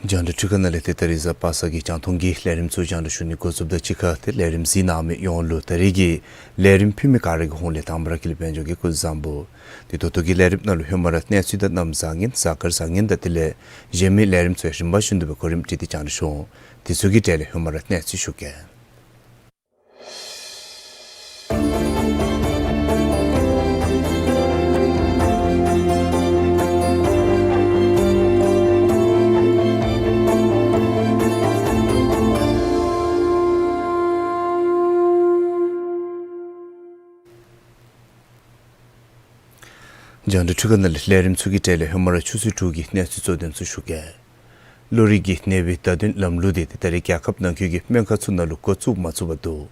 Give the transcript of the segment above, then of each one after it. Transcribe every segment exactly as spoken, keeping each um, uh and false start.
རྒྱང་བསྒྲགས་འཕྲུལ་ཁང་ནང་ལས་ཏེ་ད་རིས་གཟའ་པ་སངས་ཀྱི་རྒྱང་མཐོང་གི་ལས་རིམ་ཚུ་རྒྱང་བསྒྲགས་ཞུ་ནི་འགོ་བཙུགསཔ་ད་གཅིག་ཁར་ཏེ་ལས་རིམ་གཟིགས་གནང་མི་ཡོངས་ལུ་ད་རིས་ཀྱི་ལས་རིམ་ཕུལ་མི་ག་ར་གི་ཧོངས་ལས་དང་པ་ར་དགེ་ལེགས་དཔལ་འབྱོར་གྱིས་སྐུ་གཟུགས་བཟང་པོ། ཏེ་ད་ལྟོ་གི་ལས་རིམ་ནང་ལུ་ཧེ་མ་ར་གནས་ཚུལ་དང་གནམ་བཟང་ངན་གཟའ་སྐར་བཟང་ངན་དང་དེ་ལས་གཞན་མི་ལས་རིམ་ཚུ་རིམ་པ་བཞིན་དུ་སྦེ་གོ་རིམ་སྒྲིག་སྟེ་རྒྱང་བསྒྲགས་ཞུ་འོང་། དེ་ཚུ་གི་གྲས་ལས་ཧེ་མ་ར་གནས་ཚུལ་ཞུ་གེ། རྒྱང་བསྒྲགས་འཕྲུལ་ཁང་ནང་ལས་ལས་རིམ་ཚུ་གི་གྲས་ལས་ཧེ་མ་ར་ཆུ་ཚོད་དྲུག་གི་གནས་ཚུལ་གཙོ་དོན་ཚུ་ཞུ་གེ། བློ་རིག་གི་ནད་པའི་བརྡ་དོན་ལམ་ལུགས་འདི་ཏེ་ད་རིས་རྒྱལ་ཁབ་ནང་འཁོད་ཀྱི་སྨན་ཁང་ཚུ་ནང་ལུ་འགོ་བཙུགས་མ་ཚུགས་པར་འདུག།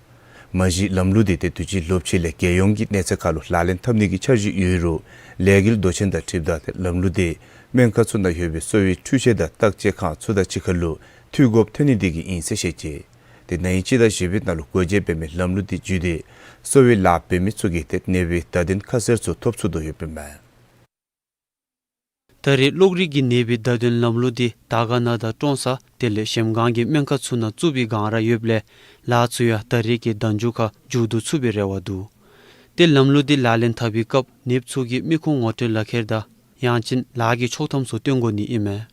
མ་གཞི་ལམ་ལུགས་འདི་ཏེ་དུས་ཅི་ལོ་ཕྱེད་ལས་རྒྱལ་ཡོངས་ཀྱི་གནས་ཚད་ཁར་ལུ་ལག་ལེན་འཐབ་ནི་གི་འཆར་གཞི་ཡོད་རུང་ལས་འགུལ་མདོ་ཆེན་དང་འཁྲིལཝ་ད་ཏེ་ལམ་ལུགས་འདི་སྨན་ཁང་ཚུ་ནང་ཡོད་པའི་གསོ་བའི་འཕྲུལ་ཆས་དང་བརྟག་དཔྱད་ཁང་ཚུ་དང་གཅིག་ཁར་ལུ་འཐུས་དགོཔ་ཐོན་ནི་འདི་གིས་ཨིན་ཟེར་བཤད་ཅི། ཏེ་ན་ཧིང་སྤྱི་ཟླ་བཞི་པའི་ནང་ལུ་སྒོ་འབྱེད་འབད་མི་ལམ་ལུགས་འདི་བརྒྱུད་དེ་གསོ་བའི་ལཱ་འབད་མི་ཚུ་གིས་ཏེ་ནད་པའི་བརྡ་དོན་ཁ་གསལ་ཚུ་ཐོབ་ཚུགས་དོ་ཡོདཔ་ཨིན་མས། ད་རེས་གློག་རིག་གི་ནད་པའི་བརྡ་དོན་ལམ་ལུགས་འདི་དར་དཀར་ན་དང་ཀྲོང་གསར་དེ་ལས་གཞལམ་སྒང་གི་སྨན་ཁང་ཚུ་ནང་བཙུགས་པའི་བསྒང་ར་ཡོདཔ་ལས་ལཱ་ཚུ་ཡང་ད་རེས་ཀྱི་ཟླ་མཇུག་ཁར་མཇུག་བསྡུ་ཚུགས་པའི་རེ་བ་འདུག། ཏེ་ལམ་ལུགས་འདི་ལག་ལེན་འཐབ་པའི་སྐབས་ནདཔ་ཚུ་གིས་མི་ཁུངས་ངོ་སྤྲོད་ལག་ཁྱེར་དང་ཡང་ཅིན་ལཱ་གི་ཆོག་ཐམ་ཚུ་སྟོན་དགོ་ནི་ཨིན་མས།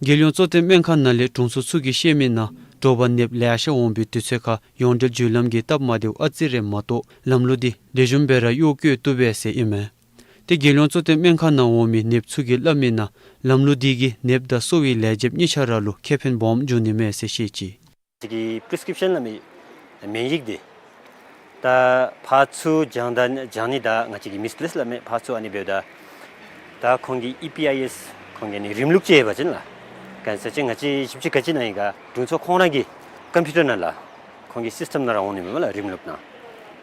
རྒྱལ་ཡོངས་གཙོ་བསྟེན་སྨན་ཁང་ནང་ལས་དྲུང་འཚོ་ཚུ་གིས་བཤད་མི་ནང་དྲོ་པ་ནདཔ་ལེ་ཤ་འོང་པའི་དུས་ཚོད་ཁར་ཡོངས་འབྲེལ་བརྒྱུད་ལམ་གྱི་སྟབས་མ་བདེཝ་ཨ་ཙི་རེ་མ་གཏོགས་ལམ་ལུགས་འདི་ལེགས་ཤོམ་སྦེ་ར་གཡོག་བཀོལ་བཏུབ་པས་ཟེར་ཨིན་མས། ཏེ་རྒྱལ་ཡོངས་གཙོ་བསྟེན་སྨན་ཁང་ནང་འོང་མི་ནདཔ་ཚུ་གིས་སླབ་མི་ནང་ལམ་ལུགས་འདི་གིས་ནདཔ་དང་གསོ་བའི་ལས་བྱེདཔ་གཉིས་ཆ་ར་ལུ་ཁེ་ཕན་སྦོམ་འབྱུང་ནི་མས་ཟེར་བཤད་ཅི། ང་བཅས་ཀྱི་པི་རི་སི་ཀི་རིབ་ཤཱན་སླབ་མི་ཨིན་མི་ཡིག་འདི་ད་ཕར་ཚུར་བྱང་ད་བྱང་ནི་དང་ང་བཅས་ཀྱི་མིས་པི་ལེསི་སླབ་མི་ཕར་ཚུར་ཨ་ནི་འབདཝ་ད་ད་ཁོང་གི་ཨི་པི་ཨའི་ཨེསི་ཁོང་གི་ཨ་ནི་རིམ་ལུགས་ཅིག་ཡོད་པ་ཅིན་ལགས། ག་ཅི་ཟེར་ཅིན་ང་བཅས་ཞིབ་དཔྱད་ག་ཅི་གནང་ཡི་ག་དྲུང་འཚོ་ཁོང་ར་གི་ཀམ་པིའུ་ཊར་ནང་ལགས། ཁོང་གི་སིསི་ཊམ་ནང་ར་འོང་ནི་མས་ལགས་རིམ་ལུགས་ནང་།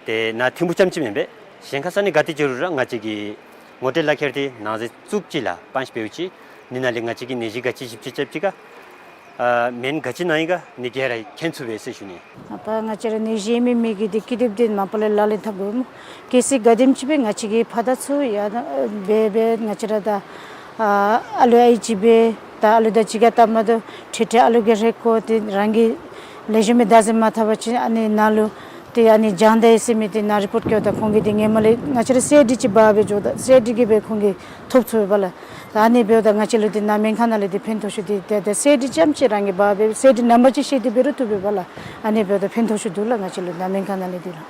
ཏེ་ནཱ་ཐིམ་ཕུག་རྐྱངམ་ཅིག་མེན་པས། གཞན་ཁར་ས་གནས་ག་ཏེ་ཅིག་རུང་ར་ང་བཅས་ཀྱི་ངོ་སྤྲོད་ལག་ཁྱེར་འདི་ནང་གཟིགས་བཙུགས་ཅི་ལགས། པཱན་ཅི་འབདཝ་ཅིག་ནི་ནང་ལས་ང་བཅས་ཀྱིས་ནད་གཞི་ག་ཅི་ཞིབ་དཔྱད་རྐྱབ་ཅི་ག་ཨ་སྨན་ག་ཅི་གནང་ཡི་ག་ནི་ག་ར་མཁྱེན་ཚུགས་པས་ཟེར་ཞུ་ནི། ཨ་ད་ང་བཅས་ར་ནད་གཞི་ཡོད་མི་མི་གིས་འདི་ཀི་དེབ་འདི་མ་པ་ལས་ལག་ལེན་འཐབ་དགོ་སྨོ། གལ་སྲིད་ག་དེམ་ཅིག་སྦེ་ང་བཅས་ཀྱི་ཕར་དང་ཚུར་ཡང་འབད་འབད་ང་བཅས་ར་ད་ཨ་ཨ་ལུ་ཨའི་ཅིག་སྦེ་ད་ཨ་ལུ་དང་གཅིག་ཁར་སྟབས་མ་བདེཝ་འཕྲལ་འཕྲལ་ཨ་ལུ་གིས་རེ་སྐོར་ཏེ་རང་གིས་ལེགས་ཤོམ་སྦེ་བདག་འཛིན་མ་འཐབ་པ་ཅིན་ཨ་ནི་ནཱ་ལུ་ཏེ་ཨ་ནི་བྱང་ད་ཡི་ཟེར་མི་འདི་ནཱ་རི་པོརཊ་བཀོདཔ་ད་ཁོང་གིས་འདི་ཧེ་མ་ལས་ང་བཅས་ར་སེ་ཌི་ཅིག་འབག་སྦེ་འགྱོཝ་ད་སེ་ཌི་གིས་སྦེ་ཁོང་གིས་ཐོབ་ཚུགས་པས་ལགས། ད་ཨ་ནི་འབདཝ་ད་ང་བཅས་ལུ་འདི་ནཱ་སྨན་ཁང་ནང་ལས་འདི་ཕན་ཐོགས་ཤོས་འདི་ཏེ་ད་སེ་ཌི་རྐྱངམ་ཅིག་རང་གིས་འབག་སྦེ་སེ་ཌི་ནམ་བར་ཅིག་བཤད་དེ་འབད་རུང་བཏུབ་པས་ལགས། ཨ་ནི་འབདཝ་ད་ཕན་ཐོགས་ཤོས་འདུག་ལགས་ང་བཅས་ལུ་ནཱ་སྨན་ཁང་ནང་ལས་འདི་ལགས།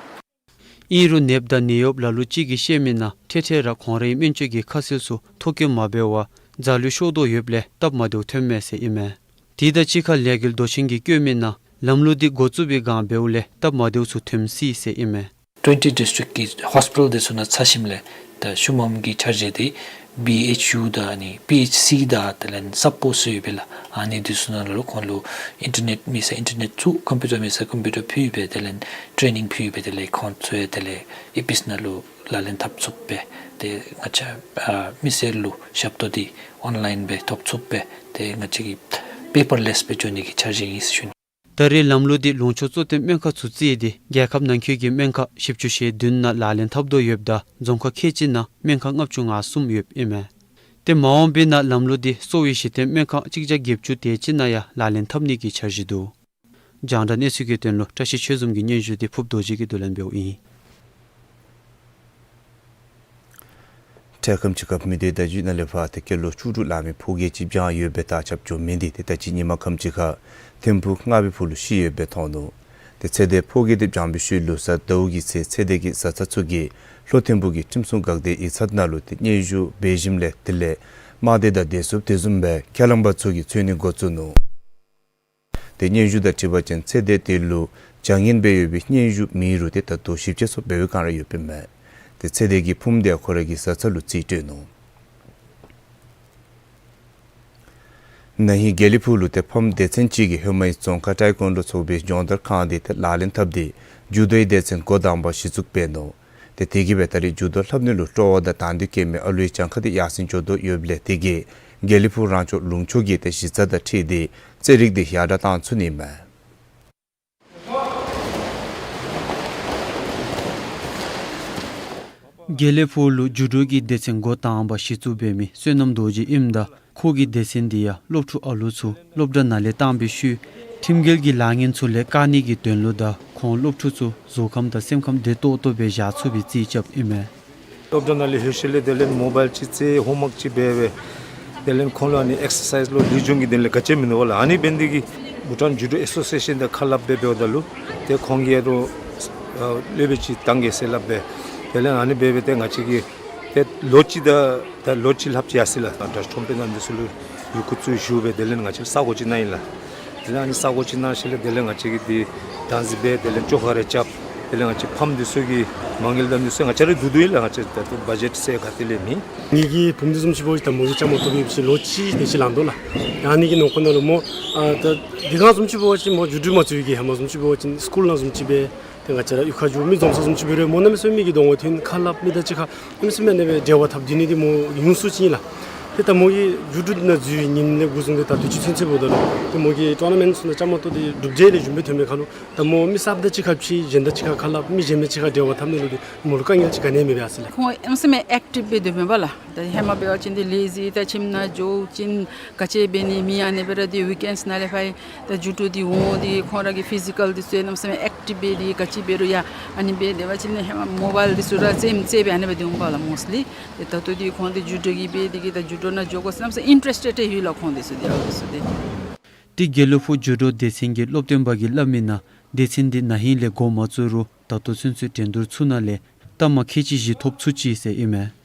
ཨིན་རུང་ནདཔ་དང་ནད་གཡོགཔ་ལ་ལུ་ཅིག་གིས་བཤད་མི་ནང་འཕྲལ་འཕྲལ་ར་ཁོང་རའི་སྨན་བཅོས་ཀྱི་ཁ་གསལ་ཚུ་ཐོ་བཀོད་མ་འབད་བར་རྫ་ལུད་ཤོར་དོ་ཡོདཔ་ལས་སྟབས་མ་བདེཝ་ཐོནམ་མས་ཟེར་ཨིན་མས། དེ་དང་གཅིག་ཁར་ལས་འགུལ་མདོ་ཆེན་གྱིས་བཀོད་མི་ནང་ལམ་ལུགས་འདི་འགོ་བཙུགས་པའི་བསྒང་འབདཝ་ལས་སྟབས་མ་བདེཝ་ཚུ་ཐོན་སྲིད་ཟེར་ཨིན་མས། ཊུ་ཝེན་ཊི་ཌིསི་ཊིཀ་གི་ཧོསི་པི་ཊལ་འདི་ཚུ་ནང་འཚོལ་ཞིནམ་ལས་ད་ཤུལ་མམ་གྱི་འཆར་གཞི་འདི་བི་ཨེཆ་ཡུ་དང་ཨ་ནི་པི་ཨེཆ་སི་དང་དེ་ལས་ས་སྤོ་ཟེར་ཡོད་པས་ལགས། ཨ་ནི་འདི་ཚུ་ནང་ལུ་ཁོང་ལུ་ཨིན་ཊར་ནེཊ་མེད་ས་ཨིན་ཊར་ནེཊ་བཙུགས་ཀམ་པིའུ་ཊར་མེད་ས་ཀམ་པིའུ་ཊར་ཕུལ་སྦེ་དེ་ལས་ཊེ་ནིང་ཕུལ་སྦེ་དེ་ལས་ཁོང་ཚུ་ཡང་དེ་ལས་ཨི་པི་ཨེསི་ནང་ལུ་ལག་ལེན་འཐབ་ཚུགསཔ་སྦེ་ ཏེ་ང་བཅས་ཨ་མི་སེར་ལུ་ཞབས་ཏོག་འདི་ཨོན་ལཱའིན་སྦེ་ཐོབ་ཚུགསཔ་སྦེ་ཏེ་ང་བཅས་ཀྱིས་པེ་པར་ལེསི་སྦེ་འགྱོ་ནི་གི་འཆར་གཞི་ཨིན་ཟེར་ཞུ་ནི། ད་རེས་ལམ་ལུགས་འདི་ལུང་ཕྱོགས་གཙོ་བསྟེན་སྨན་ཁང་ཚུ་བརྩིས་ཏེ་རྒྱལ་ཁབ་ནང་འཁོད་ཀྱི་སྨན་ཁང་བཞི་བཅུ་ཞེ་བདུན་ནང་ལག་ལེན་འཐབ་དོ་ཡོདཔ་ད་རྫོང་ཁག་ཁལ་གཅིག་ནང་སྨན་ཁང་ལྔ་བཅུ་ང་གསུམ་ཡོདཔ་ཨིན་མས། ཏེ་མ་འོངས་པའི་ནང་ལམ་ལུགས་འདི་གཙོ་བོའི་གཞི་རྟེན་སྨན་ཁང་གཅིག་བརྒྱ་བརྒྱད་ཅུ་དེ་ཅིག་ནང་ཡང་ལག་ལེན་འཐབ་ནི་གི་འཆར་གཞི་འདུག། རྒྱང་བསྒྲགས་གནས་ཚུལ་གྱི་དོན་ལུ་བཀྲ་ཤིས་ཆོས་འཛོམས་ཀྱི་སྙན་ཞུ་འདི་ཕུབ་རྡོ་རྗེ་གིས་བསྡུ་ལེན་འབདཝ་ཨིན། འཕྲལ་ཁམས་ཅིག་ཁར་མི་སྡེ་བརྡ་བརྒྱུད་ནང་ལས་ཕར་ཏེ་སྐྱེས་ལོ་བཅུ་དྲུག་ལང་མི་ཕོ་སྐྱེས་ཅིག་བྱོན་ཡོད་པའི་དར་ཁྱབ་འགྱོ་མི་འདི་ཏེ་ད་ཅི་ཉིན་མ་ཁམས་ཅིག་ཁར་ཐིམ་ཕུག་རྔ་བའི་ཕུག་ལུ་ཤི་ཡོདཔ་སྦེ་ཐོན་ནུག། ཏེ་ཚེ་འདས་ཕོ་སྐྱེས་འདི་བྱོན་པའི་ཤུལ་ལུ་གཟའ་ཟླཝ་གི་ཚེ་ཚེ་འདས་ཀྱི་བཟའ་ཚང་ཚུ་གིས་ལྷོ་ཐིམ་ཕུག་གི་ཁྲིམས་སྲུང་འགག་སྡེའི་ཡིག་ཚང་ནང་ལུ་ཏེ་སྙན་ཞུ་འབད་ཞིནམ་ལས་དེ་ལས་དམག་སྡེ་དང་བདེ་སྲུངཔ་དེ་བཟུམ་སྦེ་ཁས་བླངས་པ་ཚུ་གིས་འཚོལ་ནི་འགོ་བཙུགས་ནུག། ཏེ་སྙན་ཞུ་དང་འཁྲིལ་བ་ཅིན་ཚེ་འདས་དེ་ལུ་བྱ་ངན་འབད་ཡོད་པའི་སྙན་ཞུ་མེད་རུང་ཏེ་ད་ལྟོ་ཞིབ་དཔྱད་ཚུ་འབད་བའི་བསྒང་ར་ཡོདཔ་ཨིན་མས། ཏེ་ཚེ་འདས་ཀྱི་ཕུངམ་དེ་ཁོ་རའི་གི་བཟའ་ཚང་ལུ་རྩིས་སྤྲོད་ནུག། ན་ཧིང་དགེ་ལེགས་ཕུག་ལུ་ཏེ་ཕམ་སྡེ་ཚན་ཅིག་གིས་ཧེ་མའི་རྫོང་ཁག་ཊའེ་ཀོན་ཌོ་ཚོགས་པའི་སྦྱོང་བརྡར་ཁང་འདི་ཏེ་ལག་ལེན་འཐབ་སྟེ་ཇུ་ཌོའི་སྡེ་ཚན་འགོ་དང་པ་གཞི་བཙུགས་འབད་ནུག། ཏེ་དེ་གིས་སྦེ་ད་རེས་ཇུ་ཌོ་ལྷབ་ནི་ལུ་སྤྲོ་བ་དང་དང་འདོད་བསྐྱེད་མི་ཨ་ལུའི་གྱངས་ཁ་འདི་ཡར་སེང་འགྱོ་དོ་ཡོདཔ་ལས་དེ་གིས་དགེ་ལེགས་ཕུག་རང་སྐྱོང་ལུང་ཕྱོགས་ཀྱི་ཏེ་གཞི་རྩ་དང་འཁྲིལ་ཏེ་རྩེད་རིགས་འདི་ཡར་དྲག་བཏང་ཚུགས་ནི་མས། དགེ་ལེགས་ཕུག་ལུ་ཇུ་ཌོ་གི་སྡེ་ཚན་འགོ་དང་པ་གཞི་བཙུགས་འབད་མི་བསོད་ནམས་རྡོ་རྗེ་ཨིནམ་ད་ཁོ་གི་སྡེ་ཚན་འདི་ཡང་སློབ་ཕྲུག་ཨ་ལུ་ཚུ་སློབ་གྲྭ་ནང་ལས་བཏང་བའི་ཤུལ་ཁྲིམས་འགལ་གྱི་ལཱ་ངན་ཚུ་ལས་བཀག་ནི་གི་དོན་ལུ་དང་ཁོང་སློབ་ཕྲུག་ཚུ་གཟུགས་ཁམས་དང་སེམས་ཁམས་བདེ་ཏོག་ཏོ་སྦེ་བཞག་ཚུགས་པའི་རྩིས་རྐྱབ་ཨིན་མས། སློབ་གྲྭ་ནང་ལས་ལྷོད་ཞིནམ་ལས་དེ་ལས་མོ་བཱའིལ་ཅིག་རྩེ་ཧོམ་ཝརཀ་ཅིག་འབད་སྦེ་དེ་ལས་ཁོང་ལུ་ཨ་ནི་ཨེགསར་སའིཛ་ལུ་ལེགས་ཤོམ་གྱི་དོན་ལས་ག་ཅི་མིན་འདུག་པ་ལགས། ཨ་ནི་འབད་ནི་དེ་གིས་བྷུ་ཊཱན་ཇུ་ཌོ་ཨེ་སོ་སི་ཨེ་ཤཱན་དང་ཁ་སླབ་སྦེ་འབདཝ་ད་ལུ་ཏེ་ཁོང་གིས་ཡ་རོགས་ཨ་སློབ་དཔོན་ཅིག་བཏང་གེ་ཟེར་སླབ་སྦེ་དེ་ལས་ཨ་ནི་འབད་སྦེ་ཏེ་ང་བཅས་ཀྱིས་ཏེ་ལོ་གཅིག་དང་ད་ལོ་གཅིག་ལྷགཔ་ཅིག་ཡར་སོ་ཡི་ལགས། ད་འདྲ་ཁྲོམ་དཔོན་དང་འདི་ཚུ་ལུ་ཡི་གུ་བཙུགས་ཞུ་སྦེ་དེ་ལས་ང་བཅས་ས་གོ་ཅིག་གནང་ཡི་ལགས། དེ་ལས་ཨ་ནི་ས་གོ་ཅིག་གནང་ཞིནམ་ལས་དེ་ལས་ང་བཅས་ཀྱིས་འདི་བདག་འཛིན་འབད་དེ་ལས་བཅོ་ཁ་རེ་རྐྱབ། དེ་ལས་ང་བཅས་ཕམ་འདི་ཚུ་གི་མ་དངུལ་དང་འདི་ཚུ་ང་བཅས་ར་བསྡུ་བསྡུཝ་ཨིན་ལགས། ང་བཅས་ད་ལྟོ་བ་ཇེཊ་ཟེར་ག་ཏེ་ལས་མེད། ངེ་གི་བུམོ་འདི་བཟུམ་ཅིག་འབད་བ་ཅིན་ད་མོ་གིས་བཅའ་མར་གཏོགས་པའི་ཕྱིར་ལོ་གཅིག་དེ་ཅིག་ལང་དོ་ལགས། ཡང་ཨ་ནི་གི་ནང་འཁོད་ནང་ལུ་མོ་ཨ་ད་འདི་སྒང་བཟུམ་ཅིག་འབད་བ་ཅིན་མོ་ཇུ་ཌོ་མ་བཙུགས་པའི་གི་ཧེ་མ་བཟུམ་ཅིག་འབད་བ་ཅིན་སི་ཀུལ་ནང་བཟུམ་ཅིག་སྦེ་ཏེ་ང་བཅས་ར་གཡུས་ཁར་འགྱོ་མི་འཛོམས་ས་བཟུམ་ཅིག་འབད་རུང་མོ་གནམ་མེད་ས་མེད་མི་གི་གདོང་ཁར་ཐོན་ཁ་སླབ་མི་དང་གཅིག་ཁར་གནམ་མེད་ས་མེད་ཨ་ནི་སྦེ་འབྲེལ་བ་འཐབ་སྡོད་ནི་འདི་མོ་ཉུང་སུ་ཅིག་ཨིན་ལགས། ཏེ་ད་མོ་གིས་ཇུ་ཌོ་ནང་འཛུལ་བའི་ཉིནམ་ལས་འགོ་བཟུང་སྟེ་ད་ལྟོ་ཅིག་ཚུན་ཚོད་འབདཝ་ད་ལུ་ཏེ་མོ་གིས་ཊུར་ན་མེནཊ་ཚུ་ནང་བཅའ་མར་གཏོགས་ཏེ་གྲུབ་འབྲས་ལེགས་ཤོམ་སྦེ་ཐོན་མི་ཁར་ལུ་ད་མོ་མི་གསརཔ་དང་གཅིག་ཁར་ཕྱད་གཞན་དང་གཅིག་ཁར་ཁ་སླབ་མི་གཞན་མི་གཅིག་ཁར་འབྲེལ་བ་འཐབ་ནི་ལུ་འདི་མོ་ལུ་དཀའ་ངལ་ཅིག་ག་ནི་ཡང་མེད་པས་ཟེར་ལགས། ཁོང་གནམ་མེད་ས་མེད་ཨེཀ་ཊིབ་སྦེ་སྡོདཔ་མས་པ་ལགས། ད་ཧེ་མ་འབད་བ་ཅིན་འདི་ལེ་ཟི་ད་ཁྱིམ་ནང་འགྱོ་བ་ཅིན་ག་ཅི་འབད་ནི་མེད། ཨ་ནི་འབད་རུང་འདི་ཝིཀ་ཨེནཌསི་ནང་ལས་ཕར་ད་ཇུ་ཌོ་འདི་འོང་སྟེ་ཁོང་ར་གི་ཕི་ཟི་ཀཱལ་འདི་ཚུ་གནམ་མེད་ས་མེད་ཨེཀ་ཊིབ་སྦེ་འདི་ག་ཅི་འབད་རུང་ཡང་ཨ་ནི་སྦེ་སྡོད་པ་ཅིན་ཧེ་མ་མོ་བཱའིལ་འདི་ཚུ་ར་རྩེདམོ་རྩེ་སྦེ་ཨ་ནི་སྦེ་སྡོདཔ་མས་པ་ལགས་མོསི་ལི། ཏེ་ད་ལྟོ་འདི་ཁོང་འདི་ཇུ་ཌོ་གི་འབད་དེ་གིས་ད་ཇུ་ཌོ་ནང་འགྱོ་དགོ་ཟེར་གནམ་མེད་ས་མེད་ཨིན་ཊ་རེསི་ཊེཌ་ཡོད་ལགས་ཁོང་འདི་ཚུ་འདི་ཨ་ལུ་ཚུ་འདི། ཏེ་དགེ་ལེགས་ཕུག་ཇུ་ཌོ་སྡེ་ཚན་གྱི་སློབ་སྟོན་པ་གིས་སླབ་མི་ནང་སྡེ་ཚན་འདི་ན་ཧིང་ལས་འགོ་མ་བཙུགས་རུང་ད་ལྟོ་ཚུན་ཚོད་འགྲན་བསྡུར་ཚུ་ནང་ལས་རྟགས་མ་ཁལ་གཅིག་བཞི་ཐོབ་ཚུགས་ཅི་ཟེར་ཨིན་མས།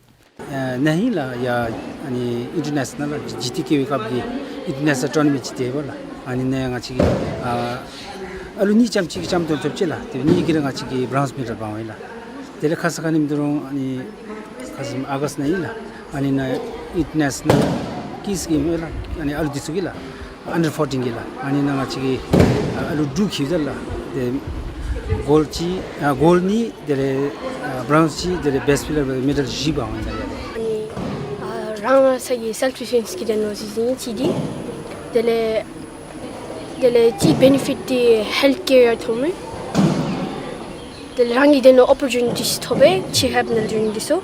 ཨ་ན་ཧིང་ལགས་ཡར་ཨ་ནི་ཨིན་ཊར་ནེ་ཤ་ནཱལ་ལགས་ཇི་ཊི་ཀེ་ཝི་ཀབ་ཀྱི་ཨིན་ཊར་ནེ་ཤ་ནཱལ་ཊུར་ན་མེནཊ་ཅིག་འདུག་པ་ལགས། ཨ་ནི་ནང་ང་བཅས་ཀྱིས་ཨ་ཨ་ལུ་གཉིས་ཙམ་ཅིག་གིས་བཅའ་མར་གཏོགས་ཚུགས་ཅི་ལགས། དེ་གཉིས་ཀྱིས་ར་ང་བཅས་ཀྱི་བྲོནསི་མེ་ཌལ་འབག་འོང་ཡི་ལགས། དེ་ལས་ཁ་ཙ་ཁ་ཉིནམ་ད་རུང་ཨ་ནི་ཁ་ཙ་ཨོ་གསཊ་ནང་ཨིན་ལགས། ཨ་ནི་ནང་ཨིན་ཊར་ནེ་ཤ་ནཱལ་ཀིཌསི་གི་ཨིན་ལགས། ཨ་ནི་ཨ་ལུ་འདི་ཚུ་གི་ལགས། ཨན་ཌར་ཕོར་ཊིན་གི་ལགས། ཨ་ནི་ནང་ང་བཅས་ཀྱིས་ཨ་ཨ་ལུ་དྲུག་ཁྱིད་ད་ལགས། ཏེ་གོལཌ་གཅིག་ཨ་གོལཌ་གཉིས་དེ་ལས་ཨ་བྲོནསི་གཅིག་དེ་ལས་བེསཊ་པི་ལེ་ཡར་མེ་ཌལ་བཞི་འབག་འོང་ཡི་ལགས། ཨ་ནི་ཨ་རང་རང་སོའི་སེལཕ་ཌི་ཕེནས་ཀྱི་དོན་ལུ་ཅིག་ཅིག་ཏེ་དེ་ལས་དེ་ལས་ཅིག་བེ་ནི་ཕིཊ་འདི་ཧེལཐ་ཀེར་ཡང་ཐོབ་མས། དེ་ལས་རང་གི་དོན་ལུ་ཨོ་པོར་ཅུ་ནི་ཊི་ཅིག་ཐོབ་པས་ཅིག་ཧེལཔ་ནི་ལུ་འདི་ཚུ།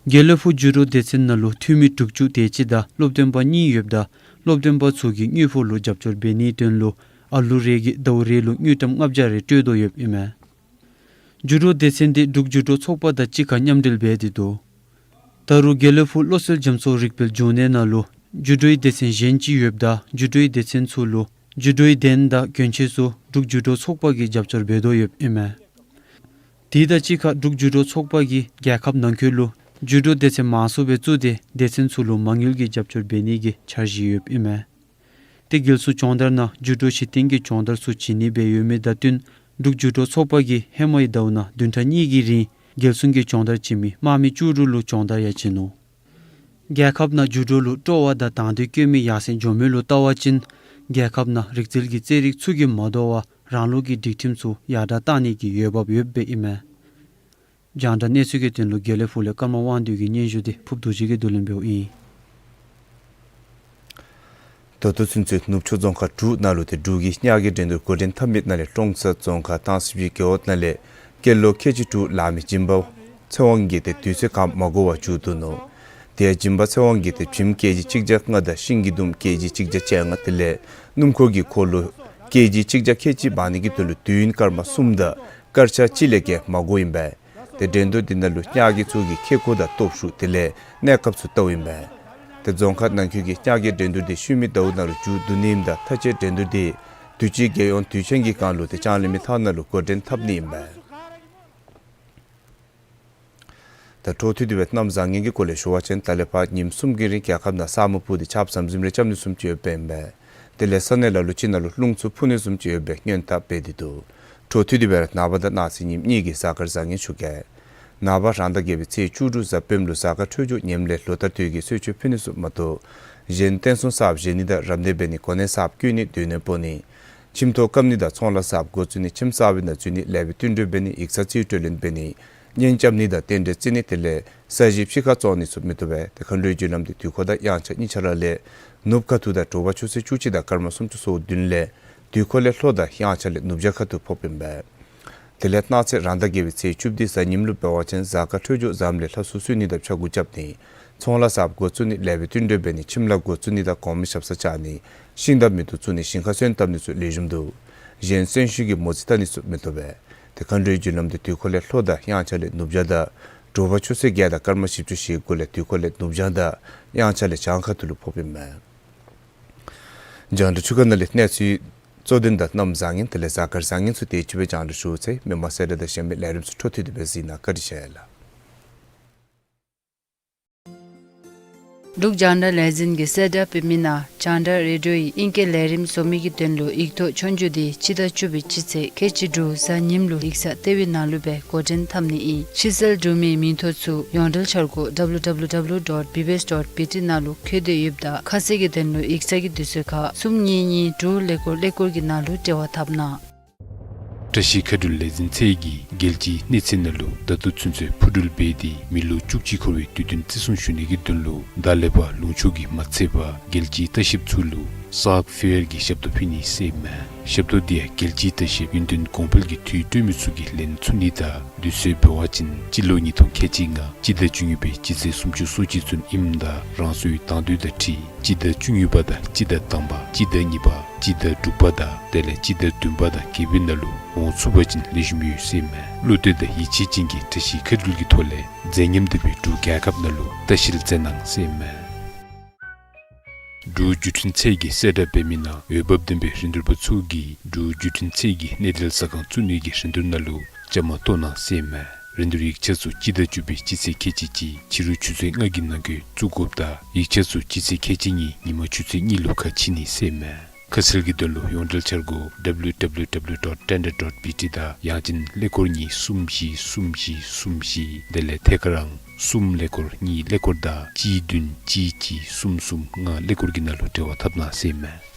དགེ་ལེགས་ཕུག་ཇུ་ཌོ་སྡེ་ཚན་ནང་ལུ་འཐུས་མི་དྲུག་ཅུ་དེ་ཅིག་དང་སློབ་སྟོན་པ་གཉིས་ཡོདཔ་ད་སློབ་སྟོན་པ་ཚུ་གིས་དངུལ་ཕོགས་ལུ་རྒྱབ་སྐྱོར་འབད་ནིའི་དོན་ལུ་ཨ་ལུ་རེ་གིས་ཟླཝ་རེ་ལུ་དངུལ་ཀྲམ་ལྔ་བརྒྱ་རེ་སྤྲོད་དོ་ཡོདཔ་ཨིན་མས། ཇུ་ཌོ་སྡེ་ཚན་འདི་འབྲུག་ཇུ་ཌོ་ཚོགས་པ་དང་གཅིག་ཁར་མཉམ་འབྲེལ་འབད་དེ་འདུག། ད་རུང་དགེ་ལེགས་ཕུག་བློ་གསལ་རྒྱ་མཚོ་རིག་པའི་འབྱུང་གནས་ནང་ལུ་ཇུ་ཌོའི་སྡེ་ཚན་གཞན་ཅིག་ཡོདཔ་ད་ཇུ་ཌོའི་སྡེ་ཚན་ཚུ་ལུ་ཇུ་ཌོའི་གདན་དང་གྱོན་ཆས་ཚུ་འབྲུག་ཇུ་ཌོ་ཚོགས་པ་གིས་རྒྱབ་སྐྱོར་འབད་དོ་ཡོདཔ་ཨིན་མས། དེ་དང་གཅིག་ཁར་འབྲུག་ཇུ་ཌོ་ཚོགས་པ་གིས་རྒྱལ་ཁབ་ནང་འཁོད་ལུ་ཇུ་ཌོ་སྡེ་ཚན་མང་སུ་སྦེ་བཙུགས་ཏེ་སྡེ་ཚན་ཚུ་ལུ་མ་དངུལ་གྱི་རྒྱབ་སྐྱོར་འབད་ནི་གི་འཆར་གཞི་ཡོདཔ་ཨིན་མས། ཏེ་རྒྱལ་སྲུང་སྦྱོང་བརྡར་ནང་ཇུ་ཌོ་གཞི་རྟེན་གྱི་སྦྱོང་བརྡར་ཚུ་བྱིན་ནི་སྦེ་ཡོད་མི་དང་བསྟུན་འབྲུག་ཇུ་ཌོ་ཚོགས་པ་གིས་ཧེ་མའི་ཟླཝ་ནང་བདུན་ཕྲག་གཉིས་ཀྱི་རིང་རྒྱལ་སྲུང་གི་སྦྱོང་བརྡར་བྱིན་མི་དམག་མི་བཅུ་དྲུག་ལུ་སྦྱོང་བརྡར་ཡང་བྱིན་ནུག། རྒྱལ་ཁབ་ནང་ཇུ་ཌོ་ལུ་སྤྲོ་བ་དང་དང་འདོད་བསྐྱེད་མི་ཡར་སེང་འགྱོ་མི་ལུ་བལྟ་བ་ཅིན་རྒྱལ་ཁབ་ནང་རིག་རྩལ་གྱི་རྩེད་རིགས་ཚུ་གིས་མ་དོ་བར་རང་ལུགས་ཀྱི་སྒྲིག་ཁྲིམས་ཚུ་ཡར་དྲག་བཏང་ནི་གི་འོས་འབབ་ཡོདཔ་ཨིན་མས། རྒྱང་བསྒྲགས་གནས་ཚུལ་གྱི་དོན་ལུ་དགེ་ལེགས་ཕུག་ལས་ཀརྨ་དབང་འདུས་ཀྱི་སྙན་ཞུ་འདི་ཕུབ་རྡོ་རྗེ་གིས་བསྡུ་ལེན་འབདཝ་ཨིན། ད་ལྟོ་ཚུན་ཚོད་ནུབ་ཕྱོགས་རྫོང་ཁག་དྲུག་ནང་ལུ་ཏེ་འབྲུག་གི་ཉག་གི་འགྲན་བསྡུར་འགོ་འདྲེན་འཐབ་མི་ནང་ལས་ཀྲོང་གསར་རྫོང་ཁག་ཏང་སྲིད་སྤྱི་རྒེད་འོག་ནང་ལས་སྐྱེས་ལོ་ཁལ་གཅིག་དྲུག་ལང་མི་སྦྱིན་པ་ཚེ་དབང་གིས་ཏེ་དུས་ཚོད་གང་མ་འགོར་བར་མཇུག་བསྡུ་ནུག། ཏེ་སྦྱིན་པ་ཚེ་དབང་གིས་ཏེ་བྱེམ་ཀེ་ཇི་གཅིག་བརྒྱ་ལྔ་དང་ཤིང་གི་ལྡུམ་ཀེ་ཇི་གཅིག་བརྒྱ་བཅོ་ལྔ་དེ་ལས་སྣུམ་འཁོར་གྱི་འཁོར་ལོ་ཀེ་ཇི་གཅིག་བརྒྱ་ཁལ་གཅིག་འབག་ནི་གི་དོན་ལུ་དུས་ཡུན་སྐར་མ་གསུམ་དང་སྐར་ཆ་གཅིག་ལས་བརྒལ་མ་འགོརཝ་ཨིན་པས། ཏེ་འགྲན་བསྡུར་འདི་ནང་ལུ་ཉག་གི་ཚུ་གིས་ཁེ་ཀོ་དང་སྟོབས་ཤུགས་དེ་ལས་གནས་སྐབས་ཚུ་བལྟཝ་ཨིན་པས། ཏེ་རྫོང་ཁག་ནང་འཁོད་ཀྱི་ཉག་གི་འགྲན་བསྡུར་འདི་ཤུལ་མའི་ཟླཝ་ནང་ལུ་མཇུག་བསྡུ་ནི་ཨིནམ་ད་མཐའ་དཔྱད་འགྲན་བསྡུར་འདི་དུས་ཅི་རྒྱལ་ཡོངས་དུས་ཆེན་གྱི་སྒང་ལུ་ཏེ་ལྕང་གླིང་མི་ཐང་ནང་ལུ་འགོ་འདྲེན་འཐབ་ནི་ཨིན་པས། ད་འཕྲོ་མཐུད་དེ་སྦེ་གནམ་བཟང་ངན་གྱི་སྐོར་ལས་ཞུ་བ་ཅིན་ད་ལས་ཕར་ཉིནམ་གསུམ་གྱི་རིང་རྒྱལ་ཁབ་ནང་ས་སྨུག་སྤུབས་ཏེ་ཆརཔ་ཟམ་ཟིམ་རེ་རྐྱབ་ནི་བཟུམ་ཅིག་ཡོདཔ་ཨིན་པས། དེ་ལས་ས་གནས་ལ་ལུ་ཅིག་ནང་ལུ་རླུང་འཚུབ་འཕུ་ནི་བཟུམ་ཅིག་ཡོད་པའི་སྔོན་བརྡ་སྤེལ་ཏེ་འདུག། འཕྲོ་མཐུད་དེ་སྦེ་ར་ནངས་པ་དང་གནངས་ཚེ་ཉིནམ་གཉིས་ཀྱི་གཟའ་སྐར་བཟང་ངན་ཞུ་གེ། ནངས་པ་རང་ཟླ་བརྒྱད་པའི་ཚེས་བཅུ་དྲུག་གཟའ་སྤེནམ་ལུ་གཟའ་སྐར་འཕྲོད་སྦྱོར་ངནམ་ལས་ལོ་ལྟར་དུས་ཀྱི་གསོལ་མཆོད་ཕུལ་ནི་ཚུ་མ་གཏོགས་གཞན་རྟེན་གསུམ་གསརཔ་བཞེངས་ནི་དང་རབ་གནས་འབད་ནི་གོ་གནས་གསརཔ་བསྐོ་ནི་སྡོད་གནས་སྤོ་ནི་ཁྱིམ་ཐོག་བཀབ་ནི་དང་ཚོང་ལཱ་གསརཔ་འགོ་བཙུགས་ནི་ཁྱིམ་གསར་པའི་ནང་འཛུལ་ནི་ལེགས་པའི་བསྟུན་གྲོས་འབད་ནི་ཡིག་ཚང་རྩིས་སྤྲོད་ལེན་འབད་ནི་གཉེན་རྐྱབ་ནི་དང་རྟེན་འབྲེལ་བརྩི་ནི་དེ་ལས་ས་གཞི་ཕྱི་ཁར་བཙོང་ནི་ཚུ་མི་བཏུབ་པས། ཏེ་མཁའ་འགྲོའི་རྒྱུ་ལམ་འདི་དུས་འཁོར་དང་དབྱངས་འཆར་གཉིས་ཆ་ར་ལས་ནུབ་ཁ་ཐུག་དང་དྲོ་པ་ཆུ་ཚོད་བཅུ་གཅིག་དང་སྐར་མ་སུམ་ཅུ་སོ་བདུན་ལས་དུས་འཁོར་ལས་ལྷོ་དང་དབྱངས་འཆར་ལས་ནུབ་བྱང་ཁ་ཐུག་ཕོགཔ་ཨིན་པས། དེ་ལས་གནངས་ཚེ་རང་ཟླ་བརྒྱད་པའི་ཚེས་བཅུ་བདུན་གཟའ་ཉིམ་ལུ་འབད་བ་ཅིན་གཟའ་སྐར་འཕྲོད་སྦྱོར་བཟངམ་ལས་ལྷ་སྲུང་གསོལ་ནི་དང་ཕྱྭ་འགུགས་རྐྱབ་ནི་ཚོང་ལཱ་གསརཔ་འགོ་བཙུགས་ནི་ལེགས་པའི་བསྟུན་གྲོས་འབད་ནི་ཁྱིམ་ལཱ་འགོ་བཙུགས་ནི་དང་གོང་མའི་ཞབས་སར་བཅར་ནི་ཤིང་རྟ་མེ་ཏོག་བཙུགས་ནི་ཞིང་ཁར་སོན་བཏབ་ནི་ཚུ་ལེགས་ཤོམ་འདུག། གཞན་སོན་ཤིང་གི་མོ་རྩིས་བལྟ་ནི་ཚུ་མི་བཏུབ་པས། ཏེ་མཁའ་འགྲོའི་རྒྱུ་ལམ་འདི་དུས་འཁོར་ལས་ལྷོ་དང་དབྱངས་འཆར་ལས་ནུབ་བྱང་དང་དྲོ་པ་ཆུ་ཚོད་བརྒྱད་དང་སྐར་མ་བཞི་བཅུ་ཞེ་དགུ་ལས་དུས་འཁོར་ལས་ནུབ་བྱང་དང་དབྱངས་འཆར་ལས་བྱང་ཁ་ཐུག་ལུ་ཕོགཔ་ཨིན་མས། རྒྱང་བསྒྲགས་ཆུ་ཁ་ནང་ལས་གནས་ཚུལ་གཙོ་དོན་དང་གནམ་བཟང་ངན་དེ་ལས་གཟའ་སྐར་བཟང་ངན་ཚུ་དེ་ཅིག་སྦེ་རྒྱང་བསྒྲགས་ཞུ་ཚར་ཡི། མི་མང་གསལ་བསྒྲགས་དང་གཞན་མི་ལས་རིམ་ཚུ་འཕྲོ་མཐུད་དེ་སྦེ་གཟིགས་གནང། བཀའ་དྲིན་ཆེ་ལགས། འབྲུག་རྒྱང་བསྒྲགས་ལས་འཛིན་གྱིས་གསལ་བསྒྲགས་འབད་མི་ནང་རྒྱང་བསྒྲགས་རེ་ཌིའོ་ཡི་ཨིང་སྐད་ལས་རིམ་བཟོ་མི་གི་དོན་ལུ་ཡིག་ཐོག་ཆོས་རྒྱུགས་འདི་སྤྱི་ཟླ་བཅུ་པའི་སྤྱི་ཚེས་ཁལ་གཅིག་དྲུག་གཟའ་ཉིམ་ལུ་ཡིག་ཚང་ལྟེ་བའི་ནང་ལུ་སྦེ་འགོ་འདྲེན་འཐབ་ནི་ཨིན། ཕྱི་སེལ་འབྲུག་མིའི་མིང་ཐོ་ཚུ་ཡོངས་འབྲེལ་འཆར་སྒོ་W W W dot B B S dot B T ནང་ལུ་བཀོད་དེ་ཡོདཔ་ད་ཁ་གསལ་གྱི་དོན་ལུ་ཡིག་ཚང་གི་དུས་ཚོད་ཁར་གསུམ་གཉིས་གཉིས་དྲུག་ཀླད་ཀོར་ཀླད་ཀོར་གྱི་ནང་ལུ་འབྲེལ་བ་འཐབ་གནང་། བཀྲ་ཤིས་མཁའ་འགྲུལ་ལས་འཛིན་ཚད་ཀྱིས་རྒྱལ་སྤྱིའི་གནས་ཚད་ནང་ལུ་ད་ལྟོ་ཚུན་ཚོད་འཕུར་འགྲུལ་འབད་དེ་མི་ལོ་བཅུ་གཅིག་འཁོར་བའི་དུས་སྟོན་བརྩི་སྲུང་ཞུ་ནི་གི་དོན་ལུ་ད་ལས་ཕར་ལུང་ཕྱོགས་ཀྱི་མ་ཚད་པར་རྒྱལ་སྤྱིའི་ལྟ་བཤལཔ་ཚུ་ལུ་སཱག་ཕེར་གྱི་ཞབས་ཏོག་ཕུལ་ནི་ཟེར་ཨིན་མས། ཞབས་ཏོག་འདི་ཡང་རྒྱལ་སྤྱིའི་ལྟ་བཤལཔ་ཡུན་བརྟན་གོང་འཕེལ་གྱི་དུས་སྤྲོད་མི་ཚུ་གིས་ལེན་ཚུགས་ནི་དང་དུས་ཚོད་འབད་བ་ཅིན་སྤྱི་ལོ་ཉིས་སྟོང་ཁལ་གཅིག་ལྔ་སྤྱི་ཟླ་བཅུ་གཉིས་པའི་སྤྱི་ཚེས་སུམ་ཅུ་སོ་གཅིག་ཚུན་ཨིནམ་ད་རང་སོའི་དང་འདོད་དང་འཁྲིལ་སྤྱི་ཟླ་བཅུ་གཉིས་པ་དང་སྤྱི་ཟླ་དང་པ་སྤྱི་ཟླ་གཉིས་པ་སྤྱི་ཟླ་དྲུག་པ་དང་དེ་ལས་སྤྱི་ཟླ་བདུན་པ་དང་བརྒྱད་པའི་ནང་ལུ་འོང་ཚུགས་པ་ཅིན་ལེགས་ཤོམ་ཡོད་ཟེར་ཨིན་མས། བློ་གཏད་དང་ཡིད་ཆེས་ཅན་གྱིས་བཀྲ་ཤིས་མཁའ་འགྲུལ་གྱི་ཐོག་ལས་མཛད་ཉམས་ལྡན་པའི་འབྲུག་རྒྱལ་ཁབ་ནང་ལུ་ལྟ་བཤལ་མཛད་གནང་ཟེར་ཨིན་མས། འབྲུག་བརྒྱུད་འཕྲིན་ཚད་ཀྱིས་གསལ་བསྒྲགས་འབད་མི་ནང་འོས་འབབ་ལྡན་པའི་རིན་བསྡུར་པ་ཚུ་གིས་འབྲུག་བརྒྱུད་འཕྲིན་ཚད་ཀྱི་གནས་གྲལ་ཟ་ཁང་བཙུགས་ནི་གི་རིན་བསྡུར་ནང་ལུ་བཅའ་མར་གཏོགས་གནང་ཟེར་ཨིན་མས། རིན་བསྡུར་ཡིག་ཆ་ཚུ་སྤྱི་ཟླ་བཅུ་པའི་སྤྱི་ཚེས་ཁལ་གཅིག་གཅིག་ཕྱི་རུ་ཆུ་ཚོད་ལྔ་གི་ནང་འཁོད་བཙུགས་དགོཔ་དང་ཡིག་ཆ་ཚུ་སྤྱི་ཚེས་ཁལ་གཅིག་གཉིས་ཉིན་མ་ཆུ་ཚོད་གཉིས་ལུ་ཁ་ཕྱེ་ནི་ཟེར་ཨིན་མས། ཁ་གསལ་གྱི་དོན་ལུ་ཡོངས་འབྲེལ་འཆར་སྒོ་W W W dot tender dot B T དང་ཡང་ཅིན་ཀླད་ཀོར་གཉིས་གསུམ་བཞི་གསུམ་བཞི་གསུམ་བཞི་དེ་ལས་ཐད་ཀར་ཨང་གསུམ་ཀླད་ཀོར་གཉིས་ཀླད་ཀོར་དང་གཅིག་བདུན་གཅིག་གཅིག་གསུམ་གསུམ་ལྔ་ཀླད་ཀོར་གྱི་ནང་ལུ་འབྲེལ་བ་འཐབ་གནང་ཟེར་ཨིན་མས།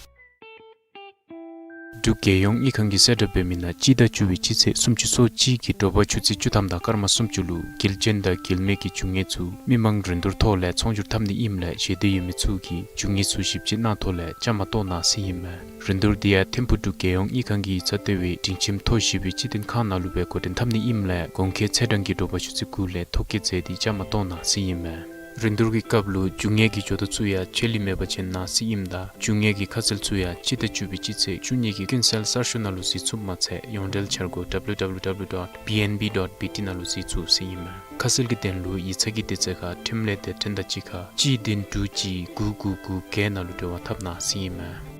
འབྲུག་རྒྱལ་ཡོངས་དངུལ་ཁང་གིས་གསལ་བསྒྲགས་འབད་མི་ནང་སྤྱི་ཟླ་བཅུ་པའི་སྤྱི་ཚེས་སུམ་ཅུ་སོ་གཅིག་གི་དྲོ་པ་ཆུ་ཚོད་བཅུ་ཐམ་དང་སྐར་མ་སུམ་ཅུ་ལུ་འགལ་རྐྱེན་དང་འགལ་མེད་ཀྱི་རྒྱུ་དངོས་ཚུ་མི་མང་རིན་བསྡུར་ཐོག་ལས་ཚོང་སྒྱུར་འཐབ་ནི་ཨིནམ་ལས་ཞེ་འདོད་ཡོད་མི་ཚུ་གིས་རྒྱུ་དངོས་ཚུ་ཞིབ་དཔྱད་གནང་ཐོག་ལས་བཅའ་མར་གཏོགས་གནང་ཟེར་ཨིན་མས། རིན་བསྡུར་འདི་ཡང་ཐིམ་ཕུག་འབྲུག་རྒྱལ་ཡོངས་དངུལ་ཁང་གི་ཡིག་ཚང་ལྟེ་བའི་སྒྲིང་ཁྱིམ་མཐོ་བཞི་པའི་སྤྱི་མཐུན་ཁང་ནང་ལུ་སྦེ་འགོ་འདྲེན་འཐབ་ནི་ཨིནམ་ལས་གོང་འཁོད་ཚེས་གྲངས་ཀྱི་དྲོ་པ་ཆུ་ཚོད་དགུ་ལས་ཐོ་བཀོད་མཛད་དེ་བཅའ་མར་གཏོགས་གནང་ཟེར་ཨིན་མས། རིན་བསྡུར་གྱི་སྐབས་ལུ་རྒྱུ་དངོས་ཀྱི་ཇོ་བདག་ཚུ་ཡང་ཆད་ལུས་མེད་པར་བྱོན་གནང་ཟེར་ཨིནམ་ད་རྒྱུ་དངོས་ཀྱི་ཁ་གསལ་ཚུ་ཡང་སྤྱི་ཟླ་བཅུ་པའི་སྤྱི་ཚེས་བཅུ་གཉིས་ཀྱི་ཀུན་གསལ་གསར་ཤོག་ནང་ལུ་གཟིགས་ཚུགསཔ་མ་ཚད་ཡོངས་འབྲེལ་འཆར་སྒོ་W W W dot B N B dot B T ནང་ལུ་གཟིགས་ཚུགས་ཟེར་ཨིན་མས། ཁ་གསལ་གྱི་དོན་ལུ་ཡིག་ཚང་གི་དེ་ཚེ་ཁར་ཁྲིམས་ལས་དེ་ཕྲན་དང་གཅིག་ཁར་གཅིག་བདུན་དྲུག་གཅིག་དགུ་དགུ་དགུ་བརྒྱད་ནང་ལུ་འབྲེལ་བ་འཐབ་གནང་ཟེར་ཨིན་མས།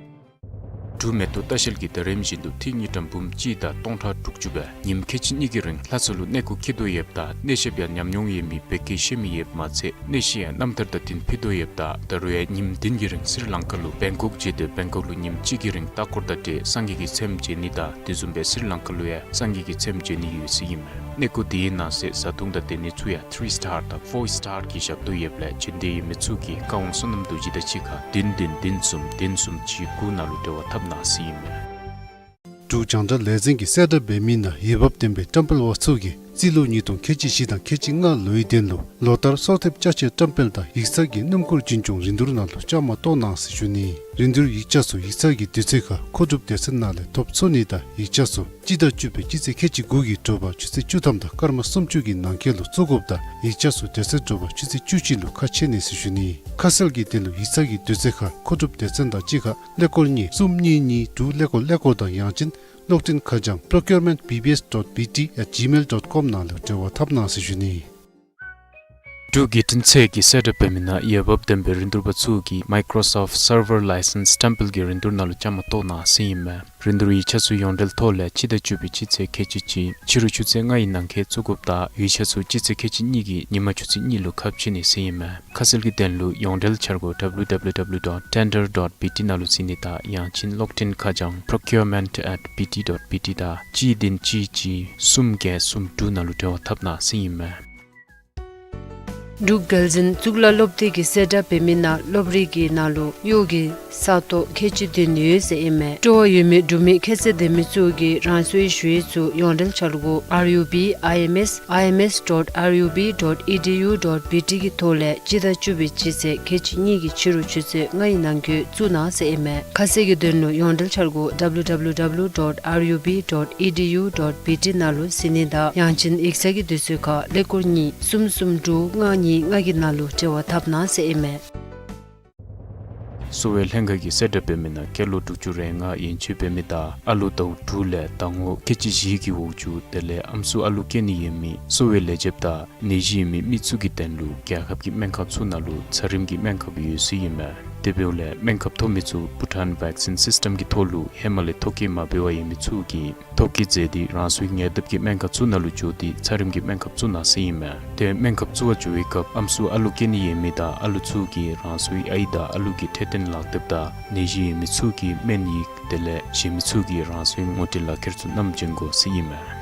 འབྲུག་མེ་ཏོག་ལྟ་བཤལ་གྱིས་ད་རེས་བཞིན་དུ་ཏི་རུ་དངུལ་ཀྲམ་འབུམ་གཅིག་དང་སྟོང་ཕྲག་དྲུག་ཅུ་སྦེ་ཉིནམ་ཁལ་གཅིག་གཉིས་ཀྱི་རིང་ལྷ་ས་ལུ་གནས་སྐོར་འཁྱིད་དོ་ཡོདཔ་ད་གནས་བཤདཔ་ཡང་ཉམས་མྱོང་ཡོད་མི་བོད་སྐད་ཤེས་མི་ཡོདཔ་མ་ཚད་གནས་གཞི་ཡང་རྣམ་ཐར་དང་བསྟུན་ཕུལ་དོ་ཡོདཔ་ད་ད་རུང་ཡང་ཉིནམ་བདུན་གྱི་རིང་སི་རི་ལང་ཀ་ལུ་བེང་ཀོག་བརྒྱུད་དེ་བེང་ཀོག་ལུ་ཉིནམ་གཅིག་གི་རིང་ལྟ་སྐོར་དང་འབྲེལ་སངས་རྒྱས་ཀྱི་ཚལམ་མཇལ་ནི་དང་དེ་བཟུམ་སྦེ་སི་རི་ལང་ཀ་ལུ་ཡང་སངས་རྒྱས་ཀྱི་ཚལམ་མཇལ་ནི་ཡོད་ཟེར་ཨིན་མས། གནས་སྐོར་དེའི་ནང་གསེས་བཟའ་འཐུང་དང་སྡོད་གནས་ཚུ་ཡང་ཐི་རི་སི་ཊར་དང་ཕོར་སི་ཊར་གྱི་ཞབས་ཏོག་ཡོདཔ་ལས་བྱོན་འདོད་ཡོད་མི་ཚུ་གིས་བཀའ་དབང་བསོད་ནམས་རྡོ་རྗེ་དང་གཅིག་ཁར་བདུན་བདུན་བདུན་གསུམ་བདུན་གསུམ་གཅིག་དགུ་ནང་ལུ་འབྲེལ་བ་འཐབ་གནང་ཟེར་ཨིན་མས། འབྲུག་རྒྱང་བསྒྲགས་ལས་འཛིན་གྱིས་གསལ་བསྒྲགས་འབད་མི་ནང་འོས་འབབ་ལྡན་པའི་བཀྲམ་སྤེལ་པ་ཚུ་གིས་ རྩིས་ལོ་ཉིས་སྟོང་ཁལ་གཅིག་བཞི་དང་ཁལ་གཅིག་ལྔ་ལོའི་དོན་ལུ་ལོ་ལྟར་གསོལ་འདེབས་ཅ་ཆས་བཀྲམ་སྤེལ་དང་ཡིག་ཚང་གི་སྣུམ་འཁོར་འཛིན་སྐྱོང་རིན་བསྡུར་ནང་ལུ་བཅའ་མར་གཏོགས་གནང་ཟེར་ཞུ་ནི། རིན་བསྡུར་ཡིག་ཆ་ཚུ་ཡིག་ཚང་གི་དུས་ཚོད་ཁར་མཁོ་སྒྲུབ་སྡེ་ཚན་ནང་ལས་ཐོབ་ཚུགས་ནི་དང་ཡིག་ཆ་ཚུ་སྤྱི་ཟླ་བཅུ་པའི་སྤྱི་ཚེས་ཁལ་གཅིག་དགུ་གི་དྲོ་པ་ཆུ་ཚོད་བཅུ་ཐམ་དང་སྐར་མ་སུམ་ཅུ་གི་ནང་འཁོད་ལུ་བཙུགས་དགོཔ་དང་ཡིག་ཆ་ཚུ་དེ་ཚེ་དྲོ་པ་ཆུ་ཚོད་བཅུ་གཅིག་ལུ་ཁ་ཕྱེ་ནི་ཟེར་ཞུ་ནི། ཁ་གསལ་གྱི་དོན་ལུ་ཡིག་ཚང་གི་དུས་ཚོད་ཁར་མཁོ་སྒྲུབ་སྡེ་ཚན་དང་གཅིག་ཁར་ཀླད་ཀོར་གཉིས་གསུམ་གཉིས་གཉིས་དྲུག་ཀླད་ཀོར་ཀླད་ཀོར་དང་ཡང་ཅིན་གློག་འཕྲིན་ཁ་བྱང་procurement B B S dot B T at gmail dot com ནང་ལུ་འབྲེལ་བ་འཐབ་གནང་ཟེར་ཞུ་ནི། འབྲུག་རྒྱལ་འཕྲིན་ཚད་ཀྱིས་གསལ་བསྒྲགས་འབད་མི་ནང་འོས་འབབ་ལྡན་པའི་རིན་བསྡུར་པ་ཚུ་གིས་Microsoft Server License སྟེམ་པིལ་གྱི་རིན་བསྡུར་ནང་ལུ་བཅའ་མར་གཏོགས་གནང་ཟེར་ཨིན་མས། རིན་བསྡུར་ཡིག་ཆ་ཚུ་ཡོངས་འབྲེལ་ཐོག་ལས་སྤྱི་ཟླ་བཅུ་པའི་སྤྱི་ཚེས་ཁལ་གཅིག་གཅིག་ཕྱི་རུ་ཆུ་ཚོད་ལྔ་ཡི་ནང་འཁོད་བཙུགས་དགོཔ་དང་ཡིག་ཆ་ཚུ་སྤྱི་ཚེས་ཁལ་གཅིག་གཉིས་ཀྱི་ཉིན་མ་ཆུ་ཚོད་གཉིས་ལུ་ཁ་ཕྱེ་ནི་ཟེར་ཨིན་མས། ཁ་གསལ་གྱི་དོན་ལུ་ཡོངས་འབྲེལ་འཆར་སྒོ་W W W dot tender dot B T ནང་ལུ་གཟིགས་ནི་དང་ཡང་ཅིན་གློག་འཕྲིན་ཁ་བྱང་procurement at B T dot B T དང་གཅིག་བདུན་གཅིག་གཅིག་གསུམ་བརྒྱད་གསུམ་དྲུག་ནང་ལུ་འབྲེལ་བ་འཐབ་གནང་ཟེར་ཨིན་མས། འབྲུག་རྒྱལ་འཛིན་གཙུག་ལག་སློབ་སྡེ་གིས་གསལ་བསྒྲགས་འབད་མི་ནང་སློབ་རིམ་གྱི་ནང་ལུ་གཡོག་གི་ས་སྟོང་ཁལ་གཅིག་བདུན་ཡོད་ཟེར་ཨིན་མས། སྤྲོ་བ་ཡོད་མི་འབྲུག་མི་ཁྱད་ཚད་ལྡན་མི་ཚུ་གིས་རང་སོའི་ཞུ་ཡིག་ཚུ་ཡོངས་འབྲེལ་འཆར་སྒོ་R U B I M S I M S dot R U B dot E D U dot B T གི་ཐོག་ལས་སྤྱི་ཟླ་བཅུ་པའི་སྤྱི་ཚེས་ཁལ་གཅིག་གཉིས་ཀྱི་ཕྱི་རུ་ཆུ་ཚོད་ལྔ་ཡི་ནང་འཁོད་བཙུགས་གནང་ཟེར་ཨིན་མས། ཁ་གསལ་གྱི་དོན་ལུ་ཡོངས་འབྲེལ་འཆར་སྒོ་W W W dot R U B dot E D U dot B T ནང་ལུ་གཟིགས་ནི་དང་ཡང་ཅིན་ཡིག་ཚང་གི་དུས་ཚོད་ཁར་ཀླད་ཀོར་གཉིས་གསུམ་གསུམ་དྲུག་ལྔ་གཉིས་ལྔ་གི་ནང་ལུ་འབྲེལ་བ་འཐབ་གནང་ཟེར་ཨིན་མས། གསོ་བའི་ལྷན་ཁག་གིས་གསལ་བསྒྲགས་འབད་མི་ནང་སྐྱེས་ལོ་དྲུག་ཅུ་རེ་ལྔ་ཡན་ཆད་འབད་མི་དང་ཨ་ལུ་ཟླཝ་དྲུག་ལས་ཟླ་ངོ་ཁལ་གཅིག་བཞི་གི་འོག་ཅུ་དེ་ལས་ཨམ་སྲུ་ཨ་ལུ་སྐྱེ་ནི་ཡོད་མི་གསོ་བའི་ལས་བྱེདཔ་དང་ནད་གཞི་ཡོད་མི་མི་ཚུ་གི་དོན་ལུ་རྒྱལ་ཁབ་ཀྱི་སྨན་ཁབ་ཚུ་ནང་ལུ་ཚད་རིམས་ཀྱི་སྨན་ཁབ་ཡོད་ཟེར་ཨིན་མས། དེ་འབདཝ་ལས་སྨན་ཁབ་ཐོབ་མི་ཚུ་Bhutan Vaccine System གི་ཐོག་ལུ་ཧེ་མ་ལས་ཐོ་བཀོད་མ་འབད་བར་ཡོད་མི་ཚུ་གིས་ཐོ་བཀོད་མཛད་དེ་རང་སོའི་ཉེ་འདབས་ཀྱི་སྨན་ཁབ་ཚུ་ནང་ལུ་འགྱོ་སྟེ་ཚད་རིམས་ཀྱི་སྨན་ཁབ་བཙུགས་གནང་ཟེར་ཨིན་མས། དེ་སྨན་ཁབ་བཙུགས་པར་འགྱོ་བའི་སྐབས་ཨམ་སྲུ་ཨ་ལུ་སྐྱེ་ནི་ཡོད་མི་དང་ཨ་ལུ་ཚུ་གིས་རང་སོའི་ཨའི་དང་ཨ་ལུ་གི་འཕྲོད་བསྟེན་ལག་དེབ་དང་ནད་གཞི་ཡོད་མི་ཚུ་གི་སྨན་ཡིག་དེ་ལས་གཞན་མི་ཚུ་གིས་རང་སོའི་ངོ་སྤྲོད་ལག་ཁྱེར་ཚུ་བསྣམས་བྱོན་དགོ་ཟེར་ཨིན་མས།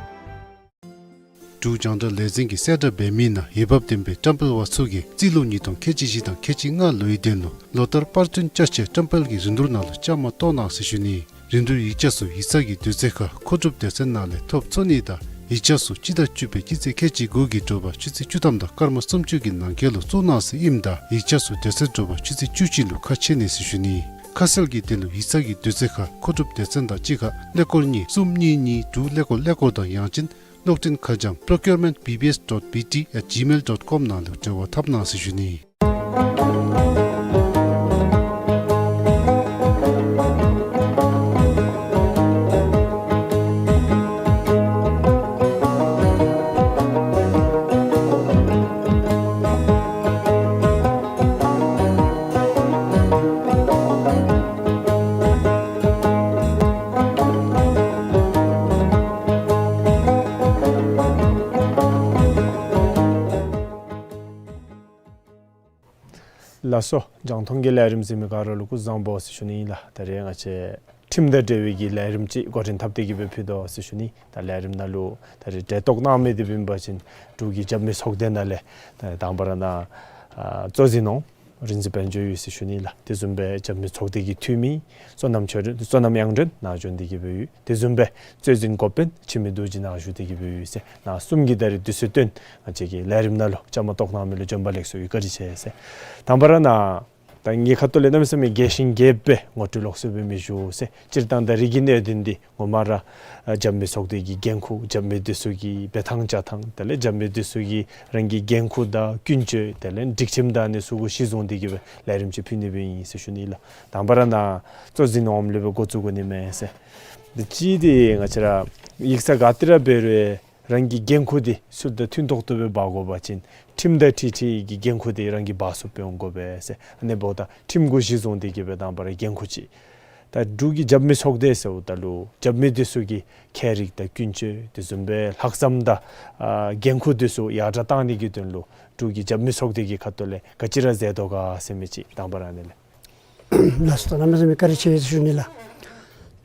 འབྲུག་རྒྱང་བསྒྲགས་ལས་འཛིན་གྱིས་གསལ་བསྒྲགས་འབད་མི་ནང་འོས་འབབ་ལྡན་པའི་བཀྲམ་སྤེལ་པ་ཚུ་གིས་རྩིས་ལོ་ཉིས་སྟོང་ཁལ་གཅིག་བཞི་དང་ཁལ་གཅིག་ལྔ་ལོའི་དོན་ལུ་ལོ་ལྟར་པར་སྐྲུན་ཅ་ཆས་བཀྲམ་སྤེལ་གྱི་རིན་བསྡུར་ནང་ལུ་བཅའ་མར་གཏོགས་གནང་ཟེར་ཞུ་ནི། རིན་བསྡུར་ཡིག་ཆ་ཚུ་ཡིག་ཚང་གི་དུས་ཚོད་ཁར་མཁོ་སྒྲུབ་སྡེ་ཚན་ནང་ལས་ཐོབ་ཚུགས་ནི་དང་ཡིག་ཆ་ཚུ་སྤྱི་ཟླ་བཅུ་པའི་སྤྱི་ཚེས་ཁལ་གཅིག་དགུ་གི་དྲོ་པ་ཆུ་ཚོད་བཅུ་ཐམ་དང་སྐར་མ་སུམ་ཅུ་གི་ནང་འཁོད་ལུ་བཙུགས་གནང་ཟེར་ཨིནམ་ད་ཡིག་ཆ་ཚུ་དེ་ཚེ་དྲོ་པ་ཆུ་ཚོད་བཅུ་གཅིག་ལུ་ཁ་ཕྱེ་ནི་ཟེར་ཞུ་ནི། ཁ་གསལ་གྱི་དོན་ལུ་ཡིག་ཚང་གི་དུས་ཚོད་ཁར་མཁོ་སྒྲུབ་སྡེ་ཚན་དང་གཅིག་ཁར་ཀླད་ཀོར་གཉིས་གསུམ་གཉིས་གཉིས་དྲུག་ཀླད་ཀོར་ཀླད་ཀོར་དང་ཡང་ཅིན་གློག་འཕྲིན་ཁ་བྱང་procurement B B S dot B T at gmail dot com ནང་ལུ་འབྲེལ་བ་འཐབ་གནང་ཟེར་ཞུ་ནི། ལགས་སོ། རྒྱང་མཐོང་གི་ལས་རིམ་གཟིགས་མི་ག་ར་ལུ་སྐུ་གཟུགས་བཟང་པོ་ཟེར་ཞུ་ནི་ཨིན་ལགས། ད་རེས་ང་བཅས་ཁྲིམས་དང་འབྲེལ་བའི་གི་ལས་རིམ་ཅིག་འགོ་འདྲེན་འཐབ་སྟེ་གི་སྦེ་ཕུལ་དོ་ཟེར་ཞུ་ནི། ད་ལས་རིམ་ནང་ལུ་ད་རེས་གྲལ་གཏོགས་གནང་མི་འདི་འབད་བ་ཅིན་འབྲུག་གི་རྒྱབ་མི་ཚོགས་སྡེ་ནང་ལས་ད་དང་པ་ར་ནཱ་ཨ་གཙོ་འཛིན་འོགམ་རིག་འཛིན་དཔལ་འབྱོར་ཡོད་ཟེར་ཞུ་ནི་ལགས། དེ་བཟུམ་སྦེ་རྒྱབ་མི་ཚོགས་སྡེ་གི་འཐུས་མི་བསོད་ནམས་ཆོས་བསོད་ནམས་དབྱངས་སྒྲོན་ནཱ་བྱོན་ཏེ་གི་སྦེ་ཡོད། དེ་བཟུམ་སྦེ་གཙོ་འཛིན་འགོ་དཔོན་འཆི་མེད་རྡོ་རྗེ་ནཱ་བཞུགས་ཏེ་གི་སྦེ་ཡོད་ཟེར། ནཱ་གསུམ་གྱིས་ད་རེས་དུས་ཚོད་བཏོན་ང་བཅས་ཀྱི་ལས་རིམ་ནང་ལུ་བཅའ་མར་གཏོགས་གནང་མི་ལུ་བྱོན་པ་ལེགས་སོ་ཡོད། བཀའ་དྲིན་ཆེ་ཟེར། དང་པ་ར་ནཱ་ད་ངེའི་ཁ་ཐུག་ལས་གནམ་མེད་ས་མེད་རྒྱས་ཤིང་རྒྱསཔ་སྦེ་ངོ་སྤྲོད་ལོགས་སུ་སྦེ་མི་ཞུ་ཟེར། སྤྱིར་བཏང་ད་རིགས་ཀྱི་གནད་དོན་འདི་ངོ་མ་ར་ཨ་རྒྱབ་མི་ཚོགས་སྡེ་གི་འགན་ཁུར་རྒྱབ་མི་འདི་ཚུ་གི་འབད་ཐངས་བྱ་ཐངས་དེ་ལས་རྒྱབ་མི་འདི་ཚུ་གི་རང་གི་འགན་ཁུར་དང་ཀུན་སྤྱོད་དེ་ལས་སྒྲིག་ཁྲིམས་དང་ཨ་ནི་ཚུ་གུ་གཞི་བཟུང་སྟེ་གི་སྦེ་ལས་རིམ་ཅིག་ཕུལ་ནི་སྦེ་ཨིན་ཟེར་ཞུ་ནི་ལགས། དང་པ་ར་ནཱ་གཙོ་འཛིན་འོགམ་ལས་སྦེ་འགོ་བཙུགས་དགོ་ནི་མས་ཟེར། འདི་གཅིག་འདི་ང་བཅས་ར་ཡིག་ཚང་ག་ཏེ་ར་འབད་རུང་རང་གི་འགན་ཁུར་འདི་ཚུ་དང་མཐུན་ཏོག་ཏོ་སྦེ་འབག་དགོ་པ་ཅིན་ཁྲིམས་དང་འཁྲིལ་འཁྲིལ་གྱི་འགན་ཁུར་འདི་རང་གིས་འབག་ཚུགསཔ་སྦེ་འོང་དགོ་པས་ཟེར། ཨ་ནི་འབདཝ་ད་ཁྲིམས་གུ་གཞི་བཟུང་སྟེ་གི་སྦེ་དང་པ་ར་འགན་ཁུར་ཅིག། ད་འབྲུག་གི་རྒྱབ་མི་ཚོགས་སྡེ་ཟེརཝ་ད་ལུ་རྒྱབ་མི་འདི་ཚུ་གི་ཁྱད་རིག་དང་ཀུན་སྤྱོད་དེ་བཟུམ་སྦེ་ལྷག་བསམ་དང་ཨ་འགན་ཁུར་འདི་ཚུ་ཡར་དྲག་གཏང་ནི་གི་དོན་ལུ་འབྲུག་གི་རྒྱབ་མི་ཚོགས་སྡེ་གི་ཁ་ཐུག་ལས་ག་ཅི་ར་མཛད་དོ་ག་ཟེར་མི་ཅིག་དང་པ་ར་ཨ་ནི་ལས། ལགས་སོ། ད་གནམ་མེད་ས་མེད་བཀའ་དྲིན་ཆེ་ཟེར་ཞུ་ནི་ལགས།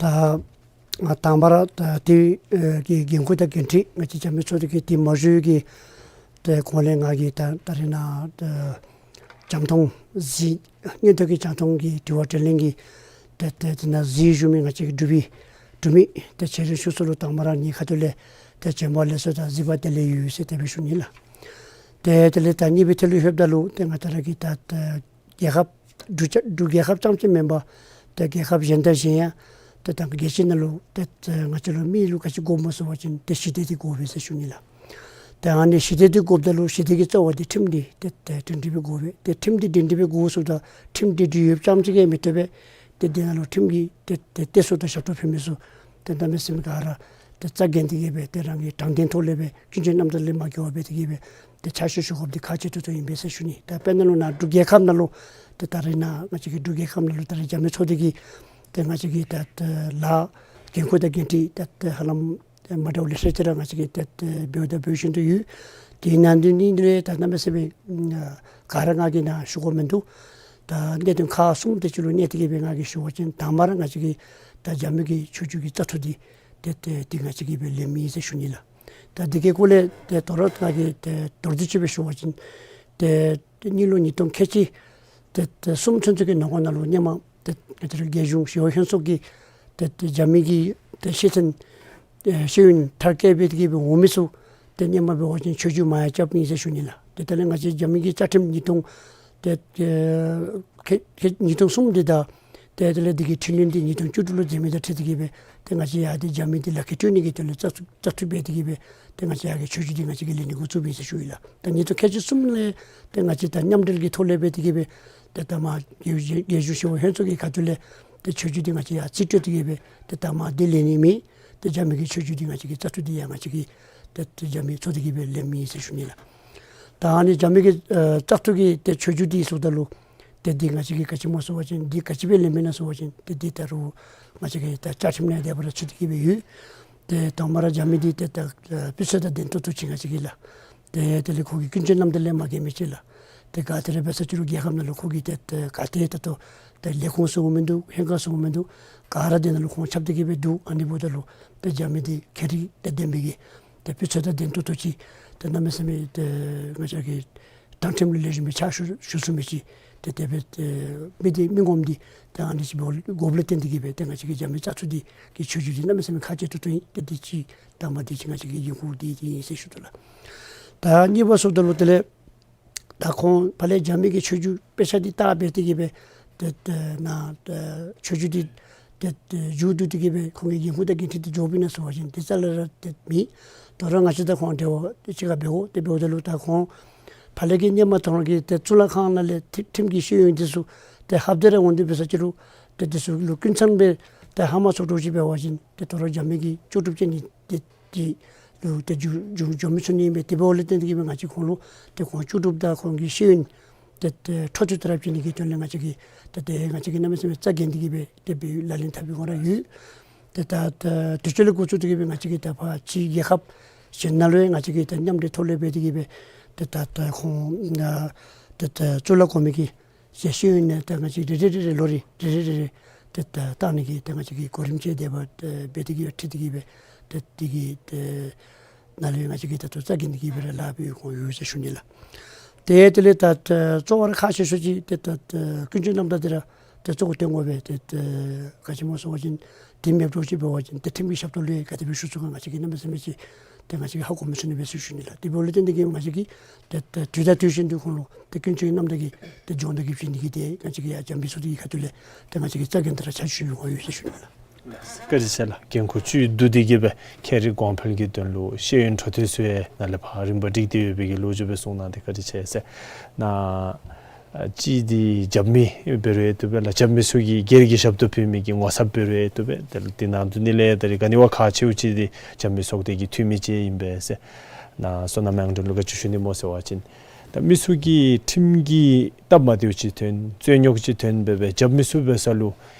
ད་ང་དང་པ་ར་ད་དེ་ཨེ་གི་འགན་ཁུར་དང་འགན་འཁྲི་ང་བཅས་རྒྱབ་མི་ཚོགས་སྡེ་གི་དེ་མ་ཞུ་གི་ཏེ་གོང་ལས་ང་གིས་ད་ད་རེས་ནཱ་ད་རྒྱང་མཐོང་གཟིགས་སྔོན་ཐོག་གི་རྒྱང་མཐོང་གི་དྲི་བ་དྲིས་ལན་གྱི་ཏེ་ཏེ་དེ་ནང་གཟིགས་བཞུགས་མི་ང་བཅས་ཀྱི་འབྲུག་པའི་འབྲུག་མི་ཏེ་ཆེ་རིང་ཤོས་ཚུ་ལུ་དང་པ་ར་ངེའི་ཁ་ཐུག་ལས་ ཏེ་བྱོན་པ་ལེགས་སོ་དང་གཟིགས་པ་དེ་ལས་ཡོད་ཟེར་དེ་སྦེ་ཞུ་ནི་ལགས། ཏེ་དེ་ལས་ད་གཉིས་པའི་ཐད་ལུ་ལྷོདཔ་ད་ལུ་ཏེ་ང་བཅས་ར་གི་ད་ད་རྒྱལ་ཁབ་འབྲུག་རྒྱལ་འབྲུག་རྒྱལ་ཁབ་རྐྱངམ་ཅིག་མེན་པར་ཏེ་རྒྱལ་ཁབ་གཞན་དང་གཞན་ཡང་ཏེ་ད་རྒྱལ་སྤྱི་ནང་ལུ་ཏེ་ཏེ་ང་བཅས་ལུ་མི་ལུ་ག་ཅི་དགོཔ་སྨོ་ཟེར་བ་ཅིན་ཏེ་ཞི་བདེ་འདི་དགོ་པས་ཟེར་ཞུ་ནི་ལགས། ཏེ་ཨ་ནི་ཞི་བདེ་འདི་དགོཔ་ད་ལུ་ཞི་བདེ་གི་རྩ་བ་འདི་ཁྲིམས་འདི་ཏེ་ཏེ་སྒྲིང་སྒྲི་སྦེ་དགོ་པས། ཏེ་ཁྲིམས་འདི་སྒྲིང་སྒྲི་སྦེ་དགོ་ཟེརཝ་ད་ཁྲིམས་འདི་སྒྲིང་ཡོདཔ་རྐྱངམ་ཅིག་གིས་མི་བཏུབ་པས། ཏེ་འདི་ནང་ལུ་ཁྲིམས་ཀྱི་ཏེ་ཏེ་གཏད་སོ་དང་ཞབས་ཏོག་ཕུལ་མི་ཚུ་ཏེ་གནམ་མེད་ས་མེད་ག་ར་ཏེ་རྩ་འགེངས་ཏེ་གི་སྦེ་ཏེ་རང་གི་དྲང་བདེན་ཐོག་ལས་སྦེ་ཀུན་སྤྱོད་རྣམ་དག་ལས་མ་འགལ་བར་སྦེ་ཏེ་གི་སྦེ་ཏེ་ཕྱག་ཞུ་ཞུ་དགོཔ་འདི་ཁག་ཆེ་ཏོག་ཏོ་ཨིན་པས་ཟེར་ཞུ་ནི། ད་དཔེར་ན་ལུ་ནཱ་འབྲུག་རྒྱལ་ཁབ་ནང་ལུ་ཏེ་ད་རེས་ནཱ་ང་བཅས་ཀྱི་འབྲུག་རྒྱལ་ཁབ་ནང་ལུ་ད་རེས་རྒྱབ་མི་ཚོགས་སྡེ་གི་ཏེ་ང་བཅས་ཀྱི་ད་ད་ལཱ་འགན་ཁུར་དང་འགན་འཁྲི་ད་ད་ཧ་ལམ་ཏེ་མ་འདྲཝ་ལེ་ཤ་ཅིག་ར་ང་བཅས་ཀྱིས་ཏེ་ཏེ་འབདཝ་ད་འབད་བཞིན་དུ་ཡོད། དེ་ནང་དོན་ནི་འདི་ལས་ད་གནམ་མེད་ས་མེད་ག་ར་ང་གིས་ནཱ་ཞུ་དགོཔ་མིན་འདུག། ད་གནད་དོན་ཁག་གསུམ་དེ་ཅིག་ལུ་གནས་ཏེ་གི་སྦེ་ང་གིས་ཞུ་བ་ཅིན་དང་པ་ར་ང་བཅས་ཀྱི་ད་རྒྱབ་མི་གི་ཆོས་བརྒྱུད་ཀྱི་བཙག་འཐུ་འདི་ཏེ་ཏེ་ཏེ་ང་བཅས་ཀྱིས་སྦེ་ལེན་མི་ཨིན་ཟེར་ཞུ་ནི་ལགས། ད་འདི་གི་སྐོར་ལས་ཏེ་དོ་རུང་ང་གིས་ཏེ་མདོར་བསྡུས་ཅིག་སྦེ་ཞུ་བ་ཅིན་ཏེ་ཏེ་གཉིས་ལོ་ཉིས་སྟོང་ཁལ་གཅིག་ཏེ་ཏེ་གསུམ་ཚུན་ཚོད་ཀྱི་ནང་འཁོད་ནང་ལུ་སྔོན་མ་ཏེ་ཏེ་རྒྱལ་གཞུང་ཞི་གཡོག་ལྷན་ཚོགས་ཀྱིས་ཏེ་ཏེ་རྒྱབ་མི་གི་ཏེ་ཤེས་ཚན་ཏེ་ཤེས་ཡོན་མཐར་སྐྱེལ་འབད་དེ་གི་སྦེ་འོང་མི་ཚུ་ཏེ་སྔོན་མ་འབད་བ་ཅིན་ཆོས་བརྒྱུད་མ་ཡང་རྐྱབ་ཨིན་ཟེར་ཞུ་ནི་ལགས། ཏེ་དེ་ལས་ང་བཅས་རྒྱབ་མི་གི་བཅའ་ཁྲིམས་ཉིས་སྟོང་ཏེ་ཏེ་ཁལ་ཁལ་ཉིས་སྟོང་གསུམ་འདི་དང་ཏེ་དེ་ལས་འདི་གི་ཁྲིམས་ཡིག་འདི་ཉིས་སྟོང་བཅུ་དྲུག་ལུ་མཛད་མི་དང་འཁྲིལ་ཏེ་གི་སྦེ་ཏེ་ང་བཅས་ཡང་ཏེ་རྒྱབ་མི་འདི་ལག་ཁྱེར་སྤྲོད་ནི་གི་དོན་ལུ་བཙག་བཙག་འཐུ་འབད་དེ་གི་སྦེ་ཏེ་ང་བཅས་ཡར་གྱི་ཆོས་བརྒྱུད་འདི་ང་བཅས་ཀྱིས་ལེན་ནི་འགོ་བཙུགས་ཡི་ཟེར་ཞུ་ཡི་ལགས། ད་ཉིས་སྟོང་ཁལ་གཅིག་གསུམ་ལས་ཏེ་ང་བཅས་ད་མཉམ་འབྲེལ་གྱི་ཐོག་ལས་འབད་དེ་གི་སྦེ་ཏེ་ད་མར་རྒྱལ་རྒྱལ་གཞུང་ཞི་གཡོག་ལྷན་ཚོགས་ཀྱི་ཁ་ཐུག་ལས་ཏེ་ཆོས་བརྒྱུད་འདི་ང་བཅས་ཡར་རྩིས་སྤྲོད་དེ་གི་སྦེ་ཏེ་ད་མར་འདི་ལེན་ནི་མེད། ཏེ་རྒྱབ་མི་གི་ཆོས་བརྒྱུད་འདི་ང་བཅས་ཀྱིས་བཙག་འཐུ་འདི་ཡང་ང་བཅས་ཀྱིས་ཏེ་ཏེ་རྒྱབ་མི་ཚོགས་འདུ་གི་སྦེ་ལེན་མི་ཨིན་ཟེར་ཞུ་ནི་ལགས། ད་ཨ་ནི་རྒྱབ་མི་གི་ཨ་བཙག་འཐུ་གི་ཏེ་ཆོས་བརྒྱུད་འདི་ཟེརཝ་ད་ལུ་ཏེ་འདི་ང་བཅས་ཀྱིས་ག་ཅི་སྨོ་ཟེར་བ་ཅིན་འདི་ག་ཅི་སྦེ་ལེན་མི་ཨིན་ན་ཟེར་བ་ཅིན་ཏེ་འདི་ད་རུང་ང་བཅས་ཀྱི་ད་བཅའ་ཁྲིམས་ནང་དེ་སྦེ་ར་ཚུད་དེ་གི་སྦེ་ཡོད། ཏེ་དང་པ་ར་རྒྱབ་མི་འདི་ཏེ་ད་ཨ་སྤུས་ཚད་དང་ལྡན་ཏོག་ཏོ་ཅིག་ང་བཅས་ཀྱིས་ལགས། ཏེ་དེ་ལས་ཁོ་གི་ཀུན་སྤྱོད་རྣམ་དག་ལས་མ་འགལ་མི་ཅིག་ལགས། ཏེ་ག་ཏེ་ར་འབད་ས་ཅི་རུང་རྒྱལ་ཁབ་ནང་ལུ་ཁོ་གིས་ཏེ་ཏེ་ག་ཏེ་ད་ལྟོ་ཏེ་ལས་ཁུངས་བཟུམ་མིན་འདུག། ཧེང་སྐལ་བཟུམ་མིན་འདུག། ག་ར་དེ་ནང་ལུ་ཁོང་ཁྱབ་སྟེ་གི་སྦེ་འདུག། ཨ་ནི་འབདཝ་ད་ལུ་ཏེ་རྒྱབ་མི་འདི་ཁྱད་རིག་དང་ལྡན་པའི་གི་ཏེ་སྤུས་ཚད་དང་ལྡན་ཏོག་ཏོ་ཅིག་ཏེ་གནམ་མེད་ས་མེད་ཏེ་ང་བཅས་ཀྱི་དྲང་ཁྲིམས་ལུ་ལེགས་ཤོམ་སྦེ་ཕྱག་ཞུ་ཞུ་ཚུགས་མི་ཅིག་ཏེ་དེ་སྦེ་ཏེ་མི་འདི་མི་ངོམ་འདི་ཏེ་ཨ་ནི་ཅིག་འབད་དགོཔ་ལས་བརྟེན་ཏེ་གི་སྦེ་ཏེ་ང་བཅས་ཀྱི་རྒྱབ་མི་བཙག་འཐུ་འདི་གི་ཆོས་བརྒྱུད་འདི་གནམ་མེད་ས་མེད་ཁག་ཆེ་ཏོག་ཏོ་ཨིན། ཏེ་འདི་ཅིག་དང་པ་འདི་ཅིག་ང་བཅས་ཀྱི་འགན་ཁུར་འདི་འདི་ཨིན་ཟེར་ཞུ་དོ་ལགས། ད་གཉིས་པ་ཟེརཝ་ད་ལུ་དེ་ལས་ད་ཁོང་ཕར་ལས་རྒྱབ་མི་གི་ཆོས་བརྒྱུད་དཔེ་ཆ་འདི་བལྟ་སྦེ་དེ་གི་སྦེ་ཏེ་ཏེ་ནཱ་ཏེ་ཆོས་བརྒྱུད་འདི་ཏེ་ཏེ་མཇུག་བསྡུ་སྟེ་གི་སྦེ་ཁོང་གི་འགན་ཁུར་དང་འགན་འཁྲི་འདི་འཇོགཔ་ཨིན་ན་ཟེར་བ་ཅིན་དེ་རྩ་ལས་ར་ཏེ་མེད། དོ་རུང་ང་བཅས་དང་ཁོང་འབྲེལ་བ་ཏེ་གཅིག་ཁར་འབད་དགོ། དེ་འབདཝ་ད་ལུ་ད་ཁོང་ཕར་ལས་ཀྱི་སྔོན་མ་དོ་རུང་གི་ཏེ་གཙུག་ལག་ཁང་ནང་ལས་ཁྲིམས་ཁྲིམས་ཀྱི་ཤེས་ཡོན་འདི་ཚུ་ཏེ་ལྷབ་སྟེ་ར་འོང་སྟེ་འབད་ས་ཅི་རུང་ཏེ་འདི་ཚུ་ལུ་ཀུན་ཚང་སྦེ་ཏེ་ཧ་མ་སོང་འདྲཝ་ཅིག་འབད་བ་ཅིན་ཏེ་དོ་རུང་རྒྱབ་མི་གི་ལྕོགས་གྲུབ་ཅན་འདི་ཏེ་འདི་ལུ་ཏེ་འགྱོ་འགྱོ་འགྱོ་མི་ཚུགས་ནི་ཨིན་པས། དེ་འབདཝ་ལས་བརྟེན་ཏེ་གི་སྦེ་ང་བཅས་ཁོང་ལུ་ཏེ་ཁོང་ལྕོགས་གྲུབ་དང་ཁོང་གི་ཤེས་ཡོན་ཏེ་ཏེ་འཕྲོ་མཐུད་དེ་ར་བྱིན་ནི་གི་དོན་ལས་ང་བཅས་ཀྱིས་ཏེ་ཏེ་ང་བཅས་ཀྱིས་གནམ་མེད་ས་མེད་རྩ་འགེངས་ཏེ་གི་སྦེ་ཏེ་སྦེ་ལག་ལེན་འཐབ་པའི་ངོ་ར་ཡོད། ཏེ་ད་ད་དུས་ཚོད་ལས་འགོ་བཙུགས་ཏེ་གི་སྦེ་ང་བཅས་ཀྱིས་ད་ཕར་ཕྱི་རྒྱལ་ཁབ་གཞན་ནང་ལུ་ཡང་ང་བཅས་ཀྱིས་ད་མཉམ་འབྲེལ་ཐོག་ལས་འབད་དེ་གི་སྦེ་ཏེ་ད་ད་ཁོང་ཨ་ཏེ་ད་གཙུག་ལག་གོང་མའི་གི་ཤེས་ཤེས་ཡོན་ནི་ད་ང་བཅས་རེ་རེ་རེ་རེ་ལོ་རེ་རེ་རེ་རེ་རེ་ཏེ་ད་བཏང་ནི་གི་ད་ང་བཅས་ཀྱིས་གོ་རིམ་ཅིག་དེ་སྦེ་ཏེ་འབད་དེ་གི་འཁྲིལ་ཏེ་གི་སྦེ་ཏེ་དེ་གི་ཏེ་ནང་ལས་ང་བཅས་ཀྱིས་ད་ལྟོ་རྩ་འགེངས་ཏེ་གི་སྦེ་ར་ལཱ་འབད་དགོཔ་ཡོད་ཟེར་ཞུ་ནི་ལགས། ཏེ་དེ་ལས་ད་ད་གཙོ་བོ་ར་ཁག་ཆེ་ཤོས་ཅིག་ཏེ་ད་ད་ཀུན་སྤྱོད་རྣམ་དག་འདི་ར་ཏེ་གཙོ་བོ་བཏོན་དགོ་པས། ཏེ་ད་ག་ཅི་སྨོ་ཟེར་བ་ཅིན་དེ་མེདཔ་འདྲཝ་ཅིག་འབད་བ་ཅིན་ཏེ་ཁྲིམས་ཀྱི་ཞབས་ཏོག་ལུ་ཡང་ག་དེ་སྦེ་ཞུ་ཚུགས་ག་ང་བཅས་ཀྱིས་གནམ་མེད་ས་མེད་ཅིག་ཏེ་ང་བཅས་ཀྱིས་ཧ་གོ་མི་ཚུགས་ནི་སྦེ་ཟེར་ཞུ་ནི་ལགས། དེ་འབདཝ་ལས་བརྟེན་ཏེ་གི་ང་བཅས་ཀྱིས་ཏེ་ད་དུས་དང་དུས་བཞིན་དུ་ཁོང་ལུ་ཏེ་ཀུན་སྤྱོད་རྣམ་དག་གི་ཏེ་སྦྱོང་བརྡར་གྱི་བྱིན་ནི་གི་ཏེ་ང་བཅས་ཀྱིས་ཡར་རྒྱབ་མི་ཚོགས་འདུ་གི་ཁ་ཐུག་ལས་ཏེ་ང་བཅས་ཀྱིས་རྩ་འགེངས་ཏེ་ར་ཕྱག་ཞུ་ཡོད་ཟེར་ཞུ་ནི་ལགས། བཀའ་དྲིན་ཆེ་ལགས། འགན་ཁུར་བཅུད་བསྡུ་སྟེ་གི་སྦེ་ཁྱེད་རའི་གོང་འཕེལ་གྱི་དོན་ལུ་ཤེས་ཡོན་འཕྲོ་མཐུད་ཚུ་ཡང་ནཱ་ལས་ཕར་རིམ་པ་སྒྲིག་སྟེ་ཡོད་པའི་གི་ལོ་རྒྱུས་སྦེ་གསུངས་གནང་སྟེ་བཀའ་དྲིན་ཆེ་ཟེར། ནཱ་ཨ་གཅིག་འདི་རྒྱབ་མི་འབད་རུང་ཡང་བཏུབ་པས་ལགས། རྒྱབ་མི་ཚུ་གིས་སྒེར་གྱི་ཞབས་ཏོག་ཕུལ་མི་གི་ངོ་ཚབ་འབད་རུང་ཡང་བཏུབ་པས། དེ་ལས་དེ་ནང་དུ་ནི་ལས་ད་རིས་ག་ནི་བ་ཁག་ཆེཝ་ཅིག་འདི་རྒྱབ་མི་ཚོགས་སྡེ་གི་འཐུས་མི་ཅིག་ཨིན་པས་ཟེར། ནཱ་བསོད་ནམས་དབྱངས་སྒྲོན་ལུ་ག་ཅི་ཞུ་ནི་སྨོ་ཟེར་བ་ཅིན་ད་མི་ཚུ་གིས་ཁྲིམས་ཀྱི་སྟབས་མ་བདེཝ་ཅིག་ཐོན་རྩོད་རྙོག་ཅིག་ཐོན་འབད་སྦེ་རྒྱབ་མི་ཚུ་འབད་ས་ལུ་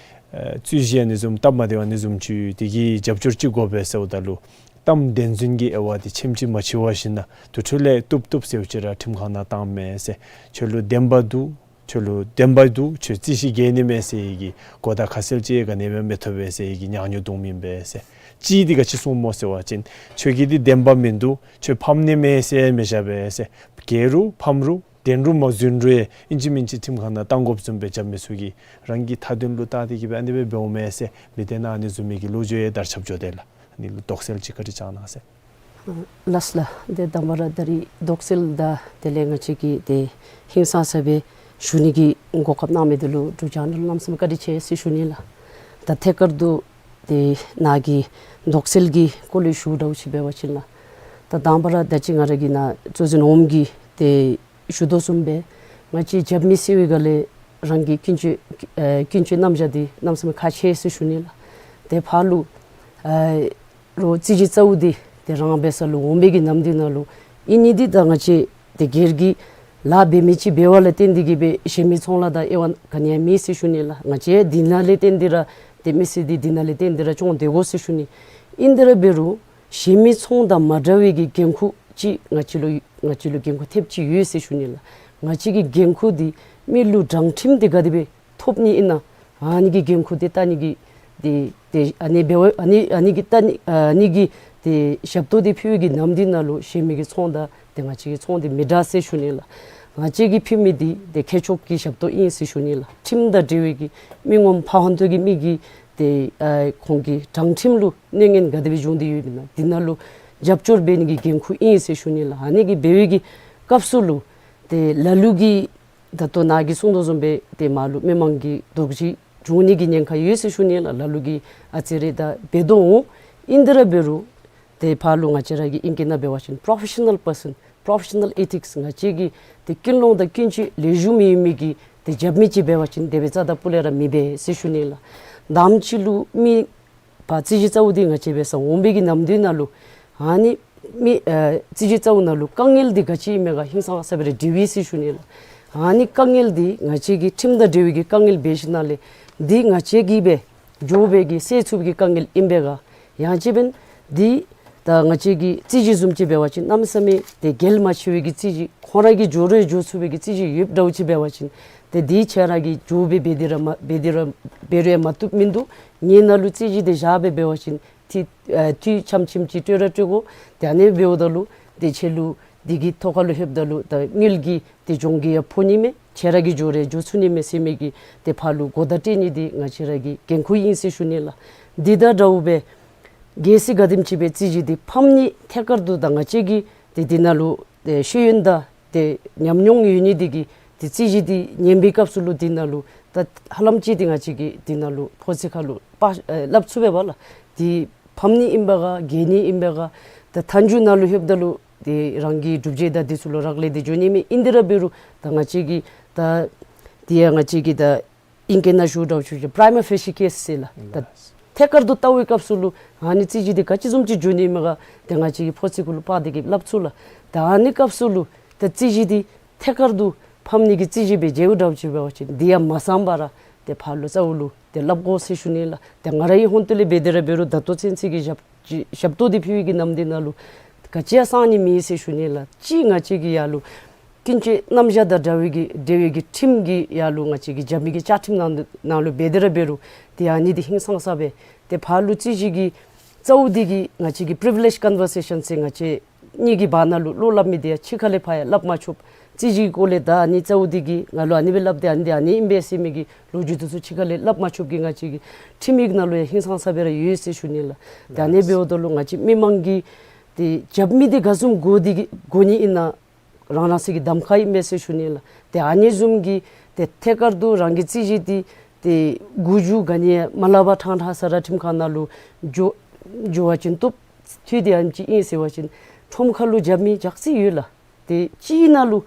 ཨེ་རྩོད་གཞི་ཨ་ནི་བཟུམ་སྟབས་མ་བདེཝ་ཨ་ནི་བཟུམ་ཅིག་ཡོད། དེ་གི་རྒྱབ་སྐྱོར་ཅིག་དགོ་པས་ཟེརཝ་ད་ལུ་གཏམ་བདེན་རྫུན་གྱི་དབྱེ་བ་དེ་ཕྱེནམ་ཅིག་མ་ཕྱེ་བ་བཞིན་ན་དེ་འཕྲོ་ལས་བཏུབ་བཏུབ་ཟེརཝ་ཅིག་ར་ཁྲིམས་ཁང་ནང་བཏང་མས་ཟེར། ཁྱོད་ལུ་བདེན་པ་འདུག། ཁྱོད་ལུ་བདེན་པ་འདུག། ཁྱོད་རྩོད་གཞི་འགེལ་ནི་མས་ཟེར་བའི་གི་གོ་བརྡ་ཁ་གསལ་ཅིག་ག་ནི་སྦེ་མི་ཐོབ་པས་ཟེར་བའི་གི་ཉག་ཉོག་བརྡུང་མི་ཨིན་པས་ཟེར། གཅིག་འདི་ག་ཅི་གསུངས་སྨོ་ཟེར་བ་ཅིན་ཁྱོད་ཀྱི་འདི་བདེན་པ་མིན་འདུག། ཁྱོད་ཕམ་ནི་མས་ཟེར་མི་བཞག་པས་ཟེར། འགལ་རུང་ཕམ་རུང་བདེན་རུང་མ་རྫུན་རུང་ཡང་ཨིན་ཅི་མིན་ཅི་ཁྲིམས་ཁང་ནང་བཏང་དགོཔ་བཟུམ་སྦེ་རྒྱབ་མི་ཚུ་གིས་རང་གི་མཐའ་དོན་ལུ་བལྟ་སྟེ་གི་སྦེ་ཨ་ནི་སྦེ་འབདཝ་མས་ཟེར་མི་སྡེ་ནང་ཨ་ནི་བཟུམ་མའི་གི་ལོ་རྒྱུས་ཡང་དར་ཁྱབ་འགྱོ་དེས་ལགས། ཨ་ནི་ལུ་དོགས་སེལ་ཅིག་བཀའ་དྲིན་བསྐྱང་གནང་ཟེར། ལགས་ལགས། ཏེ་དང་པ་ར་ད་རིས་དོགས་སེལ་དང་དེ་ལས་ང་བཅས་ཀྱིས་ཏེ་ཧིང་སངས་ས་སྦེ་ཞུ་ནི་གི་གོ་སྐབས་གནང་མི་འདི་ལུ་འབྲུག་རྒྱང་བསྒྲགས་ལུ་གནམ་མེད་ས་མེད་བཀའ་དྲིན་ཆེ་ཟེར་ཞུ་ནི་ལགས། ད་ཐད་ཀར་དུ་ཏེ་ནཱ་གི་དོགས་སེལ་གྱི་སྐོར་ལས་ཞུ་འདྲཝ་ཅིག་འབད་བ་ཅིན་ལགས། ད་དང་པ་ར་ད་ཅི་ང་ར་གིས་ནཱ་གཙོ་འཛིན་འོགམ་གིས་ཏེ་ཞུ་དོ་བཟུམ་སྦེ་ང་བཅས་རྒྱབ་མི་ཟེར་བའི་སྒང་ལས་རང་གི་ཀུན་སྤྱོད་ཨེ་ཀུན་སྤྱོད་རྣམ་གཞག་འདི་གནམ་མེད་ས་མེད་ཁག་ཆེ་ཟེར་ཞུ་ནི་ལགས། ཏེ་ཕར་ལུ་ཨེ་རོགས་རྩིས་ཞིབ་གཙོ་བོ་འདི་ཏེ་རང་འབད་ས་ལུ་འོང་བའི་གི་ནམ་དུས་ནང་ལུ་ཨིན་ནི་འདི་ད་ང་བཅས་ཏེ་སྒེར་གྱི་ལཱ་འབད་མི་ཅིག་འབད་བ་ལས་བརྟེན་ཏེ་གིས་སྦེ་གཞན་མི་ཚོང་ལཱ་དང་དབྱེ་བ་ག་ནི་ཡང་མེད་ཟེར་ཞུ་ནི་ལགས། ང་བཅས་འདི་ནང་ལས་བརྟེན་ཏེ་ར་ཏེ་མི་སེར་འདི་འདི་ནང་ལས་བརྟེན་ཏེ་ར་སྐྱོང་སྡོད་དགོ་ཟེར་ཞུ་ནི། ཨིན་ཏེ་ར་འབད་རུང་གཞན་མི་ཚོང་དང་མ་འདྲ་བའི་གི་འགན་ཁུར་ཅིག་ང་བཅས་ལུ་ང་བཅས་ལུ་འགན་ཁུར་ཐེབས་ཅིག་ཡོད་ཟེར་ཞུ་ནི་ལགས། ང་བཅས་ཀྱི་འགན་ཁུར་འདི་མི་ལུ་དྲང་ཁྲིམས་འདི་ག་དེ་སྦེ་ཐོབ་ནི་ཨིན་ན། ཨ་ནི་གི་འགན་ཁུར་འདི་བལྟ་ནི་གི་འདི་འདི་ཨ་ནི་འབད་བ་ཨ་ནི་ཨ་ནི་གི་བལྟ་ནི་ཨ་ནི་གི་འདི་ཞབས་ཏོག་འདི་ཕུལ་བའི་གི་ནམ་དུས་ནང་ལུ་གཞན་མི་གི་ཚོང་དང་ཏེ་ང་བཅས་ཀྱི་ཚོང་འདི་མི་འདྲ་ཟེར་ཞུ་ནི་ལགས། ང་བཅས་ཀྱིས་ཕུལ་མི་འདི་ཏེ་ཁེ་ཕྱོགས་ཀྱི་ཞབས་ཏོག་ཨིན་ཟེར་ཞུ་ནི་ལགས། ཁྲིམས་དང་འབྲེལ་བའི་གི་མི་ངོམ་ཕ་ཧོན་ཐོ་གི་མི་གི་ཏེ་ཨ་ཁོང་གི་དྲང་ཁྲིམས་ལུ་གནོད་ངན་ག་དེ་སྦེ་འབྱུང་སྟེ་ཡོདཔ་ཨིན་ན་འདི་ནང་ལུ་རྒྱབ་སྐྱོར་འབད་ནི་གི་འགན་ཁུར་ཨིན་ཟེར་ཞུ་ནི་ལགས། ཨ་ནི་གི་འབད་བའི་གི་སྐབས་སུ་ལུ་ཏེ་ལ་ལུ་གིས་ད་ལྟོ་ནཱ་གིས་གསུངས་དོ་བཟུམ་སྦེ་ཏེ་མར་ལུ་མི་མང་གི་དོགས་གཞི་འབྱུང་ནི་གི་ཉེན་ཁ་ཡོད་ཟེར་ཞུ་ནི་ལགས། ལ་ལུ་གིས་ཨ་ཙི་རེ་ད་འབད་དོ་འོང་། ཨིན་ཏེ་ར་འབད་རུང་ཏེ་ཕར་ལུ་ང་བཅས་ར་གི་ཨིང་སྐད་ནང་འབད་བ་ཅིན་པོརོ་ཕེ་ཤ་ནཱལ་པར་སཱན་པོརོ་ཕེ་ཤ་ནཱལ་ཨེ་ཐིགསི་ང་བཅས་ཀྱི་ཏེ་ཀུན་སློང་དང་ཀུན་སྤྱོད་ལེགས་ཤོམ་ཡོད་མི་གི་ཏེ་རྒྱབ་མི་ཅིག་འབད་བ་ཅིན་དེ་སྦེ་རྩ་དང་སྤུ་ལས་ར་མི་འབད་ཟེར་ཞུ་ནི་ལགས། དང་པ་ཅིག་ལུ་མི་ཕར་རྩིས་ཞིབ་གཙོ་བོ་འདི་ང་བཅས་འབད་སར་འོང་བའི་གི་ནམ་དུས་ནང་ལུ་ཨ་ནི་མི་ཨ་རྩིས་ཞིབ་གཙོ་བོ་ནང་ལུ་དཀའ་ངལ་འདི་ག་ཅི་ཨིན་མས་ག་ཧིང་སངས་ས་སྦེ་ར་འདྲིཝ་ཨིན་ཟེར་ཞུ་ནི་ལགས། ཨ་ནི་དཀའ་ངལ་འདི་ང་བཅས་ཀྱི་ཁྲིམས་དང་འབྲེལ་བའི་གི་དཀའ་ངལ་འབད་ཞིནམ་ལས་འདི་ང་བཅས་ཀྱིས་སྦེ་འགྱོ་བའི་གི་སེལ་ཚུགས་པའི་གི་དཀའ་ངལ་ཨིན་པས་ག། ཡང་ཅིན་འདི་ད་ང་བཅས་ཀྱི་རྩིས་ཞིབ་བཟུམ་ཅིག་འབད་བ་ཅིན་གནམ་མེད་ས་མེད་ཏེ་གལ་མ་ཆེ་བའི་གི་རྩིས་ཞིབ་ཁོང་ར་གིས་འགྱོ་རུང་འགྱོ་ཚུགས་པའི་གི་རྩིས་ཞིབ་ཡོདཔ་འདྲཝ་ཅིག་འབད་བ་ཅིན་ཏེ་འདི་ཁྱེད་ར་གིས་འགྱོ་སྦེ་འབད་དེ་ར་མ་འབད་དེ་ར་འབད་རུང་ཡང་མ་བཏུབ་མིན་འདུག། ངེའི་ནང་ལུ་རྩིས་ཞིབ་འདི་བཞག་སྦེ་འབད་བ་ཅིན་འཐུས་ཨ་འཐུས་ཆམ་ཆིམ་ཅིག་སྤྲོད་ར་སྤྲོད་དགོ། ཏེ་ཨ་ནི་འབདཝ་ད་ལུ་ཏེ་ཁྱེད་ལུ་འདི་གི་ཐོག་ཁ་ལུ་ལྷོདཔ་ད་ལུ་ད་དངུལ་གྱི་ཏེ་གྱོང་གུད་ཡང་ཕོག་ནི་མས། ཁྱེད་ར་གིས་འགྱོ་རུང་འགྱོ་ཚུགས་ནི་མས་ཟེར་མི་གི་ཏེ་ཕར་ལུ་གོ་བརྡ་སྤྲོད་ནི་འདི་ང་བཅས་ར་གི་འགན་ཁུར་ཨིན་ཟེར་ཞུ་ནི་ལགས། འདི་དང་འདྲཝ་སྦེ་གལ་སྲིད་ག་དེམ་ཅིག་སྦེ་རྩིས་ཞིབ་འདི་ཕམ་ནི་ཐད་ཀར་དུ་ད་ང་བཅས་ཀྱི་ཏེ་འདི་ནང་ལུ་ཏེ་ཤེས་ཡོན་དང་ཏེ་ཉམས་མྱོང་ཡོད་ནི་འདི་གིས་ཏེ་རྩིས་ཞིབ་འདི་ཉན་པའི་སྐབས་སུ་ལུ་འདི་ནང་ལུ་ད་ཧ་ལམ་ཅིག་འདི་ང་བཅས་ཀྱི་འདི་ནང་ལུ་ཕོ་ཚོད་ཁ་ལུ་པ་ཨེ་སླབ་ཚུགས་པས་པ་ལགས། འདི་ཕམ་ནི་ཨིན་པས་ག་རྒྱལ་ནི་ཨིན་པས་ག། ད་མཐའ་མཇུག་ནང་ལུ་ལྷོདཔ་ད་ལུ་ཏེ་རང་གི་སྒྲུབ་བྱེད་དང་འདི་ཚུ་ལུ་རག་ལས་ཏེ་འགྱོ་ནི་མས། ཨིན་ཏེ་ར་འབད་རུང་ད་ང་བཅས་ཀྱི་ད་འདི་ཡང་ང་བཅས་ཀྱི་ད་ཨིང་སྐད་ནང་ཞུ་འདྲཝ་ཞུ་ཅི་པྲའི་མ་ཕེ་ཤི་ཀེསི་ཟེར་ལགས། ད་ཐད་ཀར་དུ་བལྟ་བའི་སྐབས་སུ་ལུ་ཨ་ནི་རྩིས་ཞིབ་འདི་ག་ཅི་བཟུམ་ཅིག་འགྱོ་ནི་མས་ག། ཏེ་ང་བཅས་ཀྱི་ཕོ་ཚོད་ཁ་ལུ་པ་འདི་གིས་སླབ་ཚུགས་ལགས། ད་ཨ་ནི་སྐབས་སུ་ལུ་ད་རྩིས་ཞིབ་འདི་ཐད་ཀར་དུ་ཕམ་ནི་གི་རྩིས་ཞིབ་སྦེ་མཇལཝ་འདྲཝ་ཅིག་འབད་བ་ཅིན་འདི་ཡང་མ་གསང་པར་ར་ཏེ་ཕར་ལུ་གཙོ་བོ་ལུ་ཏེ་སླབ་དགོ་ཟེར་ཞུ་ནི་ལགས། ཏེ་ང་རའི་ཧོངས་ཏོ་ལས་འབད་དེ་ར་འབད་རུང་ད་ལྟོ་ཚུན་ཚོད་ཀྱི་ཞབས་ཞབས་ཏོག་འདི་ཕུལ་བའི་གི་ནམ་འདི་ནང་ལུ་ག་ཅི་ཡང་གསང་ནི་མེད་ཟེར་ཞུ་ནི་ལགས། གཅིག་ང་བཅས་ཀྱི་ཡར་ལུ་ཀུན་སྤྱོད་རྣམ་གཞག་དང་འདྲ་བའི་གི་འབྲེལ་བའི་གི་ཁྲིམས་ཀྱི་ཡར་ལུ་ང་བཅས་ཀྱི་རྒྱབ་མི་གི་བཅའ་ཁྲིམས་ནང་ནང་ལུ་འབད་དེ་ར་འབད་རུང་ཏེ་ཨ་ནི་འདི་ཧིང་སངས་ས་སྦེ་ཏེ་ཕར་ལུ་རྩིས་ཞིབ་ཀྱི་གཙོ་བོ་འདི་གིས་ང་བཅས་ཀྱི་པི་རི་ཝི་ལེཇ་ཀོན་བར་སེ་ཤཱན་ཟེར་ང་བཅས་གཉིས་ཀྱི་བར་ན་ལུ་བློ་སླབ་མི་འདི་ཡང་ཕྱི་ཁ་ལས་ཕར་ཡང་སླབ་མ་ཆོགཔ། རྩིས་ཞིབ་སྐོར་ལས་ད་ཨ་ནི་གཙོ་བོ་འདི་གིས་ང་ལུ་ཨ་ནི་སྦེ་སླབ་སྟེ་ཨ་ནི་འདི་ཨ་ནི་ཨིན་པས་ཟེར་མི་གི་ལོ་རྒྱུས་འདི་ཚུ་ཕྱི་ཁ་ལས་སླབ་མ་ཆོགཔ་གི་ང་བཅས་ཀྱི་ཁྲིམས་ཡིག་ནང་ལུ་ཡང་ཧིང་སངས་ས་སྦེ་ར་ཡོད་ཟེར་ཞུ་ནི་ལགས། ད་ཨ་ནི་འབདཝ་ད་ལུ་ང་བཅས་མི་མང་གིས་ཏེ་རྒྱབ་མི་འདི་ག་བཟུམ་དགོ་འདི་གི་དགོ་ནི་ཨིན་ན་རང་རང་སོའི་གི་གདམ་ཁ་ཨིན་མས་ཟེར་ཞུ་ནི་ལགས། ཏེ་ཨ་ནི་བཟུམ་གྱི་ཏེ་ཐད་ཀར་དུ་རང་གི་རྩིས་ཞིབ་འདི་ཏེ་འགོ་མཇུག་ག་ནི་མ་སླབ་པར་ཕྲང་ཕྲང་ས་ར་ཁྲིམས་ཁང་ནང་ལུ་འགྱོ་འགྱོ་བ་ཅིན་བཏུབ། འཐུས་འདི་ཨ་ནེམ་ཅིག་ཨིན་ཟེར་བ་ཅིན་ཁྲོམ་ཁ་ལུ་རྒྱབ་མི་ཇག་རྩི་ཡོད་ལགས། ཏེ་གཅིག་ནང་ལུ་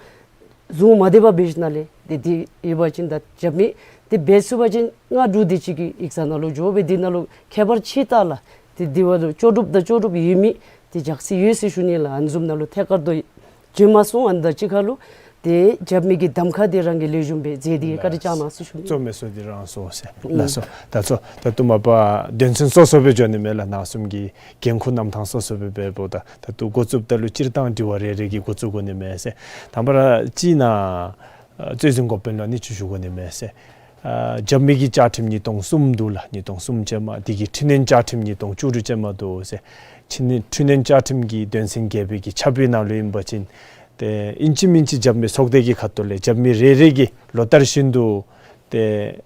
བཟུང་མ་སྡོད་པར་འབད་ཞིནམ་ལས་ཏེ་འདི་ཡོད་པ་ཅིན་ད་རྒྱབ་མི་ཏེ་འབད་ཚུགས་པ་ཅིན་ང་འབྲུག་འདི་ཅིག་གི་ཡིག་ཚང་ནང་ལུ་འགྱོ་སྦེ་འདི་ནང་ལུ་ཁྱད་པར་ཕྱེ་བལྟ་ལགས། ཏེ་འདི་བ་ལུ་ལྕོགས་གྲུབ་དང་ལྕོགས་གྲུབ་ཡོད་མི་ཏེ་ཇག་རྩི་ཡོད་ཟེར་ཞུ་ནི་ལགས། ཨ་ནི་བཟུམ་ནང་ལུ་ཐད་ཀར་དུ་འགྱོ་མ་སོང་། ཨ་ནི་དང་གཅིག་ཁར་ལུ་ཏེ་རྒྱབ་མི་གི་གདམ་ཁ་འདི་རང་གིས་ལེགས་ཤོམ་སྦེ་མཛད་དེ་བཀའ་དྲིན་བསྐྱང་གནང་ཟེར་ཞུ་ནི། གཙོ་མེན་སོ་འདི་རང་སོ་ཟེར། ལགས་སོ། ད་གཙོ་ད་ལྟོ་མ་པ་དོན་ཚན་སོ་སོ་སྦེ་འགྱོ་ནི་མས་ལགས། ནཱ་གསུམ་གྱི་འགན་ཁུར་རྣམ་ཐར་སོ་སོ་སྦེ་འབདཝ་ད་ད་ལྟོ་འགོ་བཙུགསཔ་ད་ལུ་སྤྱིར་བཏང་དྲི་བ་རེ་རེ་གིས་འགོ་བཙུགས་དགོ་ནི་མས་ཟེར། དང་པ་ར་ཅིག་ནཱ་ཨ་རྩོད་འཛིན་འགོ་དཔོན་ལུ་ཨ་ནི་ཅིག་ཞུ་དགོ་ནི་མས་ཟེར། ཨ་རྒྱབ་མི་གི་བཅའ་ཁྲིམས་ཉིས་སྟོང་གསུམ་འདུག་ལགས། ཉིས་སྟོང་གསུམ་ཅན་མ་འདི་གི་འཕྲི་སྣོན་བཅའ་ཁྲིམས་ཉིས་སྟོང་བཅུ་དྲུག་ཅན་མ་འདུག་ཟེར། འཕྲི་སྣོན་འཕྲི་སྣོན་བཅའ་ཁྲིམས་ཀྱི་དོན་ཚན་བརྒྱད་པའི་གི་ཆ་བུའི་ནང་ལུ་ཨིན་པ་ཅིན་ཏེ་ཨིན་ཅི་མིན་ཅི་རྒྱབ་མི་ཚོགས་སྡེ་གི་ཁ་ཐུག་ལས་རྒྱབ་མི་རེ་རེ་གིས་ལོ་ལྟར་བཞིན་དུ་ཏེ་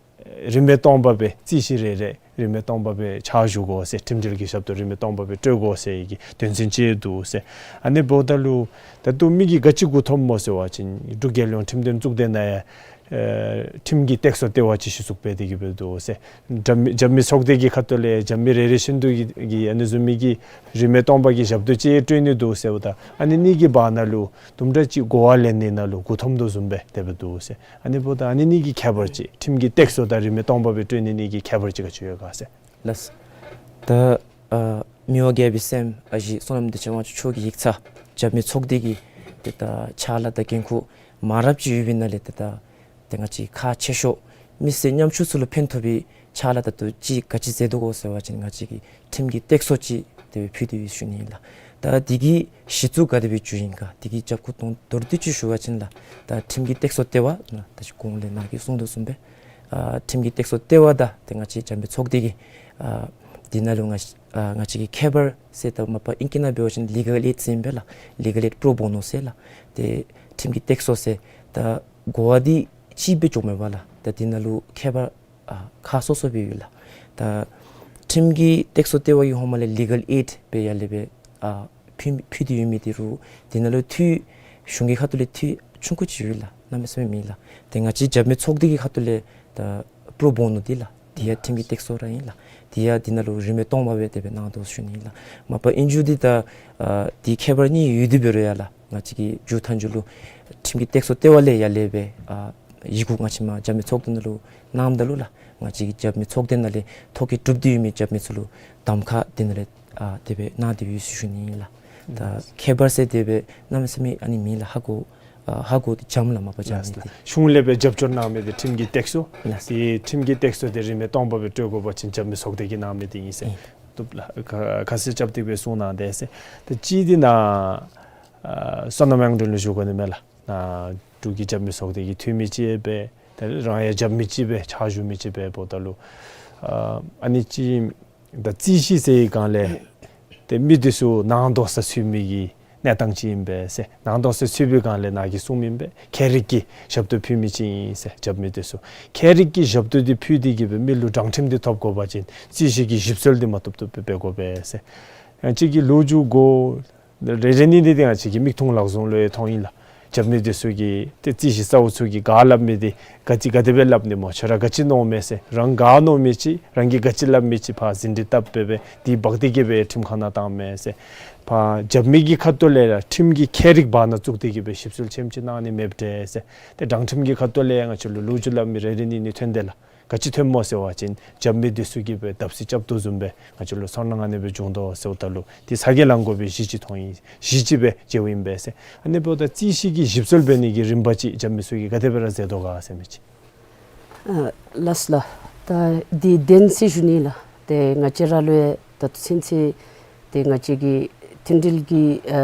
རིན་མེད་སྟོང་པ་སྦེ་རྩིས་ཞིབ་རེ་རེ་ རིན་མེད་སྟོང་པ་སྦེ་ཕྱག་ཞུ་དགོ་ཟེར། ཁྲིམས་འབྲེལ་གྱི་ཞབས་ཏོག་རིན་མེད་སྟོང་པ་སྦེ་སྤྲོད་དགོ་ཟེར་གྱི་དོན་ཚན་ཅིག་འདུག་ཟེར། ཨ་ནི་འབདཝ་ད་ལུ་ད་ལྟོ་མི་གིས་ག་ཅི་མགུ་འཐོམ་སྨོ་ཟེར་བ་ཅིན་འབྲུག་རྒྱལ་ཡོངས་ཁྲིམས་དོན་གཙུག་སྡེ་ནང་ཡང་ཨེ་ཁྲིམས་ཀྱི་སྟེགས་གསོ་ལྟེ་བ་ཅིག་གཞི་བཙུགས་འབད་དེ་གི་སྦེ་འདུག་ཟེར། རྒྱབ་མི་རྒྱབ་མི་ཚོགས་སྡེ་གི་ཁ་ཐུག་ལས་རྒྱབ་མི་རེ་རེ་བཞིན་དུ་གི་གི་ཨ་ནི་བཟུམ་མའི་གི་རིན་མེད་སྟོང་པ་གི་ཞབས་ཏོག་ཅིག་སྤྲོད་ནི་འདུག་ཟེརཝ་ད་ཨ་ནི་གཉིས་ཀྱི་བར་ན་ལུ་དུམ་གྲ་ཅིག་གོ་བ་ལེན་ནི་ནང་ལུ་མགུ་འཐོམ་དོ་བཟུམ་སྦེ་དེ་སྦེ་འདུག་ཟེར། ཨ་ནི་འབདཝ་ད་ཨ་ནི་གཉིས་ཀྱི་ཁྱད་པར་ཅིག་ཁྲིམས་ཀྱི་སྟེགས་གསོ་དང་རིན་མེད་སྟོང་པ་སྦེ་སྤྲོད་ནི་གཉིས་ཀྱི་ཁྱད་པར་ཅིག་ག་ཅི་ཡོད་ག་ཟེར། ལགས། ད་ཨ་མི་དབང་རྒྱལ་པོའི་སྲསམོ་ཨ་ཞེ་བསོད་ནམས་བདེ་ཆེན་དབང་ཕྱུག་མཆོག་གི་ཡིག་ཚང་རྒྱབ་མི་ཚོགས་སྡེ་གི་ཏེ་ད་ཕྱག་ལཱ་དང་འགན་ཁུར་མང་རབས་ཅིག་ཡོད་པའི་ནང་ལས་ཏེ་ད་ཏེ་ང་བཅས་ཁག་ཆེ་ཤོས་མི་སེར་ཉམ་ཆུང་ཚུ་ལུ་ཕན་ཐོགས་པའི་ཕྱག་ལཱ་ད་ལྟོ་ཅིག་ག་ཅི་མཛད་དོ་གོ་ཟེར་བ་ཅིན་ང་བཅས་ཀྱིས་ཁྲིམས་ཀྱི་སྟེགས་གསོ་ཅིག་དེ་སྦེ་ཕུལ་ཏེ་ཡོད་ཞུ་ནི་ཨིན་ལགས། ད་འདི་གི་གཞི་བཙུགས་ག་དེ་སྦེ་བཙུགས་ཡི་ག་འདི་གི་རྒྱབ་ཁུངས་དོན་མདོར་བསྡུས་ཅིག་ཞུ་བ་ཅིན་ལགས། ད་ཁྲིམས་ཀྱི་སྟེགས་གསོ་ལྟེ་བ་ད་ཅི་གོང་ལས་ནཱ་གིས་གསུངས་དོ་བཟུམ་སྦེ་ཨ་ཁྲིམས་ཀྱི་སྟེགས་གསོ་ལྟེ་བ་དང་ཏེ་ང་བཅས་རྒྱབ་མི་ཚོགས་སྡེ་གི་ཨ་འདི་ནང་ལུ་ང་ཨ་ང་བཅས་ཀྱི་ཁྱད་པར་ཟེར་ད་མ་པ་ཨིང་སྐད་ནང་འབད་བ་ཅིན་ལི་གཱལ་ཨེཌ་ཟེར་ཨིན་པས་ལགས། ལི་གཱལ་ཨེཌ་པྲོ་བོ་ནོ་ཟེར་ལགས། ཏེ་ཁྲིམས་ཀྱི་སྟེགས་གསོ་ཟེར་ད་གོ་བ་འདི་གཅིག་སྦེ་འགྱོཝ་མས་པ་ལགས། ད་འདི་ནང་ལུ་ཁྱད་པར་ཨ་ཁག་སོ་སོ་སྦེ་ཡོད་ལགས། ད་ཁྲིམས་ཀྱི་སྟེགས་གསོ་ལྟེ་བ་གིས་ཧོངས་མ་ལས་ལི་གཱལ་ཨེཌ་སྦེ་ཡར་ལས་སྦེ་ཨ་ཕུལ་ཕུལ་ཏེ་ཡོད་མི་འདི་རུང་འདི་ནང་ལུ་འཐུས་གཞུང་གི་ཁ་ཐུག་ལས་འཐུས་ཆུང་ཀུ་ཅིག་ཡོད་ལགས། གནམ་མེད་ས་མེད་མེད་ལགས། ཏེ་ང་བཅས་རྒྱབ་མི་ཚོགས་སྡེ་གི་ཁ་ཐུག་ལས་ད་པྲོ་བོ་ནོ་འདི་ལགས། འདི་ཡང་ཁྲིམས་ཀྱི་སྟེགས་གསོ་ར་ཨིན་ལགས། འདི་ཡང་འདི་ནང་ལུ་རིན་མེད་སྟོང་པ་སྦེ་དེ་སྦེ་གནང་དོ་ཞུ་ནི་ཨིན་ལགས། མ་པ་ཨིན་རྒྱུ་འདི་ད་ཨ་འདི་ཁྱད་པར་གཉིས་ཡོད་དེ་འབད་རུང་ཡང་ལགས། ང་བཅས་ཀྱིས་མཇུག་མཐའ་མཇུག་ལུ་ཁྲིམས་ཀྱི་སྟེགས་གསོ་ལྟེ་བ་ལས་ཡར་ལས་སྦེ་ཨ་ཡི་གུ་ང་བཅས་མ་རྒྱབ་མི་ཚོགས་སྡེ་ནང་ལུ་གནངམ་ད་ལུ་ལགས། ང་བཅས་ཀྱི་རྒྱབ་མི་ཚོགས་སྡེ་ནང་ལས་ཐོ་བཀོད་གྲུབ་སྟེ་ཡོད་མི་རྒྱབ་མི་ཚུ་ལུ་གདམ་ཁ་འདི་ནང་ལས་ཨ་དེ་སྦེ་གནང་སྟེ་ཡོད་ཞུ་ཞུ་ནི་ཨིན་ལགས། ད་ཁྱད་པར་ཟེར་དེ་སྦེ་གནམ་མེད་ས་མེད་ཨ་ནི་མེད་ལགས། ཧ་གོ་ཨ་ཧ་གོ་འདི་འཇམ་ལགས། མ་པ་འཇམ་ལགས། མི་འདི་གཞུང་ལས་སྦེ་རྒྱབ་སྐྱོར་གནང་མི་འདི་ཁྲིམས་ཀྱི་སྟེགས་གསོ། ལགས། ཏེ་ཁྲིམས་ཀྱི་སྟེགས་གསོ་འདི་རིན་མེད་སྟོང་པ་སྦེ་སྤྲོད་དགོ་པ་ཅིན་རྒྱབ་མི་ཚོགས་སྡེ་གིས་གནང་མི་འདི་ཨིན་ཟེར། ཨིན། བཏུབ་ལགས། ཁ་ཁ་གསལ་རྐྱབ་སྟེ་སྦེ་གསུངས་གནང་དེས་ཟེར། ཏེ་གཅིག་འདི་ནཱ་ཨ་བསོད་ནམས་དབྱངས་སྒྲོན་ལུ་ཞུ་དགོ་ནི་མས་ལགས། ནཱ་འབྲུག་གི་རྒྱབ་མི་ཚོགས་སྡེ་གི་འཐུས་མི་ཅིག་སྦེ་ཏེ་རང་ཡང་རྒྱབ་མི་ཅིག་སྦེ་ཕྱག་ཞུ་མི་ཅིག་སྦེ་འབདཝ་ད་ལུ་ཨ་ཨ་ནི་ཅིག་ད་རྩོད་གཞི་ཟེར་བའི་སྒང་ལས་ཏེ་མི་འདི་ཚུ་ནང་དོགས་ས་ཚུད་མི་གི་གནས་སྟངས་ཅིག་ཨིན་པས་ཟེར། ནང་དོགས་ས་ཚུད་པའི་སྒང་ལས་ནཱ་གིས་གསུངས་མི་ཨིན་པས། ཁྱད་རིག་གི་ཞབས་ཏོག་ཕུལ་མི་ཅིག་ཨིན་ཟེར། རྒྱབ་མི་འདི་ཚུ་ཁྱད་རིག་གི་ཞབས་ཏོག་འདི་ཕུལ་ཏེ་གི་སྦེ་མི་ལུ་དྲང་ཁྲིམས་འདི་ཐོབ་དགོ་པ་ཅིན་རྩོད་གཞི་གི་ཞིབ་འཚོལ་འདི་མ་བཏུབ་བཏུབ་སྦེ་འབད་དགོ་པས་ཟེར། ཡང་གཅིག་གིས་ལོ་རྒྱུས་གོ་རེ་རེ་གཉིས་གཉིས་འདི་ང་བཅས་ཀྱི་མིག་མཐོང་ལག་བཟུང་ལུ་ཡང་མཐོང་ཡི་ལགས། རྒྱབ་མི་འདི་ཚུ་གིས་ཏེ་རྩོད་གཞི་གཙོ་བོ་ཚུ་གིས་ག་སླབ་མི་འདི་ག་ཅི་ག་དེ་སྦེ་སླབ་ནི་སྨོ། ཁྱོད་ར་ག་ཅི་མནོཝ་མས་ཟེར། རང་ག་མནོཝ་མི་ཅིག་རང་གིས་ག་ཅི་སླབ་མི་ཅིག་ཕར་ཟིན་བྲིས་བཏབ་སྦེ་སྦེ་འདི་འབག་སྟེ་གི་སྦེ་ཁྲིམས་ཁང་ནང་བཏངམ་མས་ཟེར། ཕར་རྒྱབ་མི་གི་ཁ་ཐུག་ལས་ར་ཁྲིམས་ཀྱི་ཁྱད་རིག་བར་ན་བཙུགས་ཏེ་གི་སྦེ་ཞིབ་འཚོལ་ཆེམ་ཅིག་གནང་ནི་མེདཔ་འདྲས་ཟེར། ཏེ་དྲང་ཁྲིམས་ཀྱི་ཁ་ཐུག་ལས་ཡང་ང་བཅས་ལུ་ལོ་རྒྱུས་སླབ་མི་རེ་རེ་གཉིས་གཉིས་ཐོན་དེས་ལགས། ག་ཅི་ཐོནམ་སྨོ་ཟེར་བ་ཅིན་རྒྱབ་མི་འདི་ཚུ་གིས་སྦེ་བརྡབ་གསིག་རྐྱབ་དོ་བཟུམ་སྦེ་ང་བཅས་ལུ་ཚོར་སྣང་ཨ་ནི་སྦེ་བྱུང་དོ་ཟེརཝ་ད་ལུ་ཏེ་ས་གི་ལང་དགོ་པའི་གཞི་ཅིག་མཐོང་ཡི། གཞི་ཅིག་སྦེ་མཇལཝ་ཨིན་པས་ཟེར། ཨ་ནི་འབདཝ་ད་རྩོད་གཞི་གི་ཞིབ་འཚོལ་འབད་ནི་གི་རིམ་པ་ཅིག་རྒྱབ་མི་ཚུ་གིས་ག་དེ་སྦེ་ར་མཛད་དོ་ག་ཟེར་མི་ཅིག། ཨ་ལགས་ལགས། ད་འདི་བདེན་ཟེར་ཞུ་ནི་ལགས། ཏེ་ང་བཅས་ར་ལུ་ཡང་ད་ལྟོ་ཚུན་ཚོད་ཏེ་ང་བཅས་ཀྱི་མཐུན་སྒྲིལ་གྱི་ཨ་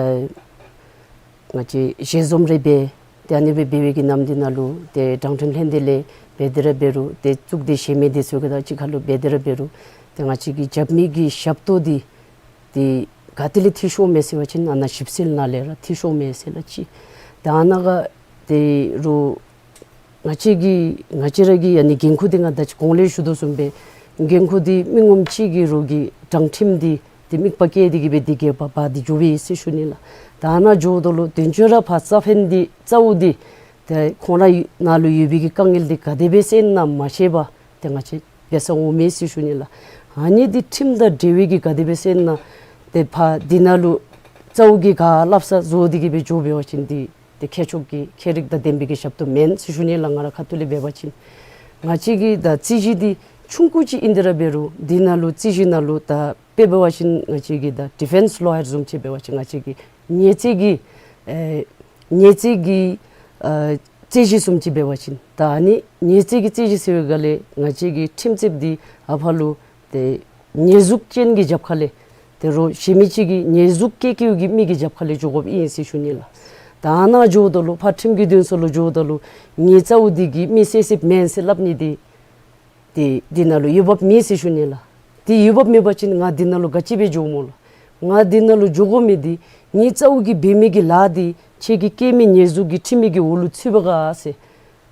ང་བཅས་ཞལ་འཛོམས་རེ་འབད་ཏེ་ཨ་ནི་སྦེ་འབད་བའི་གི་ནམ་འདི་ནང་ལུ་ཏེ་དྲང་ཁྲིམས་ལྷན་སྡེ་ལས་འབད་དེ་ར་འབད་རུང་ཏེ་གཙུག་སྡེ་གཞན་མི་འདི་ཚུ་གི་དང་གཅིག་ཁར་ལུ་འབད་དེ་ར་འབད་རུང་ཏེ་ང་བཅས་ཀྱི་རྒྱབ་མི་གི་ཞབས་ཏོག་འདི་ཏེ་ག་ཏེ་ལས་འཐུས་ཤོརཝ་མས་ཟེར་བ་ཅིན་ཨ་ནཱ་ཞིབ་འཚོལ་ནང་ལས་ར་འཐུས་ཤོརཝ་མས་ཟེར་ལགས་ཅིག། ད་ཨ་ནཱ་ག་ཏེ་རུང་ང་བཅས་ཀྱི་ང་བཅས་ར་གི་ཨ་ནི་འགན་ཁུར་འདི་ང་ད་ཅི་གོང་ལས་ཞུ་དོ་བཟུམ་སྦེ་འགན་ཁུར་འདི་མི་ངོམ་ཅིག་གི་རོགས་ཀྱི་དྲང་ཁྲིམས་འདི་ཏེ་དམིགས་པ་བསྐྱེད་དེ་གི་སྦེ་འདི་གི་བ་བ་འདི་འགྱོ་བའི་ཟེར་ཞུ་ནི་ལགས། ད་ཨ་ནཱ་འགྱོཝ་ད་ལུ་དོན་གཅོད་ར་ཕར་རྩ་ཕན་འདི་རྩ་བོ་འདི་ཏེ་ཁོང་ར་ནང་ལུ་ཡོད་པའི་གི་དཀའ་ངལ་འདི་ག་དེ་སྦེ་སེལ་ན་མ་ཤེས་པར་ཏེ་ང་བཅས་འབད་ས་འོང་མས་ཟེར་ཞུ་ནི་ལགས། ཨ་ནི་འདི་ཁྲིམས་དང་འབྲེལ་བའི་གི་ག་དེ་སྦེ་སེལ་ན་ཏེ་ཕར་འདི་ནང་ལུ་རྩ་བོ་གི་ག་སླབ་ས་བཟོ་སྟེ་གི་སྦེ་འགྱོ་འབད་བ་ཅིན་འདི་ཏེ་ཁྱད་ཆོས་ཀྱི་ཁྱད་རིག་དང་ལྡན་པའི་གི་ཞབས་ཏོག་མེན་ཟེར་ཞུ་ནི་ལགས། ང་ར་ཁ་ཐུག་ལས་འབད་བ་ཅིན་ང་བཅས་ཀྱི་ད་རྩོད་གཞི་འདི་ཆུང་ཀུ་ཅིག་ཨིན་ཏེ་ར་འབད་རུང་འདི་ནང་ལུ་རྩོད་གཞི་ནང་ལུ་ད་དཔེ་འབད་བ་ཅིན་ང་བཅས་ཀྱི་ད་ཌི་ཕེནསི་ལོ་ཡར་བཟུམ་ཅིག་འབད་བ་ཅིན་ང་བཅས་ཀྱི་ཉེས་རྩོད་ཀྱི་ཨེ་ཉེས་རྩོད་ཀྱི་ཨ་རྩོད་གཞི་བཟུམ་ཅིག་འབད་བ་ཅིན་ད་ཨ་ནི་ཉེས་རྩོད་ཀྱི་རྩོད་གཞི་ཟེར་བའི་སྒང་ལས་ང་བཅས་ཀྱི་ཁྲིམས་རྩོདཔ་འདི་ཨ་ཕར་ལུ་ཏེ་ཉེས་འཛུགས་ཅན་གྱི་རྒྱབ་ཁ་ལས་ཏེ་རོགས་གཞན་མི་ཅིག་གིས་ཉེས་འཛུགས་བཀལ་བཀལཝ་གི་མི་གི་རྒྱབ་ཁ་ལས་འགྱོ་དགོཔ་ཨིན་ཟེར་ཞུ་ནི་ལགས། ད་ཨ་ནཱ་འགྱོཝ་ད་ལུ་ཕར་ཁྲིམས་ཀྱི་འདུན་ས་ལུ་འགྱོཝ་ད་ལུ་ངེའི་རྩ་བོ་འདི་གིས་མི་བསད་བསདཔ་མེན་ཟེར་སླབ་ནི་འདི་ཏེ་འདི་ནང་ལུ་འོས་འབབ་མེད་ཟེར་ཞུ་ནི་ལགས། ཏེ་འོས་འབབ་མེད་པ་ཅིན་ང་འདི་ནང་ལུ་ག་ཅི་སྦེ་འགྱོཝ་སྨོ་ལགས། ང་འདི་ནང་ལུ་འགྱོ་དགོ་མི་འདི་ངེའི་རྩ་བོ་གིས་འབད་མི་གི་ལཱ་འདི་ཁྱེད་ཀྱིས་བཀལ་མི་ཉེས་འཛུགས་ཀྱི་ཁྲིམས་མི་གི་འོག་ལུ་ཚུད་པས་ག་ཟེར་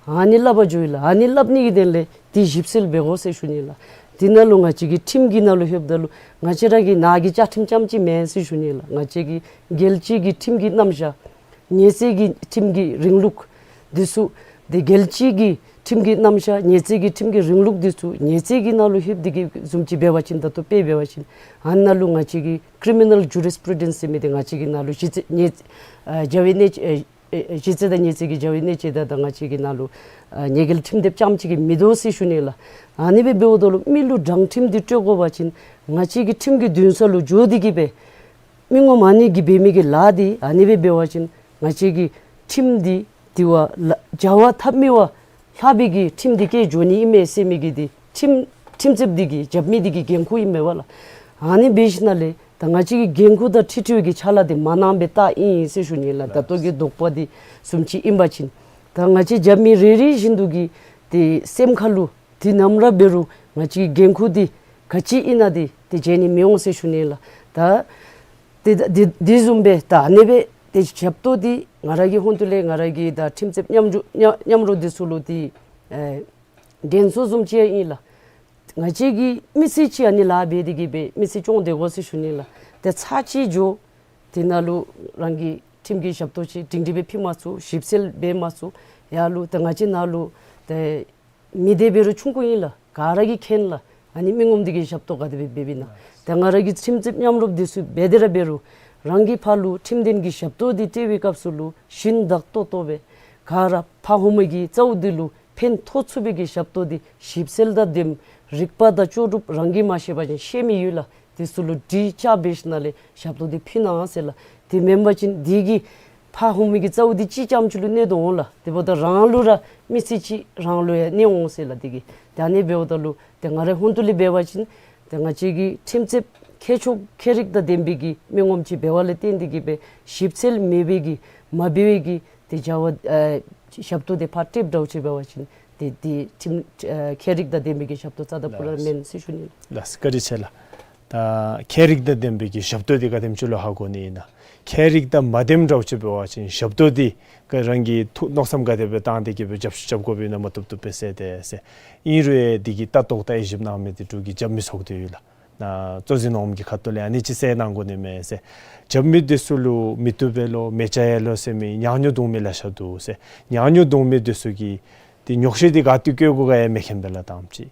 ཨ་ནི་སླབ་པར་འགྱོ་ཡི་ལགས། ཨ་ནི་སླབ་ནི་གི་དོན་ལས་འདི་ཞིབ་འཚོལ་འབད་དགོ་ཟེར་ཞུ་ནི་ལགས། དེ་ནང་ལུ་ང་བཅས་ཀྱི་ཁྲིམས་ཀྱི་ནང་ལུ་ལྷོདཔ་ད་ལུ་ང་བཅས་ར་གི་ནང་གི་བཅའ་ཁྲིམས་རྐྱངམ་ཅིག་མེན་ཟེར་ཞུ་ནི་ལགས། ང་བཅས་ཀྱི་རྒྱལ་སྤྱི་གི་ཁྲིམས་ཀྱི་རྣམ་གཞག། ཉེས་རྩོད་ཀྱི་ཁྲིམས་ཀྱི་རིང་ལུགས་འདི་ཚུ། དེ་རྒྱལ་སྤྱི་གི་ཁྲིམས་ཀྱི་རྣམ་གཞག། ཉེས་རྩོད་ཀྱི་ཁྲིམས་ཀྱི་རིང་ལུགས་འདི་ཚུ། ཉེས་རྩོད་ཀྱི་ནང་ལུ་ལྷོདཔ་འདི་གི་བཟུམ་ཅིག་འབད་བ་ཅིན་ད་ལྟོ་དཔེ་འབད་བ་ཅིན་ཨ་ནཱ་ལུ་ང་བཅས་ཀྱི་criminal jurisprudence ཟེར་མི་འདི་ང་བཅས་ཀྱི་ནང་ལུ་གཞི་རྩའི་ཉེས་ཨ་བྱ་བའི་གནད་ཨེ་ཨེ་གཞི་རྩ་དང་ཉེས་རྩོད་ཀྱི་བྱ་བའི་གནད་དེ་ད་ད་ང་བཅས་ཀྱི་ནང་ལུ་ཨ་ཉེས་འགེལ་ཁྲིམས་དེབ་རྐྱངམ་ཅིག་གིས་མི་དོ་ཟེར་ཞུ་ནི་ལགས། ཨ་ནི་སྦེ་འབདཝ་ད་ལུ་མི་ལུ་དྲང་ཁྲིམས་འདི་སྤྲོད་དགོ་པ་ཅིན་ང་བཅས་ཀྱི་ཁྲིམས་ཀྱི་འདུན་ས་ལུ་འགྱོ་སྟེ་གིས་སྦེ་མི་ངོམ་ཨ་ནི་གིས་འབད་མི་གི་ལཱ་འདི་ཨ་ནི་སྦེ་འབད་བ་ཅིན་ང་བཅས་ཀྱི་ཁྲིམས་འདི་དེ་བ་ལ་བྱ་བ་འཐབ་མི་བ་ལྷག་པའི་གི་ཁྲིམས་འདི་བཀལ་འགྱོ་ནི་ཨིན་མས་ཟེར་མི་གི་འདི་ཁྲིམས་ཁྲིམས་རྩོདཔ་འདི་གི་རྐྱབ་མི་འདི་གི་འགན་ཁུར་ཨིན་མས་པ་ལགས། ཨ་ནི་འབད་ཞིནམ་ལས་ད་ང་བཅས་ཀྱི་འགན་ཁུར་དང་འཁྲིལ་འཁྲིལ་བའི་གི་ཕྱག་ལཱ་འདི་མ་གནང་པའི་རྟགས་ཨིན་ཟེར་ཞུ་ནི་ལགས། ད་ལྟོ་གི་དོགས་པ་འདི་བཟུམ་ཅིག་ཨིན་པ་ཅིན་ད་ང་བཅས་རྐྱབ་མི་རེ་རེ་བཞིན་དུ་གི་དེ་སེམས་ཁ་ལུ་དེ་ནམ་ར་འབད་རུང་ང་བཅས་ཀྱི་འགན་ཁུར་འདི་ག་ཅི་ཨིན་ན་འདི་དེ་བརྗེད་ནི་མི་འོང་ཟེར་ཞུ་ནི་ལགས། ད་དེ་དེ་དེ་བཟུམ་སྦེ་ད་ཨ་ནི་སྦེ་དེ་ཞབས་ཏོག་འདི་ང་ར་གི་ཧོངས་ཏོ་ལས་ང་ར་གི་ད་ཁྲིམས་རྩོདཔ་མཉམ་རོགས་མཉམ་མཉམ་རོགས་འདི་ཚུ་ལུ་འདི་ཨེ་དྲན་གསོ་བཟུམ་ཅིག་ཨིན་ལགས། ང་བཅས་ཀྱིས་མི་ཚེ་གཅིག་ཨ་ནི་ལཱ་འབད་དེ་གིས་སྦེ་མི་ཚེ་སྐྱོང་སྡོད་དགོ་ཟེར་ཞུ་ནི་ལགས། ཏེ་ཚར་གཅིག་འགྱོ་དེ་ནང་ལུ་རང་གི་ཁྲིམས་ཀྱི་ཞབས་ཏོག་ཅིག་སྒྲིང་སྒྲི་སྦེ་ཕུལ་མ་ཚུགས། ཞིབ་འཚོལ་འབད་མ་ཚུགས། ཡར་ལུ་ཏེ་ང་བཅས་ནང་ལུ་ཏེ་མི་སྡེ་འབད་རུང་ཆུང་ཀུ་ཨིན་ལགས། ག་ར་གིས་མཁྱེན་ལགས། ཨ་ནི་མི་ངོམ་འདི་གིས་ཞབས་ཏོག་ག་དེ་སྦེ་འབདཝ་ཨིན་ན། ཏེ་ང་ར་གི་ཁྲིམས་རྩོདཔ་མཉམ་རོགས་འདི་ཚུ་འབད་དེ་ར་འབད་རུང་རང་གི་ཕར་ལུ་ཁྲིམས་དོན་གྱི་ཞབས་ཏོག་འདི་སྤྲོད་པའི་སྐབས་སུ་ལུ་ཞིན་བདག་ཏོག་ཏོ་སྦེ་ག་ར་ཕར་ཧོངས་མི་གི་རྩ་བོ་འདི་ལུ་ཕན་ཐོགས་ཚུགས་པའི་གི་ཞབས་ཏོག་འདི་ཞིབ་འཚོལ་དང་ལྡནམ་རིག་པ་དང་ལྕོགས་གྲུབ་རང་གིས་མ་ཤེས་པ་ཅིན་ཤེས་མི་ཡོད་ལགས། དེ་ཚུ་ལུ་དྲིས་ཅིག་འབད་ཞིནམ་ལས་ཞབས་ཏོག་འདི་ཕུལ་གནང་ཟེར་ལགས། དེ་མེན་པ་ཅིན་འདི་གིས་ཕར་ཧོངས་མི་གི་རྩ་བོ་འདི་གཅིག་རྐྱངམ་ཅིག་ལུ་གནོད་དོ་འོང་ལགས། དེ་འབདཝ་ད་རང་ལུ་ར་མི་ཚེ་གཅིག་རང་ལུ་ཡང་གནོད་འོང་ཟེར་ལགས། དེ་གིས་ད་ཨ་ནི་འབདཝ་ད་ལུ་ཏེ་ང་རའི་ཧོངས་ཏོ་ལས་འབད་བ་ཅིན་ཏེ་ང་བཅས་ཀྱི་ཁྲིམས་རྩོདཔ་ཁྱད་ཆོས་ཁྱད་རིག་དང་ལྡན་པའི་གི་མི་ངོམ་ཅིག་འབདཝ་ལས་བརྟེན་ཏེ་གིས་སྦེ་ཞིབ་འཚོལ་མེད་པའི་གི་མ་འབད་བའི་གི་ཏེ་བྱ་བ་ཨ་ཞབས་ཏོག་འདི་ཕར་སྤྲོདཔ་འདྲཝ་ཅིག་འབད་བ་ཅིན་ཏེ་ཏེ་ཁྲིམས་ཨ་ཁྱད་རིག་དང་ལྡན་པའི་གི་ཞབས་ཏོག་རྩ་དང་པོ་ར་མེན་ཟེར་ཞུ་ནི་ལགས། ལགས་བཀའ་དྲིན་ཆེ་ལགས། ད་ཁྱད་རིག་དང་ལྡན་པའི་གི་ཞབས་ཏོག་འདི་ག་དེམ་ཅིག་ལུ་ཧ་གོ་ནི་ཨིན་ན། ཁྱད་རིག་དང་མ་ལྡནམ་འདྲཝ་ཅིག་འབད་བ་ཅིན་ཞབས་ཏོག་འདི་ག་རང་གིས་ཐུགས་མནོ་བསམ་ག་དེ་སྦེ་བཏང་སྟེ་གིས་སྦེ་རྒྱབ་ཤུགས་རྐྱབ་དགོཔ་ཨིན་ན་མ་བཏུབ་བཏུབ་སྦེ་ཟེར་ཏེ་ཟེར། ཨིན་རུང་ཡང་འདི་གི་ལྟ་རྟོག་དང་དབྱེ་ཞིབ་གནང་མི་འདི་འབྲུག་གི་རྒྱབ་མི་ཚོགས་སྡེ་ཡོད་ལགས། ནཱ་གཙོ་འཛིན་ནོར་བུ་གི་ཁ་ཐུག་ལས་ཨ་ནི་ཅིག་གསལ་གནང་དགོ་ནི་མས་ཟེར། རྒྱབ་མི་འདི་ཚུ་ལུ་མི་བཏུབ་པས་ལོ་མི་བྱ་ཡས་ལོ་ཟེར་མི་ཉག་ཉོག་རྡུང་མི་ལེ་ཤ་འདུག་ཟེར། ཉག་ཉོག་རྡུང་མི་འདི་ཚུ་གིས་ཏེ་ཉོག་བཤད་འདི་ག་ཏེ་བཀོད་དགོ་ག་ཡང་མི་མཁྱེན་པས་ལགས་དང་པ་ཅིག།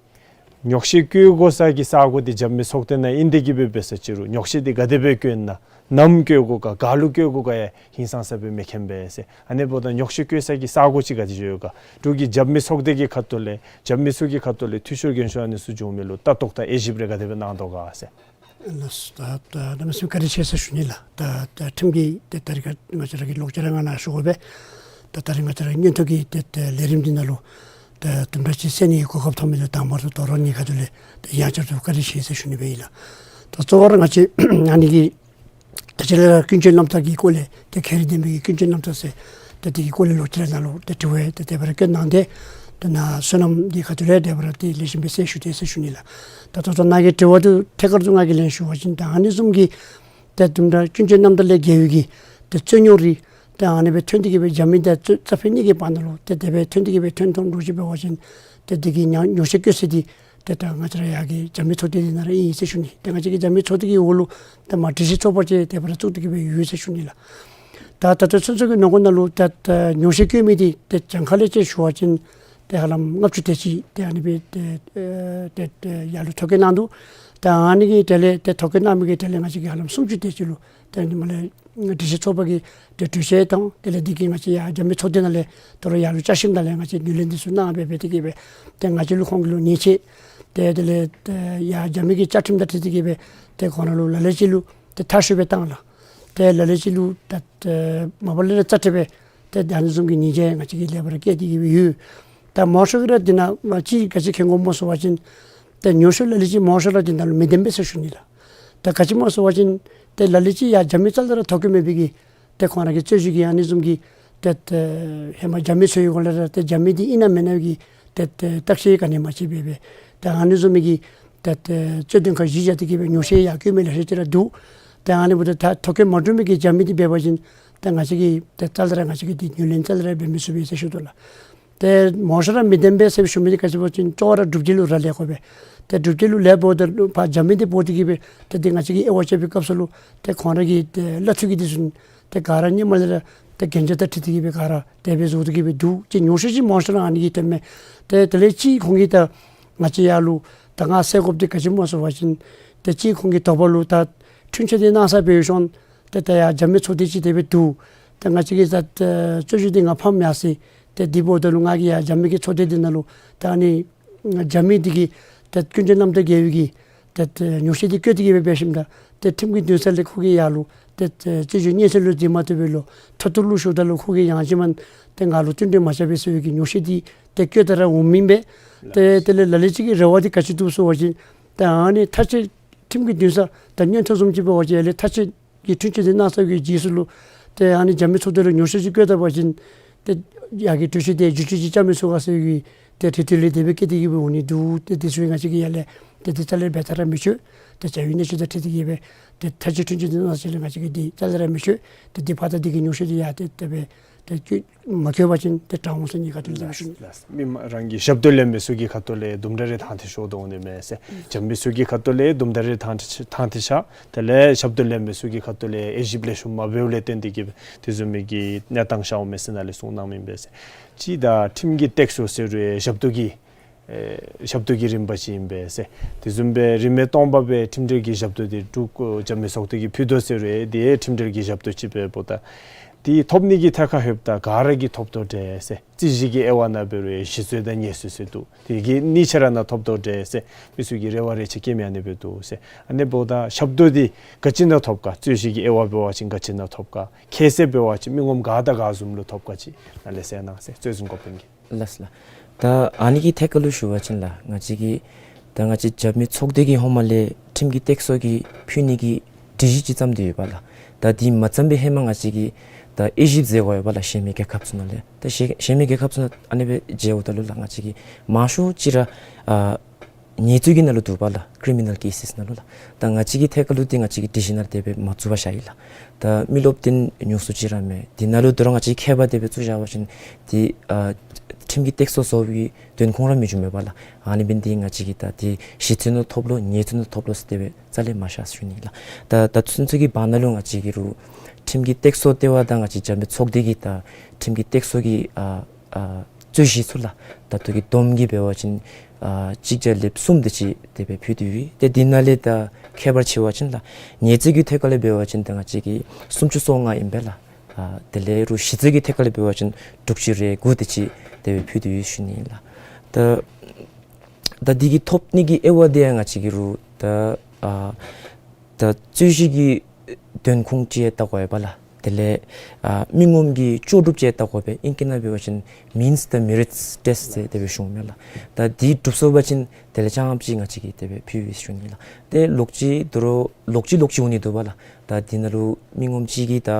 ཉོག་བཤད་བཀོད་དགོ་ས་གི་ས་གོ་འདི་རྒྱབ་མི་ཚོགས་སྡེ་ནང་ཨིན་ཏེ་གིས་སྦེ་འབད་ས་ཅི་རུང་ཉོག་བཤད་འདི་ག་དེ་སྦེ་བཀོད་ན་ནམ་བཀོད་དགོ་ག་ག་ལུ་བཀོད་དགོ་ག་ཡང་ཧིང་སངས་ས་སྦེ་མི་མཁྱེན་པས་ཟེར། ཨ་ནི་འབདཝ་ད་ཉོག་བཤད་བཀོད་ས་གི་ས་གོ་ཅིག་ག་དེ་ཅིག་ཡོད་ག། འབྲུག་གི་རྒྱབ་མི་ཚོགས་སྡེ་གི་ཁ་ཐུག་ལས་རྒྱབ་མི་ཚུ་གི་ཁ་ཐུག་ལས་འཐུས་ཤོར་རྒན་ཤོས་ཨ་ནི་ཚུ་བྱུང་མི་ལུ་ལྟ་རྟོག་དང་དབྱེ་ཞིབ་རེ་ག་དེ་སྦེ་གནང་དོ་ག་ཟེར། ལགས་སོ། ད་ད་གནམ་མེད་ས་མེད་བཀའ་དྲིན་ཆེ་ཟེར་ཞུ་ནི་ལགས། ད་ད་ཁྲིམས་ཀྱི་ཏེ་ད་རིས་ང་བཅས་ར་གི་ལོག་སྤྱོད་ར་ང་ནཱ་ཞུ་དགོ་པས། ད་ད་རིས་ང་བཅས་ར་གི་མངོན་མཐོ་གི་ཏེ་ཏེ་ལས་རིམ་འདི་ནང་ལུ་ད་དུམ་གྲ་ཅིག་གསན་ནི་གི་གོ་སྐབས་ཐོབ་མི་འདི་དང་པ་ར་དོ་རུང་ངེའི་ཁ་ཐུག་ལས་ཏེ་ཡང་བསྐྱར་དུ་བཀའ་དྲིན་ཆེ་ཟེར་ཞུ་ནི་སྦེ་ཨིན་ལགས། ད་གཙོ་བོ་ར་ང་བཅས་ཨ་ནི་གི་ད་ཅི་ལས་ར་ཀུན་སྤྱོད་རྣམ་ཐར་གྱི་སྐོར་ལས་ཏེ་ཁྱད་རིག་ལྡན་པའི་ཀུན་སྤྱོད་རྣམ་ཐར་ཟེར་ཏེ་དེ་གི་སྐོར་ལས་ལོག་སྤྱོད་ར་ནང་ལུ་ཏེ་དྲི་བ་ཏེ་དེ་སྦེ་ར་བཀོད་གནང་སྟེ་ཏེ་ནཱ་བསོད་ནམས་འདི་ཁ་ཐུག་ལས་དེ་སྦེ་ར་ཏེ་ལེགས་ཤོམ་སྦེ་གསལ་ཞུ་དེས་ཟེར་ཞུ་ནི་ལགས། ད་ད་ལྟོ་ནཱ་གི་དྲི་བ་འདི་ཐད་ཀར་དུ་ང་གིས་ལན་ཞུ་བ་ཅིན་ད་ཨ་ནི་བཟུམ་གྱི་ཏེ་དུམ་གྲ་ཀུན་སྤྱོད་རྣམ་ཐར་ལས་འགལ་བའི་གི་ཏེ་རྩོད་རྙོག་རིགས་ཏེ་ཨ་ནི་སྦེ་ཐོན་ཏེ་གིས་སྦེ་རྒྱབ་མི་དང་རྩ་རྩ་ཕན་གཉིས་ཀྱི་བར་ན་ལུ་ཏེ་དེ་སྦེ་ཐོན་ཏེ་གིས་སྦེ་ཐོན་ཐོན་འགྱོ་ཅི་འབད་བ་ཅིན་ཏེ་དེ་གི་ཉོག་ཉོག་བཤད་བཀོད་ས་འདི་ཏེ་ད་ང་བཅས་ར་ཡར་གྱི་རྒྱབ་མི་ཚོགས་སྡེ་འདི་ནང་ར་ཨིན་ཟེར་ཞུ་ནི། ཏེ་ང་བཅས་ཀྱི་རྒྱབ་མི་ཚོགས་སྡེ་གི་འོག་ལུ་ཏེ་མ་སྒྲིག་གཞི་ཚོགས་པ་ཅིག་དེ་སྦེ་ར་བཙུགས་ཏེ་གིས་སྦེ་ཡོད་ཟེར་ཞུ་ནི་ལགས། ད་ད་ལྟོ་ཚུན་ཚོད་ཀྱི་ནང་འཁོད་ནང་ལུ་ད་ད་ཉོག་བཤད་བཀོད་མི་འདི་ཏེ་གྱངས་ཁ་ལས་ཅིག་ཞུ་བ་ཅིན་ཏེ་ཧ་ལམ་ལྔ་བཅུ་དེ་ཅིག་ཏེ་ཨ་ནི་སྦེ་ཏེ་ཨེ་ཏེ་ཏེ་ཡར་ལུ་ཐོ་བཀོད་གནང་འདུག། ད་ཨ་ནི་གི་དེ་ལས་ཏེ་ཐོ་བཀོད་གནང་མི་གི་དེ་ལས་ང་བཅས་ཀྱིས་ཧ་ལམ་སུམ་ཅུ་དེ་ཅིག་ལུ་ཏེ་ཨ་ནི་མ་ལས་སྒྲིག་གཞི་ཚོགས་པ་གི་ཏེ་གྲོས་ཆོད་དང་དེ་ལས་འདི་གིས་ང་བཅས་ཡར་རྒྱབ་མི་ཚོགས་སྡེ་ནང་ལས་དོ་རུང་ཡར་ལུ་བཅར་ཞིནམ་ད་ལས་ང་བཅས་ངོས་ལེན་འདི་ཚུ་གནང་སྦེ་འབད་དེ་གིས་སྦེ་ཏེ་ང་བཅས་ལུ་ཁོང་གི་ལུ་ཉེས་ཆད་ཏེ་དེ་ལས་ཏེ་ཡར་རྒྱབ་མི་གི་བཅའ་ཁྲིམས་དང་འཁྲིལ་ཏེ་གིས་སྦེ་ཏེ་ཁོང་ར་ལུ་ལ་ལུ་ཅིག་ལུ་ཏེ་མཐར་ཤོར་སྦེ་བཏང་ལགས། ཏེ་ལ་ལུ་ཅིག་ལུ་ད་ཏེ་མ་པ་ལས་ར་རྩ་ཁྲིམས་སྦེ་ཏེ་ད་ཨ་ནི་བཟུམ་གྱི་ཉེས་ཆད་ང་བཅས་ཀྱིས་ལེགས་པར་བཀལ་ཏེ་གིས་སྦེ་ཡོད། ད་མང་ཤོས་ཀྱིས་ར་འདི་ནང་མ་ཅིག་ག་ཅི་མཁྱེན་དགོཔ་སྨོ་ཟེར་བ་ཅིན་ཏེ་ཉོག་བཤད་ལ་ལུ་ཅིག་མང་ཤོས་ར་འདི་ནང་ལུ་མི་བདེན་པས་ཟེར་ཞུ་ནི་ལགས། ད་ག་ཅི་སྨོ་ཟེར་བ་ཅིན་ཏེ་ལ་ལུ་ཅིག་ཡར་རྒྱབ་མི་རྩ་ལས་ར་ཐོ་བཀོད་མེད་པའི་གི་ཏེ་ཁོང་ར་གི་རྩོད་གཞི་གི་ཨ་ནི་བཟུམ་གྱི་ཏེ་ཏེ་ཧེ་མ་རྒྱབ་མི་ཚུ་གི་སྒོ་ལས་ར་ཏེ་རྒྱབ་མི་འདི་ཨིན་ན་མེན་ན་གི་ཏེ་ཏེ་བརྟག་དཔྱད་ག་ནི་མ་ཅིག་འབད་སྦེ་ཏེ་ཨ་ནི་བཟུམ་མའི་གི་ཏེ་ཏེ་རྩོད་དོན་ཁག་གཞི་བཞག་སྟེ་གིས་སྦེ་ཉོག་བཤད་ཡར་བཀོད་མི་ལེ་ཤ་ཅིག་ར་འདུག། ཏེ་ཨ་ནི་འབདཝ་ད་ཐོ་བཀོད་མ་གྲུབ་མི་གི་རྒྱབ་མི་འདི་འབད་བ་ཅིན་ཏེ་ང་བཅས་ཀྱིས་ཏེ་རྩ་ལས་ར་ང་བཅས་ཀྱིས་འདི་ངོས་ལེན་རྩ་ལས་ར་འབད་མི་ཚུགས་པས་ཟེར་ཞུ་དོ་ལགས། ཏེ་མང་ཤོས་ར་མི་བདེན་པས་ཟེར་ཞུ་མི་འདི་ག་ཅི་འབད་བ་ཅིན་ཅོག་ར་སྒྲུབ་བརྒྱུད་ལུ་ར་ལས་དགོ་པས། ཏེ་སྒྲུབ་བརྒྱུད་ལུ་ལས་འབདཝ་ད་ལུ་ཕར་རྒྱབ་མི་འདི་འབོ་སྟེ་གི་སྦེ་ཏེ་འདི་ང་བཅས་ཀྱིས་དབྱེ་བ་དཔྱད་པའི་སྐབས་སུ་ལུ་ཏེ་ཁོང་ར་གི་ཏེ་བླ་ཚུལ་གྱི་འདི་ཚུ་ཏེ་ག་ར་སྔོན་མ་ལས་ར་ཏེ་གན་རྒྱ་དང་འཁྲིལ་ཏེ་གི་སྦེ་ག་ར་དེ་སྦེ་བཟོ་སྟེ་གི་སྦེ་འདུག། ཅིག་ཉོགས་བཤད་ཅིག་མང་ཤོས་ར་ཨ་ནི་གིས་སྟོནམ་མས། ཏེ་དེ་ལས་ཅིག་ཁོང་གིས་ད་ང་བཅས་ཡར་ལུ་ད་ང་ཟེར་དགོཔ་འདི་ག་ཅི་སྨོ་ཟེར་བ་ཅིན་ཏེ་ཅིག་ཁོང་གི་དོགས་པ་ལུ་ད་འཁྲུན་ཆོད་འདི་གནང་ས་འབད་ཞིནམ་ཏེ་ད་ཡར་རྒྱབ་མི་ཚོགས་སྡེ་ཅིག་དེ་སྦེ་འདུག། ཏེ་ང་བཅས་ཀྱིས་ད་ཨེ་རྩོད་གཞི་འདི་ང་ཕམ་ཡར་སོ་ཡི། ཏེ་དེ་འབདཝ་ད་ལུ་ང་གིས་ཡར་རྒྱབ་མི་གི་ཚོགས་སྡེ་འདི་ནང་ལུ་ད་ཨ་ནི་རྒྱབ་མི་འདི་གིས་ད་ཀུན་མཁྱེན་རྣམ་དག་རྒྱལ་པོ་གིས་ད་ཨེ་ཉོགས་བཤད་འདི་བཀོད་དེ་གི་སྦེ་འབད་ཞིནམ་ད་ཏེ་ཁྲིམས་ཀྱི་འདུན་ས་ལས་ཁོ་གིས་ཡར་ལུ་ཏེ་ཨེ་རྩོད་གཞི་སྙན་སེང་ལུ་འཛིན་མ་བཏུབ་པར་ལུ་མཐོ་གཏུག་ལུ་ཞུཝ་ད་ལུ་ཁོ་གིས་ཡང་ཅིན་མ་ཏེ་ང་ལུ་བསྟུན་གྲོས་མ་རྐྱབ་པས་ཟེར་བའི་གི་ཉོགས་བཤད་འདི་ཏེ་བཀོད་དེ་ར་འོང་མི་ཨིན་པས། ཏེ་དེ་ལས་ལ་ལུ་ཅིག་གི་རེ་བ་འདི་ག་ཅི་འདུག་ཟེར་བ་ཅིན་ད་ཨ་ནི་ཐག་བཅད་ཁྲིམས་ཀྱི་འདུན་ས་ད་མངོན་མཐོ་བཟུམ་ཅིག་འབད་བ་ཅིན་ཡར་ལས་ཐག་བཅད་ཀྱི་འཁྲུན་ཆོད་འདི་གནང་ཚར་བའི་རྗེས་སུ་ལུ་ཏེ་ཨ་ནི་རྒྱབ་མི་ཚོགས་སྡེ་ལུ་ཉོགས་བཤད་ཅིག་བཀོད་ད་པ་ཅིན་ཏེ་ཡར་གྱི་གྲོས་གཞི་དེ་བསྒྱུར་བཅོས་ཅིག་རྐྱབ་མི་ཚུགས་ག་ཟེར་བའི་ཏེ་འཕྲོས་མཐུད་ལས་དེ་སྦེ་བཀོད་དེ་གི་སྦེ་འོང་ནི་འདུག། ཏེ་དེ་ཚུ་ང་བཅས་ཀྱིས་ཡར་ལས་ཏེ་འདི་རྩ་ལས་འབད་ད་ར་མི་ཆོག། ཏེ་བྱ་བའི་གནས་ཚུལ་དང་འཁྲིལ་ཏེ་གི་སྦེ་ཏེ་ཐག་བཅད་འཁྲུན་ཆོད་འདི་གནང་ས་ཅིག་ལས་ང་བཅས་ཀྱིས་འདི་རྩ་ལས་ར་མི་ཆོག། ཏེ་འདི་ཕར་ད་འདི་གི་ཉོགས་བཤད་འདི་ཡར་ཏེ་དེ་སྦེ་ཏེ་བཀོད་མ་བཀོད་པ་ཅིན་ཏེ་དྲག་འོང་ཟེར་ནི་ག་ཏེ་ལས་ཞུ་ནི། ལགས། མི་མང་རང་གི་ཞབས་ཏོག་ལེན་མི་ཚུ་གི་ཁ་ཐུག་ལས་དུམ་གྲ་རེ་ཐང་ཐད་ཤོར་དོ་འོང་ནི་མས་ཟེར། རྒྱབ་མི་ཚུ་གི་ཁ་ཐུག་ལས་དུམ་གྲ་རེ་ཐང་ཐད་ཤར། དེ་ལས་ཞབས་ཏོག་ལེན་མི་ཚུ་གི་ཁ་ཐུག་ལས་དབྱེ་ཞིབ་ལེགས་ཤོམ་མ་འབདཝ་ལས་བརྟེན་ཏེ་གི་སྦེ་དེ་བཟུམ་མའི་གི་གནས་སྟངས་ཤར་འོང་མས་ཟེར་ནཱ་ལས་གསུངས་གནངམ་ཨིན་པས་ཟེར། ཅིག་ད་ཁྲིམས་ཀྱི་སྟེགས་གསོ་ཟེར་རུང་ཞབས་ཏོག་གི་ཨེ་ཞབས་ཏོག་གི་རིམ་པ་ཅིག་ཨིན་པས་ཟེར། དེ་བཟུམ་སྦེ་རིན་མེད་སྟོང་པ་སྦེ་ཁྲིམས་འབྲེལ་གྱི་ཞབས་ཏོག་འདི་འབྲུག་རྒྱབ་མི་ཚོགས་སྡེ་གིས་ཕུལ་དོ་ཟེར་རུང་དེ་ཁྲིམས་འབྲེལ་གྱི་ཞབས་ཏོག་ཅིག་འབདཝ་ད་དེ་ཐོབ་ནི་གི་ཐད་ཁར་ལྷོདཔ་ད་ག་ར་གིས་ཐོབ་དོ་འདྲས་ཟེར། རྩོད་གཞི་གི་དབྱེ་བ་ནང་འབད་རུང་ཞི་རྩོད་དང་ཉེས་རྩོད་ཟེར་འདུག། དེ་གི་གཉིས་ཆ་ར་ནང་ཐོབ་དོ་འདྲས་ཟེར་མི་ཚུ་གིས་རེ་བ་རེ་ཆེ་བསྐྱེད་མི་ཨ་ནི་སྦེ་འདུག་ཟེར། ཨ་ནི་འབདཝ་ད་ཞབས་ཏོག་འདི་ག་ཅི་ནང་ཐོབ་ག། རྩོད་གཞི་གི་དབྱེ་བ་འབད་བ་ཅིན་ག་ཅི་ནང་ཐོབ་ག། ཁྱད་བསད་འབད་བ་ཅིན་མི་ངོམ་ག་དང་ག་བཟུམ་ལུ་ཐོབ་ག་ཅིག་ནཱ་ལས་གསལ་གནང་ཟེར། རྩོད་འཛིན་འགོ་དཔོན་གྱིས། ལགས་ལགས། ད་ཨ་ནི་གི་ཐད་ཁར་ལུ་ཞུ་བ་ཅིན་ལགས་ང་བཅས་ཀྱིས་ད་ང་བཅས་རྒྱབ་མི་ཚོགས་སྡེ་གིས་ཧེ་མ་ལས་ཁྲིམས་ཀྱི་སྟེགས་གསོ་གི་ཕུལ་ནི་གི་སྒྲིག་གཞི་ཅིག་བརྩམས་ཏེ་ཡོད་པ་ལགས། ད་དེ་མ་བརྩམས་པའི་ཧེ་མ་ང་བཅས་ཀྱིས་ད་དབྱེ་ཞིབ་མཛད་དགོ་ཡོད་པ་ལགས། གཞན་མི་རྒྱལ་ཁབ་ཚུ་ནང་ལས་ད་གཞན་གཞན་མི་རྒྱལ་ཁབ་ཚུ་ནང་ཨ་ནི་སྦེ་མཇལཝ་ད་ལུ་ལགས་ང་བཅས་ཀྱིས་མང་ཤོས་ཅིག་ར་ཨ་ཉེས་རྩོད་ཀྱི་ནང་ལུ་འདུག་པ་ལགས། ཀི་རི་མི་ནཱལ་ཀེ་སིས་ནང་ལུ་ལགས། ད་ང་བཅས་ཀྱི་ཐད་ཁར་ལུ་འདི་ང་བཅས་ཀྱི་སྒྲིག་གཞི་ནང་དེ་སྦེ་མ་བཙུགས་པར་བཞག་ཡི་ལགས། ད་མི་རློབས་འདི་ཉུང་སུ་ཅིག་ར་མས། འདི་ནང་ལུ་དོ་རུང་ང་བཅས་ཁྱད་པར་དེ་སྦེ་བཙུགས་བཞག་པ་ཅིན་འདི་ཨ་ཁྲིམས་ཀྱི་སྟེགས་གསོ་བཟོ་བའི་དོན་ཁུངས་ར་མི་འབྱུང་མས་པ་ལགས། ཨ་ནི་འབད་ནི་འདི་ང་བཅས་ཀྱིས་ད་འདི་ཞི་རྩོད་ནང་ཐོབ་ལོ་ཉེས་རྩོད་ནང་ཐོབ་ལོ་ཟེར་དེ་སྦེ་རྩ་ལས་མ་བཞག་ཟེར་ཞུ་ནི་ལགས། ད་ད་ཚུན་ཚོད་ཀྱི་བར་ན་ལུ་ང་བཅས་ཀྱིས་རུང་ཁྲིམས་ཀྱི་སྟེགས་གསོ་ལྟེ་བ་དང་ང་བཅས་རྒྱབ་མི་ཚོགས་སྡེ་གིས་ད་ཁྲིམས་ཀྱི་སྟེགས་གསོ་གི་ཨ་ཨ་རྩོད་གཞི་ཚུ་ལགས་ད་ལྟོ་གི་བསྡོམས་ཀྱིས་འབད་བ་ཅིན་ཨ་གཅིག་བརྒྱ་ལྷགཔ་གསུམ་དེ་ཅིག་དེ་སྦེ་ཕུལ་ཏེ་ཡོད། ཏེ་འདི་ནང་ལས་ད་ཁྱད་པར་ཕྱེ་བ་ཅིན་ལགས་ཉེས་རྩོད་ཀྱི་ཐད་ཁར་ལས་འབད་བ་ཅིན་ད་ང་བཅས་ཀྱིས་སུམ་ཅུ་སོ་ལྔ་ཨིན་པས་ལགས། ཨ་དེ་ལས་རུང་ཞི་རྩོད་ཀྱི་ཐད་ཁར་ལས་འབད་བ་ཅིན་དྲུག་ཅུ་རེ་དགུ་དེ་ཅིག་དེ་སྦེ་ཕུལ་ཏེ་ཡོད་ཟེར་ཞུ་ནི་ཨིན་ལགས། ད་ད་འདི་གི་ཐོབ་ནི་གི་དབྱེ་བ་དེ་ཡང་ང་བཅས་ཀྱིས་རུང་ད་ཨ་ད་རྩོད་གཞི་གི་དོན་ཁུངས་ཅིག་ཡང་བལྟ་དགོ་པས་ལགས། དེ་ལས་ཨ་མི་ངོམ་གི་ལྕོགས་གྲུབ་ཅིག་ཡང་བལྟ་དགོ་པས། ཨིང་སྐད་ནང་འབད་བ་ཅིན་མིནསི་དང་མེ་རིཊསི་ཊེསཊ་ཟེར་དེ་སྦེ་ཞུཝ་མས་ལགས། ད་འདི་གྲུབ་སོང་པ་ཅིན་དེ་ལས་རྐྱངམ་ཅིག་ང་བཅས་ཀྱིས་དེ་སྦེ་ཕུལ་ཡི་ཟེར་ཞུ་ནི་ལགས། ཏེ་ལོག་ཅི་དོ་རུང་ལོག་ཅི་ལོག་ཅི་འོང་ནི་འདུག་པ་ལགས། ད་འདི་ནང་ལུ་མི་ངོམ་ཅིག་གིས་ད་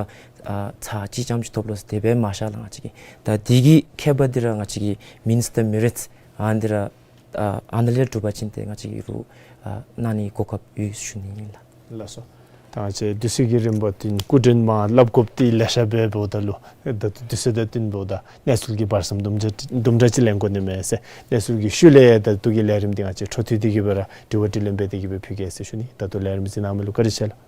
ཨ་ཚར་གཅིག་རྐྱངམ་ཅིག་ཐོབ་ལོ་ཟེར་དེ་སྦེ་མ་བཞག་ལགས་ང་བཅས་ཀྱིས། ད་འདི་གི་ཁྱད་པར་འདི་ར་ང་བཅས་ཀྱིས་མིནསི་དང་མེ་རིཊསི་ཨ་འདི་ར་ཨ་ཨ་ནཱ་ལས་གྲུབ་པ་ཅིན་ཏེ་ང་བཅས་ཀྱིས་རུང་ཨ་གནང་ནི་གོ་སྐབས་ཡོད་ཟེར་ཞུ་ནི་ཨིན་ལགས། ལགས་སོ། ད་ང་བཅས་དུས་ཚོད་ཀྱི་རིམ་པ་འདི་སྐུ་མགྲོན་མར་སླབ་དགོཔ་འདི་ལེ་ཤ་སྦེ་འབདཝ་ད་ལུ་ད་དུས་ཚོད་དང་བསྟུན་འབདཝ་ད་གནས་ཚུལ་གྱི་བར་མཚམས་དུམ་གྲ་དུམ་གྲ་ཅིག་ལེན་དགོ་ནི་མས་ཟེར། གནས་ཚུལ་གྱི་ཤུལ་ལས་ད་ལྟོ་གི་ལས་རིམ་འདི་ང་བཅས་འཕྲོ་མཐུད་དེ་གི་སྦེ་ར་དྲི་བ་དྲིས་ལན་འབད་དེ་གི་སྦེ་ཕུལ་གེ་ཟེར་ཞུ་ནི། ད་ལྟོ་ལས་རིམ་གཟིགས་གནང་མི་ལུ་བཀའ་དྲིན་ཆེ་ལགས།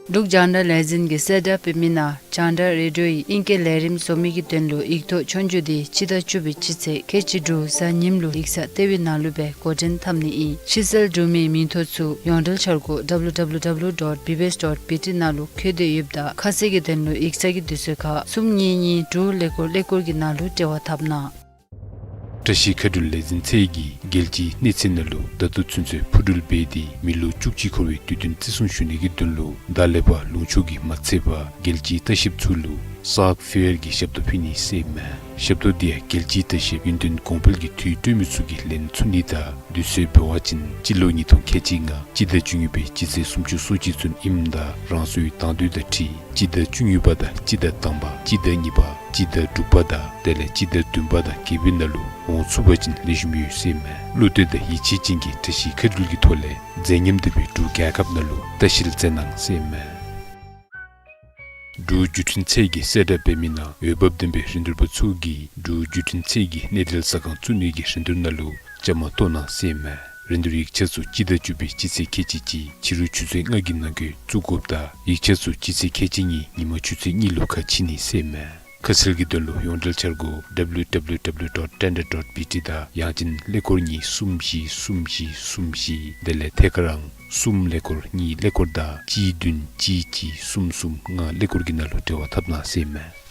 འབྲུག་རྒྱང་བསྒྲགས་ལས་འཛིན་གྱིས་གསལ་བསྒྲགས་འབད་མི་ནང་རྒྱང་བསྒྲགས་རེ་ཌིའོ་ཡི་ཨིང་སྐད་ལས་རིམ་བཟོ་མི་གི་དོན་ལུ་ཡིག་ཐོག་ཆོས་རྒྱུགས་འདི་སྤྱི་ཟླ་བཅུ་པའི་སྤྱི་ཚེས་ཁལ་གཅིག་དྲུག་གཟའ་ཉིམ་ལུ་ཡིག་ཚང་ལྟེ་བའི་ནང་ལུ་སྦེ་འགོ་འདྲེན་འཐབ་ནི་ཨིན། ཕྱི་སེལ་གྲུབ་མིའི་མིང་ཐོ་ཚུ་ཡོངས་འབྲེལ་འཆར་སྒོ་www dot bbs dot bt ནང་ལུ་བཀོད་དེ་ཡོདཔ་ད་ཁ་གསལ་གྱི་དོན་ལུ་ཡིག་ཚང་གི་དུས་ཚོད་ཁར་གསུམ་གཉིས་གཉིས་དྲུག་ཀླད་ཀོར་ཀླད་ཀོར་གྱི་ནང་ལུ་འབྲེལ་བ་འཐབ་གནང་། བཀྲ་ཤིས་མཁའ་འགྲུལ་ལས་འཛིན་ཚད་ཀྱིས་རྒྱལ་སྤྱིའི་གནས་ཚད་ནང་ལུ་ད་ལྟོ་ཚུན་ཚོད་འཕུར་འགྲུལ་འབད་དེ་མི་ལོ་བཅུ་གཅིག་འཁོར་བའི་དུས་སྟོན་བརྩི་སྲུང་ཞུ་ནི་གི་དོན་ལུ་ད་ལས་ཕར་ལུང་ཕྱོགས་ཀྱི་མ་ཚད་པར་རྒྱལ་སྤྱིའི་ལྟ་བཤལཔ་ཚུ་ལུ་ སཱཀ་ཕི་ཝེར་གྱི་ཞབས་ཏོག་ཕུལ་ནི་ཟེར་ཨིན་མས། ཞབས་ཏོག་འདི་ཡང་རྒྱལ་སྤྱིའི་ལྟ་བཤལ་ཡུན་བརྟན་གོང་འཕེལ་གྱི་དུས་སྤྲོད་མི་ཚུ་གིས་ལེན་ཚུགས་ནི་དང་དུས་ཚོད་འབད་བ་ཅིན་སྤྱི་ལོ་ཉིས་སྟོང་ཁལ་གཅིག་ལྔ་སྤྱི་ཟླ་བཅུ་གཉིས་པའི་སྤྱི་ཚེས་སུམ་ཅུ་སོ་གཅིག་ཚུན་ཨིནམ་ད་རང་སོའི་དང་འདོད་དང་འཁྲིལ་སྤྱི་ཟླ་བཅུ་གཉིས་པ་དང་སྤྱི་ཟླ་དང་པ་སྤྱི་ཟླ་གཉིས་པ་སྤྱི་ཟླ་དྲུག་པ་དང་དེ་ལས་སྤྱི་ཟླ་བདུན་པ་དང་བརྒྱད་པའི་ནང་ལུ་འོང་ཚུགས་པ་ཅིན་ལེགས་ཤོམ་ཡོད་ཟེར་ཨིན་མས། བློ་གཏད་དང་ཡིད་ཆེས་ཅན་གྱིས་བཀྲ་ཤིས་མཁའ་འགྲུལ་གྱི་ཐོག་ལས་མཛད་ཉམས་ལྡན་པའི་འབྲུག་རྒྱལ་ཁབ་ནང་ལུ་ལྟ་བཤལ་མཛད་གནང་ཟེར་ཨིན་མས། འབྲུག་བརྒྱུད་འཕྲིན་ཚད་ཀྱིས་གསལ་བསྒྲགས་འབད་མི་ནང་འོས་འབབ་ལྡན་པའི་རིན་བསྡུར་པ་ཚུ་གིས་འབྲུག་བརྒྱུད་འཕྲིན་ཚད་ཀྱི་གནས་འབྲེལ་ཟ་ཁང་བཙུགས་ནི་གི་རིན་བསྡུར་ནང་ལུ་བཅའ་མར་གཏོགས་གནང་ཟེར་ཨིན་མས། རིན་བསྡུར་ཡིག་ཆ་ཚུ་སྤྱི་ཟླ་བཅུ་པའི་སྤྱི་ཚེས་ཁལ་གཅིག་གཅིག་ཕྱི་རུ་ཆུ་ཚོད་ལྔ་གི་ནང་འཁོད་བཙུགས་དགོཔ་དང་ཡིག་ཆ་ཚུ་སྤྱི་ཚེས་ཁལ་གཅིག་གཉིས་ཉིན་མ་ཆུ་ཚོད་གཉིས་ལུ་ཁ་ཕྱེ་ནི་ཟེར་ཨིན་མས། ཁ་གསལ་གྱི་དོན་ལུ་ཡོངས་འབྲེལ་འཆར་སྒོ་W W W dot tender dot B T དང་ཡང་ཅིན་ཀླད་ཀོར་གཉིས་གསུམ་བཞི་གསུམ་བཞི་གསུམ་བཞི་དེ་ལས་ཐད་ཀར་ཨང་གསུམ་ཀླད་ཀོར་གཉིས་ཀླད་ཀོར་དང་གཅིག་བདུན་གཅིག་གཅིག་གསུམ་གསུམ་ལྔ་ཀླད་ཀོར་གྱི་ནང་ལུ་འབྲེལ་བ་འཐབ་གནང་ཟེར་ཨིན་མས།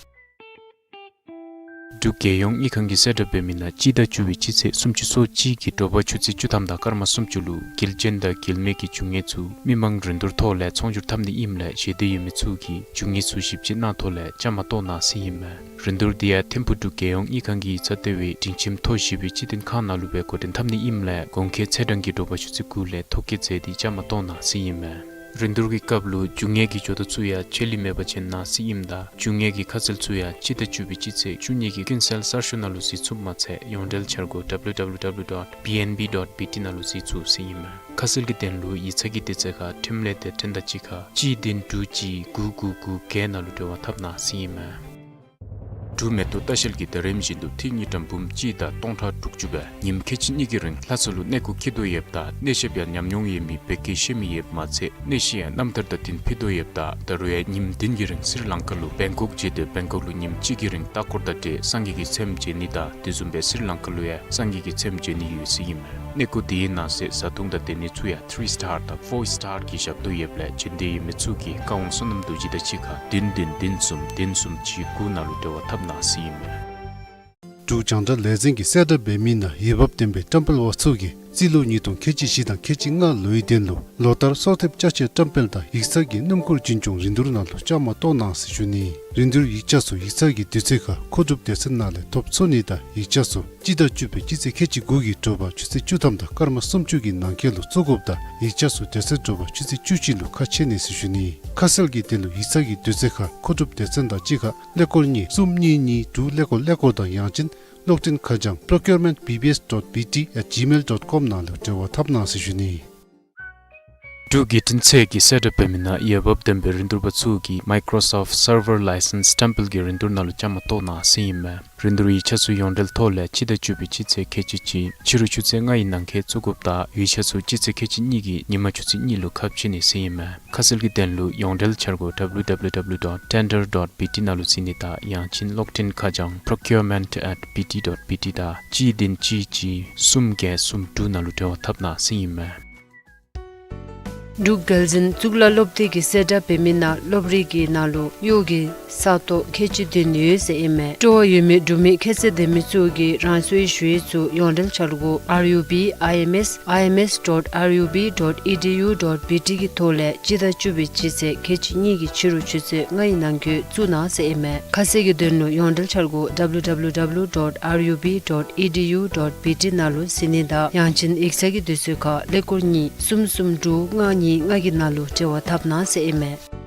འབྲུག་རྒྱལ་ཡོངས་དངུལ་ཁང་གིས་གསལ་བསྒྲགས་འབད་མི་ནང་སྤྱི་ཟླ་བཅུ་པའི་སྤྱི་ཚེས་སུམ་ཅུ་སོ་གཅིག་གི་དྲོ་པ་ཆུ་ཚོད་བཅུ་ཐམ་དང་སྐར་མ་སུམ་ཅུ་ལུ་འགུལ་ཅན་དང་འགུལ་མེད་ཀྱི་རྒྱུ་དངོས་ཚུ་མི་མང་རིན་བསྡུར་ཐོག་ལས་ཚོང་སྒྱུར་འཐབ་ནི་ཨིནམ་ལས་ཞེ་འདོད་ཡོད་མི་ཚུ་གིས་རྒྱུ་དངོས་ཚུ་ཞིབ་དཔྱད་གནང་ཐོག་ལས་བཅའ་མར་གཏོགས་གནང་ཟེར་ཨིན་མས། རིན་བསྡུར་འདི་ཡང་ཐིམ་ཕུག་འབྲུག་རྒྱལ་ཡོངས་དངུལ་ཁང་གི་ཡིག་ཚང་ལྟེ་བའི་སྒྲིང་ཁྱིམ་ཐོག་བཞི་པའི་སྤྱི་བདེ་ཁང་ནང་ལུ་སྦེ་འགོ་འདྲེན་འཐབ་ནི་ཨིནམ་ལས་གོང་འཁོད་ཚེས་གྲངས་ཀྱི་དྲོ་པ་ཆུ་ཚོད་དགུ་ལས་ཐོ་བཀོད་མཛད་དེ་བཅའ་མར་གཏོགས་གནང་ཟེར་ཨིན་མས། རིན་བསྡུར་གྱི་སྐབས་ལུ་རྒྱུ་དངོས་ཀྱི་འབྱོར་ཐོ་ཚུ་ཡང་ཆད་ལུས་མེད་པ་ཅིན་གནང་ཟེར་ཨིནམ་ད་རྒྱུ་དངོས་ཀྱི་ཁ་གསལ་ཚུ་ཡང་སྤྱི་ཟླ་བཅུ་པའི་སྤྱི་ཚེས་བཅུ་གཉིས་ཀྱི་ཀུན་གསལ་གསར་ཤོག་ནང་ལུ་གཟིགས་ཚུགསཔ་མ་ཚད་ཡོངས་འབྲེལ་འཆར་སྒོ་W W W dot B N B dot B T ནང་ལུ་གཟིགས་ཚུགས་ཟེར་ཨིན་མས། ཁ་གསལ་གྱི་དོན་ལུ་ཡིག་ཚང་གི་དུས་ཚོད་ཁར་ཁྲིམས་ལས་སྡེ་ཁྲིམས་དང་གཅིག་ཁར་གཅིག་བདུན་དྲུག་གཅིག་དགུ་དགུ་དགུ་བརྒྱད་ནང་ལུ་འབྲེལ་བ་འཐབ་གནང་ཟེར་ཨིན་མས། འབྲུག་མེ་ཏོག་ལྟ་བཤལ་གྱིས་ད་རིམ་བཞིན་དུ་ཐིག་དངུལ་ཀྲམ་འབུམ་གཅིག་དང་སྟོང་ཕྲག་དྲུག་ཅུ་སྦེ་ཉིནམ་ཁལ་གཅིག་གཉིས་ཀྱི་རིང་ལྷ་ས་ལུ་གནས་སྐོར་འཁྱིད་དོ་ཡོདཔ་ད་གནས་གཤིས་ཡང་ཉམས་མྱོང་ཡོད་མི་བོད་སྐད་ཤེས་མི་ཡོདཔ་མ་ཚད་གནས་གཤིས་ཡང་རྣམ་ཐར་དང་བསྟུན་ཕུལ་དོ་ཡོདཔ་ད་ད་རུང་ཡང་ཉིནམ་བདུན་གྱི་རིང་སི་རི་ལང་ཀ་ལུ་བེང་ཀོག་མཇལ་ཏེ་བེང་ཀོག་ལུ་ཉིནམ་གཅིག་གི་རིང་ལྟ་སྐོར་དང་འབྲེལ་སངས་རྒྱས་ཀྱི་ཚལ་མཇལ་ནི་དང་དེ་བཟུམ་སྦེ་སི་རི་ལང་ཀ་ལུ་ཡང་སངས་རྒྱས་ཀྱི་ཚལ་མཇལ་ནི་ཡོད་ཟེར་ཨིན་མས། གནས་སྐོར་དེའི་ནང་གསེས་བཟའ་འཐུང་དང་སྡོད་ནི་ཚུ་ཡང་ཐི་རི་སི་ཊར་དང་ཕོར་སི་ཊར་གྱི་ཞབས་ཏོག་ཡོདཔ་ལས་བྱོན་འདོད་ཡོད་མི་ཚུ་གིས་བཀའ་དབང་བསོད་ནམས་རྡོ་རྗེ་དང་གཅིག་ཁར་བདུན་བདུན་བདུན་གསུམ་བདུན་གསུམ་གཅིག་དགུ་ནང་ལུ་འབྲེལ་བ་འཐབ་གནང་ཟེར་ཨིན་མས། འབྲུག་རྒྱང་བསྒྲགས་ལས་འཛིན་གྱིས་གསལ་བསྒྲགས་འབད་མི་ནང་འོས་འབབ་ལྡན་པའི་བཀྲམ་སྤེལ་པ་ཚུ་གིས་རྩིས་ལོ་ཉིས་སྟོང་ཁལ་གཅིག་བཞི་དང་ཁལ་གཅིག་ལྔ་ལོའི་དོན་ལུ་ལོ་ལྟར་གསོལ་འདེབས་ཅ་ཆས་བཀྲམ་སྤེལ་དང་ཡིག་ཚང་གི་སྣུམ་འཁོར་འཛིན་སྐྱོང་རིན་བསྡུར་ནང་ལུ་བཅའ་མར་གཏོགས་གནང་ཟེར་ཞུ་ནི། རིན་བསྡུར་ཡིག་ཆ་ཚུ་ཡིག་ཚང་གི་དུས་ཚོད་ཁར་མཁོ་སྒྲུབ་སྡེ་ཚན་ནང་ལས་ཐོབ་ཚུགས་ནི་དང་ཡིག་ཆ་ཚུ་སྤྱི་ཟླ་བཅུ་པའི་སྤྱི་ཚེས་ཁལ་གཅིག་དགུ་གི་དྲོ་པ་ཆུ་ཚོད་བཅུ་ཐམ་དང་སྐར་མ་སུམ་ཅུ་གི་ནང་འཁོད་ལུ་བཙུགས་དགོཔ་དང་ཡིག་ཆ་ཚུ་དེ་ཚེ་དྲོ་པ་ཆུ་ཚོད་བཅུ་གཅིག་ལུ་ཁ་ཕྱེ་ནི་ཟེར་ཞུ་ནི། ཁ་གསལ་གྱི་དོན་ལུ་ཡིག་ཚང་གི་དུས་ཚོད་ཁར་མཁོ་སྒྲུབ་སྡེ་ཚན་དང་གཅིག་ཁར་ཀླད་ཀོར་གཉིས་གསུམ་གཉིས་གཉིས་དྲུག་ཀླད་ཀོར་ཀླད་ཀོར་དང་ཡང་ཅིན་གློག་འཕྲིན་ཁ་བྱང་procurement B B S dot B T at gmail dot com ནང་ལུ་འབྲེལ་བ་འཐབ་གནང་ཟེར་ཞུ་ནི། འབྲུག་བརྒྱུད་འཕྲིན་ཚད་ཀྱིས་གསལ་བསྒྲགས་འབད་མི་ནང་འོས་འབབ་ལྡན་པའི་རིན་བསྡུར་པ་ཚུ་གིས་Microsoft Server License བཀྲམ་སྤེལ་གྱི་རིན་བསྡུར་ནང་ལུ་བཅའ་མར་གཏོགས་གནང་ཟེར་ཨིན་མས། རིན་བསྡུར་ཡིག་ཆ་ཚུ་ཡོངས་འབྲེལ་ཐོག་ལས་སྤྱི་ཟླ་བཅུ་པའི་སྤྱི་ཚེས་ཁལ་གཅིག་གཅིག་ཕྱི་རུ་ཆུ་ཚོད་ལྔ་ཡི་ནང་འཁོད་བཙུགས་དགོཔ་དང་ཡིག་ཆ་ཚུ་སྤྱི་ཚེས་ཁལ་གཅིག་གཉིས་ཀྱི་ཉིན་མ་ཆུ་ཚོད་གཉིས་ལུ་ཁ་ཕྱེ་ནི་ཟེར་ཨིན་མས། ཁ་གསལ་གྱི་དོན་ལུ་ཡོངས་འབྲེལ་འཆར་སྒོ་W W W dot tender dot B T ནང་ལུ་གཟིགས་ནི་དང་ཡང་ཅིན་གློག་འཕྲིན་ཁ་བྱང་procurement at B T dot B T དང་གཅིག་བདུན་གཅིག་གཅིག་གསུམ་བརྒྱད་གསུམ་དྲུག་ནང་ལུ་འབྲེལ་བ་འཐབ་གནང་ཟེར་ཨིན་མས། འབྲུག་རྒྱལ་འཛིན་གཙུག་ལག་སློབ་སྡེ་གིས་གསལ་བསྒྲགས་འབད་མི་ནང་སློབ་རིགས་ཀྱི་ནང་ལུ་གཡོག་གི་ས་སྟོང་ཁལ་གཅིག་བདུན་ཡོད་ཟེར་ཨིན་མས། སྤྲོ་བ་ཡོད་མི་འབྲུག་མི་ཁྱད་ཚད་ལྡན་མི་ཚུ་གིས་རང་སོའི་ཞུ་ཡིག་ཚུ་ཡོངས་འབྲེལ་འཆར་སྒོ་R U B I M S I M S dot R U B dot E D U dot B T གི་ཐོག་ལས་སྤྱི་ཟླ་བཅུ་པའི་སྤྱི་ཚེས་ཁལ་གཅིག་གཉིས་ཀྱི་ཕྱི་རུ་ཆུ་ཚོད་ལྔ་ཡི་ནང་འཁོད་བཙུགས་གནང་ཟེར་ཨིན་མས། ཁ་གསལ་གྱི་དོན་ལུ་ཡོངས་འབྲེལ་འཆར་སྒོ་W W W dot R U B dot E D U dot B T ནང་ལུ་གཟིགས་ནི་དང་ཡང་ཅིན་ཡིག་ཚང་གི་དུས་ཚོད་ཁར་ཀླད་ཀོར་གཉིས་གསུམ་གསུམ་དྲུག་ལྔ་གཉིས་ལྔ་གི་ནང་ལུ་འབྲེལ་བ་འཐབ་གནང་ཟེར་ཨིན་མས།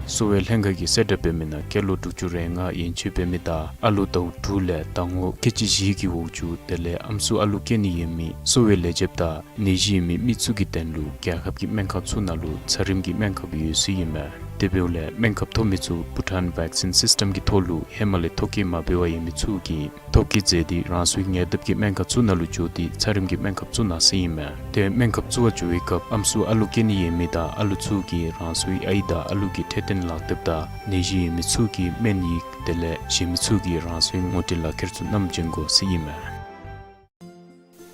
གསོ་བའི་ལྷན་ཁག་གིས་གསལ་བསྒྲགས་འབད་མི་ནང་སྐྱེས་ལོ་དྲུག་ཅུ་རེ་ལྔ་ཡན་ཆད་འབད་མི་དང་ཨ་ལུ་ཟླཝ་དྲུག་ལས་ཟླ་ངོ་ཁལ་གཅིག་བཞི་གི་འོག་ཅུ་དེ་ལས་ཨམ་སྲུ་ཨ་ལུ་སྐྱེ་ནི་ཡོད་མི་གསོ་བའི་ལས་བྱེདཔ་དང་ནད་གཞི་ཡོད་མི་མི་ཚུ་གི་དོན་ལུ་རྒྱལ་ཁབ་ཀྱི་སྨན་ཁང་ཚུ་ནང་ལུ་འཚར་རིམ་གྱི་སྨན་ཁབ་ཡོད་ཟེར་ཨིན་མས། དེ་འབདཝ་ལས་སྨན་ཁབ་ཐོབ་མི་ཚུ་བྷུ་ཊཱན་བེག་སིན་སིསི་ཊམ་གྱི་ཐོག་ལུ་ཧེ་མ་ལས་ཐོ་བཀོད་མ་འབད་བར་ཡོད་མི་ཚུ་གིས་ཐོ་བཀོད་མཛད་དེ་རང་སོའི་ཉེ་འདབས་ཀྱི་སྨན་ཁང་ཚུ་ནང་ལུ་འགྱོ་སྟེ་འཚར་རིམ་གྱི་སྨན་ཁབ་བཙུགས་གནང་ཟེར་ཨིན་མས། དེ་སྨན་ཁབ་བཙུགས་པར་འགྱོ་བའི་སྐབས་ཨམ་སྲུ་ཨ་ལུ་སྐྱེ་ནི་ཡོད་མི་དང་ཨ་ལུ་ཚུ་གིས་རང་སོའི་ཨའི་དང་ཨ་ལུ་གི་འཕྲོད་བསྟེན་ལག་དེབ་དང་ནད་གཞི་ཡོད་མི་ཚུ་གི་སྨན་ཡིག་དེ་ལས་གཞན་མི་ཚུ་གིས་རང་སོའི་ངོ་སྤྲོད་ལག་ཁྱེར་ཚུ་བསྣམས་བྱོན་དགོ་ཟེར་ཨིན་མས།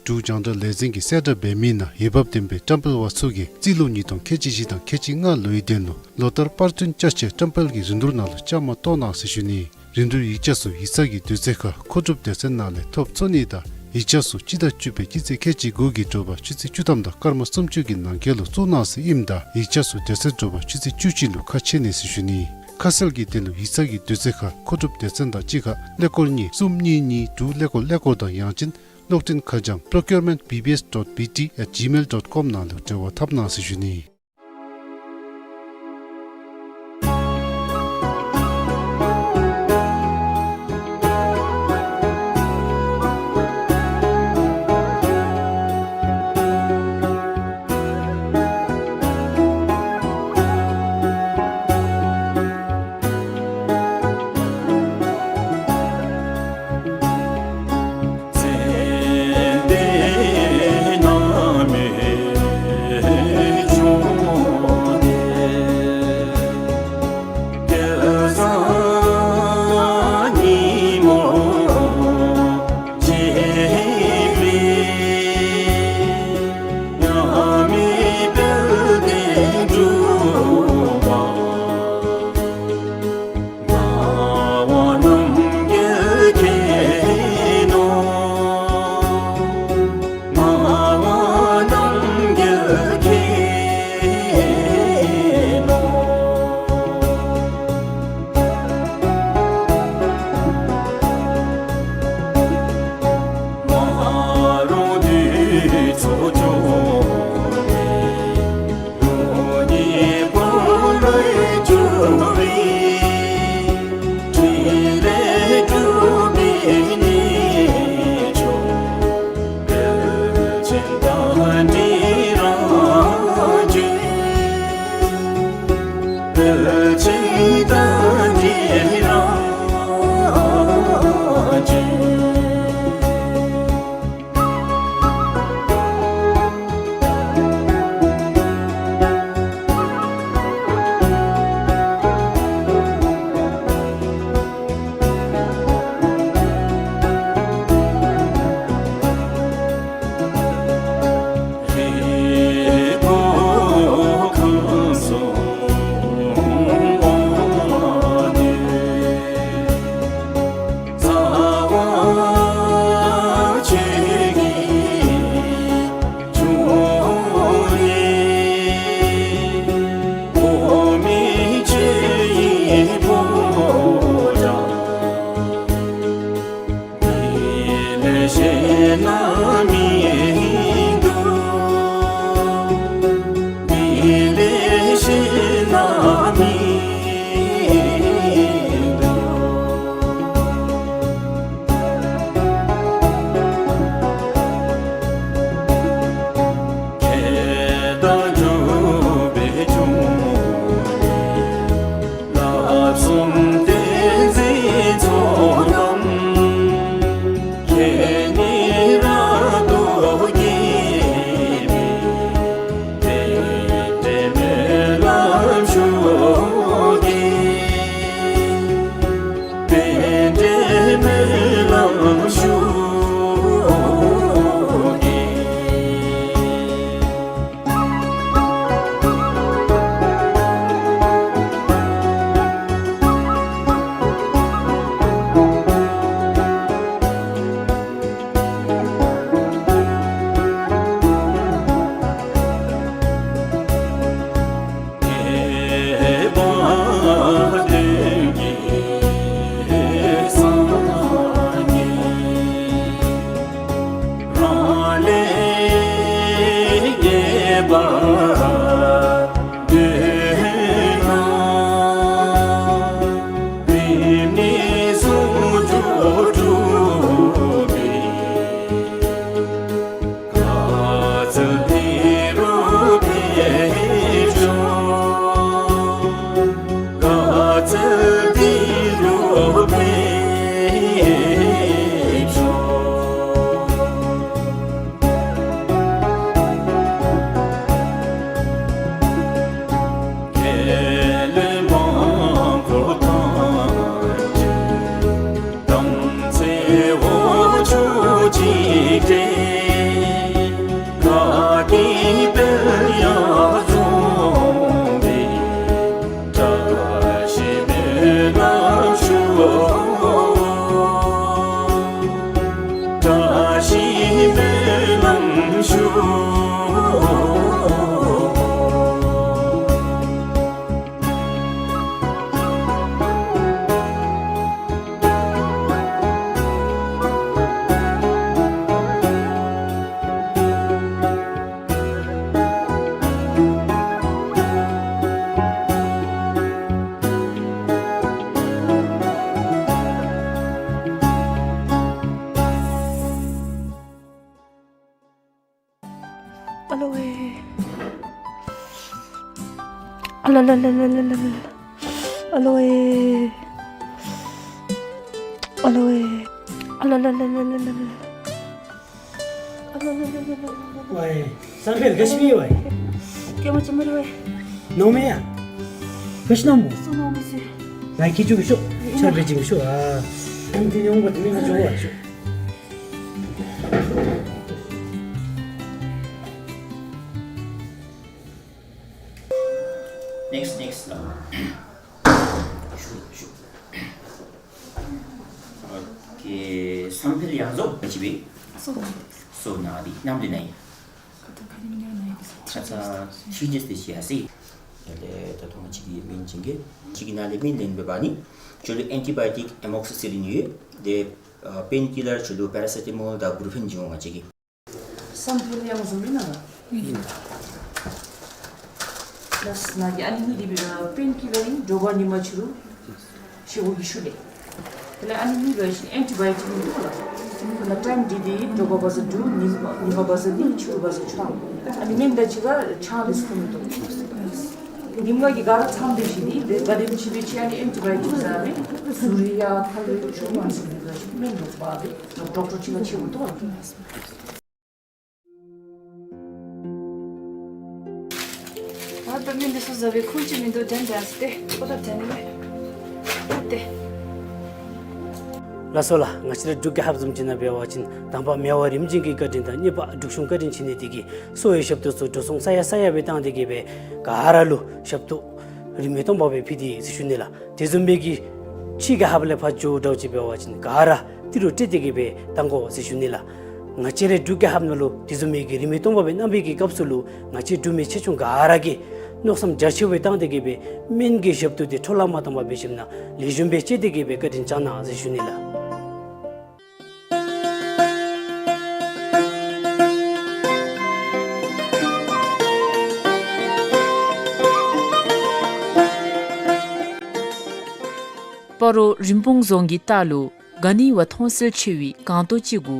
འབྲུག་རྒྱང་བསྒྲགས་ལས་འཛིན་གྱིས་གསལ་བསྒྲགས་འབད་མི་ནང་འོས་འབབ་ལྡན་པའི་བཀྲམ་སྤེལ་པ་ཚུ་གིས་རྩིས་ལོ་ཉིས་སྟོང་ཁལ་གཅིག་བཞི་དང་ཁལ་གཅིག་ལྔ་ལོའི་དོན་ལུ་ལོ་ལྟར་པར་སྐྲུན་ཅ་ཆས་བཀྲམ་སྤེལ་གྱི་རིན་བསྡུར་ནང་ལུ་བཅའ་མར་གཏོགས་གནང་ཟེར་ཞུ་ནི། རིན་བསྡུར་ཡིག་ཆ་ཚུ་ཡིག་ཚང་གི་དུས་ཚོད་ཁར་མཁོ་སྒྲུབ་སྡེ་ཚན་ནང་ལས་ཐོབ་ཚུགས་ནི་དང་ཡིག་ཆ་ཚུ་སྤྱི་ཟླ་བཅུ་པའི་སྤྱི་ཚེས་ཁལ་གཅིག་དགུ་གི་དྲོ་པ་ཆུ་ཚོད་བཅུ་ཐམ་དང་སྐར་མ་སུམ་ཅུ་གི་ནང་འཁོད་ལུ་བཙུགས་གནང་ཟེར་ཨིནམ་ད་ཡིག་ཆ་ཚུ་དེ་ཚེ་དྲོ་པ་ཆུ་ཚོད་བཅུ་གཅིག་ལུ་ཁ་ཕྱེ་ནི་ཟེར་ཞུ་ནི། ཁ་གསལ་གྱི་དོན་ལུ་ཡིག་ཚང་གི་དུས་ཚོད་ཁར་མཁོ་སྒྲུབ་སྡེ་ཚན་དང་གཅིག་ཁར་ཀླད་ཀོར་གཉིས་གསུམ་གཉིས་གཉིས་དྲུག་ཀླད་ཀོར་ཀླད་ཀོར་དང་ཡང་ཅིན་གློག་འཕྲིན་ཁ་བྱང་procurement B B S dot B T at gmail dot com ནང་ལུ་འབྲེལ་བ་འཐབ་གནང་ཟེར་ཞུ་ནི། ཨ་ལ་ལ་ལ་ལ། ཨ་ལོ་ཨེ། ཨ་ལོ་ཨེ། ཨ་ལ་ལ་ལ། ཝའེ། བསམ་འཕེལ་ག་ཅི་སྨོ་ཝའེ། སྐྱེས་མ་ཅིག་མ་རེད་ཝའེ། ནོར་མེད་ཡ། ག་ཅི་ནོར་མོ། སུ་ནོར་མི་སི། ལ་ཁྱི་ཅུ་གི་ཤོག་ཆར་པེ་ཅིག་ཤོག་ཨ། ཡང་དེ་ནི་འོང་པ་དེ་མི་ང་ཅོ་བ་ཤོག Next, next. ཨ། ཞུ་ཞུ། ཨོ་ཁེ། བསམ་འཕེལ་ཡང་རྫོགས་པ་ཅི་བས། སོ་ན། སོ་ན་འདི་ནམ་དུས་ན་ཡི། ཁ་ཚ་ཁ་ཉིནམ་ན་ཡི། ཁ་ཚ་ཐི་རི་ཌེས་དེ་ཅིག་ཡར་སོ་ཡི། ད་ལྟོ་ང་བཅས་ཀྱི་སྨན་བྱིན་གྱི། ཅིག་གི་ནང་ལས་སྨན་ལེན་འབད་བ་ནི་ཁྱོད་ལུ་ཨེན་ཊི་བའི་ཡོ་ཊིག་ཨེ་མོག་སི་སི་ལིན་ཡོད། དེ་ཨ་པེན་ཀི་ལར་ཁྱོད་ལུ་པེ་ར་སེ་ཊ་མོལ་དང་བུ་རུ་ཕེན་བྱིན་འོང་ང་བཅས་ཀྱིས། བསམ་འཕེལ་ཡང་རྫོགས་ཡིན་ན་ལགས། ལགས་ནཱ་གི་ཨ་ནི་གཉིས་འདི་འབད་བ་པེན་ཀི་ལར་ཨིན། དྲོ་པ་ཉིན་མ་ཕྱི་རུ་ཞེ་པོ་གི་ཤུལ་ལས། དེ་ལས་ཨ་ནི་གཉིས་འབད་བ་ཅིན་ཨེན་ཊི་བའི་ཡོ་ཊིག་ཨིན་འདུག་ལགས། དེ་ལས་ཊའིམ་འདི་འདི་དྲོ་པ་བ་ཟ་དྲུག། ཉིན་ཉིན་མ་བ་ཟ་གཉིས། ཕྱི་རུ་བ་ཟ་བཅུ་ཐམ། ཨ་ནི་སྨན་དང་གཅིག་ཁར་ཆང་ལས་ཁུངས་མི་འདུག། ཉིན་མ་གི་ག་ར་ཚང་སྟེ་ཞིནམ་ལས་དེ་ག་དེམ་ཅིག་འབད་ཅི། ཨ་ནི་ཨེན་ཊི་བའི་ཡོ་ཊིག་ཟ་མི་ཟུར་ཡ་ཐལ་བའི་ཆུ་མ་ཟུར་ཡ་སྨན་འདུག་པ་དེ་ཌོག་ཊར་ཅིག་ལ་ཆེ་བོ་འདུག་ལགས། ད་ལྟ་སྨན་འདི་ཚུ་ཟ་བའི་ཁུངས་ཅིག་མིན་འདུག། དྲན་དྲན་སྟེ་ཨོ་ད་དྲན་ནི་མེད། ད་ཏེ། ལགས་སོ་ལགས། ང་བཅས་ར་འབྲུག་རྒྱལ་ཁབ་བཟུམ་ཅིག་ནང་འབད་བ་ཅིན་དང་པ་མེ་དབལ་རིམ་བྱོན་གྱི་བཀའ་དྲིན་དང་གཉིས་པ་འབྲུག་གཞུང་བཀའ་དྲིན་ཆེ་ནི་དེ་གིས་གསོ་བའི་ཞབས་ཏོག་ཚུ་འགྲོ་སོང་ས་ཡ་ས་ཡ་སྦེ་བཏང་སྟེ་གི་སྦེ་ག་ར་ལུ་ཞབས་ཏོག་རིན་མེད་སྟོང་པ་སྦེ་ཕུལ་ཏེ་ཟེར་ཞུ་ནི་ལགས། དེ་བཟུམ་སྦེ་གི་ཕྱི་རྒྱལ་ཁབ་ལས་ཕར་འགྱོ་འདྲཝ་ཅིག་འབད་བ་ཅིན་ག་ར་ཏི་རུ་སྤྲོད་དེ་གི་སྦེ་བཏང་དགོ་ཟེར་ཞུ་ནི་ལགས། ང་བཅས་རའི་འབྲུག་རྒྱལ་ཁབ་ནང་ལུ་དེ་བཟུམ་མའི་གི་རིན་མེད་སྟོང་པ་སྦེ་གནང་བའི་གི་སྐབས་སུ་ལུ་ང་བཅས་འབྲུག་མི་ཆེ་ཆུང་ག་ར་གིས་མནོ་བསམ་རྒྱ་ཆེ་སྦེ་བཏང་སྟེ་གི་སྦེ་སྨན་གྱི་ཞབས་ཏོག་འདི་འཕྲོ་བརླག་མ་བཏང་པར་སྦེ་ཞིནམ་ལས་ལེགས་ཤོམ་སྦེ་སྤྱོད་དེ་གི་སྦེ་བཀའ་དྲིན་བསྐྱང་གནང་ཟེར་ཞུ་ནི་ལགས། སྤ་རོ་རིན་སྤུངས་རྫོང་གི་ལྟག་ལུ་ག་ནི་བ་མཐོང་གསལ་ཆེ་བའི་སྒང་ཏོག་ཅིག་གུ་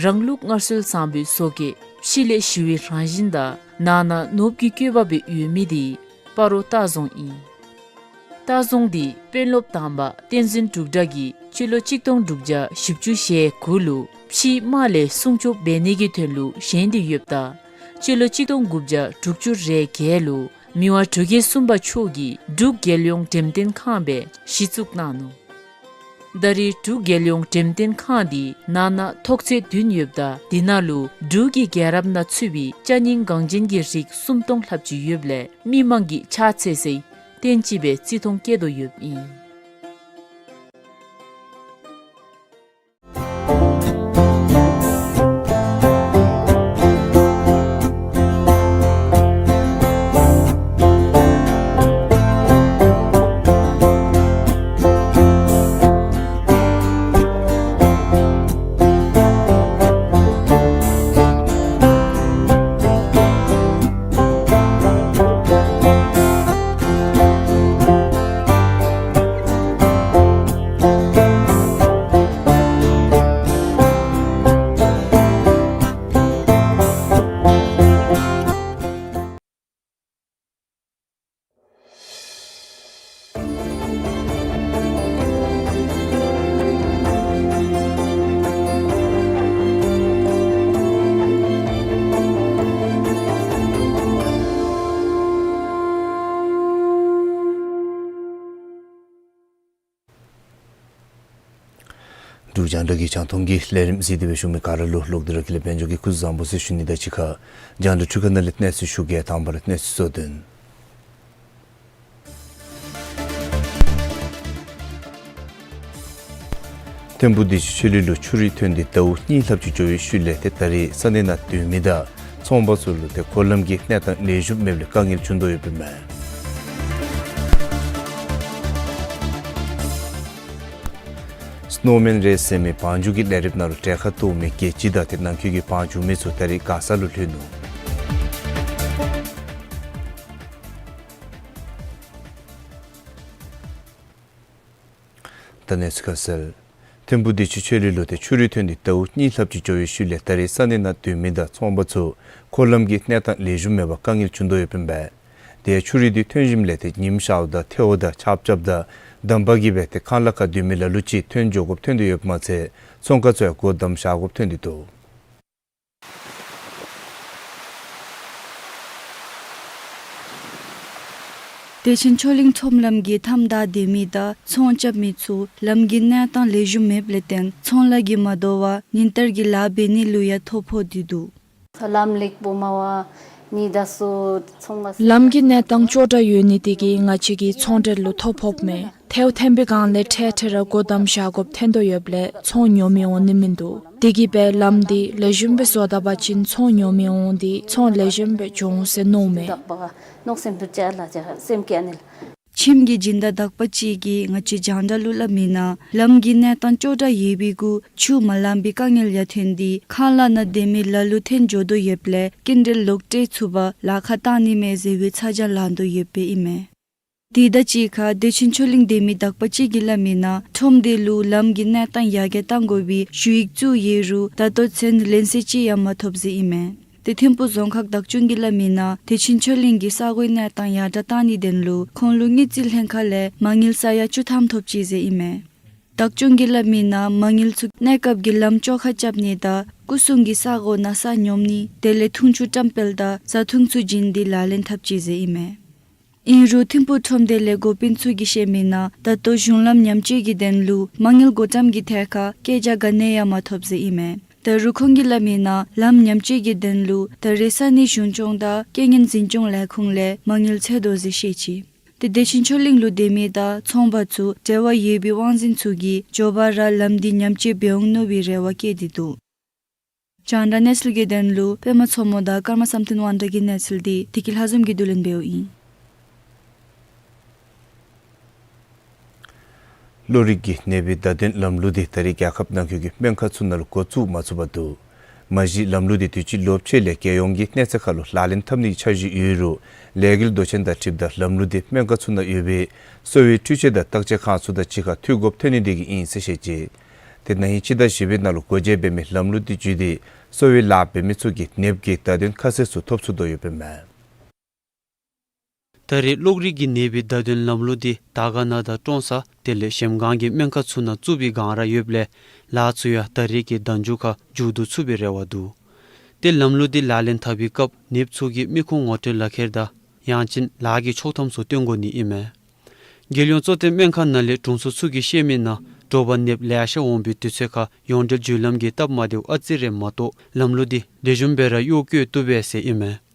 རང་ལུགས་སྔར་སྲོལ་བཟང་པོའི་བཟོ་བཀོད་ཕྱི་ལས་ཞི་བའི་རང་བཞིན་དང་ནང་ན་ནོར་བུའི་བཀོད་པ་སྦེ་ཡོད་མི་འདི་སྤ་རོ་ལྟ་རྫོང་ཨིན། ལྟ་རྫོང་འདི་དཔོན་སློབ་དང་པ་བསྟན་འཛིན་འབྲུག་གྲགས་ཀྱིས་སྤྱི་ལོ་གཅིག་སྟོང་དྲུག་བརྒྱ་བཞི་བཅུ་ཞེ་དགུ་ལུ་ཕྱིའི་དམག་ལས་སྲུང་སྐྱོབ་འབད་ནི་གི་དོན་ལུ་བཞེངས་ཏེ་ཡོདཔ་ད་སྤྱི་ལོ་གཅིག་སྟོང་དགུ་བརྒྱ་དྲུག་ཅུ་རེ་བརྒྱད་ལུ་མི་དབང་འབྲུག་རྒྱལ་གསུམ་པ་མཆོག་གིས་འབྲུག་རྒྱལ་ཡོངས་འགྲེམས་སྟོན་ཁང་སྦེ་གཞི་བཙུགས་གནང་ནུག། ད་རེས་འབྲུག་རྒྱལ་ཡོངས་འགྲེམས་སྟོན་ཁང་འདི་ནང་ན་ཐོག་ཚད་བདུན་ཡོདཔ་ད་འདི་ནང་ལུ་འབྲུག་གི་རྒྱལ་རབས་ནང་ཚུད་པའི་ཅ་རྙིང་འགངས་ཅན་གྱི་རིགས་སུམ་སྟོང་ལྷགཔ་ཅིག་ཡོདཔ་ལས་མི་མང་གིས་ཕྱག་འཚལ་སའི་རྟེན་ཅིག་སྦེ་བརྩི་མཐོང་བསྐྱེད་དོ་ཡོདཔ་ཨིན། འབྲུག་རྒྱང་བསྒྲགས་ཀྱི་རྒྱང་མཐོང་གི་ལས་རིམ་གཟིགས་ཏེ་སྦེ་བཞུགས་མི་ག་ར་ལུ་ལོག་སྟེ་ར་ཁྱེད་ལས་དཔལ་འབྱོར་གྱིས་སྐུ་གཟུགས་བཟང་པོ་ཟེར་ཞུ་ནི་དང་གཅིག་ཁར་རྒྱང་བསྒྲགས་འཕྲུལ་ཁང་ནང་ལས་གནས་ཚུལ་ཞུ་གེ། དང་པ་ར་གནས་ཚུལ་གཙོ་དོན། ཐིམ་ཕུག་བདེ་ཆེན་ཆོས་གླིང་ལུ་ཆུ་རུད་ཐོན་ཏེ་ཟླཝ་གཉིས་ལྷགཔ་ཅིག་འགྱོ་བའི་ཤུལ་ལས་ཏེ་ད་རེས་ས་གནས་ནང་སྡོད་མི་དང་ཚོང་པ་ཚུ་ལུ་ཏེ་འཁོར་ལམ་གྱི་གནས་སྟངས་ལེགས་ཤོམ་མེདཔ་ལས་དཀའ་ངལ་བྱུང་དོ་ཡོདཔ་ཨིན་མས། སྣོ་མེན་རེས་ཟེར་མི་བང་རྒྱུག་གི་ལས་རིམ་ནང་ལུ་གྲལ་ཁར་གཏོགས་མི་རྒྱལ་སྤྱི་དང་ཏེ་ནང་འཁོད་ཀྱི་བང་རྒྱུག་མི་ཚུ་ད་རེས་གང་ས་ལུ་ལྷོད་ནུག། ད་གནས་ཚུལ་ཁ་གསལ། ཐིམ་ཕུག་བདེ་ཆེན་ཆོས་གླིང་ལུ་ཏེ་ཆུ་རུད་ཐོན་ཏེ་ཟླཝ་གཉིས་ལྷགཔ་ཅིག་འགྱོ་བའི་ཤུལ་ལས་ད་རེས་ས་གནས་ནང་སྡོད་མི་དང་ཚོང་པ་ཚུ་འཁོར་ལམ་གྱི་གནས་སྟངས་ལེགས་ཤོམ་མེད་པར་དཀའ་ངལ་བྱུང་དོ་ཡོདཔ་ཨིན་པས། ཏེ་ཆུ་རུད་འདི་ཐོན་ཞིནམ་ལས་ཏེ་ཉིམ་ཤརཝ་ད་ཐལཝ་དང་ཆརཔ་རྐྱབ་ད་འདམ་བག་གིས་སྦེ་ཏེ་ཁང་གླ་ཁར་སྡོད་མི་ལ་ལུ་ཅིག་ཐོན་འགྱོ་དགོཔ་ཐོན་ཏེ་ཡོདཔ་མ་ཚད་ཚོང་ཁང་ཚུ་ཡང་སྒོ་བསྡམ་བཞག་དགོཔ་ཐོན་ཏེ་འདུག། བདེ་ཆེན་ཆོས་གླིང་ཁྲོམ་ལམ་གྱི་མཐའམ་བདའ་སྡོད་མི་དང་ཚོང་རྐྱབ་མི་ཚུ་ལམ་གྱི་གནས་སྟངས་ལེགས་ཤོམ་མེདཔ་ལས་བརྟེན་ཚོང་ལཱ་གིས་མ་དོ་བར་ཉིན་བསྟར་གྱི་ལཱ་འབད་ནི་ལུ་ཡང་ཐོ་ཕོག་སྟེ་འདུག། ལམ་ལེགས་པོ་མ་བ་ནི་ད་སོ་ཚོང་ལཱ་ལམ་གྱི་གནས་སྟངས་ཅོག་འཐདཔ་ཡོད་ནི་དེ་གིས་ང་བཅས་ཀྱི་ཚོང་འབྲེལ་ལུ་ཐོ་ཕོགཔ་མས། ཐལཝ་ཐོན་པའི་སྒང་ལས་འཕྲལ་འཕྲལ་ར་སྒོ་བསྡམ་བཞག་དགོཔ་ཐོན་དོ་ཡོདཔ་ལས་ཚོང་ཉོ་མི་འོང་ནི་མིན་འདུག། དེ་གིས་སྦེ་ལམ་འདི་ལེགས་ཤོམ་སྦེ་བཟོ་ད་པ་ཅིན་ཚོང་ཉོ་མི་འོང་སྟེ་ཚོང་ལེགས་ཤོམ་སྦེ་འགྱོ་འོང་ཟེར་མནོཝ་མས། ཁྱིམ་གྱི་སྦྱིན་བདག་དག་པ་ཅིག་གིས་ང་བཅས་རྒྱང་བསྒྲགས་ལུ་སླབ་མིའི་ནང་ལམ་གྱི་གནས་སྟངས་ཅོག་འཐདཔ་ཡོད་པའི་གུ་ཆུ་མ་ལང་པའི་དཀའ་ངལ་ཡང་ཐོན་ཏེ་ཁང་གླ་ནང་སྡོད་མི་ལ་ལུ་ཐོན་འགྱོ་དོ་ཡོདཔ་ལས་སྐྱིན་འགྲུལ་ལོག་སྤྲོད་ཚུགས་པར་ལཱ་ཁག་བཏང་ནི་མས་ཟེར་བའི་ཚ་གྱང་ལང་དོ་ཡོདཔ་ཨིན་མས། དེ་དང་གཅིག་ཁར་བདེ་ཆེན་ཆོས་གླིང་སྡོད་མི་དག་པ་ཅིག་གིས་སླབ་མིའི་ནང་ཁྲོམ་འདི་ལུ་ལམ་གྱི་གནས་སྟངས་ཡར་རྒྱས་གཏང་དགོ་པའི་ཞུ་ཡིག་བཙུགས་ཡོད་རུང་ད་ལྟོ་ཚུན་ལན་གསལ་ཅིག་ཡང་མ་ཐོབ་ཟེར་ཨིན་མས། ཏེ་ཐིམ་ཕུག་རྫོང་ཁག་བདག་སྐྱོང་གིས་སླབ་མིའི་ནང་བདེ་ཆེན་ཆོས་གླིང་གི་ས་གོའི་གནས་སྟངས་ཡར་དྲག་གཏང་ནིའི་དོན་ལུ་ཁོང་ལུ་དངུལ་རྩིས་ལྷན་ཁག་ལས་མ་དངུལ་ས་ཡ་བཅུ་ཐམ་ཐོབ་ཅི་ཟེར་ཨིན་མས། བདག་སྐྱོང་གིས་སླབ་མིའི་ནང་མ་དངུལ་ཚུ་གནས་སྐབས་ཀྱི་ལམ་བཅོ་ཁ་རྐྱབ་ནི་དང་སྐུ་སྲུང་གི་ས་གོ་ནང་ས་སྙོམས་ནི་དེ་ལས་འཐུང་ཆུ་བཀྲམ་སྤེལ་དང་བཟའ་འཐུང་ཚུ་བྱིན་ཏེ་ལག་ལེན་འཐབ་ཅི་ཟེར་ཨིན་མས། ཨིན་རུང་ཐིམ་ཕུག་ཁྲོམ་སྡེ་ལས་འགོ་དཔོན་ཚུ་གིས་བཤད་མིའི་ནང་ད་ལྟོ་གཞུང་ལམ་ཉམས་བཅོས་ཀྱི་དོན་ལུ་མ་དངུལ་བགོ་བཀྲམ་གྱི་ཐད་ཁར་བཀོད་རྒྱ་ག་ནི་ཡང་མ་ཐོབ་ཟེར་ཨིན་མས། ད་རུང་ཁོང་གིས་སླབ་མིའི་ནང་ལམ་ཉམས་བཅོས་ཀྱི་དོན་ལུ་ད་རེས་ས་གནས་གཞུང་སྐྱོང་དང་རྐྱེན་ངན་འཛིན་སྐྱོང་ལས་ཁུངས་ལས་མ་དངུལ་འཚོལ་དོ་ཟེར་བཤད་ཅི། ཏེ་བདེ་ཆེན་ཆོས་གླིང་ལུ་སྡོད་མི་དང་ཚོང་པ་ཚུ་འབྲེལ་བ་ཡོད་པའི་དབང་འཛིན་ཚུ་གིས་མགྱོགས་པ་ར་ལམ་འདི་ཉམས་བཅོས་འབད་འོང་མནོ་བའི་རེ་བ་བསྐྱེད་དེ་འདུག། རྒྱང་བསྒྲགས་གནས་ཚུལ་གྱི་དོན་ལུ་པདྨ་མཚོ་མོ་དང་ཀརྨ་བསམ་གཏན་དབང་འདུས་ཀྱི་གནས་ཚུལ་འདི་བདེ་སྐྱིད་ལྷ་འཛོམས་ཀྱིས་བསྡུ་ལེན་འབདཝ་ཨིན། གློག་རིག་གི་ནད་འབུའི་བརྡ་དོན་ལམ་ལུགས་འདི་ད་རེས་རྒྱལ་ཁབ་ནང་འཁོད་ཀྱི་སྨན་ཁང་ཚུ་ནང་ལུ་འགོ་བཙུགས་མ་ཚུགས་པར་འདུག། མ་གཞི་ལམ་ལུགས་འདི་དུས་ཅི་ལོ་ཕྱེད་ལས་རྒྱལ་ཡོངས་ཀྱི་གནས་ཚད་ཁར་ལུ་ལག་ལེན་འཐབ་ནིའི་འཆར་གཞི་ཡོད་རུང་ལས་འགུལ་མདོ་ཆེན་དང་འཁྲིལཝ་ད་ལམ་ལུགས་འདི་སྨན་ཁང་ཚུ་ནང་ཡོད་པའི་གསོ་བའི་འཕྲུལ་ཆས་དང་བརྟག་དཔྱད་ཁང་ཚུ་དང་གཅིག་ཁར་འཐུས་དགོཔ་ཐོན་ནི་དེ་གིས་ཨིན་ཟེར་བཤད་ཅི། ཏེ་ན་ཧིང་སྤྱི་ཟླ་བཞི་པའི་ནང་ལུ་སྒོ་འབྱེད་འབད་མི་ལམ་ལུགས་འདི་བརྒྱུད་དེ་གསོ་བའི་ལཱ་འབད་མི་ཚུ་གིས་ནདཔ་གི་བརྡ་དོན་ཁ་གསལ་ཚུ་ཐོབ་ཚུགས་དོ་ཡོདཔ་ཨིན་མས། ད་རེས་གློག་རིག་གི་ནད་འབུའི་བརྡ་དོན་ལམ་ལུགས་འདི་དར་དཀར་ན་དང་ཀྲོང་གསར་དེ་ལས་གཞལམ་སྒང་གི་སྨན་ཁང་ཚུ་ནང་བཙུགས་པའི་བསྒང་ར་ཡོདཔ་ལས་ལཱ་ཚུ་ཡང་ད་རེས་ཀྱི་ཟླ་མཇུག་ཁར་མཇུག་བསྡུ་ཚུགས་པའི་རེ་བ་འདུག། ཏེ་ལམ་ལུགས་འདི་ལག་ལེན་འཐབ་པའི་སྐབས་ནདཔ་ཚུ་གིས་མི་ཁུངས་ངོ་སྤྲོད་ལག་ཁྱེར་དང་ཡང་ཅིན་ལཱ་གི་ཆོག་ཐམ་ཚུ་སྟོན་དགོ་ནི་ཨིན་མས། རྒྱལ་ཡོངས་གཙོ་བསྟེན་སྨན་ཁང་ནང་ལས་དྲུང་འཚོ་ཚུ་གིས་བཤད་མིའི་ནང་དྲོ་པ་ནདཔ་ལེ་ཤ་འོང་པའི་དུས་ཚོད་ཁར་ཡོངས་འབྲེལ་བརྒྱུད་ལམ་གྱི་སྟབས་མ་བདེཝ་ཨ་ཙི་རེ་མ་གཏོགས་ལམ་ལུགས་འདི་ལེགས་ཤོམ་སྦེ་ར་གཡོག་བཀོལ་བཏུབ་པས་ཟེར་ཨིན་མས།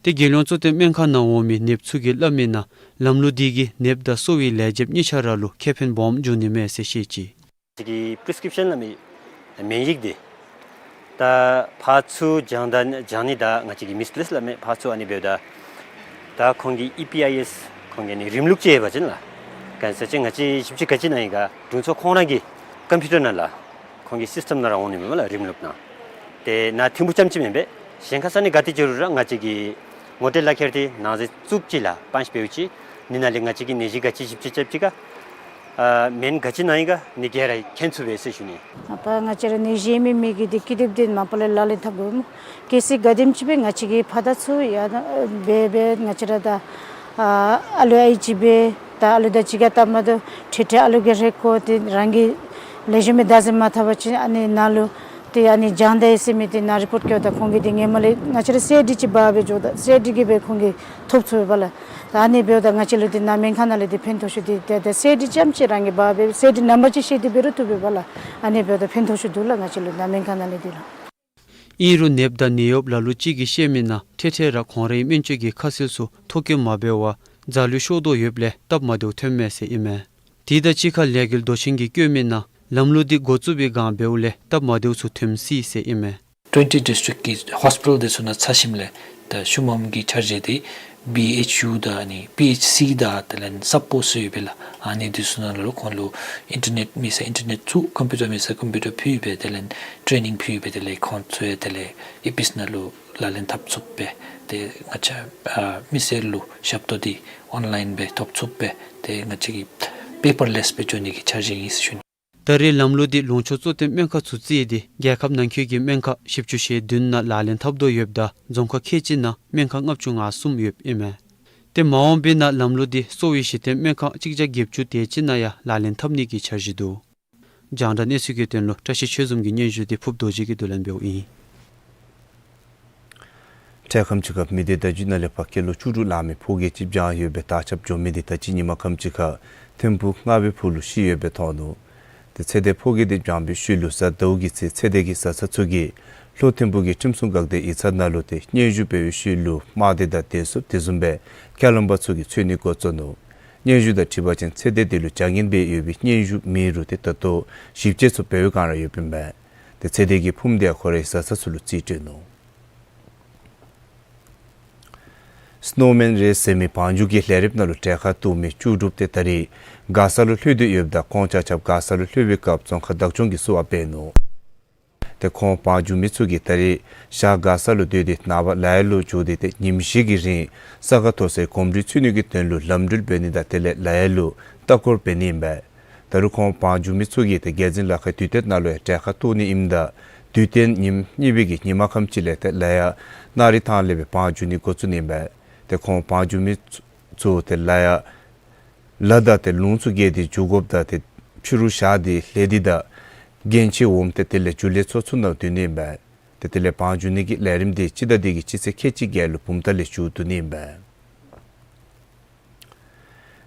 ཏེ་རྒྱལ་ཡོངས་གཙོ་བསྟེན་སྨན་ཁང་ནང་འོང་མི་ནདཔ་ཚུ་གིས་སླབ་མིའི་ནང་ལམ་ལུགས་འདི་གིས་ནདཔ་དང་གསོ་བའི་ལས་བྱེདཔ་གཉིས་ཆ་ར་ལུ་ཁེ་ཕན་སྦོམ་འབྱུང་ནི་མས་ཟེར་བཤད་ཅི། ཅིག་གི་པི་རི་སི་ཀི་རིབ་ཤཱན་སླབ་མི་ཨ་ནེམ་ཡིག་འདི་ད་ཕར་ཚུར་བྱང་ད་བྱང་ནི་དང་ང་བཅས་ཀྱི་མིསི་པི་ལེསི་སླབ་མི་ཕར་ཚུར་ཨ་ནི་འབདཝ་ད་ད་ཁོང་གི་ཨི་པི་ཨའི་ཨེསི་ཁོང་གི་ཨ་ནི་རིམ་ལུགས་ཅིག་ཡོད་པ་ཅིན་ལགས། ག་ཅི་ཟེར་ཅིན་ང་བཅས་ཞིབ་དཔྱད་ག་ཅི་གནང་ཡི་ག་དྲུང་འཚོ་ཁོང་ར་གི་ཀམ་པིའུ་ཊར་ནང་ལགས། ཁོང་གི་སིསི་ཊེམ་ནང་ར་འོང་ནི་མས་ལགས་རིམ་ལུགས་ནང་། ཏེ་ནཱ་ཐིམ་ཕུ་རྐྱངམ་ཅིག་མེན་པས། གཞན་ཁར་ས་གནས་ག་ཏེ་འགྱོ་རུང་ར་ང་བཅས་ཀྱི་ངོ་སྤྲོད་ལག་ཁྱེར་འདི་ནང་གཟིགས་བཙུགས་ཅི་ལགས། པཱན་ཅི་འབདཝ་ཅིག་ནི་ནང་ལས་ང་བཅས་ཀྱིས་ནད་གཞི་ག་ཅི་ཞིབ་དཔྱད་རྐྱབ་ཅི་ག་ཨ་སྨན་ག་ཅི་གནང་ཡི་ག་ནི་ག་ར་མཁྱེན་ཚུགས་པས་ཟེར་ཞུ་ནི། ཨ་ད་ང་བཅས་ར་ནད་གཞི་ཡོད་མི་མི་གི་འདི་ཀི་དེབ་འདི་མ་པ་ལས་ལག་ལེན་འཐབ་དགོ་སྨོ། གལ་སྲིད་ག་དེམ་ཅིག་སྦེ་ང་བཅས་ཀྱིས་ཕར་དང་ཚུར་ཡང་ན་འབད་འབད་ང་བཅས་ར་ད་ཨ་ཨ་ལུ་ཨའི་ཅིག་སྦེ་ད་ཨ་ལུ་དང་གཅིག་ཁར་སྟབས་མ་བདེཝ་འཕྲལ་འཕྲལ་ཨ་ལུ་གིས་རེ་སྐུལ་ཏེ་རང་གིས་ལེགས་ཤོམ་སྦེ་བདག་འཛིན་མ་འཐབ་པ་ཅིན་ཨ་ནི་ནཱ་ལུ་ཏེ་ཨ་ནི་བྱང་ད་ཡི་ཟེར་མི་འདི་ནཱ་རི་པོཊ་བཀོདཔ་ད་ཁོང་གིས་འདི་ཧེ་མ་ལས་ང་བཅས་ར་སི་ཨའི་ཌི་ཅིག་འབག་སྦེ་འགྱོཝ་ད་སི་ཨའི་ཌི་གིས་སྦེ་ཁོང་གིས་ཐོབ་ཚུགས་པས་ལགས། ད་ཨ་ནི་འབདཝ་ད་ང་བཅས་ལུ་འདི་ནཱ་སྨན་ཁང་ནང་ལས་འདི་ཕན་ཐོགས་ཤོས་འདི་ཏེ་ད་སི་ཨའི་ཌི་རྐྱངམ་ཅིག་རང་གིས་འབག་སྦེ་སི་ཨའི་ཌི་ནམ་བར་ཅིག་བཤད་དེ་འབད་རུང་བཏུབ་པས་ལགས། ཨ་ནི་འབདཝ་ད་ཕན་ཐོགས་ཤོས་འདུག་ལགས་ང་བཅས་ལུ་ནཱ་སྨན་ཁང་ནང་ལས་འདི་ལགས། ཨིན་རུང་ནདཔ་དང་ནད་གཡོགཔ་ལ་ལུ་ཅིག་གིས་བཤད་མིའི་ནང་འཕྲལ་འཕྲལ་ར་ཁོང་རའི་སྨན་བཅོས་ཀྱི་ཁ་གསལ་ཚུ་ཐོ་བཀོད་མ་འབད་བར་རྫ་ལུད་ཤོར་དོ་ཡོདཔ་ལས་སྟབས་མ་བདེཝ་ཐོནམ་མས་ཟེར་ཨིན་མས། དེ་དང་གཅིག་ཁར་ལས་འགུལ་མདོ་ཆེན་གྱིས་བཀོད་མིའི་ནང་ལམ་ལུགས་འདི་འགོ་བཙུགས་པའི་བསྒང་འབདཝ་ལས་སྟབས་མ་བདེཝ་ཚུ་ཐོན་སྲིད་ཟེར་ཨིན་མས། ཊུ་ཝེན་ཊི་ཌིསི་ཊིག་གི་ཧོསི་པི་ཊལ་དེ་ཚུ་ནང་ཚར་ཞིནམ་ལས་ད་ཤུལ་མམ་གྱི་འཆར་གཞི་འདི་བི་ཨེཆ་ཡུ་དང་ཨ་ནི་པི་ཨེཆ་སི་དང་དེ་ལས་སབ་པོསཊ་ཚུ་ཡོད་པས་ལགས། ཨ་ནི་འདི་ཚུ་ནང་ལུ་ཁོང་ལུ་ཨིན་ཊར་ནེཊ་མེད་ས་ཨིན་ཊར་ནེཊ་བཙུགས་ཀམ་པིའུ་ཊར་མེད་ས་ཀམ་པིའུ་ཊར་ཕུལ་སྦེ་དེ་ལས་ཊེ་ནིང་ཕུལ་སྦེ་དེ་ལས་ཁོང་ཚུ་ཡང་དེ་ལས་ཨི་ཕི་སི་ནང་ལུ་ལག་ལེན་འཐབ་ཚུགསཔ་སྦེ་ཏེ་ང་བཅས་ཨ་མི་སེར་ལུ་ཞབས་ཏོག་འདི་ཨོན་ལཱའིན་སྦེ་ཐོབ་ཚུགསཔ་སྦེ་ཏེ་ང་བཅས་ཀྱིས་པེ་པར་ལེསི་སྦེ་འགྱོ་ནི་གི་འཆར་གཞི་ཨིན་ཟེར་ཞུ་ནི། ད་རེས་ལམ་ལུགས་འདི་ལུང་ཕྱོགས་གཙོ་བསྟེན་སྨན་ཁང་ཚུ་བརྩིས་ཏེ་རྒྱལ་ཁབ་ནང་འཁོད་ཀྱི་སྨན་ཁང་བཞི་བཅུ་ཞེ་བདུན་ནང་ལག་ལེན་འཐབ་དོ་ཡོདཔ་ད་རྫོང་ཁག་ཁལ་གཅིག་ནང་སྨན་ཁང་ལྔ་བཅུ་ང་གསུམ་ཡོདཔ་ཨིན་མས། ཏེ་མ་འོངས་པའི་ནང་ལམ་ལུགས་འདི་གསོ་བའི་གཞི་རྟེན་སྨན་ཁང་གཅིག་བརྒྱ་བརྒྱད་ཅུ་དེ་ཅིག་ནང་ཡང་ལག་ལེན་འཐབ་ནི་གི་འཆར་གཞི་འདུག། རྒྱང་བསྒྲགས་གནས་ཚུལ་གྱི་དོན་ལུ་བཀྲ་ཤིས་ཆོས་འཛོམས་ཀྱི་སྙན་ཞུ་འདི་ཕུབ་རྡོ་རྗེ་གིས་བསྡུ་ལེན་འབདཝ་ཨིན། འཕྲལ་ཁམས་ཅིག་ཁར་མི་སྡེ་བརྡ་བརྒྱུད་ནང་ལས་ཕར་སྐྱེས་ལོ་བཅུ་དྲུག་ལང་མི་ཕོ་རྒས་ཅིག་བྱོན་ཡོད་པའི་དར་ཁྱབ་འགྱོ་མི་འདི་ད་ཅི་ཉིན་མ་ཁམས་ཅིག་ཁར་ཐིམ་ཕུག་རྔ་བའི་ཕུག་ལུ་ཤི་ཡོད་པའི་ཐོན་ནུག། ཏེ་ཚེ་འདས་ཕོ་རྒས་འདི་བྱོན་པའི་ཤུལ་ལུ་གཟའ་ཟླཝ་གི་ཚེ་ཚེ་འདས་ཀྱི་བཟའ་ཚང་ཚུ་གིས་ལྷོ་ཐིམ་ཕུག་གི་ཁྲིམས་སྲུང་འགག་སྡེ་ཡིག་ཚང་ནང་ལུ་ཏེ་སྙན་ཞུ་འབད་བའི་ཤུལ་ལུ་དམག་སྡེ་དང་བདེ་སྲུངཔ་དེ་བཟུམ་སྦེ་ཁས་བླངས་པ་ཚུ་གིས་འཚོལ་ནི་འགོ་བཙུགས་ནུག། སྙན་ཞུ་དང་འཁྲིལ་བ་ཅིན་ཚེ་འདས་འདི་ལུ་བྱ་ངན་འབད་ཡོད་པའི་སྙན་ཞུ་མེད་རུང་ཏེ་ད་ལྟོ་ཞིབ་དཔྱད་ཚུ་འབད་བའི་བསྒང་ར་ཡོདཔ་ཨིན་མས། ཏེ་ཚེ་འདས་ཀྱི་ཕུངམ་འདི་ཡང་ཁོ་རའི་བཟའ་ཚང་ཚུ་ལུ་རྩིས་སྤྲོད་ནུག། སྣོ་མེན་རེས་ཟེར་མི་བང་རྒྱུག་གི་ལས་རིམ་ནང་ལུ་གྲལ་ཁར་གཏོགས་མི་ལྕོགས་གྲུབ་དེ་ད་རེས་མགར་ས་ལུ་ལྷོད་དེ་ཡོདཔ་ད་ཁོང་ཆ་ཁྱབ་མགར་ས་ལུ་ལྷོད་པའི་སྐབས་རྫོང་ཁག་བདག་སྐྱོང་གིས་བསུ་བ་འབད་ནུག། ཏེ་ཁོང་བང་རྒྱུག་མི་ཚུ་གིས་ད་རེས་ཞག་མགར་ས་ལུ་སྡོད་དེ་ནངས་པ་ལ་ཡ་ལུ་འགྱོ་སྟེ་ཏེ་ཉིནམ་བཞི་གི་རིང་ས་ག་མཐོ་སའི་གོམས་འདྲིས་འཚོལ་ནི་གི་དོན་ལུ་ལམ་འགྲུལ་འབད་ནི་དང་དེ་ལས་ལ་ཡ་ལུ་ལྟ་སྐོར་འབད་ནི་ཨིན་པས། ད་རུང་ཁོང་བང་རྒྱུག་མི་ཚུ་གིས་ཏེ་རྒྱལ་འཛིན་ལ་ཁའི་དུས་སྟོན་ནང་ལུ་ཡང་གྲལ་ཁར་གཏོགས་ནི་ཨིནམ་ད་དུས་སྟོན་ཉིནམ་གཉིས་པའི་གི་ཉིན་མ་ཁམས་ཅིག་ལས་ཏེ་ལ་ཡ་ནཱ་རི་ཐང་ལས་སྦེ་བང་རྒྱུག་ནི་འགོ་བཙུགས་ནི་ཨིན་པས། ཏེ་ཁོང་བང་རྒྱུག་མི་ཚུ་ཏེ་ལ་ཡ་ལ་དང་ཏེ་ལུང་ཚུ་བརྒལ་ཏེ་རྒྱུག་དགོཔ་དང་ཏེ་ཕྱི་རུ་བཞག་སྟེ་ལྷོད་དེ་དང་རྒན་བྱིས་འོངམ་ཏེ་དེ་ལས་རྒྱུག་ལས་ཚོགས་ཚུ་ནང་སྡོད་ནི་ཨིན་པས། ཏེ་དེ་ལས་བང་རྒྱུག་ནི་གི་ལས་རིམ་འདི་སྤྱི་ཟླ་འདི་གི་སྤྱི་ཚེས་ཁལ་གཅིག་བརྒྱད་ལུ་བུམ་ཐང་ལས་མཇུག་བསྡུ་ནི་ཨིན་པས།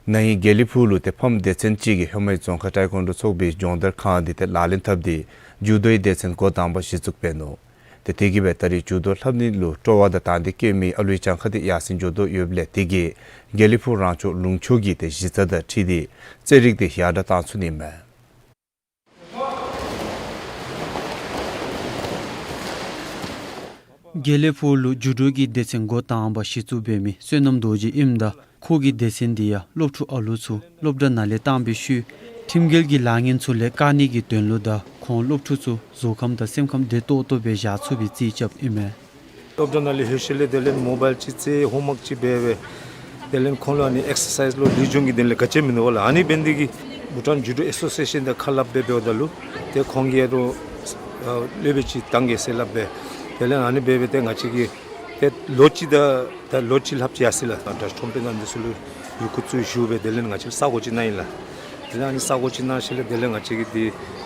ན་ཧིང་དགེ་ལེགས་ཕུག་ལུ་ཏེ་ཕམ་སྡེ་ཚན་ཅིག་གིས་ཧེ་མའི་རྫོང་ཁག་ཊའེ་ཀོན་ཌོ་ཚོགས་པའི་སྦྱོང་བརྡར་ཁང་འདི་ཏེ་ལག་ལེན་འཐབ་སྟེ་ཇུ་ཌོའི་སྡེ་ཚན་འགོ་དང་པ་གཞི་བཙུགས་འབད་ནུག། ཏེ་དེ་གིས་སྦེ་ད་རེས་ཇུ་ཌོ་ལྷབ་ནི་ལུ་སྤྲོ་བ་དང་དང་འདོད་བསྐྱེད་མི་ཨ་ལུའི་གྱངས་ཁ་འདི་ཡར་སེང་འགྱོ་དོ་ཡོདཔ་ལས་དེ་གིས་དགེ་ལེགས་ཕུག་རང་སྐྱོང་ལུང་ཕྱོགས་ཀྱི་ཏེ་གཞི་རྩ་དང་འཁྲིལ་ཏེ་རྩེད་རིགས་འདི་ཡར་དྲག་བཏང་ཚུགས་ནི་ཨིན་མས། དགེ་ལེགས་ཕུག་ལུ་ཇུ་ཌོ་གི་སྡེ་ཚན་འགོ་དང་པ་གཞི་བཙུགས་འབད་མི་བསོད་ནམས་རྡོ་རྗེ་ཨིནམ་ད་ཁོ་གི་སྡེ་ཚན་འདི་ཡང་སློབ་ཕྲུག་ཨ་ལུ་ཚུ་སློབ་གྲྭ་ནང་ལས་བཏང་བའི་ཤུལ་ཁྲིམས་འགལ་གྱི་ལཱ་ངན་ཚུ་ལས་བཀག་ནི་གི་དོན་ལུ་དང་ཁོང་སློབ་ཕྲུག་ཚུ་གཟུགས་ཁམས་དང་སེམས་ཁམས་བདེ་ཏོག་ཏོ་སྦེ་བཞག་ཚུགས་པའི་རྩིས་རྐྱབ་ཨིན་མས། སློབ་གྲྭ་ནང་ལས་ལྷོད་ཞིནམ་ལས་དེ་ལས་མོ་བཱའིལ་ཅིག་རྩེད་ཧོམ་ཝརཀ་ཅིག་འབད་སྦེ་དེ་ལས་ཁོང་ལུ་ཨ་ནི་ཨེགསར་སའིཛ་ལོ་ལེགས་ཤོམ་གྱི་དོན་ལས་ག་ཅི་མིན་འདུག་པ་ལགས། ཨ་ནི་འབད་ནི་དེ་གིས་བྷུ་ཊཱན་ཇུ་ཌོ་ཨེ་སོ་སི་ཨེ་ཤཱན་དང་ཁ་སླབ་སྦེ་འབདཝ་ད་ལུ་ཏེ་ཁོང་གིས་ཡང་རོགས་ཨ་སློབ་དཔོན་ཅིག་བཏང་གེ་ཟེར་སླབ་སྦེ་དེ་ལས་ཨ་ནི་འབད་སྦེ་ཏེ་ང་བཅས་ཀྱིས་ཏེ་ལོ་གཅིག་དང་ད་ལོ་གཅིག་ལྷགཔ་ཅིག་ཡར་སོ་ཡི་ལགས། ད་ཁྲོམ་དཔོན་དང་འདི་ཚུ་ལུ་ཡི་གུ་ཚུ་ཞུ་སྦེ་དེ་ལས་ང་བཅས་ས་གོ་ཅིག་གནང་ཡི་ལགས། དེ་ལས་ཨ་ནི་ས་གོ་ཅིག་གནང་ཞིནམ་ལས་དེ་ལས་ང་བཅས་ཀྱིས་འདི་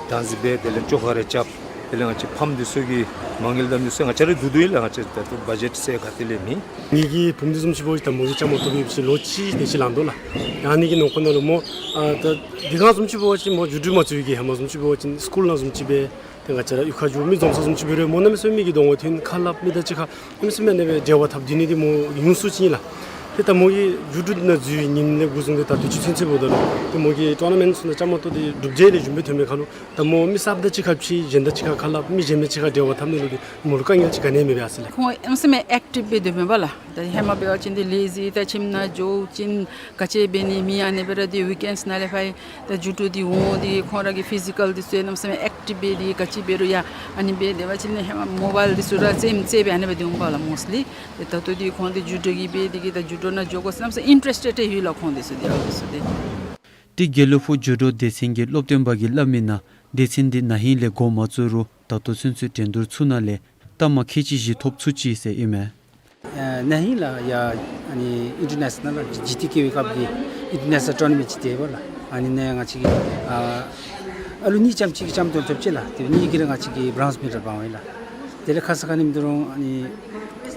བདག་འཛིན་འབད་དེ་ལས་ཅོག་ཁ་རེ་རྐྱབ། དེ་ལས་ང་བཅས་ཕམ་འདི་ཚུ་གི་མ་དངུལ་དང་འདི་ཚུ་ང་བཅས་ར་བསྡུ་བསྡུཝ་ཨིན་ལགས། ང་བཅས་ད་ལྟོ་བ་ཇེཊ་ཟེར་ག་ཏེ་ལས་མེད། ངེ་གི་བུམོ་འདི་བཟུམ་ཅིག་འབད་བ་ཅིན་ད་མོ་གིས་བཅའ་མར་གཏོགས་པའི་ཕྱི་ལོ་གཅིག་དེ་ཅིག་ལང་དོ་ལགས། ཨ་ནི་གི་ནང་འཁོད་ནང་ལུ་མོ་ཨ་ད་འདི་ག་བཟུམ་ཅིག་འབད་བ་ཅིན་མོ་ཇུ་ཌོ་མ་རྩེད་པའི་གི་ཧེ་མ་བཟུམ་ཅིག་འབད་བ་ཅིན་སི་ཀུལ་ནང་བཟུམ་ཅིག་སྦེ་ཏེ་ང་བཅས་ར་གཡུས་ཁར་འགྱོ་མི་འཛོམས་ས་བཟུམ་ཅིག་འབད་རུང་མོ་གནམ་མེད་ས་མེད་མི་གི་གདོང་ཁར་ཐོན་ཁ་སླབ་མི་དང་གཅིག་ཁར་གནམ་མེད་ས་མེད་ཨ་ནི་སྦེ་འབྲེལ་བ་འཐབ་སྡོད་ནི་འདི་མོ་ཉུང་སུ་ཅིག་ཨིན་ལགས། ཏེ་ད་མོ་གིས་ཇུ་ཌོ་ནང་འཛུལ་བའི་ཉིནམ་ལས་འགོ་བཟུང་སྟེ་ད་ལྟོ་ཚུན་ཚོད་འབདཝ་ད་ལུ་ཏེ་མོ་གིས་ཊུར་ན་མེནཊ་ཚུ་ནང་བཅའ་མར་གཏོགས་ཏེ་གྲུབ་འབྲས་ལེགས་ཤོམ་སྦེ་ཐོན་མི་ཁར་ལུ་ད་མོ་མི་གསརཔ་དང་གཅིག་ཁར་ཕྱད་གཞན་དང་གཅིག་ཁར་ཁ་སླབ་མི་གཞན་མི་གཅིག་ཁར་འབྲེལ་བ་འཐབ་ནི་ལུ་ཏེ་མོ་ལུ་དཀའ་ངལ་ཅིག་ག་ནི་ཡང་མེད་པས་ཟེར་ལགས། ཁོང་གནམ་མེད་ས་མེད་ཨེཀ་ཊིབ་སྦེ་སྡོདཔ་མས་པ་ལགས། ད་ཧེ་མ་འབད་བ་ཅིན་འདི་ལེ་ཟི་ད་ཁྱིམ་ནང་འགྱོ་ཅིན་ག་ཅི་འབད་ནི་མེད། ཨ་ནི་འབད་ར་འདི་ཝིཀ་ཨེནཌསི་ནང་ལས་ཕར་ད་ཇུ་ཌོ་འདི་འོང་སྟེ་ཁོང་ར་གི་ཕི་ཟི་ཀཱལ་འདི་ཚུ་གནམ་མེད་ས་མེད་ཨེཀ་ཊིབ་སྦེ་སྡོད་ག་ཅི་འབད་རུང་ཡང་ཨ་ནི་སྦེ་སྡོད་པ་ཅིན་ཧེ་མ་མོ་བཱའིལ་འདི་ཚུ་ར་རྩེད་རྩེད་སྦེ་ཨ་ནི་སྦེ་སྡོདཔ་མས་པ་ལགས་མོསི་ལི། ཏེ་ད་ལྟོ་འདི་ཁོང་འདི་ཇུ་ཌོ་གི་འབད་དེ་གིས་ད་ཇུ་ཌོ་ནང་འགྱོ་དགོ་ཟེར་གནམ་མེད་ས་མེད་ཨིན་ཊ་རེསི་ཊེཌ་ཡོད་ལགས་ཁོང་འདི་ཚུ་འདི་ཨ་འདི་ཚུ་འདི། ཏེ་དགེ་ལེགས་ཕུག་ཇུ་ཌོ་སྡེ་ཚན་གྱི་སློབ་སྟོན་པ་གིས་སླབ་མི་ནང་སྡེ་ཚན་འདི་ན་ཧིང་ལས་འགོ་མ་བཙུགས་རུང་ད་ལྟོ་ཚུན་ཚོད་འགྲན་བསྡུར་ཚུ་ནང་ལས་རྟགས་མ་ཁལ་གཅིག་བཞི་ཐོབ་ཚུགས་ཅི་ཟེར་ཨིན་མས། ཨ་ན་ཧིང་ལགས་ཡར་ཨ་ནི་ཨིན་ཊར་ནེ་ཤ་ནཱལ་ལགས་ཇི་ཊི་ཀེ་བའི་སྐབས་ཀྱི་ཨིན་ཊར་ནེ་ཤ་ནཱལ་ཊུར་ན་མེནཊ་ཅིག་འདུག་པ་ལགས། ཨ་ནི་ནང་ང་བཅས་ཀྱིས་ཨ་ཨ་ལུ་གཉིས་ཙམ་ཅིག་གིས་བཅའ་མར་གཏོགས་ཐོབ་ཅི་ལགས། ཏེ་གཉིས་ཀྱིས་ར་ང་བཅས་ཀྱི་བྲོནསི་མེ་ཌལ་འབག་འོང་ཡི་ལགས། དེ་ལས་ཁ་ཙ་ཁ་ཉིནམ་ད་རུང་ཨ་ནི་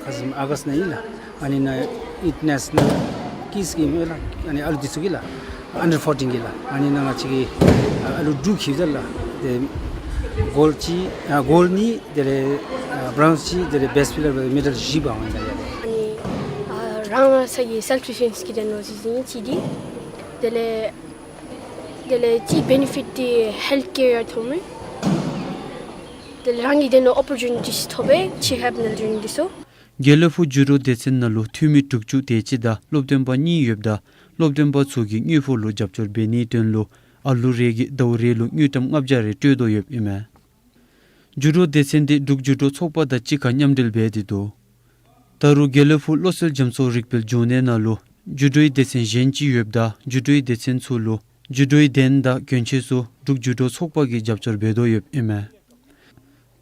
ཁ་ཙ་ཨ་གསྟ་ནང་ཨིན་ལགས། ཨ་ནི་ནང་ཨིན་ཊར་ནེ་ཤ་ནཱལ་ཀིཌསི་གི་ཨིན་ལགས། ཨ་ནི་ཨ་ལུ་འདི་ཚུ་གི་ལགས། ཨན་ཌར་ཕོར་ཊིན་གི་ལགས། ཨ་ནི་ནང་ང་བཅས་ཀྱིས་ཨ་ཨ་ལུ་དྲུག་ཁྱིད་ད་ལགས། ཏེ་གོལཌ་གཅིག་ཨ་གོལཌ་གཉིས་དེ་ལས་ཨ་བྲོནསི་གཅིག་དེ་ལས་བེསཊ་ཕི་ལར་སྦེ་མེ་ཌལ་བཞི་འབག་འོང་ཡི་ལགས། ཨ་ནི་ཨ་རང་རང་སོ་གི་སེལཕ་ཌི་ཕེནས་ཀྱི་དོན་ལུ་ཅིག་ཨིན་ཅི་འདི། དེ་ལས་དེ་ལས་ཅིག་བེ་ནེ་ཕིཊ་འདི་ཧེལཐ་ཀེར་ཡང་ཐོབ་མས། དེ་ལས་རང་གི་དོན་ལུ་ཨོ་པོར་ཅུ་ནི་ཊི་ཅིག་ཐོབ་པས་ཅིག་ཧེལཔ་ནི་ལུ་འགྱོ་ནི་འདི་ཚུ། དགེ་ལེགས་ཕུག་ཇུ་ཌོ་སྡེ་ཚན་ནང་ལུ་འཐུས་མི་དྲུག་ཅུ་དེ་ཅིག་དང་སློབ་སྟོན་པ་གཉིས་ཡོདཔ་ད་སློབ་སྟོན་པ་ཚུ་གིས་དངུལ་ཕོགས་ལུ་རྒྱབ་སྐྱོར་འབད་ནིའི་དོན་ལུ་ཨ་ལུ་རེ་གིས་ཟླཝ་རེ་ལུ་དངུལ་ཀྲམ་ལྔ་བརྒྱ་རེ་སྤྲོད་དོ་ཡོདཔ་ཨིན་མས། ཇུ་ཌོ་སྡེ་ཚན་འདི་འབྲུག་ཇུ་ཌོ་ཚོགས་པ་དང་གཅིག་ཁར་མཉམ་འབྲེལ་འབད་དེ་འདུག། ད་རུང་དགེ་ལེགས་ཕུག་བློ་གསལ་རྒྱ་མཚོ་རིག་པའི་འབྱུང་གནས་ནང་ལུ་ཇུ་ཌོའི་སྡེ་ཚན་གཞན་ཅིག་ཡོདཔ་ད་ཇུ་ཌོའི་སྡེ་ཚན་ཚུ་ལུ་ཇུ་ཌོའི་གདན་དང་གྱོན་ཆས་ཚུ་འབྲུག་ཇུ་ཌོ་ཚོགས་པ་གིས་རྒྱབ་སྐྱོར་འབད་དོ་ཡོདཔ་ཨིན་མས།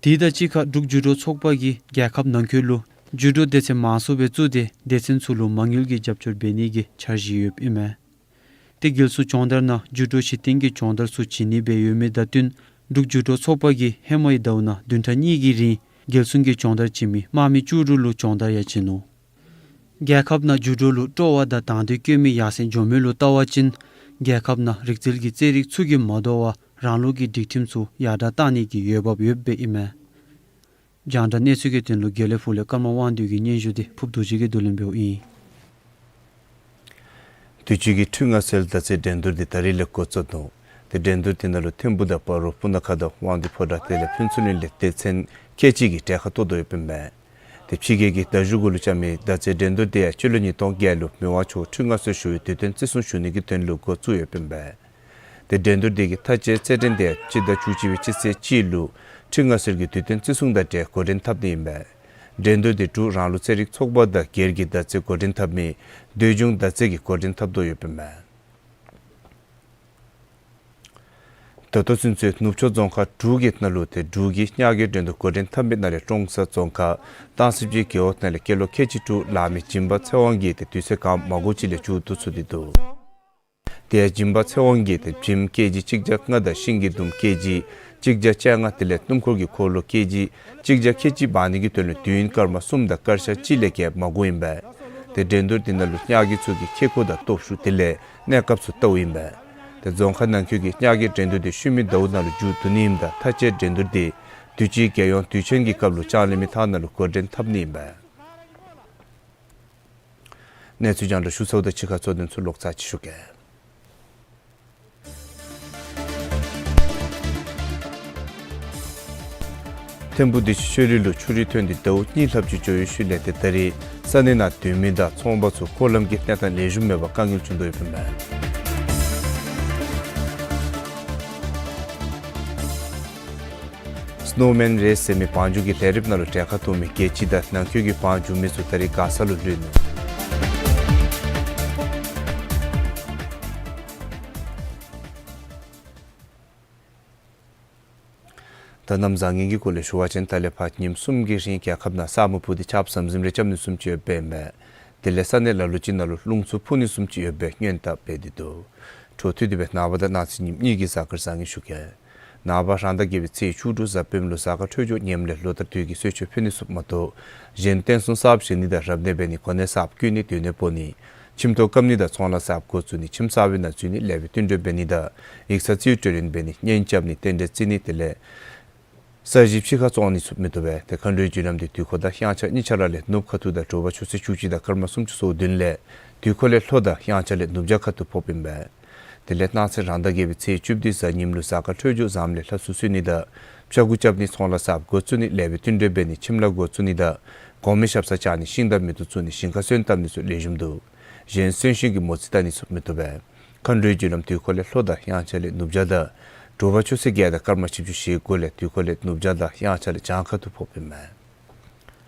དེ་དང་གཅིག་ཁར་འབྲུག་ཇུ་ཌོ་ཚོགས་པ་གིས་རྒྱལ་ཁབ་ནང་འཁོད་ལུ་ འགྱུར་ལྡོག་སྡེ་ཚན་མང་སུ་སྦེ་བཙུགས་ཏེ་སྡེ་ཚན་ཚུ་ལུ་མ་དངུལ་གྱི་རྒྱབ་སྐྱོར་འབད་ནི་གི་འཆར་གཞི་ཡོདཔ་ཨིན་མས། ཏེ་རྒྱལ་སྲུང་སྦྱོང་བརྡར་ནང་འགྱུར་ལྡོག་གཞི་རྟེན་གྱི་སྦྱོང་བརྡར་ཚུ་བྱིན་ནི་སྦེ་ཡོད་མི་དང་བསྟུན་འབྲུག་འགྱུར་ལྡོག་ཚོགས་པ་གིས་ཧེ་མའི་ཟླཝ་ནང་བདུན་ཕྲག་གཉིས་ཀྱི་རིང་རྒྱལ་སྲུང་གི་སྦྱོང་བརྡར་བྱིན་མི་དམག་མི་བཅུ་དྲུག་ལུ་སྦྱོང་བརྡར་ཡང་བྱིན་ནུག། རྒྱལ་ཁབ་ནང་འགྱུར་ལྡོག་ལུ་སྤྲོ་བ་དང་དང་འདོད་བསྐྱེད་མི་ཡར་སེང་འགྱོ་མི་ལུ་བལྟ་བ་ཅིན་རྒྱལ་ཁབ་ནང་རིག་རྩལ་གྱི་རྩེད་རིགས་ཚུ་གིས་མ་དོ་བར་རང་ལུགས་ཀྱི་སྒྲིག་ཁྲིམས་ཚུ་ཡར་དྲག་གཏང་ནི་གི་འོས་འབབ་ཡོདཔ་སྦེ་ཨིན་མས། རྒྱང་བསྒྲགས་གནས་ཚུལ་གྱི་དོན་ལུ་དགེ་ལེགས་ཕུག་ལས་ཀརྨ་དབང་འདུས་ཀྱི་སྙན་ཞུ་དེ་ཕུབ་རྡོ་རྗེ་གིས་བསྡུ་ལེན་འབདཝ་ཨིན། དུས་ཅི་གི་ཁྲུས་མངའ་གསོལ་མདའ་རྩེད་འགྲན་བསྡུར་དེ་ད་རིས་ལས་འགོ་བཙུགས་ནུག། ཏེ་འགྲན་བསྡུར་དེ་ནང་ལུ་ཐིམ་ཕུག་དང་སྤ་རོ་སྤུ་ན་ཁ་དང་དབང་འདུས་ཕོ་བྲང་དེ་ལས་ཕུན་ཚོགས་གླིང་ལས་སྡེ་ཚན་ཁལ་གཅིག་གིས་གྲལ་ཁར་གཏོགས་དོ་ཡོདཔ་ཨིན་མས། ཏེ་ཕྱི་རྒྱལ་གྱི་མདའ་གཞུ་གུ་ལུ་རྐྱབ་མི་མདའ་རྩེད་འགྲན་བསྡུར་དེ་ཡང་སྤྱི་ལོ་ཉིས་སྟོང་བརྒྱད་ལུ་མི་དབང་མཆོག་ཁྲུས་མངའ་གསོལ་ཞུ་བའི་དུས་སྟོན་བརྩི་སྲུང་ཞུ་ནི་གི་དོན་ལུ་འགོ་བཙུགས་ཡོདཔ་ཨིན་མས། ཏེ་འགྲན་བསྡུར་དེ་གི་མཐའ་དཔྱད་རྩེད་འགྲན་དེ་སྤྱི་ཟླ་བཅུ་གཅིག་པའི་སྤྱི་ཚེས་གཅིག་ལུ་ཁྲུས་མངའ་གསོལ་གྱི་དུས་སྟོན་བརྩི་སྲུང་དང་འབྲེལ་འགོ་འདྲེན་འཐབ་ནི་ཨིན་པས། འགྲན་བསྡུར་དེ་འབྲུག་རང་ལུགས་རྩེད་རིགས་ཚོགས་པ་དང་སྒེར་གྱི་མདའ་རྩེད་འགོ་འདྲེན་འཐབ་མི་སྡོད་འབྱུང་མདའ་རྩེད་ཀྱིས་འགོ་འདྲེན་འཐབ་དོ་ཡོདཔ་ཨིན་མས། ད་ལྟོ་ཚུན་ཚོད་ནུབ་ཕྱོགས་རྫོང་ཁག་དྲུག་གི་ནང་ལུ་ཏེ་འབྲུག་གི་གཉགས་ཀྱི་འགྲན་བསྡུར་འགོ་འདྲེན་འཐབ་མི་ནང་ལས་ཀྲོང་གསར་རྫོང་ཁག་སྟང་སི་སྦྱིས་རྒེད་འོག་ནང་ལས་སྐྱེས་ལོ་ཁལ་གཅིག་དྲུག་ལང་མི་སྦྱིན་པ་ཚེ་དབང་གིས་ཏེ་དུས་ཚོད་གང་མ་འགོར་ཅིག་ལས་མཇུག་བསྡུ་ཚུགས་ཏེ་འདུག། དེ་ཡང་སྦྱིན་པ་ཚེ་དབང་གིས་ཏེ་བྱེམ་ཀེ་ཇི་གཅིག་བརྒྱ་ལྔ་དང་ཤིང་གི་དུམ་ཀེ་ཇི་གཅིག་བརྒྱ་བཅོ་ལྔ་དེ་ལས་སྣུམ་འཁོར་གྱི་འཁོར་ལོ་ཀེ་ཇི་གཅིག་བརྒྱ་ཁལ་གཅིག་འབག་ནི་གི་དོན་ལུ་དུས་ཡུན་སྐར་མ་གསུམ་དང་སྐར་ཆ་གཅིག་ལས་བརྒལ་མ་འགོརཝ་ཨིན་པས། ཏེ་འགྲན་བསྡུར་དེ་ནང་ལུ་གཉགས་ཀྱི་ཚུ་གི་ཁེ་ཁོ་དང་སྟོབས་ཤུགས་དེ་ལས་གནས་སྐབས་ཚུ་བལྟཝ་ཨིན་པས། ཏེ་རྫོང་ཁག་ནང་འཁོད་ཀྱི་གཉགས་ཀྱི་འགྲན་བསྡུར་དེ་ཤུལ་མའི་ཟླཝ་ནང་ལུ་མཇུག་བསྡུ་ནི་ཨིནམ་ད་མཐའ་དཔྱད་འགྲན་བསྡུར་དེ་དུས་ཅི་རྒྱལ་ཡོངས་དུས་ཆེན་གྱི་སྐབས་ལུ་ལྕང་གླིང་མི་ཐང་ནང་ལུ་འགོ་འདྲེན་འཐབ་ནི་ཨིན་པས། གནས་ཚུལ་རྒྱང་བསྒྲགས་ཞུ་ཚརཝ་ད་ཕྱི་ཁ་གཙོ་དོན་ཚུ་ལོག་ཚར་ཅིག་ཞུ་གེ། ཐིམ་ཕུག་བདེ་ཆེན་ཆོས་གླིང་ལུ་ཆུ་རུད་ཐོན་ཏེ་ཟླཝ་གཉིས་ལྷགཔ་ཅིག་འགྱོ་བའི་ཤུལ་ལས་ཏེ་ད་རིས་ས་གནས་ནང་སྡོད་མི་དང་ཚོང་པ་ཚུ་འཁོར་ལམ་གྱི་གནས་སྟངས་ལེགས་ཤོམ་མེད་པར་དཀའ་ངལ་བྱུང་དོ་ཡོདཔ་ཨིན་མས། སི་ནོ་མེན་རེས་ཟེར་མི་བང་རྒྱུག་གི་ལས་རིམ་ནང་ལུ་གྲལ་ཁར་གཏོགས་མི་རྒྱལ་སྤྱི་དང་ནང་འཁོད་ཀྱི་བང་རྒྱུག་མི་ཚུ་ད་རིས་མགར་ས་ལུ་ལྷོད་ནུག། ད་གནམ་བཟང་ངན་གྱི་སྐོར་ལས་ཞུ་བ་ཅིན་ད་ལས་ཕར་ཉིནམ་གསུམ་གྱི་རིང་རྒྱལ་ཁབ་ནང་ས་སྨུག་ཕུབ་སྟེ་ཆརཔ་ཟམ་ཟིམ་རེ་རྐྱབ་ནི་བཟུམ་ཅིག་ཡོདཔ་ཨིན་མས། དེ་ལས་ས་གནས་ལ་ལུ་ཅིག་ནང་ལུ་རླུང་འཚུབ་འཕུ་ནི་བཟུམ་ཅིག་ཡོདཔ་སྦེ་སྔོན་བརྡ་འབད་དེ་འདུག། འཕྲོ་མཐུད་དེ་སྦེ་ནངས་པ་དང་གནངས་ཚེ་ཉིནམ་གཉིས་ཀྱི་གཟའ་སྐར་བཟང་ངན་ཞུ་གེ། ནངས་པ་རང་ཟླ་བརྒྱད་པའི་ཚེས་བཅུ་དྲུག་གཟའ་སྤེནམ་ལུ་གཟའ་སྐར་འཕྲོད་སྦྱོར་ངནམ་ལས་ལོ་ལྟར་དུས་ཀྱི་གསོལ་མཆོད་ཕུལ་ནི་ཚུ་མ་གཏོགས་གཞན་རྟེན་གསུམ་གསརཔ་བཞེངས་ནི་དང་རབ་གནས་འབད་ནི་གོ་གནས་གསརཔ་བསྐོ་ནི་སྡོད་གནས་སྤོ་ནི་ཁྱིམ་ཐོག་བཀབ་ནི་དང་ཚོང་ལཱ་གསརཔ་འགོ་བཙུགས་ནི་ཁྱིམ་གསར་པའི་ནང་འཛུལ་ནི་ལེགས་པའི་བསྟུན་གྲོས་འབད་ནི་དང་ཡིག་ཚང་རྩིས་སྤྲོད་ལེན་འབད་ནི་གཉེན་རྐྱབ་ནི་རྟེན་འབྲེལ་བརྩི་ནི་དེ་ལས་ས་གཞི་ཕྱི་ཁར་བཙོང་ནི་ཚུ་མི་བཏུབ་པས། ཏེ་མཁའ་འགྲོའི་རྒྱུ་ལམ་དེ་དུས་འཁོར་དང་དབྱངས་འཆར་གཉིས་ཆ་ར་ལས་ནུབ་ཁ་ཐུག་དང་དྲོ་པ་ཆུ་ཚོད་བཅུ་གཅིག་དང་སྐར་མ་སུམ་ཅུ་སོ་བདུན་ལས་དུས་འཁོར་ལས་ལྷོ་དང་དབྱངས་འཆར་ལས་ནུབ་བྱང་ཁ་ཐུག་ཕོགཔ་ཨིན་པས། དེ་ལས་གནངས་ཚེ་རང་ཟླ་བརྒྱད་པའི་ཚེས་བཅུ་བདུན་གཟའ་ཉིམ་ལུ་གཟའ་སྐར་འཕྲོད་སྦྱོར་བཟངམ་ལས་ལྷ་སྲུང་གསོལ་ནི་དང་ཕྱྭ་འགུགས་རྐྱབ་ནི་ཚོང་ལཱ་གསརཔ་འགོ་བཙུགས་ནི་ལེགས་པའི་བསྟུན་གྲོས་འབད་ནི་ཁྱིམ་ལཱ་འགོ་བཙུགས་ནི་དང་གོང་མའི་ཞབས་སར་བཅར་ནི་ཤིང་དང་མེ་ཏོག་བཙུགས་ནི་ཞིང་ཁར་སོན་བཏབ་ནི་ཚུ་ལེགས་ཤོམ་འདུག། གཞན་གསོན་གཤིན་གྱི་མོ་རྩིས་བལྟ་ནི་ཚུ་མི་བཏུབ་པས། མཁའ་འགྲོའི་རྒྱུ་ལམ་དུས་འཁོར་ལས་ལྷོ་དང་དབྱངས་འཆར་ལས་ནུབ་བྱང་དང་དྲོ་པ་ཆུ་ཚོད་བརྒྱད་དང་སྐར་མ་བཞི་བཅུ་ཞེ་དགུ་ལས་དུས་འཁོར་ལས་ནུབ་བྱང་དང་དབྱངས་འཆར་ལས་བྱང་ཁ་ཐུག་ཕོགཔ་ཨིན་མས།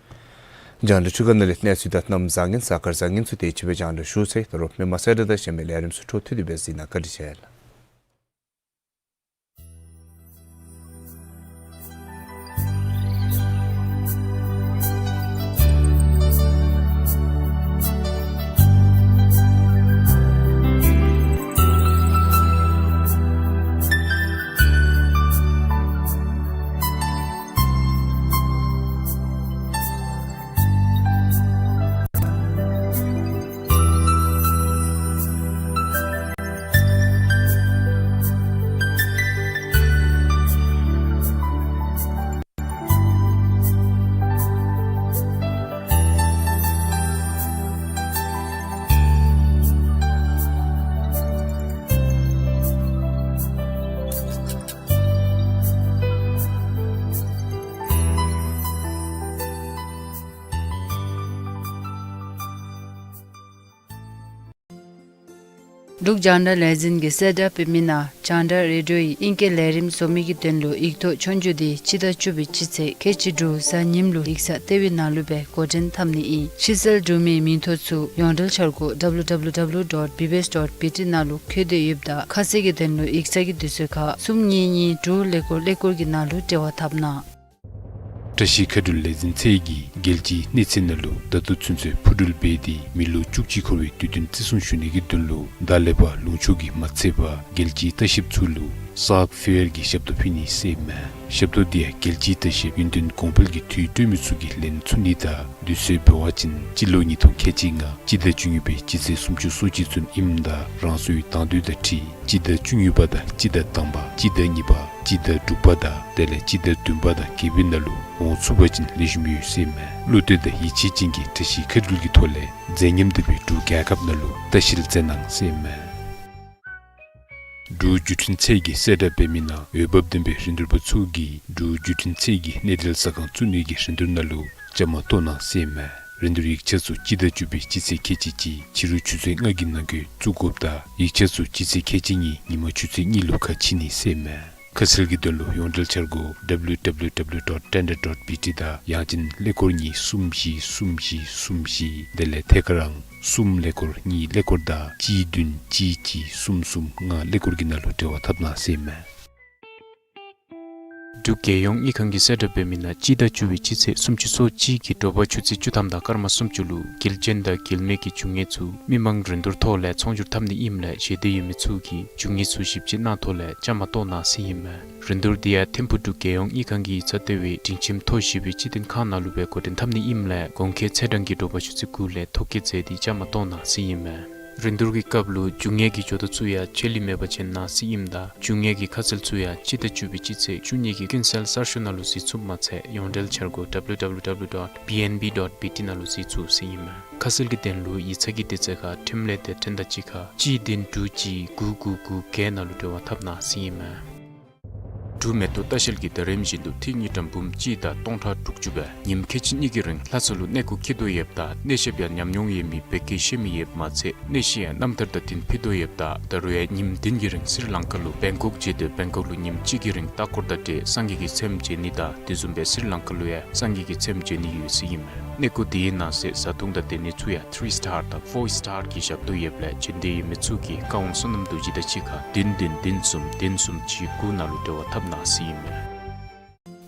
རྒྱང་བསྒྲགས་འཕྲུལ་ཁང་ནང་ལས་གནས་ཚུལ་དང་གནམ་བཟང་ངན་གཟའ་སྐར་བཟང་ངན་ཚུ་དེ་ཅིག་སྦེ་རྒྱང་བསྒྲགས་ཞུ་ཚར་ཡི། ད་རུང་མི་མང་གསལ་བསྒྲགས་དང་གཞན་མི་ལས་རིམ་ཚུ་འཕྲོ་མཐུད་དེ་སྦེ་གཟིགས་གནང། བཀའ་དྲིན་ཆེ་ལགས། འབྲུག་རྒྱང་བསྒྲགས་ལས་འཛིན་གྱིས་གསལ་བསྒྲགས་འབད་མི་ནང་རྒྱང་བསྒྲགས་རེ་ཌིའོ་ཡི་ཨིང་སྐད་ལས་རིམ་བཟོ་མི་གི་དོན་ལུ་ཡིག་ཐོག་ཆོས་རྒྱུགས་དེ་སྤྱི་ཟླ་བཅུ་པའི་སྤྱི་ཚེས་ཁལ་གཅིག་དྲུག་གཟའ་ཉིམ་ལུ་ཡིག་ཚང་ལྟེ་བའི་ནང་ལུ་སྦེ་འགོ་འདྲེན་འཐབ་ནི་ཨིན། ཕྱིར་བསལ་འབྲུག་མིའི་མིང་ཐོ་ཚུ་ཡོངས་འབྲེལ་འཆར་སྒོ་W W W dot B B S dot B T ནང་ལུ་བཀོད་དེ་ཡོདཔ་ད་ཁ་གསལ་གྱི་དོན་ལུ་ཡིག་ཚང་གི་དུས་ཚོད་ཁར་གསུམ་གཉིས་གཉིས་དྲུག་ཀླད་ཀོར་ཀླད་ཀོར་གྱི་ནང་ལུ་འབྲེལ་བ་འཐབ་གནང་། བཀྲ་ཤིས་མཁའ་འགྲུལ་ལས་འཛིན་ཚད་ཀྱིས་རྒྱལ་སྤྱིའི་གནས་ཚད་ནང་ལུ་ད་ལྟོ་ཚུན་ཚོད་འཕུར་འགྲུལ་འབད་དེ་མི་ལོ་བཅུ་གཅིག་འཁོར་བའི་དུས་སྟོན་བརྩི་སྲུང་ཞུ་ནི་གི་དོན་ལུ་བདག་ལེགས་པ་ལུང་ཕྱོགས་ཀྱི་མ་ཚད་པར་རྒྱལ་སྤྱིའི་ལྟ་བཤལཔ་ཚུ་ལུ་སཱག་ཕེར་གྱི་ཞབས་ཏོག་ཕུལ་ནི་ཟེར་ཨིན་མས། ཞབས་ཏོག་འདི་ཡང་རྒྱལ་སྤྱིའི་ལྟ་བཤལཔ་ཡུན་བརྟན་གོང་འཕེལ་གྱི་དུས་སྟོན་མི་ཚུ་གིས་ལེན་ཚུགས་ནི་དང་དུས་ཚོད་འབད་བ་ཅིན་སྤྱི་ལོ་ཉིས་སྟོང་ཁལ་གཅིག་ལྔ་སྤྱི་ཟླ་བཅུ་གཉིས་པའི་སྤྱི་ཚེས་སུམ་ཅུ་སོ་གཅིག་ཚུན་ཨིནམ་ད་རང་སོའི་དང་འདོད་དང་འཁྲིལ་སྤྱི་ཟླ་བཅུ་གཉིས་པ་དང་སྤྱི་ཟླ་དང་པ་སྤྱི་ཟླ་གཉིས་པ་སྤྱི་ཟླ་དྲུག་པ་དང་དེ་ལས་སྤྱི་ཟླ་བདུན་པ་དང་བརྒྱད་པའི་ནང་ལུ་འོང་ཚུགས་པ་ཅིན་ལེགས་ཤོམ་ཡོད་ཟེར་ཨིན་མས། བློ་གཏད་དང་ཡིད་ཆེས་ཅན་གྱིས་བཀྲ་ཤིས་མཁའ་འགྲུལ་གྱི་ཐོག་ལས་མཛད་ཉམས་ལྡན་པའི་འབྲུག་རྒྱལ་ཁབ་ནང་ལུ་ལྟ་བཤལ་མཛད་གནང་ཟེར་ཨིན་མས། འབྲུག་བརྒྱུད་འཕྲིན་ཚད་ཀྱིས་གསལ་བསྒྲགས་འབད་མི་ནང་འོས་འབབ་ལྡན་པའི་རིན་བསྡུར་པ་ཚུ་གིས་འབྲུག་བརྒྱུད་འཕྲིན་ཚད་ཀྱི་གནས་སྡུད་ཟ་ཁང་བཙུགས་ནི་གི་རིན་བསྡུར་ནང་ལུ་བཅའ་མར་གཏོགས་གནང་ཟེར་ཨིན་མས། རིན་བསྡུར་ཡིག་ཆ་ཚུ་སྤྱི་ཟླ་བཅུ་པའི་སྤྱི་ཚེས་ཁལ་གཅིག་གཅིག་ཕྱི་རུ་ཆུ་ཚོད་ལྔ་གི་ནང་འཁོད་བཙུགས་དགོཔ་དང་ཡིག་ཆ་ཚུ་སྤྱི་ཚེས་ཁལ་གཅིག་གཉིས་ཉིན་མ་ཆུ་ཚོད་གཉིས་ལུ་ཁ་ཕྱེ་ནི་ཟེར་ཨིན་མས། ཁ་གསལ་གྱི་དོན་ལུ་ཡོངས་འབྲེལ་འཆར་སྒོ་W W W dot tender dot B T ནང་ལུ་འབྲེལ་བ་འཐབ་གནང་ཟེར་ཨིན་མས། ཁ་གསལ་གྱི་དོན་ལུ་ཡོངས་འབྲེལ་འཆར་སྒོ W W W dot tender dot B T ནང་ལུ་འབྲེལ་བ་འཐབ་གནང་ཟེར་ཨིན་མས། ཁ་གསལ་གྱི་དོན་ལུ་ཡོངས་འབྲེལ་འཆར་སྒོ་W W W dot tender dot B T དང་ཡང་ཅིན་ཀླད་ཀོར་གཉིས་གསུམ་བཞི་གསུམ་བཞི་གསུམ་བཞི་དེ་ལས་ཐད་ཀར་ཨང་གསུམ་ཀླད་ཀོར་གཉིས་ཀླད་ཀོར་དང་གཅིག་བདུན་གཅིག་གཅིག་གསུམ་གསུམ་ལྔ་ཀླད་ཀོར་གྱི་ནང་ལུ་འབྲེལ་བ་འཐབ་གནང་ཟེར་ཨིན་མས། འབྲུག་རྒྱལ་ཡོངས་དངུལ་ཁང་གི་གསལ་བསྒྲགས་འབད་མི་ནང་སྤྱི་ཟླ་བཅུ་པའི་སྤྱི་ཚེས་སུམ་ཅུ་སོ་གཅིག་གི་དྲོ་པ་ཆུ་ཚོད་བཅུ་ཐམ་དང་སྐར་མ་སུམ་ཅུ་ལུ་དགེ་ལྡན་དང་དགེ་མེད་ཀྱི་རྒྱུ་དངོས་ཚུ་མི་མང་རིན་བསྡུར་ཐོག་ལས་ཚོང་སྒྱུར་འཐབ་ནི་ཨིནམ་ལས་ཞལ་འདེབས་ཡོད་མི་ཚུ་གིས་རྒྱུ་དངོས་ཚུ་ཞིབ་དཔྱད་གནང་ཐོག་ལས་བཅའ་མར་གཏོགས་གནང་ཟེར་ཨིན་མས། རིན་བསྡུར་འདི་ཡང་ཐིམ་ཕུག་འབྲུག་རྒྱལ་ཡོངས་དངུལ་ཁང་གི་ཡིག་ཚང་ལྟེ་བའི་སྒྲིང་ཁྱིམ་མཐོ་བཞི་པའི་སྤྱི་དོན་ཁང་ནང་ལུ་སྦེ་འགོ་འདྲེན་འཐབ་ནི་ཨིནམ་ལས་གོང་འཁོད་ཚེས་གྲངས་ཀྱི་དྲོ་པ་ཆུ་ཚོད་དགུ་ལས་ཐོ་བཀོད་མཛད་དེ་བཅའ་མར་གཏོགས་གནང་ཟེར་ཨིན་མས། རིན་བསྡུར་གྱི་སྐབས་ལུ་རྒྱུ་དངོས་ཀྱི་ཇོ་བདག་ཚུ་ཡང་ཆད་ལུས་མེད་པར་བྱོན་གནང་ཟེར་ཨིནམ་ད་རྒྱུ་དངོས་ཀྱི་ཁ་གསལ་ཚུ་ཡང་སྤྱི་ཟླ་བཅུ་པའི་སྤྱི་ཚེས་བཅུ་གཉིས་ཀྱི་ཀུན་གསལ་གསར་ཤོག་ནང་ལུ་གཟིགས་ཚུགསཔ་མ་ཚད་ཡོངས་འབྲེལ་འཆར་སྒོ་W W W dot B N B dot B T ནང་ལུ་གཟིགས་ཚུགས་ཟེར་ཨིན་མས། ཁ་གསལ་གྱི་དོན་ལུ་ཡིག་ཚང་གི་དུས་ཚོད་ཁར་ཁྲིམས་ལས་སྡེ་ཕྲག་དང་གཅིག་ཁར་གཅིག་བདུན་དྲུག་གཅིག་དགུ་དགུ་དགུ་བརྒྱད་ནང་ལུ་འབྲེལ་བ་འཐབ་གནང་ཟེར་ཨིན་མས། འབྲུག་མེ་ཏོག་ལྟ་བཤལ་གྱིས་ཟླ་རིམ་བཞིན་དུ་ཏི་རུ་ཉིས་གྲངས་འབུམ་གཅིག་དང་སྟོང་ཕྲག་དྲུག་ཅུ་སྦེ་ཉིནམ་ཁལ་གཅིག་གཉིས་ཀྱི་རིང་ལྷ་ས་ལུ་གནས་སྐོར་འཁྱིད་དོ་ཡོདཔ་ད་གནས་བཤདཔ་ཡང་ཉམས་མྱོང་ཡོད་མི་བོད་སྐད་ཤེས་མི་ཡོདཔ་མ་ཚད་གནས་གཞི་ཡང་རྣམ་ཐར་དང་བསྟུན་ཕུལ་དོ་ཡོདཔ་ད་ད་རུང་ཡང་ཉིནམ་བདུན་གྱི་རིང་སི་རི་ལང་ཀ་ལུ་བེང་ཀོག་མཇལ་དོ་བེང་ཀོག་ལུ་ཉིནམ་གཅིག་གི་རིང་ལྟ་སྐོར་དང་འབྲེལ་སངས་རྒྱས་ཀྱི་ཚེམས་མཇལ་ནི་དང་དེ་བཟུམ་སྦེ་སི་རི་ལང་ཀ་ལུ་ཡང་སངས་རྒྱས་ཀྱི་ཚེམས་མཇལ་ནི་ཡོད་ཟེར་ཨིན་མས། གནས་སྐོར་འདི་ཡི་ནང་གསེས་བཟའ་འཐུང་དང་སྡོད་གནས་ཚུ་ཡང་ཐི་རི་སི་ཊར་དང་ཕོར་སི་ཊར་གྱི་ཞབས་ཏོག་ཡོདཔ་ལས་བྱོན་འདོད་ཡོད་མི་ཚུ་གིས་བཀའ་དབང་བསོད་ནམས་རྡོ་རྗེ་དང་གཅིག་ཁར་བདུན་བདུན་བདུན་གསུམ་བདུན་གསུམ་གཅིག་དགུ་ནང་ལུ་འབྲེལ་བ་འཐབ་གནང་ཟེར་ཨིན་མས།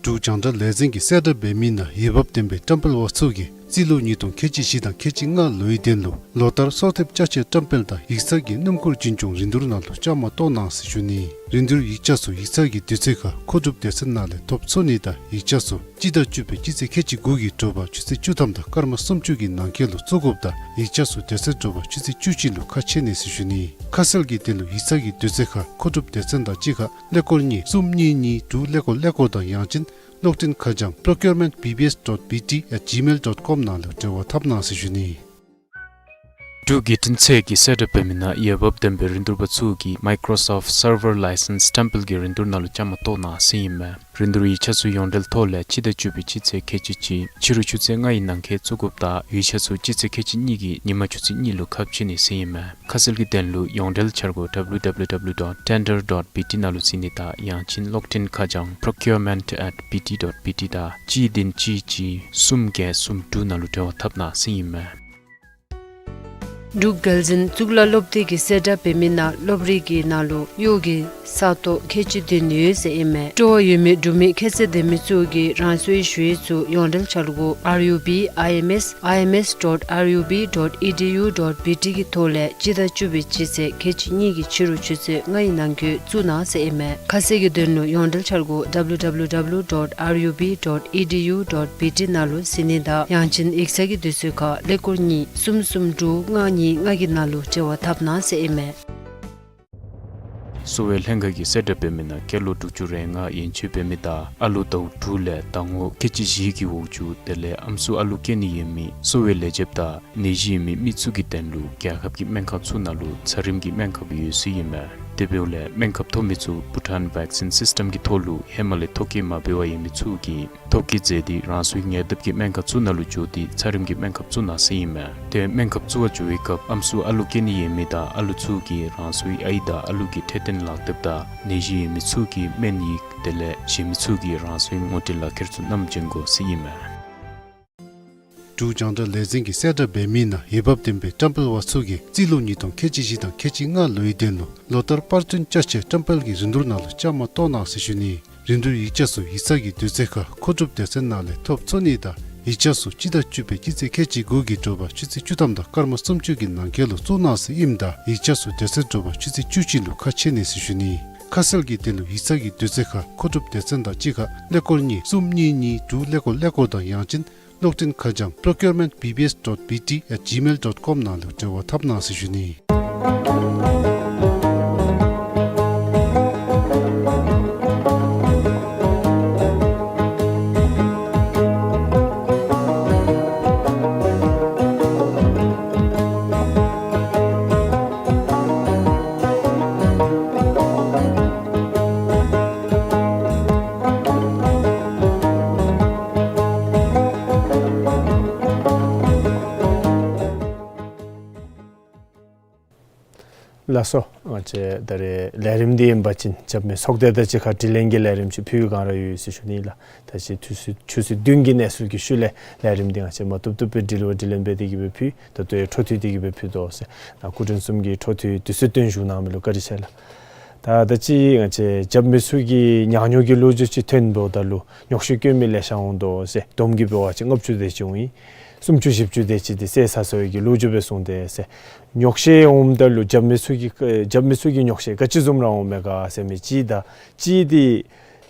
འབྲུག་རྒྱང་བསྒྲགས་ལས་འཛིན་གྱིས་གསལ་བསྒྲགས་འབད་མི་ནང་འོས་འབབ་ལྡན་པའི་བཀྲམ་སྤེལ་པ་ཚུ་གིས་རྩིས་ལོ་ཉིས་སྟོང་ཁལ་གཅིག་བཞི་དང་ཁལ་གཅིག་ལྔ་ལོའི་དོན་ལུ་ལོ་ལྟར་གསོལ་འདེབས་ཅ་ཆས་བཀྲམ་སྤེལ་དང་ཡིག་ཚང་གི་སྣུམ་འཁོར་རྒྱུན་སྐྱོང་རིན་བསྡུར་ནང་ལུ་བཅའ་མར་གཏོགས་གནང་ཟེར་ཞུ་ནི། རིན་བསྡུར་ཡིག་ཆ་ཚུ་ཡིག་ཚང་གི་དུས་ཚོད་ཁར་མཁོ་སྒྲུབ་སྡེ་ཚན་ནང་ལས་ཐོབ་ཚུགས་ནི་དང་ཡིག་ཆ་ཚུ་སྤྱི་ཟླ་བཅུ་པའི་སྤྱི་ཚེས་ཁལ་གཅིག་དགུ་གི་དྲོ་པ་ཆུ་ཚོད་བཅུ་ཐམ་དང་སྐར་མ་སུམ་ཅུ་གི་ནང་འཁོད་ལུ་བཙུགས་དགོཔ་དང་ཡིག་ཆ་ཚུ་དེ་ཚེ་དྲོ་པ་ཆུ་ཚོད་བཅུ་གཅིག་ལུ་ཁ་ཕྱེ་ནི་ཟེར་ཞུ་ནི། ཁ་གསལ་གྱི་དོན་ལུ་ཡིག་ཚང་གི་དུས་ཚོད་ཁར་མཁོ་སྒྲུབ་སྡེ་ཚན་དང་གཅིག་ཁར་ཀླད་ཀོར་གཉིས་གསུམ་གཉིས་གཉིས་དྲུག་ཀླད་ཀོར་ཀླད་ཀོར་དང་ཡང་ཅིན་གློག་འཕྲིན་ཁ་བྱང་procurement B B S dot B T at gmail dot com ནང་ལུ་འབྲེལ་བ་འཐབ་གནང་ཟེར་ཞུ་ནི། འབྲུག་བརྒྱུད་འཕྲིན་ཚད་ཀྱིས་གསལ་བསྒྲགས་འབད་མི་ནང་འོས་འབབ་ལྡན་པའི་རིན་བསྡུར་པ་ཚུ་གིས་Microsoft Server License བཀྲམ་སྤེལ་གྱི་རིན་བསྡུར་ནང་ལུ་བཅའ་མར་གཏོགས་གནང་ཟེར་ཨིན་མས། རིན་བསྡུར་ཡིག་ཆ་ཚུ་ཡོངས་འབྲེལ་ཐོག་ལས་སྤྱི་ཟླ་བཅུ་པའི་སྤྱི་ཚེས་ཁལ་གཅིག་གཅིག་ཕྱི་རུ་ཆུ་ཚོད་ལྔ་ཡི་ནང་འཁོད་བཙུགས་དགོཔ་དང་ཡིག་ཆ་ཚུ་སྤྱི་ཚེས་ཁལ་གཅིག་གཉིས་ཀྱི་ཉིན་མ་ཆུ་ཚོད་གཉིས་ལུ་ཁ་ཕྱེ་ནི་ཟེར་ཨིན་མས། ཁ་གསལ་གྱི་དོན་ལུ་ཡོངས་འབྲེལ་འཆར་སྒོ་W W W dot tender dot B T ནང་ལུ་གཟིགས་ནི་དང་ཡང་ཅིན་གློག་འཕྲིན་ཁ་བྱང་procurement at B T dot B T དང་གཅིག་བདུན་གཅིག་གཅིག་གསུམ་བརྒྱད་གསུམ་དྲུག་ནང་ལུ་འབྲེལ་བ་འཐབ་གནང་ཟེར་ཨིན་མས། འབྲུག་རྒྱལ་འཛིན་གཙུག་ལག་སློབ་སྡེ་གིས་གསལ་བསྒྲགས་འབད་མི་ནང་སློབ་རིགས་ཀྱི་ནང་ལུ་གཡོག་གི་ས་སྟོང་ཁལ་གཅིག་བདུན་ཡོད་ཟེར་ཨིན་མས། སྤྲོ་བ་ཡོད་མི་འབྲུག་མི་ཁྱད་ཚད་ལྡན་མི་ཚུ་གིས་རང་སོའི་ཞུ་ཡིག་ཚུ་ཡོངས་འབྲེལ་འཆར་སྒོ་R U B I M S I M S dot R U B dot E D U dot B T གི་ཐོག་ལས་སྤྱི་ཟླ་བཅུ་པའི་སྤྱི་ཚེས་ཁལ་གཅིག་གཉིས་ཀྱི་ཕྱི་རུ་ཆུ་ཚོད་ལྔ་ཡི་ནང་འཁོད་བཙུགས་གནང་ཟེར་ཨིན་མས། ཁ་གསལ་གྱི་དོན་ལུ་ཡོངས་འབྲེལ་འཆར་སྒོ་W W W dot R U B dot E D U dot B T ནང་ལུ་གཟིགས་ནི་དང་ཡང་ཅིན་ཡིག་ཚང་གི་དུས་ཚོད་ཁར་ཀླད་ཀོར་གཉིས་གསུམ་གསུམ་དྲུག་ལྔ་གཉིས་ལྔ་གི་ནང་ལུ་འབྲེལ་བ་འཐབ་གནང་ཟེར་ཨིན་མས། གསོ་བའི་ལྷན་ཁག་གིས་གསལ་བསྒྲགས་འབད་མི་ནང་སྐྱེས་ལོ་དྲུག་ཅུ་རེ་ལྔ་ཡན་ཆད་འབད་མི་དང་ཨ་ལོ་ཟླཝ་དྲུག་ལས་ཟླ་ངོ་ཁལ་གཅིག་བཞི་གི་འོག་ཅུ་དེ་ལས་ཨམ་སྲུ་ཨ་ལུ་སྐྱེ་ནི་ཡོད་མི་གསོ་བའི་ལས་བྱེདཔ་དང་ནད་གཞི་ཡོད་མི་མི་ཚུ་གི་དོན་ལུ་རྒྱལ་ཁབ་ཀྱི་སྨན་ཁང་ཚུ་ནང་ལུ་འཚམས་རིམ་གྱི་སྨན་ཁབ་ཡོད་ཟེར་ཨིན་མས། དེ་འབདཝ་ལས་སྨན་ཁབ་ཐོབ་མི་ཚུ་Bhutan Vaccine System གི་ཐོག་ལུ་ཧེ་མ་ལས་ཐོ་བཀོད་མ་འབད་བར་ཡོད་མི་ཚུ་གིས་ཐོ་བཀོད་མཛད་དེ་རང་སོའི་ཉེ་འདབས་ཀྱི་སྨན་ཁང་ཚུ་ནང་ལུ་འགྱོ་སྟེ་འཚམས་རིམ་གྱི་སྨན་ཁབ་བཙུགས་གནང་ཟེར་ཨིན་མས། ཏེ་སྨན་ཁབ་བཙུགས་པར་འགྱོ་བའི་སྐབས་ཨམ་སྲུ་ཨ་ལུ་སྐྱེ་ནི་ཡོད་མི་དང་ཨ་ལུ་ཚུ་གིས་རང་སོའི་ཨའི་དང་ཨ་ལུ་གི་འཕྲོད་བསྟེན་ལག་དེབ་དང་ནད་གཞི་ཡོད་མི་ཚུ་གི་སྨན་ཡིག་དེ་ལས་གཞན་མི་ཚུ་གིས་རང་སོའི་ངོ་སྤྲོད་ལག་ཁྱེར་ཚུ་བསྣམས་བྱོན་དགོ་ཟེར་ཨིན་མས། འབྲུག་རྒྱང་བསྒྲགས་ལས་འཛིན་གྱིས་གསལ་བསྒྲགས་འབད་མི་ནང་འོས་འབབ་ལྡན་པའི་བཀྲམ་སྤེལ་པ་ཚུ་གིས་རྩིས་ལོ་ཉིས་སྟོང་ཁལ་གཅིག་བཞི་དང་ཁལ་གཅིག་ལྔ་ལོའི་དོན་ལུ་ལོ་ལྟར་པར་སྐྲུན་ཅ་ཆས་བཀྲམ་སྤེལ་གྱི་རིན་བསྡུར་ནང་ལུ་བཅའ་མར་གཏོགས་གནང་ཟེར་ཞུ་ནི། རིན་བསྡུར་ཡིག་ཆ་ཚུ་ཡིག་ཚང་གི་དུས་ཚོད་ཁར་མཁོ་སྒྲུབ་སྡེ་ཚན་ནང་ལས་ཐོབ་ཚུགས་ནི་དང་ཡིག་ཆ་ཚུ་སྤྱི་ཟླ་བཅུ་པའི་སྤྱི་ཚེས་ཁལ་གཅིག་དགུ་གི་དྲོ་པ་ཆུ་ཚོད་བཅུ་ཐམ་དང་སྐར་མ་སུམ་ཅུ་གི་ནང་འཁོད་ལུ་བཙུགས་གནང་ཟེར་ཨིནམ་ད་ཡིག་ཆ་ཚུ་དེ་ཚེ་དྲོ་པ་ཆུ་ཚོད་བཅུ་གཅིག་ལུ་ཁ་ཕྱེ་ནི་ཟེར་ཞུ་ནི། ཁ་གསལ་གྱི་དོན་ལུ་ཡིག་ཚང་གི་དུས་ཚོད་ཁར་མཁོ་སྒྲུབ་སྡེ་ཚན་དང་གཅིག་ཁར་ཀླད་ཀོར་གཉིས་གསུམ་གཉིས་གཉིས་དྲུག་ཀླད་ཀོར་ཀླད་ཀོར་དང་ཡང་ཅིན་གློག་འཕྲིན་ཁ་བྱང་procurement B B S dot B T at gmail dot com ནང་ལུ་འབྲེལ་བ་འཐབ་གནང་ཟེར་ཞུ་ནི། ལགས་སོ། ང་བཅས་ད་རེས་ལས་རིམ་འདི་ཨིན་པ་ཅིན་རྒྱབ་མི་ཚོགས་སྡེ་དང་གཅིག་ཁར་དྲི་ལན་གྱི་ལས་རིམ་ཅིག་ཕུལ་བའི་སྒང་ར་ཡོད་ཟེར་ཞུ་ནི་ལགས། ད་ཅི་ཆུ་ཚོད་ཆུ་ཚོད་བདུན་གྱི་གནས་ཚུལ་གྱི་ཤུལ་ལས་ལས་རིམ་འདི་ང་བཅས་མ་བཏུབ་བཏུབ་སྦེ་དྲི་ལན་དྲི་ལན་འབད་དེ་གི་སྦེ་ཕུལ། ད་ལྟོ་ཡང་འཕྲོ་མཐུད་དེ་གི་སྦེ་ཕུལ་དོ་ཟེར། ད་སྐུ་མགྲོན་གསུམ་གྱིས་འཕྲོ་མཐུད་དུས་ཚོད་བཏོན་བཞུགས་གནང་མི་ལུ་བཀའ་དྲིན་ཆེ་ལགས། ད་ད་ཅི་ང་བཅས་རྒྱབ་མི་ཚུ་གིས་ཉག་ཉོག་གི་ལོ་རྒྱུས་ཅིག་ཐོན་འབདཝ་ད་ལུ་ཉོག་བཤད་བཀོད་མི་ལེ་ཤ་འོང་དོ་ཟེར། བསྡོམས་ཀྱིས་འབད་བ་ཅིན་ལྔ་བཅུ་དེ་ཅིག་འོང་ཡི། སུམ་ཅུ་བཞི་བཅུ་དེ་ཅིག་འདི་བསད་ཚར་སོ་ཡི་གི་ལོ་རྒྱུས་སྦེ་གསུངས་ཏེ་ཟེར། ཉོག་བཤད་འོངམ་ད་ལུ་རྒྱབ་མི་ཚུ་གི་རྒྱབ་མི་ཚུ་གི་ཉོག་བཤད་ག་ཅི་བཟུམ་ར་འོང་མས་ག་ཟེར་མི་ཅིག་དང་གཅིག་འདི་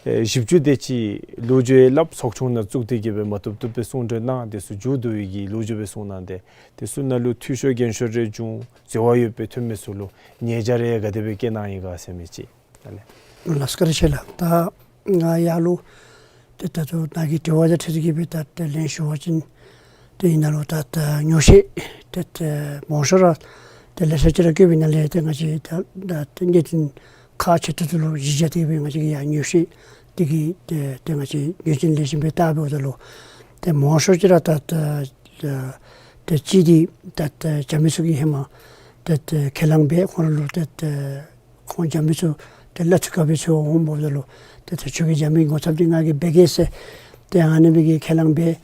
ཨེ་བཞི་བཅུ་དེ་ཅིག་ལོ་རྒྱུས་སླབ་ཚོགས་ཆུང་ནང་བཙུགས་ཏེ་གི་སྦེ་མ་བཏུབ་བཏུབ་སྦེ་གསུང་གྲོས་གནང་། དེ་ཚུ་མཇུག་བསྡུ་བའི་གི་ལོ་རྒྱུས་སྦེ་གསུངས་གནང་སྟེ། དེ་ཚུ་ནང་ལུ་འཐུས་ཤོར་འགན་ཤོར་རེ་བྱུང་འཛོལ་བ་ཡོདཔ་སྦེ་ཐོན་མི་ཚུ་ལུ་ཉེས་བྱ་རེ་ག་དེ་སྦེ་བཀལ་གནང་ཡི་ག་ཟེར་མི་ཅིག། ད་ལས། ལགས་སོ་བཀའ་དྲིན་ཆེ་ལགས། ད་ང་ཡར་ལུ་ཏེ་ད་ལྟོ་ནཱ་གི་དྲི་བ་དང་འཁྲིལ་ཏེ་གི་སྦེ་ད་ཏེ་ལན་ཞུ་བ་ཅིན་ཏེ་ཨིན་ན་ལུ་ད་ད་ཉོག་བཤད་ཏེ་ཏེ་མང་ཤོས་ར་ཏེ་ལེ་ཤ་ཅིག་ར་བཀོད་པའི་ནང་ལས་ཏེ་ང་བཅས་ད་ད་ཏེ་གནད་དོན་ཁག་ཆེ་ཏོག་ཏོ་ལུ་གཞི་བཞག་སྟེ་གི་སྦེ་ང་བཅས་ཀྱིས་ཡར་ཉོག་བཤད་འདི་གི་ཏེ་ཏེ་ང་བཅས་ཉོག་བཤད་ལེགས་ཤོམ་སྦེ་བལྟ་འབདཝ་ད་ལུ་ཏེ་མང་ཤོས་ཅིག་ར་ད་ད་ད་ཏེ་གཅིག་འདི་ད་ད་རྒྱབ་མི་ཚུ་གིས་ཧེ་མ་ད་ད་ཁས་བླངས་འབད་ཁོང་ར་ལུ་ད་ད་ཁོང་རྒྱབ་མི་ཚུ་ཏེ་གླ་འཐུས་ག་འབད་ཚུགས་འོང་འབདཝ་ད་ལུ་ཏེ་ད་ཁྱོད་ཀྱིས་རྒྱབ་མི་ངོ་ཚབ་འདི་ང་གིས་འབད་གེ་ཟེར་ཏེ་ཨ་ནི་སྦེ་གི་ཁས་བླངས་འབད།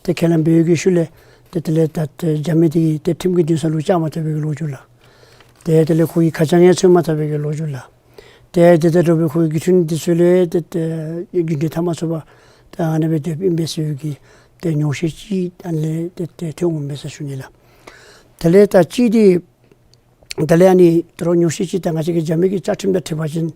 ཏེ་ཁས་བླངས་འབད་བའི་གི་ཤུལ་ལས་ཏེ་དེ་ལས་ད་ཏེ་རྒྱབ་མི་འདི་གིས་ཏེ་ཁྲིམས་ཀྱི་འདུན་ས་ལུ་བཅར་མ་ཐོབ་པའི་གི་ལོ་རྒྱུས་ལགས། ཏེ་དེ་ལས་ཁོ་གི་ཁ་བྱང་ཡང་འཚོལ་མ་ཐོབ་པའི་གི་ལོ་རྒྱུས་ལགས། ཏེ་དེ་དང་འདྲ་བའི་ཁོ་གི་བརྒྱུད་འཕྲིན་འདི་ཚུ་ལས་ཏེ་ཏེ་རྒྱུན་འཁྱོངས་འཐབ་མ་ཚུགས་པར་ཏེ་ཨ་ནི་སྦེ་སྡོདཔ་ཨིན་པས་ཟེར་བའི་གི་ཏེ་ཉོག་བཤད་ཅིག་ཨ་ནི་ལས་ཏེ་ཏེ་ཐོན་འོང་མས་ཟེར་ཞུ་ནི་ལགས། དེ་ལས་ད་གཅིག་འདི་དེ་ལས་ཨ་ནི་ད་རུང་ཉོག་བཤད་ཅིག་ད་ང་བཅས་ཀྱི་རྒྱབ་མི་གི་བཅའ་ཁྲིམས་དང་འཁྲིལ་བ་ཅིན་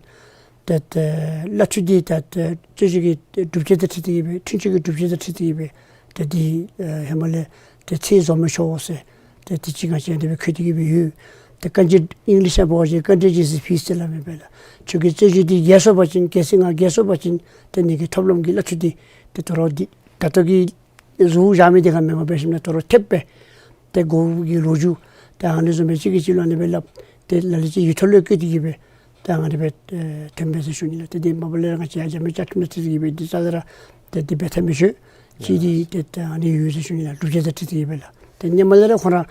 ཏེ་ཏེ་གླ་འཐུས་འདི་ད་ཏེ་རྩོད་གཞི་གི་སྒྲུབ་བྱེད་དང་འཁྲིལ་ཏེ་གི་སྦེ་འཁྲུན་ཆོད་ཀྱི་སྒྲུབ་བྱེད་དང་འཁྲིལ་ཏེ་གི་སྦེ་ཏེ་འདི་ཨེ་ཧེ་མ་ལས་ཏེ་ཚད་བཟོ་མི་ཆོག་ཟེར་ཏེ་དེ་ཅིག་ང་བཅས་དེ་སྦེ་འཁོད་དེ་གི་སྦེ་ཡོད། ཏེ་བཀའ་འགྱུར་ཨིང་ལིཤ་ནང་འབད་བ་ཅིན་ཀོན་ཊེན་ཇེན་སི་ཕིས་ཟེར་སླབ་མི་སྦེ་ལགས། ཁྱོད་ཀྱི་རྩོད་གཞི་འདི་རྒྱས་སོང་པ་ཅིན་གལ་སྲིད་ང་རྒྱས་སོང་པ་ཅིན་ཏེ་ངེ་གི་ཐོབ་ལམ་གྱི་གླ་འཐུས་འདི་ཏེ་ད་རུང་འདི་ད་ལྟོ་གི་བཟོ་བཞག་མི་འདི་ག་མེན་པར་འབད་ཞིནམ་ལས་ད་རུང་ཐེབས་སྦེ་ཏེ་དགོ་གི་ལོ་རྒྱུས་ཏེ་ཨ་ནི་བཟུམ་སྦེ་གཅིག་གིས་གཅིག་ལུ་ཨ་ནི་སྦེ་སླབ། ཏེ་ལ་ལུ་ཅིག་ཡིག་ཐོག་ལུ་བཀོད་དེ་གི་སྦེ་ཏེ་ཨ་ནི་སྦེ་ཨེ་ཐོན་པས་ཟེར་ཞུ་ནི་ལགས། ཏེ་འདི་མ་པ་ལས་ར་ང་བཅས་ཡར་རྒྱབ་མི་བཅའ་ཁྲིམས་དང་འཁྲིལ་ཏེ་གི་སྦེ་འདི་རྩ་ལས་ར་ཏེ་འདི་འབད་ཐབས་མི་ཆོག། གཅིག་འདི་ཏེ་ཏེ་ཨ་ནི་ཡོད་ཟེར་ཞུ་ནི་ལགས། སྒྲུབ་བྱེད་དང་འཁྲིལ་ཏེ་གི་སྦེ་ལགས། ཏེ་ཧེ་མ་ལས་ར་ཁོང་ར་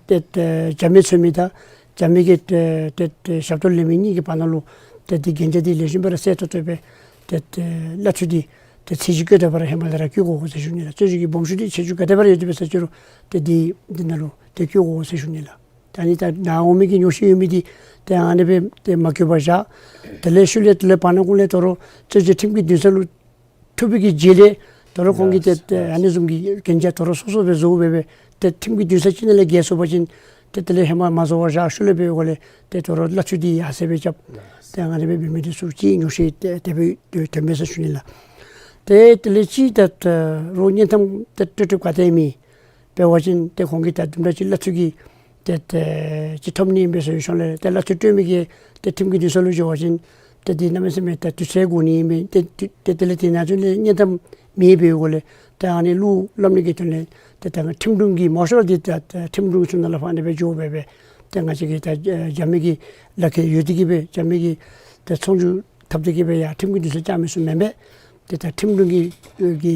ཏེ་ཏེ་རྒྱབ་མི་འཚོལ་མི་དང་རྒྱབ་མི་གིས་ཏེ་ཏེ་ཏེ་ཞབས་ཏོག་ལེན་མི་གཉིས་ཀྱི་བར་ན་ལུ་ཏེ་འདི་གན་རྒྱ་འདི་ལེགས་ཤོམ་སྦེ་ར་གསལ་ཏོག་ཏོ་སྦེ་ཏེ་ཏེ་གླ་འཐུས་འདི་ཏེ་ཚད་གཞི་བཀོད་དེ་འབད་ར་ཧེ་མ་ལས་ར་བཀོད་དགོ་ཟེར་ཞུ་ནི་ལགས། རྩོད་གཞི་གི་སྦོམ་ཆུང་འདི་ཆེ་ཆུང་ག་དེ་སྦེ་ར་ཡོད་དེ་འབད་ས་ཅི་རུང་ཏེ་འདི་འདི་ནང་ལུ་ཏེ་བཀོད་དགོ་ཟེར་ཞུ་ནི་ལགས། ད་ནི་ད་ནཱ་འོང་མི་གི་ཉོག་བཤད་ཡོད་མི་འདི་ཏེ་ཨ་ནི་སྦེ་ཏེ་མ་བཀོད་པར་བཞག། དེ་ལས་ཤུལ་ལས་དེ་ལས་བར་ན་ཀུན་ལས་ད་རུང་རྩོད་གཞི་ཁྲིམས་ཀྱི་འདུན་ས་ལུ་ཐུག་པའི་གི་རྗེས་ལས་ད་རུང་ཁོང་གིས་ཏེ་ཏེ་ཨ་ནི་བཟུམ་གྱི་གན་རྒྱ་ད་རུང་སོ་སོ་སྦེ་བཟོ་སྦེ་སྦེ་ཏེ་ཁྲིམས་ཀྱི་འདུན་ས་ཅིག་ནང་ལས་བརྒལ་སོང་པ་ཅིན་ཏེ་དེ་ལས་ཧེ་མ་མ་བཟོ་བར་བཞག། ཤུལ་ལས་འབད་བའི་སྒོ་ལས་ཏེ་ད་རུང་གླ་འཐུས་འདི་ཡར་སེང་སྦེ་རྐྱབ། ཏེ་ཨ་ནི་སྦེ་འབད་མི་འདི་ཚུ་ཅིག་ཉོག་བཤད་དེ་དེ་སྦེ་ཐོན་མས་ཟེར་ཞུ་ནི་ལགས། ཏེ་དེ་ལས་ཅིག་ད་ད་རུང་སྙན་གཏམ་ཏེ་སྤྲོད་སྤྲོདཔ་ག་ཏེ་མེད། འབད་བ་ཅིན་ཏེ་ཁོང་གིས་ད་དུམ་གྲ་ཅིག་གླ་འཐུས་ཀྱི་ཏེ་ཏེ་ཅིག་ཐོབ་ནི་ཨིན་པས་ཟེར་ཞུ་ནི་ལགས། ཏེ་གླ་འཐུས་སྤྲོད་མི་གིས་ཏེ་ཁྲིམས་ཀྱི་འདུན་ས་ལུ་འགྱོ་བ་ཅིན་ཏེ་འདི་གནམ་མེད་ས་མེད་ད་དུས་ཚོད་འགོར་ནི་ཨིན་པས། ཏེ་ཏེ་དེ་ལས་དེ་ནང་ཚུན་ལས་སྙན་གཏམ་མེད་པའི་སྒོ་ལས་ཏེ་ཨ་ནི་གླུ་སླབ་ནི་གི་དོན་ལས་ཏེ་ད་ཁྲིམས་དྲུང་གི་མང་ཤོས་འདི་ད་ད་ཁྲིམས་དྲུང་ཚུ་ནང་ལས་ཕར་ཨ་ནི་སྦེ་འགྱོ་སྦེ་སྦེ་ཏེ་ང་བཅས་ཀྱི་ད་རྒྱབ་མི་གི་ལག་ཁྱེར་ཡོད་དེ་གི་སྦེ་རྒྱབ་མི་གི་ཏེ་ཚོང་འགྱུར་འཐབ་སྟེ་གི་སྦེ་ཡར་ཁྲིམས་ཀྱི་འདུན་ས་བཅར་མི་ཚུ་མེན་པས། ཏེ་ད་ཁྲིམས་དྲུང་གི་གི་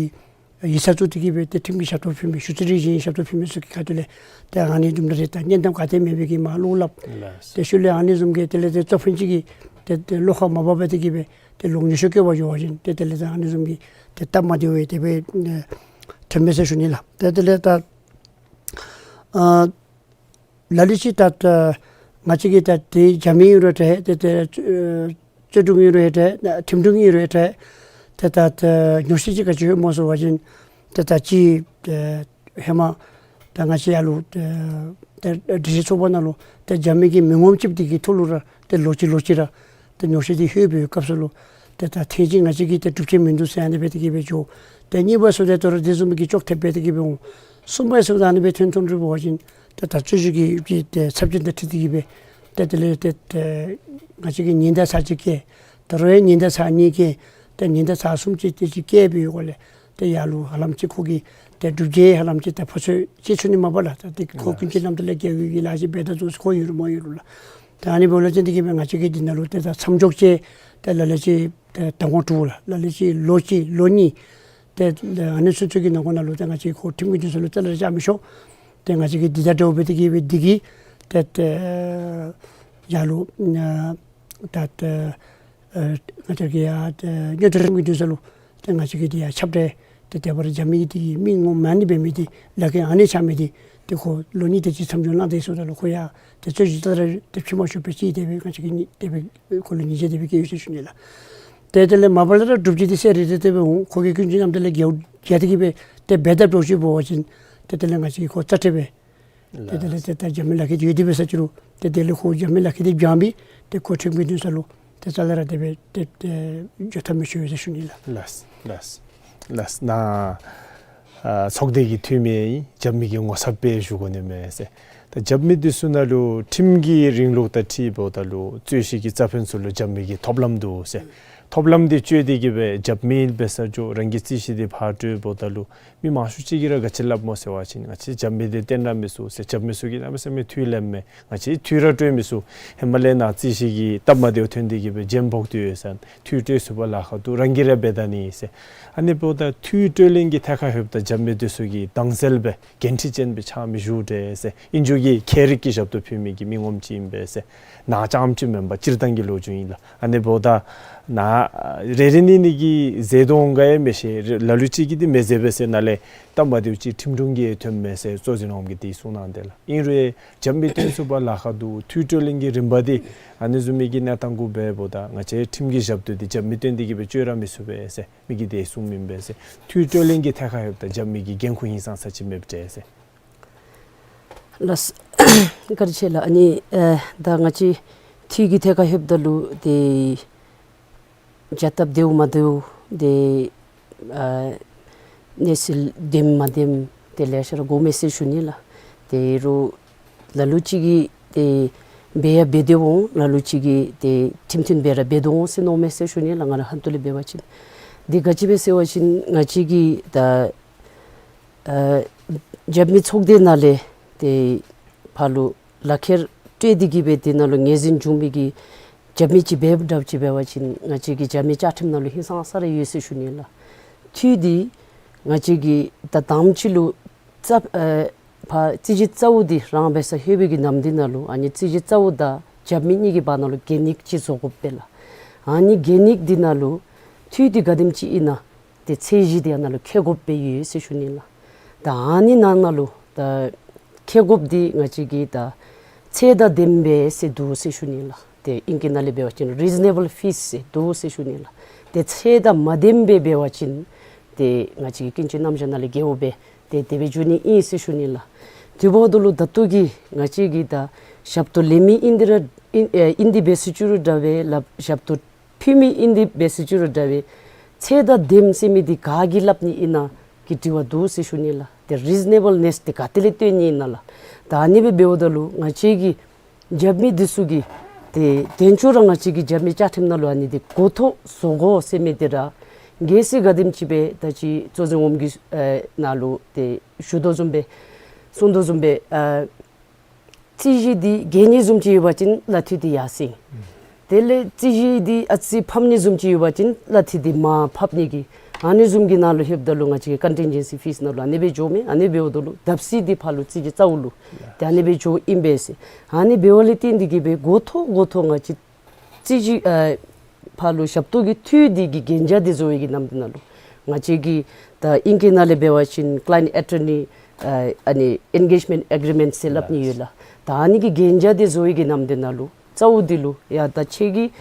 ཡིག་ཚང་བཙུགས་ཏེ་གི་སྦེ་ཏེ་ཁྲིམས་ཀྱི་ཞབས་ཏོག་ཕུལ་མི་ཞུ་རྩིས་རིག་གཞུང་ཞབས་ཏོག་ཕུལ་མི་ཚུ་གི་ཁ་ཐུག་ལས་ཏེ་ཨ་ནི་དུམ་གྲ་རེ་ད་སྙན་གཏམ་ག་ཏེ་མེད་པའི་གི་མར་གླུ་སླབ། ལགས། ཏེ་ཤུལ་ལས་ཨ་ནི་བཟུམ་གྱི་དེ་ལས་ཏེ་གཙོ་དཔོན་ཅིག་གིས་ཏེ་ཏེ་བློ་ཁ་མ་བབ་པར་དེ་གི་སྦེ་ཏེ་ལོག་ཉོག་བཤད་བཀོད་པར་འགྱོ་བ་ཅིན་ཏེ་དེ་ལས་ཏེ་ཨ་ནི་བཟུམ་གྱི་ཏེ་སྟབས་མ་བདེ་བའི་དེ་སྦེ་ཨེ་ཐོན་མས་ཟེར་ཞུ་ནི་ལགས། ཏེ་དེ་ལས་ད་ཨ་ལ་ལུ་ཅིག་ད་ད་ང་བཅས་ཀྱིས་ད་དེ་རྒྱབ་མི་ཡོད་རུང་ཏེ་ཏེ་ཏེ་ཨེ་ རྩོད་དྲུང་ཨིན་རུང་ཡང་ཏེ་ཁྲིམས་དྲུང་ཨིན་རུང་ཡང་ཏེ་ད་ད་ཉོགས་བཤད་ཅིག་ག་ཅི་ཡོདཔ་སྨོ་ཟེར་བ་ཅིན་ཏེ་ད་ཅི་ཧེ་མ་ད་ང་བཅས་ཡར་ལུ་ཏེ་སྒྲིག་གཞི་ཚོགས་པ་ནང་ལུ་ཏེ་རྒྱབ་མི་གི་མི་ངོམ་ཅིག་འདི་གི་ཐོག་ལུ་ར་ཏེ་ལོ་གཅིག་ལོ་གཅིག་ར་ཏེ་ཉོགས་བཤད་འདི་ལྷོད་པའི་སྐབས་སུ་ལུ་ཏེ་ད་ཐེངས་གཅིག་ང་བཅས་ཀྱིས་ཏེ་སྒྲུབ་བྱེད་མིན་འདུག་ཟེར་ཨ་ནི་སྦེ་དེ་གིས་སྦེ་འགྱོ། ཏེ་གཉིས་པ་ཟེརཝ་ད་ད་རུང་དེ་བཟུམ་གྱི་ཅོག་འཐདཔ་སྦེ་དེ་གིས་སྦེ་འོང་། གསུམ་པ་ཟེརཝ་ད་ཨ་ནི་སྦེ་ཐོན་ཐོན་རུང་འབད་བ་ཅིན་ཏེ་ད་རྩོད་གཞི་གི་གི་ཏེ་ཚབས་ཆེན་དང་འཁྲིལ་ཏེ་གིས་སྦེ་ཏེ་དེ་ལས་ཏེ་ཏེ་ང་བཅས་ཀྱིས་ཉེན་བརྡ་ཚར་གཅིག་བཀལ། ད་རུང་ཡང་ཉེན་བརྡ་ཚར་གཉིས་བཀལ། ཏེ་ཉེན་བརྡ་ཚར་གསུམ་ཅིག་དེ་ཅིག་བཀལ་བའི་འོག་ལས་ཏེ་ཡར་ལུ་ཧ་ལམ་ཅིག་ཁོ་གིས་ཏེ་སྒྲུབ་བྱེད་ཧ་ལམ་ཅིག་ཏེ་ཕོ་ཚོད་ཅིག་ཚུད་ནི་མས་པ་ལགས། ད་དེ་ཁོ་ཀུན་གྱི་རྣམ་རྟོག་ལས་བརྒལ་བའི་གི་ལཱ་ཅིག་འབད་ད་འདུག་ཁོ་ཡོད་རུང་མ་ཡོད་རུང་ལགས། ད་ཨ་ནི་འབདཝ་ལས་བརྟེན་ཏེ་གིས་སྦེ་ང་བཅས་ཀྱིས་འདི་ནང་ལུ་ཏེ་ད་མཚམས་འཇོག་ཅིག་ཏེ་ལ་ལུ་ཅིག་ཏེ་མདང་དགོང་དྲོ་ལགས། ལ་ལུ་ཅིག་ལོ་གཅིག་ལོ་གཉིས་ཏེ་ཨ་ནི་ཚུན་ཚོད་ཀྱི་ནང་འཁོད་ནང་ལུ་ཏེ་ང་བཅས་ཁོ་ཁྲིམས་ཀྱི་འདུན་ས་ལུ་རྩ་ལས་ར་བཅར་མི་ཆོག། ཏེ་ང་བཅས་ཀྱིས་འདི་དང་འདྲཝ་སྦེ་དེ་གིས་སྦེ་འདི་གིས་ཏེ་ཏེ་ཡར་ལུ་ད་ཏེ་ང་བཅས་ཀྱིས་ཡར་ཏེ་མངོན་མཐོ་ཁྲིམས་ཀྱི་འདུན་ས་ལུ་ཏེ་ང་བཅས་ཀྱིས་འདི་ཡར་ཁྱབ་བསྒྲགས་ཏེ་དེ་སྦེ་ར་རྒྱབ་མི་འདི་གི་མི་ངོམ་ཨ་ནི་འབད་མི་འདི་ལཱ་ཁག་ཨ་ནི་རྐྱབ་མི་འདི་ཏེ་ཁོ་ལོ་གཉིས་དེ་ཅིག་མཚམས་འཇོག་གནང་སྟེ་ཟེརཝ་ད་ལུ་ཁོ་ཡང་ཏེ་རྩོད་གཞི་ད་ར་ཏེ་ཕྱི་མ་ཤོར་བའི་ཅིག་དེ་སྦེ་ང་བཅས་ཀྱིས་ནི་དེ་སྦེ་ཁོ་ལུ་ཉེས་ཆད་དེ་སྦེ་བཀལ་ཡོད་ཟེར་ཞུ་ནི་ལགས། ཏེ་དེ་ལས་མ་པ་ལས་ར་སྒྲུབ་བྱེད་འདི་གསལ་རི་རི་དེ་སྦེ་འོང་། ཁོ་གིས་ཀུན་གྱི་རྣམ་རྟོག་ལས་བརྒལ་བརྒལ་ཏེ་གིས་སྦེ་ཏེ་འབད་དཔ་འདྲཝ་ཅིག་འབད་བ་ཅིན་ཏེ་དེ་ལས་ང་བཅས་ཀྱིས་ཁོ་རྩ་ཁྲལ་འབད། ཏེ་དེ་ལས་ཏེ་ད་རྒྱབ་མི་ལཱ་ཁག་འདི་ཡོད་དེ་འབད་ས་ཅི་རུང་ཏེ་དེ་ལས་ཁོ་རྒྱབ་མི་ལཱ་ཁག་འདི་བྱང་སྦེ་ཏེ་ཁོ་ཁྲིམས་ཀྱི་འདུན་ས་ལུ་ཏེ་རྩ་ལས་ར་དེ་སྦེ་ཏེ་ཏེ་འགྱོ་ཐབས་མེདཔ་ཅིག་ཡོད་ཟེར་ཞུ་ནི་ལགས། ལགས་ལགས་ལགས། ནཱ་ཨ་ཚོགས་སྡེ་གི་འཐུས་མི་ཨིན། རྒྱབ་མི་གི་ངོ་ཚབ་སྦེ་ཞུ་དགོ་ནི་མས་ཟེར། ད་རྒྱབ་མི་འདི་ཚུ་ནང་ལུ་ཁྲིམས་ཀྱི་རིང་ལུགས་དང་འཁྲིལཝ་ད་ལུ་རྩོད་གཞི་གི་རྩ་ཕན་ཚུ་ལུ་རྒྱབ་མི་གི་ཐོབ་ལམ་འདུག་ཟེར། ཐོབ་ལམ་འདི་སྤྱོད་དེ་གིས་སྦེ་རྒྱབ་མི་འབད་ས་ཅི་རུང་རང་གི་རྩོད་གཞི་འདི་ཕར་སྤྲོདཔ་ད་ལུ་མི་མང་ཤོས་ཅིག་གིས་ར་ག་ཅི་སླབ་སྨོ་ཟེར་བ་ཅིན་ང་བཅས་རྒྱབ་མི་འདི་བསྟེན་ར་མི་ཚུགས་ཟེར། རྒྱབ་མི་ཚུ་གིས་གནམ་མེད་ས་མེད་འཐུས་ལེན་མས། ང་བཅས་འཐུས་ར་སྤྲོད་མི་ཚུགས། ཧེ་མ་ལས་ནཱ་རྩོད་གཞི་གི་སྟབས་མ་བདེཝ་ཐོན་ཏེ་གིས་སྦེ་རྒྱན་ཕོག་སྟེ་ཡོད་ཟེར། འཐུས་སྤྲོད་ཚུགས་པར་ལཱ་ཁག་འདུག། རང་གིས་ར་འབད་ད་ནི་ཟེར། ཨ་ནི་འབདཝ་ད་འཐུས་སྤྲོད་ལེན་གྱི་ཐད་ཁར་ལྷོདཔ་ད་རྒྱབ་མི་འདི་ཚུ་གིས་དྭངས་གསལ་སྦེ་འགན་འཁྲི་ཅན་སྦེ་ཕྱག་མི་ཞུ་དེས་ཟེར། ཨིན་རུང་གིས་ཁྱད་རིག་གི་ཞབས་ཏོག་ཕུལ་མི་གི་མི་ངོམ་ཅིག་ཨིན་པས་ཟེར། ནཱ་རྐྱངམ་ཅིག་མེན་པར་སྤྱིར་བཏང་གི་ལོ་རྒྱུས་ཨིན་ལགས། ཨ་ནི་འབདཝ་ད་ནཱ་རེ་རེ་གཉིས་གཉིས་ཀྱིས་མཛད་དོ་འོང་ག་ཡང་མི་ཤེས། ལ་ལུ་ཅིག་གིས་འདི་མི་མཛད་པས་ཟེར། ནཱ་ལས་སྟབས་མ་བདེཝ་ཅིག་ཁྲིམས་དྲུང་གིས་ཐོནམ་མས་ཟེར་གཙོ་འཛིན་འོགམ་གིས་དེ་གསུངས་གནང་དེས་ལགས། ཨིན་རུང་རྒྱབ་མི་བསྟེན་ཚུགས་པར་ལཱ་ཁག་འདུག། འཐུས་སྤྲོད་ལེན་གྱི་རིམ་པ་འདི་ཨ་ནི་བཟུམ་མའི་གི་གནས་སྟངས་གུ་འབདཝ་ད་ང་བཅས་ཁྲིམས་ཀྱི་ཞབས་ཏོག་འདི་རྒྱབ་མི་བསྟེན་ཏེ་གིས་སྦེ་སྤྱོད་ར་མི་ཚུགས་པས་ཟེར། མི་གིས་དེ་གསུངམ་ཨིན་པས་ཟེར། འཐུས་སྤྲོད་ལེན་གྱི་ཐད་ཁར་ལྷོདཔ་ད་རྒྱབ་མི་གི་འགན་ཁུར་ཧིང་སངས་ས་ཅིག་མེདཔ་འདྲས་ཟེར། ལགས། བཀའ་དྲིན་ཆེ་ལགས། ཨ་ནི་ཨེ་ད་ང་བཅས་འཐུས་ཀྱི་ཐད་ཁར་ལྷོདཔ་ད་ལུ་ཏེ་བྱ་སྟབས་བདེཝ་མ་བདེཝ་ཏེ་ཨ་གནས་ཚུལ་བདེནམ་མ་བདེནམ་ཏེ་ལེ་ཤ་ར་གོཝ་མས་ཟེར་ཞུ་ནི་ལགས། ཏེ་རུང་ལ་ལུ་ཅིག་གིས་ཏེ་འབད་ཡང་འབད་དེ་འོང་། ལ་ལུ་ཅིག་གིས་ཏེ་ཁྲིམས་མཐུན་སྦེ་ར་འབད་དོ་འོང་ཟེར་མནོཝ་མས་ཟེར་ཞུ་ནི་ལགས། ང་ར་ཧོངས་ལས་འབད་བ་ཅིན་འདི་ག་ཅི་སྦེ་ཟེར་བ་ཅིན་ང་བཅས་ཀྱིས་ད་ཨ་རྒྱབ་མི་ཚོགས་སྡེ་ནང་ལས་ཏེ་ཕར་ལུ་ལག་ཁྱེར་སྤྲོད་དེ་གིས་སྦེ་དེ་ནང་ལུ་ངོས་འཛིན་འབྱུང་མི་གི་རྒྱབ་མི་ཅིག་འབདཝ་འདྲཝ་ཅིག་འབད་བ་ཅིན་ང་བཅས་ཀྱི་རྒྱབ་མི་བཅའ་ཁྲིམས་ནང་ལུ་ཧིང་སངས་ས་ར་ཡོད་ཟེར་ཞུ་ནི་ལགས། འཐུས་འདི་ང་བཅས་ཀྱིས་ད་དང་པ་ཅིག་ལུ་རྩ་ཨེ་ཕར་རྩོད་གཞི་གཙོ་བོ་འདི་རང་འབད་སར་ལྷོད་པའི་གི་ནམ་དུས་ནང་ལུ་ཨ་ནི་རྩོད་གཞི་གཙོ་བོ་དང་རྒྱབ་མི་གཉིས་ཀྱི་བར་ན་ལུ་གན་ཡིག་ཅིག་བཟོ་དགོཔ་སྦེ་ལགས། ཨ་ནི་གན་ཡིག་འདི་ནང་ལུ་འཐུས་འདི་ག་དེམ་ཅིག་ཨིན་ན་ཏེ་ཚད་གཞི་འདི་ཨ་ནཱ་ལུ་འཁོད་དགོཔ་སྦེ་ཡོད་ཟེར་ཞུ་ནི་ལགས། ད་ཨ་ནི་ནང་ན་ལུ་ད་འཁོད་དགོཔ་འདི་ང་བཅས་ཀྱིས་ད་ཚད་དང་ལྡནམ་སྦེ་ཟེར་འདུག་ཟེར་ཞུ་ནི་ལགས། ཏེ་ཨིང་སྐད་ནང་ལས་འབད་བ་ཅིན་རི་ཛི་ནེ་བཱལ་ཕིས་ཟེར་འདུག་ཟེར་ཞུ་ནི་ལགས། ཏེ་ཚད་དང་མ་ལྡནམ་སྦེ་འབད་བ་ཅིན་ཏེ་ང་བཅས་ཀྱིས་ཀུན་སྤྱོད་རྣམ་གཞག་ནང་ལས་འགལཝ་སྦེ་ཏེ་དེ་སྦེ་འགྱོ་ནི་ཨིན་ཟེར་ཞུ་ནི་ལགས། དེ་འབདཝ་ད་ལུ་ད་ལྟོ་གི་ང་བཅས་ཀྱིས་ད་ཞབས་ཏོག་ལེན་མི་ཨིན་ཏེ་ར་ཨིན་ཨེ་ཨིན་ཏེ་འབད་ཟེར་ཅི་རུང་འདྲ་བས་ལགས། ཞབས་ཏོག་ཕུལ་མི་ཨིན་ཏེ་འབད་ཟེར་ཅི་རུང་འདྲ་བས་ཚད་དང་ལྡནམ་ཟེར་མི་འདི་ག་གིས་སླབ་ནི་ཨིན་ན་གི་དྲི་བ་འདུག་ཟེར་ཞུ་ནི་ལགས། ཏེ་རི་ཛི་ནེ་བཱལ་ནེས་འདི་ག་ཏེ་ལས་བཏོན་ནི་ཨིན་ན་ལགས། ད་ཨ་ནི་སྦེ་འབདཝ་ད་ལུ་ང་བཅས་ཀྱི་རྒྱབ་མི་འདི་ཚུ་གིས་ཏེ་དེ་ཚུ་ར་ང་བཅས་ཀྱི་རྒྱབ་མི་བཅའ་ཁྲིམས་ནང་ལུ་ཨ་ནི་འདི་འགོ་ཐོག་བཟོ་དགོ་ཟེར་མི་འདི་ར་གལ་སྲིད་ག་དེམ་ཅིག་སྦེ་ད་ཅི་གཙོ་འཛིན་འོགམ་གིས་ཨེ་ནཱ་ལུ་ཏེ་ཞུ་དོ་བཟུམ་སྦེ་གསུང་དོ་བཟུམ་སྦེ་ཨ་རྩོད་གཞི་འདི་གན་ཡིག་བཟུམ་ཅིག་ཡོད་པ་ཅིན་གླ་འཐུས་འདི་ཡར་སེང་། དེ་ལས་རྩོད་གཞི་འདི་ཨ་ཙི་ཕམ་ནི་བཟུམ་ཅིག་ཡོད་པ་ཅིན་གླ་འཐུས་འདི་མར་ཕབ་ནི་གི་ཨ་ནི་བཟུམ་གྱི་ནང་ལུ་ལྷོདཔ་ད་ལུ་ང་བཅས་ཀྱི་ཀོན་ཊིན་ཇེན་སི་ཕིས་ནང་ལུ་ཨ་ནི་སྦེ་འགྱོཝ་མས། ཨ་ནི་འབདཝ་ད་ལུ་བརྡབ་གསིག་འདི་ཕར་ལུ་རྩོད་གཞི་གཙོ་བོ་ལུ་ཏེ་ཨ་ནི་སྦེ་འགྱོཝ་ཨིན་པས་ཟེར། ཨ་ནི་འབདཝ་ལས་བརྟེན་ཏེ་གིས་སྦེ་འགོ་ཐོག་འགོ་ཐོག་ང་བཅས་རྩོད་གཞི་ཨ་ཕར་ལུ་ཞབས་ཏོག་གི་འཐུས་འདི་གི་གན་རྒྱ་འདི་བཟོ་བའི་གི་ནམ་དུས་ནང་ལུ་ང་བཅས་ཀྱིས་ད་ཨིང་སྐད་ནང་ལས་འབད་བ་ཅིན་ཀ་ལའེནཊ་ཨེ་ཊོར་ནི་ཨ་ཨ་ནི་ཨེན་གེཇ་མེནཊ་ཨེག་རི་མེནཊ་ཟེར་སླབ་ནི་ཡོད་ལགས། ད་ཨ་ནི་གི་གན་རྒྱ་འདི་བཟོ་བའི་གི་ནམ་དུས་ནང་ལུ་གཙོ་བོ་འདི་ལུ་ཡ་ད་ཁྱེད་ཀྱིས་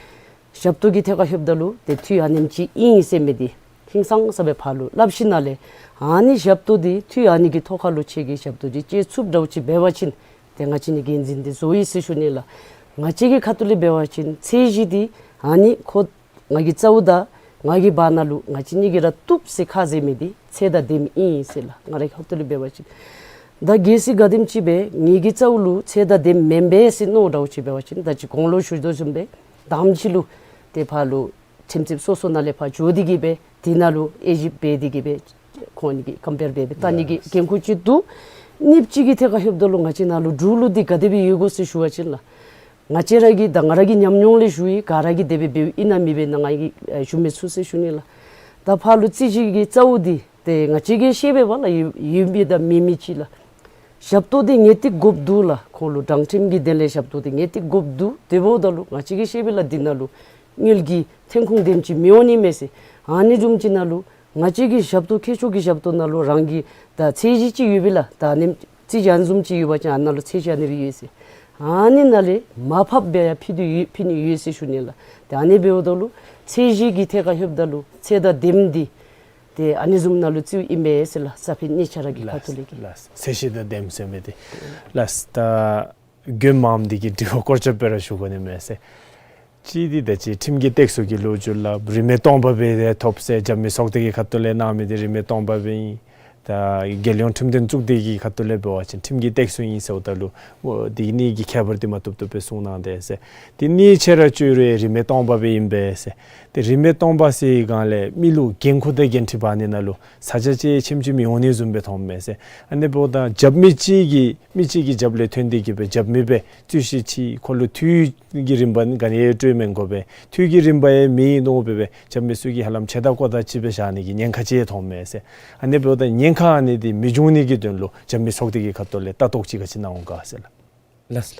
ཞབས་ཏོག་གི་ཐད་ཁར་ལྷོདཔ་ད་ལུ་ཏེ་འཐུས་ཨ་ནེམ་ཅིག་ཨིན་ཟེར་མི་འདི་ཧིང་སངས་ས་སྦེ་ཕར་ལུ་སླབ་ཞིནམ་ལས་ཨ་ནི་ཞབས་ཏོག་འདི་འཐུས་ཨ་ནི་གི་ཐོག་ཁར་ལུ་ཁྱོད་ཀྱིས་ཞབས་ཏོག་འདི་བྱིན་ཚུགསཔ་འདྲཝ་ཅིག་འབད་བ་ཅིན་ཏེ་ང་བཅས་ནི་འགན་འཛིན་འདི་བཟོ་ཡི་ཟེར་ཞུ་ནི་ལགས། ང་བཅས་ཀྱི་ཁ་ཐུག་ལས་འབད་བ་ཅིན་ཚད་གཞི་འདི་ཨ་ནི་ཁོ་ང་གི་རྩ་བོ་དང་ང་གི་བར་ན་ལུ་ང་བཅས་གཉིས་ཀྱིས་ར་བཏུབ་ཟེར་ཁ་བཟེད་མི་འདི་ཚད་དང་ལྡནམ་ཨིན་ཟེར་ལགས། ང་རའི་ཁ་ཐུག་ལས་འབད་བ་ཅིན་ད་གལ་སྲིད་ག་དེམ་ཅིག་སྦེ་ངེ་གི་རྩ་བོ་ལུ་ཚད་དང་ལྡནམ་མེན་པས་ཟེར་མནོ་འདྲཝ་ཅིག་འབད་བ་ཅིན་ད་ཅི་གོང་ལུ་ཞུ་དོ་བཟུམ་སྦེ་དང་པ་ཅིག་ལུ་ཏེ་ཕར་ལུ་ཁྲིམས་རྩིསཔ་སོ་སོ་ནང་ལས་ཕར་འགྱོ་སྟེ་གི་སྦེ་དེ་ནང་ལུ་དབྱེ་ཞིབ་འབད་དེ་གི་སྦེ་ཁོང་གཉིས་ཀྱི་ཀམ་པེར་འབད་སྦེ་བལྟ་ནི་གི་འགན་ཁུར་ཅིག་འདུག། གཉིས་པ་ཅིག་གི་ཐད་ཁར་ལྷོདཔ་ད་ལུ་ང་བཅས་ནང་ལུ་འབྲུག་ལུགས་འདི་ག་དེ་སྦེ་ཡོད་གོ་ཟེར་ཞུ་བ་ཅིན་ལགས། ང་བཅས་ར་གི་ད་ང་ར་གི་ཉམས་མྱོང་ལས་ཞུ་ཡི། ག་ར་གིས་དེ་སྦེ་འབདཝ་ཨིན་ན་མེན་པས་ན་ང་གིས་ཨེ་ཞུ་མི་ཚུགས་ཟེར་ཞུ་ནི་ལགས། ད་ཕར་ལུ་རྩོད་གཞི་གི་རྩ་བོ་འདི་ཏེ་ང་བཅས་ཀྱིས་ཤེས་པས་པ་ལགས། ཡོད་ཡོད་མི་དང་མེད་མི་ཅིག་ལགས། ཞབས་ཏོག་འདི་ངེས་ཏིག་དགོཔ་འདུག་ལགས། ཁོང་ལུ་དྲང་ཁྲིམས་ཀྱི་དོན་ལས་ཞབས་ཏོག་འདི་ངེས་ཏིག་དགོཔ་འདུག། དེ་འབདཝ་ད་ལུ་ང་བཅས་ཀྱིས་ཤེས་པས་ལགས། འདི་ནང་ལུ་དངུལ་གྱི་ཐོན་ཁུངས་དེམ་ཅིག་མི་འོང་ནི་མས་ཟེར། ཨ་ནི་བཟུམ་ཅིག་ནང་ལུ་ང་བཅས་ཀྱི་ཞབས་ཏོག་མཁས་མཆོག་གི་ཞབས་ཏོག་ནང་ལུ་རང་གི་ད་ཚད་གཞི་ཅིག་ཡོད་པས་ལགས། ད་ཨ་ནི་རྩོད་གཞི་ཨ་ནི་བཟུམ་ཅིག་ཡོད་པ་ཅིན་ཨ་ནང་ལུ་ཚད་གཞི་ཨ་ནི་སྦེ་ཡོད་ཟེར། ཨ་ནི་ནང་ལས་མར་ཕབ་སྦེ་ཡང་ཕུལ་དོ་ཡོད་ཕུལ་ནི་ཡོད་ཟེར་ཞུ་ནི་ལགས། ཏེ་ཨ་ནི་འབདཝ་ད་ལུ་ཚད་གཞི་གི་ཐད་ཁར་ལྷོདཔ་ད་ལུ་ཚད་དང་ལྡནམ་འདི་ཏེ་ཨ་ནི་བཟུམ་ནང་ལུ་རྩིཝ་ཨིན་པས་ཟེར་ལགས། ས་ཕི་ནི་ཆ་ར་གི་ཁ་ཐུག་ལས་ཀྱི། ལགས། ཚད་གཞི་དང་ལྡནམ་ཟེར་མི་འདི་ལགས། ད་དགོན་མང་འདི་གི་དྲི་བ་སྐོར་ཅིག་སྦེ་ར་ཞུ་དགོ་ནི་མས་ཟེར། གཅིག་འདི་ད་ཅི་ཁྲིམས་ཀྱི་སྟེགས་གསོ་གི་ལོ་རྒྱུས་ལགས། རིན་མེད་སྟོང་པ་སྦེ་ཐོབ་ཟེར་རྒྱབ་མི་ཚོགས་སྡེ་གི་ཁ་ཐུག་ལས་གནང་མི་འདི་རིན་མེད་སྟོང་པ་སྦེ་ཨིན། ད་རྒྱལ་ཡོངས་ཁྲིམས་དོན་གཙུག་སྡེ་གི་ཁ་ཐུག་ལས་འབད་བ་ཅིན་ཁྲིམས་ཀྱི་སྟེགས་གསོ་ཨིན་ཟེརཝ་ད་ལུ་འོ་འདི་གཉིས་ཀྱི་ཁྱད་པར་འདི་མ་བཏུབ་བཏུབ་སྦེ་གསུང་གནང་དེས་ཟེར། འདི་གཉིས་ཆ་ར་ཅིག་རུང་རིན་མེད་སྟོང་པ་སྦེ་ཨིན་པས་ཟེར། ཏེ་རིན་མེད་སྟོང་པ་ཟེར་བའི་སྒང་ལས་མི་ལུ་འགན་ཁུར་དང་འགན་འཁྲི་འབག་ནི་ནང་ལུ་ས་ཆ་ཅིག་ཆེམ་ཆེམ་ཡོད་ནི་བཟུམ་སྦེ་མཐོངམ་མས་ཟེར། ཨ་ནི་འབདཝ་ད་རྒྱབ་མི་ཅིག་གིས་མི་ཅིག་གི་རྒྱབ་ལས་ཐོན་ཏེ་གི་སྦེ་རྒྱབ་མི་སྦེ་རྩོད་གཞི་ཅིག་ཁོ་ལུ་འཐུས་ཀྱི་རིམ་པ་ག་ནི་ཡང་སྤྲོད་མི་དགོ་པས། འཐུས་ཀྱི་རིམ་པ་ཡང་མེད་མནོ་སྦེ་སྦེ་རྒྱབ་མི་ཚུ་གིས་ཧ་ལམ་ཆེ་ད་ཀོ་ད་ཅིག་སྦེ་བཞག་ནི་གི་ཉེན་ཁ་ཅིག་མཐོངམ་མས་ཟེར། ཨ་ནི་འབདཝ་ད་ཉེན་ཁ་ཨ་ནི་འདི་མི་འབྱུང་ནི་གི་དོན་ལུ་རྒྱབ་མི་ཚོགས་སྡེ་གི་ཁ་ཐུག་ལས་ལྟ་རྟོག་ཅིག་ག་ཅི་གནང་འོང་ག་ཟེར་ལགས། ལགས་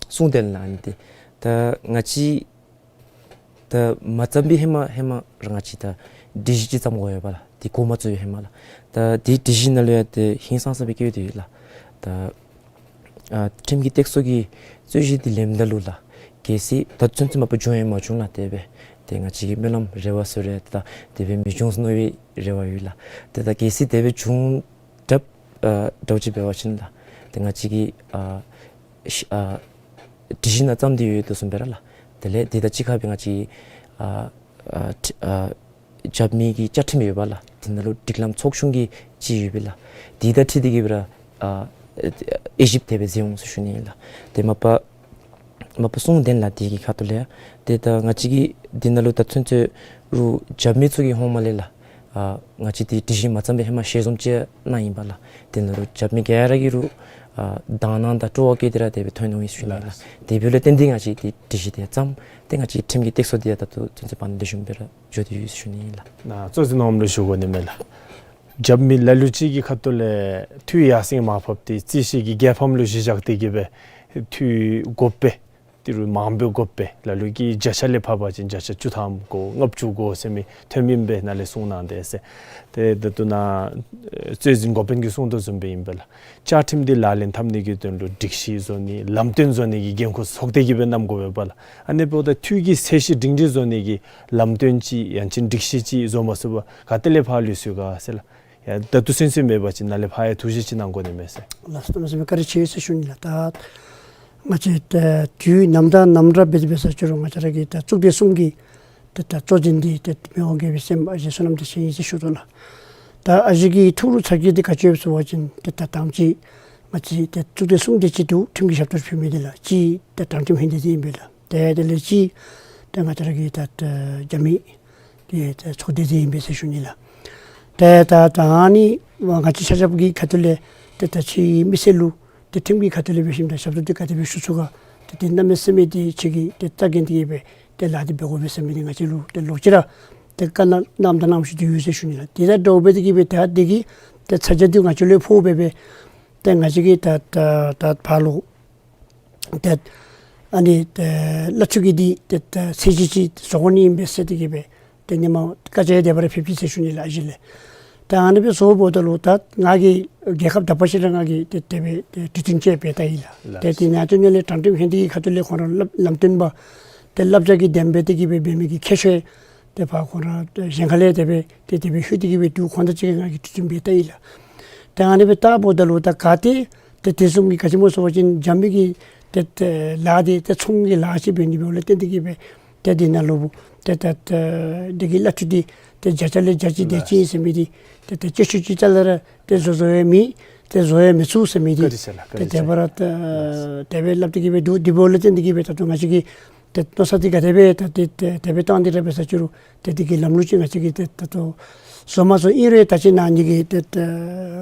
སོ་ལགས། གསུང་དོན་ལགས། ཨ་ནི་འདི་ད་ང་བཅས་ད་མ་བརྩམས་པའི་ཧེ་མ་ཧེ་མ་ར་ང་བཅས་ད་སྒྲིག་གཞི་ཅིག་བརྩམ་དགོ་ཡོད་པ་ལགས། འདི་འགོ་མ་བཙུགས་པའི་ཧེ་མ་ལགས། ད་འདི་སྒྲིག་གཞི་ནང་ལུ་ཡང་ཏེ་ཧིང་སངས་ས་སྦེ་བཀོད་དེ་ཡོད་ལགས། ད་ཨ་ཁྲིམས་ཀྱི་སྟེགས་གསོ་གི་རྩོད་གཞི་འདི་ལེནམ་ད་ལུ་ལགས། གལ་སྲིད་ད་ཚུན་ཚོད་མ་པ་བྱུང་ཡང་མ་བྱུང་ལགས། དེ་སྦེ་ཏེ་ང་བཅས་ཀྱི་སྨོན་ལམ་རེ་བ་ཟེར་རུང་ད་དེ་སྦེ་མི་འབྱུང་ཟེར་མནོ་བའི་རེ་བ་ཡོད་ལགས། ཏེ་ད་གལ་སྲིད་དེ་སྦེ་བྱུང་དྲགས་ཨ་འདྲཝ་ཅིག་འབད་བ་ཅིན་ལགས། ཏེ་ང་བཅས་ཀྱིས་ཨ་ཤི་ཨ་སྒྲིག་གཞི་ནང་བརྩམས་ཏེ་ཡོད་དོ་བཟུམ་སྦེ་ར་ལགས། དེ་ལས་འདི་དང་གཅིག་ཁར་སྦེ་ང་བཅས་ཨ་ཨ་ཁྲི་ཨ་རྒྱབ་མི་གི་བཅའ་ཁྲིམས་ཡོད་པ་ལགས། དེ་ནང་ལུ་སྒྲིག་ལམ་ཚོགས་ཆུང་གི་ཅིག་ཡོད་པས་ལགས། དེ་དང་འཁྲིལ་ཏེ་གི་སྦེ་ར་ཨ་དབྱེ་ཞིབ་དེ་སྦེ་མཛད་འོང་ཟེར་ཞུ་ནི་ཨིན་ལགས། ཏེ་མ་པ་མ་པ་གསུང་དོན་ལགས། དེ་གི་ཁ་ཐུག་ལས་ཏེ་ད་ང་བཅས་ཀྱིས་འདི་ནང་ལུ་ད་ཚུན་ཚོད་རུང་རྒྱབ་མི་ཚུ་གིས་ཧོངས་མ་ལས་ལགས། ཨ་ང་བཅས་འདི་སྒྲིག་གཞི་མ་བརྩམས་པའི་ཧེ་མ་ཞལ་འཛོམས་ཅིག་གནང་ཡི་པ་ལགས། དེ་ནང་ལུ་རྒྱབ་མི་ག་ར་གིས་རུང་ཨ་དག་སྣང་དང་སྤྲོ་བ་བསྐྱེད་དེ་ར་དེ་སྦེ་ཐོན་འོང་ཡི་ཟེར་ཞུ་ནི་ཨིན་ལགས། དེ་འབདཝ་ལས་བརྟེན་ཏེ་ང་བཅས་འདི་སྒྲིག་གཞི་དེ་བརྩམས། ཏེ་ང་བཅས་ཁྲིམས་ཀྱི་སྟེགས་གསོ་འདི་ཡང་ད་ལྟོ་ཚུན་ཚོད་བར་ན་ལེགས་ཤོམ་སྦེ་ར་འགྱོ་སྟེ་ཡོད་ཟེར་ཞུ་ནི་ཨིན་ལགས། ན་གཙོ་འཛིན་ནོར་བུ་ལུ་ཞུ་དགོ་ནི་མས་ལགས། རྒྱབ་མི་ལ་ལུ་ཅིག་གི་ཁ་ཐུག་ལས་འཐུས་ཡར་སེང་མར་ཕབ་སྟེ་རྩོད་གཞི་གི་རྒྱལ་ཕམ་ལུ་གཞི་བཞག་སྟེ་གི་སྦེ་འཐུས་དགོ་པས། ཏི་རུ་མང་པོ་དགོ་པས། ལ་ལུ་གིས་བརྒྱ་ཆ་ལས་ཕབ་པ་ཅིན་བརྒྱ་ཆ་བཅུ་ཐམ་དགོ་ལྔ་བཅུ་དགོ་ཟེར་མི་ཐོན་མི་ཨིན་པས། ནཱ་ལས་གསུང་གནང་དེས་ཟེར། ཏེ་ད་ལྟོ་ནཱ་གཙོ་འཛིན་འགོ་དཔོན་གྱིས་གསུང་དོ་བཟུམ་སྦེ་ཨིན་པས་ལགས། བཅའ་ཁྲིམས་འདི་ལག་ལེན་འཐབ་ནི་གི་དོན་ལུ་སྒྲིག་གཞི་བཟོ་ནི་ལམ་སྟོན་བཟོ་ནི་གི་འགན་ཁུར་ཚོགས་སྡེ་གིས་སྦེ་བསྣམ་དགོ་པས་པ་ལགས། ཨ་ནི་འབདཝ་ད་འཐུས་ཀྱི་ཚད་གཞི་སྒྲིང་སྒྲིང་བཟོ་ནི་གི་ལམ་སྟོན་ཅིག་ཡང་ཅིན་སྒྲིག་གཞི་ཅིག་བཟོ་མ་ཚུགས་པར་ག་ཏེ་ལས་ཕར་ལུས་སོང་ག་ཟེར་ལགས། ཡ་ད་ལྟོ་ཚུན་ཚོད་མེད་པ་ཅིན་ནཱ་ལས་ཕར་ཡང་ཐུགས་བཞེད་ཅིག་གནང་དགོ་ནི་མས་ཟེར། ལགས་སོ། གནམ་མེད་ས་མེད་བཀའ་དྲིན་ཆེ་ཟེར་ཞུ་ནི་ལགས། ད་ང་བཅས་ད་དུས་ནམ་དང་ནམ་ར་འབད་དེ་འབད་ས་ཅིག་རུང་ང་བཅས་ར་གི་ད་གཙུག་སྡེ་གསུམ་གྱི་ད་ད་གཙོ་འཛིན་འདི་ད་མི་དབང་རྒྱལ་པོའི་སྲས་མོ་ཨ་ཞེ་བསོད་ནམས་བདེ་ཆེན་ཨིན་ཟེར་ཞུ་དོ་ལགས། ད་ཨ་ཞེ་གི་ཐུགས་ལུ་ཚ་གྱང་འདི་ག་ཅི་ཡོདཔ་ཟེར་བ་ཅིན་ད་ད་དང་པ་ཅིག་ང་བཅས་ད་གཙུག་སྡེ་གསུམ་དེ་ཅིག་འདུག། ཁྲིམས་ཀྱི་ཞབས་ཏོག་ཕུལ་མི་འདི་ལགས། གཅིག་ད་དྲང་ཁྲིམས་ཧིང་སྡེ་འདི་ཨིན་པས་ལགས། ཏེ་དེ་ལས་གཅིག་ཏེ་ང་བཅས་ར་གི་ད་ད་རྒྱབ་མི་གི་ད་ཚོགས་སྡེ་འདི་ཨིན་པས་ཟེར་ཞུ་ནི་ལགས། ཏེ་ད་ད་ཨ་ནི་ང་བཅས་ཆ་ཁྱབ་ཀྱི་ཁ་ཐུག་ལས་ཏེ་ད་ཁྱེད་མི་སེར་ལུ་ཏེ་ཁྲིམས་ཀྱི་ཁ་ཐུག་ལས་འབད་ཞིནམ་ད་ཞབས་ཏོག་འདི་ག་དེ་སྦེ་ཞུ་ཚུགས་ག། ཏེ་ཏེ་གནམ་མེད་ས་མེད་ཏེ་ཁྱེད་ཀྱིས་ཏེ་ལྟ་གིན་ཏེ་གི་སྦེ་ཏེ་ལཱ་འདི་འབད་དགོ་པས་ཟེར་མི་འདི་ང་བཅས་ལུ་ཏེ་ལོག་ཅི་ར་ཏེ་བཀའ་གནང་གནངམ་དང་གནང་བཞིན་དུ་ཡོད་ཟེར་ཞུ་ནི་ལགས། ཏེ་ད་འདྲཝ་འབད་དེ་གི་སྦེ་ད་འདི་གི་ཏེ་ཚ་གྱང་འདི་ང་བཅས་ལུ་ཕོག་སྦེ་སྦེ་ཏེ་ང་བཅས་ཀྱིས་ད་ད་ད་ཕར་ལུ་ཏེ་ཨ་ནི་ཏེ་བླ་ཆོས་ཀྱི་འདི་ཏེ་ཏེ་ཚད་གཞི་ཅིག་བཟོ་དགོ་ནི་ཨིན་པས་ཟེར་ཏེ་གི་སྦེ་ཏེ་ནི་མ་བཀའ་རྒྱ་དེ་སྦེ་ར་ཕེབས་ཅི་ཟེར་ཞུ་ནི་ལགས། ཨ་ཞེ་ལས་ཏེ་ཨ་ནི་སྦེ་བཟོཝ་ད་ལུ་ད་ང་གིས་རྒྱལ་ཁབ་དག་པ་ཅིག་ར་ང་གིས་ཏེ་དེ་སྦེ་ཏེ་གྲོས་བསྟུན་ཅིག་འབད་ད་ཡི་ལགས། ལགས། ཏེ་དེ་ནང་དོན་ལས་དྲང་ཁྲིམས་ཧིང་སྡེ་གི་ཁ་ཐུག་ལས་ཁོང་ར་ལམ་ལམ་སྟོན་པ་ཏེ་ བསླབ་བྱ་གི་གདམས་པ་དེ་གིས་སྦེ་འབད་མི་གི་ཁྱད་ཆོས་དེ་ཕར་ཁོང་ར་གཞན་ཁ་ལས་དེ་སྦེ་དེ་དེ་སྦེ་ལྷོད་དེ་གིས་སྦེ་འདུག། ཁོང་དང་གཅིག་ཁར་ང་གིས་གྲོས་བསྟུན་འབད་ལྟ་ཡི་ལགས། ད་ཨ་ནི་སྦེ་བལྟཝ་ད་ལུ་ད་ག་ཏེ་ཏེ་དེ་བཟུམ་གྱི་ག་ཅི་སྨོ་ཟེར་བ་ཅིན་རྒྱབ་མི་གི་ཏེ་ཏེ་ལཱ་འདི་ཏེ་ཚོང་གི་ལཱ་ཅིག་འབད་ནི་འབདཝ་ལས་བརྟེན་ཏེ་གིས་སྦེ་ཏེ་འདི་ནང་ལུ་ཏེ་ཏེ་ཏེ་འདི་གི་བླ་འཐུས་འདི་ཏེ་བརྒྱ་ཆ་ལས་བརྒྱ་ཅིག་དེ་ཅིག་ཨིན་ཟེར་མི་འདི་ཏེ་ཏེ་སྤྱོད་ཆས་ཅིག་རྩ་ལས་ར་ཏེ་བཟོ་བཟོ་ཡང་མེད། ཏེ་བཟོ་ཡང་མི་ཚུགས་ཟེར་མི་འདི་བཀའ་དྲིན་ཆེ་ལགས། ཏེ་བཀའ་དྲིན་དེ་ཆེ། སྦེ་ར་ཏེ་དེ་སྦེ་སླབ་སྟེ་གིས་སྦེ་འདུག། དེ་འབདཝ་ལས་བརྟེན་ཏེ་གིས་སྦེ་ད་ལྟོ་ང་བཅས་ཀྱིས་ཏེ་མནོ་བསམ་འདི་ག་དེ་སྦེ་ད་ཏེ་ཏེ་དེ་སྦེ་བཏང་སྟེ་ར་འབད་ས་ཅི་རུང་ཏེ་འདི་གི་ལམ་ལུགས་ཅིག་ང་བཅས་ཀྱིས་ཏེ་ད་ལྟོ་བཟོ་མ་བཟོ་ཨིན་རུང་ད་ཅི་ནཱ་ངེ་གི་ཏེ་ཏེ་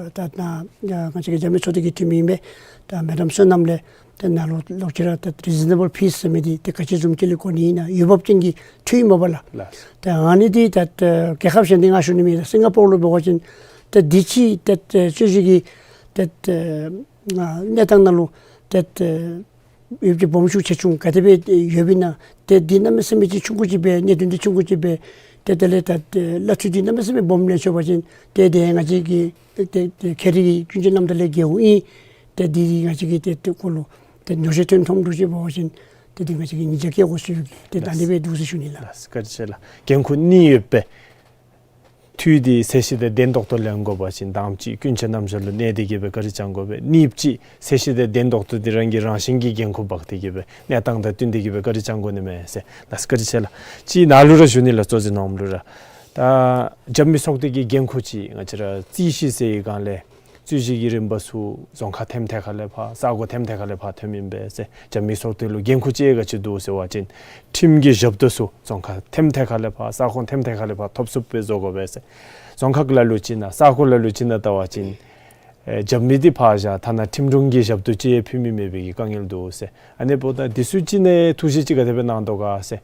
ད་ནཱ་ང་བཅས་ཀྱི་རྒྱབ་མི་ཚོགས་སྡེ་གི་འཐུས་མི་ཨིན་པས། ད་མེ་ཌམ་བསོད་ནམས་ལས་ཏེ་ནཱ་ལུ་ལོག་ཅི་ར་ཏེ་རི་ཛི་ནེ་བཱལ་ཕི་ཟེར་མི་འདི་ཏེ་ག་ཅི་བཟུམ་ཅིག་ལས་གོ་ནི་ཨིན་ན་འོས་འབབ་ཅན་གྱི་འཐུས་ཨིན་མས་པ་ལགས། ལགས། ཏེ་ཨ་ནི་འདི་ད་ཏེ་རྒྱལ་ཁབ་གཞན་འདི་ང་ཞུ་ནི་མེད། ད་སིང་ག་པོར་ལུ་འབད་བ་ཅིན་ཏེ་འདི་ཅིག་ཏེ་ཏེ་སྤྱོད་ཆས་ཀྱི་ཏེ་ཏེ་ཨ་གནས་སྟངས་ནང་ལུ་ཏེ་ཏེ་ཡོདཔ་ཅིག་སྦོམ་ཆུང་ཆེ་ཆུང་ག་དེ་སྦེ་ཡོདཔ་ཨིན་ན། ཏེ་འདི་གནམ་མེད་ས་མེད་ཅིག་ཆུང་ཀུ་ཅིག་སྦེ་གནད་དོན་འདི་ཆུང་ཀུ་ཅིག་སྦེ་ཏེ་དེ་ལས་ད་ཏེ་བླ་འཐུས་འདི་གནམ་མེད་ས་མེད་སྦོམ་ལེན་ཆོག་པ་ཅིན་ཏེ་དེ་ང་བཅས་ཀྱི་ཏེ་ཏེ་ཁེ་རི་གི་ཀུན་སྤྱོད་རྣམ་དག་ལས་འགལཝ་ཨིན། ཏེ་འདི་ང་བཅས་ཀྱིས་ཏེ་ཏེ་ཁོ་ལུ་ཏེ་ཉོགས་བཤད་ཐོན་ཐོནམ་འདྲཝ་ཅིག་འབད་བ་ཅིན་ཏེ་འདི་ང་བཅས་ཀྱིས་ཉེས་ཆད་བཀལ་དགོ་ཟེར་ཏེ་ད་འདི་སྦེ་འདུག་ཟེར་ཞུ་ནི་ལགས། ལགས། བཀའ་དྲིན་ཆེ་ལགས། འགན་ཁུར་གཉིས་ཡོད་པའི་འཐུས་འདི་ཚད་གཞི་དང་ལྡན་ཏོག་ཏོ་ལེན་དགོ་པ་ཅིན་དང་པ་ཅིག་ཀུན་སྤྱོད་རྣམ་གཞག་ལུ་གནས་ཏེ་གིས་སྦེ་བཀའ་དྲིན་བསྐྱང་དགོ་པས། གཉིས་པ་ཅིག་ཚད་གཞི་དང་ལྡན་ཏོག་ཏོ་འདི་རང་གིས་རང་བཞིན་གྱི་འགན་ཁུར་འབག་སྟེ་གིས་སྦེ་གནས་སྟངས་དང་བསྟུན་ཏེ་གིས་སྦེ་བཀའ་དྲིན་བསྐྱང་དགོ་ནི་མས་ཟེར། ལགས་སོ། བཀའ་དྲིན་ཆེ་ལགས། ཅིག་ནཱ་ལུ་ར་ཞུ་ནི་ལགས། གཙོ་འཛིན་ནོར་བུ་ལུ་ར། ད་རྒྱབ་མི་ཚོགས་སྡེ་གི་འགན་ཁུར་ཅིག་ང་བཅས་ར་རྩོད་གཞི་ཟེར་བའི་སྒང་ལས་རྩོད་གཞི་གི་རིམ་པ་ཚུ་རྫོང་ཁག་ཐེམ་ཐད་ཁ་ལས་ཕར་ས་གོ་ཐེམ་ཐད་ཁ་ལས་ཕར་ཐོནམ་ཨིན་པས་ཟེར། རྒྱབ་མི་ཚོགས་སྡེ་ལུ་འགན་ཁུར་ཅིག་ག་ཅི་འདུག་ཟེར་བ་ཅིན་ཁྲིམས་ཀྱི་ཞབས་ཏོག་ཚུ་རྫོང་ཁག་ཐེམ་ཐད་ཁ་ལས་ཕར་ས་ཁོངས་ཐེམ་ཐད་ཁ་ལས་ཕར་ཐོབ་ཚུགསཔ་སྦེ་བཟོ་དགོ་པས་ཟེར། རྫོང་ཁག་ལ་ལུ་ཅིག་ནང་ས་གོ་ལ་ལུ་ཅིག་ནང་བལྟ་བ་ཅིན་ཨེ་རྒྱབ་མི་འདི་ཕར་བཞག་ཐ་ན་ཁྲིམས་དྲུང་གི་ཞབས་ཏོག་ཅིག་ཡང་ཕུལ་མི་མེད་པའི་གི་དཀའ་ངལ་འདུག་ཟེར། ཨ་ནི་འབདཝ་ད་འདི་ཚུ་ཅིག་ནང་ཐུགས་བཞེད་ཅིག་ག་དེ་སྦེ་གནང་དོ་ག་ཟེར།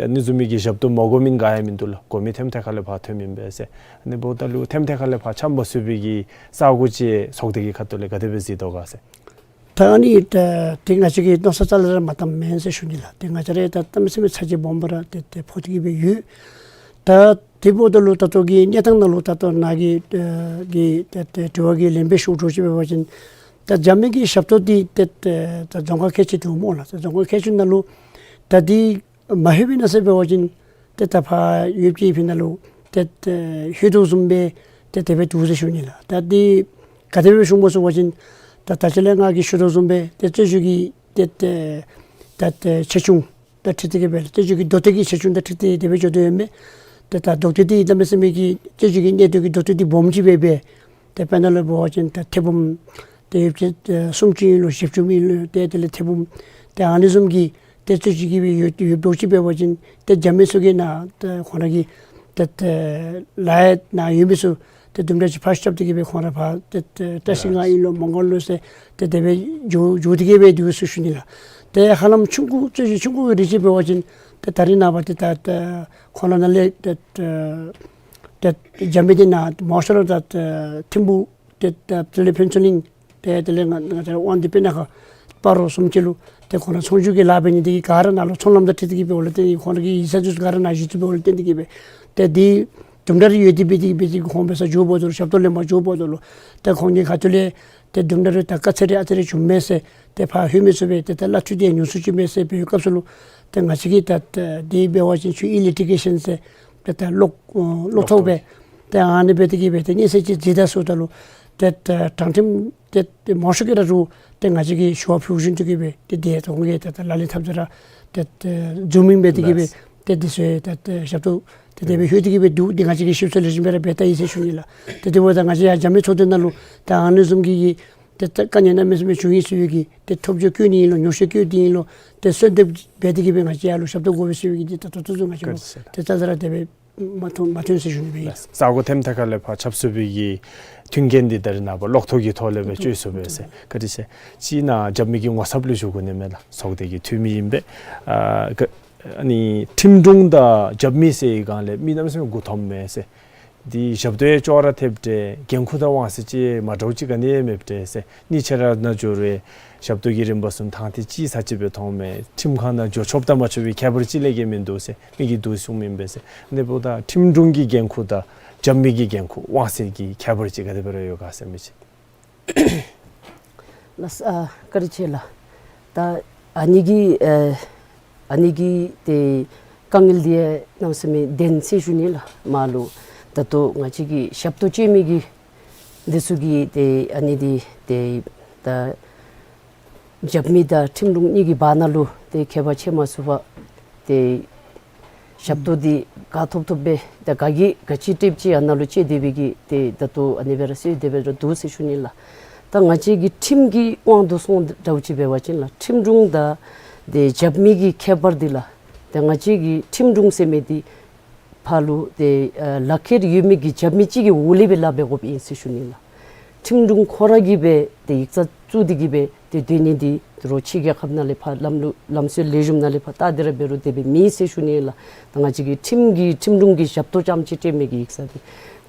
ཨ་ནི་བཟུམ་མའི་གི་ཞབས་ཏོག་མ་དགོ་མི་ག་ཡང་མིན་འདུག་ལགས། དགོ་མི་ཐེམ་ཐད་ཁ་ལས་ཕར་ཐོནམ་ཨིན་པས་ཟེར། ཨ་ནི་འབདཝ་ད་ལུ་ཐེམ་ཐད་ཁ་ལས་ཕར་ཆ་མ་སོང་བའི་གི་ས་གོ་ཅིག་ཚོགས་སྡེ་གི་ཁ་ཐུག་ལས་ག་དེ་སྦེ་གཟིགས་དོ་ག་ཟེར། ད་ཨ་ནི་ད་ཏེ་ང་བཅས་ཀྱིས་མནོ་བསམ་རྩ་ལས་ར་མ་བཏངམ་མེན་ཟེར་ཞུ་ནི་ལགས། ཏེ་ང་བཅས་ར་ད་གནམ་མེད་ས་མེད་ཚ་གྱང་སྦོམ་སྦེ་ར་ཏེ་ཏེ་ཕོག་སྟེ་གིས་སྦེ་ཡོད། ད་དེ་འབདཝ་ད་ལུ་ད་ལྟོ་གི་གནས་སྟངས་ནང་ལུ་ད་ལྟོ་ནཱ་གི་ཨེ་གི་ཏེ་ཏེ་དྲི་བ་གི་ལན་སྦེ་ཞུ་འགྱོ་ཅིག་འབད་བ་ཅིན་ད་རྒྱབ་མི་གི་ཞབས་ཏོག་འདི་ཏེ་ཏེ་ད་རྫོང་ཁག་ཁལ་གཅིག་འདུག་སྨོ་ལགས། ད་རྫོང་ཁག་ཁལ་གཅིག་ནང་ལུ་ད་འདི་མ་ལྷོད་པའི་ནང་ཟེར་འབད་བ་ཅིན་ཏེ་ད་ཕར་ཡོདཔ་ཅིག་ཕི་ནང་ལུ་ཏེ་ཏེ་ལྷོད་དོ་བཟུམ་སྦེ་ཏེ་དེ་སྦེ་འདུག་ཟེར་ཞུ་ནི་ལགས། ད་འདི་ག་དེ་སྦེ་ཞུཝ་སྨོ་ཟེར་བ་ཅིན་ད་ད་ཅི་ལས་ང་གིས་ཞུ་དོ་བཟུམ་སྦེ་ཏེ་རྩོད་གཞི་གི་ཏེ་ཏེ་ད་ཏེ་ཆེ་ཆུང་དང་འཁྲིལ་ཏེ་གིས་སྦེ་རྩོད་གཞི་གི་མདོ་སྟོད་ཀྱི་ཆེ་ཆུང་དང་འཁྲིལ་ཏེ་དེ་སྦེ་འགྱོ་དོ་ཡོདཔ་མས། ཏེ་ད་མདོ་སྟོད་འདི་གནམ་མེད་ས་མེད་ཀྱི་རྩོད་གཞི་གི་གནད་དོན་གྱི་མདོ་སྟོད་འདི་སྦོམ་ཅིག་སྦེ་འབད། ཏེ་དཔེར་ན་ལུ་འབད་བ་ཅིན་ད་ཐེར་འབུམ་ཏེ་ཡོདཔ་ཅིག་ཏེ་སུམ་ཅུ་ཨིན་ལོ་བཞི་བཅུ་ཨིན་ལོ་ཏེ་དེ་ལས་ཐེར་འབུམ་ཏེ་ཨ་ནི་བཟུམ་གྱི་ཏེ་རྩོད་གཞི་གི་སྦེ་ཡོད་ཡོདཔ་ཅིག་འབད་བ་ཅིན་ཏེ་རྒྱབ་མི་ཚུ་གིས་ནཱ་ཏེ་ཁོང་ར་གི་ཏེ་ཏེ་ལཱ་ཡང་ནཱ་ཡོད་མི་ཚུ་ཏེ་དུམ་གྲ་ཅིག་ཕར་རྐྱབ་སྟེ་གིས་སྦེ་ཁོང་ར་ཕར་ཏེ་ཏེ་བཀྲིས་སྒང་ཨིན་ལོ་མོང་སྒར་ལོ་ཟེར་ཏེ་དེ་སྦེ་འགྱོ་འགྱོ་སྟེ་གིས་སྦེ་འདུག་ཟེར་ཞུ་ནི་ལགས། ཏེ་ཧ་ལམ་ཆུང་ཀུ་རྩོད་གཞི་ཆུང་ཀུ་གི་རིགས་ཅིག་འབད་བ་ཅིན་ཏེ་ད་རིས་ནངས་པ་ཏེ་ད་ཏེ་ཁོང་ར་ནང་ལས་ཏེ་ཏེ་ཏེ་རྒྱབ་མི་འདི་ནཱ་མང་ཤོས་ར་ད་ཏེ་ཐིམ་ཕུག་ཏེ་ད་དེ་ལས་ཕུན་ཚོགས་གླིང་ཏེ་དེ་ལས་ང་ང་བཅས་ར་དབང་འདུས་སྤུ་ན་ཁ་སྤ་རོ་བཟུམ་ཅིག་ལུ་ཏེ་ཁོང་ར་ཚོང་བསྒྱུར་གྱི་ལཱ་འབད་ནི་འདི་གིས་ག་ར་ནཱ་ལུ་ཚོང་ལམ་དང་འཁྲིལ་ཏེ་གིས་འབདཝ་ལས་བརྟེན་ཏེ་ཁོང་ར་གི་ཡིག་ཚང་འདི་ཚུ་ག་ར་ནཱ་ཡོད་ཚུལ་འབདཝ་ལས་བརྟེན་ཏེ་གིས་སྦེ་ཏེ་འདི་དུམ་གྲ་རེ་ཡོད་དེ་འབད་དེ་འབད་དེ་ཁོང་འབད་སར་འགྱོཝ་ད་ལུ་ཞབས་ཏོག་ལེན་པར་འགྱོཝ་ད་ལུ་ཏེ་ཁོང་གི་ཁ་ཐུག་ལས་ཏེ་དུམ་གྲ་རེ་ད་དཀའ་ཚེགས་རེ་ཨ་ཙི་རེ་བྱུངམ་མས་ཟེར་ཏེ་ཕར་ལྷོད་མི་ཚུ་སྦེ་ཏེ་ད་བླ་འཐུས་འདི་ཉུང་སུ་ཅིག་མས་ཟེར་འབད་བའི་སྐབས་སུ་ལུ་ཏེ་ང་བཅས་ཀྱིས་ད་ད་འདི་འབད་བ་ཅིན་ཚུ་ཨི་ལི་ཊི་གེ་ཤཱན་ཟེར་ཏེ་ད་གློག་ཨ་གློག་ཐོག་སྦེ་ཏེ་ཨ་ནི་འབད་དེ་གིས་སྦེ་ཏེ་སྙན་སེང་ཅིག་མཛད་ད་ཟེརཝ་ད་ལུ་ཏེ་ད་དྲང་ཁྲིམས་ཏེ་ཏེ་མང་ཤོས་ཀྱིས་ར་རུང་ཏེ་ང་བཅས་ཀྱི་ཞུ་བ་ཕུལ་བཞིན་དུ་གིས་སྦེ་ཏེ་དེ་ད་ཁོང་གིས་ད་ད་ལག་ལེན་འཐབ་སྟེ་ར་ཏེ་ཏེ་མཛུབ་མོ་འབད་དེ་གིས་སྦེ་ཏེ་དེ་ཚུ་ད་ཏེ་ཞབས་ཏོག་ཏེ་དེ་སྦེ་ལྷོད་དེ་གིས་སྦེ་འདུག། འདི་ང་བཅས་ཀྱིས་ཞིབ་འཚོལ་ལེགས་ཤོམ་སྦེ་ར་འབད་ལྟ་ཡི་ཟེར་ཞུ་ནི་ལགས། ཏེ་དེ་འབདཝ་ད་ང་བཅས་ཡང་རྒྱབ་མི་ཚོགས་སྡེ་ནང་ལུ་ད་ཨ་ནི་བཟུམ་གྱི་ཏེ་ད་དཀའ་ངལ་གནམ་མེད་ས་མེད་བྱུང་ཡི་ཟེར་བའི་གི་ཏེ་ཐོབ་རྒྱུ་བཀོད་ནི་ཨིན་ལོ་ཉོགས་བཤད་བཀོད་དེ་ཨིན་ལོ་ཏེ་གསོལ་འདེབས་འབད་དེ་གིས་སྦེ་ང་བཅས་ཡར་ལུ་ཞབས་ཏོག་དགོ་པས་ཟེར་བའི་གི་ཏེ་ད་ལྟོ་ཚུན་ཚོད་ང་བཅས་ལུ་ཏེ་རྩ་ལས་ར་དེ་སྦེ་མ་ཐོན་མ་ཐོན་ཟེར་ཞུ་ནི་སྦེ་ཨིན། ས་གོ་ཐེམ་ཐད་ཁ་ལས་ཕར་ཆབ་སྲིད་པའི་གི་མཐུན་རྐྱེན་འདི་ད་རིས་ནངས་པ་གློག་ཐོག་གི་ཐོག་ལས་སྦེ་སྤྱོད་ཚུགས་པས་ཟེར། བཀའ་དྲིན་ཆེ། ཅིག་ནཱ་རྒྱབ་མི་གི་ངོ་ཚབ་ལུ་ཞུ་དགོ་ནི་མས་ལགས། ཚོགས་སྡེ་གི་འཐུས་མི་ཨིན་པས། ཨ་ག་ཨ་ནི་ཁྲིམས་དྲུང་དང་རྒྱབ་མི་ཟེར་བའི་སྒང་ལས་མི་གནམ་མེད་ས་མེད་མགུ་འཐོམ་མས་ཟེར། འདི་ཞབས་ཏོག་ཡང་ཅོག་ར་འཐདཔ་འདྲས། འགན་ཁུར་དང་དབང་ཚད་ཅིག་མ་འདྲཝ་ཅིག་ག་ནི་ཡང་མེདཔ་འདྲས་ཟེར། གཉིས་ཆ་ར་ནང་འགྱོ་རུང་ཞབས་ཏོག་གི་རིམ་པ་ཚུ་ཐང་ཐིག་ཅིག་ཚར་ཅིག་སྦེ་མཐོངམ་མས། ཁྲིམས་ཁང་ནང་འགྱོ་ཆོགཔ་དང་མ་ཆོག་པའི་ཁྱད་པར་ཅིག་ལས་བརྒལ་མིན་འདུག་ཟེར་མི་གིས་འདུག་གསུངམ་ཨིན་པས་ཟེར། ཨ་ནི་འབདཝ་ད་ཁྲིམས་དྲུང་གི་འགན་ཁུར་དང་རྒྱབ་མི་གི་འགན་ཁུར་དབང་ཚད་ཀྱི་ཁྱད་པར་ཅིག་ག་དེ་སྦེ་ར་ཡོད་ག་ཟེར་མི་ཅིག། ལགས་སོ། ཨ་བཀའ་དྲིན་ཆེ་ལགས། ད་ཨ་ནི་གི་ཨེ་ ཨ་ནི་གི་ཏེ་དཀའ་ངལ་འདི་ཡང་གནམ་མེད་ས་མེད་ལྡན་ཟེར་ཞུ་ནི་ལགས། མར་ལུ་ད་ལྟོ་ང་བཅས་ཀྱི་ཞབས་ཏོག་སྤྱོད་མི་གི་འདི་ཚུ་གིས་ཏེ་ཨ་ནི་འདི་ཏེ་ད་རྒྱབ་མི་དང་ཁྲིམས་དྲུང་གཉིས་ཀྱི་བར་ན་ལུ་ཏེ་ཁྱད་པར་ཕྱེ་མ་ཚུགས་པར་ཏེ་ཞབས་ཏོག་འདི་ག་ཐོབ་ཐོབ་སྦེ་ད་ག་གིས་ག་ཅི་སྤྲོདཔ་ཅིག་ཨ་ནཱ་ལུ་སྤྱོད་དེ་སྦེ་གི་ཏེ་ད་ལྟོ་ཨ་ནི་སྦེ་ར་ཟེར་དེ་སྦེ་ར་འདུག་ཟེར་ཞུ་ནི་ལགས། ད་ང་བཅས་ཀྱི་ཁྲིམས་ཀྱི་དབང་དུ་སོང་འདྲཝ་ཅིག་འབད་བ་ཅིན་ལགས། ཁྲིམས་དྲུང་དང་ཏེ་རྒྱབ་མི་གི་ཁྱད་པར་འདི་ལགས། ཏེ་ང་བཅས་ཀྱི་ཁྲིམས་དྲུང་ཟེར་མི་འདི་ཕར་ལུ་ཏེ་ཨ་ལག་ཁྱེར་ཡོད་མི་གི་རྒྱབ་མི་ཅིག་གི་འོག་ལས་སྦེ་ལཱ་འབད་དགོཔ་ཨིན་ཟེར་ཞུ་ནི་ལགས། ཁྲིམས་དྲུང་ཁོ་ར་གིས་སྦེ་ཏེ་ཡིག་ཚང་བཙུགས་ཏེ་གི་སྦེ་ཏེ་སྡོད་ནི་འདི་རོགས་ཕྱི་རྒྱལ་ཁབ་ནང་ལས་ཕར་ལམ་ལུགས་ལམ་སྲོལ་ལེགས་ཤོམ་ནང་ལས་ཕར་བལྟ་སྟེ་ར་འབད་རུང་དེ་སྦེ་མེད་ཟེར་ཞུ་ནི་ལགས། ད་ང་བཅས་ཀྱི་ཁྲིམས་ཀྱི་ཁྲིམས་དྲུང་གི་ཞབས་ཏོག་རྐྱངམ་ཅིག་སྤྲོད་མི་གི་ཡིག་ཚང་འདི་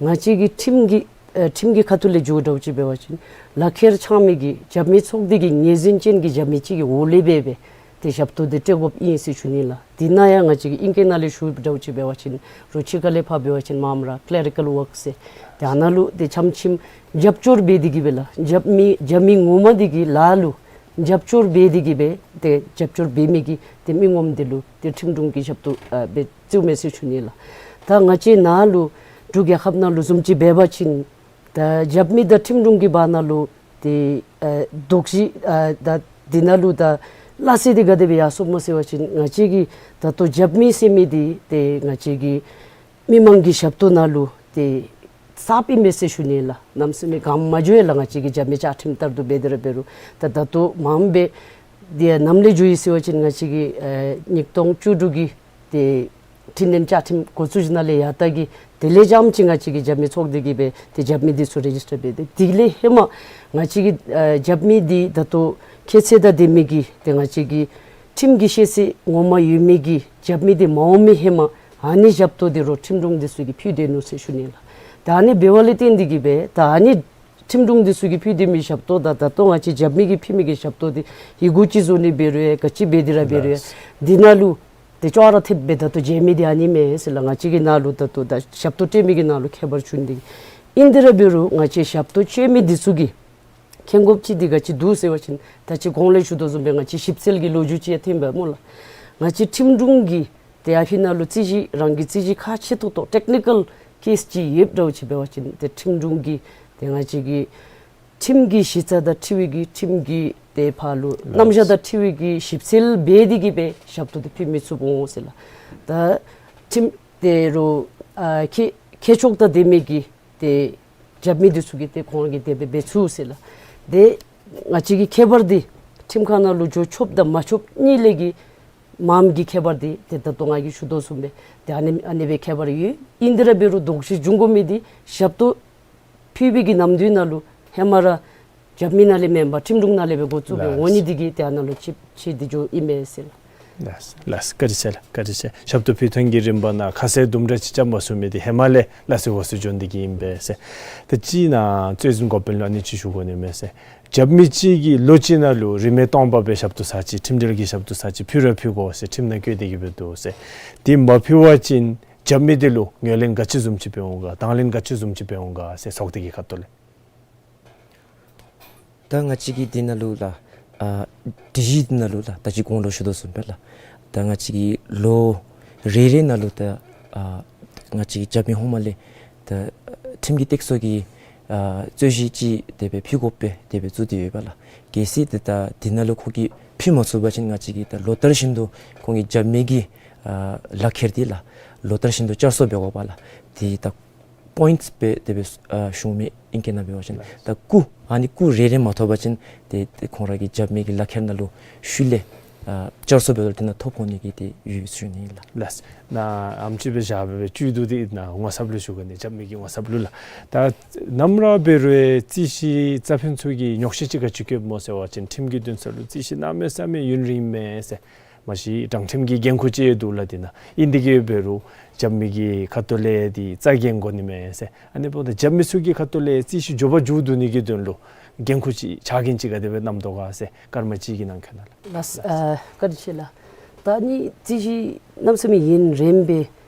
ང་བཅས་ཀྱི་ཁྲིམས་ཀྱི་ཨ་ཁྲིམས་ཀྱི་ཁ་ཐུག་ལས་འགྱོ་འདྲཝ་ཅིག་འབད་བ་ཅིན་ལག་ཁྱེར་འཆང་མི་གི་རྒྱབ་མི་ཚོགས་སྡེ་གི་ངོས་འཛིན་ཅན་གྱི་རྒྱབ་མི་ཅིག་གི་འོག་ལས་སྦེ་སྦེ་ཏེ་ཞབས་ཏོག་འདི་སྤྲོད་དགོཔ་ཨིན་ཟེར་ཞུ་ནི་ལགས། འདི་ནང་ཡང་ང་བཅས་ཀྱིས་ཨིང་སྐད་ནང་ལས་ཞུ་འདྲཝ་ཅིག་འབད་བ་ཅིན་རོགས་ཕྱི་ཁ་ལས་ཕར་འབད་བ་ཅིན་མངམ་ར་ཀེ་ལེ་རི་ཀཱལ་ཝརཀ་ཟེར་ཏེ་ཨ་ནཱ་ལུ་ཏེ་ཆམ་ཆིམ་རྒྱབ་སྐྱོར་འབད་དེ་གི་སྦེ་ལགས། རྒྱབ་མི་རྒྱབ་མི་ངོ་མ་འདི་གི་ལཱ་ལུ་རྒྱབ་སྐྱོར་འབད་དེ་གི་སྦེ་ཏེ་རྒྱབ་སྐྱོར་འབད་མི་གི་ཏེ་མི་ངོམ་འདི་ལུ་ཏེ་ཁྲིམས་དྲུང་གི་ཞབས་ཏོག་ཨ་སྦེ་བཙུགས་མས་ཟེར་ཞུ་ནི་ལགས། ད་ང་བཅས་ནཱ་ལུ་འབྲུག་རྒྱལ་ཁབ་ནང་ལུ་བཟུམ་ཅིག་འབད་བ་ཅིན་ད་རྒྱབ་མི་དང་ཁྲིམས་དྲུང་གི་བར་ན་ལུ་ཏེ་ཨ་དོགས་གཞི་ཨ་ད་འདི་ནང་ལུ་ད་སླ་བསྲེ་འདི་ག་དེ་སྦེ་ཡར་སོངམ་སྨོ་ཟེར་བ་ཅིན་ང་བཅས་ཀྱི་ད་ལྟོ་རྒྱབ་མི་ཟེར་མི་འདི་ཏེ་ང་བཅས་ཀྱི་མི་མང་གི་ཞབས་ཏོག་ནང་ལུ་ཏེ་གསརཔ་ཨིན་མས་ཟེར་ཞུ་ནི་ལགས། གནམ་མེད་ས་མེད་གང་མ་འགྱོ་ཡ་ལགས། ང་བཅས་ཀྱི་རྒྱབ་མི་བཅའ་ཁྲིམས་ལྟར་དུ་འབད་དེ་ར་འབད་རུང་ད་ད་ལྟོ་མངམ་སྦེ་འདི་ནམ་ལས་འགྱོ་ཡི་ཟེར་བ་ཅིན་ང་བཅས་ཀྱི་ཨ་ཉིས་སྟོང་བཅུ་དྲུག་གི་ཏེ་འཕྲིན་ལས་བཅའ་ཁྲིམས་འགོ་བཙུགས་ཞིནམ་ལས་ཡར་ད་གི་དེ་ལས་རྐྱངམ་ཅིག་ང་བཅས་ཀྱི་རྒྱབ་མི་ཚོགས་སྡེ་གིས་སྦེ་ཏེ་རྒྱབ་མི་འདི་ཚུ་རེ་ཇིས་ཊར་འབད་དེ་དེ་ལས་ཧེ་མ་ང་བཅས་ཀྱི་ཨ་རྒྱབ་མི་འདི་ད་ལྟོ་ཁྱད་ཚད་དང་ལྡན་མི་གི་ཏེ་ང་བཅས་ཀྱི་ཁྲིམས་ཀྱི་ཤེས་ཚད་ངོ་མ་ཡོད་མི་གི་རྒྱབ་མི་འདི་མ་འོང་མི་ཧེ་མ་ཨ་ནི་ཞབས་ཏོག་འདི་རོགས་ཁྲིམས་དྲུང་འདི་ཚུ་གིས་ཕུལ་སྡོད་ནུག་ཟེར་ཞུ་ནི་ལགས། ད་ཨ་ནི་འབད་བ་ལས་བརྟེན་ཏེ་གི་སྦེ་ད་ཨ་ནི་ཁྲིམས་དྲུང་འདི་ཚུ་གིས་ཕུལ་སྡོད་མི་ཞབས་ཏོག་དང་ད་ལྟོ་ང་བཅས་རྒྱབ་མི་གིས་ཕུལ་མི་གི་ཞབས་ཏོག་འདི་ཡི་གུ་ཅིག་བཟོ་ནི་འབད་རུང་ཡང་ག་ཅི་འབད་དེ་ར་འབད་རུང་ཡང་འདི་ནང་ལུ་ཏེ་ཅོག་ར་འཐདཔ་སྦེ་ད་ལྟོ་མཇལ་མི་འདི་ཨ་ནི་མས་ཟེར་ལགས། ང་བཅས་ཀྱི་ནང་ལུ་ད་ལྟོ་ད་ཞབས་ཏོག་སྤྲོད་མི་གི་ནང་ལུ་ཁྱད་པར་བྱུང་སྟེ་ཨིན་དེ་ར་འབད་རུང་ང་བཅས་ཞབས་ཏོག་སྤྲོད་མི་འདི་ཚུ་གིས་མཁྱེན་དགོཔ་ཅིག་འདི་ག་ཅི་འདུག་ཟེར་བ་ཅིན་ད་ཅི་གོང་ལས་ཞུ་དོ་བཟུམ་སྦེ་ང་བཅས་ཞིབ་འཚོལ་གྱི་ལོ་རྒྱུས་ཅིག་ཡང་ཐོན་པས་སྨོ་ལགས། ང་བཅས་ཁྲིམས་དྲུང་གིས་ཏེ་ཨ་ཕི་ནང་ལུ་རྩོད་གཞི་རང་གི་རྩོད་གཞི་ཁག་ཆེ་ཏོག་ཏོ་ཊེག་ནི་ཀཱལ་ཀེསི་ཅིག་ཡོདཔ་འདྲཝ་ཅིག་འབད་བ་ཅིན་ཏེ་ཁྲིམས་དྲུང་གིས་ཏེ་ང་བཅས་ཀྱི་ཁྲིམས་ཀྱི་གཞི་རྩ་དང་འཁྲིལ་བའི་གི་ཁྲིམས་ཀྱི་ཏེ་ཕར་ལུ་རྣམ་གཞག་དང་འཁྲིལ་བའི་གི་ཞིབ་འཚོལ་འབད་དེ་གི་སྦེ་ཞབས་ཏོག་འདི་ཕུལ་མི་ཚུགས་འོང་ཟེར་ལགས། ད་ཁྲིམས་ཏེ་རོགས་ཨ་མཁས་མཁས་མཆོག་དང་ལྡན་མི་གི་ཏེ་རྒྱབ་མི་འདི་ཚུ་གིས་ཏེ་ཁོང་གིས་དེ་སྦེ་འབད་ཚུགས་ཟེར་ལགས། ཏེ་ང་བཅས་ཀྱི་ཁྱད་པར་འདི་ཁྲིམས་ཁང་ནང་ལུ་འགྱོ་ཆོགཔ་དང་མ་ཆོགཔ་གཉིས་ལས་ཀྱི་མངམ་གི་ཁྱད་པར་འདི་ཏེ་ད་ལྟོ་ང་གིས་ཞུ་དོ་བཟུམ་སྦེ་ཏེ་ཨ་ནི་ཨ་ནི་སྦེ་ཁྱད་པར་ཡོད། ཨིན་དེ་ར་འབད་རུང་དོགས་གཞི་འབྱུང་དགོ་མི་འདི་ཞབས་ཏོག་ཕུལ་བའི་གི་ནམ་དུས་ནང་ལུ་ཧེ་མ་ར་རྒྱབ་མི་ནང་ལས་མེན་པར་ཁྲིམས་དྲུང་ནང་ལས་སྦེ་འགོ་བཙུགས་སྦེ་ལགས། འོང་ནི་འདི་གིས་ཏེ་ཨ་ནཱ་ལུ་ཆད་ཆད་དེ་འགྱོཝ་ཨིན་མས་ཟེར་ལགས། ལགས་ལགས། བཀའ་དྲིན་ཆེ་ལགས། བཀའ་དྲིན་ཆེ། ཞབས་ཏོག་ཕུལ་ཐངས་ཀྱི་རིམ་པ་ནང་ཁ་གསལ་དུམ་གྲ་ཅིག་རྐྱབ་མ་ཚུགས་མི་འདི་ཧེ་མ་ལས་སླ་བསྲེ་འོག་སུ་འགྱོ་ནི་འདི་གིས་ཨིན་པས་ཟེར། ད་ཅི་ནཱ་རྩོད་འཛིན་འགོ་དཔོན་ལུ་ཨ་ནི་ཅིག་ཞུ་དགོ་ནི་མས་ཟེར། རྒྱབ་མི་ཅིག་གིས་ལོ་གཅིག་ནང་ལུ་རིན་མེད་སྟོང་པ་སྦེ་ཞབས་ཏོག་ཚར་གཅིག་ཁྲིམས་འབྲེལ་གྱི་ཞབས་ཏོག་ཚར་གཅིག་ཕུལ་ར་ཕུལ་དགོ་ཟེར་ཁྲིམས་ནང་བཀོད་དེ་གི་སྦེ་འདུག་ཟེར། དེ་མ་ཕུལ་བ་ཅིན་རྒྱབ་མི་འདི་ལུ་ངོས་ལེན་ག་ཅི་བཟུམ་ཅིག་འབད་འོང་ག་དང་ལེན་ག་ཅི་བཟུམ་ཅིག་འབད་འོང་ག་ཟེར་ཚོགས་སྡེ་གི་ཁ་ཐུག་ལས། ད་ང་བཅས་ཀྱི་འདི་ནང་ལུ་ལགས་ཨ་སྒྲིག་གཞི་འདི་ནང་ལུ་ལགས་ད་ཅི་གོང་ལུ་ཞུ་དོ་བཟུམ་སྦེ་ལགས་ད་ང་བཅས་ཀྱི་ལོ་རེ་རེ་ནང་ལུ་ད་ཨ་ང་བཅས་ཀྱི་རྒྱབ་མི་ཧོངས་མ་ལས་ད་ཁྲིམས་ཀྱི་སྟེགས་གསོ་གི་ཨ་རྩོད་གཞི་ཅིག་དེ་སྦེ་ཕུལ་དགོ་པས་དེ་སྦེ་བཙུགས་ཏེ་ཡོདཔ་ལགས། གལ་སྲིད་ད་འདི་ནང་ལུ་ཁོ་གིས་ཕུལ་མ་ཚུགས་པ་ཅིན་ང་བཅས་ཀྱིས་ད་ལོ་ལྟར་བཞིན་དུ་ཁོང་གི་རྒྱབ་མི་གི་ཨ་ལག་ཁྱེར་འདི་ལགས་ལོ་ལྟར་བཞིན་དུ་བསྐྱར་གསོ་འབད་དགོཔ་ལགས། དེ་ད་པོའིནཊསི་སྦེ་དེ་སྦེ་ཨ་ཞུ་མི་ཨིན་གྱི་ནཱ་འབད་བ་ཅིན་ད་སྐུ་ཨ་ནི་སྐུ་རེ་རེ་མ་ཐོབ་པ་ཅིན་ཏེ་ཏེ་ཁོང་ར་གི་རྒྱབ་མི་གི་ལག་ཁྱེར་ནང་ལུ་ཤུལ་ལས་ཨ་བསྐྱར་གསོ་འབད་དོ་ལགས། དེ་ནང་ཐོབ་འོང་ནི་གི་ཏེ་ཡོད་ཟེར་ཞུ་ནི་ཨིན་ལགས། ལགས། ནཱ་ཨེམ་ཅིག་སྦེ་བཞག་སྦེ་བཅུད་བསྡུ་སྟེ་ནཱ་ངོ་ཚབ་ལུ་ཞུ་གེ་ནི་རྒྱབ་མི་གི་ངོ་ཚབ་ལུ་ལགས། ད་ནམ་ར་འབད་རུང་རྩོད་གཞི་རྩ་ཕན་ཚུ་གིས་ཉོགས་བཤད་ཅིག་ག་ཅི་བཀོདཔ་སྨོ་ཟེར་བ་ཅིན་ཁྲིམས་ཀྱི་འདུན་ས་ལུ་རྩོད་གཞི་གནམ་མེད་ས་མེད་ཡུན་རིངམ་མས་ཟེར། མ་གཞི་དྲང་ཁྲིམས་ཀྱི་འགན་ཁུར་ཅིག་ཡང་འདུག་ལགས། དེ་ནང་ཨིན་དེ་གི་འབད་རུང་རྒྱབ་མི་གི་ཁ་ཐུག་ལས་འདི་རྩ་འགེངས་དགོ་ནི་མས་ཟེར། ཨ་ནི་འབདཝ་ད་རྒྱབ་མི་ཚུ་གི་ཁ་ཐུག་ལས་རྩོད་གཞི་མགྱོགས་པ་མཇུག་བསྡུ་ནི་གི་དོན་ལུ་འགན་ཁུར་ཅིག་ཕྱག་འགན་ཅིག་ག་དེ་སྦེ་བསྣམ་དོ་ག་ཟེར་སྐར་མ་གཅིག་གི་ནང་འཁོད་ནང་ལགས། ལགས། ཨ་བཀའ་དྲིན་ཆེ་ལགས། ད་ཨ་ནི་རྩོད་གཞི་གནམ་མེད་ས་མེད་ཡུན་རིངམ་སྦེ་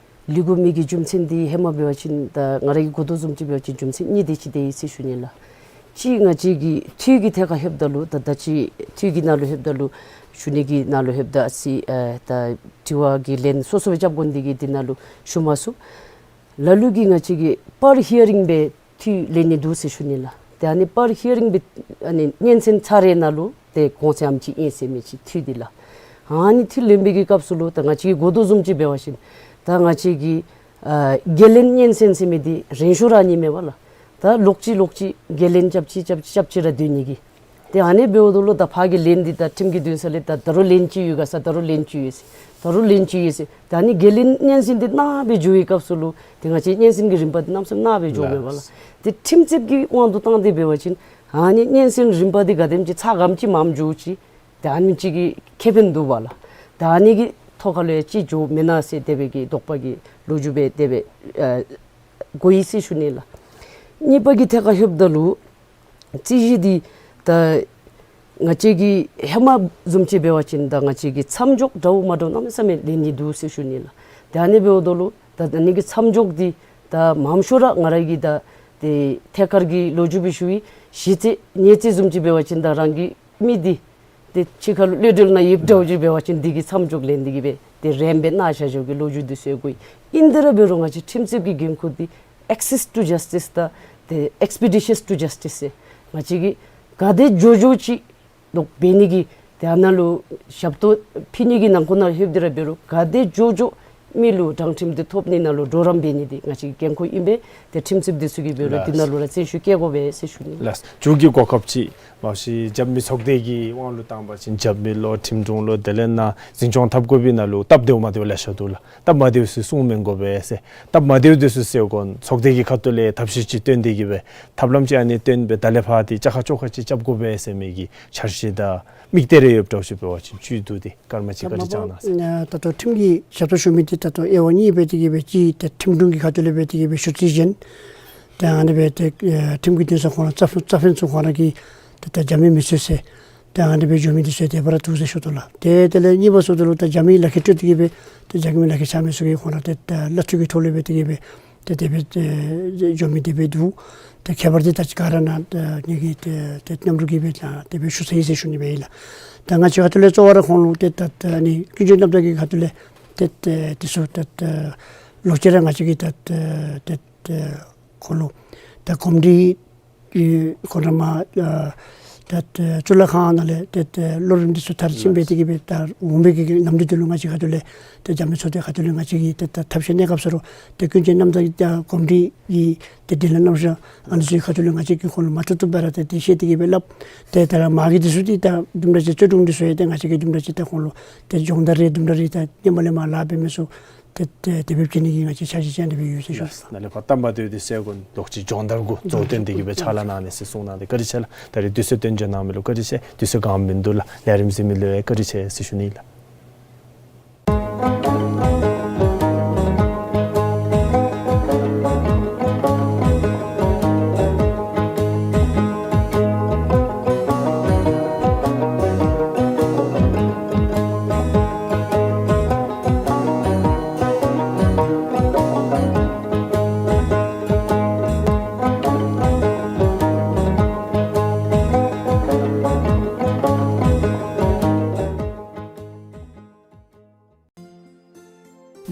ལུས་དགོ་མི་གི་རྒྱུ་མཚན་འདི་ཧེ་མ་འབད་བ་ཅིན་ད་ང་ར་གིས་གོ་དོ་བཟུམ་ཅིག་འབད་བ་ཅིན་རྒྱུ་མཚན་གཉིས་དེ་ཅིག་འདུག་ཟེར་ཞུ་ནི་ལགས། གཅིག་ང་བཅས་ཀྱི་འཐུས་ཀྱི་ཐད་ཁར་ལྷོདཔ་ད་ལུ་ད་ད་ཅི་འཐུས་ཀྱི་ནང་ལུ་ལྷོདཔ་ད་ལུ་ཞུ་ནི་གི་ནང་ལུ་ལྷོདཔ་ད་ཨ་ཙི་ཨ་ད་དྲི་བ་གི་ལན་སོ་སོ་སྦེ་རྐྱབ་དགོ་ནི་འདི་གིས་འདི་ནང་ལུ་ཞུ་མ་ཚུགས། ལ་ལུ་གིས་ང་བཅས་ཀྱིས་པར་ཧི་ཡ་རིང་སྦེ་འཐུས་ལེན་ནི་འདུག་ཟེར་ཞུ་ནི་ལགས། ཏེ་ཨ་ནི་པར་ཧི་ཡ་རིང་སྦེ་ཨ་ནི་སྙན་གསན་ཚར་རེ་ནང་ལུ་ཏེ་གོང་ཚད་ཨ་ནེམ་ཅིག་ཨིན་ཟེར་མི་ཅིག་འཐུས་འདི་ལགས། ཨ་ནི་འཐུས་ལེན་པའི་གི་སྐབས་སུ་ལུ་ད་ང་བཅས་ཀྱིས་གོ་དོ་བཟུམ་ཅིག་འབད་བ་ཅིན་ད་ང་བཅས་ཀྱི་ཨ་འགན་ལེན་སྙན་གསན་ཟེར་མི་འདི་རན་ཤོས་ར་ཨ་ནི་མས་པ་ལགས། ད་ལོག་ཅི་ལོག་ཅི་འགན་ལེན་རྐྱབ་ཅི་རྐྱབ་ཅི་རྐྱབ་ཅི་ར་སྡོད་ནི་གི། ཏེ་ཨ་ནི་འབདཝ་ད་ལུ་ད་ཕར་གྱི་ལན་འདི་ད་ཁྲིམས་ཀྱི་འདུན་ས་ལས་ད་ད་རུང་ལན་ཅིག་ཡོད་ག་ཟེར། ད་རུང་ལན་ཅིག་ཡོད་ཟེར། ད་རུང་ལན་ཅིག་ཡོད་ཟེར། ད་ཨ་ནི་འགན་ལེན་སྙན་གསན་འདི་གནང་སྦེ་འགྱོ་བའི་སྐབས་སུ་ལུ་ཏེ་ང་བཅས་སྙན་གསན་གྱི་རིམ་པ་འདི་གནམ་མེད་ས་མེད་གནང་སྦེ་འགྱོཝ་མས་པ་ལགས། ཏེ་ཁྲིམས་རྩོདཔ་གི་དབང་དུ་བཏང་སྟེ་འབད་བ་ཅིན་ཨ་ནི་སྙན་གསན་རིམ་པ་འདི་ག་དེམ་ཅིག་ཚ་ག་དེམ་ཅིག་མངམ་འགྱོ་ཅི། ཏེ་ཨ་ནི་ཅིག་གི་ཁེ་ཕན་འདུག་པ་ལགས། ད་ཨ་ནི་གི་ཐོག་ཁ་ལུ་ཡང་ཅིག་འགྱོཝ་མེན་ན་ཟེར་དེ་སྦེ་གི་དོགས་པ་གི་ལོ་རྒྱུས་སྦེ་དེ་སྦེ་ཨ་གོ་ཡི་ཟེར་ཞུ་ནི་ལགས། གཉིས་པ་གི་ཐད་ཁར་ལྷོདཔ་ད་ལུ་རྩོད་གཞི་འདི་ད་ང་བཅས་ཀྱིས་ཧེ་མ་བཟུམ་ཅིག་འབད་བ་ཅིན་ད་ང་བཅས་ཀྱིས་མཚམས་འཇོག་འདྲཝ་མ་འདྲཝ་གནམ་མེད་ས་མེད་ལེན་ནི་འདུག་ཟེར་ཞུ་ནི་ལགས། ཏེ་ཨ་ནི་འབདཝ་ད་ལུ་ད་ཨ་ནི་གི་མཚམས་འཇོག་འདི་ད་མངམ་ཤོས་ར་ང་ར་གིས་ད་ཏེ་ཐད་ཀར་གྱི་ལོ་རྒྱུས་སྦེ་ཞུ་ཡི། གཞི་རྩ་གཉེར་རྩ་བཟུམ་ཅིག་འབད་བ་ཅིན་ད་རང་གི་མི་འདི་ཏེ་ཕྱི་ཁ་ལུ་གློད་གྲོལ་ནང་ཡོདཔ་འདྲཝ་ཅིག་འབད་བ་ཅིན་འདི་གི་མཚམས་འཇོག་ལེན་ཏེ་གི་སྦེ་ཏེ་རནམ་སྦེ་གནང་བཞག་བཞག་གི་ལོ་རྒྱུས་འདི་ཚུ་ཡང་གོ་ཡི། ཨིན་ཏེ་ར་འབད་རུང་ང་བཅས་ཁྲིམས་རྩོདཔ་གི་འགན་ཁུར་འདི་access to justice དང་ཏེ་expeditious to justice ཟེར་ང་བཅས་ཀྱིས་ག་དེ་མགྱོགས་མགྱོགས་ཅིག་ལོག་འབད་ནི་གི་ཏེ་ཨ་ནཱ་ལུ་ཞབས་ཏོག་ཕུལ་ནི་གི་ནང་འཁོད་ནང་ལྷོདཔ་ད་ར་འབད་རུང་ག་དེ་མགྱོགས་མགྱོགས་མི་ལུ་དྲང་ཁྲིམས་འདི་ཐོབ་ནི་ནང་ལུ་གྲོགས་རམ་འབད་ནི་འདི་ང་བཅས་ཀྱི་འགན་ཁུར་ཨིན་པས། ཏེ་ཁྲིམས་རྩོདཔ་འདི་ཚུ་གིས་འབད་རུང་འདི་ནང་ལུ་ར་རྩོད་ཞུ་བཀལ་དགོ་པས་ཟེར་ཞུ་ནི། ལགས། མཇུག་གི་གོ་སྐབས་ཅིག་མ་གཞི་རྒྱབ་མི་ཚོགས་སྡེ་གི་དབང་ལུ་བཏང་བ་ཅིན་རྒྱབ་མི་ལུ་ཁྲིམས་དྲུང་ལུ་དེ་ལས་ནཱ་འཛིན་སྐྱོང་འཐབ་དགོ་པའི་ནང་ལུ་སྟབས་བདེཝ་མ་བདེཝ་ལེ་ཤ་འདུག་ལགས། སྟབས་མ་བདེཝ་ཚུ་གསུང་མི་དགོ་པས་ཟེར། སྟབས་མ་བདེཝ་འདི་ཚུ་སེལ་དགོ་ཚོགས་སྡེ་གི་ཁ་ཐུག་ལས་ཐབས་ཤེས་ཅིག་བཏོན་ཏེ་གི་སྦེ་ཐབས་ལམ་ཅིག་ཨ་ནི་བཏོན་སྦེ་ད་ལས་ཕར་འདི་བཅའ་ཁ་བཅོ་ཁ་ཅིག་རྐྱབ་དགོ་པས་ཟེར་མི་གི་འཆར་གཞི་དང་དམིགས་གཏད་རེ་ཡོདཔ་འདྲཝ་ཅིག་འབད་བ་ཅིན་བཅུད་བསྡུ་སྟེ་སྐར་མ་གཅིག་བཀའ་དྲིན་བསྐྱང་གནང་ཟེར། ད་ལྟོ་ཁྲིམས་ཀྱི་ཞབས་ཏོག་ཞུ་མི་འདི་ད་ལྟོ་དབྱེ་བ་གཉིས་སྦེ་དེ་གི་སྦེ་གཅིག་ཏེ་ཁྲིམས་དྲུང་གི་ཁ་ཐུག་ལས་སྦེ་དེ་གི་སྦེ་ཞུ་རྩིས་གཞན། ཏེ་ཨ་ནི་སྦེ་ཏེ་ཨེ་ཁྲིམས་ཀྱི་འདུན་ས་ཁོང་ར་རྩ་དཔོན་རྩ་དཔོན་ཚུ་ཁོང་ར་གིས་ཏེ་ད་རྒྱབ་མི་མི་བཙུགས་ཟེར། ཏེ་ཨ་ནི་སྦེ་འགྱོ་མི་འདི་ཚུ་དེ་སྦེ་ར་འདུག་ཟེར་ཞུ་དོ་ལགས། ཏེ་དེ་ལས་གཉིས་པ་ཟེརཝ་ད་ལུ་ཏེ་རྒྱབ་མི་ལག་ཁྱེར་སྤྲོད་དེ་གི་སྦེ་ཏེ་རྒྱབ་མི་ལག་ཁྱེར་ཆགས་མི་ཚུ་གིས་ཁོང་ར་ཏེ་ད་གླ་འཐུས་ཀྱི་ཐོག་ལས་སྦེ་དེ་གི་སྦེ་ཏེ་དེ་སྦེ་ཏེ་འགྱོ་མི་དེ་སྦེ་འདུག། ཏེ་ཁྱད་པར་འདི་ད་ཅི་ག་ར་ནཱ་ད་ངེ་གི་ཏེ་ཏེ་མཉམ་རོགས་ཀྱིས་སྦེ་ད་དེ་སྦེ་ཞུ་ཚར་ཡི་ཟེར་ཞུ་ནི་སྦེ་ཨིན་ལགས། ད་ང་བཅས་ཁ་ཐུག་ལས་གཙོ་བོ་ར་ཁོང་ལུ་ཏེ་ད་ད་ཨ་ནི་ཀུན་སྤྱོད་རྣམ་དག་གི་ཁ་ཐུག་ལས་ཏེ་ཏེ་དེ་ཚུ་ད་ད་ལོག་ཅི་ར་ང་བཅས་ཀྱིས་ད་ད་ཏེ་ཏེ་ཁོང་ལུ་ད་གོམས་འདྲིས་ཀྱི་ཁོང་ར་མར་ཨ་ད་ད་གཙུག་ལག་ཁང་ནང་ལས་ཏེ་ཏེ་གློག་རིན་འདི་ཚུ་མཐར་ཕྱིནམ་སྦེ་དེ་གི་སྦེ་ད་འོང་པའི་གི་ནམ་དུས་འདི་ལུ་ང་བཅས་ཁ་ཐུག་ལས་ཏེ་རྒྱབ་མི་ཚོགས་སྡེ་ཁ་ཐུག་ལས་ང་བཅས་ཀྱིས་ཏེ་ད་ཐབས་ཤེས་གནས་སྐབས་སུ་རུང་ཏེ་ཀུན་སྤྱོད་རྣམ་དག་གི་ད་གོམས་འདྲིས་ཀྱི་ཏེ་དེ་ལས་རྣམ་གཞག་ཨ་ནི་ཚུ་གི་ཁ་ཐུག་ལས་ང་བཅས་ཀྱིས་ཁོང་ལུ་མ་ཐུབ་ཐུབ་སྦེ་ར་ཏེ་དེ་བཤད་དེ་གི་སྦེ་སླབ། ཏེ་ད་ར་མ་གི་འདི་ཚུ་འདི་ད་དུམ་གྲ་ཅིག་རྩོད་དྲུང་འདི་ཚུ་ཡང་ཏེ་ང་བཅས་ཀྱིས་དུམ་གྲ་ཅིག་ད་ཁོང་ལུ་ཏེ་སྦྱོང་བརྡར་རེ་དུམ་གྲ་རེ་ད་ཧེ་མ་ལས་མར་ལཱ་འབད་མི་ཚུ་ཏེ་ཏེ་དེ་སྦེ་བྱིན་ནི་གི་ང་བཅས་འཆར་གཞི་ཅིག་ཨ་ནི་སྦེ་ཡོད་ཟེར་ཞུ། ནཱ་ལས་ཕར་སྟབས་མ་བདེཝ་འདི་སེལ་དགོ་ལོག་ཅི་སྦྱོང་བརྡར་གུ་གཙོ་བོ་བཏོན་ཏེ་གི་སྦེ་ཕྱག་ལཱ་གནང་ནི་ཟེར་གསུངས་གནང་སྟེ་བཀའ་དྲིན་ཆེ་ལགས། ད་རེས་དུས་ཚོད་བཏོན་འཇལ་གནང་མི་ལུ་བཀའ་དྲིན་ཆེ། དུས་ཚོད་གང་མིན་འདུག་ལགས། ལས་རིམ་གཟིགས་མི་ལུ་ཡང་བཀའ་དྲིན་ཆེ་ཟེར་ཞུ་ནི་ལགས།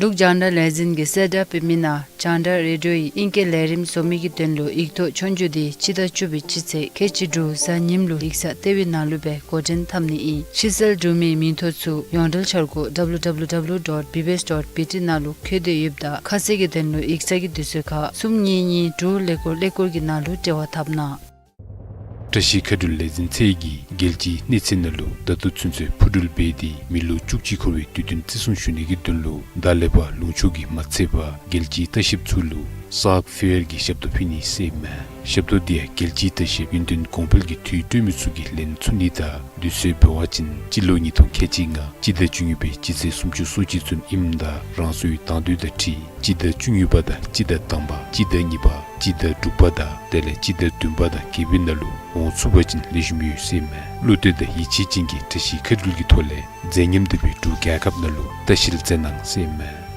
འབྲུག་རྒྱང་བསྒྲགས་ལས་འཛིན་གྱིས་གསལ་བསྒྲགས་འབད་མི་ནང་རྒྱང་བསྒྲགས་རེ་ཌིའོ་ཡི་ཨིང་སྐད་ལས་རིམ་བཟོ་མི་གི་དོན་ལུ་ཡིག་ཐོག་ཆོས་རྒྱུགས་འདི་སྤྱི་ཟླ་བཅུ་པའི་སྤྱི་ཚེས་ཁལ་གཅིག་དྲུག་གཟའ་ཉིམ་ལུ་ཡིག་ཚང་ལྟེ་བའི་ནང་ལུ་སྦེ་འགོ་འདྲེན་འཐབ་ནི་ཨིན། ཕྱིར་བསལ་གྲུབ་མི་མིང་ཐོ་ཚུ་ཡོངས་འབྲེལ་འཆར་སྒོ་W W W dot B B S dot B T ནང་ལུ་བཀོད་དེ་ཡོདཔ་ད་ཁ་གསལ་གྱི་དོན་ལུ་ཡིག་ཚང་གི་དུས་ཚོད་ཁར་གསུམ་གཉིས་གཉིས་དྲུག་ཀླད་ཀོར་ཀླད་ཀོར་གྱི་ནང་ལུ་འབྲེལ་བ་འཐབ་གནང་། བཀྲ་ཤིས་མཁའ་འགྲུལ་ལས་འཛིན་ཚད་ཀྱིས་རྒྱལ་སྤྱིའི་གནས་ཚད་ནང་ལུ་ད་ལྟོ་ཚུན་ཚོད་འཕུར་འགྲུལ་འབད་དེ་མི་ལོ་བཅུ་གཅིག་འཁོར་བའི་དུས་སྟོན་བརྩི་སྲུང་ཞུ་ནི་གི་དོན་ལུ་ད་ལས་ཕར་ལུང་ཕྱོགས་ཀྱི་མ་ཚད་པར་རྒྱལ་སྤྱིའི་ལྟ་བཤལཔ་ཚུ་ལུ་སཱག་ཕེར་གྱི་ཞབས་ཏོག་ཕུལ་ནི་ཟེར་མས། ཞབས་ཏོག་འདི་ཡང་རྒྱལ་སྤྱིའི་ལྟ་བཤལཔ་ཡུན་བརྟན་གོང་འཕེལ་གྱི་དུས་སྟོན་མི་ཚུ་གིས་ལེན་ཚུགས་ནི་དང་དུས་ཚོད་འབད་བ་ཅིན་སྤྱི་ལོ་ཉིས་སྟོང་ཁལ་གཅིག་ལྔ་སྤྱི་ཟླ་བཅུ་གཉིས་པའི་སྤྱི་ཚེས་སུམ་ཅུ་སོ་གཅིག་ཚུན་ཨིནམ་ད་རང་སོའི་དང་འདོད་དང་འཁྲིལ་སྤྱི་ཟླ་བཅུ་གཉིས་པ་དང་སྤྱི་ཟླ་དང་པ་སྤྱི་ཟླ་གཉིས་པ་སྤྱི་ཟླ་དྲུག་པ་དང་དེ་ལས་སྤྱི་ཟླ་བདུན་པ་དང་བརྒྱད་པའི་ནང་ལུ་འོང་ཚུགས་པ་ཅིན་ལེགས་ཤོམ་ཡོད་ཟེར་མས། བློ་གཏད་དང་ཡིད་ཆེས་ཅན་གྱིས་བཀྲ་ཤིས་མཁའ་འགྲུལ་གྱི་ཐོག་ལས་མཛད་ཉམས་ལྡན་པའི་འབྲུག་རྒྱལ་ཁབ་ནང་ལུ་ལྟ་བཤལ་མཛད་གནང་ཟེར་མས།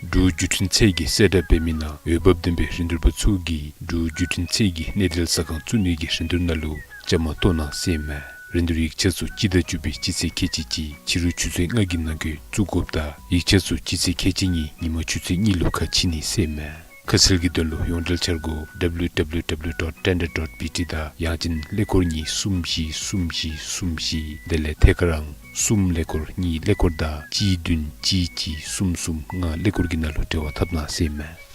འབྲུག་བརྒྱུད་འཕྲིན་ཚད་ཀྱི་གསལ་བསྒྲགས་འབད་མི་ནང་འོས་འབབ་ལྡན་པའི་རིན་བསྡུར་པ་ཚུ་གིས་འབྲུག་བརྒྱུད་འཕྲིན་ཚད་ཀྱི་གནས་སྡུད་ཟ་ཁང་བཙུགས་ནི་གི་རིན་བསྡུར་ནང་ལུ་བཅའ་མར་གཏོགས་གནང་ཟེར་ཨིན་མས། རིན་བསྡུར་ཡིག་ཆ་ཚུ་སྤྱི་ཟླ་བཅུ་པའི་སྤྱི་ཚེས་ཁལ་གཅིག་གཅིག་ཕྱི་རུ་ཆུ་ཚོད་ལྔ་གི་ནང་འཁོད་བཙུགས་དགོཔ་དང་ཡིག་ཆ་ཚུ་སྤྱི་ཚེས་ཁལ་གཅིག་གཉིས་ཉིན་མ་ཆུ་ཚོད་གཉིས་ལུ་ཁ་ཕྱེ་ནི་ཟེར་ཨིན་མས། ཁ་གསལ་གྱི་དོན་ལུ་ཡོངས་འབྲེལ་འཆར་སྒོ་www dot tender dot bt དང་ཡང་ཅིན་ཀླད་ཀོར་གཉིས་གསུམ་བཞི་གསུམ་བཞི་གསུམ་བཞི་དེ་ལས་ཐད་ཀར་ཨང་གསུམ་ཀླད་ཀོར་གཉིས་ཀླད་ཀོར་དང་གཅིག་བདུན་གཅིག་གཅིག་གསུམ་གསུམ་ལྔ་ཀླད་ཀོར་གྱི་ནང་ལུ་འབྲེལ་བ་འཐབ་གནང་ཟེར་ཨིན་མས།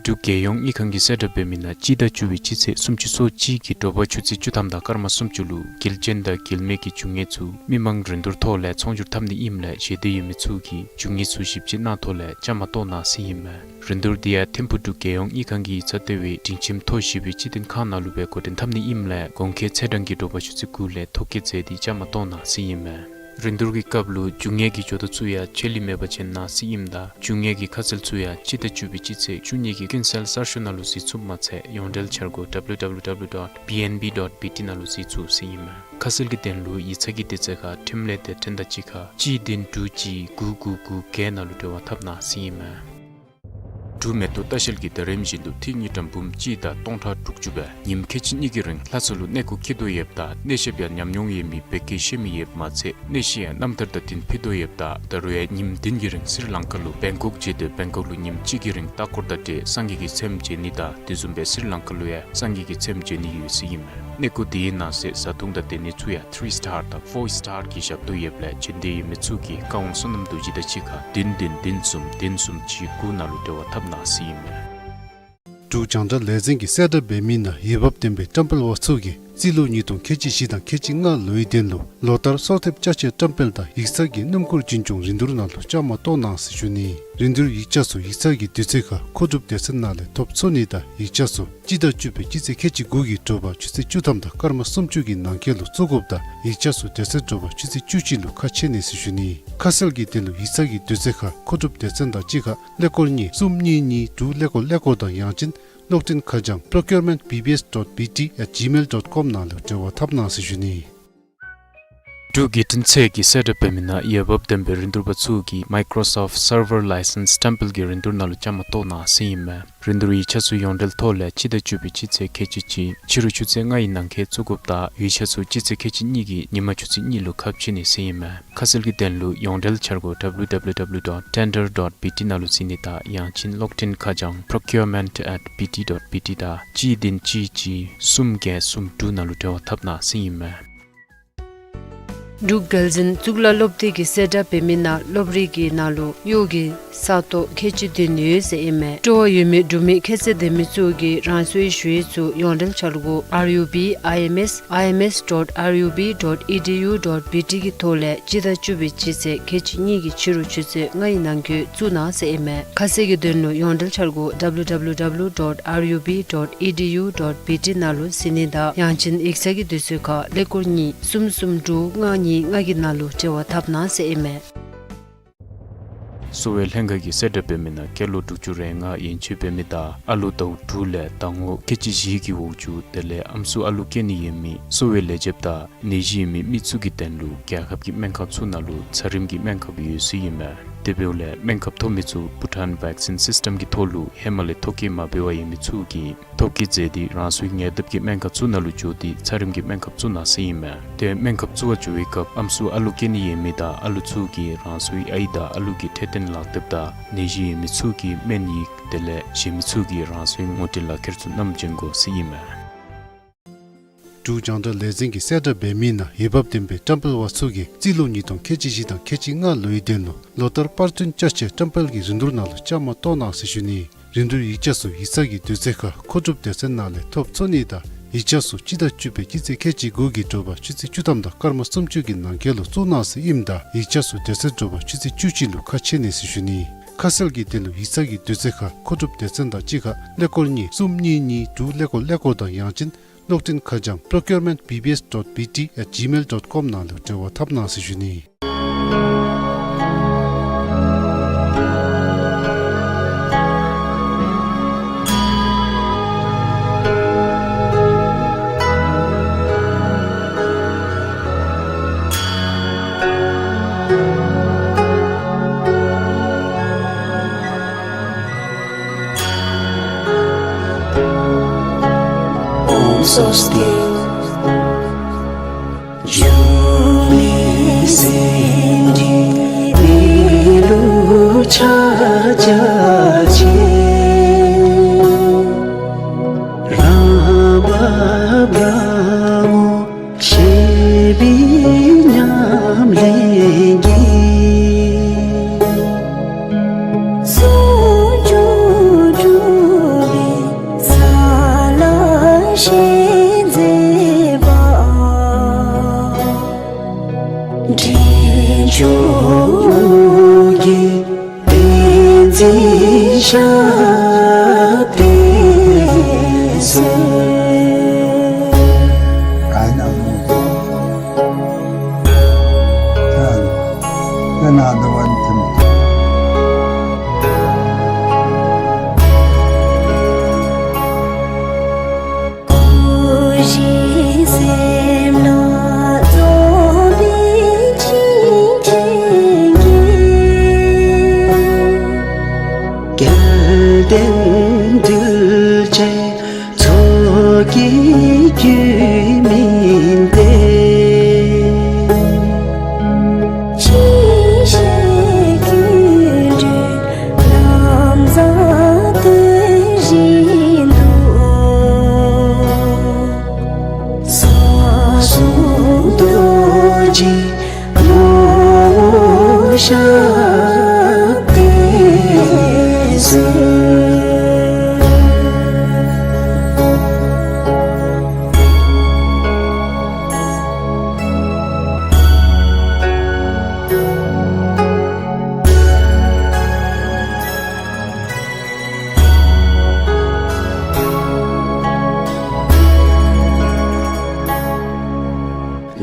འབྲུག་རྒྱལ་ཡོངས་དངུལ་ཁང་གི་གསལ་བསྒྲགས་འབད་མི་ནང་སྤྱི་ཟླ་བཅུ་པའི་སྤྱི་ཚེས་སུམ་ཅུ་སོ་གཅིག་གི་དྲོ་པ་ཆུ་ཚོད་བཅུ་ཐམ་དང་སྐར་མ་སུམ་ཅུ་ལུ་རྒྱལ་ཅན་དང་རྒྱལ་མེད་ཀྱི་རྒྱུ་དངོས་ཚུ་མི་མང་རིན་བསྡུར་ཐོག་ལས་ཚོང་སྒྱུར་འཐབ་ནི་ཨིནམ་ལས་ཞེ་འདོད་ཡོད་མི་ཚུ་གིས་རྒྱུ་དངོས་ཚུ་ཞིབ་དཔྱད་གནང་ཐོག་ལས་བཅའ་མར་གཏོགས་གནང་ཟེར་ཨིན་མས། རིན་བསྡུར་འདི་ཡང་ཐིམ་ཕུག་འབྲུག་རྒྱལ་ཡོངས་དངུལ་ཁང་གི་ཡིག་ཚང་ལྟེ་བའི་སྒྲིང་ཁྱིམ་མཐོ་ཞིབ་པའི་སྤྱི་དོན་ཁང་ནང་ལུ་སྦེ་འགོ་འདྲེན་འཐབ་ནི་ཨིནམ་ལས་གོང་འཁོད་ཚེས་གྲངས་ཀྱི་དྲོ་པ་ཆུ་ཚོད་དགུ་ལས་ཐོ་བཀོད་མཛད་དེ་བཅའ་མར་གཏོགས་གནང་ཟེར་ཨིན་མས། རིན་བསྡུར་གྱི་སྐབས་ལུ་རྒྱུ་དངོས་ཀྱི་འབྱོར་ཐོ་ཚུ་ཡང་ཆད་ལུས་མེད་པར་བྱིན་གནང་ཟེར་ཨིནམ་ད་རྒྱུ་དངོས་ཀྱི་ཁ་གསལ་ཚུ་ཡང་སྤྱི་ཟླ་བཅུ་པའི་སྤྱི་ཚེས་བཅུ་གཉིས་ཀྱི་ཀུན་གསལ་གསར་ཤོག་ནང་ལུ་གཟིགས་ཚུགསཔ་མ་ཚད་ཡོངས་འབྲེལ་འཆར་སྒོ་www dot bnb dot bt ནང་ལུ་གཟིགས་ཚུགས་ཟེར་ཨིན་མས། ཁ་གསལ་གྱི་དོན་ལུ་ཡིག་ཚང་གི་དུས་ཚོད་ཁར་ཁྲིམས་ལས་སྡེ་ཕྲད་དང་གཅིག་ཁར་གཅིག་བདུན་དྲུག་གཅིག་དགུ་དགུ་དགུ་བརྒྱད་ནང་ལུ་འབྲེལ་བ་འཐབ་གནང་ཟེར་ཨིན་མས། འབྲུག་མེ་ཏོག་ལྟ་བཤལ་གྱིས་ད་རིམ་བཞིན་དུ་ཐིག་གཉིས་ཀྲམ་འབུམ་གཅིག་དང་སྟོང་ཕྲག་དྲུག་ཅུ་སྦེ་ཉིནམ་ཁལ་གཅིག་གཉིས་ཀྱི་རིང་ལྷ་ས་ལུ་གནས་སྐོར་འཁྱིད་དོ་ཡོདཔ་ད་གནས་བཤདཔ་ཡང་ཉམས་མྱོང་ཡོད་མི་བོད་སྐད་ཤེས་མི་ཡོདཔ་མ་ཚད་གནས་བཤད་ཡང་རྣམ་ཐར་དང་བསྟུན་ཕུལ་དོ་ཡོདཔ་ད་ད་རུང་ཡང་ཉིནམ་བདུན་གྱི་རིང་སི་རི་ལང་ཀ་ལུ་བེང་ཀོག་མཇལ་ཏེ་བེང་ཀོག་ལུ་ཉིནམ་གཅིག་གི་རིང་ལྟ་སྐོར་དང་འབྲེལ་སངས་རྒྱས་ཀྱི་ཚེམ་མཇལ་ནི་དང་དེ་བཟུམ་སྦེ་སི་རི་ལང་ཀ་ལུ་ཡང་སངས་རྒྱས་ཀྱི་ཚེམ་མཇལ་ནི་ཡོད་ཟེར་ཨིན་མས། གནས་སྐོར་དེའི་ནང་གསེས་བཟའ་འཐུང་དང་སྡོད་གནས་ཚུ་ཡང་ཐི་རི་སི་ཊར་དང་ཕོར་སི་ཊར་གྱི་ཞབས་ཏོག་ཡོདཔ་ལས་བྱོན་འདོད་ཡོད་མི་ཚུ་གིས་བཀའ་དབང་བསོད་ནམས་རྡོ་རྗེ་དང་གཅིག་ཁར་བདུན་བདུན་བདུན་གསུམ་བདུན་གསུམ་གཅིག་དགུ་ནང་ལུ་འབྲེལ་བ་འཐབ་གནང་ཟེར་ཨིན་མས། འབྲུག་རྒྱང་བསྒྲགས་ལས་འཛིན་གྱི་གསལ་བསྒྲགས་འབད་མི་ནང་འོས་འབབ་ལྡན་པའི་བཀྲམ་སྤེལ་པ་ཚུ་གིས་རྩིས་ལོ་ཉིས་སྟོང་ཁལ་གཅིག་བཞི་དང་ཁལ་གཅིག་ལྔ་ལོའི་དོན་ལུ་ལོ་ལྟར་གསོལ་འདེབས་ཅ་ཆས་བཀྲམ་སྤེལ་དང་ཡིག་ཚང་གི་སྣུམ་འཁོར་རྒྱུན་སྐྱོང་རིན་བསྡུར་ནང་ལུ་བཅའ་མར་གཏོགས་གནང་ཟེར་ཞུ་ནི། རིན་བསྡུར་ཡིག་ཆ་ཚུ་ཡིག་ཚང་གི་དུས་ཚོད་ཁར་མཁོ་སྒྲུབ་སྡེ་ཚན་ནང་ལས་ཐོབ་ཚུགས་ནི་དང་ཡིག་ཆ་ཚུ་སྤྱི་ཟླ་བཅུ་པའི་སྤྱི་ཚེས་ཁལ་གཅིག་དགུ་གི་དྲོ་པ་ཆུ་ཚོད་བཅུ་ཐམ་དང་སྐར་མ་སུམ་ཅུ་གི་ནང་འཁོད་ལུ་བཙུགས་དགོཔ་དང་ཡིག་ཆ་ཚུ་དེ་ཚེ་དྲོ་པ་ཆུ་ཚོད་བཅུ་གཅིག་ལུ་ཁ་ཕྱེ་ནི་ཟེར་ཞུ་ནི། ཁ་གསལ་གྱི་དོན་ལུ་ཡིག་ཚང་གི་དུས་ཚོད་ཁར་མཁོ་སྒྲུབ་སྡེ་ཚན་དང་གཅིག་ཁར་ཀླད་ཀོར་གཉིས་གསུམ་གཉིས་གཉིས་དྲུག་ཀླད་ཀོར་ཀླད་ཀོར་དང་ཡང་ཅིན་གློག་འཕྲིན་ཁ་བྱང་procurement B B S dot B T at gmail dot com ནང་ལུ་འབྲེལ་བ་འཐབ་གནང་ཟེར་ཞུ་ནི། འབྲུག་བརྒྱུད་འཕྲིན་ཚད་ཀྱི་གསལ་བསྒྲགས་འབད་མི་ནང་འོས་འབབ་ལྡན་པའི་རིན་བསྡུར་པ་ཚུ་གིས་Microsoft Server License བཀྲམ་སྤེལ་གྱི་རིན་བསྡུར་ནང་ལུ་བཅའ་མར་གཏོགས་གནང་ཟེར་ཨིན་མས། རིན་བསྡུར་ཡིག་ཆ་ཚུ་ཡོངས་འབྲེལ་ཐོག་ལས་སྤྱི་ཟླ་བཅུ་པའི་སྤྱི་ཚེས་ཁལ་གཅིག་གཅིག་ཕྱི་རུ་ཆུ་ཚོད་ལྔ་ཡི་ནང་འཁོད་བཙུགས་དགོཔ་དང་ཡིག་ཆ་ཚུ་སྤྱི་ཚེས་ཁལ་གཅིག་གཉིས་ཀྱི་ཉིན་མ་ཆུ་ཚོད་གཉིས་ལུ་ཁ་ཕྱེ་ནི་ཟེར་ཨིན་མས། ཁ་གསལ་གྱི་དོན་ལུ་ཡོངས་འབྲེལ་འཆར་སྒོ་www dot tender dot B T ནང་ལུ་གཟིགས་ནི་དང་ཡང་ཅིན་གློག་འཕྲིན་ཁ་བྱང་procurement at B T dot B T དང་གཅིག་བདུན་གཅིག་གཅིག་གསུམ་བརྒྱད་གསུམ་དྲུག་ནང་ལུ་འབྲེལ་བ་འཐབ་གནང་ཟེར་ཨིན་མས། འབྲུག་རྒྱལ་འཛིན་གཙུག་ལག་སློབ་སྡེ་གི་གསལ་བསྒྲགས་འབད་མི་ནང་སློབ་རིག་གི་ནང་ལུ་གཡོག་གི་ས་སྟོང་ཁལ་གཅིག་བདུན་ཡོད་ཟེར་ཨིན་མས། སྤྲོ་བ་ཡོད་མི་འབྲུག་མི་ཁྱད་ཚད་ལྡན་མི་ཚུ་གིས་རང་སོའི་ཞུ་ཡིག་ཚུ་ཡོངས་འབྲེལ་འཆར་སྒོ R U B I M S I M S dot R U B dot E D U dot B T གི་ཐོག་ལས་སྤྱི་ཟླ་བཅུ་པའི་སྤྱི་ཚེས་ཁལ་གཅིག་གཉིས་ཀྱི་ཕྱི་རུ་ཆུ་ཚོད་ལྔ་ཡི་ནང་འཁོད་བཙུགས་གནང་ཟེར་ཨིན་མས། ཁ་གསལ་གྱི་དོན་ལུ་ཡོངས་འབྲེལ་འཆར་སྒོ www dot R U B dot E D U dot B T ནང་ལུ་གཟིགས་ནི་དང་ཡང་ཅིན་ཡིག་ཚང་གི་དུས་ཚོད་ཁར་ཀླད་ཀོར་གཉིས་གསུམ་གསུམ་དྲུག་ལྔ་གཉིས་ལྔ་གི་ནང་ལུ་འབྲེལ་བ་འཐབ་གནང་ཟེར་ཨིན་མས། གསོ་བའི་ལྷན་ཁག་གི་གསལ་བསྒྲགས་འབད་མི་ནང་སྐྱེས་ལོ་དྲུག་ཅུ་རེ་ལྔ་ཡན་ཆད་འབད་མི་དང་ཨ་ལུ་ཟླཝ་དྲུག་ལས་ཟླ་ངོ་ཁལ་གཅིག་བཞི་གི་འོག་ཅུ་དེ་ལས་ཨམ་སྲུ་ཨ་ལུ་སྐྱེ་ནི་ཡོད་མི་གསོ་བའི་ལས་བྱེདཔ་དང་ནད་གཞི་ཡོད་མི་མི་ཚུ་གི་དོན་ལུ་རྒྱལ་ཁབ་ཀྱི་སྨན་ཁང་ཚུ་ནང་ལུ་ཚད་རིམས་ཀྱི་སྨན་ཁབ་ཡོད་ཟེར་ཨིན་མས། དེ་འབདཝ་ལས་སྨན་ཁབ་ཐོབ་མི་ཚུ་བྷུ་ཊཱན་བེག་སིན་སིསི་ཊེམ་གྱི་ཐོག་ལུ་ཧེ་མ་ལས་ཐོ་བཀོད་མ་འབད་བར་ཡོད་མི་ཚུ་གིས་ཐོ་བཀོད་མཛད་དེ་རང་སོའི་ཉེ་འདབས་ཀྱི་སྨན་ཁང་ཚུ་ནང་ལུ་འགྱོ་སྟེ་ཚད་རིམས་ཀྱི་སྨན་ཁབ་བཙུགས་གནང་ཟེར་ཨིན་མས། ཏེ་སྨན་ཁབ་བཙུགས་པར་འགྱོ་བའི་སྐབས་ཨམ་སྲུ་ཨ་ལུ་སྐྱེ་ནི་ཡོད་མི་དང་ཨ་ལུ་ཚུ་གིས་རང་སོའི་ཨའི་དང་ཨ་ལུ་གི་འཕྲོད་བསྟེན་ལག་དེབ་དང་ནད་གཞི་ཡོད་མི་ཚུ་གིས་སྨན་ཡིག་དེ་ལས་གཞན་མི་ཚུ་གིས་རང་སོའི་ངོ་སྤྲོད་ལག་ཁྱེར་ཚུ་བསྣམས་བྱོན་དགོ་ཟེར་ཨིན་མས། འབྲུག་རྒྱང་བསྒྲགས་ལས་འཛིན་གྱི་གསལ་བསྒྲགས་འབད་མི་ནང་འོས་འབབ་ལྡན་པའི་བཀྲམ་སྤེལ་པ་ཚུ་གིས་རྩིས་ལོ་ཉིས་སྟོང་ཁལ་གཅིག་བཞི་དང་ཁལ་གཅིག་ལྔ་ལོའི་དོན་ལུ་ལོ་ལྟར་པར་སྐྲུན་ཅ་ཆས་བཀྲམ་སྤེལ་གྱི་རིན་བསྡུར་ནང་ལུ་བཅའ་མར་གཏོགས་གནང་ཟེར་ཞུ་ནི། རིན་བསྡུར་ཡིག་ཆ་ཚུ་ཡིག་ཚང་གི་དུས་ཚོད་ཁར་མཁོ་སྒྲུབ་སྡེ་ཚན་ནང་ལས་ཐོབ་ཚུགས་ནི་དང་ཡིག་ཆ་ཚུ་སྤྱི་ཟླ་བཅུ་པའི་སྤྱི་ཚེས་ཁལ་གཅིག་དགུ་གི་དྲོ་པ་ཆུ་ཚོད་བཅུ་ཐམ་དང་སྐར་མ་སུམ་ཅུ་གི་ནང་འཁོད་ལུ་བཙུགས་གནང་ཟེར་ཨིནམ་ད་ཡིག་ཆ་ཚུ་དེ་ཚེ་དྲོ་པ་ཆུ་ཚོད་བཅུ་གཅིག་ལུ་ཁ་ཕྱེ་ནི་ཟེར་ཞུ་ནི། ཁ་གསལ་གྱི་དོན་ལུ་ཡིག་ཚང་གི་དུས་ཚོད་ཁར་མཁོ་སྒྲུབ་སྡེ་ཚན་དང་གཅིག་ཁར་ཀླད་ཀོར་གཉིས་གསུམ་གཉིས་གཉིས་དྲུག་ཀླད་ཀོར་ཀླད་ཀོར་དང་ཡང་ཅིན་གློག་འཕྲིན་ཁ་བྱང་procurement B B S dot B T at gmail dot com ནང་ལུ་འབྲེལ་བ་འཐབ་གནང་ཟེར་ཞུ་ནི། སྭསྟི། འབྱུང་གནས་སེམས་ཅན་མི་ལུས་ཕྱག་རྒྱ་ཆེ། རང་བབས་རང་ངོ་ཤེས་པའི་ཉམས་ལེན་གྱིས། ཚོགས་རྒྱུད་སྒྲུབ་པའི་ས་ལ་ཞེན་མཛད་པ། འདྲེན་མཆོག་གི་བསྟན་འཛིན་ཞབས་བརྟན་གསོལ། སྐུ་བཞི་སེམས་ལ་རྫོགས་པའི་བྱིན་ཅན་གྱིས། སྐལ་ལྡན་གདུལ་བྱའི་ཚོགས་ཀྱི་རྒྱུད་སྨིན་ཏེ། ཅི་ཞིག་ཀུན་འདུས་ལམ་བཟང་དོན་བཞིན་དུ། ས་གསུམ་རྡོ་རྗེ་ནོར་བུ་ཞབས་བརྟན་གསོལ།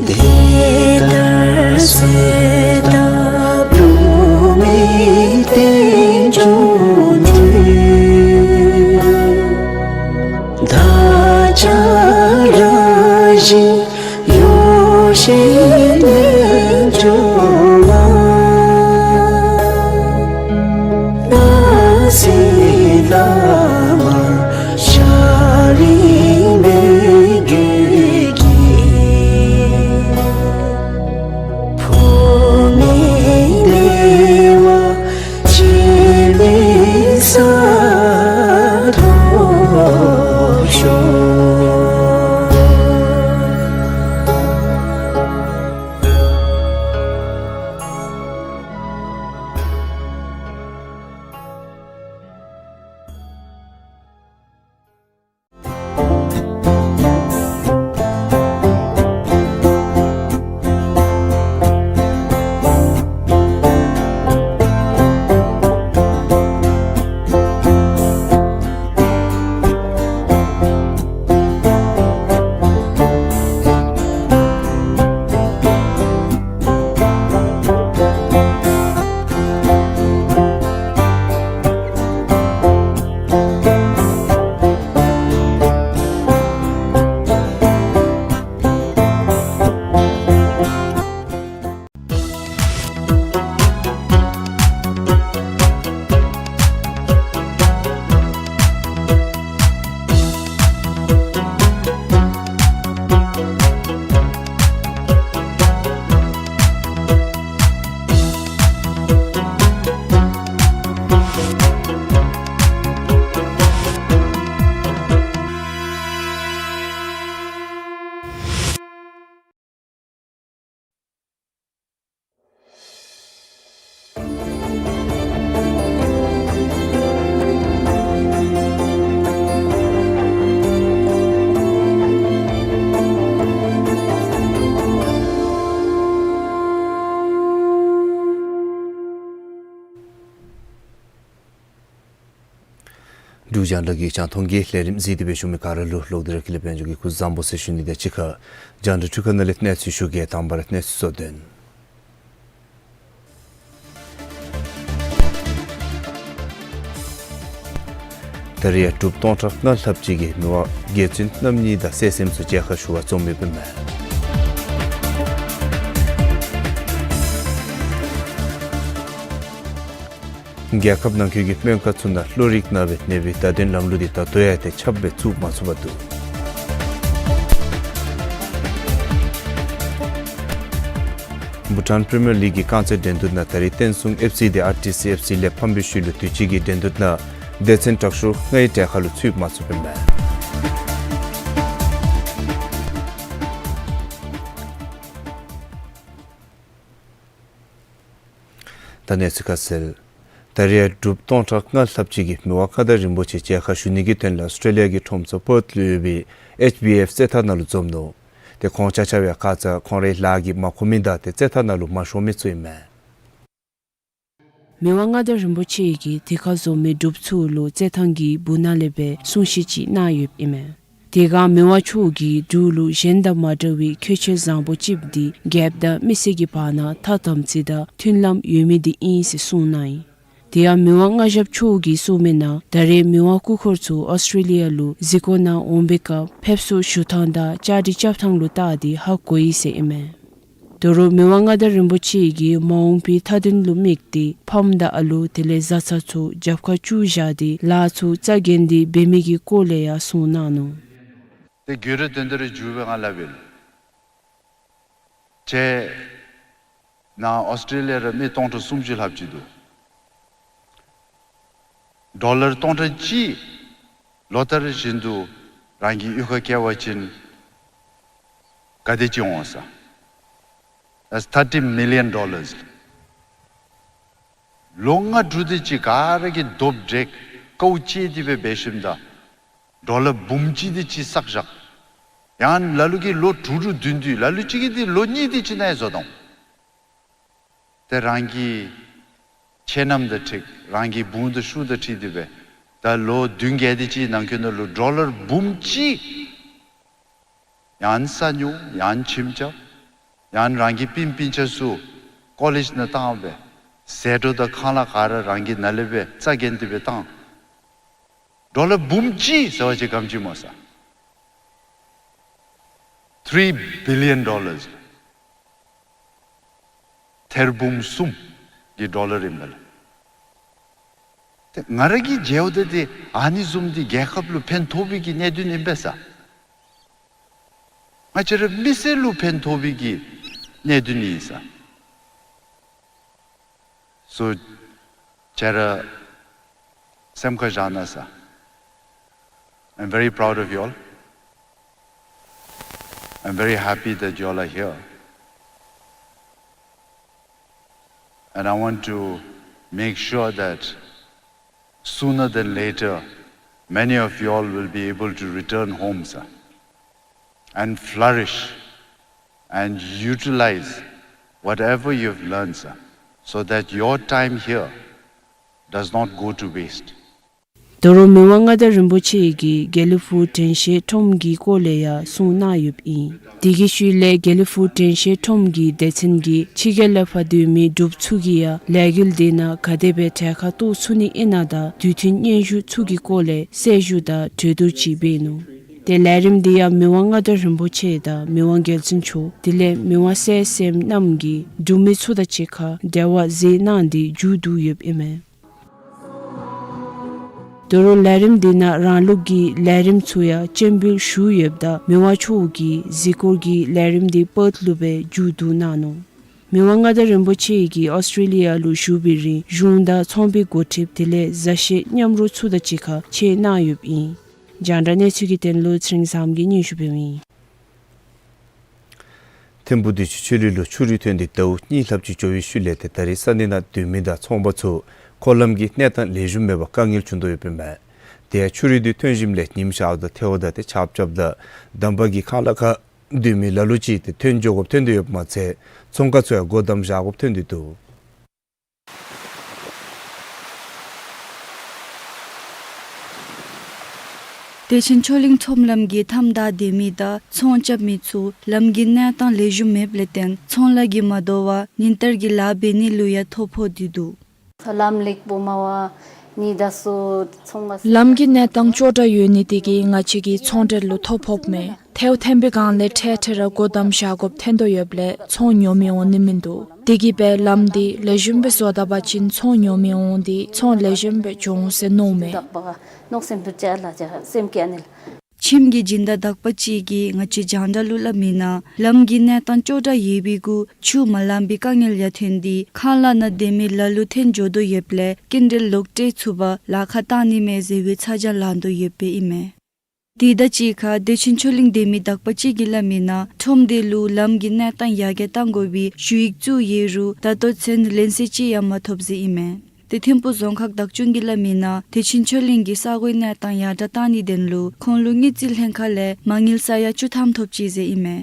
དེ་ལྟར་གསོལ་བཏབ་འབྲུག་མི་རྟེན་འབྱུང་འདུས། བདག་ཅག་རང་བཞིན་ཡོ་བྱད་རྣལ་འབྱོར་མ། སྣང་སྲིད་བླ་མ་ཤཱཀྱའི་མོས་གུས་ཀྱིས། ཕུག་ནས་གནས་པ་སྤྱན་མི་ཟ་ཐོབ་ཤོག། འབྲུག་རྒྱང་བསྒྲགས་ཀྱི་རྒྱང་མཐོང་གི་ལས་རིམ་གཟིགས་ཏེ་སྦེ་བཞུགས་མི་ག་ར་ལུ་ལོག་སྟེ་ར་ཀུན་ལེགས་དཔལ་འབྱོར་གྱིས་སྐུ་གཟུགས་བཟང་པོ་ཟེར་ཞུ་ནི་དང་གཅིག་ཁར་རྒྱང་བསྒྲགས་འཕྲུལ་ཁང་ནང་ལས་གནས་ཚུལ་ཞུ་གེ། དང་པ་ར་གནས་ཚུལ་གཙོ་དོན། ད་རེས་ཡང་འབྲུགཔ་སྟོང་ཕྲག་ལྔ་ལྷགཔ་ཅིག་གིས་མི་དབང་རྒྱལ་བཙུན་རྣམ་གཉིས་དང་བསེ་སེམས་ཚུ་མཇལ་ཁ་ཞུ་བར་འཛོམས་ཡོདཔ་ཨིན་མས། རྒྱལ་ཁབ་ནང་འཁོད་ཀྱི་སྨན་ཁང་ཚུ་ནང་གློ་རིགས་ན་བའི་ནད་པའི་བརྡ་དོན་ལམ་ལུགས་འདི་ད་ལྟོ་ཡང་ཏེ་ཁྱབ་སྦེ་བཙུགས་མ་ཚུགས་པར་འདུག། བྷུ་ཊཱན་པི་རི་མི་ཡར་ལིག་གི་རྐང་རྩེད་འགྲན་བསྡུར་ནང་ད་རིས་བསྟན་སྲུང་ཨེཕ་སི་དེ་ཨར་ཊི་སི་ཨེཕ་སི་ལས་ཕམ་པའི་ཤུལ་ལུ་དུས་ཅི་གི་འགྲན་བསྡུར་ནང་སྡེ་ཚན་དྲག་ཤོས་ལྔའི་གྲལ་ཁར་ལུ་ཚུད་མ་ཚུགསཔ་ཨིན་མས། ད་གནས་ཚུལ་ཁ་གསལ། ད་རིས་འབྲུག་སྟོང་ཕྲག་ལྔ་ལྷགཔ་ཅིག་གིས་མི་དབང་མངའ་བདག་རིན་པོ་ཆེ་མཇལ་ཁ་ཞུ་ནི་གི་དོན་ལུ་ཨོསི་ཊྲེ་ལི་ཡ་གི་ཁྲོམ་ཚོགས་པརཐ་ལུ་ཡོད་པའི་ཨེཆ་བི་ཨེཕ་རྩེད་ཐང་ནང་ལུ་འཛོམས་ནུག། ཏེ་ཁོང་ཆ་ཁྱབ་ཡང་ཁ་ཙ་ཁོང་རའི་ལཱ་གིས་མ་ཁོམ་མི་དང་ཏེ་རྩེད་ཐང་ནང་ལུ་མ་ཤོང་མི་ཚུ་ཨིན་མས། མི་དབང་མངའ་བདག་རིན་པོ་ཆེ་གིས་དེ་ཁར་འཛོམས་མི་འབྲུགཔ་ཚུ་ལུ་རྩེད་ཐང་གི་སྦུག་ནང་ལས་སྦེ་གསུང་བཤད་ཅིག་གནང་ཡོདཔ་ཨིན་མས། དེ་ཁར་མི་དབང་མཆོག་གིས་འབྲུག་ལུ་གཞན་དང་མ་འདྲ་བའི་ཁྱད་ཆོས་བཟང་པོ་ཅིག་འདི་རྒྱལཔོ་དང་མི་སེར་གྱི་བར་ན་ཐ་དམ་ཚིག་དང་མཐུན་ལམ་ཡོད་མི་འདི་ཨིན་ཟེར་གསུངས་གནང་ཡི། དེ་ཡང་མི་དབང་མངའ་ཞབས་མཆོག་གིས་གསུངས་མི་ནང་ད་རེས་མི་དབང་སྐུ་འཁོར་ཚུ་ཨོསི་ཊྲེ་ལི་ཡ་ལུ་གཟིགས་སྐོར་ནང་འོང་པའི་སྐབས་ཕེབས་བསུ་ཞུ་ཐངས་དང་བཅའ་སྒྲིག་རྐྱབ་ཐངས་ལུ་བལྟ་སྟེ་ཧ་གོ་ཡི་ཟེར་ཨིན་མས། དོ་རུང་མི་དབང་མངའ་བདག་རིན་པོ་ཆེ་གིས་མ་འོངས་པའི་མཐའ་དོན་ལུ་དམིགས་ཏེ་ཕམ་དང་ཨ་ལུ་དེ་ལས་བཟའ་ཚང་ཚུ་རྒྱབ་ཁར་བཅུག་བཞག་སྟེ་ལཱ་ཚུ་རྩ་འགེངས་ཏེ་འབད་མི་གི་སྐོར་ལས་ཡང་གསུངས་གནང་ནུག། ཏེ་གུ་རུ་དོན་དུ་རེ་འཇུ་བའི་ང་ལ་བེལ། ཁྱེད་ནཱ་ཨོསི་ཊྲེ་ལི་ཡ་ར་མི་སྟོང་ཕྲག་སུམ་ཅུ་ལྷགཔ་ཅིག་འདུག། ཌོ་ལར་སྟོང་ཕྲག་གཅིག་ལོ་ལྟར་བཞིན་དུ་རང་གི་གཡུས་ཁར་བསྐྱལ་བ་ཅིན་ག་དེ་ཅིག་འོང་ས། That's thirty million dollars. ལོ་ལྔ་དྲུག་དེ་ཅིག་ག་ར་གིས་རྡོབ་འདྲེག་དཀའཝ་སྤྱད་དེ་སྦེ་འབད་ཞིནམ་ད་ཌོ་ལར་འབུམ་གཅིག་དེ་ཅིག་བསགས་བཞག། ཡང་ལ་ལུ་གིས་ལོ་དྲུག་དྲུག་བདུན་བདུན་ལ་ལུ་ཅིག་གིས་དེ་ལོ་གཉིས་དེ་ཅིག་ནང་བཟོ་དོ། ཏེ་རང་གི་ཁྱིམ་ནང་དང་འཁྲིལ་རང་གི་བུ་དང་ཤུ་དང་འཁྲིལ་ཏེ་སྦེ་ད་ལོ་བདུན་བརྒྱད་དེ་ཅིག་ནང་འཁོད་ནང་ལུ་ཌོ་ལར་འབུམ་གཅིག་ཡང་ས་ཉོ་ཡང་ཁྱིམ་རྐྱབ་ཡང་རང་གི་སྤུན་སྤུན་ཆ་ཚུ་ཀོ་ལེཇ་ནང་བཏང་སྦེ་ཟད་འགྲོ་དང་ཁང་གླ་ག་ར་རང་གི་ནང་ལས་སྦེ་རྩ་འགེངས་ཏེ་སྦེ་བཏང་། ཌོ་ལར་འབུམ་གཅིག་ཟེར་བ་ཅིན་ག་དེམ་ཅིག་སྨོ་ས། Three billion dollars. ཐེར་འབུམ་གསུམ་གྱི་ཌོ་ལར་ཨིན་པས་ལགས། ཏེ་ང་ར་གིས་མཇལཝ་ད་ཏེ་ཨ་ནི་བཟུམ་འདི་རྒྱལ་ཁབ་ལུ་ཕན་ཐོགས་པའི་གི་གནད་དོན་ཨིན་པས་ས། ང་བཅས་ར་མི་སེར་ལུ་ཕན་ཐོགས་པའི་གི་གནད་དོན་ཨིན་ས། སོ་ཁྱེད་ར་སེམས་ཁར་བཞག་གནང་ས། I'm very proud of you all. I'm very happy that you all are here. And I want to make sure that sooner than later, many of you all will be able to return home, sir, and flourish and utilize whatever you've learned, sir, so that your time here does not go to waste. དོ་རུང་མི་དབང་མངའ་བདག་རིན་པོ་ཆེ་གིས་དགེ་ལེགས་ཕུག་དྲན་ཤེས་ཁྲོམ་གྱི་སྐོར་ལས་ཡང་གསུངས་གནང་ཡོདཔ་ཨིན། དེ་གི་ཤུལ་ལས་དགེ་ལེགས་ཕུག་དྲན་ཤེས་ཁྲོམ་གྱི་སྡེ་ཚན་གྱིས་ཕྱི་རྒྱལ་ལས་ཕར་སྡོད་མི་འབྲུགཔ་ཚུ་གིས་ཡང་ལས་འགུལ་དེ་ནང་ག་དེ་སྦེ་གྲལ་ཁར་གཏོགས་ཚུགས་ནི་ཨིན་ན་དང་དུས་མཐུན་སྙན་ཞུ་ཚུ་གི་སྐོར་ལས་གསལ་ཞུ་དང་གྲོས་བསྡུར་ཅིག་འབད་ནུག། ཏེ་ལས་རིམ་འདི་ཡང་མི་དབང་མངའ་བདག་རིན་པོ་ཆེ་དང་མི་དབང་རྒྱལ་བཙུན་མཆོག་དེ་ལས་མི་དབང་གསལ་གསལམ་རྣམ་གྱིས་འབྲུག་མི་ཚུ་དང་གཅིག་ཁར་འབྲེལ་བ་མཛད་གནང་སྟེ་མཇུག་བསྡུ་ཡོདཔ་ཨིན་མས། དོ་རུང་ལས་རིམ་འདི་ནང་རང་ལུགས་ཀྱི་ལས་རིམ་ཚུ་ཡང་སྤྱན་འབུལ་ཞུ་ཡོདཔ་ད་མི་དབང་མཆོག་གིས་གཟིགས་སྐོར་གྱི་ལས་རིམ་འདི་པརྟ་ལུ་སྦེ་མཇུག་བསྡུ་གནང་ནུག། མི་དབང་མངའ་བདག་རིན་པོ་ཆེ་གིས་ཨོསི་ཊྲེ་ལི་ཡ་ལུ་བཞུགས་པའི་རིང་གཞུང་དང་ཚོང་པའི་འགོ་ཁྲིདཔ་དེ་ལས་མཛའ་བཤེས་མཉམ་རོགས་ཚུ་དང་གཅིག་ཁར་ཕྱད་གནང་ཡོདཔ་ཨིན། རྒྱང་བསྒྲགས་གནས་ཚུལ་གྱི་དོན་ལུ་ཚེ་རིང་བཟངམོ་གིས་སྙན་ཞུ་འབདཝ་ཨིན། ཐིམ་ཕུག་བདེ་ཆེན་ཆོས་གླིང་ལུ་ཆུ་རུད་ཐོན་ཏེ་ཟླཝ་གཉིས་ལྷགཔ་ཅིག་འགྱོ་བའི་ཤུལ་ལས་ཏེ་ད་རིས་ས་གནས་ནང་སྡོད་མི་དང་ཚོང་པ་ཚུ་འཁོར་ལམ་གྱི་གནས་སྟངས་ལེགས་ཤོམ་མེད་པར་དཀའ་ངལ་བྱུང་དོ་ཡོདཔ་ཨིན་མས། དེ་ཡང་ཆུ་རུད་འདི་ཐོན་ཞིནམ་ལས་ཉིམ་ཤརཝ་དང་ཐལཝ་དང་ཏེ་ཆརཔ་རྐྱབ་ད་འདམ་བག་གི་ཁང་གླ་ཁར་སྡོད་མི་ལ་ལུ་ཅིག་ཏེ་ཐོན་འགྱོ་དགོཔ་ཐོན་ཏེ་ཡོདཔ་མ་ཚད་ཚོང་ཁང་ཚུ་ཡང་སྒོ་བསྡམ་བཞག་དགོཔ་ཐོན་ཏེ་འདུག། བདེ་ཆེན་ཆོས་གླིང་ཚོང་ལམ་གྱི་མཐའམ་ད་སྡོད་མི་དང་ཚོང་རྐྱབ་མི་ཚུ་ལམ་གྱི་གནས་སྟངས་ལེགས་ཤོམ་མེདཔ་ལས་བརྟེན་ཚོང་ལཱ་གིས་མ་དོ་བར་ཉིན་ལྟར་གྱི་ལཱ་འབད་ནི་ལུ་ཡང་ཐོ་ཕོག་སྟེ་འདུག། ལམ་ལེགས་པོ་མ་པ་ནི་ད་སོ་ཚོང་ལམ་གྱི་གནས་སྟངས་ཅོག་འཐདཔ་ཡོད་ནི་དེ་གིས་ང་བཅས་ཀྱི་ཚོང་འབྲེལ་ལུ་ཐོ་ཕོགཔ་མས། ཐལཝ་ཐེམ་པའི་སྒང་ལས་འཕྲལ་འཕྲལ་ར་སྒོ་བསྡམ་བཞག་དགོཔ་ཐོན་དོ་ཡོདཔ་ལས་ཚོང་ཉོ་མི་འོང་ནི་མིན་འདུག། དེ་གིས་སྦེ་ལམ་འདི་ལེགས་ཤོམ་སྦེ་བཟོ་ད་པ་ཅིན་ཚོང་ཉོ་མི་འོང་སྟེ་ཚོང་ལེགས་ཤོམ་སྦེ་འགྱོ་འོང་ཟེར་མནོཝ་མས། ཁྲིམས་ཀྱི་སྦྱིན་བདག་དག་པ་ཅིག་གིས་ང་བཅས་རྒྱང་བསྒྲགས་ལུ་སླབ་མི་ནང་ལམ་གྱི་གནས་སྟངས་ཅོག་འཐདཔ་ཡོད་པའི་གུ་ཆུ་མ་ལང་པའི་དཀའ་ངལ་ཡང་ཐོན་ཏེ་ཁང་གླ་ནང་སྡོད་མི་ལ་ལུ་ཐོན་འགྱོ་དོ་ཡོདཔ་ལས་སྐྱིན་འགྲུལ་ལོག་སྤྲོད་ཚུགས་པར་ལཱ་ཁག་བཏང་ནི་མས་ཟེར་བའི་ཚ་གྱང་ལང་དོ་ཡོདཔ་ཨིན་མས། དེ་དང་གཅིག་ཁར་བདེ་ཆེན་ཆོས་གླིང་སྡོད་མི་དག་པ་ཅིག་གིས་སླབ་མི་ནང་ཁྲོམ་སྡེ་ལུ་ལམ་གྱི་གནས་སྟངས་ཡར་རྒྱས་གཏང་དགོ་པའི་ཞུ་ཡིག་བཙུགས་ཡོད་རུང་ད་ལྟོ་ཚུན་ལན་གསལ་ཅིག་ཡང་མ་ཐོབ་ཟེར་ཨིན་མས། ཏེ་ཐིམ་ཕུག་རྫོང་ཁག་བདག་སྐྱོང་གིས་སླབ་མི་ནང་བདེ་ཆེན་ཆོས་གླིང་གི་ས་གོའི་གནས་སྟངས་ཡར་དྲག་གཏང་ནིའི་དོན་ལུ་ཁོང་ལུ་དངུལ་རྩིས་ལྷན་ཁག་ལས་མ་དངུལ་ས་ཡ་བཅུ་ཐམ་ཐོབ་ཅི་ཟེར་ཨིན་མས།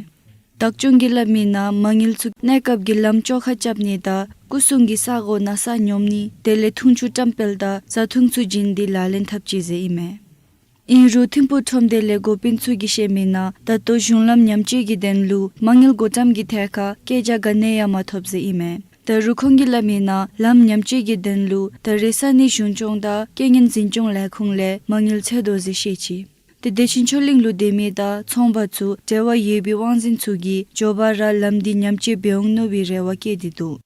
བདག་སྐྱོང་གིས་སླབ་མི་ནང་མ་དངུལ་ཚུ་གནས་སྐབས་ཀྱི་ལམ་བཅོ་ཁ་རྐྱབ་ནི་དང་སྐུ་སྲུང་གི་ས་གོ་ནང་ས་སྙོམས་ནི་དེ་ལས་འཐུང་ཆུ་བཀྲམ་སྤེལ་དང་བཟའ་འཐུང་ཚུ་བྱིན་ཏེ་ལག་ལེན་འཐབ་ཅི་ཟེར་ཨིན་མས། ཨིན་རུང་ཐིམ་ཕུག་ཁྲོམ་སྡེ་ལས་འགོ་དཔོན་ཚུ་གིས་བཤད་མི་ནང་ད་ལྟོ་གཞུང་ལམ་ཉམས་བཅོས་ཀྱི་དོན་ལུ་མ་དངུལ་བགོ་བཀྲམ་གྱི་ཐད་ཁར་བཀོད་རྒྱ་ག་ནི་ཡང་མ་ཐོབ་ཟེར་ཨིན་མས། ད་རུང་ཁོང་གིས་སླབ་མི་ནང་ལམ་ཉམས་བཅོས་ཀྱི་དོན་ལུ་ད་རེས་ས་གནས་གཞུང་སྐྱོང་དང་རྐྱེན་ངན་འཛིན་སྐྱོང་ལས་ཁུངས་ལས་མ་དངུལ་འཚོལ་དོ་ཟེར་བཤད་ཅི། ཏེ་བདེ་ཆེན་ཆོས་གླིང་ལུ་སྡོད་མི་དང་ཚོང་པ་ཚུ་འབྲེལ་བ་ཡོད་པའི་དབང་འཛིན་ཚུ་གིས་མགྱོགས་པ་ར་ལམ་འདི་ཉམས་བཅོས་འབད་འོང་མནོ་བའི་རེ་བ་བསྐྱེད་དེ་འདུག།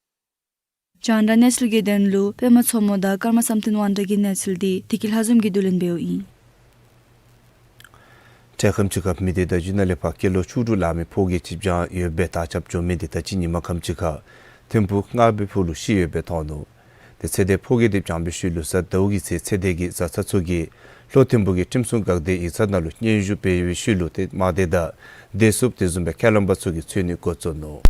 རྒྱང་བསྒྲགས་གནས་ཚུལ་གྱི་དོན་ལུ་པདྨ་མཚོ་མོ་དང་ཀརྨ་བསམ་གཏན་དབང་གྲགས་ཀྱི་གནས་ཚུལ་འདི་བདེ་སྐྱིད་ལྷ་འཛོམས་ཀྱིས་བསྡུ་ལེན་འབདཝ་ཨིན། དྲན་ཁམས་ཅིག་ཁར་མི་སྡེ་བརྡ་བརྒྱུད་ནང་ལས་ཕར་སྐྱེས་ལོ་བཅུ་དྲུག་ལང་མི་ཕོ་སྐྱེས་ཅིག་བྱང་ཡོདཔ་སྦེ་དར་ཁྱབ་འགྱོ་མི་འདི་ད་ཅི་ཉིན་མ་ཁམས་ཅིག་ཁར་ཐིམ་ཕུག་སྔགས་པའི་ཕུག་ལུ་ཤི་ཡོདཔ་སྦེ་ཐོན་ནུག། ཏེ་ཚེ་འདས་ཕོ་སྐྱེས་འདི་བྱང་པའི་ཤུལ་ལུ་གཟའ་ཟླཝ་གི་ཚེ་ཚེ་འདས་ཀྱི་བཟའ་ཚང་ཚུ་གིས་ལྷོ་ཐིམ་ཕུག་གི་ཁྲིམས་སྲུང་འགག་སྡེའི་ཡིག་ཚང་ནང་ལུ་སྙན་ཞུ་འབད་བའི་ཤུལ་ལུ་ཏེ་དམག་སྡེ་དང་བདེ་སྲུངཔ་དེ་བཟུམ་སྦེ་ཁས་བླངས་པ་ཚུ་གིས་འཚོལ་ནི་འགོ་བཙུགས་ནུག།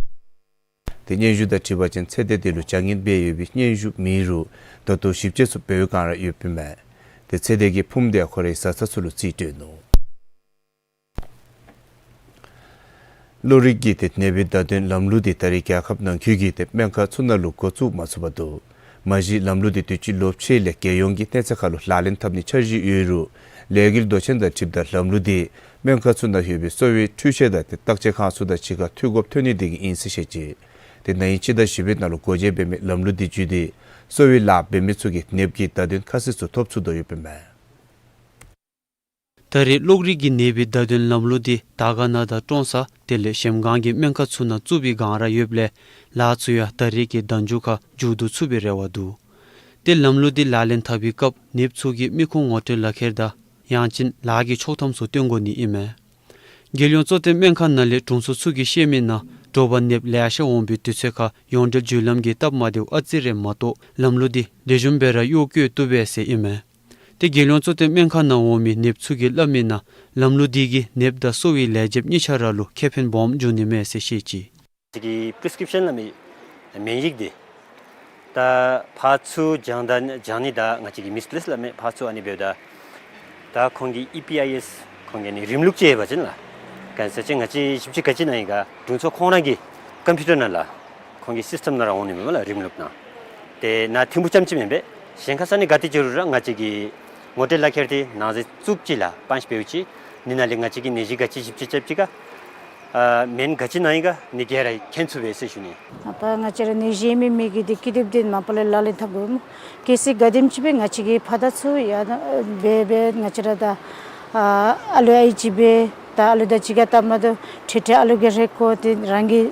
ཏེ་སྙན་ཞུ་དང་འཁྲིལ་བ་ཅིན་ཚེ་འདས་དེ་ལུ་བྱ་ངན་འབད་ཡོད་པའི་སྙན་ཞུ་མེད་རུང་ད་ལྟོ་ཞིབ་དཔྱད་ཚུ་འབད་བའི་བསྒང་ར་ཡོདཔ་ཨིན་མས། ཏེ་ཚེ་འདས་ཀྱི་ཕུངམ་དེ་ཡང་ཁོ་རའི་བཟའ་ཚང་ཚུ་ལུ་རྩིས་སྤྲོད་ནུག། གློག་རིག་གི་ཏེ་ནད་པའི་བརྡ་དོན་ལམ་ལུགས་འདི་ད་རེས་རྒྱལ་ཁབ་ནང་འཁོད་ཀྱི་ཏེ་སྨན་ཁང་ཚུ་ནང་ལུ་འགོ་བཙུགས་མ་ཚུགས་པར་འདུག། མ་གཞི་ལམ་ལུགས་འདི་དུས་ཅི་ལོ་ཕྱེད་ལས་རྒྱལ་ཡོངས་ཀྱི་གནས་ཚད་ཁར་ལུ་ལག་ལེན་འཐབ་ནིའི་འཆར་གཞི་ཡོད་རུང་ལས་འགུལ་མདོ་ཆེན་དང་འཁྲིལཝ་ད་ལམ་ལུགས་འདི་སྨན་ཁང་ཚུ་ནང་ཡོད་པའི་གསོ་བའི་འཕྲུལ་ཆས་དང་ཏེ་བརྟག་དཔྱད་ཁང་ཚུ་དང་གཅིག་ཁར་འཐུས་དགོཔ་ཐོན་ནི་དེ་གིས་ཨིན་ཟེར་བཤད་ཅི། ཏེ་ན་ཧིང་སྤྱི་ཟླ་བཞི་པའི་ནང་ལུ་སྒོ་འབྱེད་འབད་མི་ལམ་ལུགས་འདི་བརྒྱུད་དེ་གསོ་བའི་ལཱ་འབད་མི་ཚུ་གིས་ནདཔ་གི་བརྡ་དོན་ཁ་གསལ་ཚུ་ཐོབ་ཚུགས་དོ་ཡོདཔ་ཨིན་མས། ད་རེས་གློག་རིག་གི་ནད་པའི་བརྡ་དོན་ལམ་ལུགས་འདི་དར་དཀར་ན་དང་ཀྲོང་གསར་དེ་ལས་གཞལམ་སྒང་གི་སྨན་ཁང་ཚུ་ནང་བཙུགས་པའི་བསྒང་ར་ཡོདཔ་ལས་ལཱ་ཚུ་ཡང་ད་རེས་ཀྱི་ཟླ་མཇུག་ཁར་མཇུག་བསྡུ་ཚུགས་པའི་རེ་བ་འདུག། ཏེ་ལམ་ལུགས་འདི་ལག་ལེན་འཐབ་པའི་སྐབས་ནདཔ་ཚུ་གིས་མི་ཁུངས་ངོ་སྤྲོད་ལག་ཁྱེར་དང་ཡང་ཅིན་ལཱ་གི་ཆོག་ཐམ་ཚུ་སྟོན་དགོ་ནི་ཨིན་མས། རྒྱལ་ཡོངས་གཙོ་བསྟེན་སྨན་ཁང་ནང་ལས་དྲུང་འཚོ་ཚུ་གིས་བཤད་མི་ནང་དྲོ་པ་ནདཔ་ལེ་ཤ་འོང་པའི་དུས་ཚོད་ཁར་ཡོངས་འབྲེལ་བརྒྱུད་ལམ་གྱི་སྟབས་མ་བདེཝ་ཨ་ཙི་རེ་མ་གཏོགས་ལམ་ལུགས་འདི་ལེགས་ཤོམ་སྦེ་ར་གཡོག་བཀོལ་བཏུབ་པས་ཟེར་ཨིན་མས། ཏེ་རྒྱལ་ཡོངས་གཙོ་བསྟེན་སྨན་ཁང་ནང་འོང་མི་ནདཔ་ཚུ་གིས་སླབ་མི་ནང་ལམ་ལུགས་འདི་གིས་ནདཔ་དང་གསོ་བའི་ལས་བྱེདཔ་གཉིས་ཆ་ར་ལུ་ཁེ་ཕན་སྦོམ་འབྱུང་ནི་མས་ཟེར་བཤད་ཅི། ང་བཅས་ཀྱི་པི་རི་སི་ཀི་རིབ་ཤཱན་སླབ་མི་སྨན་ཡིག་འདི་ད་ཕར་ཚུར་བྱང་ད་བྱང་ནི་དང་ང་བཅས་ཀྱི་མིས་པི་ལེསི་སླབ་མི་ཕར་ཚུར་ཨ་ནི་འབདཝ་ད་ད་ཁོང་གི་ཨི་པི་ཨའི་ཨེསི་ཁོང་གི་ཨ་ནི་རིམ་ལུགས་ཅིག་ཡོད་པ་ཅིན་ལགས། ག་ཅི་ཟེར་བ་ཅིན་ང་བཅས་ཞིབ་དཔྱད་ག་ཅི་གནང་ཡི་ག་དྲུང་འཚོ་ཁོང་ར་གི་ཀམ་པིའུ་ཊར་ནང་ལགས། ཁོང་གི་སིསི་ཊེམ་ནང་ར་འོང་ནི་མས་ལགས་རིམ་ལུགས་ནང་། ཏེ་ནཱ་ཐིམ་ཕུག་རྐྱངམ་ཅིག་མེན་པར་གཞན་ཁ་ས་གནས་ག་ཏེ་འགྱོ་རུང་ར་ང་བཅས་ཀྱི་ངོ་སྤྲོད་ལག་ཁྱེར་འདི་ནང་གཟིགས་ཚུགསཔ་ཅིག་ལགས་པཱན་ཆི་འབདཝ་ཅིག། ཨ་ནི་ནང་ལས་ང་བཅས་ཀྱིས་ནད་གཞི་ག་ཅི་ཞིབ་དཔྱད་རྐྱབ་ཅི་ག་ཨ་སྨན་ག་ཅི་གནང་ཡི་ག་ཨ་ནི་ག་ར་མཁྱེན་ཚུགས་པས་ཟེར་ཞུ་ནི། ཨ་ད་ང་བཅས་ར་ནད་གཞི་ཡོད་མི་མི་གི་འདི་ཀི་དེབ་འདི་མ་པ་ལས་ལག་ལེན་འཐབ་དགོ་སྨོ། གལ་སྲིད་ག་དེམ་ཅིག་སྦེ་ང་བཅས་ཀྱི་ཕར་དང་ཚུར་ཡང་འབད་འབད་ང་བཅས་ར་ད་ཨ་ཨ་ལུ་ཨའི་ཇི་སྦེ་ད་ཨ་ལུ་དང་གཅིག་ཁར་སྟབས་མ་བདེཝ་འཕྲལ་འཕྲལ་ཨ་ལུ་གི་རེ་སྐུལ་འདི་རང་གིས་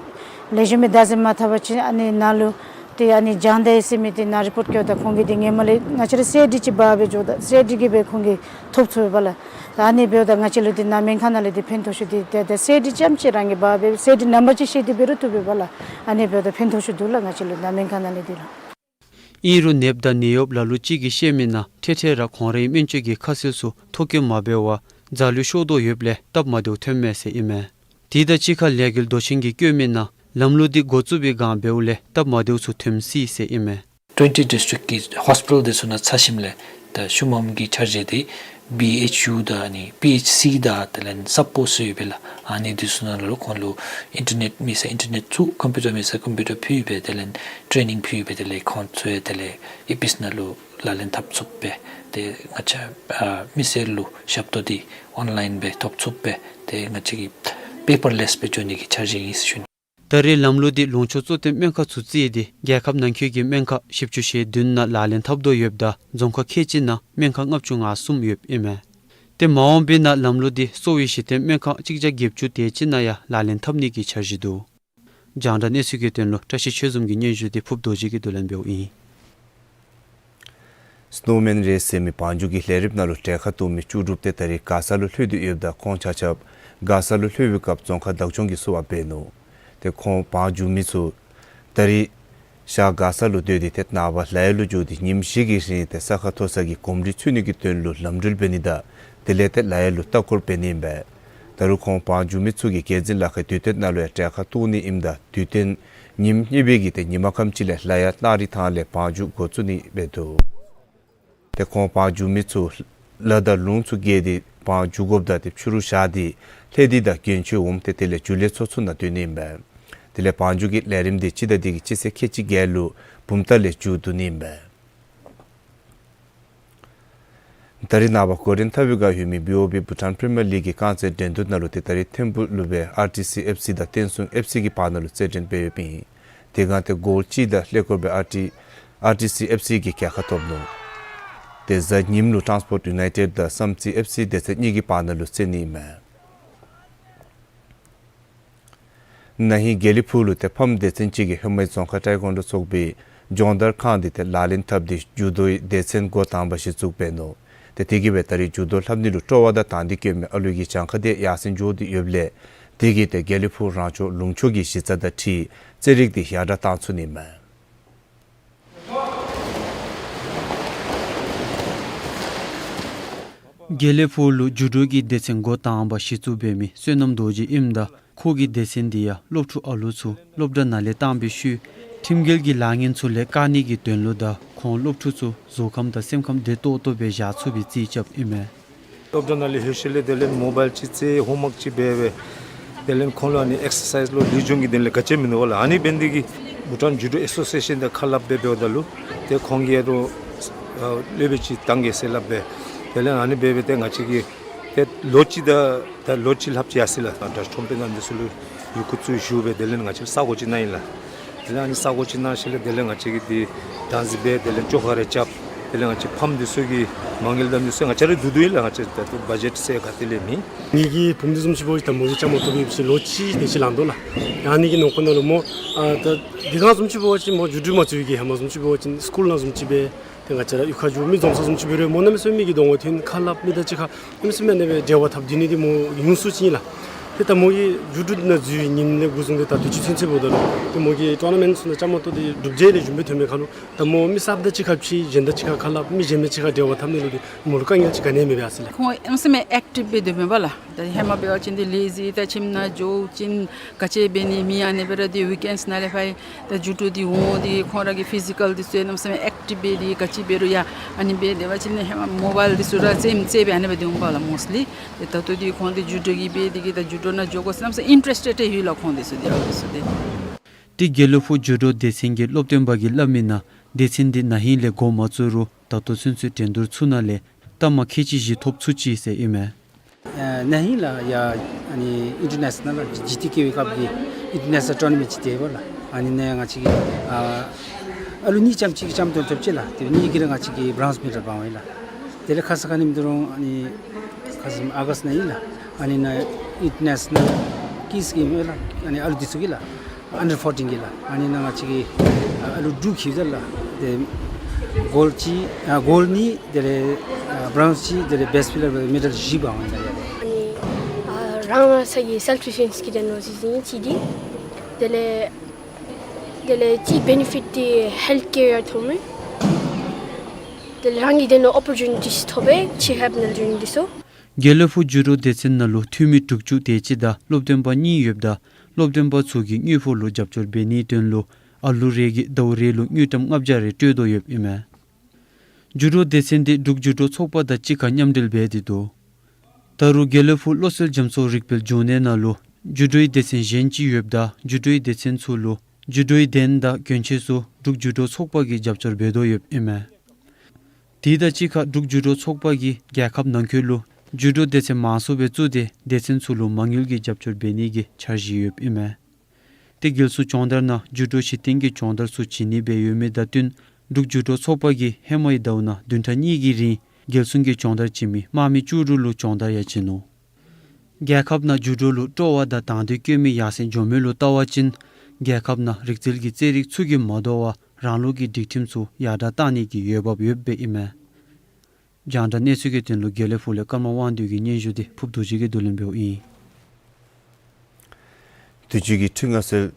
ལེགས་ཤོམ་སྦེ་བདག་འཛིན་མ་འཐབ་པ་ཅིན་ཨ་ནི་ནཱ་ལུ་ཏེ་ཨ་ནི་བྱང་ད་ཡི་ཟེར་མི་འདི་ནཱ་རི་པོརཊ་བཀོདཔ་ད་ཁོང་གིས་འདི་ཧེ་མ་ལས་ང་བཅས་ར་སེ་ཌི་ཅིག་འབག་སྦེ་འགྱོཝ་ད་སེ་ཌི་གིས་སྦེ་ཁོང་གིས་ཐོབ་ཚུགས་པས་ལགས། ད་ཨ་ནི་འབདཝ་ད་ང་བཅས་ལུ་འདི་ནཱ་སྨན་ཁང་ནང་ལས་འདི་ཕན་ཐོགས་ཤོས་འདི་ཏེ་ཏེ་སེ་ཌི་རྐྱངམ་ཅིག་རང་གིས་འབག་སྦེ་སེ་ཌི་ནམ་བར་ཅིག་བཤད་དེ་འབད་རུང་བཏུབ་པས་ལགས། ཨ་ནི་འབདཝ་ད་ཕན་ཐོགས་ཤོས་འདུག་ལགས་ང་བཅས་ལུ་ནཱ་སྨན་ཁང་ནང་ལས་འདི་ལགས། ཨིན་རུང་ནདཔ་དང་ནད་གཡོགཔ་ལ་ལུ་ཅིག་གིས་བཤད་མི་ནང་འཕྲལ་འཕྲལ་ར་ཁོང་རའི་སྨན་བཅོས་ཀྱི་ཁ་གསལ་ཚུ་ཐོ་བཀོད་མ་འབད་བར་རྫ་ལུད་ཤོར་དོ་ཡོདཔ་ལས་སྟབས་མ་བདེཝ་ཐོནམ་མས་ཟེར་ཨིན་མས། དེ་དང་གཅིག་ཁར་ལས་འགུལ་མདོ་ཆེན་གྱིས་བཀོད་མི་ནང་ལམ་ལུགས་འདི་འགོ་བཙུགས་པའི་བསྒང་འབདཝ་ལས་སྟབས་མ་བདེཝ་ཚུ་ཐོན་སྲིད་ཟེར་ཨིན་མས། ཊོན་ཊི་ཌིསི་ཊིག་གི་ཧོསི་པི་ཊལ་འདི་ཚུ་ནང་འཚོལ་ཞིནམ་ལས་ད་ཤུལ་མམ་གྱི་འཆར་གཞི་འདི་བི་ཨེཆ་ཡུ་དང་ཨ་ནི་པི་ཨེཆ་སི་དང་དེ་ལས་སབ་པོསཊ་ཡོད་པས་ལགས། ཨ་ནི་འདི་ཚུ་ནང་ལུ་ཁོང་ལུ་ཨིན་ཊར་ནེཊ་མེད་ས་ཨིན་ཊར་ནེཊ་ཚུ་ཀམ་པིའུ་ཊར་མེད་ས་ཀམ་པིའུ་ཊར་ཕུལ་སྦེ་དེ་ལས་ཊེ་ནིང་ཕུལ་སྦེ་དེ་ལས་ཁོང་ཚུ་ཡང་དེ་ལས་ཨི་པི་ཨེསི་ནང་ལུ་ལག་ལེན་འཐབ་ཚུགསཔ་སྦེ་ཏེ་ང་བཅས་ཨ་མི་སེར་ལུ་ཞབས་ཏོག་འདི་ཨོན་ལཱའིན་སྦེ་ཐོབ་ཚུགསཔ་སྦེ་ཏེ་ང་བཅས་ཀྱིས་པེ་པར་ལེསི་སྦེ་འགྱོ་ནི་གི་འཆར་གཞི་ཨིན་ཟེར་ཞུ་ནི། ད་རེས་ལམ་ལུགས་འདི་ལུང་ཕྱོགས་གཙོ་བསྟེན་སྨན་ཁང་ཚུ་བརྩིས་ཏེ་རྒྱལ་ཁབ་ནང་འཁོད་ཀྱི་སྨན་ཁང་བཞི་བཅུ་ཞེ་བདུན་ནང་ལག་ལེན་འཐབ་དོ་ཡོདཔ་ད་རྫོང་ཁག་ཁལ་གཅིག་ནང་སྨན་ཁང་ལྔ་བཅུ་ང་གསུམ་ཡོདཔ་ཨིན་མས། ཏེ་མ་འོངས་པའི་ནང་ལམ་ལུགས་འདི་གསོ་བའི་གཞི་རྟེན་སྨན་ཁང་གཅིག་བརྒྱ་བརྒྱད་ཅུ་དེ་ཅིག་ནང་ཡང་ལག་ལེན་འཐབ་ནི་གི་འཆར་གཞི་འདུག། རྒྱང་བསྒྲགས་གནས་ཚུལ་གྱི་དོན་ལུ་བཀྲ་ཤིས་ཆོས་འཛོམས་ཀྱི་སྙན་ཞུ་འདི་ཕུབ་རྡོ་རྗེ་གིས་བསྡུ་ལེན་འབདཝ་ཨིན། སྣོ་མེན་རེས་ཟེར་མི་བང་རྒྱུག་གི་ལས་རིམ་ནང་ལུ་གྲལ་ཁར་གཏོགས་མི་ལྕོགས་གྲུབ་དེ་ད་རིས་མགར་ས་ལུ་ལྷོད་དེ་ཡོདཔ་ད་ཁོང་ཆ་ཁྱབ་མགར་ས་ལུ་ལྷོད་པའི་སྐབས་རྫོང་ཁག་བདག་སྐྱོང་གིས་བསུ་བ་འབད་ནུག། ཏེ་ཁོང་བང་རྒྱུག་མི་ཚུ་ད་རིས་ཞག་མགར་ས་ལུ་སྡོད་དེ་ཏེ་ནངས་པ་ལ་ཡ་ལུ་འགྱོ་སྟེ་ཉིནམ་བཞི་གི་རིང་ཏེ་ས་ཁ་མཐོ་ས་གི་གོམས་འདྲིས་ཚུད་ནི་གི་དོན་ལུ་ལམ་འགྲུལ་འབད་ནི་དང་དེ་ལས་ཏེ་ལ་ཡ་ལུ་ལྟ་སྐོར་འབད་ནི་ཨིན་པས། ད་རུང་ཁོང་བང་རྒྱུག་མི་ཚུ་གིས་རྒྱལ་འཛིན་ལ་ཁའི་དུས་སྟོན་ནང་ལུ་ཡང་གྲལ་ཁར་གཏོགས་ནི་ཨིནམ་ད་དུས་སྟོན་ཉིནམ་གཉིས་པའི་གི་ཏེ་ཉིན་མ་ཁམས་ཅིག་ལས་ལ་ཡ་གླང་རི་ཐང་ལས་བང་རྒྱུག་འགོ་བཙུགས་ནི་འབད་དོ། ཏེ་ཁོང་བང་རྒྱུག་མི་ཚུ་ལ་དང་ལུང་ཚུ་བརྒལ་ཏེ་བང་རྒྱུག་དགོཔ་ད་ཏེ་ཕྱི་རུ་བཞག་སྟེ་ལྷ་སྡེ་དང་མགོན་ཆེ་འོགམ་ཏེ་དེ་ལས་རྒྱུན་ལས་ཚོགས་ཚུ་ནང་སྡོད་ནི་ཨིན་པས། དེ་ལས་བང་རྒྱུག་གི་ལས་རིམ་དེ་སྤྱི་ཟླ་འདི་གི་སྤྱི་ཚེས་ཁལ་གཅིག་བརྒྱད་ལུ་བུམ་ཐང་ལས་མཇུག་བསྡུ་ནི་ཨིན་པས། ད་རིས་ནངས་པ་གོ་རིན་ཐ་བི་ག་ཡོད་མི་བི་ཨོ་བི་བྷུ་ཊཱན་པི་རི་མི་ཡར་ལིག་གི་རྐང་རྩེད་འགྲན་བསྡུར་ནང་ལུ་ཏེ་ད་རིས་ཐིམ་ཕུག་ལུ་སྦེ་ཨར་ཊི་སི་ཨེཕ་སི་དང་བསྟན་སྲུང་ཨེཕ་སི་གི་བར་ན་ལུ་རྩེད་འགྲན་འབད་ཡོདཔ་ཨིན། དེ་སྒང་ཏེ་གཱོལ་གཅིག་དང་ཀླད་ཀོར་སྦེ་ཨར་ཊི་ཨར་ཊི་སི་ཨེཕ་སི་གིས་རྒྱལ་ཁ་ཐོབ་ནུག། ཏེ་གཟའ་ཉིམ་ལུ་ཊཱན་སི་པོརཊ་ཡུ་ནའི་ཊེཌ་དང་བསམ་རྩེ་ཨེཕ་སི་སྡེ་ཚན་གཉིས་ཀྱི་བར་ན་ལུ་རྩེད་ནི་ཨིན་མས། ན་ཧིང་དགེ་ལེགས་ཕུག་ལུ་ཏེ་ཕམ་སྡེ་ཚན་ཅིག་གིས་ཧེ་མའི་རྫོང་ཁག་ཊའེ་ཀོན་ཌོ་ཚོགས་པའི་སྦྱོང་བརྡར་ཁང་འདི་ཏེ་ལག་ལེན་འཐབ་སྟེ་ཇུ་ཌོའི་སྡེ་ཚན་འགོ་དང་པ་གཞི་བཙུགས་འབད་ནུག། ཏེ་དེ་གིས་སྦེ་ད་རིས་ཇུ་ཌོ་ལྷབ་ནི་ལུ་སྤྲོ་བ་དང་དང་འདོད་བསྐྱེད་མི་ཨ་ལུ་གི་གྱངས་ཁ་དེ་ཡར་སེང་འགྱོ་སྟེ་ཡོདཔ་ལས་དེ་གིས་ཏེ་དགེ་ལེགས་ཕུག་རང་སྐྱོང་ལུང་ཕྱོགས་ཀྱི་གཞི་རྩ་དང་འཁྲིལ་རྩེད་རིགས་དེ་ཡར་དྲག་བཏང་ཚུགས་ནི་མས། དགེ་ལེགས་ཕུག་ལུ་ཇུ་ཌོ་གི་སྡེ་ཚན་འགོ་དང་པ་གཞི་བཙུགས་འབད་མི་བསོད་ནམས་རྡོ་རྗེ་ཨིནམ་ད་ཁོ་གི་སྡེ་ཚན་འདི་ཡང་སློབ་ཕྲུག་ཨ་ལུ་ཚུ་སློབ་གྲྭ་ནང་ལས་བཏང་བའི་ཤུལ་ཁྲིམས་འགལ་གྱི་ལཱ་ངན་ཚུ་ལས་བཀག་ནི་གི་དོན་ལུ་དང་ཁོང་སློབ་ཕྲུག་ཚུ་གཟུགས་ཁམས་དང་སེམས་ཁམས་བདེ་ཏོག་ཏོ་སྦེ་བཞག་ཚུགས་པའི་རྩིས་རྐྱབ་ཨིན་མས། སློབ་གྲྭ་ནང་ལས་ལྷོད་ཞིནམ་ལས་དེ་ལས་མོ་བཱའིལ་ཅིག་རྩེད་ཧོམ་ཝརཀ་ཅིག་འབད་སྦེ་དེ་ལས་ཁོང་ལུ་ཨ་ནི་ཨེག་སར་སའིཛ་ལོ་ལེགས་ཤོམ་གྱི་དོན་ལས་ག་ཅི་མིན་འདུག་པ་ལགས། ཨ་ནི་འབད་ནི་དེ་གིས་བྷུ་ཊཱན་ཇུ་ཌོ་ཨེ་སོ་སི་ཨེ་ཤཱན་དང་ཁ་སླབ་སྦེ་འབདཝ་ད་ལུ་ཏེ་ཁོང་གིས་ཡ་རོགས་ཨ་སློབ་དཔོན་ཅིག་བཏང་གེ་ཟེར་སླབ་སྦེ་དེ་ལས་ཨ་ནི་འབད་སྦེ་ཏེ་ང་བཅས་ཀྱིས་ཏེ་ལོ་གཅིག་དང་ད་ལོ་གཅིག་ལྷགཔ་ཅིག་ཡར་སོ་ཡི་ལགས། ད་ཁྲོམ་དཔོན་དང་འདི་ཚུ་ལུ་ཡི་གུ་བཙུགས་ཞུ་སྦེ་དེ་ལས་ང་བཅས་ས་གོ་ཅིག་གནང་ཡི་ལགས། དེ་ལས་ཨ་ནི་ས་གོ་ཅིག་གནང་ཞིནམ་ལས་དེ་ལས་ང་བཅས་ཀྱིས་འདི་བདག་འཛིན་འབད་དེ་ལས་བཅོ་ཁ་རེ་རྐྱབ། དེ་ལས་ང་བཅས་ཕམ་འདི་ཚུ་གི་མ་དངུལ་དང་འདི་ཚུ་ང་བཅས་ར་བསྡུ་བསྡུཝ་ཨིན་ལགས། ང་བཅས་ད་ལྟོ་བ་ཇེཊ་ཟེར་ག་ཏེ་ལས་མེད། ངེ་གི་བུམོ་འདི་བཟུམ་ཅིག་འབད་བ་ཅིན་ད་མོ་གིས་བཅའ་མར་གཏོགས་པའི་ལོ་གཅིག་དེ་ཅིག་ལང་དོ་ལགས། ཨ་ནི་གི་ནང་འཁོད་ནང་ལུ་མོ་ཨ་ད་དེ་སྒང་བཟུམ་ཅིག་འབད་བ་ཅིན་མོ་ཇུ་ཌོ་མ་རྩེད་བའི་གི་ཧེ་མ་བཟུམ་ཅིག་འབད་བ་ཅིན་སི་ཀུལ་ནང་བཟུམ་ཅིག་སྦེ་ཏེ་ང་བཅས་ར་གཡུས་ཁར་འགྱོ་མི་འཛོམས་ས་བཟུམ་ཅིག་འབད་རུང་མོ་གནམ་མེད་ས་མེད་མི་གི་གདོང་ཁར་ཐོན་ཁ་སླབ་མི་དང་གཅིག་ཁར་གནམ་མེད་ས་མེད་ཨ་ནི་སྦེ་འབྲེལ་བ་འཐབ་སྡོད་ནི་འདི་མོ་ཉུང་སུ་ཅིག་ཨིན་ལགས། ཏེ་ད་མོ་གིས་ཇུ་ཌོ་ནང་འཛུལ་བའི་ཉིནམ་ལས་འགོ་བཟུང་སྟེ་ད་དུས་ཅི་ཚུན་ཚོད་འབདཝ་ད་ལུ་ཏེ་མོ་གིས་ཊོར་ན་མེནཊ་ཚུ་ནང་བཅའ་མར་གཏོགས་ཏེ་གྲུབ་འབྲས་ལེགས་ཤོམ་སྦེ་ཐོན་མི་ཁར་ལུ་ད་མོ་མི་གསརཔ་དང་གཅིག་ཁར་ཕྱད་གཞན་དང་གཅིག་ཁར་ཁ་སླབ་མི་གཞན་མི་གཅིག་ཁར་འབྲེལ་བ་འཐབ་ནི་ལུ་ཏེ་མོ་ལུ་དཀའ་ངལ་ཅིག་ག་ནི་ཡང་མེད་པས་ཟེར་ལགས། ཁོང་གནམ་མེད་ས་མེད་ཨེཀ་ཊིབ་སྦེ་སྡོདཔ་མས་པ་ལགས། ད་ཧེ་མ་འབད་བ་ཅིན་ཏེ་ལེ་ཟི་ད་ཁྱིམ་ནང་འགྱོ་ཞིནམ་ག་ཅི་འབད་ནི་མེད། ཨ་ནི་སྦེ་ར་ཏེ་ཝིཀ་ཨེནཌསི་ནང་ལས་ཕར་ད་ཇུ་ཌོ་འདི་འོང་སྟེ་ཁོང་ར་གི་ཕི་ཟི་ཀཱལ་འདི་ཚུ་གནམ་མེད་ས་མེད་ཨེཀ་ཊིབ་སྦེ་ཏེ་ག་ཅི་འབད་རུང་ཡང་ཨ་ནི་སྦེ་སྡོད་པ་ཅིན་ཧེ་མ་མོ་བཱའིལ་འདི་ཚུ་ར་རྩེདམོ་རྩེད་སྦེ་ཨ་ནི་སྦེ་སྡོདཔ་མས་པ་ལགས་མོསི་ལི། ཏེ་ད་ལྟོ་འདི་ཁོང་འདི་ཇུ་ཌོ་གི་འབད་དེ་གིས་ད་ཇུ་ཌོ་ནང་འགྱོ་དགོ་ཟེར་གནམ་མེད་ས་མེད་ཨིན་ཊེ་རེསི་ཊེཌ་ཡོད་ལགས་ཁོང་འདི་ཚུ་འདི་ཨ་འདི་ཚུ་འདི། ཏེ་དགེ་ལེགས་ཕུག་ཇུ་ཌོ་སྡེ་ཚན་གྱི་སློབ་སྟོན་པ་གིས་སླབ་མི་ནང་སྡེ་ཚན་འདི་ན་ཧིང་ལས་འགོ་མ་བཙུགས་རུང་ད་ལྟོ་ཚུན་ཚོད་འགྲན་བསྡུར་ཚུ་ནང་ལས་རྟགས་མ་ཁལ་གཅིག་བཞི་ཐོབ་ཚུགས་ཅི་ཟེར་ཨིན་མས། ཨ་ན་ཧིང་ལགས་ཡ་ཨ་ནི་ཨིན་ཊར་ནེ་ཤ་ནཱལ་ལགས་ཇི་ཊི་ཀེ་ཝི་ཀབ་ཀྱི་ཨིན་ཊར་ནེ་ཤ་ནཱལ་ཊོར་ན་མེནཊ་ཅིག་འདུག་པ་ལགས། ཨ་ནི་ནང་ང་བཅས་ཀྱིས་ཨ་ཨ་ལུ་གཉིས་ཙམ་ཅིག་གིས་བཅའ་མར་གཏོགས་ཅི་ལགས། ཏེ་གཉིས་ཀྱིས་ར་ང་བཅས་ཀྱིས་བྲོན་སི་མེ་ཌལ་འབག་འོང་ཡི་ལགས། དེ་ལས་ཁ་ཙ་ཁ་ཉིནམ་འདི་རུང་ཨ་ནི་ཁ་ཙ་ཨ་གསཊ་ནང་ཨིན་ལགས། ཨ་ནི་ནང་ཨིན་ཊར་ནེ་ཤ་ནཱལ་ཀིཌསི་གི་ཨིན་ལགས། ཨ་ནི་ཨ་ལུ་འདི་ཚུ་གི་ལགས། ཨན་ཌར་ཕོར་ཊིན་གི་ལགས། ཨ་ནི་ནང་ང་བཅས་ཀྱིས་ཨ་ཨ་ལུ་དྲུག་ཁྱིད་ད་ལགས། ཏེ་གཱོལཌ་གཅིག་ཨ་གཱོལཌ་གཉིས་དེ་ལས་ཨ་བྲོན་སི་གཅིག་དེ་ལས་བེསཊ་ཕི་ལར་མེ་ཌལ་བཞི་འབག་འོང་ཡི་ལགས། ཨ་ནི་ཨ་རང་རང་སོ་སོའི་སེལཕ་ཌི་ཕི་ཌེན་སི་གི་དོན་ལུ་ཅིག་ཨིན་ཅི་འདི། དེ་ལས་དེ་ལས་ཅིག་བེ་ནི་ཕིཊ་འདི་ཧེལཐ་ཀེར་ཡང་ཐོབ་མས། དེ་ལས་རང་གི་དོན་ལུ་ཨོ་པོར་ཅུ་ནི་ཊིས་ཐོབ་པས་ཅིག་ཧེབ་ནལ་ཇོ་ཨིན་འདི་ཚུ། དགེ་ལེགས་ཕུག་ཇུ་ཌོ་སྡེ་ཚན་ནང་ལུ་འཐུས་མི་དྲུག་ཅུ་དེ་ཅིག་དང་སློབ་སྟོན་པ་གཉིས་ཡོདཔ་ད་སློབ་སྟོན་པ་ཚུ་གིས་དངུལ་ཕོགས་ལུ་རྒྱབ་སྐྱོར་འབད་ནིའི་དོན་ལུ་ཨ་ལུ་རེ་གིས་ཟླཝ་རེ་ལུ་དངུལ་ཀྲམ་ལྔ་བརྒྱ་རེ་སྤྲོད་དོ་ཡོདཔ་ཨིན་མས། ཇུ་ཌོ་སྡེ་ཚན་འདི་འབྲུག་ཇུ་ཌོ་ཚོགས་པ་དང་གཅིག་ཁར་མཉམ་འབྲེལ་འབད་དེ་འདུག། ད་རུང་དགེ་ལེགས་ཕུག་བློ་གསལ་རྒྱ་མཚོ་རིག་པའི་འབྱུང་གནས་ནང་ལུ་ཇུ་ཌོའི་སྡེ་ཚན་གཞན་ཅིག་ཡོདཔ་ད་ཇུ་ཌོའི་སྡེ་ཚན་ཚུ་ལུ་ཇུ་ཌོའི་གདན་དང་གྱོན་ཆས་ཚུ་འབྲུག་ཇུ་ཌོ་ཚོགས་པ་གིས་རྒྱབ་སྐྱོར་འབད་དོ་ཡོདཔ་ཨིན་མས། དེ་དང་གཅིག་ཁར་འབྲུག་ཇུ་ཌོ་ཚོགས་པ་གིས་རྒྱལ་ཁབ་ནང་འཁོད་ལུ་ཇུ་ཌོ་སྡེ་ཚན་མང་སུ་སྦེ་བཙུགས་ཏེ་སྡེ་ཚན་ཚུ་ལུ་མ་དངུལ་གྱི་རྒྱབ་སྐྱོར་འབད་ནི་གི་འཆར་གཞི་ཡོདཔ་ཨིན་མས། ཏེ་རྒྱལ་སྲུང་སྦྱོང་བརྡར་ནང་ཇུ་ཌོ་གཞི་རྟེན་གྱི་སྦྱོང་བརྡར་ཚུ་བྱིན་ནི་སྦེ་ཡོད་མི་དང་བསྟུན་འབྲུག་ཇུ་ཌོ་ཚོགས་པ་གིས་ཧེ་མའི་ཟླཝ་ནང་བདུན་ཕྲག་གཉིས་ཀྱི་རིང་རྒྱལ་སྲུང་གི་སྦྱོང་བརྡར་བྱིན་མི་དམག་མི་བཅུ་དྲུག་ལུ་སྦྱོང་བརྡར་ཡང་བྱིན་ནུག། རྒྱལ་ཁབ་ནང་ཇུ་ཌོ་ལུ་སྤྲོ་བ་དང་དང་འདོད་བསྐྱེད་མི་ཡར་སེང་འགྱོ་མི་ལུ་བལྟ་བ་ཅིན་རྒྱལ་ཁབ་ནང་རིག་རྩལ་གྱི་རྩེད་རིགས་ཚུ་གིས་མ་དོ་བར་རང་ལུགས་ཀྱི་སྒྲིག་ཁྲིམས་ཚུ་ཡར་དྲག་གཏང་ནི་གི་འོས་འབབ་ཡོདཔ་སྦེ་ཨིན་མས། རྒྱང་བསྒྲགས་གནས་ཚུལ་གྱི་དོན་ལུ་དགེ་ལེགས་ཕུག་ལས་ཀརྨ་དབང་འདུས་ཀྱི་སྙན་ཞུ་འདི་ཕུབ་རྡོ་རྗེ་གིས་བསྡུ་ལེན་འབདཝ་ཨིན། དུས་ཅི་གི་ཁྲི་མངའ་གསོལ་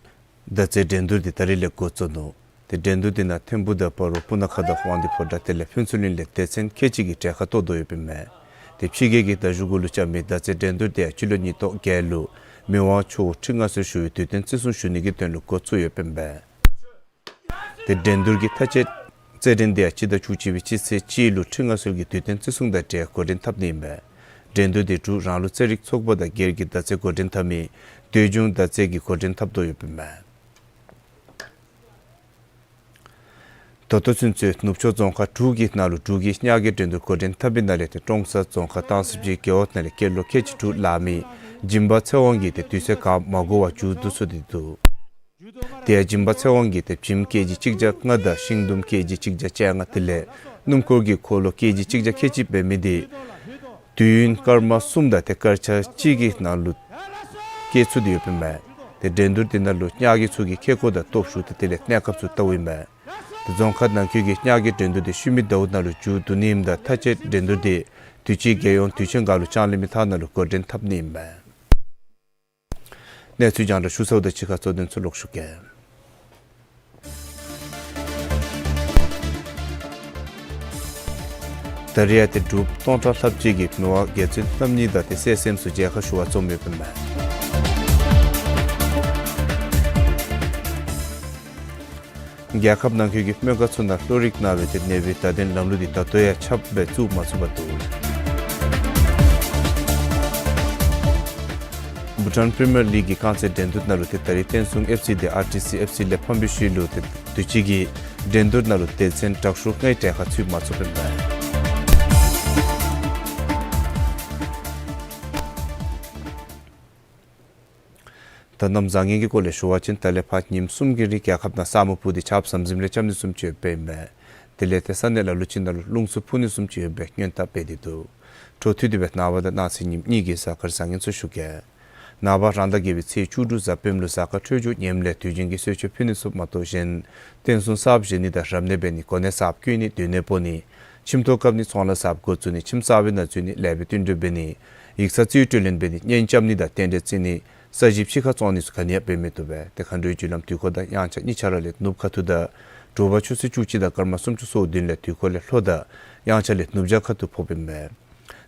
མདའ་རྩེད་འགྲན་བསྡུར་འདི་ད་རིས་ལས་འགོ་བཙུགས་ནུག། ཏེ་འགྲན་བསྡུར་འདི་ནང་ཐིམ་ཕུག་དང་སྤ་རོ་སྤུ་ན་ཁ་དང་དབང་འདུས་ཕོ་བྲང་དེ་ལས་ཕུན་ཚོགས་གླིང་ལས་སྡེ་ཚན་ཁལ་གཅིག་གིས་གྲལ་ཁར་གཏོགས་དོ་ཡོདཔ་ཨིན་མས། ཏེ་ཕྱི་རྒྱལ་གྱི་མདའ་གཞུ་གུ་ལུ་རྐྱབ་མི་མདའ་རྩེད་འགྲན་བསྡུར་འདི་ཡང་སྤྱི་ལོ་ཉིས་སྟོང་བརྒྱད་ལུ་མི་དབང་མཆོག་ཁྲི་མངའ་གསོལ་ཞུ་བའི་དུས་སྟོན་བརྩི་སྲུང་ཞུ་ནི་གི་དོན་ལུ་འགོ་བཙུགས་ཡོདཔ་ཨིན་མས། ཏེ་འགྲན་བསྡུར་གྱི་མཐའ་དཔྱད་རྩེད་འགྲན་འདི་ཡང་སྤྱི་ཟླ་བཅུ་གཅིག་པའི་སྤྱི་ཚེས་གཅིག་ལུ་ཁྲི་མངའ་གསོལ་གྱི་དུས་སྟོན་བརྩི་སྲུང་དང་འབྲེལ་འགོ་འདྲེན་འཐབ་ནི་ཨིན་མས། འགྲན་བསྡུར་འདི་འབྲུག་རང་ལུགས་རྩེད་རིགས་ཚོགས་པ་དང་སྒེར་གྱི་མདའ་རྩེད་འགོ་འདྲེན་འཐབ་མི་སྟོད་འབྱུང་མདའ་རྩེད་ཀྱིས་འགོ་འདྲེན་འཐབ་དོ་ཡོདཔ་ཨིན་མས། ད་ལྟོ་ཚུན་ཚོད་ནུབ་ཕྱོགས་རྫོང་ཁག་དྲུག་གི་ནང་ལུ་འབྲུག་གི་གཉའ་གི་འགྲན་བསྡུར་འགོ་འདྲེན་འཐབ་པའི་ནང་ལས་ཏེ་ཀྲོང་གསར་རྫོང་ཁག་སྟང་སི་སྦྱིས་རྒེད་འོག་ནང་ལས་སྐྱེས་ལོ་ཁལ་གཅིག་དྲུག་ལང་མི་སྦྱིན་པ་ཚེ་དབང་གིས་ཏེ་དུས་ཚོད་གང་མ་འགོར་བར་མཇུག་བསྡུ་ཚུགས་ཏེ་འདུག། དེ་ཡང་སྦྱིན་པ་ཚེ་དབང་གིས་ཏེ་བྱེམ་ཀེ་ཇི་གཅིག་བརྒྱ་ལྔ་དང་ཤིང་དུམ་ཀེ་ཇི་གཅིག་བརྒྱ་བཅོ་ལྔ་དེ་ལས་སྣུམ་འཁོར་གྱི་འཁོར་ལོ་ཀེ་ཇི་གཅིག་བརྒྱ་ཁལ་གཅིག་འབད་མི་དེ་དུས་ཡུན་སྐར་མ་གསུམ་དང་ཏེ་སྐར་ཆ་གཅིག་གི་ནང་ལུ་སྐྱེལ་ཚུགས་ཏེ་ཡོདཔ་ཨིན་མས། ཏེ་འགྲན་བསྡུར་དེ་ནང་ལུ་གཉའ་གི་ཚུ་གིས་ཁེ་ཀོ་དང་སྟོབས་ཤུགས་དང་དེ་ལས་གནས་སྐབས་ཚུ་བལྟཝ་ཨིན་མས། ཏེ་རྫོང་ཁག་ནང་འཁོད་ཀྱི་གཉའ་གི་འགྲན་བསྡུར་དེ་ཤུལ་མའི་ཟླཝ་ནང་ལུ་མཇུག་བསྡུ་ནི་ཨིནམ་ད་མཐའ་དཔྱད་འགྲན་བསྡུར་དེ་དུས་ཅི་རྒྱལ་ཡོངས་དུས་ཆེན་སྒང་ལུ་ལྕང་གླིང་མི་ཐང་ནང་ལུ་འགོ་འདྲེན་འཐབ་ནི་ཨིན་མས། གནས་ཚུལ་རྒྱང་བསྒྲགས་ཞུ་ཚརཝ་དང་གཅིག་ཁར་གཙོ་དོན་ཚུ་ལོག་ཞུ་གེ། ད་རིས་ཡང་ཏེ་འབྲུག་སྟོང་ཕྲག་ལྷགཔ་ཅིག་གིས་མི་དབང་རྒྱལ་བཙུན་རྣམ་གཉིས་དང་ཏེ་སྲས་སྲསམོ་ཚུ་མཇལ་ཁ་ཞུ་བར་འཛོམས་ཡོདཔ་ཨིན་མས། རྒྱལ་ཁབ་ནང་འཁོད་ཀྱི་སྨན་ཁང་ཚུ་ནང་གློ་རིགས་ན་བའི་ཏེ་ནད་པའི་བརྡ་དོན་ལམ་ལུགས་འདི་ད་ལྟོ་ཡང་ཁྱབ་སྤེལ་བཙུགས་མ་ཚུགས་པར་འདུག། བྷུ་ཊཱན་པི་རི་མི་ཡར་ལིག་གི་རྐང་རྩེད་འགྲན་བསྡུར་ནང་ལུ་ཏེ་ད་རིས་བསྟན་སྲུང་ཨེཕ་སི་དེ་ཨར་ཊི་སི་ཨེཕ་སི་ལས་ཕམ་པའི་ཤུལ་ལུ་ཏེ་དུས་ཅི་གི་འགྲན་བསྡུར་ནང་ལུ་སྡེ་ཚན་དྲག་ཤོས་ལྔའི་གྲལ་ཁར་ཚུད་མ་ཚུགསཔ་ཨིན་མས། ད་གནམ་བཟང་ངན་གྱི་སྐོར་ལས་ཞུ་བ་ཅིན་ད་ལས་ཕར་ཉིནམ་གསུམ་གྱི་རིང་རྒྱལ་ཁབ་ནང་ས་སྨུག་སྤུབས་ཏེ་ཆརཔ་ཟམ་ཟིམ་ལས་རྐྱབ་ནི་བཟུམ་ཅིག་ཡོདཔ་ཨིན་མས། དེ་ལས་ཏེ་ས་གནས་ལ་ལུ་ཅིག་ནང་ལུ་རླུང་འཚུབ་འཕུ་ནི་བཟུམ་ཅིག་ཡོད་པའི་སྔོན་བརྡ་སྤེལ་ཏེ་འདུག། འཕྲོ་མཐུད་དེ་སྦེ་ནངས་པ་དང་གནངས་ཚེ་ཉིནམ་གཉིས་ཀྱི་གཟའ་སྐར་བཟང་ངན་ཚུ་ཞུ་གེ། ནངས་པ་རང་ཟླ་བརྒྱད་པའི་ཚེས་བཅུ་དྲུག་གཟའ་སྤེནམ་ལུ་གཟའ་སྐར་འཕྲོད་སྦྱོར་ངནམ་ལས་དུས་རྒྱུན་གྱི་གསོལ་མཆོད་ཕུལ་ནི་ཚུ་མ་གཏོགས་གཞན་རྟེན་གསུམ་གསརཔ་བཞེངས་ནི་དང་རབ་གནས་འབད་ནི་གོ་གནས་གསརཔ་བསྐོ་ནི་སྡོད་གནས་སྤོ་ནི་ཁྱིམ་ཐོག་བཀབ་ནི་ཚོང་ལཱ་གསརཔ་འགོ་བཙུགས་ནི་ཁྱིམ་གསར་པའི་ནང་འཛུལ་ནི་ལེགས་པའི་བསྟུན་གྲོས་འབད་ནི་ཡིག་ཚང་རྩིས་སྤྲོད་ལེན་འབད་ནི་གཉེན་རྐྱབ་ནི་དང་རྟེན་འབྲེལ་བརྩི་ནི་ས་གཞི་ཕྱི་ཁར་བཙོང་ནི་ཚུ་ག་ནི་ཡང་འབད་མི་བཏུབ་པས། ཏེ་མཁའ་འགྲོའི་རྒྱུ་ལམ་དུས་འཁོར་དང་དབྱངས་འཆར་གཉིས་ཆ་ར་ལས་ནུབ་ཁ་ཐུག་དང་དྲོ་པ་ཆུ་ཚོད་བཅུ་གཅིག་དང་སྐར་མ་སུམ་ཅུ་སོ་བདུན་ལས་དུས་འཁོར་ལས་ལྷོ་དང་དབྱངས་འཆར་ལས་ནུབ་བྱང་ཁ་ཐུག་ཕོགཔ་ཨིན་མས།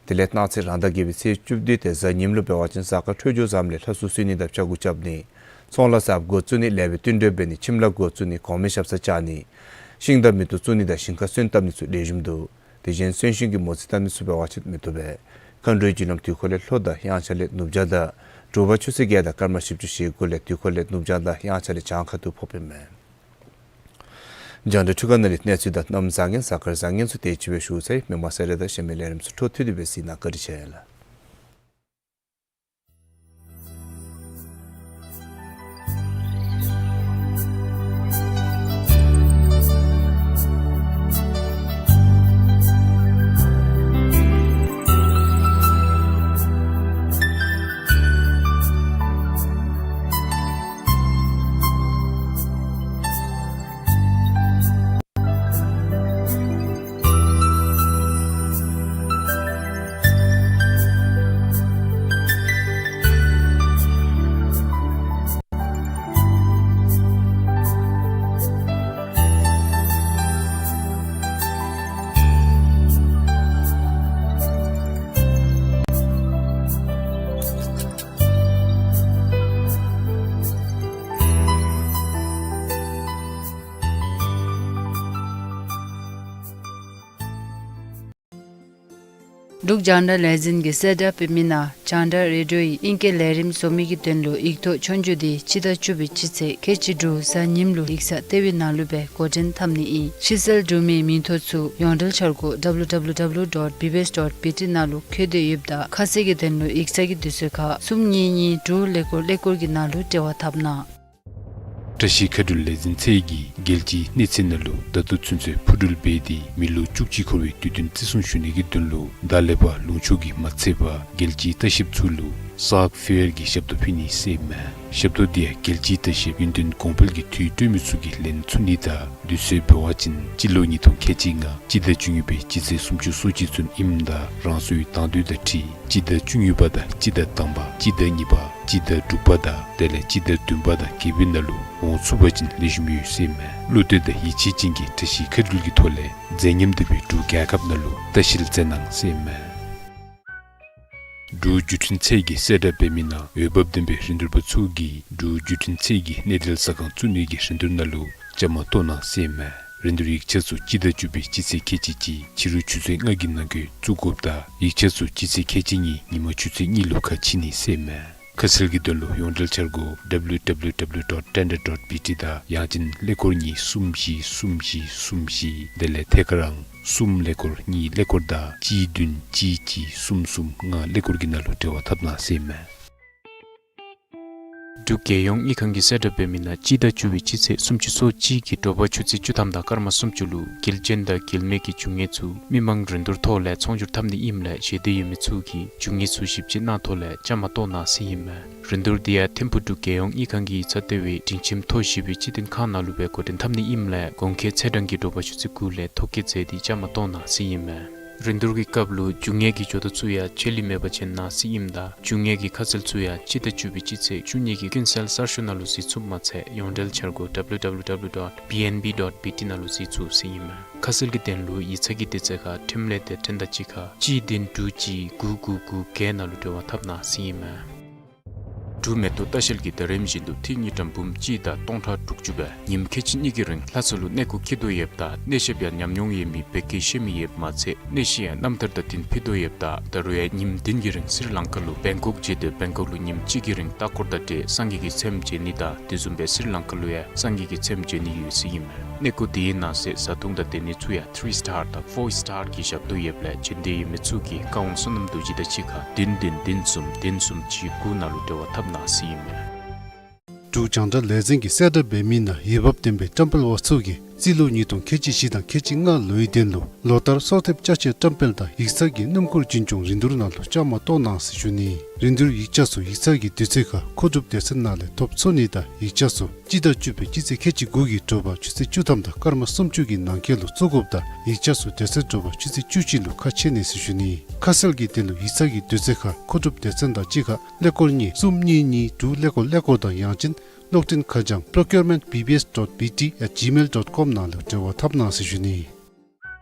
དེ་ལས་གནངས་ཚེ་རང་ཟླ་བརྒྱད་པའི་ཚེས་བཅུ་བདུན་ཏེ་གཟའ་ཉིམ་ལུ་འབད་བ་ཅིན་གཟའ་སྐར་འཕྲོད་སྦྱོར་བཟངམ་ལས་ལྷ་གསོལ་གསོལ་ནི་དང་ཕྱྭ་འགུགས་རྐྱབ་ནི་ཚོང་ལཱ་གསརཔ་འགོ་བཙུགས་ནི་ལེགས་པའི་བསྟུན་གྲོས་འབད་ནི་ཁྱིམ་ལཱ་འགོ་བཙུགས་ནི་གོང་མའི་ཞབས་སར་བཅར་ནི་ཤིང་དང་མེ་ཏོག་བཙུགས་ནི་དང་ཞིང་ཁར་སོན་བཏབ་ནི་ཚུ་ལེགས་ཤོམ་འདུག། དེ་གཞན་གསོན་གཤིན་གྱི་མོ་རྩིས་བཏབ་ནི་ཚུ་འབད་བ་ཅིན་མི་བཏུབ་པས། མཁའ་འགྲོའི་རྒྱུ་ལམ་དུས་འཁོར་ལས་ལྷོ་དང་དབྱངས་འཆར་ལས་ནུབ་བྱང་དང་དྲོ་པ་ཆུ་ཚོད་བརྒྱད་དང་སྐར་མ་བཞི་བཅུ་ཞེ་དགུ་ལས་དུས་འཁོར་ལས་ནུབ་བྱང་དང་དབྱངས་འཆར་ལས་བྱང་ཁ་ཐུག་ཕོགཔ་ཨིན་མས། རྒྱང་བསྒྲགས་འཕྲུལ་ཁང་ནང་ལས་གནས་ཚུལ་དང་གནམ་བཟང་ངན་གཟའ་སྐར་བཟང་ངན་ཚུ་དེ་ཅིག་སྦེ་ཞུ་ཚར་ཡི། མི་མང་ཚེ་རིང་དང་གཞན་མི་ལས་རིམ་ཚུ་འཕྲོ་མཐུད་དེ་སྦེ་གཟིགས་གནང་། བཀའ་དྲིན་ཆེ་ལགས། འབྲུག་རྒྱང་བསྒྲགས་ལས་འཛིན་གྱིས་གསལ་བསྒྲགས་འབད་མི་ནང་རྒྱང་བསྒྲགས་རེ་ཌིའོ་ཡི་ཨིང་སྐད་ལས་རིམ་བཟོ་མི་གི་དོན་ལུ་ཡིག་ཐོག་ཆོས་རྒྱུགས་འདི་སྤྱི་ཟླ་བཅུ་པའི་སྤྱི་ཚེས་ཁལ་གཅིག་དྲུག་གཟའ་ཉིམ་ལུ་ཡིག་ཚང་ལྟེ་བའི་ནང་ལུ་སྦེ་འགོ་འདྲེན་འཐབ་ནི་ཨིན། ཕྱི་སེལ་འབྲུག་མིའི་མིང་ཐོ་ཚུ་ཡོངས་འབྲེལ་འཆར་སྒོ་ཌབ་ལུ་ཌབ་ལུ་ཌབ་ལུ་ཌོཊ་བི་བི་ཨེསི་ཌོཊ་བི་ཊི་ནང་ལུ་འཁོད་དེ་ཡོདཔ་ད་ཁ་གསལ་གྱི་དོན་ལུ་ཡིག་ཚང་གི་དུས་ཚོད་ཁར་གསུམ་གཉིས་གཉིས་དྲུག་ཀླད་ཀོར་ཀླད་ཀོར་གྱི་ནང་ལུ་འབྲེལ་བ་འཐབ་གནང་། བཀྲ་ཤིས་མཁའ་འགྲུལ་ལས་འཛིན་ཚད་ཀྱིས་རྒྱལ་སྤྱིའི་གནས་ཚད་ནང་ལུ་ད་ལྟོ་ཚུན་ཚོད་འཕུར་འགྲུལ་འབད་དེ་མི་ལོ་བཅུ་གཅིག་འཁོར་བའི་དུས་སྟོན་བརྩི་སྲུང་ཞུ་ནི་གི་དོན་ལུ་ད་ལས་ཕར་ལུང་ཕྱོགས་ཀྱི་མ་ཚད་པར་རྒྱལ་སྤྱིའི་ལྟ་བཤལཔ་ཚུ་ལུ་ སཱཀ་ཕེར་གྱི་ཞབས་ཏོག་ཕུལ་ནི་ཟེར་ཨིན་མས། ཞབས་ཏོག་འདི་ཡང་རྒྱལ་སྤྱིའི་ལྟ་བཤལ་ཡུན་བརྟན་གོང་འཕེལ་གྱི་དུས་སྟོན་མི་ཚུ་གིས་ལེན་ཚུགས་ནི་དང་དུས་ཚོད་འབད་བ་ཅིན་སྤྱི་ལོ་ཉིས་སྟོང་ཁལ་གཅིག་ལྔ་སྤྱི་ཟླ་བཅུ་གཉིས་པའི་སྤྱི་ཚེས་སུམ་ཅུ་སོ་གཅིག་ཚུན་ཨིནམ་ད་རང་སོའི་དང་འདོད་དང་འཁྲིལ་སྤྱི་ཟླ་བཅུ་གཉིས་པ་དང་སྤྱི་ཟླ་དང་པ་སྤྱི་ཟླ་གཉིས་པ་སྤྱི་ཟླ་དྲུག་པ་དང་དེ་ལས་སྤྱི་ཟླ་བདུན་པ་དང་བརྒྱད་པའི་ནང་ལུ་འོང་ཚུགས་པ་ཅིན་ལེགས་ཤོམ་ཡོད་ཟེར་ཨིན་མས། བློ་གཏད་དང་ཡིད་ཆེས་ཅན་གྱིས་བཀྲ་ཤིས་མཁའ་འགྲུལ་གྱི་ཐོག་ལས་མཛད་ཉམས་ལྡན་པའི་འབྲུག་རྒྱལ་ཁབ་ནང་ལུ་ལྟ་བཤལ་མཛད་གནང་ཟེར་ཨིན་མས། འབྲུག་བརྒྱུད་འཕྲིན་ཚད་ཀྱི་གསལ་བསྒྲགས་འབད་མི་ནང་འོས་འབབ་ལྡན་པའི་རིན་བསྡུར་པ་ཚུ་གིས་འབྲུག་བརྒྱུད་འཕྲིན་ཚད་ཀྱི་གནས་སྡུད་ཟ་ཁང་བཙུགས་ནི་གི་རིན་བསྡུར་ནང་ལུ་བཅའ་མར་གཏོགས་གནང་ཟེར་ཨིན་མས། རིན་བསྡུར་ཡིག་ཆ་ཚུ་སྤྱི་ཟླ་བཅུ་པའི་སྤྱི་ཚེས་ཁལ་གཅིག་གཅིག་ཕྱི་རུ་ཆུ་ཚོད་ལྔ་གི་ནང་འཁོད་བཙུགས་དགོཔ་དང་ཡིག་ཆ་ཚུ་སྤྱི་ཚེས་ཁལ་གཅིག་གཉིས་ཉིན་མ་ཆུ་ཚོད་གཉིས་ལུ་ཁ་ཕྱེ་ནི་ཟེར་ཨིན་མས། ཁ་གསལ་གྱི་དོན་ལུ་ཡོངས་འབྲེལ་འཆར་སྒོ་W W W dot tender dot B T དང་ཡང་ཅིན་ཀླད་ཀོར་གཉིས་གསུམ་བཞི་གསུམ་བཞི་གསུམ་བཞི་དེ་ལས་ཐད་ཀར་ཨང་གསུམ་ཀླད་ཀོར་གཉིས་ཀླད་ཀོར་དང་གཅིག་བདུན་གཅིག་གཅིག་གསུམ་གསུམ་ལྔ་ཀླད་ཀོར་གྱི་ནང་ལུ་འབྲེལ་བ་འཐབ་གནང་ཟེར་ཨིན་མས། འབྲུག་རྒྱལ་ཡོངས་དངུལ་ཁང་གིས་གསལ་བསྒྲགས་འབད་མི་ནང་སྤྱི་ཟླ་བཅུ་པའི་སྤྱི་ཚེས་སུམ་ཅུ་སོ་གཅིག་གི་དྲོ་པ་ཆུ་ཚོད་བཅུ་ཐམ་དང་སྐར་མ་སུམ་ཅུ་ལུ་འགལ་རྐྱེན་དང་འགལ་མེད་ཀྱི་རྒྱུ་དངོས་ཚུ་མི་མང་རིན་བསྡུར་ཐོག་ལས་ཚོང་སྒྱུར་འཐབ་ནི་ཨིནམ་ལས་ཞེ་འདོད་ཡོད་མི་ཚུ་གིས་རྒྱུ་དངོས་ཚུ་ཞིབ་དཔྱད་གནང་ཐོག་ལས་བཅའ་མར་གཏོགས་གནང་ཟེར་ཨིན་མས། རིན་བསྡུར་འདི་ཡང་ཐིམ་ཕུག་འབྲུག་རྒྱལ་ཡོངས་དངུལ་ཁང་གི་ཡིག་ཚང་ལྟེ་བའི་སྒྲིང་ཁྱིམ་ཐོག་བཞི་པའི་སྤྱི་བསྟན་ཁང་ནང་ལུ་སྦེ་འགོ་འདྲེན་འཐབ་ནི་ཨིནམ་ལས་གོང་འཁོད་ཚེས་གྲངས་ཀྱི་དྲོ་པ་ཆུ་ཚོད་དགུ་ལས་ཐོ་བཀོད་མཛད་དེ་བཅའ་མར་གཏོགས་གནང་ཟེར་ཨིན་མས། རིན་བསྡུར་གྱི་སྐབས་ལུ་རྒྱུ་དངོས་ཀྱི་འབྱོར་ཐོ་ཚུ་ཡང་ཆད་ལུས་མེད་པ་ཅིན་གནང་ཟེར་ཨིནམ་ད་རྒྱུ་དངོས་ཀྱི་ཁ་གསལ་ཚུ་ཡང་སྤྱི་ཟླ་བཅུ་པའི་སྤྱི་ཚེས་བཅུ་གཉིས་ཀྱི་ཀུན་གསལ་གསར་ཤོག་ནང་ལུ་གཟིགས་ཚུགསཔ་མ་ཚད་ཡོངས་འབྲེལ་འཆར་སྒོ་W W W dot B N B dot B T ནང་ལུ་གཟིགས་ཚུགས་ཟེར་ཨིན་མས། ཁ་གསལ་གྱི་དོན་ལུ་ཡིག་ཚང་གི་དུས་ཚོད་ཁར་ཁྲིམས་ལས་སྡེ་ཁྲིམས་དང་གཅིག་ཁར་གཅིག་བདུན་དྲུག་གཅིག་དགུ་དགུ་དགུ་བརྒྱད་ནང་ལུ་འབྲེལ་བ་འཐབ་གནང་ཟེར་ཨིན་མས། འབྲུག་མེ་ཏོག་ལྟ་བཤལ་གྱིས་ཟླ་རིམ་བཞིན་དུ་ཏི་རུ་དངུལ་ཀྲམ་འབུམ་གཅིག་དང་སྟོང་ཕྲག་དྲུག་ཅུ་སྦེ་ཉིནམ་ཁལ་གཅིག་གཉིས་ཀྱི་རིང་ལྷ་ས་ལུ་གནས་སྐོར་འཁྱིད་དོ་ཡོདཔ་ད་གནས་ཞབས་ཡང་ཉམས་མྱོང་ཡོད་མི་བོད་སྐད་ཤེས་མི་ཡོདཔ་མ་ཚད་གནས་གཞི་ཡང་རྣམ་ཐར་དང་བསྟུན་ཕུལ་དོ་ཡོདཔ་ད་ད་རུང་ཡང་ཉིནམ་བདུན་གྱི་རིང་སི་རི་ལང་ཀ་ལུ་བེང་ཀོག་མཇལ་ཏེ་བེང་ཀོག་ལུ་ཉིནམ་གཅིག་གི་རིང་ལྟ་སྐོར་དང་འབྲེལ་སངས་རྒྱས་ཀྱི་ཚེམས་མཇལ་ནི་དང་དེ་བཟུམ་སྦེ་སི་རི་ལང་ཀ་ལུ་ཡང་སངས་རྒྱས་ཀྱི་ཚེམས་མཇལ་ནི་ཡོད་ཟེར་ཨིན་མས། གནས་སྐོར་དེའི་ནང་གསེས་བཟའ་འཐུང་དང་སྡོད་ནི་ཚུ་ཡང་ཐི་རི་སི་ཊར་དང་ཕོར་སི་ཊར་གྱི་ཞབས་ཏོག་ཡོདཔ་ལས་འབྱོན་འདོད་ཡོད་མི་ཚུ་གིས་བཀའ་དབང་བསོད་ནམས་རྡོ་རྗེ་དང་གཅིག་ཁར་བདུན་བདུན་བདུན་གསུམ་བདུན་གསུམ་གཅིག་དགུ་ནང་ལུ་འབྲེལ་བ་འཐབ་གནང་ཟེར་ཨིན་མས། འབྲུག་རྒྱང་བསྒྲགས་ལས་འཛིན་གྱིས་གསལ་བསྒྲགས་འབད་མི་ནང་འོས་འབབ་ལྡན་པའི་བཀྲམ་སྤེལ་པ་ཚུ་གིས་རྩིས་ལོ་ཉིས་སྟོང་ཁལ་གཅིག་བཞི་དང་ཁལ་གཅིག་ལྔ་ལོའི་དོན་ལུ་ལོ་ལྟར་གསོལ་འདེབས་ཅ་ཆས་བཀྲམ་སྤེལ་དང་ཡིག་ཚང་གི་སྣུམ་འཁོར་རྒྱུན་སྐྱོང་རིན་བསྡུར་ནང་ལུ་བཅའ་མར་གཏོགས་གནང་ཟེར་ཞུ་ནི། རིན་བསྡུར་ཡིག་ཆ་ཚུ་ཡིག་ཚང་གི་དུས་ཚོད་ཁར་མཁོ་སྒྲུབ་སྡེ་ཚན་ནང་ལས་ཐོབ་ཚུགས་ནི་དང་ཡིག་ཆ་ཚུ་སྤྱི་ཟླ་བཅུ་པའི་སྤྱི་ཚེས་ཁལ་གཅིག་དགུ་གི་དྲོ་པ་ཆུ་ཚོད་བཅུ་ཐམ་དང་སྐར་མ་སུམ་ཅུ་གི་ནང་འཁོད་ལུ་བཙུགས་དགོཔ་དང་ཡིག་ཆ་ཚུ་དེ་ཚེས་དྲོ་པ་ཆུ་ཚོད་བཅུ་གཅིག་ལུ་ཁ་ཕྱེ་ནི་ཟེར་ཞུ་ནི། ཁ་གསལ་གྱི་དོན་ལུ་ཡིག་ཚང་གི་དུས་ཚོད་ཁར་མཁོ་སྒྲུབ་སྡེ་ཚན་དང་གཅིག་ཁར་ཀླད་ཀོར་གཉིས་གསུམ་གཉིས་གཉིས་དྲུག་ཀླད་ཀོར་ཀླད་ཀོར་དང་ཡང་ཅིན་གློག་འཕྲིན་ཁ་བྱང་procurement B B S dot B T at gmail dot com ནང་ལུ་འབྲེལ་བ་འཐབ་གནང་ཟེར་ཞུ་ནི།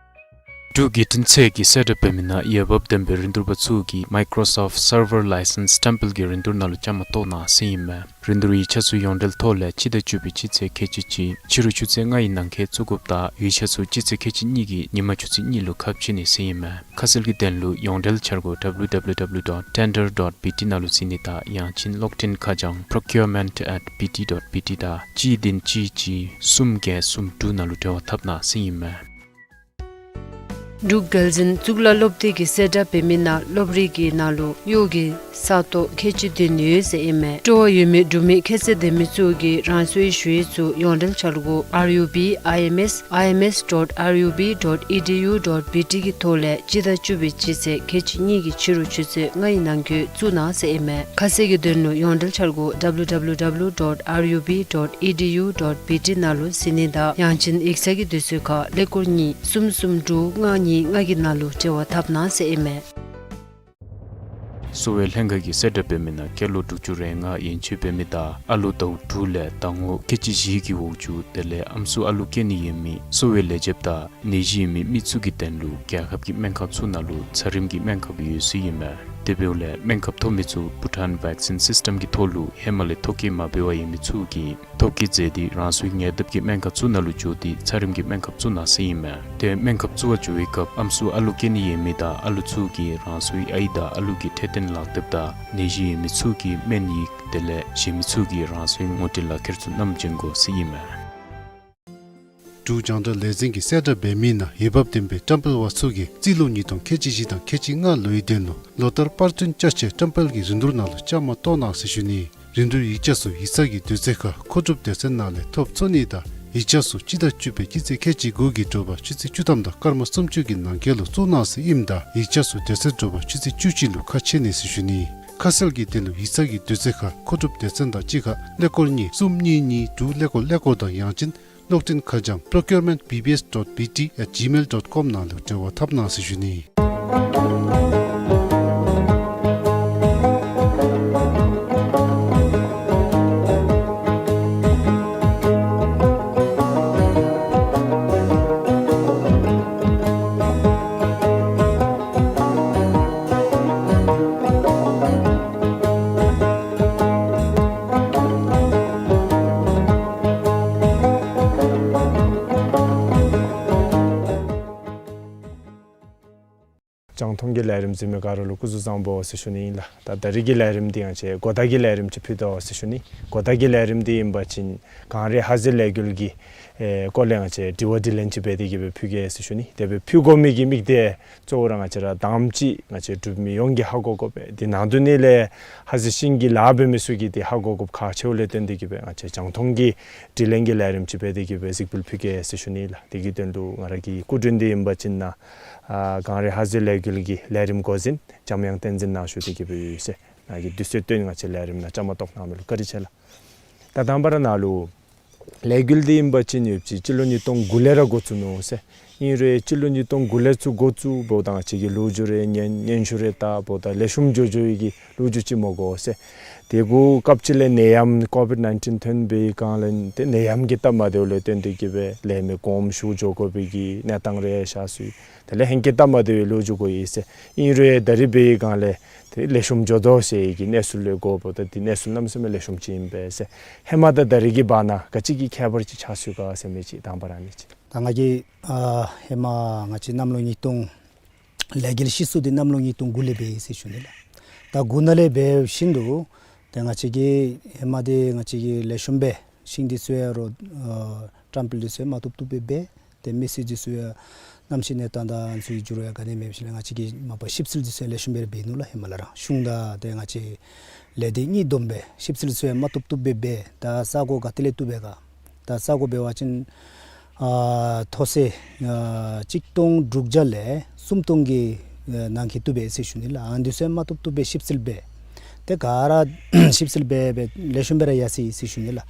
འབྲུག་བརྒྱུད་འཕྲིན་ཚད་ཀྱིས་གསལ་བསྒྲགས་འབད་མི་ནང་འོས་འབབ་ལྡན་པའི་རིན་བསྡུར་པ་ཚུ་གིས་Microsoft Server License བཀྲམ་སྤེལ་གྱི་རིན་བསྡུར་ནང་ལུ་བཅའ་མར་གཏོགས་གནང་ཟེར་ཨིན་མས། རིན་བསྡུར་ཡིག་ཆ་ཚུ་ཡོངས་འབྲེལ་ཐོག་ལས་སྤྱི་ཟླ་བཅུ་པའི་སྤྱི་ཚེས་ཁལ་གཅིག་གཅིག་ཕྱི་རུ་ཆུ་ཚོད་ལྔ་ཡི་ནང་འཁོད་བཙུགས་དགོཔ་དང་ཡིག་ཆ་ཚུ་སྤྱི་ཚེས་ཁལ་གཅིག་གཉིས་ཀྱི་ཉིན་མ་ཆུ་ཚོད་གཉིས་ལུ་ཁ་ཕྱེ་ནི་ཟེར་ཨིན་མས། ཁ་གསལ་གྱི་དོན་ལུ་ཡོངས་འབྲེལ་འཆར་སྒོ་W W W dot tender dot B T ནང་ལུ་གཟིགས་ནི་དང་ཡང་ཅིན་གློག་འཕྲིན་ཁ་བྱང་procurement at B T dot B T དང་གཅིག་བདུན་གཅིག་གཅིག་གསུམ་བརྒྱད་གསུམ་དྲུག་ནང་ལུ་འབྲེལ་བ་འཐབ་གནང་ཟེར་ཨིན་མས། འབྲུག་རྒྱལ་འཛིན་གཙུག་ལག་སློབ་སྡེ་གིས་གསལ་བསྒྲགས་འབད་མི་ནང་སློབ་རིགས་ཀྱི་ནང་ལུ་གཡོག་གི་ས་སྟོང་ཁལ་གཅིག་བདུན་ཡོད་ཟེར་ཨིན་མས། སྤྲོ་བ་ཡོད་མི་འབྲུག་མི་ཁྱད་ཚད་ལྡན་མི་ཚུ་གིས་རང་སོའི་ཞུ་ཡིག་ཚུ་ཡོངས་འབྲེལ་འཆར་སྒོ་R U B I M S I M S dot R U B dot E D U dot B T གི་ཐོག་ལས་སྤྱི་ཟླ་བཅུ་པའི་སྤྱི་ཚེས་ཁལ་གཅིག་གཉིས་ཀྱི་ཕྱི་རུ་ཆུ་ཚོད་ལྔ་ཡི་ནང་འཁོད་བཙུགས་གནང་ཟེར་ཨིན་མས། ཁ་གསལ་གྱི་དོན་ལུ་ཡོངས་འབྲེལ་འཆར་སྒོ་W W W dot R U B dot E D U dot B T ནང་ལུ་གཟིགས་ནི་དང་ཡང་ཅིན་ཡིག་ཚང་གི་དུས་ཚོད་ཁར་ཀླད་ཀོར་གཉིས་གསུམ་གསུམ་དྲུག་ལྔ་གཉིས་ལྔ་གི་ནང་ལུ་འབྲེལ་བ་འཐབ་གནང་ཟེར་ཨིན་མས། གསོ་བའི་ལྷན་ཁག་གིས་གསལ་བསྒྲགས་འབད་མི་ནང་སྐྱེས་ལོ་དྲུག་ཅུ་རེ་ལྔ་ཡན་ཆད་འབད་མི་དང་ཨ་ལོ་ཟླཝ་དྲུག་ལས་ཟླ་ངོ་ཁལ་གཅིག་བཞི་གི་འོག་འགྱོ་དེ་ལས་ཨམ་སྲུ་ཨ་ལུ་སྐྱེ་ནི་ཡོད་མི་གསོ་བའི་ལས་བྱེདཔ་དང་ནད་གཞི་ཡོད་མི་མི་ཚུ་གི་དོན་ལུ་རྒྱལ་ཁབ་ཀྱི་སྨན་ཁང་ཚུ་ནང་ལུ་འཚམས་རིམ་གྱི་སྨན་ཁབ་ཡོད་ཟེར་ཨིན་མས། དེ་འབདཝ་ལས་སྨན་ཁབ་ཐོབ་མི་ཚུ་བྷུ་ཊཱན་བེག་སིན་སིསི་ཊམ་གྱི་ཐོག་ལུ་ཧེ་མ་ལས་ཐོ་བཀོད་མ་འབད་བར་ཡོད་མི་ཚུ་གིས་ཐོ་བཀོད་མཛད་དེ་རང་སོའི་ཉེ་འདབས་ཀྱི་སྨན་ཁང་ཚུ་ནང་ལུ་འགྱོ་སྟེ་འཚམས་རིམ་གྱི་སྨན་ཁབ་བཙུགས་གནང་ཟེར་ཨིན་མས། དེ་སྨན་ཁབ་བཙུགས་པར་འགྱོ་བའི་སྐབས་ཨམ་སྲུ་ཨ་ལུ་སྐྱེ་ནི་ཡོད་མི་དང་ཨ་ལུ་ཚུ་གིས་རང་སོའི་ཨའི་དང་ཨ་ལུ་གི་འཕྲོད་བསྟེན་ལག་དེབ་དང་ནད་གཞི་ཡོད་མི་ཚུ་གི་སྨན་ཡིག་དེ་ལས་གཞན་མི་ཚུ་གིས་རང་སོའི་ངོ་སྤྲོད་ལག་ཁྱེར་ཚུ་བསྣམས་བྱོན་དགོ་ཟེར་ཨིན་མས། འབྲུག་རྒྱང་བསྒྲགས་ལས་འཛིན་གྱིས་གསལ་བསྒྲགས་འབད་མི་ནང་འོས་འབབ་ལྡན་པའི་བཀྲམ་སྤེལ་པ་ཚུ་གིས་རྩིས་ལོ་ཉིས་སྟོང་ཁལ་གཅིག་བཞི་དང་ཁལ་གཅིག་ལྔ་ལོའི་དོན་ལུ་ལོ་ལྟར་པར་སྐྲུན་ཅ་ཆས་བཀྲམ་སྤེལ་གྱི་རིན་བསྡུར་ནང་ལུ་བཅའ་མར་གཏོགས་གནང་ཟེར་ཞུ་ནི། རིན་བསྡུར་ཡིག་ཆ་ཚུ་ཡིག་ཚང་གི་དུས་ཚོད་ཁར་མཁོ་སྒྲུབ་སྡེ་ཚན་ནང་ལས་ཐོབ་ཚུགས་ནི་དང་ཡིག་ཆ་ཚུ་སྤྱི་ཟླ་བཅུ་པའི་སྤྱི་ཚེས་ཁལ་གཅིག་དགུ་གི་དྲོ་པ་ཆུ་ཚོད་བཅུ་ཐམ་དང་སྐར་མ་སུམ་ཅུ་གི་ནང་འཁོད་ལུ་བཙུགས་གནང་ཟེར་ཨིནམ་ད་ཡིག་ཆ་ཚུ་དེ་ཚེས་དྲོ་པ་ཆུ་ཚོད་བཅུ་གཅིག་ལུ་ཁ་ཕྱེ་ནི་ཟེར་ཞུ་ནི། ཁ་གསལ་གྱི་དོན་ལུ་ཡིག་ཚང་གི་དུས་ཚོད་ཁར་མཁོ་སྒྲུབ་སྡེ་ཚན་དང་གཅིག་ཁར་ཀླད་ཀོར་གཉིས་གསུམ་གཉིས་གཉིས་དྲུག་ཀླད་ཀོར་ཀླད་ཀོར་དང་ཡང་ཅིན་གློག་འཕྲིན་ཁ་བྱང་procurement B B S dot B T at gmail dot com ནང་ལུ་འབྲེལ་བ་འཐབ་གནང་ཟེར་ཞུ་ནི། རྒྱང་མཐོང་གི་ལས་རིམ་གཟིགས་མི་ག་ར་ལུ་སྐུ་གཟུགས་བཟང་པོ་ཟེར་ཞུ་ནི་ཨིན་ལགས། ད་ད་རིས་ཀྱི་ལས་རིམ་འདི་ཡང་ཅིག་གོ་བརྡ་གི་ལས་རིམ་ཅིག་ཕུལ་དོ་ཟེར་ཞུ་ནི། གོ་བརྡ་གི་ལས་རིམ་འདི་ཨིན་པ་ཅིན་གངས་རི་ཧ་ཟེལ་ལས་འགུལ་གྱི་ཨེ་སྐོར་ལས་ང་བཅས་དྲི་བ་དྲིས་ལན་ཅིག་འབད་དེ་གི་སྦེ་ཕུལ་གེ་ཟེར་ཞུ་ནི། དེ་སྦེ་ཕུལ་དགོ་མི་གི་དམིགས་གཏད་གཙོ་བོ་ར་ང་བཅས་ར་དང་པ་ཅིག་ང་བཅས་འབྲུག་མི་ཡོངས་ཀྱིས་ཧ་གོ་དགོ་པས། དེ་ནང་དོན་ནི་ལས་ཧ་ཟེལ་ཤིང་གི་ལཱ་འབད་མི་ཚུ་གིས་དེ་ཧ་གོ་དགོཔ་ཁག་ཆེཝ་ལས་བརྟེན་ཏེ་གི་སྦེ་ང་བཅས་རྒྱང་མཐོང་གི་དྲིས་ལན་གྱི་ལས་རིམ་ཅིག་འབད་དེ་གི་སྦེ་གཟིགས་འབུལ་ཕུལ་གེ་ཟེར་ཞུ་ནི་ལགས། དེ་གི་དོན་ལུ་ང་ར་གི་སྐུ་མགྲོན་འདི་ཨིན་པ་ཅིན་ནཱ་ཨ་གངས་རི་ཧ་ཟེལ་ལས་འགུལ་གྱི་ལས་རིམ་འགོ་འཛིན་འཇམ་དབྱངས་བསྟན་འཛིན་ནཱ་བཞུགས་ཏེ་གི་སྦེ་ཡོད་ཟེར། ནཱ་གིས་དུས་ཚོད་བཏོན་ང་བཅས་ལས་རིམ་ནང་བཅའ་མར་གཏོགས་གནང་མི་ལུ་བཀའ་དྲིན་ཆེ་ལགས། ད་དང་པ་ར་ནཱ་ལུ་ལས་འགུལ་འདི་ཨིན་པ་ཅིན་ཡོད་ཅི་སྤྱི་ལོ་ཉིས་སྟོང་དགུ་ལས་ར་འགོ་བཙུགས་ནུག་ཟེར། ཨིན་རུང་སྤྱི་ལོ་ཉིས་སྟོང་དགུ་ལས་ཚུར་འགོ་བཙུགས་འབདཝ་ད་ང་བཅས་ཀྱི་ལོ་རྒྱུས་རེ་སྙན་སྙན་ཞུ་རེ་བལྟཝ་ད་ལེགས་ཤོམ་འགྱོ་འགྱོ་བའི་གི་ལོ་རྒྱུས་ཅིག་མ་གོ་ཟེར། དེ་གུ་སྐབས་ཅིག་ལས་ནད་ཡམས་ཀོ་བིཌ་ནའིན་ཊིན་ཐོན་པའི་སྒང་ལས་ཏེ་ནད་ཡམས་ཀྱི་སྟབས་མ་བདེཝ་ལས་བརྟེན་ཏེ་གི་སྦེ་ལས་མི་དགོངསམ་ཞུ་འགྱོ་དགོ་པའི་གི་གནས་སྟངས་རེ་ཤར་སོ་ཡི། དེ་ལས་ཧེང་སྐལ་སྟབས་མ་བདེ་བའི་ལོ་རྒྱུས་གོ་ཡི་ཟེར། ཨིན་རུང་ད་རིས་འབད་བའི་སྒང་ལས་ཏེ་ལེགས་ཤོམ་འགྱོ་དོ་ཟེར་གྱི་གནས་ཚུལ་ལས་གོཝ་ད་དེ་གནས་ཚུལ་གནམ་མེད་ས་མེད་ལེགས་ཤོམ་ཅིག་ཨིན་པས་ཟེར། ཧེ་མ་དང་ད་རིས་ཀྱི་བར་ན་ག་ཅི་གི་ཁྱད་པར་ཅིག་ཆགས་སོ་ཡི་ག་ཟེར་མི་ཅིག་དང་པ་ར་ཨ་ནི་ཅིག། ད་ང་གིས་ཨ་ཧེ་མ་ང་བཅས་གནམ་ལོ་ཉིས་སྟོང་ལས་འགུལ་ཤི་སོ་འདི་གནམ་ལོ་ཉིས་སྟོང་དགུ་ལས་འབད་ཡི་ཟེར་ཞུ་ནི་ལགས། ད་དགུ་ནང་ལས་འབད་བཞིན་དུ་ཏེ་ང་བཅས་ཀྱིས་ཧེ་མ་འདི་ང་བཅས་ཀྱིས་ལེགས་ཤོམ་སྦེ་ཤིང་འདི་ཚུ་ཡང་རོ་ཨ་བཀྲམ་སྤེལ་འདི་ཚུ་ཡང་མ་བཏུབ་བཏུབ་སྦེ་འབད། ཏེ་མི་སེར་འདི་ཚུ་ཡང་གནམ་གཤིས་གནས་སྟངས་དང་ཚུ་གི་འགྱུར་བ་ཡང་ག་ནི་མེདཔ་ཅིག་ལས་ང་བཅས་ཀྱིས་མ་པ་ཞིབ་འཚོལ་འདི་ཚུ་ཡང་ལེགས་ཤོམ་སྦེ་ར་འབད་ནུག་ལགས། ཧེ་མ་ལས་ར་གཞུང་དང་ཏེ་ང་བཅས་ལས་སྡེ་གཉིས་བསྡོམས་སྦེ་ཞིབ་འཚོལ་འདི་ཚུ་ཡང་མ་བཏུབ་བཏུབ་སྦེ་འབད། ད་ས་གོ་ག་ཏེ་ལས་བཏུབ་པས་ག། ད་ས་གོ་འབད་བ་ཅིན་ཨ་མཐོ་ཚད་ཨ་གཅིག་སྟོང་དྲུག་བརྒྱ་ལས་སུམ་སྟོང་གི་ཨ་ནང་འཁོད་བཏུབ་པས་ཟེར་ཞུ་ནི་ལགས། ཨ་ནི་འདི་ཚུ་ཡང་མ་བཏུབ་བཏུབ་སྦེ་ཞིབ་འཚོལ་འབད། ཏེ་ག་ར་ཞིབ་འཚོལ་འབད་འབད་ལེགས་ཤོམ་སྦེ་ར་ཡར་སོ་ཡི་ཟེར་ཞུ་ནི་ལགས།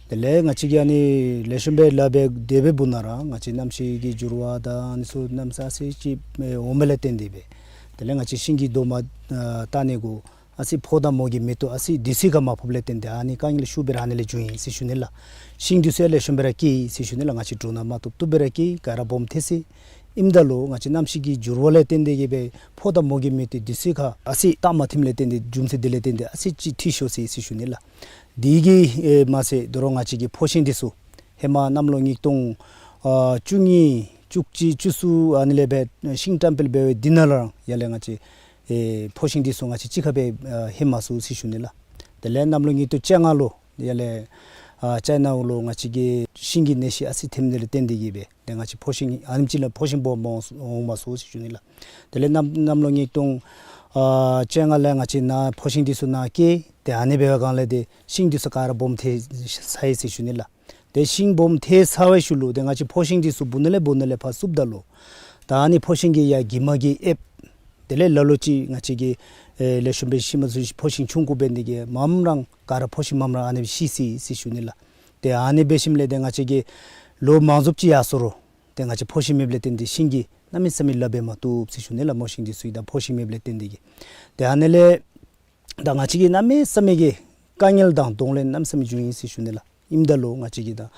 དེ་ལས་ང་བཅས་ཀྱིས་ཨ་ནི་ལེགས་ཤོམ་སྦེ་ལཱ་འབད་དེ་སྦེ་འབདཝ་ད་ར་ང་བཅས་གནམ་གཤིས་ཀྱི་འགྱུར་བ་དང་ཨ་ནི་ཚུ་གནམ་ས་ཨ་ཙི་ཅིག་ཨེ་འོང་མི་ལས་བརྟེན་ཏེ་སྦེ། དེ་ལས་ང་བཅས་ཤིང་གི་རྡོག་མ་ཨ་བཏགས་ནི་གུ་ཨ་ཙི་ཕོཝ་དང་མོ་གི་མེ་ཏོག་ཨ་ཙི་དུས་ཚོད་ཁར་མ་ཕོགཔ་ལས་བརྟེན་ཏེ་ཨ་ནི་དཀའ་ངལ་ཤུགས་སྦེ་ར་ཨ་ནི་ལས་བྱུང་ཡི་ཟེར་ཞུ་ནི་ལགས། ཤིང་འདི་ཚུ་ཡང་ལེགས་ཤོམ་སྦེ་ར་སྐྱེས་ཡི་ཟེར་ཞུ་ནི་ལགས། ང་བཅས་འབྲུ་ནང་མ་བཏུབ་བཏུབ་སྦེ་ར་སྐྱེས། ག་ར་སྦོམ་ཐལ་སོ་ཡི། ཨིནམ་ད་ལུ་ང་བཅས་གནམ་གཤིས་ཀྱི་འགྱུར་བ་ལས་བརྟེན་ཏེ་གི་སྦེ་ཕོཝ་དང་མོ་གི་མེ་ཏོག་དུས་ཚོད་ཁར་ཨ་ཙི་བཏགས་མ་ཐིམ་ལས་བརྟེན་ཏེ་རྒྱུ་མཚན་འདི་ལས་བརྟེན་ཏེ་ཨ་ཙི་ཅིག་འཐུས་ཤོར་སོ་ཡི་ཟེར་ཞུ་ནི་ལགས། དེ་གིས་ཨེ་མ་ཚད་དོ་རུང་ང་བཅས་ཀྱི་ཕོ་ཤིང་འདི་ཚུ་ཧེ་མ་གནམ་ལོ་ཉིས་སྟོང་ཨ་བཅུ་གཉིས་བཅུ་གཅིག་བཅུ་གསུམ་ཨ་ནི་ལས་སྦེ་ཤིང་བཀྲམ་སྤེལ་འབད་བའི་དེ་ནང་ལུ་ཡང་ལས་ང་བཅས་ཨེ་ཕོ་ཤིང་འདི་ཚུ་ང་བཅས་གཅིག་ཁར་སྦེ་ཨ་ལྷོད་མ་ཚུགས་ཟེར་ཞུ་ནི་ལགས། དེ་ལས་གནམ་ལོ་ཉིས་སྟོང་བཅོ་ལྔ་ལུ་ཡར་ལས་ཨ་ཅའི་ནང་ལུ་ང་བཅས་ཀྱི་ཤིང་གི་ནད་གཞི་ཨ་ཙི་ཐོནམ་ལས་བརྟེན་ཏེ་གི་སྦེ་ཏེ་ང་བཅས་ཕོ་ཤིང་ཨ་ནེམ་ཅིག་ལས་ཕོ་ཤིང་སྦོམ་སྦོམ་འོང་མ་ཚུགས་ཟེར་ཞུ་ནི་ལགས། དེ་ལས་གནམ་གནམ་ལོ་ཉིས་སྟོང་ཨ་བཅོ་ལྔ་ལས་ང་བཅས་ནཱ་ཕོ་ཤིང་འདི་ཚུ་ནཱ་སྐྱེས། ཏེ་ཨ་ནི་འབད་བའི་སྒང་ལས་ཏེ་ཤིང་འདི་ཚུ་ག་ར་སྦོམ་ཐལ་ཚར་ཡི་ཟེར་ཞུ་ནི་ལགས། ཏེ་ཤིང་སྦོམ་ཐལ་ཚར་བའི་ཤུལ་ལུ་ཏེ་ང་བཅས་ཕོ་ཤིང་འདི་ཚུ་སྦུག་ནང་ལས་སྦུག་ནང་ལས་ཕར་བསུབ་ད་ལུ་ད་ཨ་ནི་ཕོ་ཤིང་གིས་ཡར་གྱིབ་མ་གིས་ཨེབ། དེ་ལས་ལ་ལུ་ཅིག་ང་བཅས་ཀྱིས་ཨེ་ལེགས་ཤོམ་སྦེ་ཤི་མ་ཚུགས། ཕོ་ཤིང་ཆུང་ཀུ་འབད་ནི་དེ་གིས་མངམ་ར་ག་ར་ཕོ་ཤིང་མངམ་ར་ཨ་ནི་སྦེ་ཤི་སོ་ཡི་ཟེར་ཞུ་ནི་ལགས། ཏེ་ཨ་ནི་འབད་ཞིནམ་ལས་ཏེ་ང་བཅས་ཀྱིས་ལོ་མང་རབས་ཅིག་ཡར་སོང་རུང་ཏེ་ང་བཅས་ཕོ་ཤིང་མེདཔ་ལས་བརྟེན་ཏེ་ཤིང་གིས་གནམ་མེད་ས་མེད་ལཱ་འབད་མ་བཏུབ་ཟེར་ཞུ་ནི་ལགས། མོ་ཤིང་འདི་ཚུ་གིས་ད་ཕོ་ཤིང་མེདཔ་ལས་བརྟེན་ཏེ་གི། ཏེ་ཨ་ནི་ལས་ད་ང་བཅས་ཀྱིས་གནམ་མེད་ས་མེད་ཀྱི་དཀའ་ངལ་དང་གདོང་ལེན་གནམ་མེད་ས་མེད་བྱུང་ཡི་ཟེར་ཞུ་ནི་ལགས། ཨིནམ་ད་ལུ་ང་བཅས་ཀྱིས་ད་ང་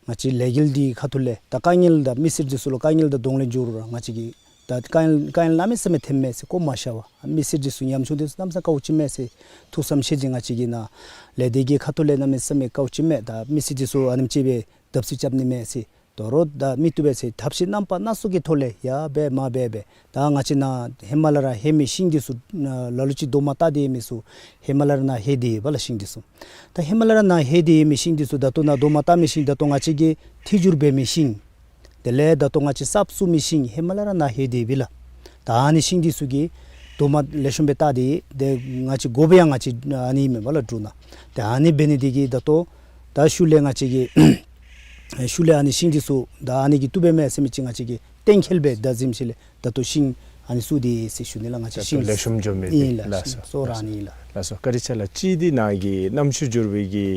བཅས་ལས་འགུལ་འདི་ཁ་ཐུག་ལས་ད་དཀའ་ངལ་དང་མི་སེར་འདི་ཚུ་ལུ་དཀའ་ངལ་དང་གདོང་ལེན་འགྱོ་རུང་ར་ང་བཅས་ཀྱིས་ད་དཀའ་ངལ་དཀའ་ངལ་གནམ་མེད་ས་མེད་ཐོནམ་མས་ཟེར་བཀོ་མ་བཞག་པར་མི་སེར་འདི་ཚུ་ཉམ་ཆུང་འདི་ཚུ་གནམ་མེད་ས་མེད་དཀའཝ་སྤྱད་མས་ཟེར་ཐུགས་བསམ་བཞེས་ཏེ་ང་བཅས་ཀྱིས་ནཱ་ལས་སྡེ་གི་ཁ་ཐུག་ལས་གནམ་མེད་ས་མེད་དཀའཝ་སྤྱད་མས། ད་མི་སེར་འདི་ཚུ་ཨ་ནེམ་ཅིག་སྦེ་བརྡབ་གསིག་རྐྱབ་ནི་མས་ཟེར། དོ་རུང་ད་མི་བཏུབ་པས་ཟེར་ཐབས་ཤེས་རྣམ་པ་སྣ་ཚོགས་ཀྱི་ཐོག་ལས་ཡར་འབད་མར་འབད་འབད། ད་ང་བཅས་ནཱ་ཧེ་མ་ལས་ར་ལྷོད་མི་ཤིང་འདི་ཚུ་ལ་ལུ་ཅིག་རྡོག་མ་བཏགས་ཏེ་ཡོད་མི་ཚུ་ཧེ་མ་ལས་ར་ནཱ་ལྷོད་དེ་ཡོདཔ་ལགས་ཤིང་འདི་ཚུ། ད་ཧེ་མ་ལས་ར་ནཱ་ལྷོད་དེ་ཡོད་མི་ཤིང་འདི་ཚུ་ད་ལྟོ་ནཱ་རྡོག་མ་བཏགས་མི་ཤིང་ད་ལྟོ་ང་བཅས་ཀྱིས་ཐད་བསྒྱུར་འབད་མི་ཤིང་དེ་ལས་ད་ལྟོ་ང་བཅས་གསརཔ་བཙུགས་མི་ཤིང་ཧེ་མ་ལས་ར་ནཱ་ལྷོད་དེ་ཡོདཔ་ལགས། ད་ཨ་ནི་ཤིང་འདི་ཚུ་གིས་རྡོག་མ་ལེགས་ཤོམ་སྦེ་བཏགས་ཏེ་ཏེ་ང་བཅས་དགོ་པའི་ཡང་ང་བཅས་ཨ་ནི་མེན་པ་ལགས་འབྲུ་ནང་། ཏེ་ཨ་ནི་འབད་ནི་དེ་གིས་ད་ལྟོ་ད་ཤུལ་ལས་ང་བཅས་ཀྱིས་ཤུལ་ལས་ཨ་ནི་ཤིང་འདི་ཚུ་ད་ཨ་ནི་གིས་བཏུབ་པས་མས་ཟེར་མི་ཅིག་ང་བཅས་ཀྱིས་གཏན་འཁེལ་སྦེ་ད་གཟིམ་ཤུལ་ལས་ད་ལྟོ་ཤིང་ ཨ་ནི་བཙུགས་ཏེ་ཟེར་ཞུ་ནི་ལགས། ང་བཅས་ད་ཤིང་ལེགས་ཤོམ་འགྱོ་མི་འདི་ཨིན་ལགས། ལགས་སོ། ཤིང་གཙོ་བོ་ར་ཨ་ནི་ཨིན་ལགས། ལགས་སོ། བཀའ་དྲིན་ཆེ་ལགས། གཅིག་འདི་ནཱ་གི་གནམ་གཤིས་འགྱུར་བའི་གི་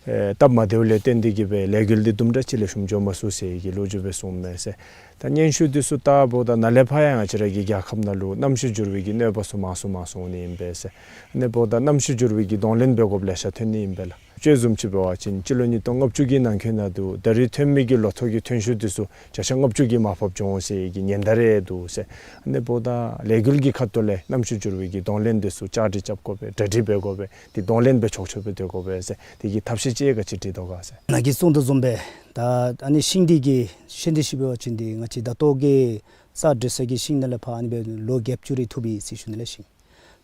ཨེ་སྟབས་མ་བདེཝ་ལས་བརྟེན་ཏེ་གི་སྦེ་ལས་འགུལ་འདི་དུམ་གྲ་ཅིག་ལེགས་ཤོམ་འགྱོ་མ་ཚུགས་ཟེར་གི་ལོ་རྒྱུས་སྦེ་གསུངམ་མས་ཟེར། ད་སྙན་ཞུ་འདི་ཚུ་བལྟཝ་ད་ནཱ་ལས་ཕར་ཡང་ང་བཅས་ར་གི་རྒྱལ་ཁབ་ནང་ལུ་གནམ་གཤིས་འགྱུར་བའི་གི་གནོད་པ་ཚུ་མང་སུ་མང་སུ་འོང་ནི་ཨིན་པས་ཟེར། ཨ་ནི་འབདཝ་ད་གནམ་གཤིས་འགྱུར་བའི་གི་གདོང་ལེན་འབད་དགོཔ་ལེ་ཤ་ཐོན་ནི་ཨིན་པས་ལགས། དཔྱད་བཟུམ་ཅིག་འབད་བ་ཅིན་སྤྱི་ལོ་ཉིས་སྟོང་ལྔ་བཅུ་གི་ནང་འཁོད་ནང་དུ་ད་རེས་ཐོན་མི་གི་ལོ་ཐོག་གི་ཐོན་ཤུགས་འདི་ཚུ་བརྒྱ་ཆ་ལྔ་བཅུ་གིས་མར་ཕབ་འགྱོ་འོང་ཟེར་གི་ཉེན་བརྡ་རེ་འདུག་ཟེར། ཨ་ནི་འབདཝ་ད་ལས་འགུལ་གྱི་ཁ་ཐུག་ལས་གནམ་གཤིས་འགྱུར་བའི་གི་གདོང་ལེན་འདི་ཚུ་བཅའ་སྒྲིག་རྐྱབ་དགོ་པས། གྲ་སྒྲིག་འབད་དགོ་པས། དེ་གདོང་ལེན་འབད་ཆོག་ཆོག་སྦེ་སྡོད་དགོ་པས་ཟེར། དེ་གི་ཐབས་ཤེས་ཅིག་ག་ཅི་སྒྲིག་དོ་ག་ཟེར། ནཱ་གིས་གསུངས་དོ་བཟུམ་སྦེ་ད་ཨ་ནི་ཤིང་འདི་གི་ཤིང་འདི་ཤུལ་འབད་བ་ཅིན་འདི་ང་བཅས་ད་ལྟོ་གི་ས་འདྲུད་ས་གི་ཤིང་ནང་ལས་ཕར་ཨ་ནི་སྦེ་ལོ་བརྒྱད་ཅུ་རེ་ཐུབ་ཡི་ཟེར་ཞུ་ནི་ལགས། ཤིང་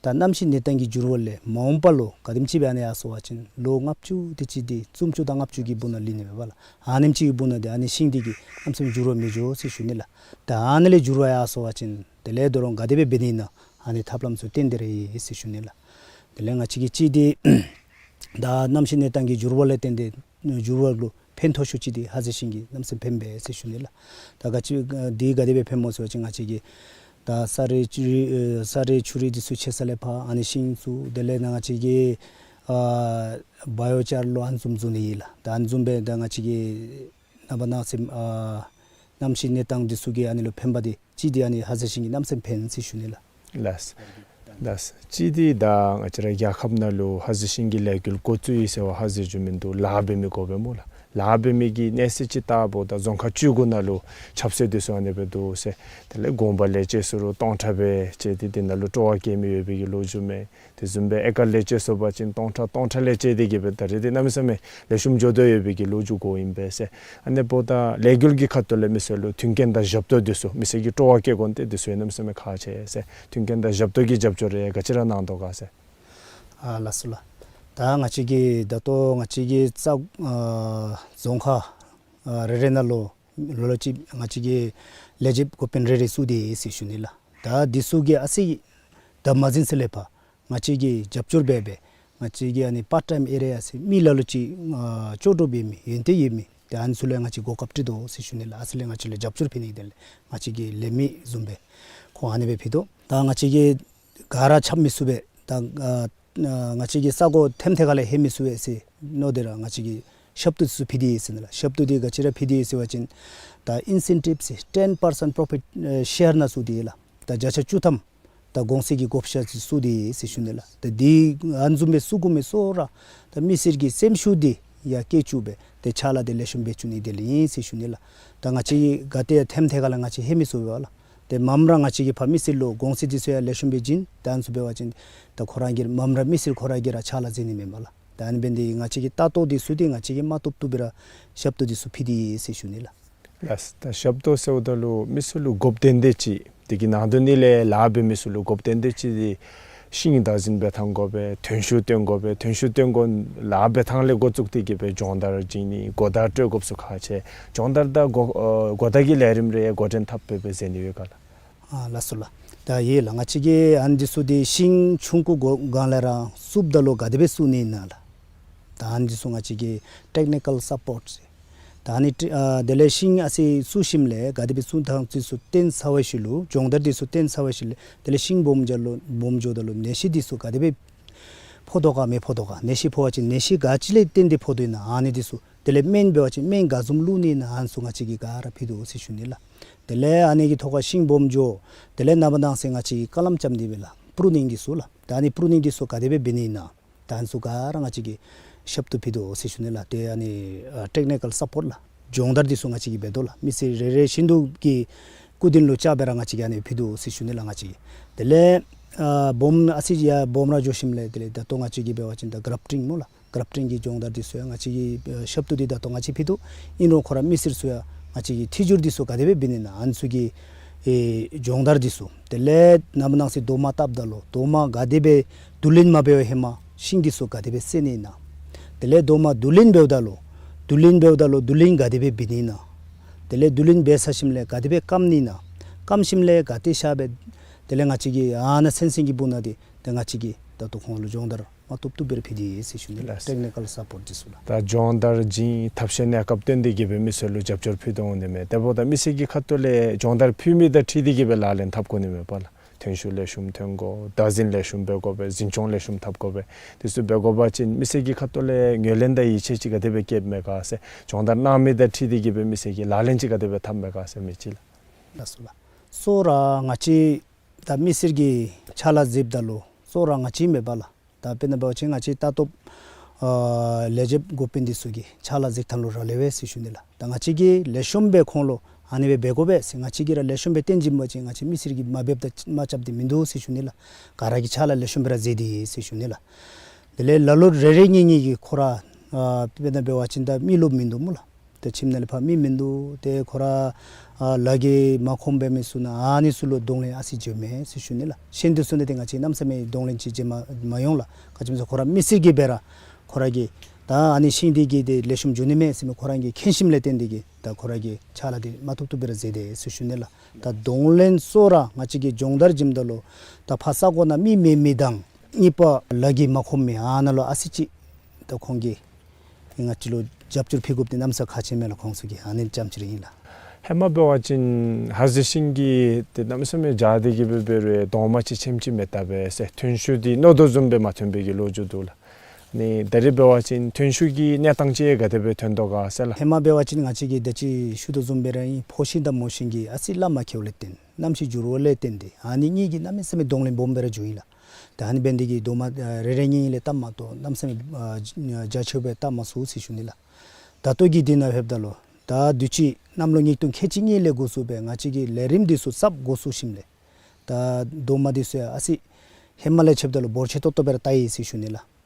ད་གནམ་གཤིས་གནས་སྟངས་ཀྱི་འགྱུར་བ་ལས་མ་འོངས་པ་ལུ་ག་དེམ་ཅིག་སྦེ་ཨ་ནི་ཡར་སོང་བ་ཅིན་ལོ་ལྔ་བཅུ་དེ་ཅིག་འདི་སུམ་ཅུ་དང་ལྔ་བཅུ་གི་སྦུག་ན་ལུས་ནི་མས་པ་ལགས། ཨ་ནེམ་ཅིག་གི་སྦུག་ན་འདི་ཨ་ནི་ཤིང་འདི་གིས་གནམ་མེད་ས་མེད་འགྱུར་བ་མི་འགྱོ་ཟེར་ཞུ་ནི་ལགས། ད་ཨ་ནི་ལས་འགྱུར་བ་ཡར་སོང་བ་ཅིན་དེ་ལས་ད་རུང་ག་དེ་སྦེ་འབད་ནི་ཨིན་ན་ཨ་ནི་ཐབས་ལམ་ཚུ་བཏོན་ཏེ་ར་ཡོད་ཟེར་ཞུ་ནི་ལགས། དེ་ལས་ང་བཅས་ཀྱིས་གཅིག་འདི་ད་གནམ་གཤིས་གནས་སྟངས་ཀྱི་འགྱུར་བ་ལས་བརྟེན་ཏེ་འགྱུར་བ་ལུ་ཕན་ཐོགས་ཤོས་ཅིག་འདི་ཧ་ཟེ་ཤིང་གིས་གནམ་མེད་ས་མེད་ཕནམ་མས་ཟེར་ཞུ་ནི་ལགས། ད་ག་ཅི་འདི་ག་དེ་སྦེ་ཕནམ་སྨོ་ཟེར་བ་ཅིན་ང་བཅས་ཀྱིས་ད་ས་རུད་ཆུ་རུད་ཨེ་ས་རུད་ཆུ་རུད་འདི་ཚུ་ཆད་ས་ལས་ཕར་ཨ་ནི་ཤིང་ཚུ་དེ་ལས་ནཱ་ང་བཅས་ཀྱིས་ཨ་བ་ཡོ་ཅར་ལུ་ཨ་ནི་བཟུམ་བཟོ་ནི་ཨིན་ལགས། ད་ཨ་ནི་བཟུམ་སྦེ་ད་ང་བཅས་ཀྱིས་ནངས་པ་གནངས་ཚེ་ཨ་གནམ་གཤིས་གནས་སྟངས་འདི་ཚུ་གིས་ཨ་ནི་ལུ་ཕན་པ་འདི་གཅིག་འདི་ཨ་ནི་ཧ་ཟེ་ཤིང་གིས་གནམ་མེད་ས་མེད་ཕནམ་ཟེར་ཞུ་ནི་ལགས། ལགས། ལགས། གཅིག་འདི་ད་ང་བཅས་ར་རྒྱལ་ཁབ་ནང་ལུ་ཧ་ཟེ་ཤིང་གི་ལས་འགུལ་འགོ་བཙུགས་ཡི་ཟེར་བ་ཧ་ཟེ་རྒྱུ་མིན་འདུག། ལཱ་འབད་མི་དགོ་པས་སྨོ་ལགས། ལཱ་འབད་མི་གི་གནས་ཚད་ཅིག་བལྟཝ་ད་རྫོང་ཁག་བཅུ་དགུ་ནང་ལུ་ཆབ་སྲིད་འདི་ཚུ་ཨ་ནི་སྦེ་འདུག་ཟེར། དེ་ལས་དགོན་པ་ལས་བཅད་སུ་རུང་སྟོང་ཕྲག་སྦེ་བཅད་དེ་དེ་ནང་ལུ་སྤྲོ་བ་བསྐྱེད་མི་ཡོད་པའི་གི་ལོ་རྒྱུས་མས། དེ་བཟུམ་སྦེ་ཨེ་ཀར་ལས་བཅད་སོང་པ་ཅིན་སྟོང་ཕྲག་སྟོང་ཕྲག་ལས་བཅད་དེ་གི་སྦེ་ད་རེས་འདི་གནམ་མེད་ས་མེད་ལེགས་ཤོམ་འགྱོ་དོ་ཡོད་པའི་གི་ལོ་རྒྱུས་གོཝ་ཨིན་པས་ཟེར། ཨ་ནི་འབདཝ་ད་ལས་འགུལ་གྱི་ཁ་ཐུག་ལས་མི་སེར་ལུ་མཐུན་རྐྱེན་དང་ཞབས་ཏོག་འདི་ཚུ་མི་སེར་གྱི་སྤྲོ་བ་བསྐྱེད་དགོ་ནི་འདི་ཚུ་ཡང་གནམ་མེད་ས་མེད་ཁག་ཆེ་ཟེར། མཐུན་རྐྱེན་དང་ཞབས་ཏོག་གི་རྒྱབ་སྐྱོར་རེ་ག་ཅི་ར་གནང་དོ་ག་ཟེར། ཨ་ལགས་སོ་ལགས། ད་ང་བཅས་ཀྱིས་ད་ལྟོ་ང་བཅས་ཀྱི་ས་ཨ་རྫོང་ཁག་ཨ་རེ་རེ་ནང་ལུ་ལོ་ལོ་ཅིག་ང་བཅས་ཀྱིས་ལས་བྱེདཔ་འགོ་དཔོན་རེ་རེ་བཙུགས་ཏེ་ཡོད་ཟེར་ཞུ་ནི་ལགས། ད་འདི་ཚུ་གིས་ཨ་ཙི་ད་མ་ཟིན་ས་ལས་ཕར་ང་བཅས་ཀྱིས་རྒྱབ་སྐྱོར་འབད་སྦེ་ང་བཅས་ཀྱིས་ཨ་ནི་པཱརཊ་ཊའིམ་ཨེ་རི་ཡ་ཟེར་མི་ལ་ལུ་ཅིག་ཨ་ལྕོགས་གྲུབ་ཡོད་མི་ཡོན་ཏན་ཡོད་མི་ཏེ་ཨ་ནི་ཚུ་ལུ་ཡང་ང་བཅས་གོ་སྐབས་སྤྲོད་དོ་ཟེར་ཞུ་ནི་ལགས། ཨ་ཙི་ལས་ང་བཅས་ལུ་རྒྱབ་སྐྱོར་ཕུལ་ནི་དེ་ལས་ང་བཅས་ཀྱི་ལས་མི་བཟུམ་སྦེ་ཁོང་ཨ་ནི་སྦེ་ཕུལ་དོ། ད་ང་བཅས་ཀྱིས་ག་ར་ཁྱབ་མི་ཚུགས་པས། ད་ཨ་ང་བཅས་ཀྱི་ས་གོ་ཐེམ་ཐེ་ཁ་ལས་ལྷོད་མི་ཚུགས་པས་ཟེར་མནོ་སྟེ་ར་ང་བཅས་ཀྱིས་ཞབས་ཏོག་ཚུ་ཕུལ་ཏེ་ཡོད་ཟེར་ནི་ལགས། ཞབས་ཏོག་འདི་ག་ཅི་ར་ཕུལ་ཏེ་ཡོད་ཟེར་བ་ཅིན་ད་ཨིན་སེན་ཊིབ་ཟེར་ཊེན་པར་སེནཊ་པོརོ་ཕིཊ་ཨེ་ཤེར་ནང་བཙུགས་ཏེ་ཡོད་ལགས། ད་བརྒྱ་ཆ་བཅུ་ཐམ་ད་གོང་ཚད་ཀྱི་བགོ་བཤའ་ཅིག་བཙུགས་ཏེ་ཡོད་ཟེར་ཞུ་ནི་ལགས། ད་འདི་ཨ་ནི་བཟུམ་སྦེ་བཙུགས་དགོ་མི་ཚུ་ར་ད་མི་སེར་གྱི་སེམས་ཤུགས་འདི་ཡར་བསྐྱེད་བཅུག་སྦེ་ཏེ་ཕྱག་ལཱ་འདི་ལེགས་ཤོམ་འབད་བཅུག་ནི་དེ་ལས་ཨིན་ཟེར་ཞུ་ནི་ལགས། ད་ང་བཅས་ག་ཏེ་ཐེམ་ཐེ་ཁ་ལས་ང་བཅས་ལྷོད་མི་ཚུགས་པས་ལགས། ཏེ་མངམ་ར་ང་བཅས་ཀྱིས་ཕར་མི་སེར་ལུ་གོང་ཚད་འདི་ཚུ་ཡང་ལེགས་ཤོམ་སྦེ་བྱིན། ད་ཨ་ནི་ཚུ་འབད་བ་ཅིན་ད་ཁོ་ར་གིས་མངམ་ར་མི་སེར་ཁོ་ར་གིས་ར་ཕྱག་ལཱ་མཛད་ནི་མས་པ་ལགས། ད་ཨ་ནི་འབད་ནི་འདི་ང་བཅས་ཀྱི་ལྟ་རྟོག་འདི་ཚུ་འདི་ང་བཅས་ཀྱིས་མ་བཏུབ་བཏུབ་སྦེ་ར་ཞབས་ཏོག་འདི་ཚུ་ཕུལ་ཏེ་ཡོད་ཟེར་ཞུ་ནི་ལགས། ལགས། ད་ཞབས་ཏོག་ཟེརཝ་ད་ལུ་མི་ཚུ་ལུ་དགོཔ་ཏན་ཏན་ཅིག་དེ་གི་ནང་དོན་འདི་ལས་ལཱ་འབད་མི་ཚུ་ལུ་དགོཔ་ཏན་ཏན་ཅིག་འདི་ཤིང་བདག་འཛིན་འབད་ཐངས་དགོ་པས། ཐོན་ཤུགས་བཏོན་དགོ་པས། ཐོན་ཤུགས་བཏོན་དགོ་ལཱ་འབད་ཐངས་ལས་འགོ་བཙུགས་ཏེ་གི་སྦེ་སྦྱོང་བརྡར་བྱིན་ནི་གོ་བརྡ་སྤྲོད་དགོཔ་ཚུ་ཁག་ཆེ། སྦྱོང་བརྡར་དང་གོ་ཨ་གོ་བརྡ་གི་ལས་རིམ་རེ་འགོ་འདྲེན་འཐབ་སྦེ་སྦེ་མཛད་ནི་ཡོད་ག་ལགས། ཨ་ལགས་སོ་ལགས། ད་ཡོད་ལགས། ང་བཅས་ཀྱིས་ཨ་ནི་འདི་ཚུ་འདི་ཤིང་ཆུང་ཀུ་གོ་སྒང་ལས་ར་བཙུགསཔ་ད་ལུ་ག་དེ་སྦེ་བཙུགས་ནི་ཨིན་ན་ལགས། ད་ཨ་ནི་འདི་ཚུ་ང་བཅས་ཀྱིས་ཊེཀ་ནི་ཀཱལ་སཔོརཊ་ཟེར། ད་ཨ་ནི་ཊི་ཨ་དེ་ལས་ཤིང་ཨ་ཙི་བཙུགས་ཞིནམ་ལས་ག་དེ་སྦེ་བཙུགས་ཐངས་འདི་ཚུ་སྟོན་ཚར་བའི་ཤུལ་ལུ་སྦྱོང་བརྡར་འདི་ཚུ་སྟོན་ཚར་བའི་ཤུལ་ལས་དེ་ལས་ཤིང་སྦོམ་འགྱོ་ལུ་སྦོམ་འགྱོཝ་ད་ལུ་ནད་གཞི་འདི་ཚུ་ག་དེ་སྦེ་ཕོག་དོ་ག་མི་ཕོག་དོ་ག། ནད་གཞི་ཕོག་པ་ཅིན་ནད་གཞི་ག་ཅི་ལས་བརྟེན་ཏེ་ཕོག་དོ་ཨིན་ན་ཨ་ནི་འདི་ཚུ། དེ་ལས་སྨན་འབད་བ་ཅིན་སྨན་ག་བཟུམ་བླུག་ནི་ཨིན་ན་ཨ་ནི་ཚུ་ང་བཅས་ཀྱིས་ག་ར་ཕུལ་དོ་ཟེར་ཞུ་ནི་ལགས། དེ་ལས་ཨ་ནི་གི་ཐོག་ཁར་ཤིང་སྦོམ་འགྱོ། དེ་ལས་ནངས་པ་གནངས་ཚེ་ང་བཅས་ཀྱིས་ཀ་ལམ་རྐྱབ་ནི་འབད་ལགས། པུ་རུ་ནིང་འདི་ཚུ་ལགས། ད་ཨ་ནི་པུ་རུ་ནིང་འདི་ཚུ་ག་དེ་སྦེ་འབད་ནི་ཨིན་ན། ད་ཨ་ནི་ཚུ་ག་ར་ང་བཅས་ཀྱིས་ཞབས་ཏོག་ཕུལ་དོ་ཟེར་ཞུ་ནི་ལགས། ཏེ་ཨ་ནི་ཨ་ཊེཀ་ནི་ཀཱལ་སཔོརཊ་ལགས། སྦྱོང་བརྡར་འདི་ཚུ་ང་བཅས་ཀྱིས་འབད་དོ་ལགས། མི་སེར་རེ་རེ་བཞིན་དུ་གི་སྐུ་མདུན་ལུ་བཅར་སྦེ་ར་ང་བཅས་ཀྱིས་ཨ་ནི་ཕུལ་དོ་ཟེར་ཞུ་ནི་ལགས་ང་བཅས་ཀྱིས། དེ་ལས་ཨ་སྦོམ་ཨ་ཙི་ཡར་སྦོམ་ར་འགྱོ་ཞིནམ་ལས་དེ་ལས་ད་ལྟོ་ང་བཅས་ཀྱིས་འབད་བ་ཅིན་ད་གརབ་ཊིང་སྨོ་ལགས། གརབ་ཊིང་གི་སྦྱོང་བརྡར་འདི་ཚུ་ཡང་ང་བཅས་ཀྱིས་ཨེ་ཞབས་ཏོག་འདི་ད་ལྟོ་ང་བཅས་ཕུལ་དོ། ཨིན་རུང་ཁོ་ར་མི་སེར་ཚུ་ཡང་ང་བཅས་ཀྱིས་ཐི་ཇུར་འདི་ཚུ་ག་དེ་སྦེ་འབད་ནི་ཨིན་ན་ཨ་ནི་ཚུ་གི་ཨེ་སྦྱོང་བརྡར་འདི་ཚུ། དེ་ལས་ནངས་པ་གནངས་ཚེ་རྡོག་མ་བཏབ་ད་ལུ་རྡོག་མ་ག་དེ་སྦེ་བསྡུ་ལེན་མ་འབད་བའི་ཧེ་མ་ཤིང་འདི་ཚུ་ག་དེ་སྦེ་བསལ་ནི་ཨིན་ན། དེ་ལས་རྡོག་མ་བསྡུ་ལེན་འབདཝ་ད་ལུ་བསྡུ་ལེན་འབདཝ་ད་ལུ་བསྡུ་ལེན་ག་དེ་སྦེ་འབད་ནི་ཨིན་ན། དེ་ལས་བསྡུ་ལེན་འབད་ཚར་ཞིནམ་ལས་ག་དེ་སྦེ་སྐམ་ནི་ཨིན་ན། སྐམ་ཞིནམ་ལས་ག་ཏེ་བཞག་སྦེ་དེ་ལས་ང་བཅས་ཀྱིས་ཨ་ནཱ་ཚུན་ཚོད་ཀྱི་སྦུག་ན་འདི་ཏེ་ང་བཅས་ཀྱིས་ ད་ལྟོ་ཁོང་ལུ་སྦྱོང་བརྡར་མ་བཏུབ་བཏུབ་སྦེ་ར་ཕུལ་ཏེ་ཡོད་ཟེར་ཞུ་ནི་ལགས། ལགས་སོ། ཊེཀ་ནི་ཀཱལ་སཔོརཊ་འདི་ཚུ་ལགས། ད་སྦྱོང་བརྡར་བྱིན་ཐབས་ཤེས་གནས་སྐབས་བཏོན་ཏེ་གིས་སྦེ་མི་སེར་ལུ་རྒྱབ་སྐྱོར་ཕུལ་དོ་འོང་ནི་མས། དེ་འབདཝ་ད་མི་སེར་གྱི་ཁ་ཐུག་ལས་སྦྱོང་བརྡར་ཕུལ་མི་དང་འཁྲིལ་ཏེ་གིས་སྦེ་ལག་ལེན་འཐབ་དགོ་ནི་མས་པ་ལགས། ཐོན་ཤུགས་ལེགས་ཤོམ་ཐོན་དགོ། བདག་འཛིན་ལེགས་ཤོམ་འབད་དགོ་པས། འཛིན་སྐྱོང་ལེགས་ཤོམ་འཐབ་དགོ་པས། དེ་ཚུ་འབད་དགོ་པ་ཅིན་མི་སེར་གྱི་ཁ་ཐུག་ལས་ངོས་ལེན་དང་ཡིད་ཆེས་ཅིག་ག་དེ་སྦེ་སྐྱེཝ་མས་ག་ཟེར། སྦྱོང་བརྡར་གནང་མི་དང་འཁྲིལ་ཏེ་གིས་སྦེ་མི་སེར་གྱིས་ལག་ལེན་ཅིག་ག་དེ་སྦེ་འཐབ་མས་ག་ཟེར་མི་ཅིག་ལགས། ལགས་སོ་ལགས། གཙོ་བོ་ར་ང་བཅས་ད་མི་སེར་གྱི་ཕྱག་ལཱ་མཛདཔ་ད་ལུ་གཙོ་བོ་ར་ང་བཅས་མེན་པ་ལགས། ད་དཔེར་ན་འབད་བ་ཅིན་ང་བཅས་ལྟ་རྟོག་ཨ་ལས་བྱེདཔ་འགོ་དཔོན་འདི་ཚུ་གི་ཕྱག་ལཱ་མཛད་ཐངས་ལུ་རག་ལས་པས་ཟེར་ཞུ་ནི་ལགས། ད་ང་བཅས་ཀྱིས་ལེགས་ཤོམ་སྦེ་ཁོང་ལུ་ཨ་ནི་སྦེ་འབད་དགོ་པས་ཟེར་ང་བཅས་ཀྱིས་ར་ལེགས་ཤོམ་སྦེ་སྟོན་བྱིན་པ་ཅིན་ང་བཅས་མི་སེར་གྱིས་མ་འབདཝ་དང་མ་རྐྱབ་སྟེ་མིན་འདུག་ཟེར་ཞུ་ནི་ལགས། ག་ར་གིས་ཕྱག་ལཱ་ལེགས་ཤོམ་སྦེ་ར་མཛད་དེ་ཡོད་ཟེར་ཞུ་ནི་ལགས། དེ་ལས་ལ་ལུ་རེ་རེ་གཉིས་གཉིས་ཀྱིས་ཁོ་ར་ཨ་དཔེར་ན་འབད་བ་ཅིན་ད་མི་རློབས་མིན་འདུག་སྨོ་ལགས། ད་ཁྱིམ་ནང་ལས་ཕར་མི་མིན་འདུག། ཏེ་ཁོ་ར་ཨ་ལཱ་གིས་མ་ཁོམ་པའི་མི་ཚུ་ནང་ཨ་ནི་ཚུ་ལུ་གདོང་ལེན་ཨ་ཙི་བྱིནམ་མས་ཟེར་ཞུ་ནི་ལགས། གཞན་འདི་ཚུ་ནང་འདི་ང་བཅས་གནམ་མེད་ས་མེད་གདོང་ལེན་ཅིག་བྱིན་མ་མ་ཡོང་ལགས། ག་ཅི་སྨོ་ཟེར་ཁོ་ར་མི་སེར་གྱིས་སྦེ་ར་ཁོ་ར་གིས་ད་ཨ་ནི་ཤིང་འདི་གིས་ཏེ་ལེགས་ཤོམ་འགྱོ་ནི་མས་ཟེར་མི་ཁོ་ར་གི་མཁྱེན་ཞིནམ་ལས་བརྟེན་ཏེ་གིས་ད་ཁོ་ར་གིས་ཕྱག་ལཱ་འདི་མ་བཏུབ་བཏུབ་སྦེ་ར་མཛད་དེ་ཟེར་ཞུ་ནི་ལགས། ད་གདོང་ལེན་གཙོ་བོ་ར་ང་བཅས་ཀྱིས་སྦྱོང་བརྡར་བྱིནམ་ད་ལུ་ད་ཕར་ས་གོ་ནང་མི་མེད་མི་དང་གཉིས་པ་ལཱ་གིས་མ་ཁོམ་མི་ཨ་ནཱ་ལུ་ཨ་ཙི་ཅིག་ད་ཁོང་གིས་ང་བཅས་ལུ་རྒྱབ་སྐྱོར་ཕུལ་དགོཔ་འདི་གནམ་ས་ཁག་ཆེ་མས་ལགས། ཁོང་ཚུ་གིས་ཨ་ནི་ཙམ་ཅིག་ར་ཨིན་ལགས། ཧེ་མ་འབད་བ་ཅིན་ཧ་ཟེ་ཤིང་གི་ཏེ་གནམ་མེད་ས་མེད་རྒྱ་དེ་གིས་འབད་འབད་རུང་གདོང་མ་ཅིག་ཆེམ་ཅིག་མེད་ད་པས་ཟེར། ཐོན་ཤུགས་འདི་མནོ་དོ་བཟུམ་སྦེ་མ་ཐོན་པའི་གི་ལོ་རྒྱུས་འདུག་ལགས། ཨ་ནི་ད་རེས་འབད་བ་ཅིན་ཐོན་ཤུགས་ཀྱི་གནས་སྟངས་ཅིག་ག་དེ་སྦེ་ཐོན་དོ་ག་ཟེར་ལགས། ཧེ་མ་འབད་བ་ཅིན་ང་བཅས་ཀྱིས་ད་ཅི་ཞུ་དོ་བཟུམ་སྦེ་ར་ཨིན། ཕོ་ཤིང་དང་མོ་ཤིང་གིས་ཨ་ཙི་སླ་མ་ཁེལཝ་ལས་བརྟེན་གནམ་གཤིས་འགྱུར་བ་ལས་བརྟེན་ཏེ་ཨ་ནི་གཉིས་ཀྱིས་གནམ་མེད་ས་མེད་གདོང་ལེན་སྦོམ་སྦེ་ར་འགྱོཝ་ཨིན་ལགས། ད་ཨ་ནི་འབད་ནི་དེ་གིས་གདོང་མ་ཨ་རེ་རེ་གཉིས་གཉིས་ལས་བཏབ་མ་བཏུབ། གནམ་མེད་ས་མེད་ཨ་རྒྱ་ཆེཝ་སྦེ་བཏབ་མ་ཚུགས་ཟེར་ཞུ་ནི་ལགས། ད་ལྟོ་གི་དུས་ནང་ལྷོདཔ་ད་ལུ་ད་དུས་ཅི་གནམ་ལོ་ཉིས་སྟོང་ཁལ་གཅིག་གཉིས་ལས་འགོ་བཙུགས་སྦེ་ང་བཅས་ཀྱིས་ལས་རིམ་འདི་ཚུ་གསརཔ་འགོ་བཙུགས་ཞིནམ་ལས་ད་གདོང་མ་འདི་ཚུ་ཡང་ཨ་ཙི་ཧེ་མ་ལས་ཕྱདཔ་ད་ལུ་འབོར་ཆེ་ཏོག་ཏོ་སྦེ་ར་བལྟ་ཡི་ཟེར་ཞུ་ནི་ལགས།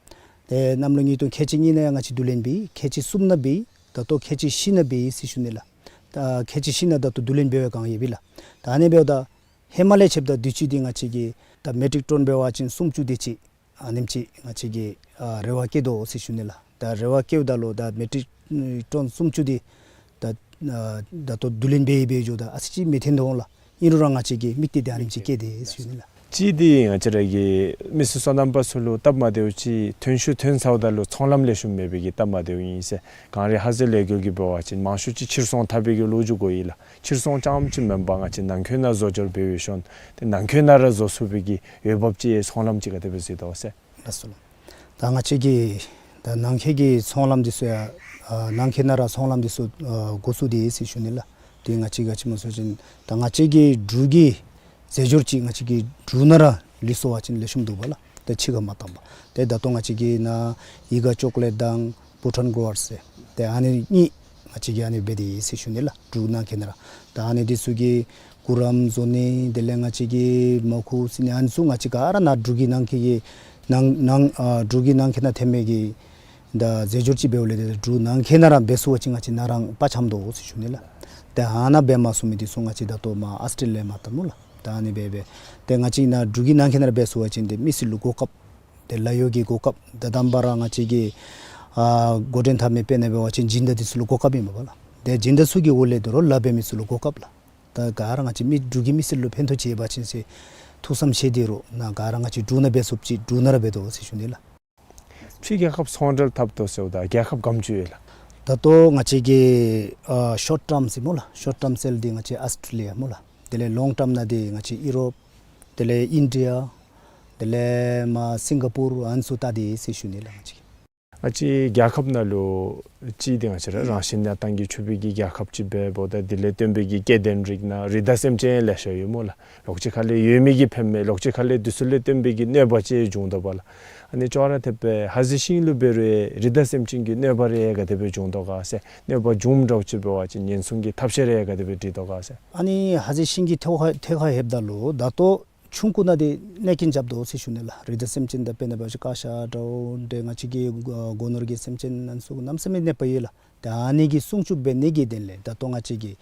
ཏེ་གནམ་ལོ་ཉིས་སྟོང་ཁལ་གཅིག་གཉིས་ནང་ཡང་ང་བཅས་བསྡུ་ལེན་འབད་ཡི། ཁལ་གཅིག་གསུམ་ནང་འབད་ཡི། ད་ལྟོ་ཁལ་གཅིག་བཞི་ནང་འབད་ཡི་ཟེར་ཞུ་ནི་ལགས། ད་ཁལ་གཅིག་བཞི་ནང་ད་ལྟོ་བསྡུ་ལེན་འབད་བའི་སྒང་ཡོདཔ་ཨིན་ལགས། ད་ཨ་ནི་འབདཝ་ད་ཧེ་མ་ལས་ཕྱདཔ་ད་དུས་ཅི་འདི་ང་བཅས་ཀྱིས་ད་མེ་ཊིག་ཊོན་འབད་བ་ཅིན་སུམ་ཅུ་དེ་ཅིག་ཨ་ནེམ་ཅིག་ང་བཅས་ཀྱིས་ཨ་རེ་བ་བསྐྱེད་དོ་ཟེར་ཞུ་ནི་ལགས། ད་རེ་བ་བསྐྱེདཔ་ད་ལུ་ད་མེ་ཊིག་ཊོན་སུམ་ཅུ་འདི་ད་ཨ་ད་ལྟོ་བསྡུ་ལེན་འབད་ཡི་འབད་འགྱོཝ་ད་ཨ་ཙི་ཅིག་མི་ཐོན་དོ་འོང་ལགས། ཨིན་རུང་ར་ང་བཅས་ཀྱིས་དམིགས་གཏད་འདི་ཨ་ནེམ་ཅིག་བསྐྱེད་དེ་ཟེར་ཞུ་ནི་ལགས། གཅིག་འདི་ང་བཅས་ར་གི་མི་སེར་སོ་ནམ་པ་ཚུ་ལུ་སྟབས་མ་བདེཝ་ཅིག་ཐོན་ཤུགས་ཐོན་ཚརཝ་ད་ལུ་ཚོང་ལམ་ལེགས་ཤོམ་མེད་པའི་གི་སྟབས་མ་བདེཝ་ཨིན་ཟེར། གངས་རི་ཧ་ཟེ་ལས་འགུལ་གྱིས་འབད་བ་ཅིན་མང་ཤོས་ཅིག་ཕྱིར་ཚོང་འཐབ་པའི་གི་ལོ་རྒྱུས་གོ་ཡི་ལགས། ཕྱིར་ཚོང་རྐྱངམ་ཅིག་མེན་པར་ང་བཅས་ནང་འཁོད་ནང་བཟོ་སྦྱོར་འབད་བའི་ཤུལ་ཏེ་ནང་འཁོད་ནང་ར་བཟོ་ཚུགས་པའི་གི་འོས་འབབ་ཅིག་ཚོང་ལམ་ཅིག་ག་དེ་སྦེ་གཟིགས་དོ་ཟེར། ལགས་སོ་ལགས། ད་ང་བཅས་ཀྱི་ད་ནང་འཁོད་ཀྱི་ཚོང་ལམ་འདི་ཚུ་ཡང་ཨ་ནང་འཁོད་ནང་ར་ཚོང་ལམ་འདི་ཚུ་ཨ་འགོ་བཙུགས་ཏེ་ཡོད་ཟེར་ཞུ་ནི་ལགས། ཏེ་ང་བཅས་ག་ཅི་སྨོ་ཟེར་བ་ཅིན་ད་ང་བཅས་ཀྱི་འབྲུག་གི་རྫས་སྦྱོར་ཅིག་ང་བཅས་ཀྱི་འབྲུག་ནང་ར་ལུས་སོང་པ་ཅིན་ལེགས་ཤོམ་འདུག་པ་ལགས། ད་ཕྱི་ཁར་མ་བཏང་པར། ཏེ་ད་ལྟོ་ང་བཅས་ཀྱི་ནཱ་ཡི་ག་ཅོག་ལེཊ་དང་བྷུ་ཊཱན་གོ་ཝརཌས་ཟེར་ཏེ་ཨ་ནི་གཉིས་ང་བཅས་ཀྱིས་ཨ་ནི་འབད་དེ་ཡོད་ཟེར་ཞུ་ནི་ལགས། འབྲུག་ནང་འཁོད་ནང་ར། ད་ཨ་ནི་འདི་ཚུ་གི་གུ་རམ་བཟོ་ནི་དེ་ལས་ང་བཅས་ཀྱི་མར་ཁུ་བསྲེ་ནི་ཨ་ནི་ཚུ་ང་བཅས་ག་ར་ནཱ་འབྲུག་གི་ནང་འཁོད་ཀྱི་ནང་ནང་ཨ་འབྲུག་གི་ནང་འཁོད་ནང་ཐོན་མི་གི་ད་རྫས་སྦྱོར་ཅིག་འབདཝ་ལས་ཏེ་འབྲུག་ནང་འཁོད་ནང་ར་འབད་ཚུགས་པ་ཅིན་ང་བཅས་ནཱ་ར་དཔའ་འཆམ་དོ་ཟེར་ཞུ་ནི་ལགས། ཏེ་ཨ་ནཱ་འབད་མ་ཚུགས་མི་འདི་ཚུ་ང་བཅས་ད་ལྟོ་མར་ཨཱོས་ཊེ་ལི་ཡ་མར་བཏང་སྨོ་ལགས། ད་ཨ་ནི་འབད་འབད་ཏེ་ང་བཅས་ནཱ་འབྲུག་གི་ནང་འཁོད་ནང་ར་འབད་ཚུགས་པ་ཅིན་ཏེ་མི་སེར་ལུ་གོ་སྐབས་ཏེ་ལཱ་གཡོག་གི་གོ་སྐབས་ད་དང་པ་ར་ང་བཅས་ཀྱི་ཨ་འགོ་འདྲེན་འཐབ་མི་དཔེར་ན་འབད་བ་ཅིན་སྦྱིན་བདག་འདི་ཚུ་ལུ་གོ་སྐབས་ཨིན་པས་ལགས། ཏེ་སྦྱིན་བདག་ཚུ་གི་འོག་ལས་དོ་རུང་ལཱ་འབད་མི་ཚུ་ལུ་གོ་སྐབས་ལགས། ད་ག་ར་ང་བཅས་མི་འབྲུག་གི་མི་སེར་ལུ་ཕན་ཐོགས་ཅིག་ཡོད་པ་ཅིན་ཟེར་ཐུགས་བསམ་བཞེས་ཏེ་རུང་ནཱ་ག་ར་ང་བཅས་འབྲུག་ནང་འབད་ཚུགསཔ་ཅིག་འབྲུག་ནང་ར་འབད་དོ་ཟེར་ཞུ་ནི་ལགས། ཕྱི་རྒྱལ་ཁབ་ཚོང་འབྲེལ་འཐབ་དོ་ཟེརཝ་ད་རྒྱལ་ཁབ་ག་དེམ་ཅིག་ཡོད་ལགས། ད་ལྟོ་ང་བཅས་ཀྱི་ཨ་ཤོཊ་ཊརམ་ཟེར་སྨོ་ལགས། ཤོཊ་ཊརམ་སེལ་འདི་ང་བཅས་ཨཱོས་ཊེ་ལི་ཡ་སྨོ་ལགས། དེ་ལས་ལོངག་ཊརམ་ནང་འདི་ང་བཅས་ཡུ་རོབ། དེ་ལས་ཨིན་ཌི་ཡ། དེ་ལས་མར་སིང་ག་པུར་ཨ་ནི་ཚུ་བལྟ་སྟེ་ཡོད་ཟེར་ཞུ་ནི་ལགས། ང་བཅས་ཀྱི་ང་བཅས་རྒྱལ་ཁབ་ནང་ལུ་གཅིག་འདི་ང་བཅས་ར་རང་བཞིན་གནས་སྟངས་ཀྱིས་ཕྱུག་པའི་གི་རྒྱལ་ཁབ་ཅིག་འབདཝ་ད་དེ་ལས་བརྟེན་པའི་གི་སྐྱེ་ལྡན་རིགས་ནང་རི་དྭགས་སེམས་ཅན་ལེ་ཤ་ཡོད་སྨོ་ལགས། ལོགས་ཅིག་ཁ་ལས་ཡོད་མི་གིས་ཕན་མས། ལོགས་ཅིག་ཁ་ལས་འདི་ཚུ་ལས་བརྟེན་པའི་གི་གནོད་པ་ཅིག་འབྱུང་དོ་པ་ལགས། ཨ་ནི་ཅོག་ར་འཐདཔ་སྦེ་ཧ་ཟེ་ཤིང་ལུ་འབད་རུང་རི་དྭགས་སེམས་ཅན་གྱི་གནོད་པ་རེ་ག་དེ་སྦེ་འབྱུང་དོ་ག་ཟེར། གནོད་པ་འབྱུངམ་འདྲཝ་ཅིག་འབད་བ་ཅིན་ཉེན་སྲུང་གི་ཐབས་ཤེས་རེ་ག་དེ་སྦེ་སྒྲིག་དོ་ག་ཟེར། ཨ་ནི་ཧ་ཟེ་ཤིང་གི་ཐད་ཁར་ཐད་ཁར་ལྷོདཔ་ད་ལུ་ད་ལྟོ་ཆུང་ཀུ་ནང་འདི་གནོད་སྐྱོན་རྐྱབ་དོ་ཟེར་ཞུ་ནི་ལགས། རི་དྭགས་སེམས་ཅན་དང་དཔེར་ན་འབད་བ་ཅིན་ཀ་ཤ་འདྲཝ་འདི་ང་བཅས་ཀྱི་ཨ་སྒོ་ནོར་གྱི་སེམས་ཅན་ཨ་ནི་ཚུ་གནམ་མེད་ས་མེད་གནོད་པ་ཡོད་ལགས། ད་ཨ་ནི་གི་སྲུང་སྐྱོབ་འབད་ནི་གི་དོན་ལས་ད་ལྟོ་ང་བཅས་ཀྱིས་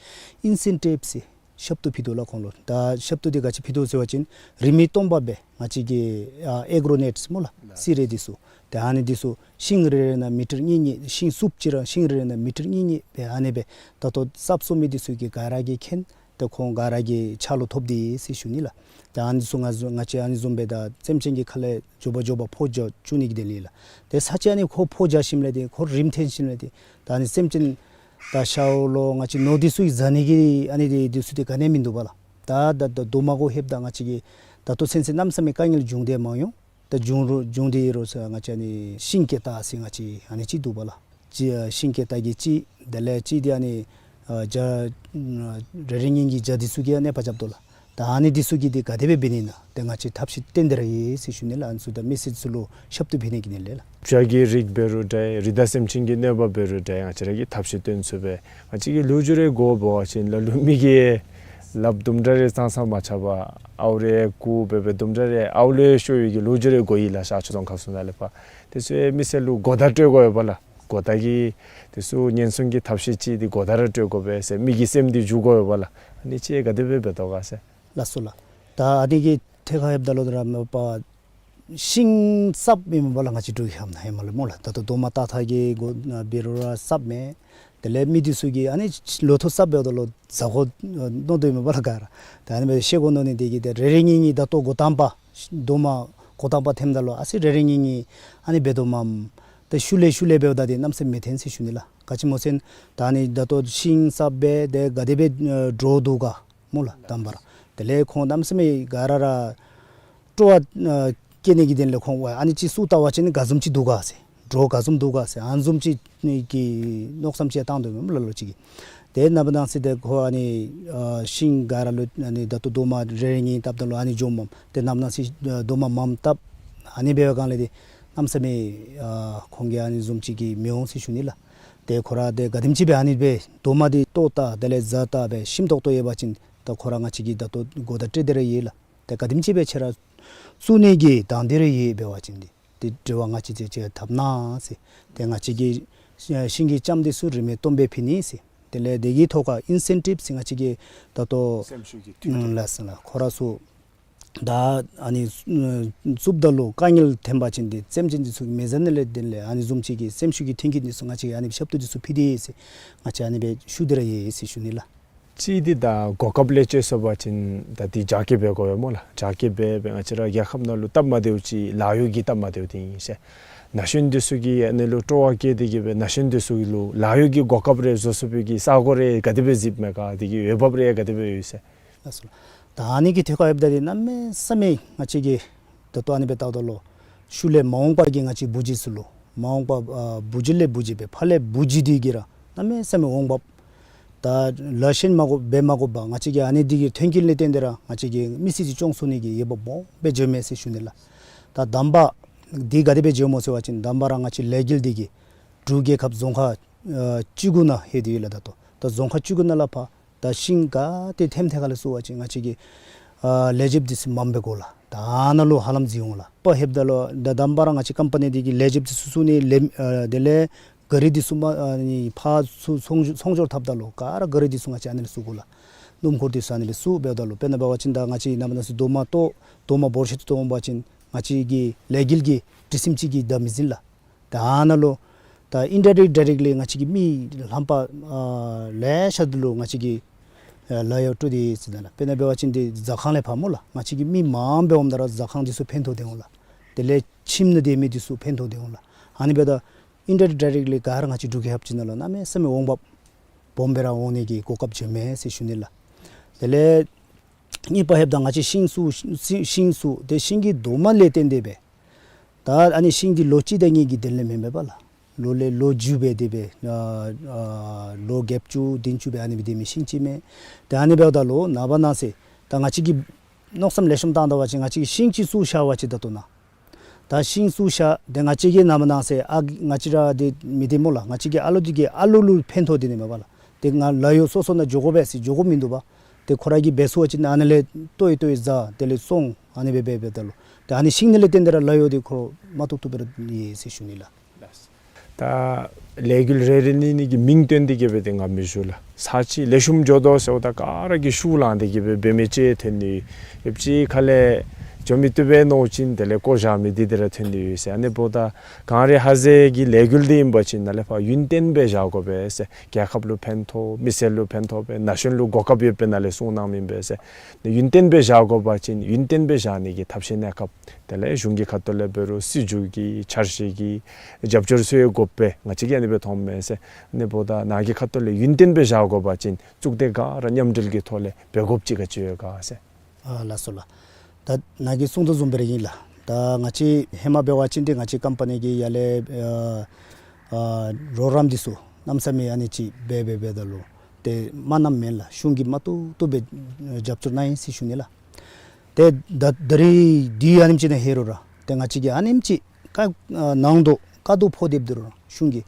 ཨིན་སེན་ཊིབ་ཟེར་ཞབས་ཏོག་ཕུལ་དོ་ལགས་ཁོང་ལུ། ད་ཞབས་ཏོག་འདི་ག་ཅི་ཕུལ་དོ་ཟེར་བ་ཅིན་རིན་མེད་སྟོང་པ་སྦེ་ང་བཅས་ཀྱི་ཨ་ཨེག་རོ་ནེཊ་ཟེར་སྨོ་ལགས། ལགས། སི་རེ་འདི་ཚུ། ད་ཨ་ནི་འདི་ཚུ་ཤིང་རེ་རེ་ནང་མི་ཊར་གཉིས་གཉིས། ཤིང་སུབ་ཅིག་ར་ཤིང་རེ་རེ་ནང་མི་ཊར་གཉིས་གཉིས་སྦེ་ཨ་ནི་སྦེ་ད་ལྟོ་གསརཔ་བཙུགས་མི་འདི་ཚུ་གིས་ག་ར་གིས་མཁྱེན། ཏེ་ཁོང་ག་ར་གི་ཕྱག་ལུ་ཐོབ་སྟེ་ཟེར་ཞུ་ནི་ལགས། ཏེ་ཨ་ནི་ཚུ་ང་ང་བཅས་ཨ་ནི་བཟུམ་སྦེ་ད་སེམས་ཅན་གྱི་ཁ་ལས་མགྱོགས་པ་མགྱོགས་པ་ཕོ་རྒྱས་བཅུག་ནི་གི་དོན་ལས་ལགས། ཏེ་ས་ཅིག་ཨ་ནི་ཁོ་ཕོ་རྒྱས་ཞིནམ་ལས་ཏེ་ཁོ་རིམས་ཐོན་ཞིནམ་ལས་ཏེ་ད་ཨ་ནི་སེམས་ཅན་ད་ཤཝ་ལོ་ང་བཅས་ནོར་འདི་ཚུ་གི་ཟ་ནི་གི་ཨ་ནི་འདི་འདི་ཚུ་ཏེ་ག་ནི་མིན་འདུག་པ་ལགས། ད་ད་ད་རྡོག་མ་གུ་ལྷོདཔ་ད་ང་བཅས་ཀྱི་ད་ལྟོ་ཚུན་ཚོད་གནམ་མེད་ས་མེད་དཀའ་ངལ་བྱུང་སྟེ་མ་ཡོང་། ད་བྱུང་རུང་བྱུང་སྟེ་ཡོད་རུང་ཟེར་ང་བཅས་ཨ་ནི་ཤིང་ཀེ་ཏ་ཟེར་ང་བཅས་ཨ་ནི་ཅིག་འདུག་པ་ལགས། ཅིག་ཤིང་ཀེ་ཏ་གི་ཅིག་དེ་ལས་ཅིག་འདི་ཨ་ནི་ཨ་རྒྱ་རེ་རེ་གཉིས་གཉིས་ཀྱི་རྒྱ་འདི་ཚུ་གིས་ཨ་ནི་ཕར་རྐྱབ་དོ་ལགས། ད་ཨ་ནི་འདི་ཚུ་གི་འདི་ག་དེ་སྦེ་འབད་ནི་ཨིན་ན་ཏེ་ང་བཅས་ཐབས་ཤེས་བཏོན་ཏེ་ར་ཡོད་ཟེར་ཞུ་ནི་ལགས། ཨ་ནི་ཚུ་ད་མི་སེར་ཚུ་ལུ་ཞབས་ཏོག་འབད་ནི་གི་དོན་ལས་ལགས། བྱ་གི་རིགས་འབད་རུང་འདྲ་རི་དྭགས་སེམས་ཅན་གྱི་གནོད་པ་འབད་རུང་འདྲ་ང་བཅས་ར་གིས་ཐབས་ཤེས་བཏོན་ཚུགས་པས། ང་བཅས་ཀྱིས་ལོ་རྒྱུས་རེ་གོ་འབད་བ་ཅིན་ལ་ལུ་མི་གིས་ལགཔ་དུམ་གྲ་རེ་ཙང་ཙང་མ་ཆག་པར་ཨརཝ་རེ་བརྐུ་འབད་འབད་དུམ་གྲ་རེ་ཨརཝ་ལས་ཤོར་བའི་གི་ལོ་རྒྱུས་རེ་གོ་ཡི་ལགས། ཤར་ཕྱོགས་རྫོང་ཁག་ཚུ་ནང་ལས་ཕར། དེ་ཚུ་མི་སེར་ལུ་གོ་བརྡ་སྤྲོད་དགོ་པས་ལགས། གོ་བརྡ་གི་དེ་ཚུ་ཉེན་སྲུང་གི་ཐབས་ཤེས་ཅིག་འདི་གོ་བརྡ་ར་སྤྲོད་དགོ་པས་ཟེར་མི་གི་སེམས་འདི་འཇུག་དགོ་པས་ལགས། ཨ་ནི་ཅིག་ག་དེ་སྦེ་འབད་དོ་ག་ཟེར། ལགས་སོ་ལགས། ད་ཨ་ནི་གི་ཐད་ཁར་ལྷོདཔ་ད་ལུ་ར་མ་པ་ཤིང་གསརཔ་ཨིནམ་སྦེ་ལགས། ང་བཅས་འབྲུག་གི་ཧེ་མ་ཧེ་མ་ལས་སྨོ་ལགས། ད་ལྟོ་རྡོག་མ་ཏག་ཏག་གི་གོ་འབད་རུང་ར་གསརཔ་མས། དེ་ལས་མི་འདི་ཚུ་གིས་ཨ་ནི་ལོ་ཐོག་གསརཔ་འབདཝ་ད་ལུ་ཟ་དགོ་མནོ་དོ་ཨིནམ་སྦེ་ལགས་ག་ར། ད་ཨ་ནི་སྦེ་ཤེས་དགོ་མནོ་ནི་འདི་གིས་ཏེ་རེ་རེ་གཉིས་གཉིས་ད་ལྟོ་འགོ་དང་པ་རྡོག་མ་འགོ་དང་པ་ཐོནམ་ད་ལུ་ཨ་ཙི་རེ་རེ་གཉིས་གཉིས་ཨ་ནི་འབད་དོ་མས། ཏེ་ཤུལ་ལས་ཤུལ་ལས་འབདཝ་ད་འདི་གནམ་མེད་ས་མེད་ཐོན་ཟེར་ཞུ་ནི་ལགས། ག་ཅི་སྨོ་ཟེར་ན་ད་ཨ་ནི་ད་ལྟོ་ཤིང་གསརཔ་སྦེ་ཏེ་ག་དེ་སྦེ་ཨ་འགྲོ་འདུག་ག་སྨོ་ལགས་དང་པ་ར། དེ་ལས་ཁོང་གནམ་མེད་ས་མེད་ག་ར་ར་སྤྲོ་བ་ཨ་སྐྱེ་ནི་གི་དོན་ལས་ཁོང་ཨ་ནི་ཅིག་བཙུགས་བལྟ་བ་ཅིན་ག་བཟུམ་ཅིག་འདུག་ག་ཟེར། འགྲོ་ག་བཟུམ་འདུག་ག་ཟེར། ཨ་ནི་བཟུམ་ཅིག་གི་མནོ་བསམ་ཅིག་བཏང་དོ་མས་ལ་ལུ་ཅིག་གིས། ཏེ་ནངས་པ་གནངས་ཚེ་ཏེ་ཁོ་ཨ་ནི་ཨ་ཤིང་ག་ར་ལུ་ཨ་ནི་ད་ལྟོ་རྡོག་མ་རེ་རེ་གཉིས་བཏབ་ད་ལུ་ཨ་ནི་འགྱོཝ་མས། ཏེ་ནངས་པ་གནངས་ཚེ་ཨ་རྡོག་མ་མངམ་བཏབ། ཨ་ནི་འབད་བའི་སྒང་ལས་ཏེ་གནམ་མེད་ས་མེད་ཨ་ཁོང་གིས་ཨ་ནི་བཟུམ་ཅིག་གི་མི་འོང་ཟེར་ཞུ་ནི་ལགས། ཏེ་ཁོ་ར་ཏེ་ག་དེམ་ཅིག་སྦེ་ཨ་ནི་སྦེ་རྡོག་མ་འདི་བཏོག་བལྟ་དེ་ལས་བཟའ་བལྟ་སྦེ་ཞིམ་ཏོག་ཏོ་ཡོད་པ་ཅིན་ད་ཁོ་ར་ང་བཅས་ཀྱིས་ད་ལྟོ་གོ་བརྡ་སྤྲོད་དེ་ར་ཡོད་ལགས། ཏེ་ག་དེམ་ཅིག་སྦེ་ཁྱེད་ར་བཙུགས་ནི་གི་དང་འདོད་རེ་ཡོད་འབད་བ་ཅིན་འདི་ཏེ་འབྲེལ་བ་ང་བཅས་ཅིག་ཅིག་འཐབ་གནང་ཟེར། ཏེ་ང་བཅས་ཀྱིས་ཤིང་གི་ལྕངམ་འདི་ཚུ་རིན་མེད་སྟོང་སྦེ་ཕུལ་ནི་ཟེར། དེ་ལས་དེ་གི་ཐོག་ཁར་ཨིན་སེན་ཊིབ་ཟེར་ང་བཅས་ཀྱིས་ད་ལྟོ་སེམས་ཤུགས་ཀྱི་མཐུན་ཨུམ་ལགས་ཟེར་ལགས། ཁོ་ར་ཚུ་ད་ཨ་ནི་ཨུམ་བཙུགསཔ་ད་ལུ་དཀའ་ངལ་ཐོན་པ་ཅིན་ཏེ་སེམས་ཅན་འདི་ཚུ་མི་ཟ་ནི་ལས་དེ་ལས་ཨ་ནི་བཟུམ་ཅིག་གི་སེམས་ཤུགས་ཀྱི་མཐུན་རྐྱེན་འདི་ཚུ་ང་བཅས་ཨ་ནི་ཞབས་ཏོག་འདི་ཚུ་ཕུལ་ཏེ་ཟེར་ང་བཅས་ཨ་ནི་སྦེ་ཞུ་སྟེ་ར་ཡོད་ཟེར་ཞུ་ནི་ལགས། གཅིག་འདི་ད་གོ་སྐབས་ལས་བཅད་སོང་པ་ཅིན་ད་འདི་རྒྱ་སྐྱེད་འབད་དགོ་པས་སྨོ་ལགས། རྒྱ་སྐྱེད་འབད་འབད་ང་བཅས་ར་རྒྱལ་ཁབ་ནང་ལུ་སྟབས་མ་བདེཝ་ཅིག་ལཱ་གཡོག་གི་སྟབས་མ་བདེཝ་འདི་ཨིན་ཟེར། ན་གཞོན་འདི་ཚུ་གིས་ཨ་ནི་ལུ་སྤྲོ་བ་བསྐྱེད་དེ་གི་སྦེ་ན་གཞོན་འདི་ཚུ་གི་ལུ་ལཱ་གཡོག་གི་གོ་སྐབས་རེ་བཟོ་ཚུགས་པའི་གི་ས་གོ་རེ་ག་དེ་སྦེ་གཟིགསཔ་མས་ག། དེ་གི་འོས་འབབ་རེ་ག་དེ་སྦེ་ཡོད་ཟེར། ལགས་སོ་ལགས། ད་ཨ་ནི་གི་ཐད་ཁར་ལྷོདཔ་ད་འདི་གནམ་མེད་ས་མེད་ང་བཅས་ཀྱིས་ད་ལྟོ་ཨ་ནི་སྦེ་བལྟཝ་ད་ལུ་ཤུལ་ལས་མ་འོངས་པ་གི་ང་བཅས་བུ་རྒྱུད་ཚུ་ལུ་མ་འོངས་པ་ཨ་བུ་རྒྱུད་ལས་བུ་རྒྱུད་སྦེ་ཕ་ལས་བུ་རྒྱུད་འདི་གིས་ར་གནམ་མེད་ས་མེད་འོང་འབབ། ད་ལཱ་གཞན་མ་དགོ་འབད་མ་དགོ་པར་ང་བཅས་ཀྱིས་ཨ་ནི་འདི་གི་མཐུན་རྐྱེན་ལས་བརྟེན་ཏེ་ར་ང་བཅས་ཀྱིས་མི་སེར་ཅིག་སྐྱོང་ཚུགས་ནི་གི་འོས་འབབ་སྦོམ་སྦེ་འགྱོཝ་མས་ཟེར་ཞུ་ནི་ལགས། ད་དང་པ་འདི་ག་དེ་སྦེ་འགྱོཝ་སྨོ་ཟེར་བ་ཅིན་དང་པ་ར་ང་བཅས་ལས་འགུལ་འདི་གིས་འབྲུག་རྒྱལ་ཁབ་རྫོང་ཁག་ཨ་བཅུ་དགུ་ནང་ལྷོད་དེ་ཡོད་ལགས། ད་ལྟོ་ད་རྫོང་ཁག་བཅུ་དགུ་ནང་ལས་ཕར་ད་ཤིང་ག་ཏེ་ཐོནམ་ཐད་ཁར་ལས་བཙུགས་པ་ཅིན་ང་བཅས་ཀྱིས་ཨ་ལས་བྱེདཔ་འདི་ཚུ་མངམ་སྦེ་དགོ་ལགས། ད་ཨ་ནཱ་ལུ་ཧ་ལམ་བརྩིས་འོང་ལགས། ཕར་ལྷོདཔ་ད་ལུ་ད་དང་པ་ར་ང་བཅས་ཀམ་པ་ནི་འདི་གིས་ལས་བྱེདཔ་འདི་ཚུ་བཙུགས་ནི་ལས་ཨ་དེ་ལས་ག་རི་འདི་ཚུ་མ་ཨ་ནི་ཕར་ཚུར་ཚོང་ཚོང་སྦྱོར་འཐབ་ད་ལུ་ག་ར་ག་རི་འདི་ཚུ་ང་བཅས་ཨ་ནི་ལས་བཙུགས་དགོ་ལགས། སྣུམ་འཁོར་འདི་ཚུ་ཨ་ནི་ལས་བཙུགས་འབདཝ་ད་ལུ་དཔེར་ན་འབད་བ་ཅིན་ད་ང་བཅས་ནངས་པ་གནངས་ཚེ་རྡོག་མ་བཏོག་རྡོག་མ་འབོར་ཆེ་ཏོག་ཏོ་འོང་པ་ཅིན་ང་བཅས་ཀྱི་ལས་འགུལ་གྱི་སྒྲིག་ཁྲིམས་ཅིག་གིས་ད་མི་ཟིན་ལགས། ད་ཨ་ནཱ་ལུ་ད་ཨིན་ཌའི་རེཀཊ་ཌའི་རེཀཊ་ལི་ང་བཅས་ཀྱི་མི་ལྷམ་པ་ཨ་ལེ་ཤ་འདི་ལུ་ང་བཅས་ཀྱིས་ཨ་ལཱ་གཡོག་སྤྲོད་དེ་ཟེར་ད་ལགས། དཔེར་ན་འབད་བ་ཅིན་འདི་ཟ་ཁང་ལས་ཕར་སྨོ་ལགས། ང་བཅས་ཀྱི་མི་མངམ་སྦེ་འོངམ་ད་ར་ཟ་ཁང་འདི་ཚུ་ཕན་ཐོགས་ཏེ་འོང་ལགས། དེ་ལས་ཁྱིམ་ནང་སྡོད་མི་འདི་ཚུ་ཕན་ཐོགས་ཏེ་འོང་ལགས། ཨ་ནི་འབདཝ་ད་ཨིན་ཌའི་རེཀཊ་ཌའི་རེཀཊ་ལི་ག་ར་ང་བཅས་འབྲུག་རྒྱལ་ཁབ་ཅིག་ནང་ལུ་གནམ་མེད་ས་མེད་འོང་འབབ་སྦོམ་སྦེ་ར་འོང་ནི་གི་གོ་སྐབས་བྱུངམ་མས་ཟེར་ཞུ་ནི་ལགས། དེ་ལས་གཉིས་པ་ལྷོདཔ་ད་ང་བཅས་ཤིང་བཙུགས་ཤིང་ཤིང་བཙུགས་ཏེ་ཤིང་གི་རྡོག་མ་ལས་བརྟེན་ཏེ་སྦེ་ད་ཨ་ནི་ཤིང་འདི་ལོ་གཅིག་དང་གཉིས་ཀྱི་དོན་ལས་མེན་པས་པ་ལགས། ལོ་ལས་ལོ་རྒྱུས་སྦེ་དེ་སྦེ་ཨ་ཨ་ལོ་བརྒྱད་ཅུ་བདུན་ཅུ་སྦེ་ཨ་ནི་སྦེ་སྡོད་མི་ཤིང་ཅིག་མས། ཏེ་ཨ་ནི་འབདཝ་ད་ལུ་ནངས་པ་གནངས་ཚེ་ད་ང་བཅས་ཀྱིས་མནོ་བསམ་ལེགས་ཤོམ་བཏང་ད་པ་ཅིན་ང་བཅས་ཀྱིས་ཤིང་ཅིག་བཙུགས་བཞག་པ་ཅིན་ད་ལྟོ་ནཱ་ད་ཤིང་བཙུགས་བཞག་ཏེ་ང་བཅས་ཀྱིས་ནངས་པ་གནངས་ཚེ་ཨ་ང་བཅས་ར་འདི་མི་སྡོད་སྨོ་ལགས། ང་བཅས་ཀྱི་ཨ་ལོ་འདི་གིས་ཨ་ལོ་ལུ་ཕན་ཐོགས་དེ་ནི་མས་པ་ལགས། ཏེ་ང་ལཱ་གཡོག་སོ་སོ་ནང་འགྱོ་དགོ་པས་ཟེར་འགྱོ་དགོཔ་མིན་འདུག་པ། ཏེ་ཁོ་ར་གིས་འབད་ཚུགས་པ་ཅིན་ཨ་ནཱ་ལས་བཏོག་བཏོག་ཟ་དེ་ལས་བཙོང་ཨ་ནི་སྦེ་འབད་འབདཝ་ད་ལུ་ཏེ་ཨ་ནི་ཤིང་ནང་ལས་བརྟེན་ཏེ་ར་ལཱ་གཡོག་འདི་ཁོ་མ་ཐུབ་ཐུབ་སྦེ་ར་ཡོད་ཟེར་ཞུ་ནི་ལགས། ད་ལས་འགུལ་རེ་རེ་གཉིས་གཉིས་ཀྱི་མིང་བཏོན་ཏེ་གི་སྦེ་ཏེ་ང་མི་ཞུ་ལགས། ས་ཅིག་ལེགས་ཤོམ་འགྱོ་དོ་ཟེརཝ་ད་ག་ར་གིས་ཤུགས་བསླངས་ཏེ་གི་སྦེ་འབད་མི་ཅིག་ཐོན་ནི། ཡོད་ཅིག་ཁ་ལས་ འགྱོ་མི་བཏུབ་པས་མནོ་ཅིན་དེ་ལས་བཀོ་བཞག་མི་འདི་དེ་ར་ཐོན་ཏེ་ཡོད་ཟེར། ཨ་ནི་འབདཝ་ད་གངས་རི་ཧ་ཟེ་གི་ལས་འགུལ་འདི་ཨིན་པ་ཅིན་ནཱ་ལས་ཕར་ཡུན་བརྟན་སྦེ་བཞག་དགོ་པས་ཟེར། རྒྱལ་ཁབ་ལུ་ཕན་ཐོགས་མི་སེར་ལུ་ཕན་ཐོགས་པས་ན་གཞོན་ལུ་གོ་སྐབས་ཡོད་པའི་ནང་ལས་གསུངས་གནངམ་ཨིན་པས་ཟེར། ཡུན་བརྟན་སྦེ་བཞག་དགོ་པ་ཅིན་ཡུན་བརྟན་སྦེ་བཞག་ནི་གི་ཐབས་ཤེས་གནས་སྐབས་དེ་ལས་གཞུང་གི་ཁ་ཐུག་ལས་འབད་རུང་སྲིད་བྱུས་ཀྱི་འཆར་གཞི་གི་རྒྱབ་སྐྱོར་ཚུ་ཡང་དགོ་པས། ང་བཅས་ཀྱིས་ཨ་ནི་སྦེ་མཐོངམ་མས་ཟེར། ཨ་ནི་འབདཝ་ད་ནཱ་གི་ཁ་ཐུག་ལས་ཡུན་བརྟན་སྦེ་བཞག་དགོ་པ་ཅིན་གཙུག་སྡེ་ག་ར་མཉམ་འབྲེལ་གྱི་ཐོག་ལས་འབད་དགོཔ་ཅིག་ག་ཅི་ཡོད་ག་ཟེར། ཨ་ལགས་སོ་ལགས། ད་ནཱ་གིས་གསུངས་དོ་བཟུམ་སྦེ་ར་ཨིན་ལགས། ད་ང་བཅས་ཧེ་མ་འབད་བ་ཅིན་འདི་ང་བཅས་ཀམ་པ་ནི་གི་ཡར་ལས་ཨ་ཨ་རོགས་རམ་འདི་ཚུ་གནམ་མེད་ས་མེད་ཨ་ནི་ཅིག་འབད་འབད་འབདཝ་ད་ལུ་ཏེ་མ་གནངམ་མེན་ལགས། གཞུང་གིས་མ་བཏུབ་བཏུབ་སྦེ་རྒྱབ་སྐྱོར་གནང་ཡི་ཟེར་ཞུ་ནི་ལགས། ཏེ་ད་ད་རིས་འདི་ཨ་ནེམ་ཅིག་ནང་ལྷོད་རུང་ར་ཏེ་ང་བཅས་ཀྱིས་ཨ་ནེམ་ཅིག་དཀའ་ཨ་ནང་དོག་དཀའ་སྡུག་ཕོག་སྡོདཔ་ད་ལུ་ར་གཞུང་གིས་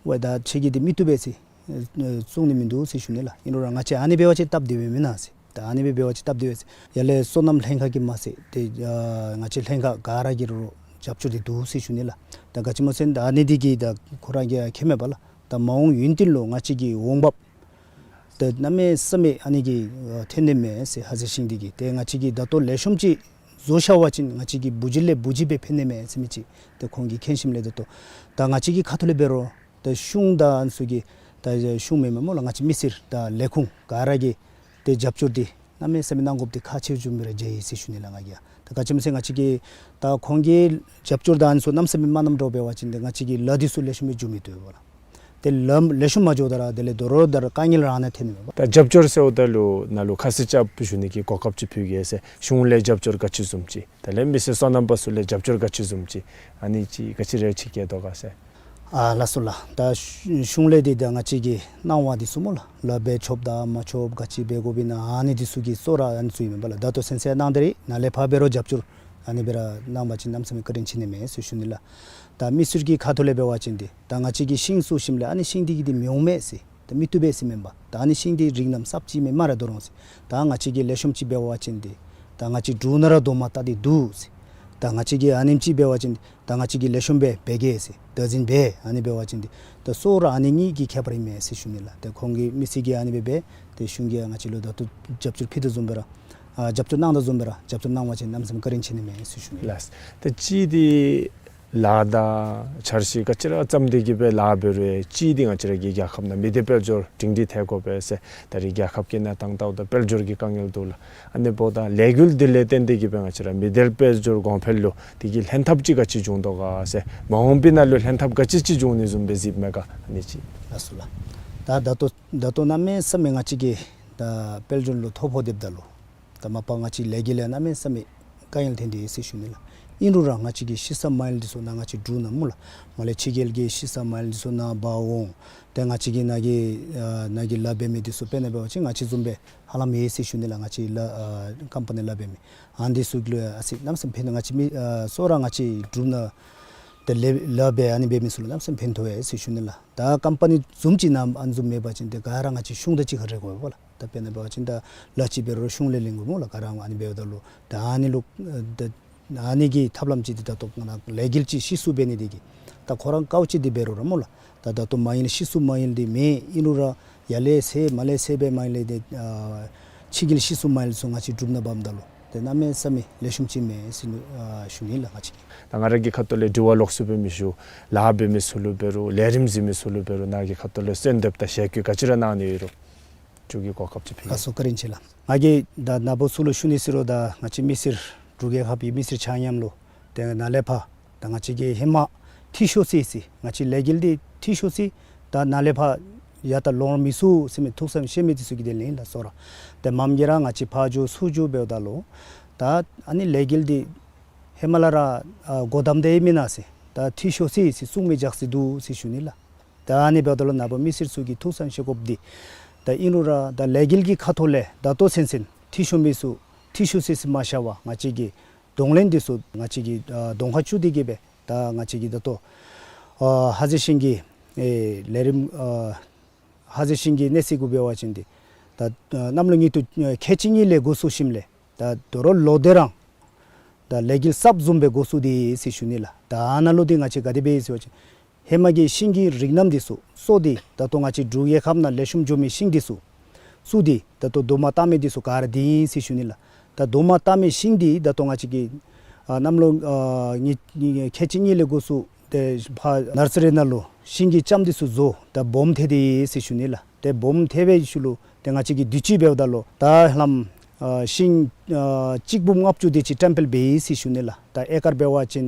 ཝའེ་ད་ཁྱེད་ཀྱིས་འདི་མི་བཏུབ་པས་ཟེར་ཨེ་གསུང་ནི་མིན་འདུག་ཟེར་ཞུ་ནི་ལགས། ཨིན་རུང་ར་ང་བཅས་ཨ་ནི་འབད་བ་ཅིན་སྟབས་བདེཝ་མེན་ན་ཟེར། ད་ཨ་ནི་སྦེ་འབད་བ་ཅིན་སྟབས་བདེཝ་མས་ཟེར། ཡར་ལས་སོ་ནམ་ལྷན་ཁག་གིས་མ་ཚད་ཏེ་ཨ་ང་བཅས་ལྷན་ཁག་ག་ར་གིས་ར་རྒྱབ་སྐྱོར་འདི་འདུག་ཟེར་ཞུ་ནི་ལགས། ད་ག་ཅི་སྨོ་ཟེར་ན་ད་ཨ་ནི་འདི་གིས་ད་ཁོ་ར་གིས་མཁྱེནམ་མས་པ་ལགས། ད་མ་འོངས་ཡུན་བརྟན་ལུ་ང་བཅས་ཀྱི་འོང་འབབ་ཏེ་གནམ་མེད་ས་མེད་ཨ་ནི་གིས་ཨ་ཐོན་ནི་མས་ཟེར། ཧ་ཟེ་ཤིང་འདི་གིས་ཏེ་ང་བཅས་ཀྱིས་ད་ལྟོ་ལེགས་ཤོམ་ཅིག་བཟོ་བཞག་པ་ཅིན་ང་བཅས་ཀྱི་བུ་གཞི་ལས་བུ་གཞི་སྦེ་ཕན་ནི་མས་ཟེར་མི་ཅིག་ཏེ་ཁོང་གིས་མཁྱེན་ཞིནམ་ལས་ད་ལྟོ་ད་ང་བཅས་ཀྱི་ཁ་ཐུག་ལས་འབད་རུང་ད་གཞུང་དང་ཨ་ནི་ཚུ་གིས་ད་གཞུང་མེན་མས་སྨོ་ལགས། ང་བཅས་མི་སེར་དང་ལས་ཁུངས་ག་ར་གིས་ཏེ་རྒྱབ་སྐྱོར་འདི་གནམ་མེད་ས་མེད་གནང་དགོཔ་འདི་ཁག་ཆེཝ་བཟུམ་སྦེ་ར་མཇལ་ཡི་ཟེར་ཞུ་ནི་ལགས་ང་གིས། ད་ག་ཅི་སྨོ་ཟེར་ན་ང་བཅས་ཀྱིས་ད་ཁོང་གིས་རྒྱབ་སྐྱོར་དང་ཨ་ནི་ཚུ་གནམ་མེད་ས་མེད་མ་གནངམ་འདྲཝ་འབད་བ་ཅིན་ཏེ་ང་བཅས་ཀྱི་ལཱ་འདི་ཚུ་ལེགས་ཤོམ་སྦེ་འགྱོ་མི་བཏུབ་པས་ལགས། ཏེ་ལཱ་ལེགས་ཤོམ་མ་འགྱོཝ་ད་ར་དེ་ལས་དོ་རུང་ད་ར་དཀའ་ངལ་རང་ནང་ཐོན་ནི་མས་པ། ད་རྒྱབ་སྐྱོར་ཟེརཝ་ད་ལུ་ནཱ་ལུ་ཁ་བསིལ་རྐྱབ་ཞུ་ནི་གི་གོ་སྐབས་ཅིག་ཕུལ་གེ་ཟེར། གཞུང་ལས་རྒྱབ་སྐྱོར་ག་ཅི་བཟུམ་ཅིག་དེ་ལས་མི་སེར་སོ་ནམ་པ་ཚུ་ལས་རྒྱབ་སྐྱོར་ག་ཅི་བཟུམ་ཅིག་ཨ་ནི་ཅིག་ག་ཅི་རེ་ཅིག་བསྐྱེད་དོ་ག་ཟེར། ཨ་ལགས་སོ་ལགས། ད་གཞུང་ལས་འདི་ད་ང་བཅས་ཀྱི་གནང་བ་འདི་ཚུ་སྨོ་ལགས། ལཱ་འབད་ཆོགཔ་དང་མ་ཆོགཔ་ག་ཅི་འབད་དགོཔ་ཨིན་ན་ཨ་ནི་འདི་ཚུ་གི་གཙོ་བོ་ར་ཨ་ནི་ཚུ་ཨིན་མས་པ་ལགས། ད་ལྟོ་ཚུན་ཚོད་གནང་སྟེ་ར་ནཱ་ལས་ཕར་འབད་རུང་རྒྱབ་སྐྱོར་ཨ་ནི་སྦེ་ར་གནང་པ་ཅིན་གནམ་མེད་ས་མེད་བཀའ་དྲིན་ཆེ་ནི་མས་ཟེར་ཞུ་ནི་ལགས། ད་མི་སེར་གྱི་ཁ་ཐུག་ལས་འབད་བ་ཅིན་འདི་ད་ང་བཅས་ཀྱིས་ཤིང་བཙུགས་ཞིནམ་ལས་ཨ་ནི་ཤིང་འདི་གིས་འདི་མི་འོང་མས་ཟེར་ད་མི་བཏུབ་པས་ཟེར་མེན་པ། ད་ཨ་ནི་ཤིང་འདི་རིགས་རྣམས་གསརཔ་ཅིག་མེན་སྨ་རེ་དོ་རུང་ཟེར། ད་ང་བཅས་ཀྱིས་ལེགས་ཤོམ་ཅིག་འབད་བ་ཅིན་འདི་ད་ང་བཅས་འབྲུག་ནང་ར་རྡོག་མ་བཏགས་ཏེ་འདུག་ཟེར། ད་ང་བཅས་ཀྱིས་ཨ་ནེམ་ཅིག་འབད་བ་ཅིན་ད་ང་བཅས་ཀྱིས་ལེགས་ཤོམ་སྦེ་འབད་གེ་ཟེར། བདག་འཛིན་འབད་ཨ་ནི་འབད་བ་ཅིན་འདི་ད་གཙོ་བོ་ར་ཨ་ནི་གཉིས་ཀྱི་ཁྱད་པར་ཨིན་མས་ཟེར་ཞུ་ནི་ལགས། ཏེ་ཁོང་གིས་མི་སེར་གྱིས་ཨ་ནི་སྦེ་འབད་ཏེ་གཞུང་གིས་ང་བཅས་ལུ་ད་ལྟོ་རྒྱབ་སྐྱོར་ཕུལ་དོ་བཟུམ་སྦེ་ར་ཨ་རྒྱབ་སྐྱོར་གནང་དོ་བཟུམ་སྦེ་ར་རྒྱབ་སྐྱོར་གནང་བ་ཅིན་གནམ་མེད་ས་མེད་བཀའ་དྲིན་ཆེ་ནི་མས་ཟེར་ཞུ་ནི་ལགས། ལགས། ད་ཅི་འདི་ལཱ་དང་འཆར་གཞི་ག་ཅི་ར་བརྩམས་ཏེ་གི་སྦེ་ལཱ་འབད་རུང་ཅི་འདི་ང་བཅས་ར་གི་རྒྱལ་ཁབ་ནང་མི་སྡེ་དཔལ་འབྱོར་སྒྲིང་སྒྲི་ཐལ་དགོ་པས་ཟེར། ད་རེས་རྒྱལ་ཁབ་ཀྱི་གནས་སྟངས་ལྟཝ་ད་དཔལ་འབྱོར་གྱི་དཀའ་ངལ་འདུག་ལགས། ཨ་ནི་འབདཝ་ད་ལས་འགུལ་འདི་ལས་བརྟེན་ཏེ་གི་སྦེ་ང་བཅས་ར་མི་སྡེ་དཔལ་འབྱོར་གོང་འཕེལ་ལུ་དེ་གི་ལྷན་ཐབས་ཅིག་ག་ཅི་འབྱུང་དོ་ག་ཟེར། མ་འོངས་པའི་ནང་ལུ་ལྷན་ཐབས་ག་ཅི་ཅིག་འབྱུང་ནི་བཟུམ་སྦེ་གཟིགསཔ་མས་ག་ཨ་ནི་ཅིག། ལགས་སོ་ལགས། ད་ད་ལྟོ་ད་ལྟོ་གནམ་མེད་ས་མེད་ང་བཅས་ཀྱིས་ད་དཔལ་འབྱོར་ལུ་ཐོ་ཕོག་སྡོདཔ་ད་ལུ་ད་མ་པ་ང་བཅས་ལས་འགུལ་ལས་གནམ་མེད་ས་མེད་དཀའ་ངལ་ཐོན་ཏེ་ཡོད་ཟེར་ཞུ་ནི་ལགས། ཨིན་རུང་ར་ང་བཅས་ཀྱི་ཤི་ས་མ་ཡལ་འདི་ཚུ་ནཱ་ང་བཅས་འབྲུག་ནང་སྨོ་ལགས། མར་ལས་ཕྱི་རྒྱལ་གྱི་ཤི་ས་མ་ཡལ་འདི་ཚུ་ནཱ་འབག་འོང་། ཏེ་ང་བཅས་ཀྱི་ནཱ་གི་ཨ་ནཱ་གི་ལཱ་འབད་མི་འདི་ཚུ་དཔེར་ན་འབད་བ་ཅིན་ང་བཅས་བཟུམ་སྦེ་ཧ་ལམ་ཡོད་ཟེར་ཞུ་ནི་ལགས། ང་བཅས་ལཱ་ཨ་ཀམ་པ་ནི་ལཱ་འབད་མི་ཨ་ནི་འདི་ཚུ་ལུ་ཨ་ཙི་གནམ་མེད་ས་མེད་ཕན་ཐོགས། ང་བཅས་མི་ཨ་གཙོ་བོ་ར་ང་བཅས་འབྲུག་ནང་ཏེ་ལཱ་ལཱ་འབད་ཨ་ནི་འབད་མི་ཚུ་ལུ་གནམ་མེད་ས་མེད་ཕན་ཐོགས་ཡོད་ཟེར་ཞུ་ནི་ལགས། ད་ཀམ་པ་ནི་བཟུམ་ཅིག་ནང་ཨ་ནི་བཟུམ་མེད་པ་ཅིན་ཏེ་ག་ར་ང་བཅས་གཞུང་དང་གཅིག་ཁར་རེ་དགོ་པས་ལགས། ད་དཔེར་ན་འབད་བ་ཅིན་ད་ལཱ་ཅིག་འབད་རུང་གཞུང་ལས་ལེན་དགོ་སྨོ་ལགས། ག་ར་ཨ་ནི་འབདཝ་ད་ལུ་ད་ཨ་ནི་ལུ་ད་ཨ་ནི་གི་ཐབས་ལམ་ཅིག་འདི་ད་ལྟོ་ང་ལས་འགུལ་ཅིག་ཤི་སུ་འབད་ནི་འདི་གིས་ད་ཁོ་ར་དཀའཝ་སྤྱད་དེ་འབད་རུང་ར་སྨོ་ལགས། ད་ད་ལྟོ་མ་ཡལ་ཤི་སུ་མ་ཡལ་འདི་མེད། ཨིན་རུང་ར་ཡར་ལས་ཟེར་མར་ལས་ཟེར་སྦེ་མ་ཡལ་ཏེ་ཨ་ཕྱི་རྒྱལ་ཤི་སུ་མ་ཡལ་ཚུ་ང་བཅས་འབྲུག་ནང་འབགཔ་ད་ལུ་ཏེ་གནམ་མེད་ས་མེད་ལེགས་ཤོམ་ཅིག་མས་ཟེར་ཨ་ཞུ་ནི་ལགས་ང་བཅས་ཀྱིས། ད་ང་ར་གི་ཁ་ཐུག་ལས་དྲི་བ་ལོགས་སུ་སྦེ་མི་ཞུ། ལཱ་འབད་མི་ཚུ་ལུ་འབད་རུང་ལས་རིམ་གཟིགས་མི་ཚུ་ལུ་འབད་རུང་ནཱ་གི་ཁ་ཐུག་ལས་གསོལ་འདེབས་དང་ཞལ་བཀོད་ག་ཅི་ར་གནང་ནི་ཡོད་རུང་ཁྱོད་ཀྱིས་གོ་སྐབས་ཅིག་ཕུལ། ལགས་སོ་བཀའ་དྲིན་ཆེ་ལགས། ང་གིས་ད་ནཱ་བུ་ཚུ་ལུ་ཞུ་ནི་ཟེར་རུང་ད་ང་བཅས་མི་སེར་འབྲུག་རྒྱལ་ཁབ་ཀྱི་མི་སེར་ཆ་མཉམ་ལུ་ཏེ་ནཱ་ལས་ཕར་ད་ང་བཅས་ཀྱིས་ཧེ་མ་འཐུས་ཤོར་སོ་ཡི་ཟེར་ང་བཅས་ལས་འགུལ་འདི་འཐུས་ཤོར་སོ་ཡི། ད་ནཱ་ལས་ཕར་ཡར་ད་ལོང་མི་ཚུགས་ཟེར་མི་ཐུགས་བསམ་བཞེས་མི་འདི་ཚུ་གི་དོན་ལས་ཨིན་ལགས་སོ་ར། ཏེ་མངམ་གིས་ར་ང་བཅས་ཕར་འགྱོ་ཚུར་འགྱོ་འབདཝ་ད་ལུ་ད་ཨ་ནི་ལས་འགུལ་འདི་ཧེ་མ་ལས་ར་ཨ་སྒོ་བསྡམས་ཏེ་ཡོད་མེན་ན་ཟེར། ད་འཐུས་ཤོར་སོ་ཡི་ཟེར་གསུང་མི་རྒྱག་སྲིད་འདུག་ཟེར་ཞུ་ནི་ལགས། ད་ཨ་ནི་འབདཝ་ད་ལུ་ནཱ་བུ་མི་སེར་ཚུ་གིས་ཐུགས་བསམ་བཞེས་དགོཔ་འདི་ད་ཨིན་རུང་ར་ད་ལས་འགུལ་གྱི་ཁ་ཐུག་ལས་ད་ལྟོ་ཚུན་ཚོད་འཐུས་ཤོར་མི་ཚུ་འཐུས་ཤོར་སོ་ཡི་ཟེར་མ་བཞག་པར་ང་བཅས་ཀྱིས་གདོང་ལེན་འདི་ཚུ་ང་བཅས་ཀྱིས་ཨ་གདོང་ཁར་བཅུག་སྟེ་གི་སྦེ་ད་ང་བཅས་ཀྱིས་ད་ལྟོ་ཨ་ཧ་ཟེ་ཤིང་གི་ཨེ་ལས་རིམ་ཨ་ཧ་ཟེ་ཤིང་གི་གནས་ཚད་གུ་འབད་བ་ཅིན་འདི་ད་ཨ་གནམ་ལོ་ཉིས་སྟོང་ཨ་ཁལ་གཅིག་གཉིས་ལས་འགོ་བཙུགས་ཞིནམ་ལས་ད་དོ་རུང་ལོ་དེ་རང་ད་ལས་འགུལ་གསརཔ་བཟུམ་སྦེ་འགོ་བཙུགས་ཏེ་ཡོད་ཟེར་ཞུ་ནི་ལགས། ད་ཨ་ནཱ་ལུ་འདི་ང་བཅས་ག་དེ་སྦེ་ཡོད་ཟེར་བ་ཅིན་ཧེ་མ་གི་ཤིང་གི་རིགས་རྣམ་འདི་ཚུ་གསོ་སྟེ་ད་ལྟོ་ང་བཅས་འབྲུག་རྒྱལ་ཁབ་ནང་ལེགས་ཤོམ་འགྱོ་མི་ཤིང་འདི་ཚུ་བཙུགས་ཏེ་ད་ལྟོ་རྡོག་མ་བཏགས་མི་འདི་ཚུ་ག་ར་འདི་ཨིན་ཟེར་ཞུ་ནི་ལགས། ད་རྡོག་མ་བཏབ་མི་ཤིང་འདི་ད་ལྟོ་ང་བཅས་ཀྱིས་ཨ་གནམ་ལོ་ཨ་ཉི་ཉི་ཁལ་གཅིག་གཉིས་ལས་འགོ་བཙུགས་ཏེ་ཕར་ནར་སི་རི་ནང་ལུ་ཤིང་གི་ལྕངམ་འདི་ཚུ་བཟོ་ད་སྦོམ་ཐལ་ཏེ་ཡོད་ཟེར་ཞུ་ནི་ལགས། ཏེ་སྦོམ་ཐལ་བའི་ཤུལ་ལུ་ཏེ་ང་བཅས་ཀྱིས་དུས་ཅི་འབདཝ་ད་ལུ་ད་ལམ་ཨ་ཤིང་ཨ་གཅིག་འབུམ་ལྔ་བཅུ་དེ་ཅིག་བཀྲམ་སྤེལ་འབད་ཡི་ཟེར་ཞུ་ནི་ལགས། ད་ཨེ་ཀར་འབད་བ་ཅིན་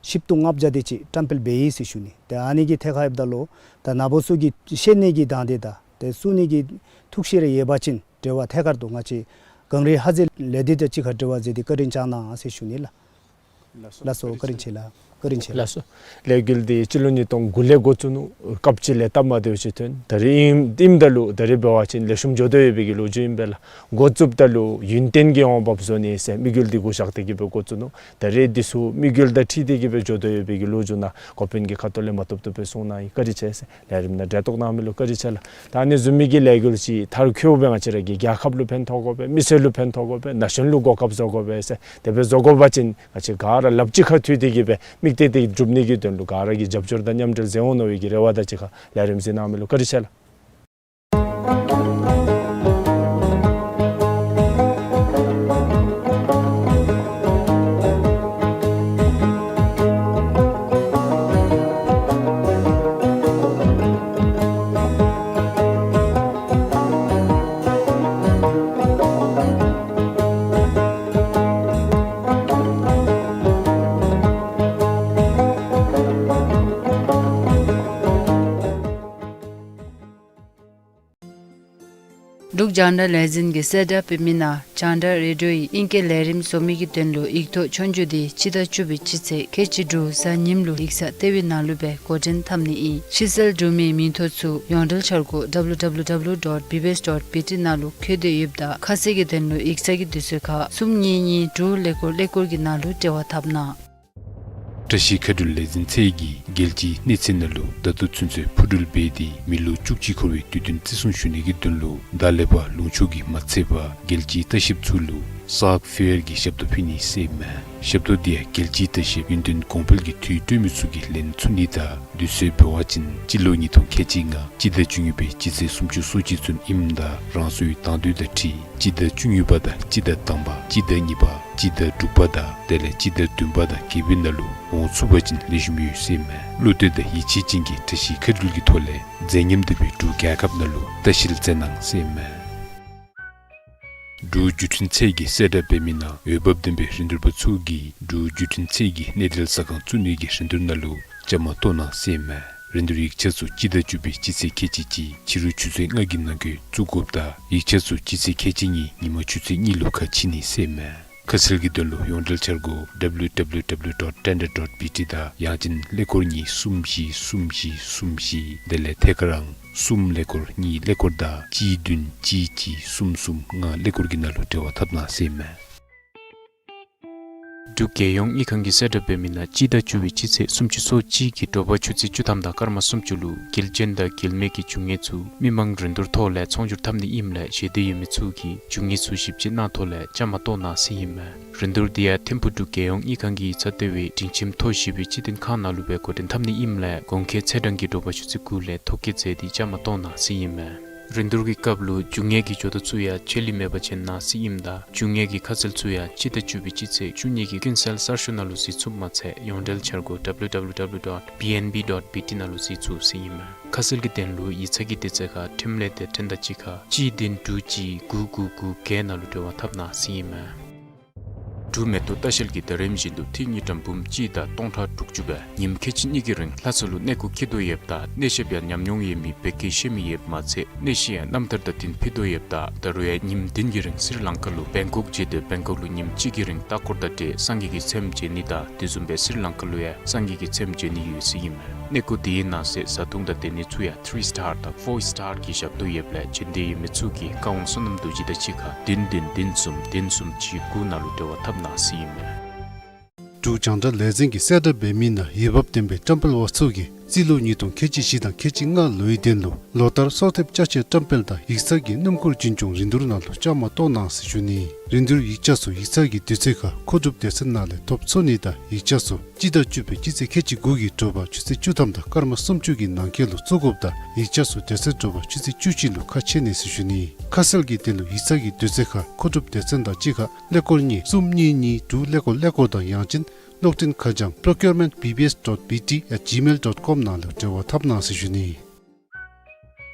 བཞི་བཅུ་ལྔ་བརྒྱ་དེ་ཅིག་བཀྲམ་སྤེལ་འབད་ཡི་ཟེར་ཞུ་ནི། ཏེ་ཨ་ནི་གི་ཐད་ཁར་ཡོདཔ་ད་ལུ་ད་ནཱ་བུ་ཚུ་གིས་ཤེས་ནི་གི་དང་འདོད་དང་ཏེ་གསུང་ནི་གི་ཐུགས་བཞེད་རེ་ཡོད་པ་ཅིན་འབྲེལ་བ་ཐད་ཀར་དུ་ང་བཅས་གངས་རི་ཧ་ཟེལ་ལས་སྡེ་དང་གཅིག་ཁར་འབྲེལ་བ་མཛད་དེ་བཀའ་དྲིན་བསྐྱང་གནང་ཟེར་ཞུ་ནི་ལགས། ལགས་སོ། བཀའ་དྲིན་ཆེ་ལགས། བཀའ་དྲིན་ཆེ་ལགས། ལགས་སོ། ལས་འགུལ་འདི་སྤྱི་ལོ་ཉིས་སྟོང་དགུ་ལས་འགོ་བཙུགས་ནུག། སྐབས་ཅིག་ལས་སྟབས་མ་བདེཝ་ཅིག་ཐོན། ད་རེས་ཨིནམ་ཨིནམ་ད་ལུ་ད་རེས་འབད་བ་ཅིན་ལེགས་ཤོམ་འགྱོ་དོ་ཡོད་པའི་གི་ལོ་རྒྱུས་ཨིན་པས་ལགས། འགོ་བཙུགསཔ་ད་ལུ་ཡུན་བརྟན་གྱི་འོང་འབབ་བཟོ་ནི་ཟེར་དམིགས་ཡུལ་འདི་གུ་བཞག་སྟེ་གི་སྦེ་འགོ་བཙུགས་ནུག། ད་རེས་འདི་ཚུ་དམིགས་ཡུལ་དང་འཁྲིལ་ཏེ་གི་སྦེ་འགྱོ་དོ་ཡོད་པའི་གི་ལོ་རྒྱུས་ནཱ་འགོ་དཔོན་གྱི་ཁ་ཐུག་ལས་མ་བཏུབ་བཏུབ་སྦེ་གསུང་གནང་ཡི། བཀའ་དྲིན་ཆེ་ཟེར། ལས་རིམ་ནང་གྲལ་གཏོགས་གནང་མི་ལུ་བཀའ་དྲིན་ཆེ་ལགས། ད་ཨ་ནི་བཟུམ་མའི་གི་ལས་འགུལ་ཅིག་མཐར་འཁྱོལ་བའི་ང་བཅས་ར་གི་རྒྱལ་ཁབ་ལུ་ཕན་ཐོགས་དགོ་པས། མི་སེར་ལུ་ཕན་ཐོགས་དགོ་པས། ན་གཞོན་ལུ་གོ་སྐབས་བཟོ་དགོ་པས་ཟེར། དེ་སྦེ་བཟོ་དགོ་པ་ཅིན་ང་བཅས་ག་ར་ལགཔ་གཅིག་ཁར་མཐུད་དེ་གི་སྦེ་དམིགས་གཏད་འདི་སྒྲུབ་ནི་གི་དོན་ལུ་ག་ར་གིས་རྒྱབ་སྐྱོར་དང་མཉམ་འབྲེལ་མཛད་འོང་མནོ་བའི་གི་རེ་བ་དང་གཅིག་ཁར་ལས་རིམ་གཟིགས་གནང་མི་ལུ་བཀའ་དྲིན་ཆེ་ལགས། འབྲུག་རྒྱང་བསྒྲགས་ལས་འཛིན་གྱིས་གསལ་བསྒྲགས་འབད་མི་ནང་རྒྱང་བསྒྲགས་རེ་ཌིའོ་ཡི་ཨིང་སྐད་ལས་རིམ་བཟོ་མི་གི་དོན་ལུ་ཡིག་ཐོག་ཆོས་རྒྱུགས་འདི་སྤྱི་ཟླ་བཅུ་པའི་སྤྱི་ཚེས་ཁལ་གཅིག་དྲུག་གཟའ་ཉིམ་ལུ་ཡིག་ཚང་ལྟེ་བའི་ནང་ལུ་སྦེ་འགོ་འདྲེན་འཐབ་ནི་ཨིན། ཕྱིར་བསལ་གྲུབ་མིའི་མིང་ཐོ་ཚུ་ཡོངས་འབྲེལ་འཆར་སྒོ་W W W dot B B S dot B T ནང་ལུ་བཀོད་དེ་ཡོདཔ་ད་ཁ་གསལ་གྱི་དོན་ལུ་ཡིག་ཚང་གི་དུས་ཚོད་ཁར་གསུམ་གཉིས་གཉིས་དྲུག་ཀླད་ཀོར་ཀླད་ཀོར་གྱི་ནང་ལུ་འབྲེལ་བ་འཐབ་གནང་། བཀྲ་ཤིས་མཁའ་འགྲུལ་ལས་འཛིན་ཚད་ཀྱིས་རྒྱལ་སྤྱིའི་གནས་ཚད་ནང་ལུ་ད་ལྟོ་ཚུན་ཚོད་འཕུར་འགྲུལ་འབད་དེ་མི་ལོ་བཅུ་གཅིག་འཁོར་བའི་དུས་སྟོན་བརྩི་སྲུང་ཞུ་ནི་གི་དོན་ལུ་ད་ལས་ཕར་ལུང་ཕྱོགས་ཀྱི་མ་ཚད་པར་རྒྱལ་སྤྱིའི་ལྟ་བཤལཔ་ཚུ་ལུ་སཱག་ཕེར་གྱི་ཞབས་ཏོག་ཕུལ་ནི་ཟེར་ཨིན་མས། ཞབས་ཏོག་འདི་ཡང་རྒྱལ་སྤྱིའི་ལྟ་བཤལཔ་ཡུན་བརྟན་གོང་འཕེལ་གྱི་དུས་སྟོན་མི་ཚུ་གིས་ལེན་ཚུགས་ནི་དང་དུས་ཚོད་འབད་བ་ཅིན་སྤྱི་ལོ་ཉིས་སྟོང་ཁལ་གཅིག་ལྔ་སྤྱི་ཟླ་བཅུ་གཉིས་པའི་སྤྱི་ཚེས་སུམ་ཅུ་སོ་གཅིག་ཚུན་ཨིནམ་ད་རང་སོའི་དང་འདོད་དང་འཁྲིལ་སྤྱི་ཟླ་བཅུ་གཉིས་པ་དང་སྤྱི་ཟླ་དང་པ་སྤྱི་ཟླ་གཉིས་པ་སྤྱི་ཟླ་དྲུག་པ་དང་དེ་ལས་སྤྱི་ཟླ་བདུན་པ་དང་བརྒྱད་པའི་ནང་ལུ་འོང་ཚུགས་པ་ཅིན་ལེགས་ཤོམ་ཡོད་ཟེར་ཨིན་མས། བློ་གཏད་དང་ཡིད་ཆེས་ཅན་གྱིས་བཀྲ་ཤིས་མཁའ་འགྲུལ་གྱི་ཐོག་ལས་མཛེས་ཉམས་ལྡན་པའི་འབྲུག་རྒྱལ་ཁབ་ནང་ལུ་ལྟ་བཤལ་མཛད་གནང་ཟེར་ཨིན་མས། འབྲུག་བརྒྱུད་འཕྲིན་ཚད་ཀྱིས་གསལ་བསྒྲགས་འབད་མི་ནང་འོས་འབབ་ལྡན་པའི་རིན་བསྡུར་པ་ཚུ་གིས་འབྲུག་བརྒྱུད་འཕྲིན་ཚད་ཀྱི་གནས་སྡུད་ཟ་ཁང་བཙུགས་ནི་གི་རིན་བསྡུར་ནང་ལུ་བཅའ་མར་གཏོགས་གནང་ཟེར་ཨིན་མས། རིན་བསྡུར་ཡིག་ཆ་ཚུ་སྤྱི་ཟླ་བཅུ་པའི་སྤྱི་ཚེས་ཁལ་གཅིག་གཅིག་ཕྱི་རུ་ཆུ་ཚོད་ལྔ་གི་ནང་འཁོད་བཙུགས་དགོཔ་དང་ཡིག་ཆ་ཚུ་སྤྱི་ཚེས་ཁལ་གཅིག་གཉིས་ཉིན་མ་ཆུ་ཚོད་གཉིས་ལུ་ཁ་ཕྱེ་ནི་ཟེར་ཨིན་མས། ཁ་གསལ་གྱི་དོན་ལུ་ཡོངས་འབྲེལ་འཆར་སྒོ་W W W dot tender dot B T དང་ཡང་ཅིན་ཀླད་ཀོར་གཉིས་གསུམ་བཞི་གསུམ་བཞི་གསུམ་བཞི་དེ་ལས་ཐད་ཀར་ཨང་གསུམ་ཀླད་ཀོར་གཉིས་ཀླད་ཀོར་དང་གཅིག་བདུན་གཅིག་གཅིག་གསུམ་གསུམ་ལྔ་ཀླད་ཀོར་གྱི་ནང་ལུ་འབྲེལ་བ་འཐབ་གནང་ཟེར་ཨིན་མས། འབྲུག་རྒྱལ་ཡོངས་དངུལ་ཁང་གིས་གསལ་བསྒྲགས་འབད་མི་ནང་སྤྱི་ཟླ་བཅུ་པའི་སྤྱི་ཚེས་སུམ་ཅུ་སོ་གཅིག་གི་དྲོ་པ་ཆུ་ཚོད་བཅུ་ཐམ་དང་སྐར་མ་སུམ་ཅུ་ལུ་འགལ་རྐྱེན་དང་འགལ་མེད་ཀྱི་རྒྱུ་དངོས་ཚུ་མི་མང་རིན་བསྡུར་ཐོག་ལས་ཚོང་སྒྱུར་འཐབ་ནི་ཨིནམ་ལས་ཞེ་འདོད་ཡོད་མི་ཚུ་གིས་རྒྱུ་དངོས་ཚུ་ཞིབ་དཔྱད་གནང་ཐོག་ལས་བཅའ་མར་གཏོགས་གནང་ཟེར་ཨིན་མས། རིན་བསྡུར་འདི་ཡང་ཐིམ་ཕུག་འབྲུག་རྒྱལ་ཡོངས་དངུལ་ཁང་གི་ཡིག་ཚང་ལྟེ་བའི་སྒྲིང་ཁྱིམ་མཐོ་བཞི་པའི་སྤྱི་དོན་ཁང་ནང་ལུ་སྦེ་འགོ་འདྲེན་འཐབ་ནི་ཨིནམ་ལས་གོང་འཁོད་ཚེས་གྲངས་ཀྱི་དྲོ་པ་ཆུ་ཚོད་དགུ་ལས་ཐོ་བཀོད་མཛད་དེ་བཅའ་མར་གཏོགས་གནང་ཟེར་ཨིན་མས། རིན་བསྡུར་གྱི་སྐབས་ལུ་རྒྱུ་དངོས་ཀྱི་ཇོ་བདག་ཚུ་ཡང་ཆད་ལུས་མེད་པར་བྱོན་གནང་ཟེར་ཨིནམ་ད་རྒྱུ་དངོས་ཀྱི་ཁ་གསལ་ཚུ་ཡང་སྤྱི་ཟླ་བཅུ་པའི་སྤྱི་ཚེས་བཅུ་གཉིས་ཀྱི་ཀུན་གསལ་གསར་ཤོག་ནང་ལུ་གཟིགས་ཚུགསཔ་མ་ཚད་ཡོངས་འབྲེལ་འཆར་སྒོ་W W W dot B N B dot B T ནང་ལུ་གཟིགས་ཚུགས་ཟེར་ཨིན་མས། ཁ་གསལ་གྱི་དོན་ལུ་ཡིག་ཚང་གི་དུས་ཚོད་ཁར་འཕྲིན་ལས་དེབ་ཕྲེང་དང་གཅིག་ཁར་གཅིག་བདུན་དྲུག་གཅིག་དགུ་དགུ་དགུ་བརྒྱད་ནང་ལུ་འབྲེལ་བ་འཐབ་གནང་ཟེར་ཨིན་མས། འབྲུག་མེ་ཏོག་ལྟ་བཤལ་གྱིས་ད་རིམ་བཞིན་དུ་ཏི་རུ་དངུལ་ཀྲམ་འབུམ་གཅིག་དང་སྟོང་ཕྲག་དྲུག་ཅུ་སྦེ་ཉིནམ་ཁལ་གཅིག་གཉིས་ཀྱི་རིང་ལྷ་ས་ལུ་གནས་སྐོར་འཁྱིད་དོ་ཡོདཔ་ད་གནས་ཞབས་ཡང་ཉམས་མྱོང་ཡོད་མི་བོད་སྐད་ཤེས་མི་ཡོདཔ་མ་ཚད་གནས་གཞི་ཡང་རྣམ་ཐར་དང་བསྟུན་ཕུལ་དོ་ཡོདཔ་ད་ད་རུང་ཡང་ཉིནམ་བདུན་གྱི་རིང་སི་རི་ལང་ཀ་ལུ་བེང་ཀོག་བརྒྱུད་དེ་བེང་ཀོག་ལུ་ཉིནམ་གཅིག་གི་རིང་ལྟ་སྐོར་དང་འབྲེལ་སངས་རྒྱས་ཀྱི་ཚེམས་མཇལ་ནི་དང་དེ་བཟུམ་སྦེ་སི་རི་ལང་ཀ་ལུ་ཡང་སངས་རྒྱས་ཀྱི་ཚེམས་མཇལ་ནི་ཡོད་ཟེར་ཨིན་མས། གནས་སྐོར་དེའི་ནང་གསེས་བཟའ་འཐུང་དང་སྡོད་ནི་ཚུ་ཡང་ཐི་རི་སི་ཊར་དང་ཕོར་སི་ཊར་གྱི་ཞབས་ཏོག་ཡོདཔ་ལས་བྱོན་འདོད་ཡོད་མི་ཚུ་གིས་བཀའ་དབང་བསོད་ནམས་རྡོ་རྗེ་དང་གཅིག་ཁར་བདུན་བདུན་བདུན་གསུམ་བདུན་གསུམ་གཅིག་དགུ་ནང་ལུ་འབྲེལ་བ་འཐབ་གནང་ཟེར་ཨིན་མས། འབྲུག་རྒྱང་བསྒྲགས་ལས་འཛིན་གྱིས་གསལ་བསྒྲགས་འབད་མི་ནང་འོས་འབབ་ལྡན་པའི་བཀྲམ་སྤེལ་པ་ཚུ་གིས་ རྩིས་ལོ་ཉིས་སྟོང་ཁལ་གཅིག་བཞི་དང་ཁལ་གཅིག་ལྔ་ལོའི་དོན་ལུ་ལོ་ལྟར་གསོལ་འདེབས་ཅ་ཆས་བཀྲམ་སྤེལ་དང་ཡིག་ཚང་གི་སྣུམ་འཁོར་འཛིན་སྐྱོང་རིན་བསྡུར་ནང་ལུ་བཅའ་མར་གཏོགས་གནང་ཟེར་ཞུ་ནི། རིན་བསྡུར་ཡིག་ཆ་ཚུ་ཡིག་ཚང་གི་དུས་ཚོད་ཁར་མཁོ་སྒྲུབ་སྡེ་ཚན་ནང་ལས་ཐོབ་ཚུགས་ནི་དང་ཡིག་ཆ་ཚུ་སྤྱི་ཟླ་བཅུ་པའི་སྤྱི་ཚེས་ཁལ་གཅིག་དགུ་གི་དྲོ་པ་ཆུ་ཚོད་བཅུ་ཐམ་དང་སྐར་མ་སུམ་ཅུ་གི་ནང་འཁོད་ལུ་བཙུགས་དགོཔ་དང་ཡིག་ཆ་ཚུ་དེ་ཚེ་དྲོ་པ་ཆུ་ཚོད་བཅུ་གཅིག་ལུ་ཁ་ཕྱེ་ནི་ཟེར་ཞུ་ནི། ཁ་གསལ་གྱི་དོན་ལུ་ཡིག་ཚང་གི་དུས་ཚོད་ཁར་མཁོ་སྒྲུབ་སྡེ་ཚན་དང་གཅིག་ཁར་ཀླད་ཀོར་གཉིས་གསུམ་གཉིས་གཉིས་དྲུག་ཀླད་ཀོར་ཀླད་ཀོར་དང་ཡང་ཅིན་གློག་འཕྲིན་ཁ་བྱང་procurement B B S dot B T at gmail dot com ནང་ལུ་འབྲེལ་བ་འཐབ་གནང་ཟེར་ཞུ་ནི།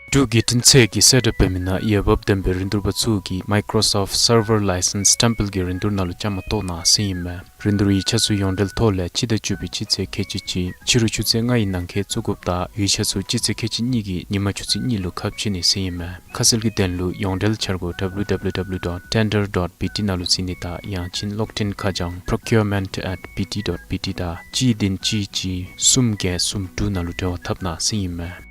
འབྲུག་བརྒྱུད་འཕྲིན་ཚད་ཀྱིས་གསལ་བསྒྲགས་འབད་མི་ནང་འོས་འབབ་ལྡན་པའི་རིན་བསྡུར་པ་ཚུ་གིས་Microsoft Server License Temple གྱི་རིན་བསྡུར་ནང་ལུ་བཅའ་མར་གཏོགས་གནང་ཟེར་ཨིན་མས། རིན་བསྡུར་ཡིག་ཆ་ཚུ་ཡོངས་འབྲེལ་ཐོག་ལས་སྤྱི་ཟླ་བཅུ་པའི་སྤྱི་ཚེས་ཁལ་གཅིག་གཅིག་ཕྱི་རུ་ཆུ་ཚོད་ལྔ་ཡི་ནང་འཁོད་བཙུགས་དགོཔ་དང་ཡིག་ཆ་ཚུ་སྤྱི་ཚེས་ཁལ་གཅིག་གཉིས་ཀྱི་ཉིན་མ་ཆུ་ཚོད་གཉིས་ལུ་ཁ་ཕྱེ་ནི་ཟེར་ཨིན་མས། ཁ་གསལ་གྱི་དོན་ལུ་ཡོངས་འབྲེལ་འཆར་སྒོ་W W W dot tender dot B T ནང་ལུ་གཟིགས་ནི་དང་ཡང་ཅིན་གློག་འཕྲིན་ཁ་བྱང་procurement at B T dot B T དང་གཅིག་བདུན་གཅིག་གཅིག་གསུམ་བརྒྱད་གསུམ་དྲུག་ནང་ལུ་འབྲེལ་བ་འཐབ་གནང་ཟེར་ཨིན་མས།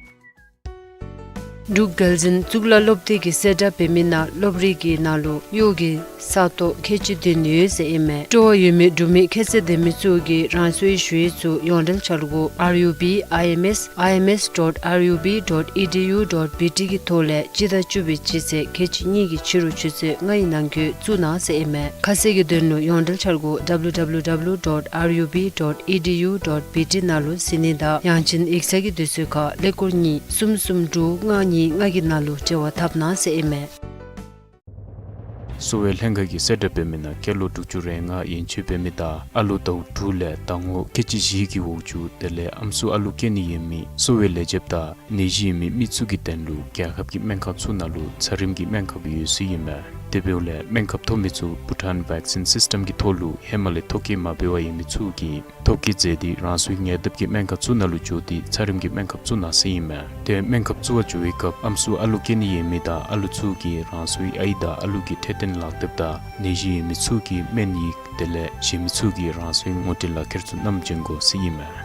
འབྲུག་རྒྱལ་འཛིན་གཙུག་ལག་སློབ་སྡེ་གིས་གསལ་བསྒྲགས་འབད་མི་ནང་སློབ་རིམ་གྱི་ནང་ལུ་གཡོག་གི་ས་སྟོང་ཁལ་གཅིག་བདུན་ཡོད་ཟེར་ཨིན་མས། སྤྲོ་བ་ཡོད་མི་འབྲུག་མི་ཁྱད་ཚད་ལྡན་མི་ཚུ་གིས་རང་སོའི་ཞུ་ཡིག་ཚུ་ཡོངས་འབྲེལ་འཆར་སྒོ R U B I M S I M S dot R U B dot E D U dot B T གི་ཐོག་ལས་སྤྱི་ཟླ་བཅུ་པའི་སྤྱི་ཚེས་ཁལ་གཅིག་གཉིས་ཀྱི་ཕྱི་རུ་ཆུ་ཚོད་ལྔ་ཡི་ནང་འཁོད་བཙུགས་གནང་ཟེར་ཨིན་མས། ཁ་གསལ་གྱི་དོན་ལུ་ཡོངས་འབྲེལ་འཆར་སྒོ་W W W dot R U B dot E D U dot B T ནང་ལུ་གཟིགས་ནི་དང་ཡང་ཅིན་ཡིག་ཚང་གི་དུས་ཚོད་ཁར་ཀླད་ཀོར་གཉིས་གསུམ་གསུམ་དྲུག་ལྔ་གཉིས་ལྔ་གི་ནང་ལུ་འབྲེལ་བ་འཐབ་གནང་ཟེར་ཨིན་མས། གསོ་བའི་ལྷན་ཁག་གིས་གསལ་བསྒྲགས་འབད་མི་ནང་སྐྱེས་ལོ་དྲུག་ཅུ་རེ་ལྔ་ཡན་ཆད་འབད་མི་དང་ཨ་ལོ་ཟླཝ་དྲུག་ལས་ཟླ་ངོ་ཁལ་གཅིག་བཞི་གི་འོག་ཅུག་དེ་ལས་ཨམ་སྲུ་ཨ་ལུ་སྐྱེ་ནི་ཡོད་མི་གསོ་བའི་ལས་བྱེདཔ་དང་ནད་གཞི་ཡོད་མི་མི་ཚུ་གི་དོན་ལུ་རྒྱལ་ཁབ་ཀྱི་སྨན་ཁང་ཚུ་ནང་ལུ་ཚ་རིམས་ཀྱི་སྨན་ཁབ་ཡོད་ཟེར་ཨིན་མས། དེ་འབདཝ་ལས་སྨན་ཁབ་ཐོབ་མི་ཚུ་Bhutan Vaccine System གི་ཐོག་ལུ་ཧེ་མ་ལས་ཐོ་བཀོད་མ་འབད་བར་ཡོད་མི་ཚུ་གིས་ཐོ་བཀོད་མཛད་དེ་རང་སོའི་ཉེ་འདབས་ཀྱི་སྨན་ཁང་ཚུ་ནང་ལུ་འགྱོ་སྟེ་ཚ་རིམས་ཀྱི་སྨན་ཁབ་བཙུགས་གནང་ཟེར་ཨིན་མས། དེ་སྨན་ཁབ་བཙུགས་པར་འགྱོ་བའི་སྐབས་ཨམ་སྲུ་ཨ་ལུ་སྐྱེ་ནི་ཡོད་མི་དང་ཨ་ལུ་ཚུ་གིས་རང་སོའི་ཨའི་དང་ཨ་ལུ་གི་འཕྲོད་བསྟེན་ལག་དེབ་དང་ནད་གཞི་ཡོད་མི་ཚུ་གི་སྨན་ཡིག་དེ་ལས་གཞན་མི་ཚུ་གིས་རང་སོའི་ངོ་སྤྲོད་ལག་ཁྱེར་ཚུ་བསྣམས་བྱོན་དགོ་ཟེར་ཨིན་མས།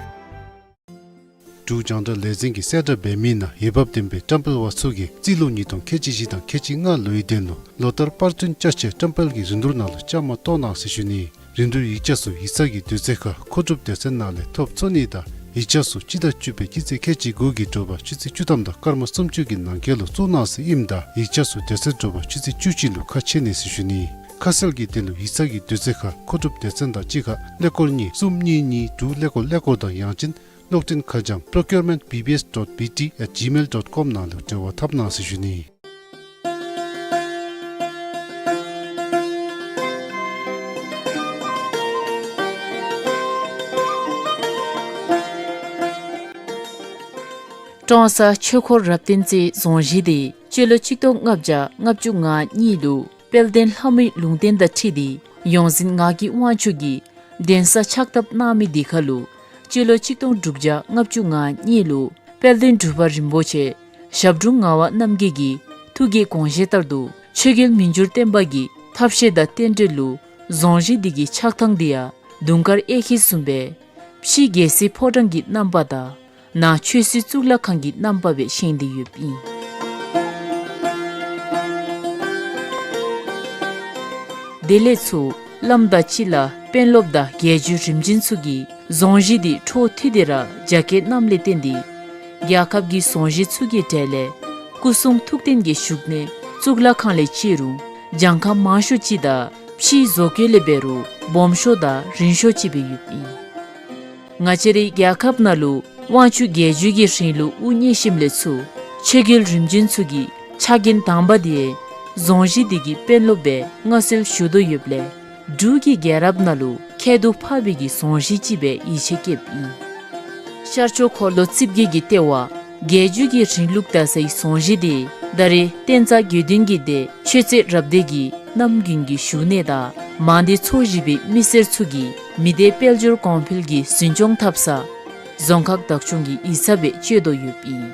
འབྲུག་རྒྱང་བསྒྲགས་ལས་འཛིན་གྱིས་གསལ་བསྒྲགས་འབད་མི་ནང་འོས་འབབ་ལྡན་པའི་བཀྲམ་སྤེལ་པ་ཚུ་གིས་རྩིས་ལོ་ཉིས་སྟོང་ཁལ་གཅིག་བཞི་དང་ཁལ་གཅིག་ལྔ་ལོའི་དོན་ལུ་ལོ་ལྟར་པར་སྐྲུན་ཅ་ཆས་བཀྲམ་སྤེལ་གྱི་རིན་བསྡུར་ནང་ལུ་བཅའ་མར་གཏོགས་གནང་ཟེར་ཞུ་ནི། རིན་བསྡུར་ཡིག་ཆ་ཚུ་ཡིག་ཚང་གི་དུས་ཚོད་ཁར་མཁོ་སྒྲུབ་སྡེ་ཚན་ནང་ལས་ཐོབ་ཚུགས་ནི་དང་ཡིག་ཆ་ཚུ་སྤྱི་ཟླ་བཅུ་པའི་སྤྱི་ཚེས་ཁལ་གཅིག་དགུ་གི་དྲོ་པ་ཆུ་ཚོད་བཅུ་ཐམ་དང་སྐར་མ་སུམ་ཅུ་གི་ནང་འཁོད་ལུ་བཙུགས་གནང་ཟེར་ཨིནམ་ད་ཡིག་ཆ་ཚུ་དེ་ཚེ་དྲོ་པ་ཆུ་ཚོད་བཅུ་གཅིག་ལུ་ཁ་ཕྱེ་ནི་ཟེར་ཞུ་ནི། ཁ་གསལ་གྱི་དོན་ལུ་ཡིག་ཚང་གི་དུས་ཚོད་ཁར་མཁོ་སྒྲུབ་སྡེ་ཚན་དང་གཅིག་ཁར་ཀླད་ཀོར་གཉིས་གསུམ་གཉིས་གཉིས་དྲུག་ཀླད་ཀོར་ཀླད་ཀོར་དང་ཡང་ཅིན་གློག་འཕྲིན་ཁ་བྱང་procurement B B S dot B T at gmail dot com ནང་ལུ་འབྲེལ་བ་འཐབ་གནང་ཟེར་ཞུ་ནི། ཀྲོང་གསར་ཆོས་འཁོར་རབ་བརྟན་རྩེའི་རྫོང་གཞིས་འདི་སྤྱི་ལོ་ཆིག་སྟོང་ལྔ་བརྒྱ་ལྔ་བཅུ་ང་གཉིས་ལུ་དཔལ་ལྡན་ལྷ་མོའི་ལུང་བསྟན་དང་འཁྲིལ་ཏེ་ཡོངས་འཛིན་ངག་གི་དབང་ཕྱུག་གིས་གདན་ས་ཕྱག་བཏབ་གནང་མི་འདི་ཁར་ལུ་སྤྱི་ལོ་ཆིག་སྟོང་དྲུག་བརྒྱ་ལྔ་བཅུ་ང་གཉིས་ལུ་དཔལ་ལྡན་འབྲུག་པ་རིན་པོ་ཆེ་ཞབས་དྲུང་ངག་དབང་རྣམ་རྒྱལ་གྱི་ཐུགས་ཀྱི་དགོངས་བཞེད་ལྟར་དུ་ཆོས་རྒྱལ་མི་འགྱུར་བརྟན་པ་གི་ཐབས་ཤེས་དང་རྟེན་འབྲེལ་ལུ་རྫོང་གཞིས་འདི་གི་ཕྱག་ཐང་འདི་ཡང་དུང་དཀར་གཡས་འཁྱིལ་བཟུམ་སྦེ་ཕྱི་རྒྱལ་སྲིད་ཕོ་བྲང་གི་རྣམ་པ་དང་ནང་ཆོས་སྲིད་གཙུག་ལག་ཁང་གི་རྣམ་པ་སྦེ་བཞེངས་ཏེ་ཡོདཔ་ཨིན། དེ་ལས་ཚུར་བླམ་དང་གཅིག་ལ་དཔོན་སློབ་དང་རྒྱལ་བརྒྱུད་རིམ་བྱོན་ཚུ་གིས་རྫོང་གཞིས་འདི་འཕྲོ་མཐུད་དེ་ར་རྒྱ་བསྐྱེད་གནངམ་ལས་བརྟེན་ཏེ་རྒྱལ་ཁབ་ཀྱི་རྫོང་གཞིས་ཚུ་གི་གྲས་ལས་སྐུ་གསུང་ཐུགས་རྟེན་གྱི་བཞུགས་གནས་གཙུག་ལག་ཁང་ལས་བཅད་རུང་གྱངས་ཁ་མང་ཤོས་ཅིག་དང་ཕྱིའི་བཟོ་བཀོད་ལས་འབད་རུང་སྦོམ་ཤོས་དང་རིང་ཤོས་ཅིག་སྦེ་ཡོདཔ་ཨིན། ང་བཅས་རའི་རྒྱལ་ཁབ་ནང་ལུ་དབང་ཕྱུག་རྒྱལ་བརྒྱུད་ཀྱི་རིང་ལུགས་དབུ་བརྙེས་ཞིནམ་ལས་ཚུར་ཆོས་རྒྱལ་རིམ་བྱོན་ཚུ་གི་ཕྱག་འགན་དང་པ་འདི་རྫོང་གཞིས་འདི་གི་དཔོན་སློབ་སྦེ་མངའ་གསོལ་ཞུ་དོ་ཡོདཔ་ལས་འབྲུག་གི་རྒྱལ་རབས་ནང་ལུ་ཁྱད་དུ་འཕགས་པའི་གི་རྫོང་གཞིས་ཅིག་སྦེ་ཡིད་ཆེས་བསྐྱེདཔ་ཨིན། ཤར་ཕྱོགས་འཁོར་ལོ་རྩིབས་བརྒྱད་ཀྱི་ལྟེ་བ་རྒྱལ་བརྒྱུད་ཀྱི་རིང་ལུགས་དར་སའི་རྫོང་གཞིས་འདི་ད་རེས་བསྟན་རྩ་དགེ་འདུན་གྱི་སྡེ་ཆོས་རྩེ་རབ་སྡེ་གི་རྣམ་རྒྱུན་གྱི་བཞུགས་གནས་དང་མང་སྡེ་ཚོ་བཞི་པའི་མི་སེར་ཚུ་གིས་མི་སྡེ་དཔལ་འབྱོར་གོང་འཕེལ་གྱི་འཛིན་སྐྱོང་འཐབ་ས་རྫོང་ཁག་བདག་སྐྱོང་གི་ཡིག་ཚང་སྦེ་སྤྱོད་དོ་ཡོདཔ་ཨིན།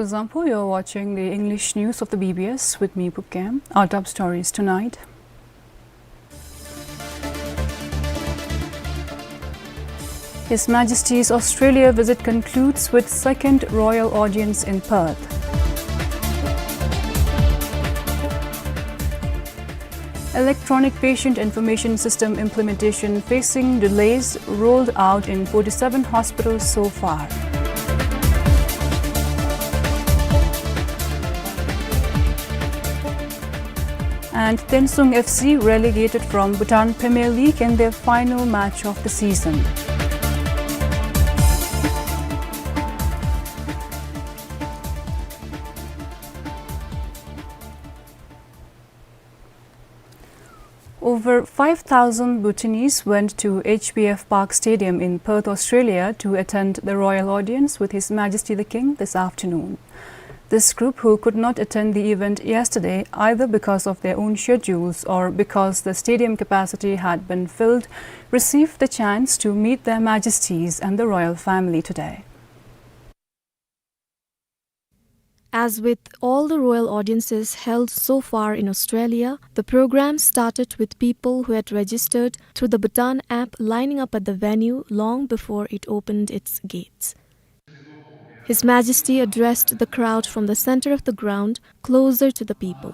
Zampo, you're watching the English news of the B B S with me, Pukkem. Our top stories tonight. His Majesty's Australia visit concludes with second royal audience in Perth. Electronic patient information system implementation facing delays, rolled out in forty-seven hospitals so far. And Tensung F C relegated from Bhutan Premier League in their final match of the season. Over five thousand Bhutanese went to H B F Park Stadium in Perth, Australia, to attend the royal audience with His Majesty the King this afternoon. This group, who could not attend the event yesterday, either because of their own schedules or because the stadium capacity had been filled, received the chance to meet their Majesties and the royal family today. As with all the royal audiences held so far in Australia, the program started with people who had registered through the Bhutan app lining up at the venue long before it opened its gates. His Majesty addressed the crowd from the center of the ground, closer to the people.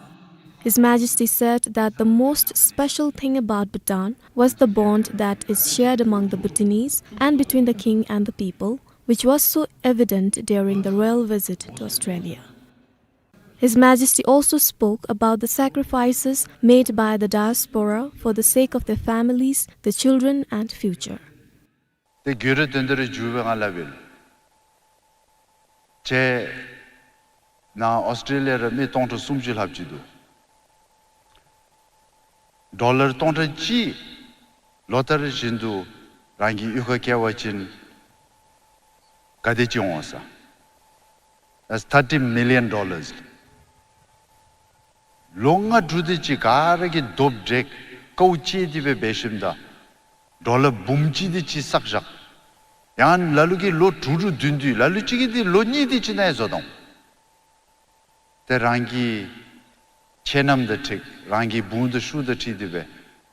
His Majesty said that the most special thing about Bhutan was the bond that is shared among the Bhutanese and between the king and the people, which was so evident during the royal visit to Australia. His Majesty also spoke about the sacrifices made by the diaspora for the sake of their families, their children, and future. ཏེ་གུ་རུ་དོན་དུ་རེ་འཇུ་བའི་ང་ལ་བིལ། ཁྱེད་ནཱ་ཨོསི་ཊྲེ་ལི་ཡ་ར་མི་སྟོང་ཕྲག་སུམ་ཅུ་ལྷགཔ་ཅིག་འདུག། ཌོ་ལར་སྟོང་ཕྲག་གཅིག་ལོ་ལྟར་བཞིན་དུ་རང་གི་གཡུས་ཁར་བསྐྱལ་བ་ཅིན་ག་དེ་ཅིག་འོང་ས། That's thirty million dollars. ལོ་ལྔ་དྲུག་དེ་ཅིག་ག་ར་གིས་རྡོབ་འདྲེག་ཀཝ་བཅད་དེ་སྦེ་འབད་ཞིནམ་ད་ཌོ་ལར་འབུམ་གཅིག་དེ་ཅིག་བསགས་བཞག། ཡང་ལ་ལུ་གིས་ལོ་དྲུག་དྲུག་བདུན་བདུན་ལ་ལུ་ཅིག་གིས་ཏེ་ལོ་གཉིས་དེ་ཅིག་ནང་ཡང་བཟོ་དོ། ཏེ་རང་གི་ཁྱིམ་ནང་དང་འཁྲིལ་རང་གི་བུ་དང་ཤུལ་དང་འཁྲིལ་ཏེ་སྦེ་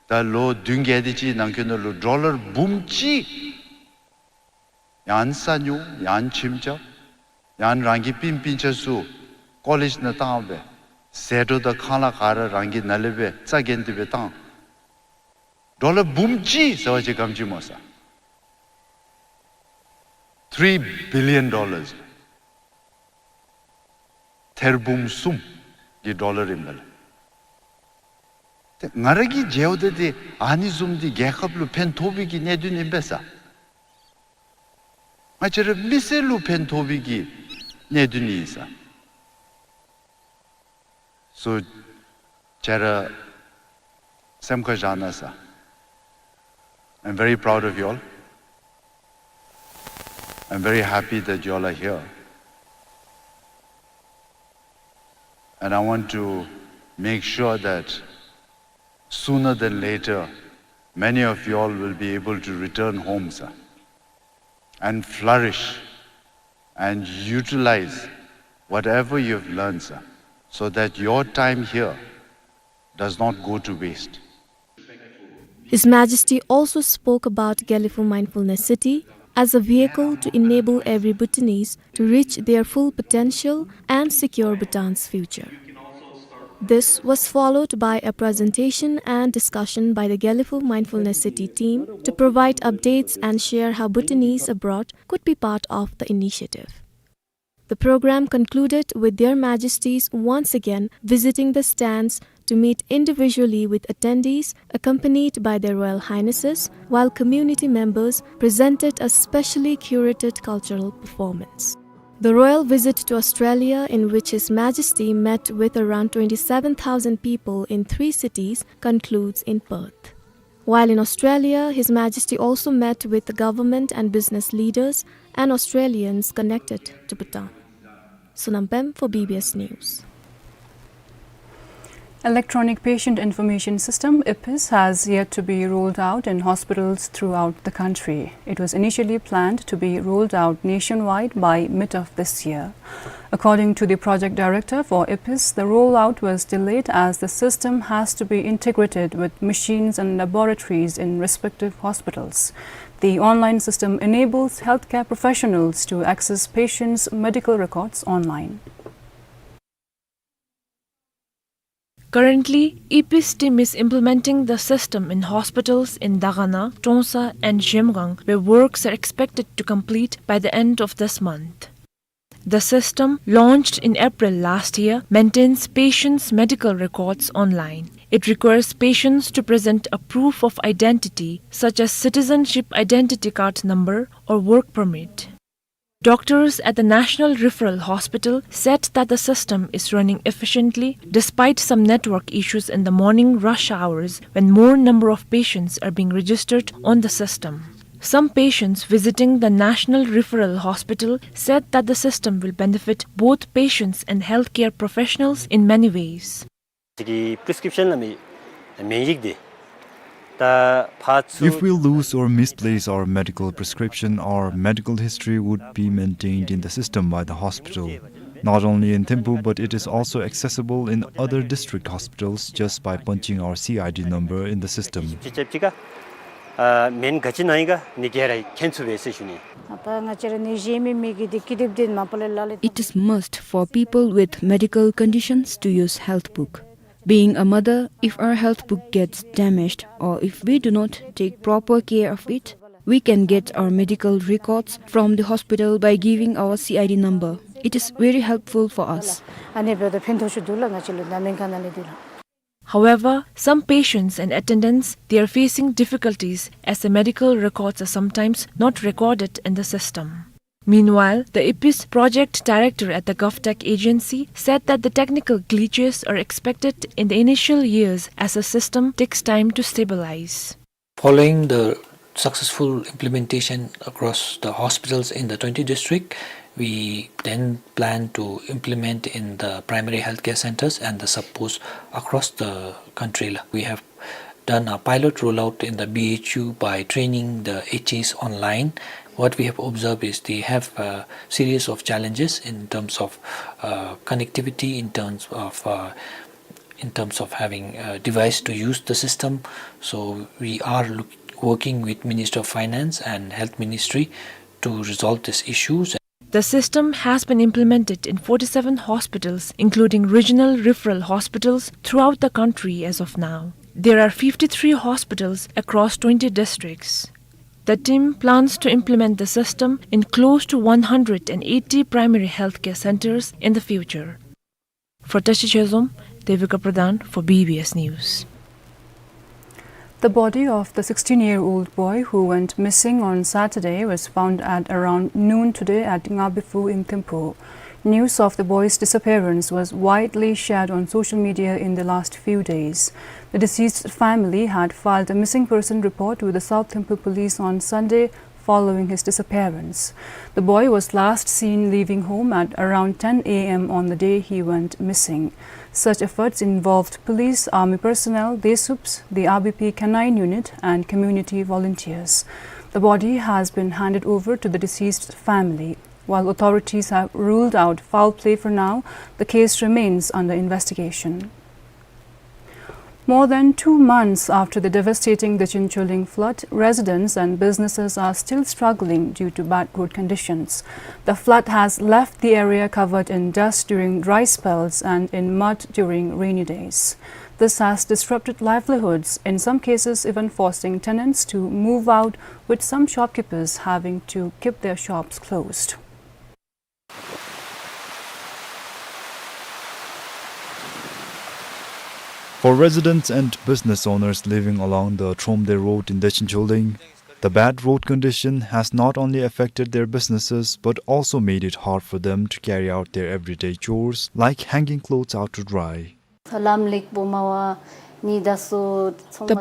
ད་ལོ་བདུན་བརྒྱད་དེ་ཅིག་ནང་འཁོད་ནང་ལུ་ཌོ་ལར་འབུམ་གཅིག། ཡང་ས་ཉོ་ཡང་ཁྱིམ་རྐྱབ། ཡང་རང་གི་སྤུན་སྤུན་ཆ་ཚུ་ཀོ་ལེཇ་ནང་བཏང་སྦེ་ཟད་འགྲོ་དང་ཁང་གླ་ག་ར་རང་གི་ནང་ལས་སྦེ་རྩ་འགེངས་ཏེ་སྦེ་བཏང་། ཌོ་ལར་འབུམ་གཅིག་ཟེར་བ་ཅིན་ག་དེམ་ཅིག་སྨོ་ས། Three billion dollars. ཐེར་འབུམ་གསུམ་གྱི་ཌོ་ལར་ཨིན་པས་ལགས། ཏེ་ང་ར་གིས་མཇལཝ་ད་ཏེ་ཨ་ནི་བཟུམ་འདི་རྒྱལ་ཁབ་ལུ་ཕན་ཐོགས་པའི་གི་གནད་དོན་ཨིན་པས་ས། ང་བཅས་ར་མི་སེར་ལུ་ཕན་ཐོགས་པའི་གི་གནད་དོན་ཨིན་ས། So, ཁྱེད་ར་སེམས་ཁར་བཞག་གནང་ས། I'm very proud of you all. I'm very happy that you all are here. And I want to make sure that sooner than later, many of you all will be able to return home, sir, and flourish and utilize whatever you have learned, sir, so that your time here does not go to waste. His Majesty also spoke about Gelephu Mindfulness City as a vehicle to enable every Bhutanese to reach their full potential and secure Bhutan's future. This was followed by a presentation and discussion by the Gelephu Mindfulness City team to provide updates and share how Bhutanese abroad could be part of the initiative. The program concluded with Their Majesties once again visiting the stands to meet individually with attendees, accompanied by Their Royal Highnesses, while community members presented a specially curated cultural performance. The royal visit to Australia, in which His Majesty met with around twenty-seven thousand people in three cities, concludes in Perth. While in Australia, His Majesty also met with the government and business leaders and Australians connected to Bhutan. Sonam Pem for B B S News. Electronic Patient Information System, EPIS, has yet to be rolled out in hospitals throughout the country. It was initially planned to be rolled out nationwide by mid of this year. According to the project director for EPIS, the rollout was delayed as the system has to be integrated with machines and laboratories in respective hospitals. The online system enables healthcare professionals to access patients' medical records online. Currently, EPIS team is implementing the system in hospitals in Dagana, Trongsa, and Zhemgang, where works are expected to complete by the end of this month. The system, launched in April last year, maintains patients' medical records online. It requires patients to present a proof of identity, such as citizenship identity card number or work permit. Doctors at the National Referral Hospital said that the system is running efficiently despite some network issues in the morning rush hours when more number of patients are being registered on the system. Some patients visiting the National Referral Hospital said that the system will benefit both patients and healthcare professionals in many ways. ཅིག་གི་པི་རི་སི་ཀི་རིབ་ཤཱན་ལ་མེན་མེན་ཡིག་འདི་ད་ཕར་ཚུར། If we lose or misplace our medical prescription, our medical history would be maintained in the system by the hospital, not only in Thimphu, but it is also accessible in other district hospitals just by punching our C I D number in the system. ཅིག་ཅིག་ག་ཨ་མེན་ག་ཅི་ནང་ཡིག་ག་ནི་ག་ར་མཁྱེན་ཚུགས་པས་ཟེར་ཞུ་ནི། ད་ང་བཅས་ར་ནད་གཞི་མེད་མི་གི་འདི་ཀི་རིབ་འདི་མ་པ་ལས་ལ་ལས། It is must for people with medical conditions to use health book. Being a mother, if our health book gets damaged or if we do not take proper care of it, we can get our medical records from the hospital by giving our C I D number. It is very helpful for us. ཨ་ནི་འབདཝ་ད་ཕན་ཐོགས་ཤོས་འདུག་ལགས་ང་བཅས་ལུ་ནད་སྨན་ཁང་ནང་ལས་འདི་ལགས། However, some patients and attendants, they are facing difficulties as the medical records are sometimes not recorded in the system. Meanwhile, the EPIS project director at the GovTech agency said that the technical glitches are expected in the initial years as the system takes time to stabilize. Following the successful implementation across the hospitals in the twenty district, we then plan to implement in the primary healthcare centers and the sub posts across the country. We have done a pilot rollout in the B H U by training the H As online. What we have observed is they have a series of challenges in terms of, uh, connectivity, in terms of, uh, in terms of having a device to use the system. So we are look-, working with Ministry of Finance and Health Ministry to resolve these issues. The system has been implemented in forty-seven hospitals, including regional referral hospitals, throughout the country as of now. There are fifty-three hospitals across twenty districts. The team plans to implement the system in close to one hundred and eighty primary healthcare centers in the future. For Tashi Chezom, Devika Pradhan for B B S News. The body of the sixteen-year-old boy who went missing on Saturday was found at around noon today at Ngabifu in Thimphu. News of the boy's disappearance was widely shared on social media in the last few days. The deceased family had filed a missing person report with the South Thimphu Police on Sunday, following his disappearance. The boy was last seen leaving home at around ten A M on the day he went missing. Such efforts involved police, army personnel, DESUPs, the R B P Canine Unit, and community volunteers. The body has been handed over to the deceased family. While authorities have ruled out foul play for now, the case remains under investigation. More than two months after the devastating Dechen Choling flood, residents and businesses are still struggling due to bad road conditions. The flood has left the area covered in dust during dry spells and in mud during rainy days. This has disrupted livelihoods, in some cases even forcing tenants to move out, with some shopkeepers having to keep their shops closed. For residents and business owners living along the Thromde Road in Dechen Choling, the bad road condition has not only affected their businesses but also made it hard for them to carry out their everyday chores, like hanging clothes out to dry. The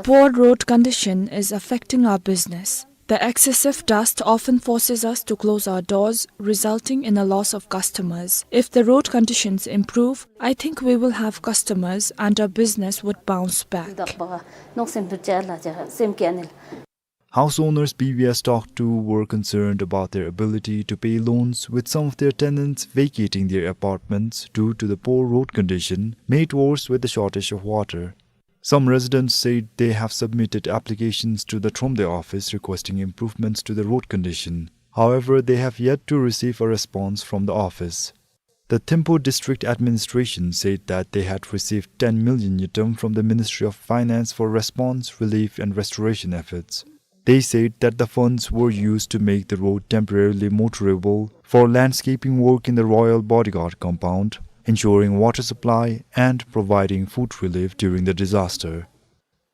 poor road condition is affecting our business. The excessive dust often forces us to close our doors, resulting in a loss of customers. If the road conditions improve, I think we will have customers and our business would bounce back. House owners B B S talked to were concerned about their ability to pay loans, with some of their tenants vacating their apartments due to the poor road condition, made worse with the shortage of water. Some residents said they have submitted applications to the Thromde office requesting improvements to the road condition. However, they have yet to receive a response from the office. The Thimphu District Administration said that they had received ten million ngultrum from the Ministry of Finance for response, relief and restoration efforts. They said that the funds were used to make the road temporarily motorable for landscaping work in the Royal Bodyguard compound, ensuring water supply and providing food relief during the disaster.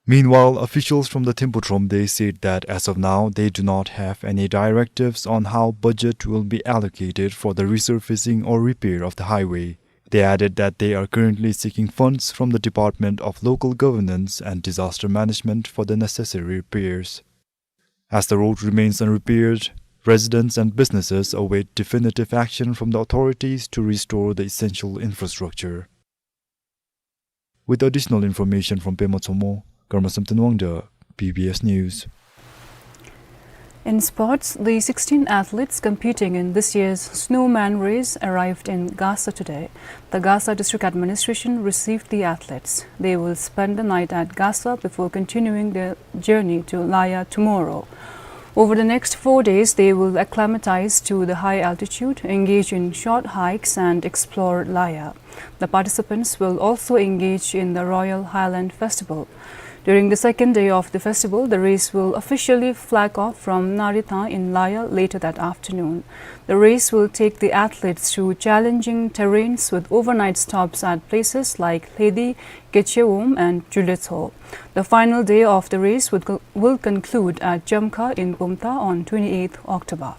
Meanwhile, officials from the Thimphu Thromde said that as of now, they do not have any directives on how budget will be allocated for the resurfacing or repair of the highway. They added that they are currently seeking funds from the Department of Local Governance and Disaster Management for the necessary repairs. As the road remains unrepaired, residents and businesses await definitive action from the authorities to restore the essential infrastructure. With additional information from Pema Tshommo, Karma Samten Wangda, B B S News. In sports, the sixteen athletes competing in this year's Snowman Race arrived in Gasa today. The Gasa District Administration received the athletes. They will spend the night at Gasa before continuing their journey to Laya tomorrow. Over the next four days, they will acclimatize to the high altitude, engage in short hikes, and explore Laya. The participants will also engage in the Royal Highland Festival. During the second day of the festival, the race will officially flag off from Narita in Laya later that afternoon. The race will take the athletes through challenging terrains with overnight stops at places like Lhedi, Gecheum and Juletso. The final day of the race will co-, will conclude at Jamkha in Bumthang on twenty-eighth October.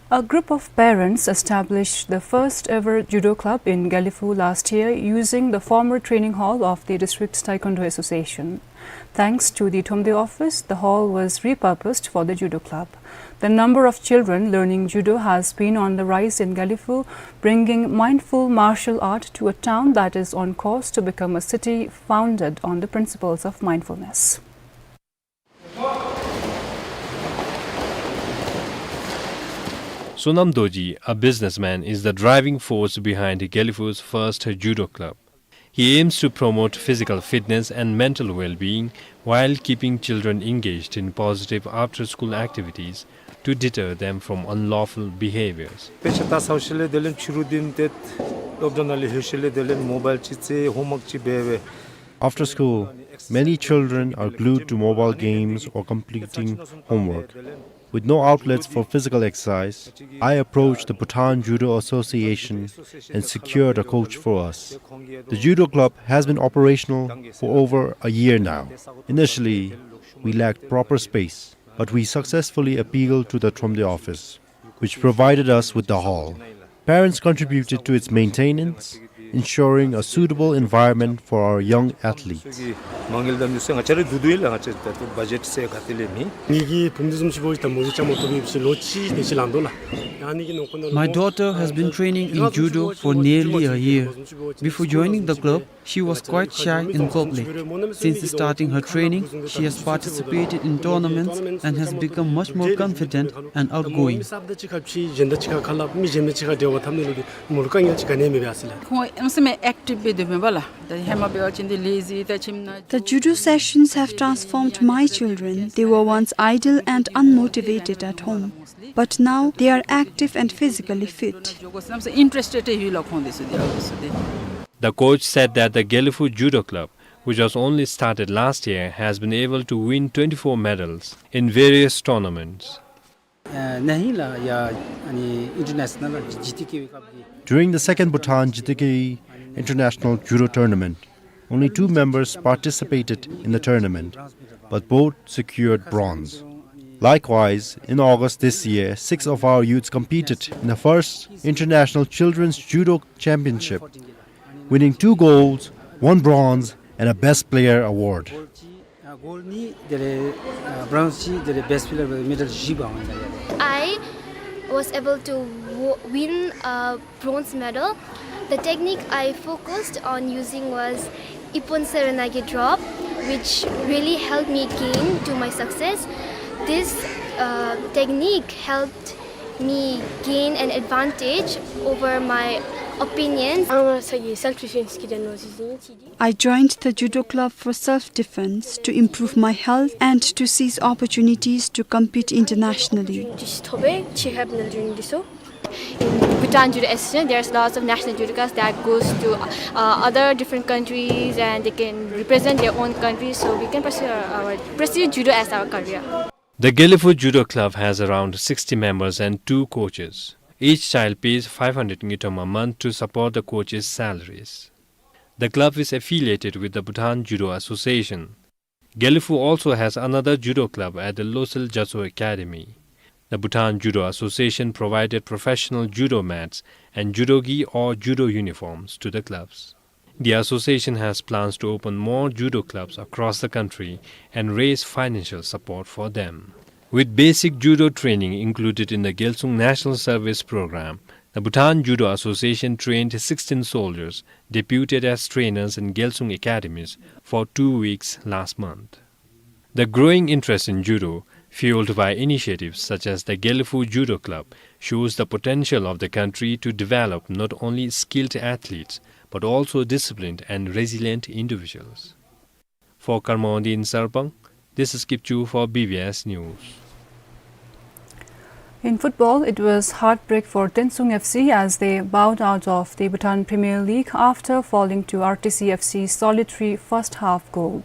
A group of parents established the first ever judo club in Gelephu last year using the former training hall of the District Taekwondo Association. Thanks to the Thromde office, the hall was repurposed for the judo club. The number of children learning judo has been on the rise in Gelephu, bringing mindful martial art to a town that is on course to become a city founded on the principles of mindfulness. Sonam Dorji, a businessman, is the driving force behind Gelephu's first judo club. He aims to promote physical fitness and mental well-being while keeping children engaged in positive after-school activities to deter them from unlawful behaviors. དཔེ་ཆ་ལྟ་ཚརཝ་ཞིནམ་ལས་དེ་ལས་ཕྱི་རུ་བདུན་ཏེ་སློབ་གྲྭ་ནང་ལས་ལྷོད་ཞིནམ་ལས་དེ་ལས་མོ་བཱའིལ་ཅིག་རྩེ་ཧོམ་ཝརཀ་ཅིག་འབད་འབད། After school, many children are glued to mobile games or completing homework. With no outlets for physical exercise, I approached the Bhutan Judo Association and secured a coach for us. The judo club has been operational for over a year now. Initially, we lacked proper space, but we successfully appealed to the Thromde office, which provided us with the hall. Parents contributed to its maintenance, ensuring a suitable environment for our young athletes. མ་དངུལ་དང་མི་སེར་ང་བཅས་ར་བསྡུ་བསྡུཝ་ཨིན་ལགས། ང་བཅས་ད་ལྟོ་བ་ཇེཊ་ཟེར་ག་ཏེ་ལས་མེད། ངེ་གི་བུམོ་འདི་བཟུམ་ཅིག་འབད་བ་ཅིན་ད་མོ་གིས་རྐྱངམ་ཐོབ་སྦེ་ལོ་གཅིག་དེ་ཅིག་ལང་དོ་ལགས། ཨ་ནི་གི་ནང་འཁོད་ནང་My daughter has been training in judo for nearly a year. Before joining the club, she was quite shy in public. Since starting her training, she has participated in tournaments and has become much more confident and outgoing. ཁོང་ཡང་སེམས་ཨེཀ་ཊིབ་སྦེ་སྡོདཔ་མས་ལགས། ད་ཧེ་མ་འབད་བ་ཅིན་ཏེ་ལེ་ཛི་ད་ཁྱིམ་ནང་། The judo sessions have transformed my children. They were once idle and unmotivated at home, but now they are active and physically fit. The coach said that the Gelephu Judo Club, which was only started last year, has been able to win twenty-four medals in various tournaments. During the second Bhutan Jitike International Judo Tournament, only two members participated in the tournament, but both secured bronze. Likewise, in August this year, six of our youths competed in the first International Children's Judo Championship, winning two golds, one bronze, and a Best Player award. Gold གཉིས་དེ་ལས་ཨ་bronze གཅིག་དེ་ལས་best fielder medal བཞི་འབག་འོང་ཡི་ལགས། I was able to wo- win a bronze medal. The technique I focused on using was Ippon Seoraenage drop, which really helped me gain to my success. This uh, technique helped me gain an advantage over my opponents. ཨ་ང་ཚ་གི་self defense གི་དོན་ལུ་གཟིགས་ནི་ཅིག་འདི། I joined the judo club for self-defense, to improve my health and to seize opportunities to compete internationally. འདི་ཐོབ་པས་ཅིག་help ནི་འདི་ཚུ། In Bhutan Judo Association, there's lots of national judokas that goes to uh, other different countries and they can represent their own country. So we can pursue our, our pursue judo as our career. The Gelephu Judo Club has around sixty members and two coaches. Each child pays five hundred ngultrum a month to support the coaches' salaries. The club is affiliated with the Bhutan Judo Association. Gelephu also has another judo club at the Losel Gyatso Academy. The Bhutan Judo Association provided professional judo mats and judo gi or judo uniforms to the clubs. The association has plans to open more judo clubs across the country and raise financial support for them. With basic judo training included in the Gyalsung National Service Program, the Bhutan Judo Association trained sixteen soldiers deputed as trainers in Gyalsung academies for two weeks last month. The growing interest in judo, fueled by initiatives such as the Gelephu Judo Club, shows the potential of the country to develop not only skilled athletes but also disciplined and resilient individuals. For Karma Wangdi in Sarpang, this is Kipchu for B B S News. In football, it was heartbreak for Tensung F C as they bowed out of the Bhutan Premier League after falling to R T C F C's solitary first half goal.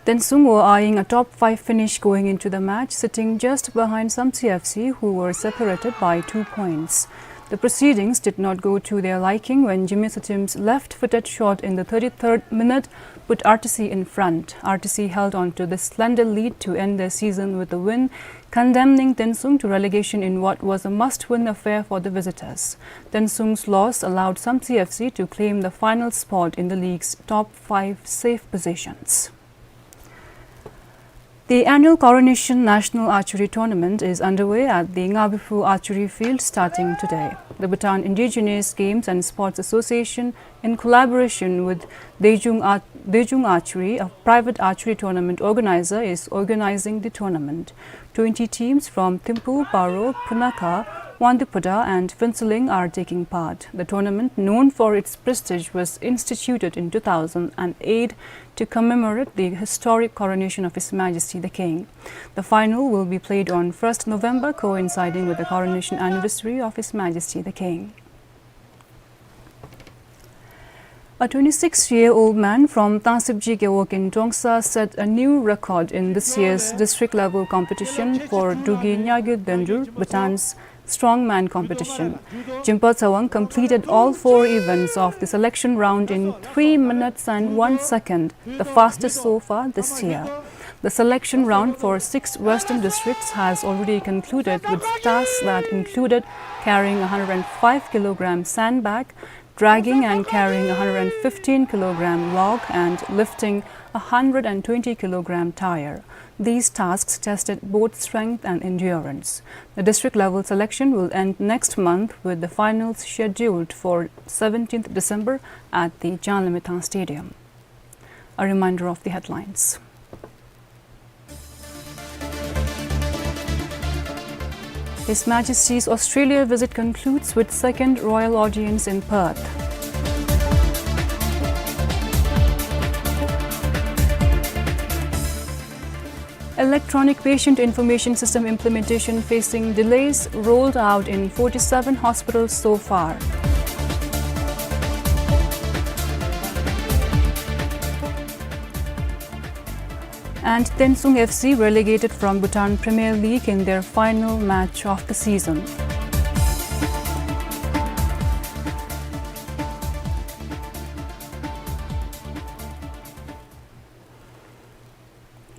Tensung were eyeing a top five finish going into the match, sitting just behind Samtse F C, who were separated by two points. The proceedings did not go to their liking when Jimmy Sotim's left-footed shot in the thirty-third minute put R T C in front. R T C held on to this slender lead to end their season with a win, condemning Tensung to relegation in what was a must-win affair for the visitors. Tensung's loss allowed Samtse F C to claim the final spot in the league's top five safe positions. The annual Coronation National Archery Tournament is underway at the Ngabiphu Archery Field starting today. The Bhutan Indigenous Games and Sports Association, in collaboration with Dejung Ar- Dejung Archery, a private archery tournament organizer, is organizing the tournament. Twenty teams from Thimphu, Paro, Punakha, Wangdue Phodrang and Phuentsholing are taking part. The tournament, known for its prestige, was instituted in two thousand and eight to commemorate the historic coronation of His Majesty the King. The final will be played on first November, coinciding with the coronation anniversary of His Majesty the King. A twenty-six-year-old man from Tangsibji Gewog in Drongsa set a new record in this year's district-level competition for Drugyi Nyagyu Dendrul, Bhutan's strongman competition. Jinpa Tsewang completed all four events of the selection round in three minutes and one second, the fastest so far this year. The selection round for six western districts has already concluded with tasks that included carrying a hundred and five kilogram sandbag, dragging and carrying a hundred and fifteen kilogram log, and lifting a hundred and twenty kilogram tyre. These tasks tested both strength and endurance. The district-level selection will end next month, with the finals scheduled for seventeenth December at the Janlamethang Stadium. A reminder of the headlines. His Majesty's Australia visit concludes with second royal audience in Perth. Electronic patient information system implementation facing delays, rolled out in forty-seven hospitals so far. And Tensung F C relegated from Bhutan Premier League in their final match of the season.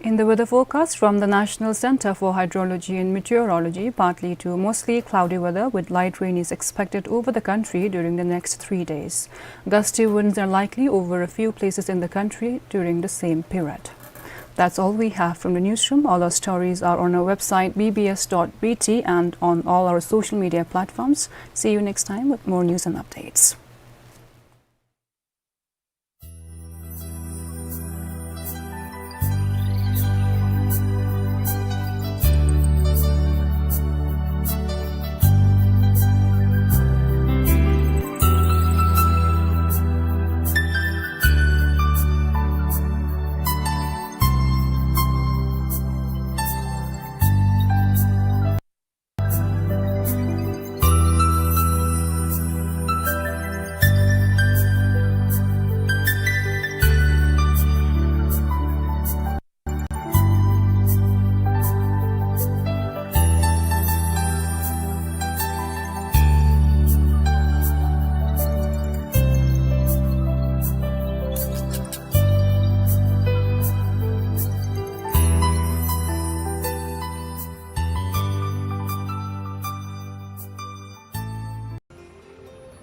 In the weather forecast from the National Centre for Hydrology and Meteorology, partly to mostly cloudy weather with light rain is expected over the country during the next three days. Gusty winds are likely over a few places in the country during the same period. That's all we have from the newsroom. All our stories are on our website, B B S dot B T, and on all our social media platforms. See you next time with more news and updates.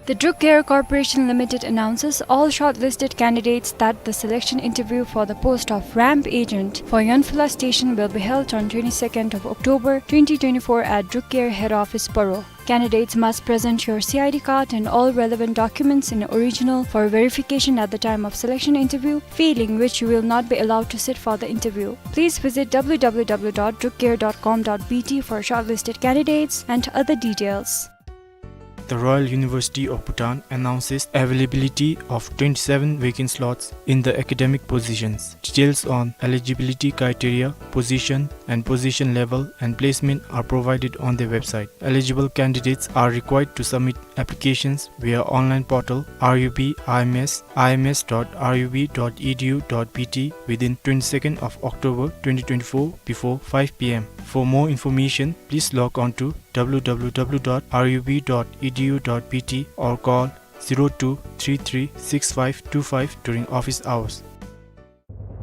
The Druk Air Corporation Limited announces all shortlisted candidates that the selection interview for the post of ramp agent for Yonphula station will be held on twenty-second of October twenty twenty-four at Druk Air head office, Paro. Candidates must present your C I D card and all relevant documents in original for verification at the time of selection interview, failing which you will not be allowed to sit for the interview. Please visit W W W dot druk air dot com dot B T for shortlisted candidates and other details. The Royal University of Bhutan announces availability of twenty-seven vacant slots in the academic positions. Details on eligibility criteria, position and position level, and placement are provided on their website. Eligible candidates are required to submit applications via online portal R U B I M S, I M S dot R U B dot E D U dot B T, within twenty-second of October twenty twenty-four before five P M. For more information, please log on to W W W dot R U B dot E D U dot B T or call zero two three three six five two five during office hours.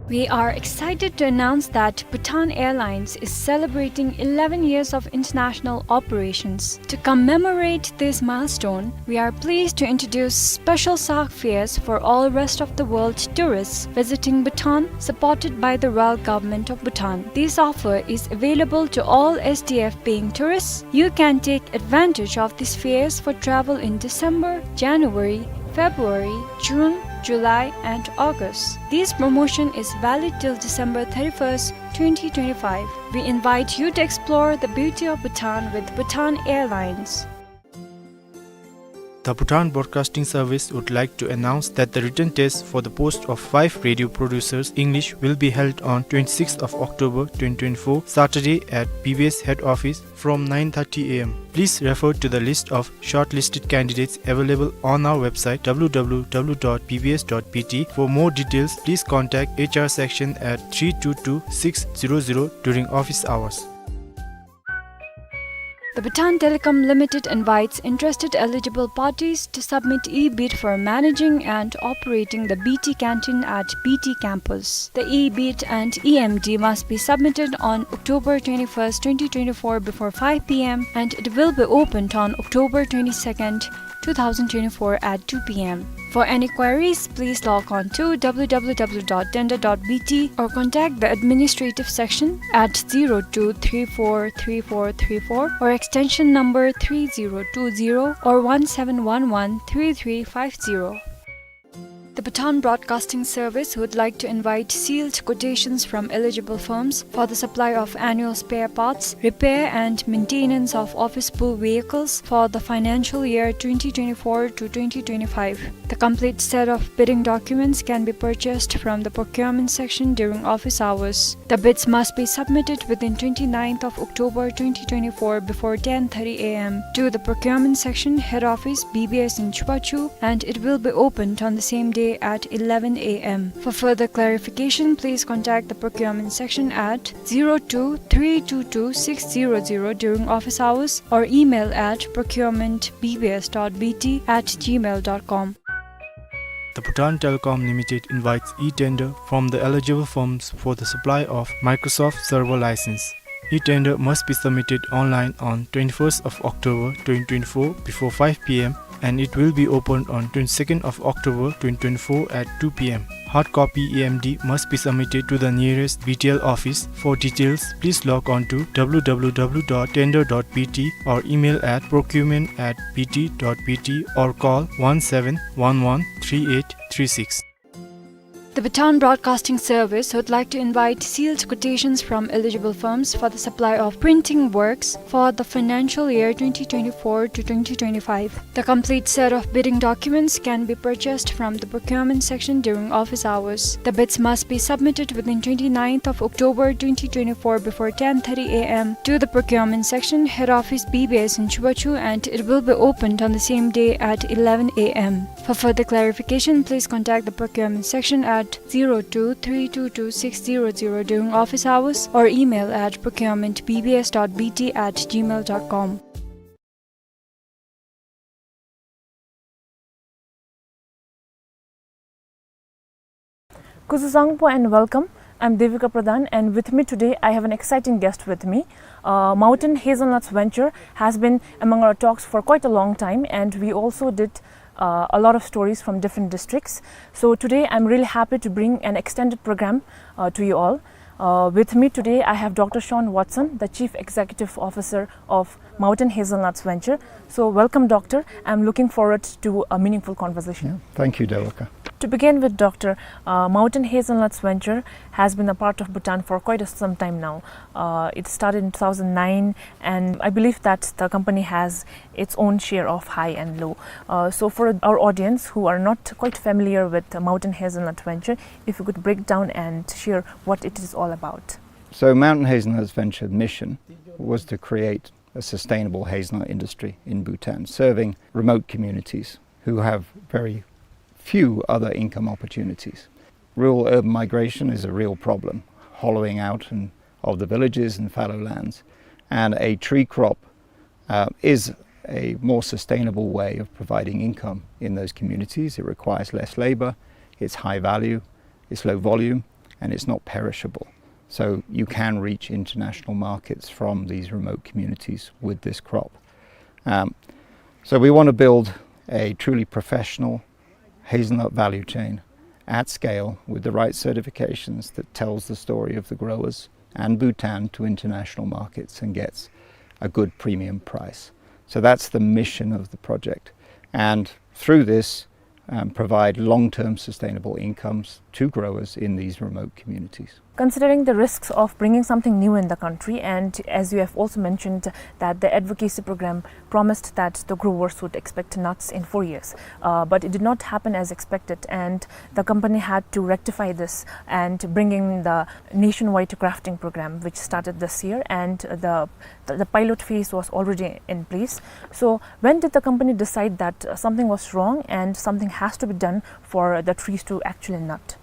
We are excited to announce that Bhutan Airlines is celebrating eleven years of international operations. To commemorate this milestone, we are pleased to introduce special SAARC fares for all rest of the world tourists visiting Bhutan, supported by the Royal Government of Bhutan. This offer is available to all S D F paying tourists. You can take advantage of these fares for travel in December, January, February, June, July, and August. This promotion is valid till December thirty-first, twenty twenty-five. We invite you to explore the beauty of Bhutan with Bhutan Airlines. The Bhutan Broadcasting Service would like to announce that the written test for the post of five radio producers English will be held on twenty-sixth of October twenty twenty-four, Saturday, at B B S head office from nine thirty A M. Please refer to the list of shortlisted candidates available on our website, W W W dot B B S dot B T. For more details, please contact H R section at three two two six zero zero during office hours. The Bhutan Telecom Limited invites interested eligible parties to submit e-bid for managing and operating the B T canteen at B T campus. The e-bid and E M D must be submitted on October twenty-first, twenty twenty-four before five P M, and it will be opened on October twenty-second, two thousand twenty-four at two P M. For any queries, please log on to W W W dot tender dot B T or contact the administrative section at zero two three four three four three four or extension number three zero two zero or one seven one one three three five zero. The Bhutan Broadcasting Service would like to invite sealed quotations from eligible firms for the supply of annual spare parts, repair and maintenance of office pool vehicles for the financial year twenty twenty-four to twenty twenty-five. The complete set of bidding documents can be purchased from the procurement section during office hours. The bids must be submitted within twenty-ninth of October twenty twenty-four before ten thirty A M to the procurement section, head office, B B S in Chubachu, and it will be opened on the same day at eleven A M. For further clarification, please contact the procurement section at zero two three two two six zero zero during office hours or email at procurement B B S dot B T at gmail dot com. The Bhutan Telecom Limited invites e-tender from the eligible firms for the supply of Microsoft Server license. E-tender must be submitted online on twenty-first of October twenty twenty-four before five P M and it will be opened on twenty-second of October twenty twenty-four at two P M. Hard copy E M D must be submitted to the nearest B T L office. For details, please log on to W W W dot tender dot B T or email at procurement at B T dot B T or call one seven one one three eight three six. The Bhutan Broadcasting Service would like to invite sealed quotations from eligible firms for the supply of printing works for the financial year twenty twenty-four to twenty twenty-five. The complete set of bidding documents can be purchased from the procurement section during office hours. The bids must be submitted within twenty-ninth of October twenty twenty-four before ten thirty A M to the procurement section, head office B B S in Chubachu, and it will be opened on the same day at eleven A M. For further clarification, please contact the procurement section at zero two three two two six zero zero during office hours or email at procurement B B S dot B T at gmail dot com. Kuzuzangpo and welcome. I'm Devika Pradhan, and with me today I have an exciting guest with me. Uh, Mountain Hazelnuts Venture has been among our talks for quite a long time, and we also did uh, a lot of stories from different districts. So today I'm really happy to bring an extended program uh, to you all. Uh, with me today I have Doctor Sean Watson, the Chief Executive Officer of Mountain Hazelnuts Venture. So welcome, Doctor. I'm looking forward to a meaningful conversation. Yeah, thank you, Devika. To begin with, Doctor, uh, Mountain Hazelnuts Venture has been a part of Bhutan for quite a, some time now. Uh, it started in two thousand nine, and I believe that the company has its own share of high and low. Uh, so for our audience who are not quite familiar with the Mountain Hazelnut Venture, if you could break down and share what it is all about. So Mountain Hazelnuts Venture mission was to create a sustainable hazelnut industry in Bhutan, serving remote communities who have very few other income opportunities. Rural urban migration is a real problem, hollowing out and, of the villages and fallow lands. And a tree crop uh, is a more sustainable way of providing income in those communities. It requires less labor, it's high value, it's low volume, and it's not perishable. So you can reach international markets from these remote communities with this crop. Um, so we want to build a truly professional hazelnut value chain at scale with the right certifications that tells the story of the growers and Bhutan to international markets and gets a good premium price. So that's the mission of the project. And through this, um, provide long-term sustainable incomes to growers in these remote communities. Considering the risks of bringing something new in the country, and as you have also mentioned that the advocacy program promised that the growers would expect nuts in four years, uh, but it did not happen as expected, and the company had to rectify this and bring in the nationwide grafting program, which started this year, and the, the, the pilot phase was already in place. So when did the company decide that, uh, something was wrong and something has to be done for the trees to actually nut?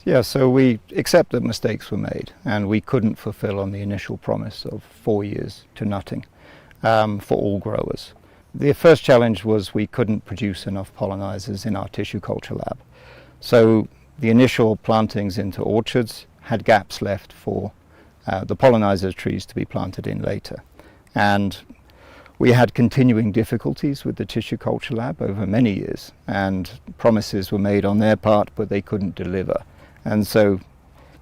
Yeah, so we accept that mistakes were made and we couldn't fulfill on the initial promise of four years to nutting, um, for all growers. The first challenge was we couldn't produce enough pollinizers in our tissue culture lab. So the initial plantings into orchards had gaps left for uh, the pollinizer trees to be planted in later. And we had continuing difficulties with the tissue culture lab over many years, and promises were made on their part, but they couldn't deliver. And so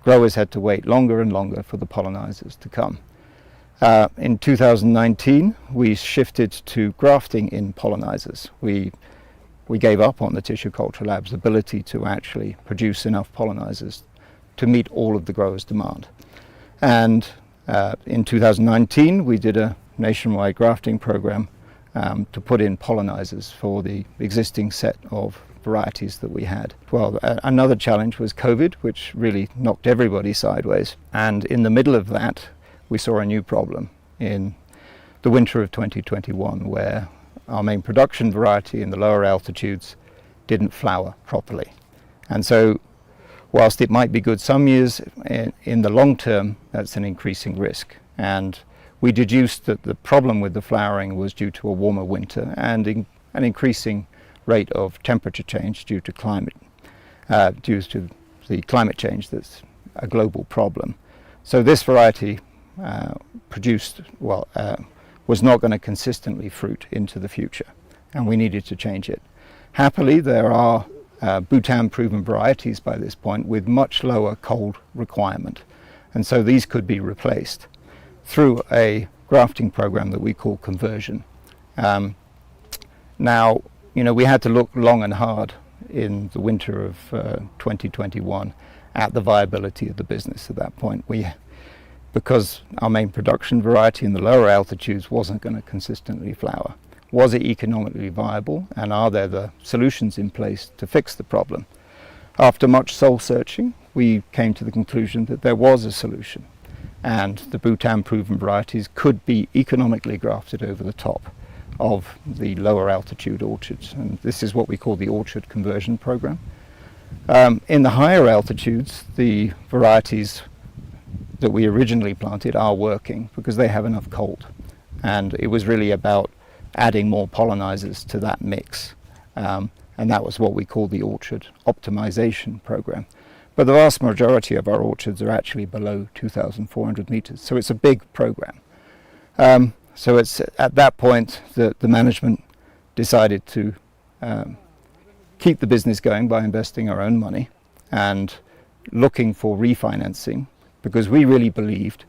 growers had to wait longer and longer for the pollinizers to come. Uh, in two thousand nineteen, we shifted to grafting in pollinizers. We, we gave up on the tissue culture lab's ability to actually produce enough pollinizers to meet all of the growers' demand. And uh, in two thousand nineteen, we did a nationwide grafting program, um, to put in pollinizers for the existing set of varieties that we had. Well, a-, another challenge was COVID, which really knocked everybody sideways. And in the middle of that, we saw a new problem in the winter of twenty twenty-one, where our main production variety in the lower altitudes didn't flower properly. And so, whilst it might be good some years, in, in the long term, that's an increasing risk. And we deduced that the problem with the flowering was due to a warmer winter and in-, an increasing rate of temperature change due to climate, uh, due to the climate change that's a global problem. So this variety, uh, produced, well, uh, was not gonna consistently fruit into the future. and we needed to change it. Happily, there are uh, Bhutan proven varieties by this point with much lower cold requirement, and so these could be replaced through a grafting program that we call conversion. Um, now, you know, we had to look long and hard in the winter of uh, twenty twenty-one at the viability of the business at that point. We, because our main production variety in the lower altitudes wasn't going to consistently flower. Was it economically viable, and are there the solutions in place to fix the problem? After much soul searching, we came to the conclusion that there was a solution, and the Bhutan proven varieties could be economically grafted over the top of the lower altitude orchards. And this is what we call the orchard conversion program. Um, in the higher altitudes, the varieties that we originally planted are working because they have enough cold. And it was really about adding more pollinizers to that mix. Um, and that was what we call the orchard optimization program. But the vast majority of our orchards are actually below two thousand four hundred meters, so it's a big program. Um, so it's at that point that the management decided to um, keep the business going by investing our own money and looking for refinancing, because we really believed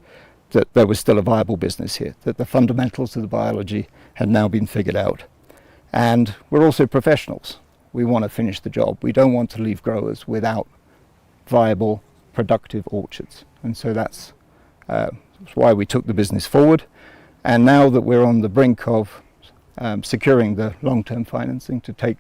that there was still a viable business here, that the fundamentals of the biology had now been figured out. And we're also professionals. We want to finish the job. We don't want to leave growers without viable, productive orchards. And so that's, uh, that's why we took the business forward. And now that we're on the brink of um, securing the long-term financing to take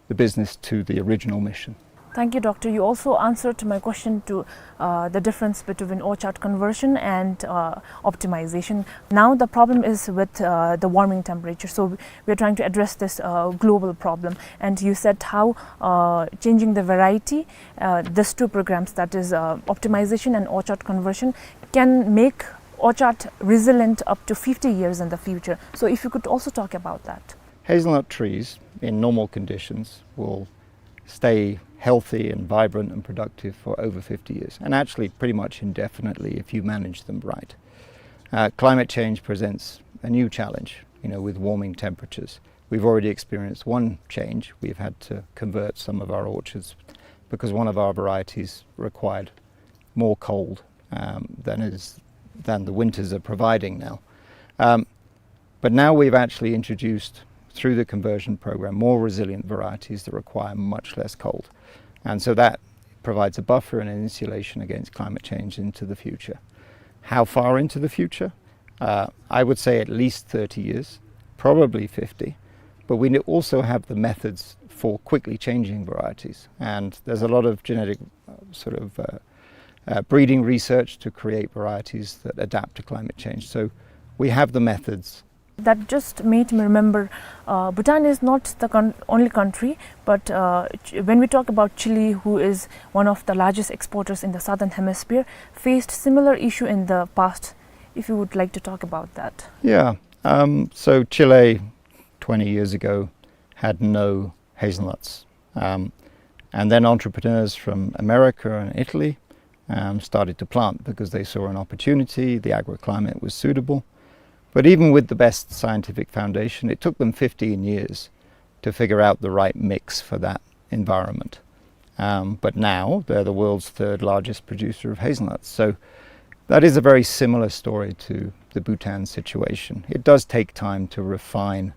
the business to the original mission. Thank you, Doctor. You also answered my question to uh, the difference between orchard conversion and uh, optimization. Now the problem is with uh, the warming temperature. So we're trying to address this uh, global problem. And you said how uh, changing the variety, uh, these two programs, that is uh, optimization and orchard conversion, can make orchard resilient up to fifty years in the future. So if you could also talk about that. Hazelnut trees in normal conditions will stay healthy and vibrant and productive for over fifty years, and actually pretty much indefinitely if you manage them right. Uh, climate change presents a new challenge, you know, with warming temperatures. We've already experienced one change. We've had to convert some of our orchards because one of our varieties required more cold um, than is than the winters are providing now. Um, but now we've actually introduced, through the conversion program, more resilient varieties that require much less cold. And so that provides a buffer and an insulation against climate change into the future. How far into the future? Uh, I would say at least thirty years, probably fifty. But we also have the methods for quickly changing varieties. And there's a lot of genetic uh, sort of uh, uh, breeding research to create varieties that adapt to climate change. So we have the methods. That just made me remember uh, Bhutan is not the con- only country, but uh, when we talk about Chile, who is one of the largest exporters in the southern hemisphere, faced similar issue in the past. If you would like to talk about that. Yeah. Um, so Chile, twenty years ago, had no hazelnuts. Um, and then entrepreneurs from America and Italy um, started to plant because they saw an opportunity, the agroclimate was suitable. But even with the best scientific foundation, it took them fifteen years to figure out the right mix for that environment. Um, but now they're the world's third largest producer of hazelnuts. So that is a very similar story to the Bhutan situation. It does take time to refine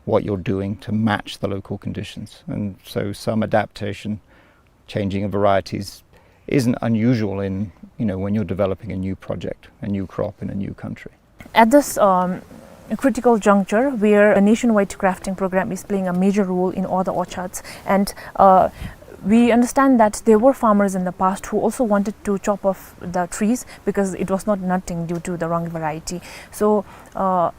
what you're doing to match the local conditions. And so some adaptation, changing of varieties, isn't unusual in, you know, when you're developing a new project, a new crop in a new country. At this um, critical juncture, where a nationwide grafting program is playing a major role in all the orchards, and uh, we understand that there were farmers in the past who also wanted to chop off the trees because it was not nutting due to the wrong variety. So, uh,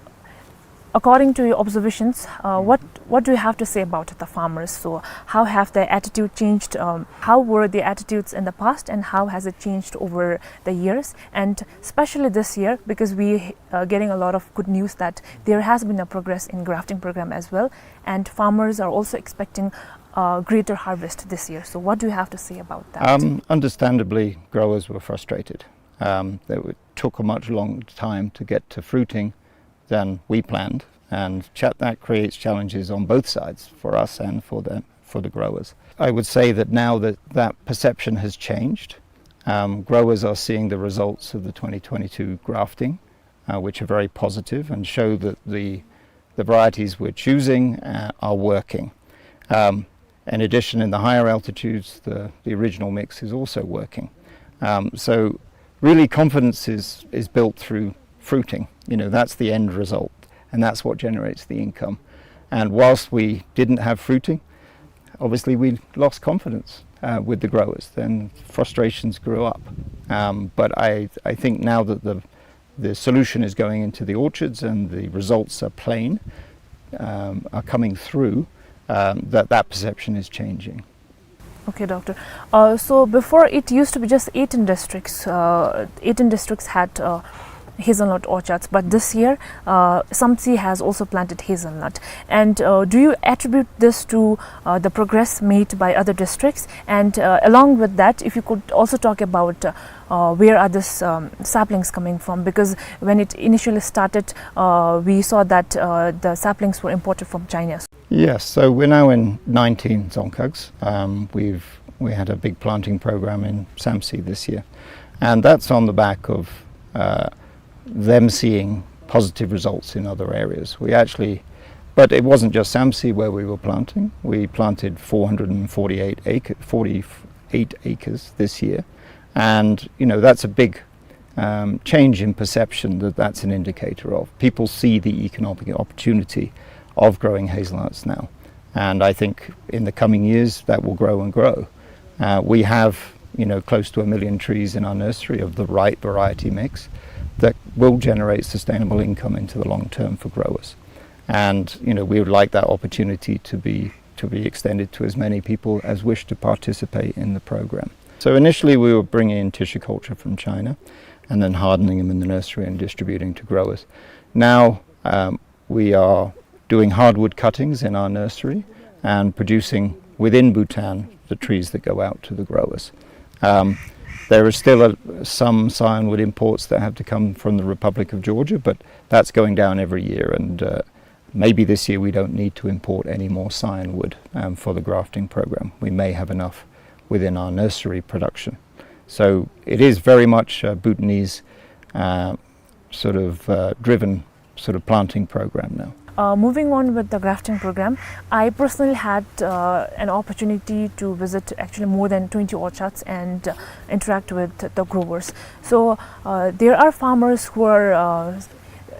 according to your observations, uh, what what do you have to say about the farmers? So, how have their attitude changed? Um, how were the attitudes in the past, and how has it changed over the years? And especially this year, because we are getting a lot of good news that there has been a progress in grafting program as well, and farmers are also expecting a greater harvest this year. So, what do you have to say about that? Um, understandably, growers were frustrated. Um, they were, took a much longer time to get to fruiting than we planned. And cha-, that creates challenges on both sides, for us and for the, for the growers. I would say that now that that perception has changed, um, growers are seeing the results of the twenty twenty-two grafting, uh, which are very positive and show that the, the varieties we're choosing, uh, are working. Um, in addition, in the higher altitudes, the, the original mix is also working. Um, so really confidence is, is built through fruiting. You know, that's the end result, and that's what generates the income. And whilst we didn't have fruiting, obviously we lost confidence, uh, with the growers. Then frustrations grew up. Um, but I, I think now that the, the solution is going into the orchards and the results are plain, um, are coming through, um, that that perception is changing. Okay, Doctor. Uh, so before it used to be just eighteen districts. Uh, eighteen districts had, uh, hazelnut orchards, but this year, uh, Samtse has also planted hazelnut. And, uh, do you attribute this to, uh, the progress made by other districts? And, uh, along with that, if you could also talk about, uh, uh, where are these, um, saplings coming from? Because when it initially started, uh, we saw that, uh, the saplings were imported from China. Yes, so we're now in nineteen dzongkhags. Um, we've, we had a big planting program in Samtse this year, and that's on the back of, uh, them seeing positive results in other areas. We actually, but it wasn't just Samtse where we were planting. We planted four hundred forty-eight acre, forty-eight acres this year, and, you know, that's a big, um, change in perception that that's an indicator of. People see the economic opportunity of growing hazelnuts now, and I think in the coming years that will grow and grow. Uh, we have, you know, close to a million trees in our nursery of the right variety mix that will generate sustainable income into the long term for growers. And, you know, we would like that opportunity to be, to be extended to as many people as wish to participate in the program. So initially we were bringing in tissue culture from China and then hardening them in the nursery and distributing to growers. Now, um, we are doing hardwood cuttings in our nursery and producing within Bhutan the trees that go out to the growers. Um, there is still a, some scionwood imports that have to come from the Republic of Georgia, but that's going down every year, and, uh, maybe this year we don't need to import any more scionwood, um, for the grafting program. We may have enough within our nursery production. So it is very much, uh, Bhutanese, uh, sort of, uh, driven sort of planting program now. Uh, moving on with the grafting program, I personally had, uh, an opportunity to visit actually more than twenty orchards and, uh, interact with the growers. So, uh, there are farmers who are, uh,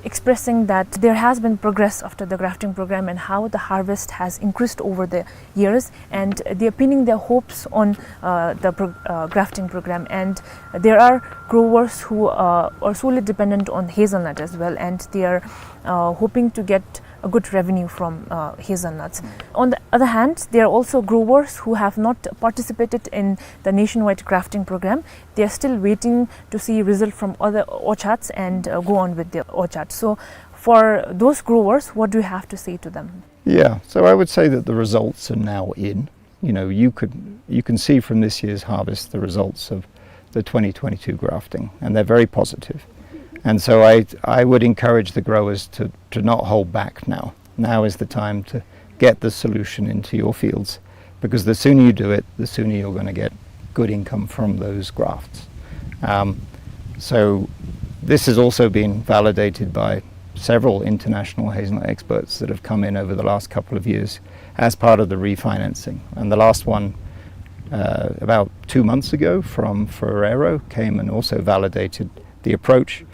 expressing that there has been progress after the grafting program and how the harvest has increased over the years, and they are pinning their hopes on, uh, the pro-, uh, grafting program. And there are growers who, uh, are solely dependent on hazelnut as well, and they are, uh, hoping to get a good revenue from, uh, hazelnuts. On the other hand, there are also growers who have not participated in the nationwide grafting program. They are still waiting to see result from other orchards and, uh, go on with their orchards. So, for those growers, what do you have to say to them? Yeah, so I would say that the results are now in. You know, you could, you can see from this year's harvest the results of the twenty twenty-two grafting, and they're very positive. And so I, I would encourage the growers to, to not hold back now. Now is the time to get the solution into your fields, because the sooner you do it, the sooner you're gonna get good income from those grafts. Um, so this has also been validated by several international hazelnut experts that have come in over the last couple of years as part of the refinancing. And the last one, uh, about two months ago from Ferrero came and also validated the approach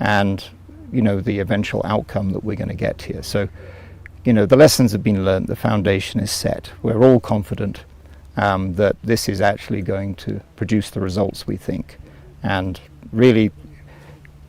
and, you know, the eventual outcome that we're gonna get here. So, you know, the lessons have been learned, the foundation is set. We're all confident, um, that this is actually going to produce the results we think. And really,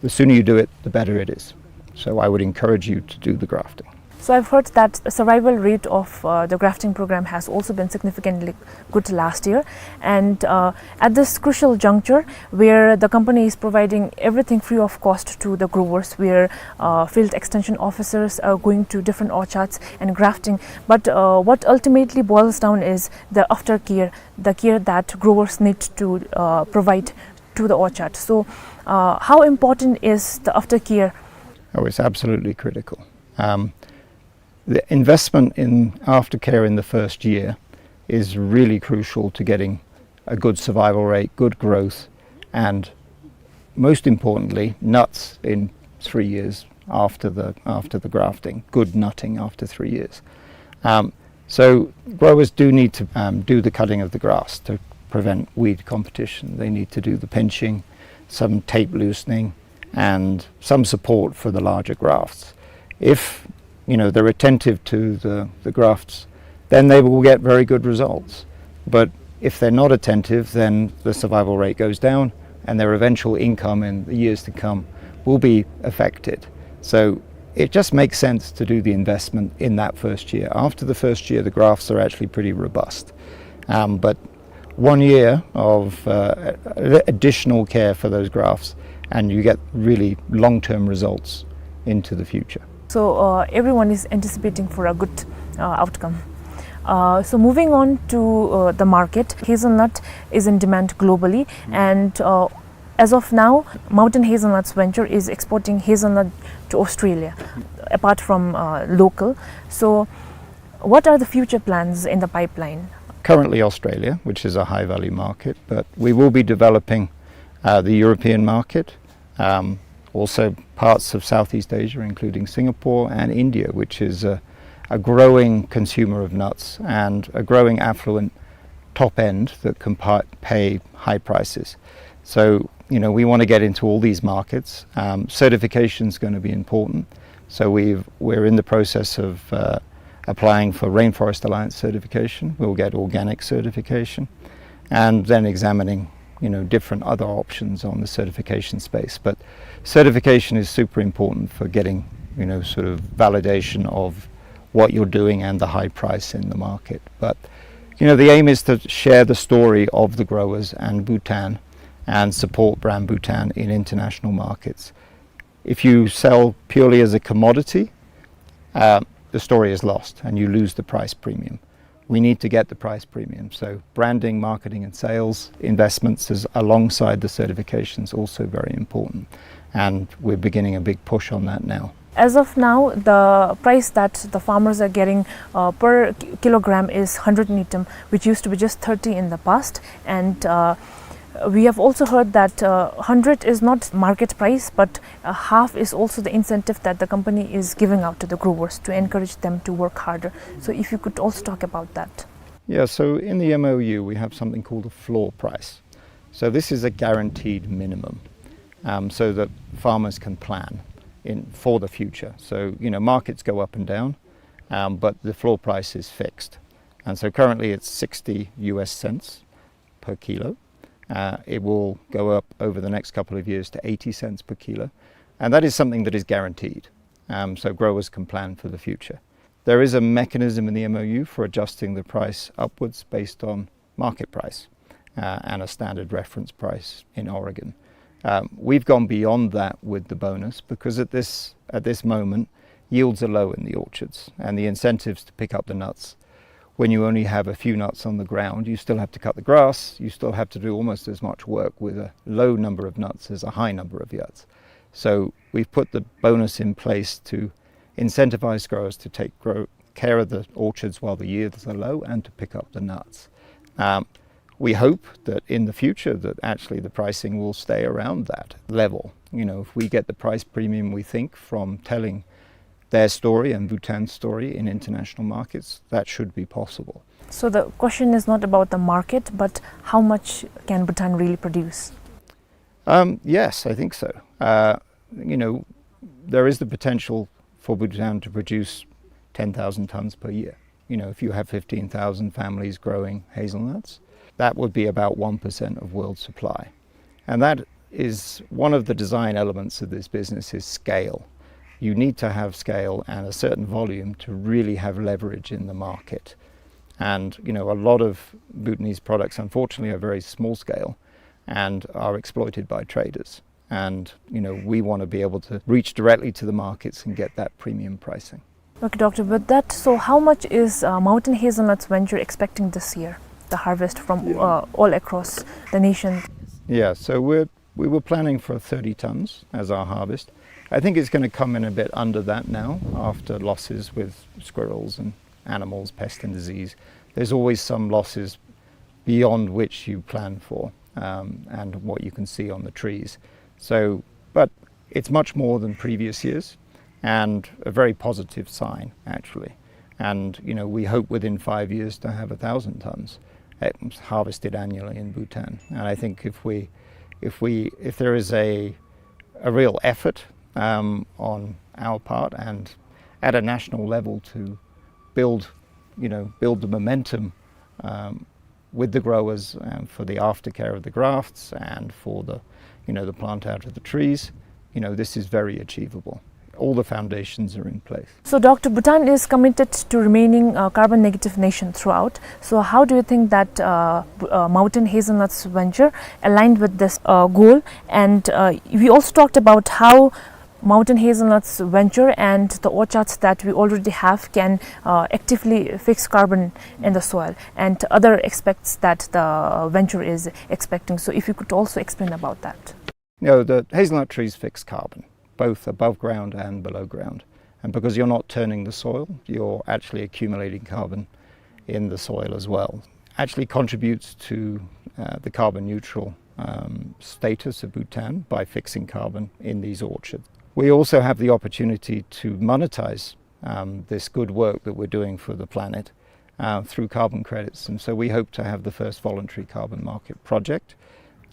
the sooner you do it, the better it is. So I would encourage you to do the grafting. So I've heard that survival rate of, uh, the grafting program has also been significantly good last year. And, uh, at this crucial juncture where the company is providing everything free of cost to the growers, where, uh, field extension officers are going to different orchards and grafting, but, uh, what ultimately boils down is the aftercare, the care that growers need to, uh, provide to the orchard. So, uh, how important is the aftercare? Oh, it's absolutely critical. Um, The investment in aftercare in the first year is really crucial to getting a good survival rate, good growth, and most importantly, nuts in three years after the, after the grafting, good nutting after three years. Um, so growers do need to, um, do the cutting of the grass to prevent weed competition. They need to do the pinching, some tape loosening, and some support for the larger grafts. If, you know, they're attentive to the, the grafts, then they will get very good results. But if they're not attentive, then the survival rate goes down, and their eventual income in the years to come will be affected. So it just makes sense to do the investment in that first year. After the first year, the grafts are actually pretty robust. Um, but one year of, uh, additional care for those grafts, and you get really long-term results into the future. So, uh, everyone is anticipating for a good, uh, outcome. Uh, so moving on to, uh, the market, hazelnut is in demand globally, and, uh, as of now, Mountain Hazelnuts Venture is exporting hazelnut to Australia, apart from, uh, local. So, what are the future plans in the pipeline? Currently Australia, which is a high-value market, but we will be developing, uh, the European market, um, also parts of Southeast Asia, including Singapore and India, which is a, a growing consumer of nuts and a growing affluent top end that can pa-, pay high prices. So, you know, we want to get into all these markets. Um, certification is going to be important. So we've, we're in the process of, uh, applying for Rainforest Alliance certification. We'll get organic certification, and then examining, you know, different other options on the certification space. But certification is super important for getting, you know, sort of validation of what you're doing and the high price in the market. But, you know, the aim is to share the story of the growers and Bhutan and support brand Bhutan in international markets. If you sell purely as a commodity, uh, the story is lost and you lose the price premium. We need to get the price premium. So branding, marketing and sales investments is alongside the certification is also very important. And we're beginning a big push on that now. As of now, the price that the farmers are getting, uh, per ki-, kilogram is hundred ngultrum, which used to be just thirty in the past. And, uh, we have also heard that, uh, hundred is not market price, but, uh, half is also the incentive that the company is giving out to the growers to encourage them to work harder. So if you could also talk about that. Yeah, so in the M O U, we have something called a floor price. So this is a guaranteed minimum, um, so that farmers can plan in, for the future. So, you know, markets go up and down, um, but the floor price is fixed. And so currently it's sixty U S cents per kilo. Uh, it will go up over the next couple of years to eighty cents per kilo. And that is something that is guaranteed. Um, so growers can plan for the future. There is a mechanism in the M O U for adjusting the price upwards based on market price, uh, and a standard reference price in Oregon. Um, we've gone beyond that with the bonus because at this, at this moment, yields are low in the orchards, and the incentives to pick up the nuts, when you only have a few nuts on the ground, you still have to cut the grass, you still have to do almost as much work with a low number of nuts as a high number of nuts. So we've put the bonus in place to incentivize growers to take grow-, care of the orchards while the yields are low and to pick up the nuts. Um, we hope that in the future that actually the pricing will stay around that level. You know, if we get the price premium we think from telling their story and Bhutan's story in international markets, that should be possible. So the question is not about the market, but how much can Bhutan really produce? Um, yes, I think so. Uh, you know, there is the potential for Bhutan to produce ten thousand tons per year. You know, if you have fifteen thousand families growing hazelnuts, that would be about one percent of world supply. And that is one of the design elements of this business is scale. You need to have scale and a certain volume to really have leverage in the market. And, you know, a lot of Bhutanese products, unfortunately, are very small scale and are exploited by traders. And, you know, we want to be able to reach directly to the markets and get that premium pricing. Okay, Doctor, with that, so how much is, uh, Mountain Hazelnuts Venture expecting this year, the harvest from, uh, all across the nation? Yeah, so we're, we were planning for thirty tons as our harvest. I think it's gonna come in a bit under that now, after losses with squirrels and animals, pest and disease. There's always some losses beyond which you plan for, um, and what you can see on the trees. So, but it's much more than previous years, and a very positive sign, actually. And, you know, we hope within five years to have a thousand tons, eh, harvested annually in Bhutan. And I think if we, if we, if there is a, a real effort, um, on our part and at a national level to build, you know, build the momentum, um, with the growers, um, for the aftercare of the grafts and for the, you know, the plant out of the trees, you know, this is very achievable. All the foundations are in place. So, Doctor, Bhutan is committed to remaining a carbon negative nation throughout. So, how do you think that, uh, B-, uh, Mountain Hazelnuts venture aligned with this, uh, goal? And, uh, we also talked about how Mountain Hazelnuts venture and the orchards that we already have can, uh, actively fix carbon in the soil and other aspects that the venture is expecting. So if you could also explain about that. No, the hazelnut trees fix carbon, both above ground and below ground. And because you're not turning the soil, you're actually accumulating carbon in the soil as well. Actually contributes to, uh, the carbon neutral, um, status of Bhutan by fixing carbon in these orchards. We also have the opportunity to monetize, um, this good work that we're doing for the planet, uh, through carbon credits. And so we hope to have the first voluntary carbon market project,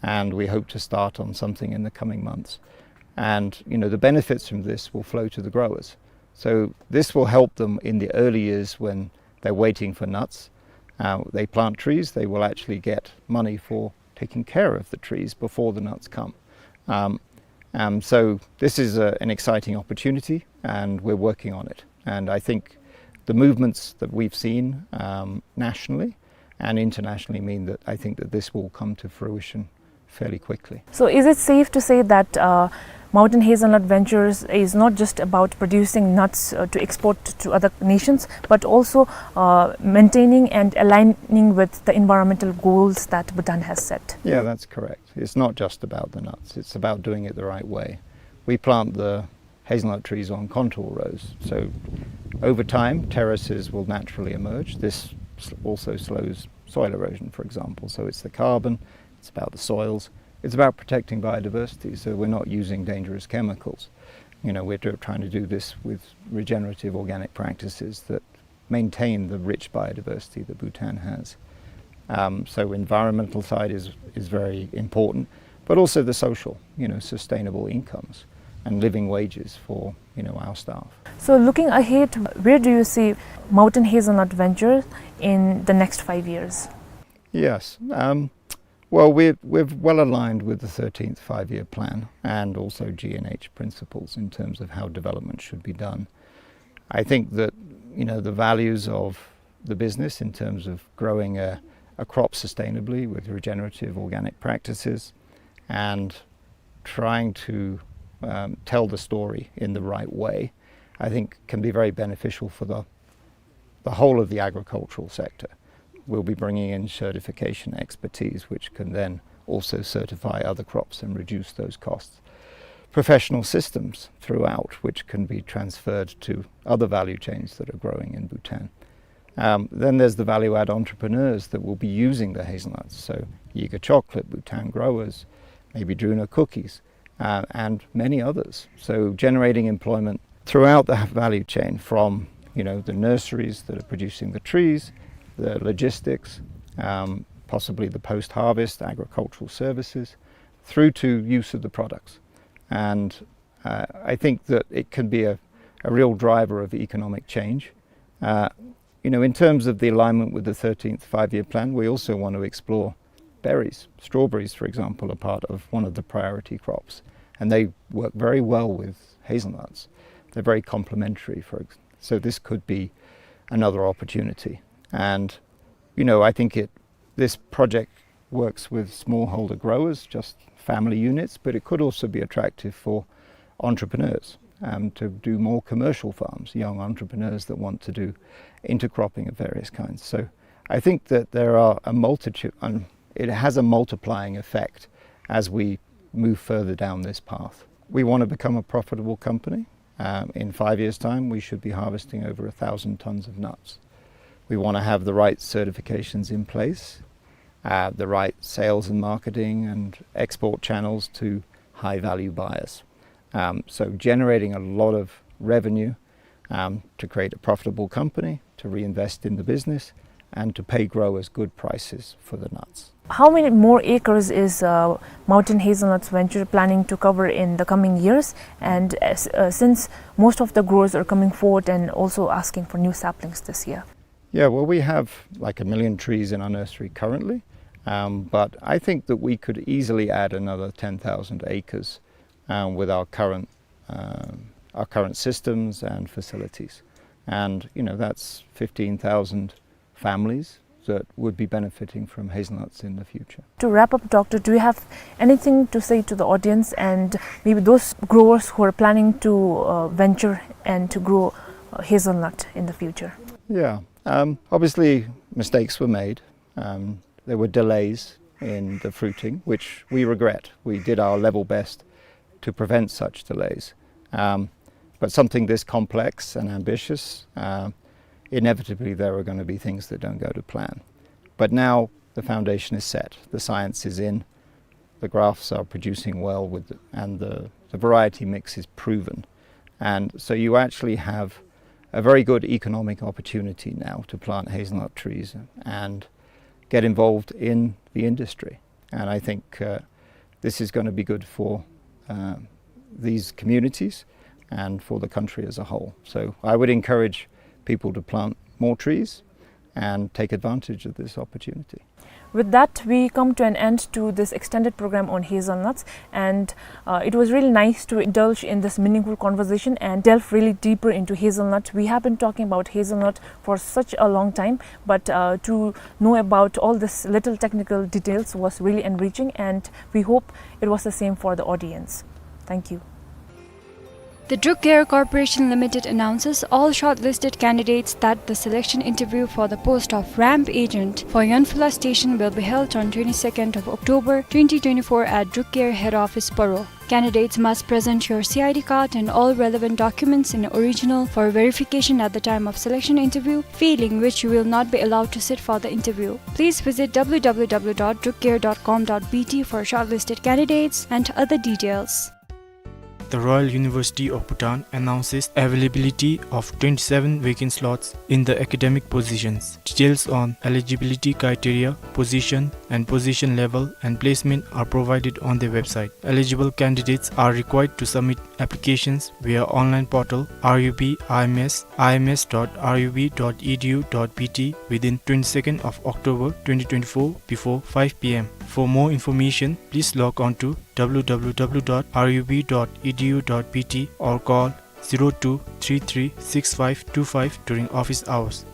and we hope to start on something in the coming months. And, you know, the benefits from this will flow to the growers. So this will help them in the early years when they're waiting for nuts. Uh, they plant trees, they will actually get money for taking care of the trees before the nuts come. Um, um, so this is a, an exciting opportunity, and we're working on it. And I think the movements that we've seen, um, nationally and internationally mean that I think that this will come to fruition fairly quickly. So is it safe to say that, uh, Mountain Hazelnut Ventures is not just about producing nuts, uh, to export to other nations, but also, uh, maintaining and aligning with the environmental goals that Bhutan has set? Yeah, that's correct. It's not just about the nuts. It's about doing it the right way. We plant the hazelnut trees on contour rows. So over time, terraces will naturally emerge. This s-, also slows soil erosion, for example. So it's the carbon, it's about the soils, it's about protecting biodiversity. So we're not using dangerous chemicals. You know, we're tr-, trying to do this with regenerative organic practices that maintain the rich biodiversity that Bhutan has. Um, so environmental side is, is very important, but also the social, you know, sustainable incomes and living wages for, you know, our staff. So looking ahead, where do you see Mountain Hazelnut Venture in the next five years? Yes. Um, well, we're, we're well aligned with the thirteenth Five-Year Plan and also G N H principles in terms of how development should be done. I think that, you know, the values of the business in terms of growing a, a crop sustainably with regenerative organic practices and trying to, um, tell the story in the right way, I think can be very beneficial for the, the whole of the agricultural sector. We'll be bringing in certification expertise, which can then also certify other crops and reduce those costs. Professional systems throughout, which can be transferred to other value chains that are growing in Bhutan. Um, then there's the value add entrepreneurs that will be using the hazelnuts. So Yiga Chocolate, Bhutan Growers, maybe Druna Cookies, uh, and many others. So generating employment throughout the value chain from, you know, the nurseries that are producing the trees, the logistics, um, possibly the post-harvest agricultural services, through to use of the products. And, uh, I think that it can be a, a real driver of economic change. Uh, you know, in terms of the alignment with the thirteenth Five-Year Plan, we also want to explore berries. Strawberries, for example, are part of one of the priority crops, and they work very well with hazelnuts. They're very complementary, for ex-, so this could be another opportunity. And, you know, I think it, this project works with smallholder growers, just family units, but it could also be attractive for entrepreneurs, um, to do more commercial farms, young entrepreneurs that want to do intercropping of various kinds. So I think that there are a multitude, and it has a multiplying effect as we move further down this path. We want to become a profitable company. Um, in five years' time, we should be harvesting over a thousand tons of nuts. We want to have the right certifications in place, uh, the right sales and marketing and export channels to high-value buyers. Um, so generating a lot of revenue, um, to create a profitable company, to reinvest in the business, and to pay growers good prices for the nuts. How many more acres is, uh, Mountain Hazelnuts Venture planning to cover in the coming years? And, uh, s-, uh, since most of the growers are coming forward and also asking for new saplings this year. Yeah, well, we have, like, a million trees in our nursery currently, um, but I think that we could easily add another ten thousand acres, um, with our current, um, our current systems and facilities. And, you know, that's fifteen thousand families that would be benefiting from hazelnuts in the future. To wrap up, Doctor, do you have anything to say to the audience and maybe those growers who are planning to, uh, venture and to grow, uh, hazelnut in the future? Yeah, um, obviously mistakes were made. Um, there were delays in the fruiting, which we regret. We did our level best to prevent such delays. Um, but something this complex and ambitious, uh, inevitably there are gonna be things that don't go to plan. But now the foundation is set, the science is in, the grafts are producing well with, and the, the variety mix is proven. And so you actually have a very good economic opportunity now to plant hazelnut trees and get involved in the industry. And I think, uh, this is gonna be good for, uh, these communities and for the country as a whole. So I would encourage people to plant more trees and take advantage of this opportunity. With that, we come to an end to this extended program on hazelnuts, and, uh, it was really nice to indulge in this meaningful conversation and delve really deeper into hazelnut. We have been talking about hazelnut for such a long time, but, uh, to know about all this little technical details was really enriching, and we hope it was the same for the audience. Thank you. The Druk Air Corporation Limited announces all shortlisted candidates that the selection interview for the post of ramp agent for Yonphula station will be held on twenty-second of October twenty twenty-four at Druk Air head office, Paro. Candidates must present your C I D card and all relevant documents in original for verification at the time of selection interview, failing which you will not be allowed to sit for the interview. Please visit W W W dot druk air dot com dot B T for shortlisted candidates and other details. The Royal University of Bhutan announces availability of twenty-seven vacant slots in the academic positions. Details on eligibility criteria, position and position level and placement are provided on their website. Eligible candidates are required to submit applications via online portal R U B I M S, I M S dot R U B dot E D U dot B T within twenty-second of October twenty twenty-four before five P M. For more information, please log on to W W W dot R U B dot E D U dot B T or call zero two three three six five two five during office hours.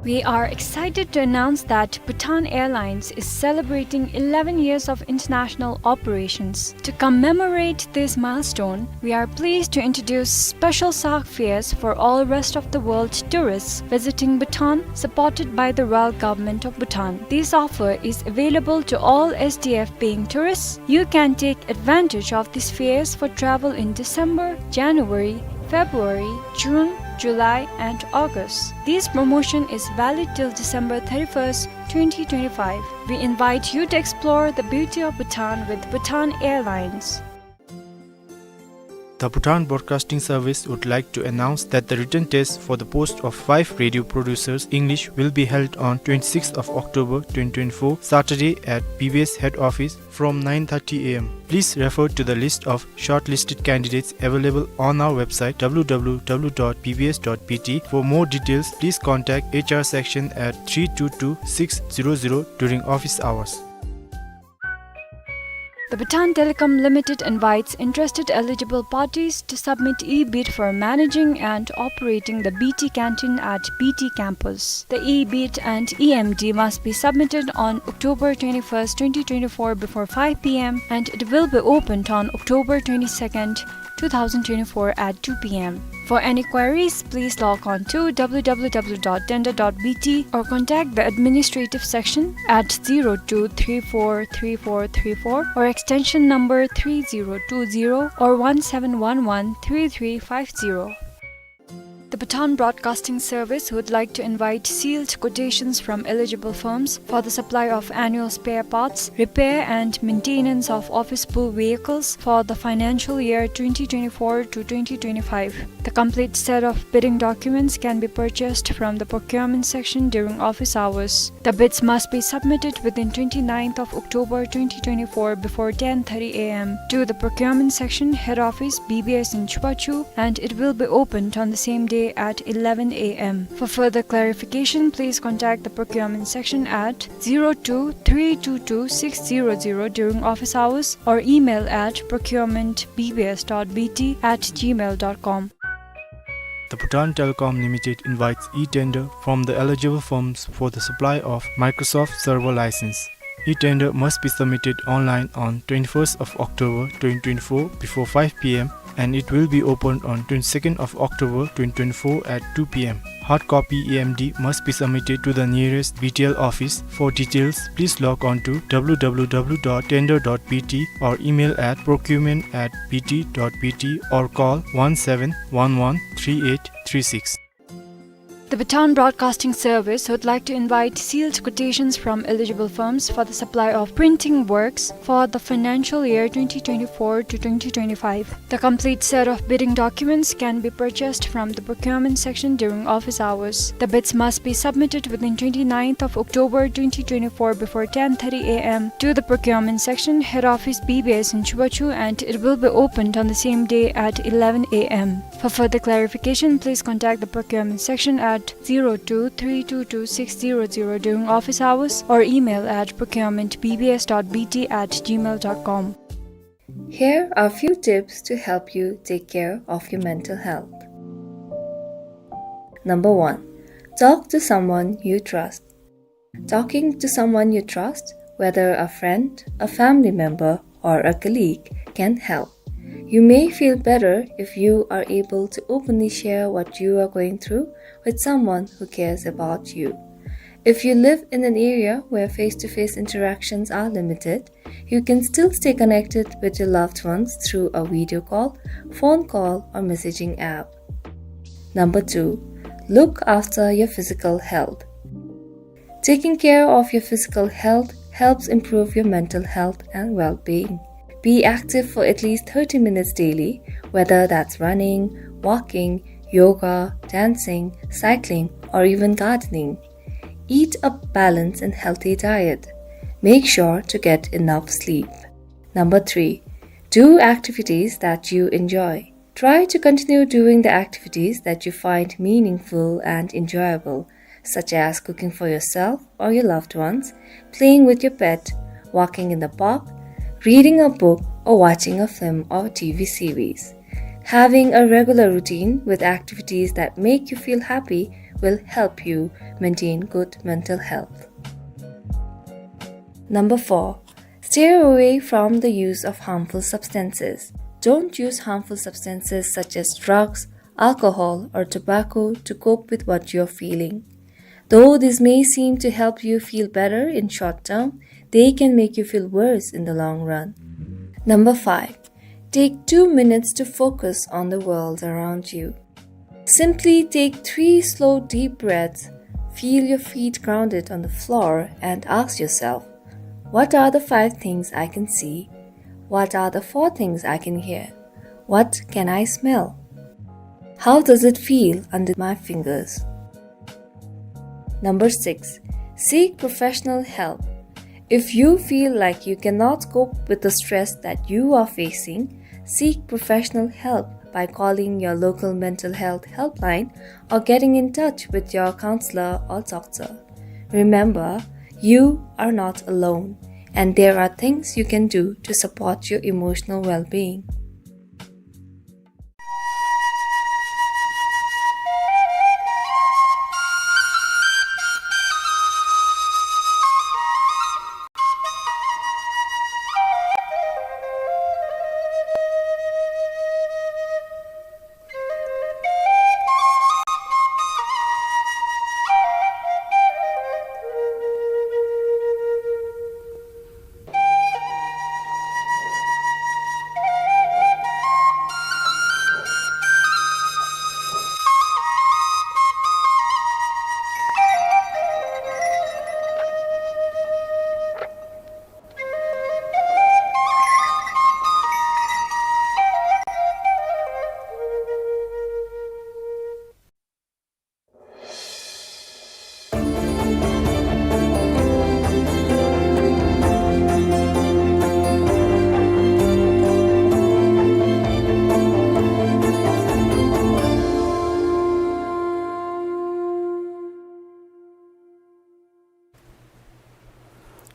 We are excited to announce that Bhutan Airlines is celebrating eleven years of international operations. To commemorate this milestone, we are pleased to introduce special SAARC fares for all rest of the world tourists visiting Bhutan, supported by the Royal Government of Bhutan. This offer is available to all S D F paying tourists. You can take advantage of these fares for travel in December, January, February, June, July, and August. This promotion is valid till December thirty-first, twenty twenty-five. We invite you to explore the beauty of Bhutan with Bhutan Airlines. The Bhutan Broadcasting Service would like to announce that the written test for the post of five radio producers English will be held on twenty-sixth of October twenty twenty-four, Saturday at B B S head office from nine thirty A M. Please refer to the list of shortlisted candidates available on our website W W W dot B B S dot B T. For more details, please contact H R section at three two two six zero zero during office hours. The Bhutan Telecom Limited invites interested eligible parties to submit e-bid for managing and operating the B T canteen at B T campus. The e-bid and E M D must be submitted on October twenty-first, twenty twenty-four before five P M, and it will be opened on October twenty-second, two thousand twenty-four at two p m. For any queries, please log on to w w w dot tender dot b t or contact the administrative section at zero two three four three four three four or extension number three zero two zero or one seven one one three three five zero. The Bhutan Broadcasting Service would like to invite sealed quotations from eligible firms for the supply of annual spare parts, repair and maintenance of office pool vehicles for the financial year twenty twenty-four to twenty twenty-five. The complete set of bidding documents can be purchased from the procurement section during office hours. The bids must be submitted within twenty-ninth of October twenty twenty-four before ten thirty a m to the procurement section, head office, B B S in Chubachu, and it will be opened on the same day at eleven a m. For further clarification, please contact the procurement section at zero two three two two six zero zero during office hours or email at procurement B B S dot B T at gmail dot com. The Bhutan Telecom Limited invites e-tender from the eligible firms for the supply of Microsoft Server license. E-tender must be submitted online on twenty-first of October twenty twenty-four before five p m and it will be opened on twenty-second of October twenty twenty-four at two p m. Hard copy E M D must be submitted to the nearest B T L office. For details, please log on to w w w dot tender dot b t or email at procurement at b t dot b t or call one seven one one three eight three six. The Bhutan Broadcasting Service would like to invite sealed quotations from eligible firms for the supply of printing works for the financial year twenty twenty-four to twenty twenty-five. The complete set of bidding documents can be purchased from the procurement section during office hours. The bids must be submitted within twenty-ninth of October twenty twenty-four before ten thirty a m to the procurement section, head office, B B S in Chubachu, and it will be opened on the same day at eleven a m. For further clarification, please contact the procurement section at zero two three two two six zero zero during office hours or email at procurement b b s dot b t at gmail dot com. Here are a few tips to help you take care of your mental health. Number one, talk to someone you trust. Talking to someone you trust, whether a friend, a family member, or a colleague, can help. You may feel better if you are able to openly share what you are going through with someone who cares about you. If you live in an area where face-to-face interactions are limited, you can still stay connected with your loved ones through a video call, phone call, or messaging app. Number two, look after your physical health. Taking care of your physical health helps improve your mental health and well-being. Be active for at least thirty minutes daily, whether that's running, walking, yoga, dancing, cycling, or even gardening. Eat a balanced and healthy diet. Make sure to get enough sleep. Number three, do activities that you enjoy. Try to continue doing the activities that you find meaningful and enjoyable, such as cooking for yourself or your loved ones, playing with your pet, walking in the park, reading a book, or watching a film or T V series. Having a regular routine with activities that make you feel happy will help you maintain good mental health. Number four, stay away from the use of harmful substances. Don't use harmful substances such as drugs, alcohol, or tobacco to cope with what you're feeling. Though this may seem to help you feel better in short term, they can make you feel worse in the long run. Number five, take two minutes to focus on the world around you. Simply take three slow, deep breaths, feel your feet grounded on the floor, and ask yourself, "What are the five things I can see? What are the four things I can hear? What can I smell? How does it feel under my fingers?" Number six, seek professional help. If you feel like you cannot cope with the stress that you are facing, seek professional help by calling your local mental health helpline or getting in touch with your counselor or doctor. Remember, you are not alone, and there are things you can do to support your emotional well-being.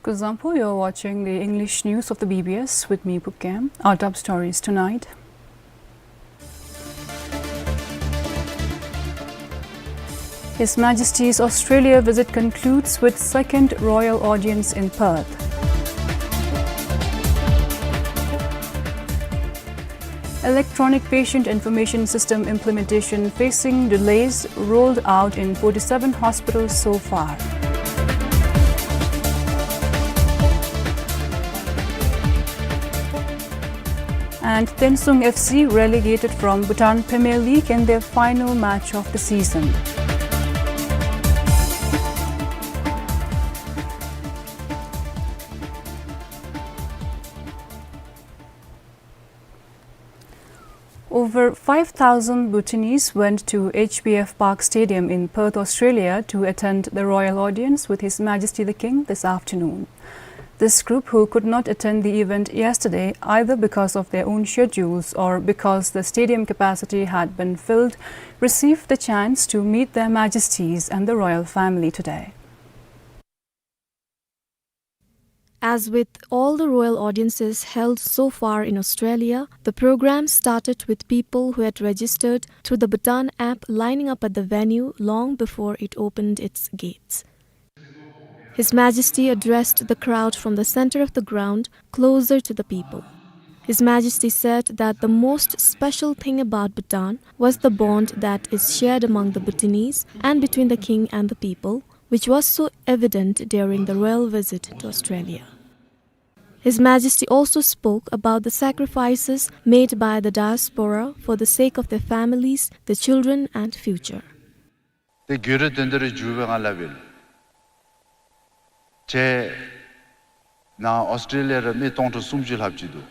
Kuzuzangpo, you're watching the English news of the B B S with me, Phuket. Our top stories tonight. His Majesty's Australia visit concludes with second royal audience in Perth. Electronic patient information system implementation facing delays, rolled out in forty-seven hospitals so far. And Tensung F C relegated from Bhutan Premier League in their final match of the season. Over five thousand Bhutanese went to H B F Park Stadium in Perth, Australia, to attend the royal audience with His Majesty the King this afternoon. This group, who could not attend the event yesterday, either because of their own schedules or because the stadium capacity had been filled, received the chance to meet their Majesties and the royal family today. As with all the royal audiences held so far in Australia, the program started with people who had registered through the Bhutan app lining up at the venue long before it opened its gates. His Majesty addressed the crowd from the center of the ground, closer to the people. His Majesty said that the most special thing about Bhutan was the bond that is shared among the Bhutanese and between the king and the people, which was so evident during the royal visit to Australia. His Majesty also spoke about the sacrifices made by the diaspora for the sake of their families, their children, and future. ཏེ་གུ་རུ་དོན་དེ་རུ་འགྱུར་བའི་ངང་ལ་སྦེ་ལུ་ཏེ་ནཱ་ཨོསི་ཊྲེ་ལི་ཡ་ར་མི་སྟོང་ཕྲག་སུམ་ཅུ་ལྷགཔ་ཅིག་འདུག།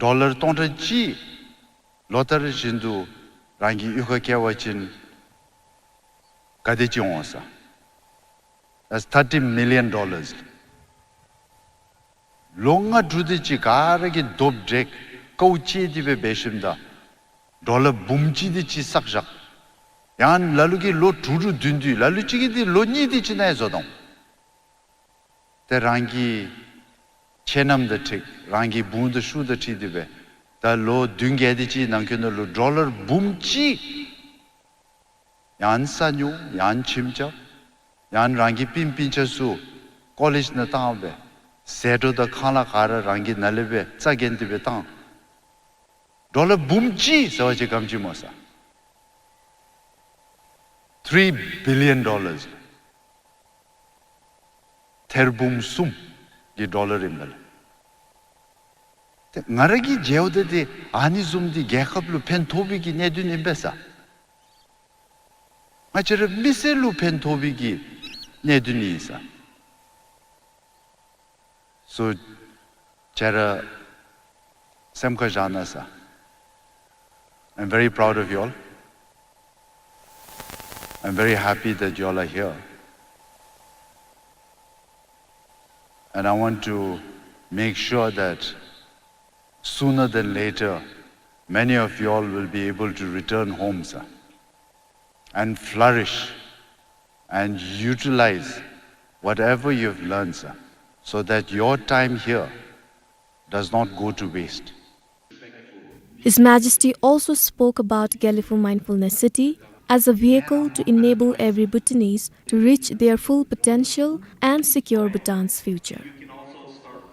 ཌོ་ལར་སྟོང་ཕྲག་གཅིག་ལོ་ལྟར་བཞིན་དུ་རང་གི་གཡུས་ཁར་བསྐྱལ་བ་ཅིན་ག་དེ་ཅིག་འོང་ས། That's thirty million dollars. ལོ་ལྔ་དྲུག་དེ་ཅིག་ག་ར་གིས་རྡོབ་འདྲེག་དཀའཝ་སྤྱད་དེ་སྦེ་འབད་ཞིནམ་ད་ཌོ་ལར་འབུམ་གཅིག་དེ་ཅིག་བསགས་བཞག། ཡང་ལ་ལུ་གིས་ལོ་དྲུག་དྲུག་བདུན་བདུན་ལ་ལུ་ཅིག་གིས་ཏེ་ལོ་གཉིས་དེ་ཅིག་ནང་ཡང་བཟོ་དོ། ཏེ་རང་གི་ཁྱིམ་ནང་དང་འཁྲིལ་རང་གི་བུ་དང་ཤུ་དང་འཁྲིལ་ཏེ་སྦེ་ད་ལོ་བདུན་བརྒྱད་དེ་ཅིག་ནང་འཁོད་ནང་ལུ་ཌོ་ལར་འབུམ་གཅིག་ཡང་ས་ཉོ་ཡང་ཁྱིམ་རྐྱབ། ཡང་རང་གི་སྤུན་སྤུན་ཆ་ཚུ་ཀོ་ལེཇ་ནང་བཏང་སྦེ་ཟད་འགྲོ་དང་ཁང་གླ་ག་ར་རང་གི་ནང་ལས་སྦེ་རྩ་འགེངས་ཏེ་སྦེ་བཏང་། ཌོ་ལར་འབུམ་གཅིག་ཟེར་བ་ཅིན་ག་དེམ་ཅིག་སྨོ་ས། Three billion dollars. ཐེར་འབུམ་གསུམ་གྱི་ཌོ་ལར་ཨིན་པས་ལགས། ཏེ་ང་ར་གིས་མཇལཝ་ད་ཏེ་ཨ་ནི་བཟུམ་འདི་རྒྱལ་ཁབ་ལུ་ཕན་ཐོགས་པའི་གི་གནད་དོན་ཨིན་པས་ས། ང་བཅས་ར་མི་སེར་ལུ་ཕན་ཐོགས་པའི་གི་གནད་དོན་ཨིན་ས། So, ཁྱེད་ར་སེམས་ཁར་བཞག་གནང་ས། I'm very proud of you all. I'm very happy that you all are here. And I want to make sure that sooner than later, many of you all will be able to return home, sir, and flourish and utilize whatever you've learned, sir, so that your time here does not go to waste. His Majesty also spoke about Gelephu Mindfulness City as a vehicle to enable every Bhutanese to reach their full potential and secure Bhutan's future.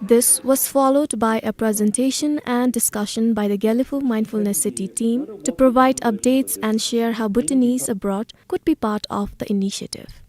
This was followed by a presentation and discussion by the Gelephu Mindfulness City team to provide updates and share how Bhutanese abroad could be part of the initiative.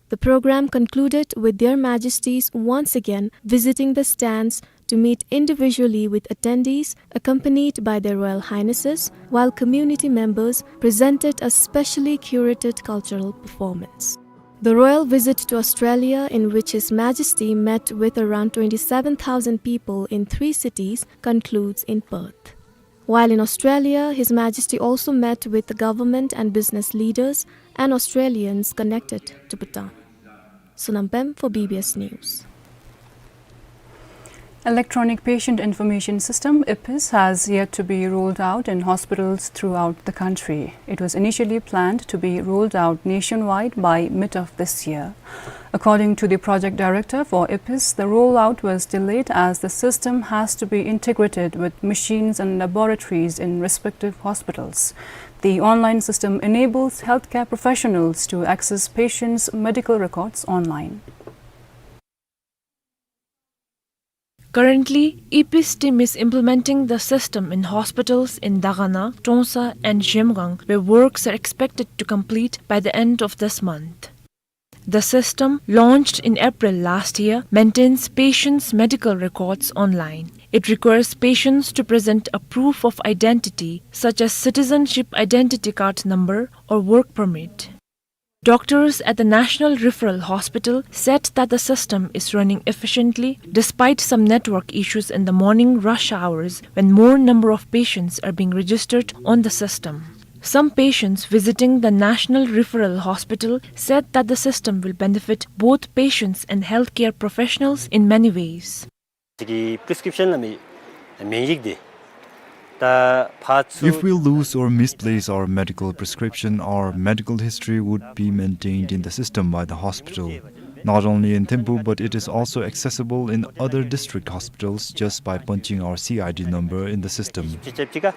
The program concluded with Their Majesties once again visiting the stands to meet individually with attendees, accompanied by their Royal Highnesses, while community members presented a specially curated cultural performance. The royal visit to Australia, in which His Majesty met with around twenty-seven thousand people in three cities, concludes in Perth. While in Australia, His Majesty also met with the government and business leaders and Australians connected to Bhutan. Sonam Pem for B B S News. Electronic Patient Information System, EPIS, has yet to be rolled out in hospitals throughout the country. It was initially planned to be rolled out nationwide by mid of this year. According to the project director for IPIS, the rollout was delayed as the system has to be integrated with machines and laboratories in respective hospitals. The online system enables healthcare professionals to access patients' medical records online. Currently, IPIS team is implementing the system in hospitals in Dagana, Trongsa, and Zhemgang, where works are expected to complete by the end of this month. The system, launched in April last year, maintains patients' medical records online. It requires patients to present a proof of identity, such as citizenship identity card number or work permit. Doctors at the National Referral Hospital said that the system is running efficiently despite some network issues in the morning rush hours when more number of patients are being registered on the system. Some patients visiting the National Referral Hospital said that the system will benefit both patients and healthcare professionals in many ways. ཅིག་གི་པི་རི་སི་ཀི་རིབ་ཤཱན་ལ་མེན་ཡིག་དེ་ད་ཕར་ཚུར། If we lose or misplace our medical prescription, our medical history would be maintained in the system by the hospital. Not only in Thimphu, but it is also accessible in other district hospitals just by punching our C I D number in the system. ཅིག་ཅིག་ཅིག་ག་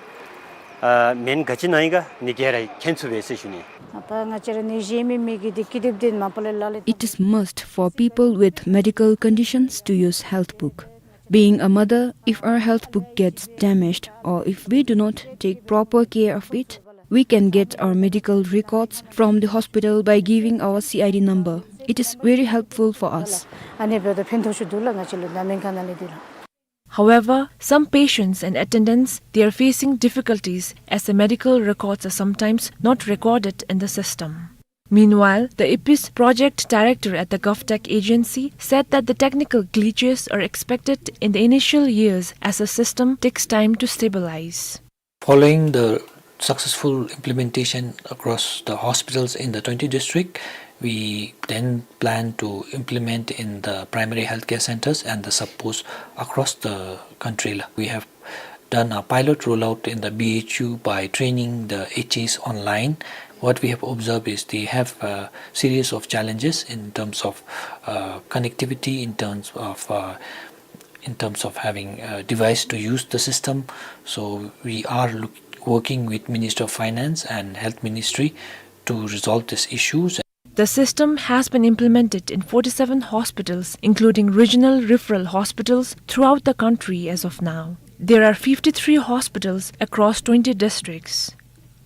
ཨ་མེན་ག་ཅི་ན་ཡིན་ག་ནི་ག་ར་མཁྱེན་ཚུགས་པས་ཟེར་ཞུ་ནི། ཨ་ད་ང་བཅས་ར་ནད་གཞི་ཡོད་མི་མི་གི་དེ་ཀི་རིབ་དེ་མ་པ་ལས་ལ་ལས། It is must for people with medical conditions to use health book. Being a mother, if our health book gets damaged or if we do not take proper care of it, we can get our medical records from the hospital by giving our C I D number. It is very helpful for us. ཨ་ནི་འབདཝ་ད་ཕན་ཐོགས་ཤོས་འདུག་ལགས། ང་བཅས་ལུ་ད་སྨན་ཁང་ནང་ལས་འདི་ལགས། However, some patients and attendants, they are facing difficulties as the medical records are sometimes not recorded in the system. Meanwhile, the IPIS project director at the GovTech agency said that the technical glitches are expected in the initial years as the system takes time to stabilize. Following the successful implementation across the hospitals in the twenty district, we then plan to implement in the primary healthcare centers and the sub-posts across the country. We have done a pilot rollout in the B H U by training the H As online. What we have observed is they have a series of challenges in terms of, uh, connectivity, in terms of, uh, in terms of having a device to use the system. So we are look-, working with Ministry of Finance and Health Ministry to resolve these issues. The system has been implemented in forty-seven hospitals, including regional referral hospitals throughout the country as of now. There are fifty-three hospitals across twenty districts.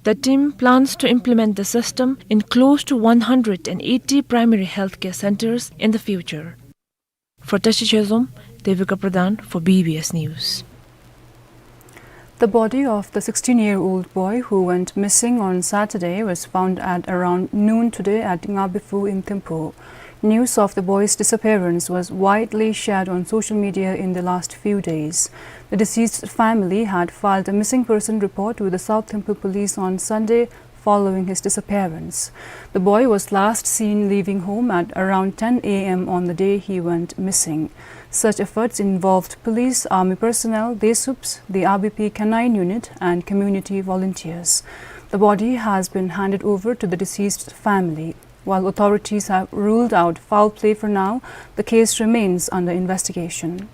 The team plans to implement the system in close to one hundred and eighty primary healthcare centers in the future. For Tashi Chezom, Devika Pradhan for B B S News. The body of the sixteen-year-old boy who went missing on Saturday was found at around noon today at Ngabifu in Thimphu. News of the boy's disappearance was widely shared on social media in the last few days. The deceased family had filed a missing person report with the South Thimphu Police on Sunday, following his disappearance. The boy was last seen leaving home at around ten A M on the day he went missing. Such efforts involved police, army personnel, DESUPs, the R B P canine unit, and community volunteers. The body has been handed over to the deceased family. While authorities have ruled out foul play for now, the case remains under investigation.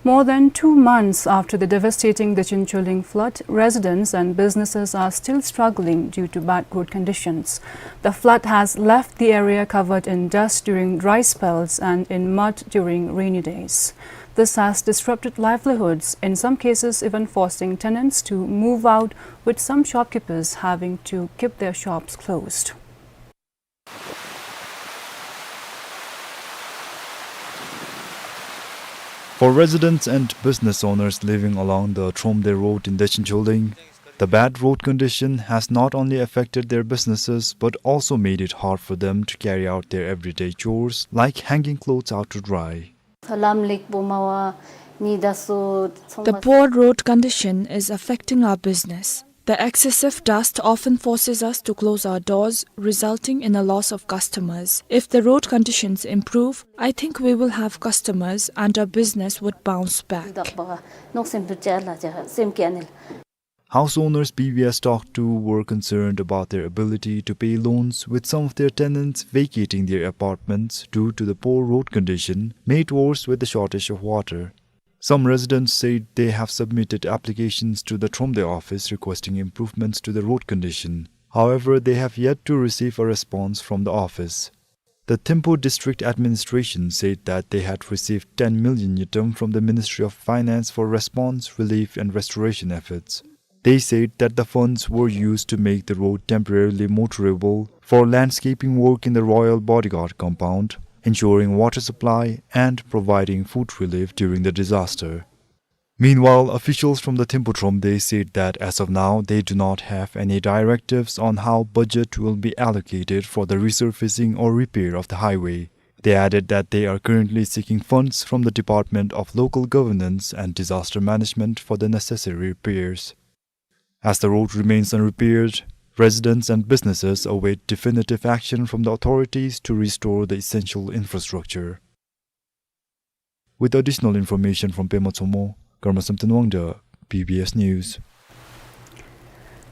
More than two months after the devastating Dechen Choling flood, residents and businesses are still struggling due to bad road conditions. The flood has left the area covered in dust during dry spells and in mud during rainy days. This has disrupted livelihoods, in some cases even forcing tenants to move out, with some shopkeepers having to keep their shops closed. For residents and business owners living along the Thromde Road in Dechen Choling, the bad road condition has not only affected their businesses but also made it hard for them to carry out their everyday chores like hanging clothes out to dry. The poor road condition is affecting our business. The excessive dust often forces us to close our doors, resulting in a loss of customers. If the road conditions improve, I think we will have customers and our business would bounce back. House owners B B S talked to were concerned about their ability to pay loans, with some of their tenants vacating their apartments due to the poor road condition, made worse with the shortage of water. Some residents said they have submitted applications to the Thromde office requesting improvements to the road condition. However, they have yet to receive a response from the office. The Thimphu District Administration said that they had received ten million ngultrum from the Ministry of Finance for response, relief, and restoration efforts. They said that the funds were used to make the road temporarily motorable for landscaping work in the Royal Bodyguard compound, ensuring water supply and providing food relief during the disaster. Meanwhile, officials from the Thimphu Thromde said that as of now, they do not have any directives on how budget will be allocated for the resurfacing or repair of the highway. They added that they are currently seeking funds from the Department of Local Governance and Disaster Management for the necessary repairs. As the road remains unrepaired, residents and businesses await definitive action from the authorities to restore the essential infrastructure. With additional information from Pema Tshommo, Karma Samten Wangda, B B S News.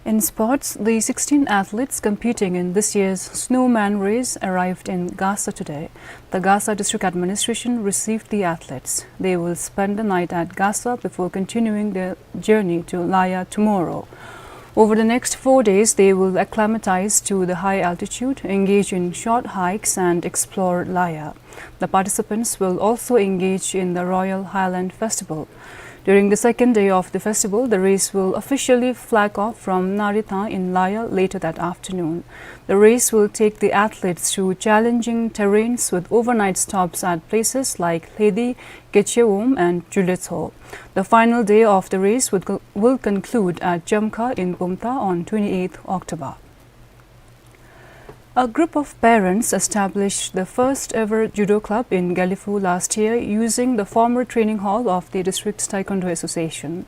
In sports, the sixteen athletes competing in this year's Snowman Race arrived in Gasa today. The Gasa District Administration received the athletes. They will spend the night at Gasa before continuing their journey to Laya tomorrow. Over the next four days, they will acclimatize to the high altitude, engage in short hikes, and explore Laya. The participants will also engage in the Royal Highland Festival. During the second day of the festival, the race will officially flag off from Narita in Laya later that afternoon. The race will take the athletes through challenging terrains with overnight stops at places like Lhedi, Kechevom, and Juletso. The final day of the race would co-, will conclude at Jamkha in Bomta on twenty-eighth October. A group of parents established the first ever judo club in Gelephu last year using the former training hall of the District Taekwondo Association.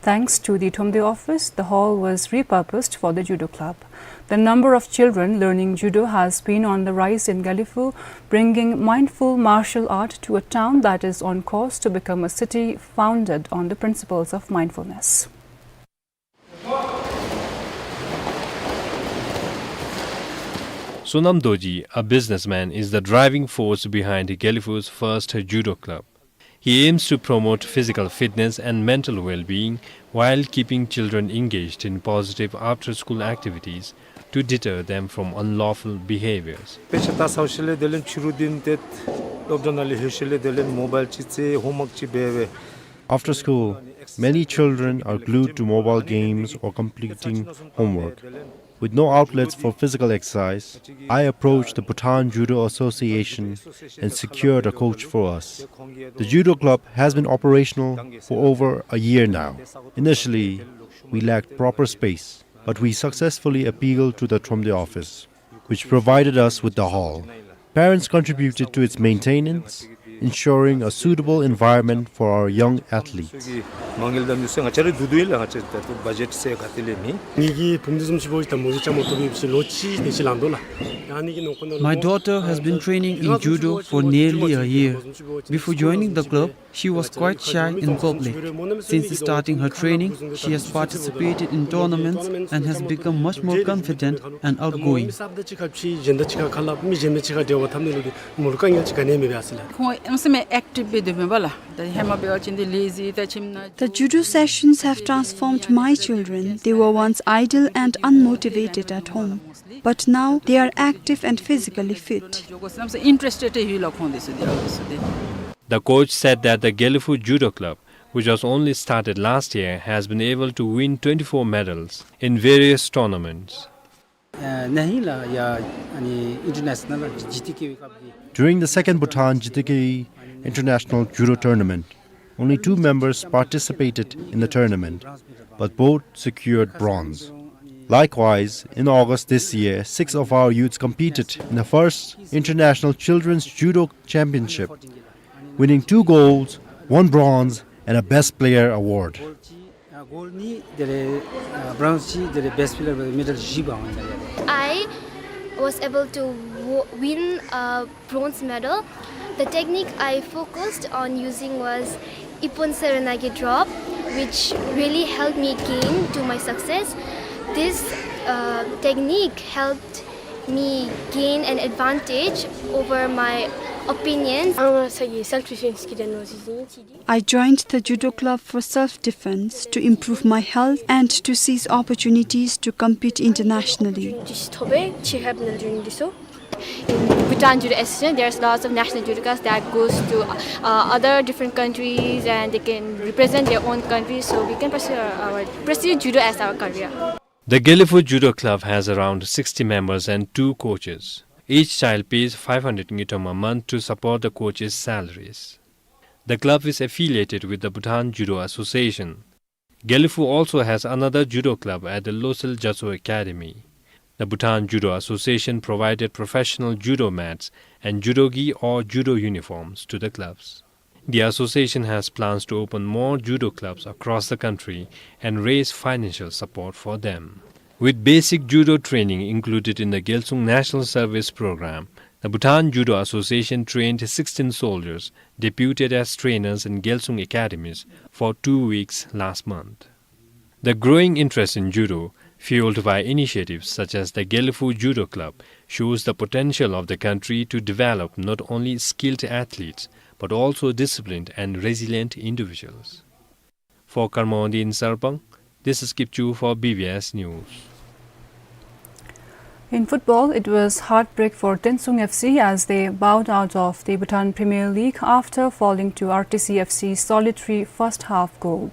Thanks to the Thromde office, the hall was repurposed for the judo club. The number of children learning judo has been on the rise in Gelephu, bringing mindful martial art to a town that is on course to become a city founded on the principles of mindfulness. Sonam Dorji, a businessman, is the driving force behind Gelephu's first judo club. He aims to promote physical fitness and mental well-being while keeping children engaged in positive after-school activities to deter them from unlawful behaviors. དཔེ་ཆ་ལྟ་ཚརཝ་ཤུལ་ལས་དེ་ལས་ཕྱི་རུ་བདུན་ཏེ་སློབ་གྲྭ་ནང་ལས་ལྷོད་ཤུལ་ལས་དེ་ལས་མོ་བཱལ་ཅིག་རྩེ་ཧོམ་ཝརཀ་ཅིག་འབད་བས། After school, many children are glued to mobile games or completing homework. With no outlets for physical exercise, I approached the Bhutan Judo Association and secured a coach for us. The judo club has been operational for over a year now. Initially, we lacked proper space, but we successfully appealed to the Thromde office, which provided us with the hall. Parents contributed to its maintenance, ensuring a suitable environment for our young athletes. མ་དངུལ་དང་མི་སེར་ང་བཅས་ར་བསྡུ་བསྡུ་ཡི་ལགས། ང་བཅས་ད་ལྟོ་བ་ཇེཊ་ཟེར་ག་ཏེ་ལས་མེད། ངེ་གི་བུམོ་འདི་བཟུམ་ཅིག་འབད་བ་ཅིན་ད་མོ་ཟེར་ཅ་མ་ཐོབ་པའི་ཕྱི་ལོ་གཅིག་དེ་ཅིག་ལང་དོ་ལགས། ཨ་ནི་གི་ནང་ཁོ་ན། My daughter has been training in judo for nearly a year. Before joining the club, she was quite shy in public. Since starting her training, she has participated in tournaments and has become much more confident and outgoing. The judo sessions have transformed my children. They were once idle and unmotivated at home, but now they are active and physically fit. The coach said that the Gelephu Judo Club, which was only started last year, has been able to win twenty-four medals in various tournaments. During the second Bhutan Jitikei International Judo Tournament, only two members participated in the tournament, but both secured bronze. Likewise, in August this year, six of our youths competed in the first International Children's Judo Championship, winning two golds, one bronze, and a Best Player award. ཨ་གོལཌ་གཉིས་དེ་ལས་ཨ་བྲོན་ཛི་གཅིག་དེ་ལས་བེསཊ་པི་ལེ་ཡར་མེ་ཌལ་བཞི་འབག་འོང་ཡི་ལགས། I was able to wo- win a bronze medal. The technique I focused on using was Ippon Seoraenage drop. which really helped me gain to my success. This, uh, technique helped me gain an advantage over my opinions. Ama sagi self defense ki deno sisi ni tidi. I joined the judo club for self-defense, to improve my health, and to seize opportunities to compete internationally. This tobe chi hab na jun diso. In Bhutan Judo Association, there's lots of national judokas that goes to, uh, other different countries and they can represent their own country. So we can pursue our, pursue judo as our career. The Gelephu Judo Club has around sixty members and two coaches. Each child pays five hundred ngultrum a month to support the coaches' salaries. The club is affiliated with the Bhutan Judo Association. Gelephu also has another judo club at the Losel Gyatso Academy. The Bhutan Judo Association provided professional judo mats and judo gi or judo uniforms to the clubs. The association has plans to open more judo clubs across the country and raise financial support for them. With basic judo training included in the Gyalsung National Service Program, the Bhutan Judo Association trained sixteen soldiers deputed as trainers in Gyalsung academies for two weeks last month. The growing interest in judo, fueled by initiatives such as the Gelephu Judo Club, shows the potential of the country to develop not only skilled athletes but also disciplined and resilient individuals. For Karma Wangdi in Sarpang, this is Kipchu for B B S News. In football, it was heartbreak for Tensung F C as they bowed out of the Bhutan Premier League after falling to R T C F C's solitary first half goal.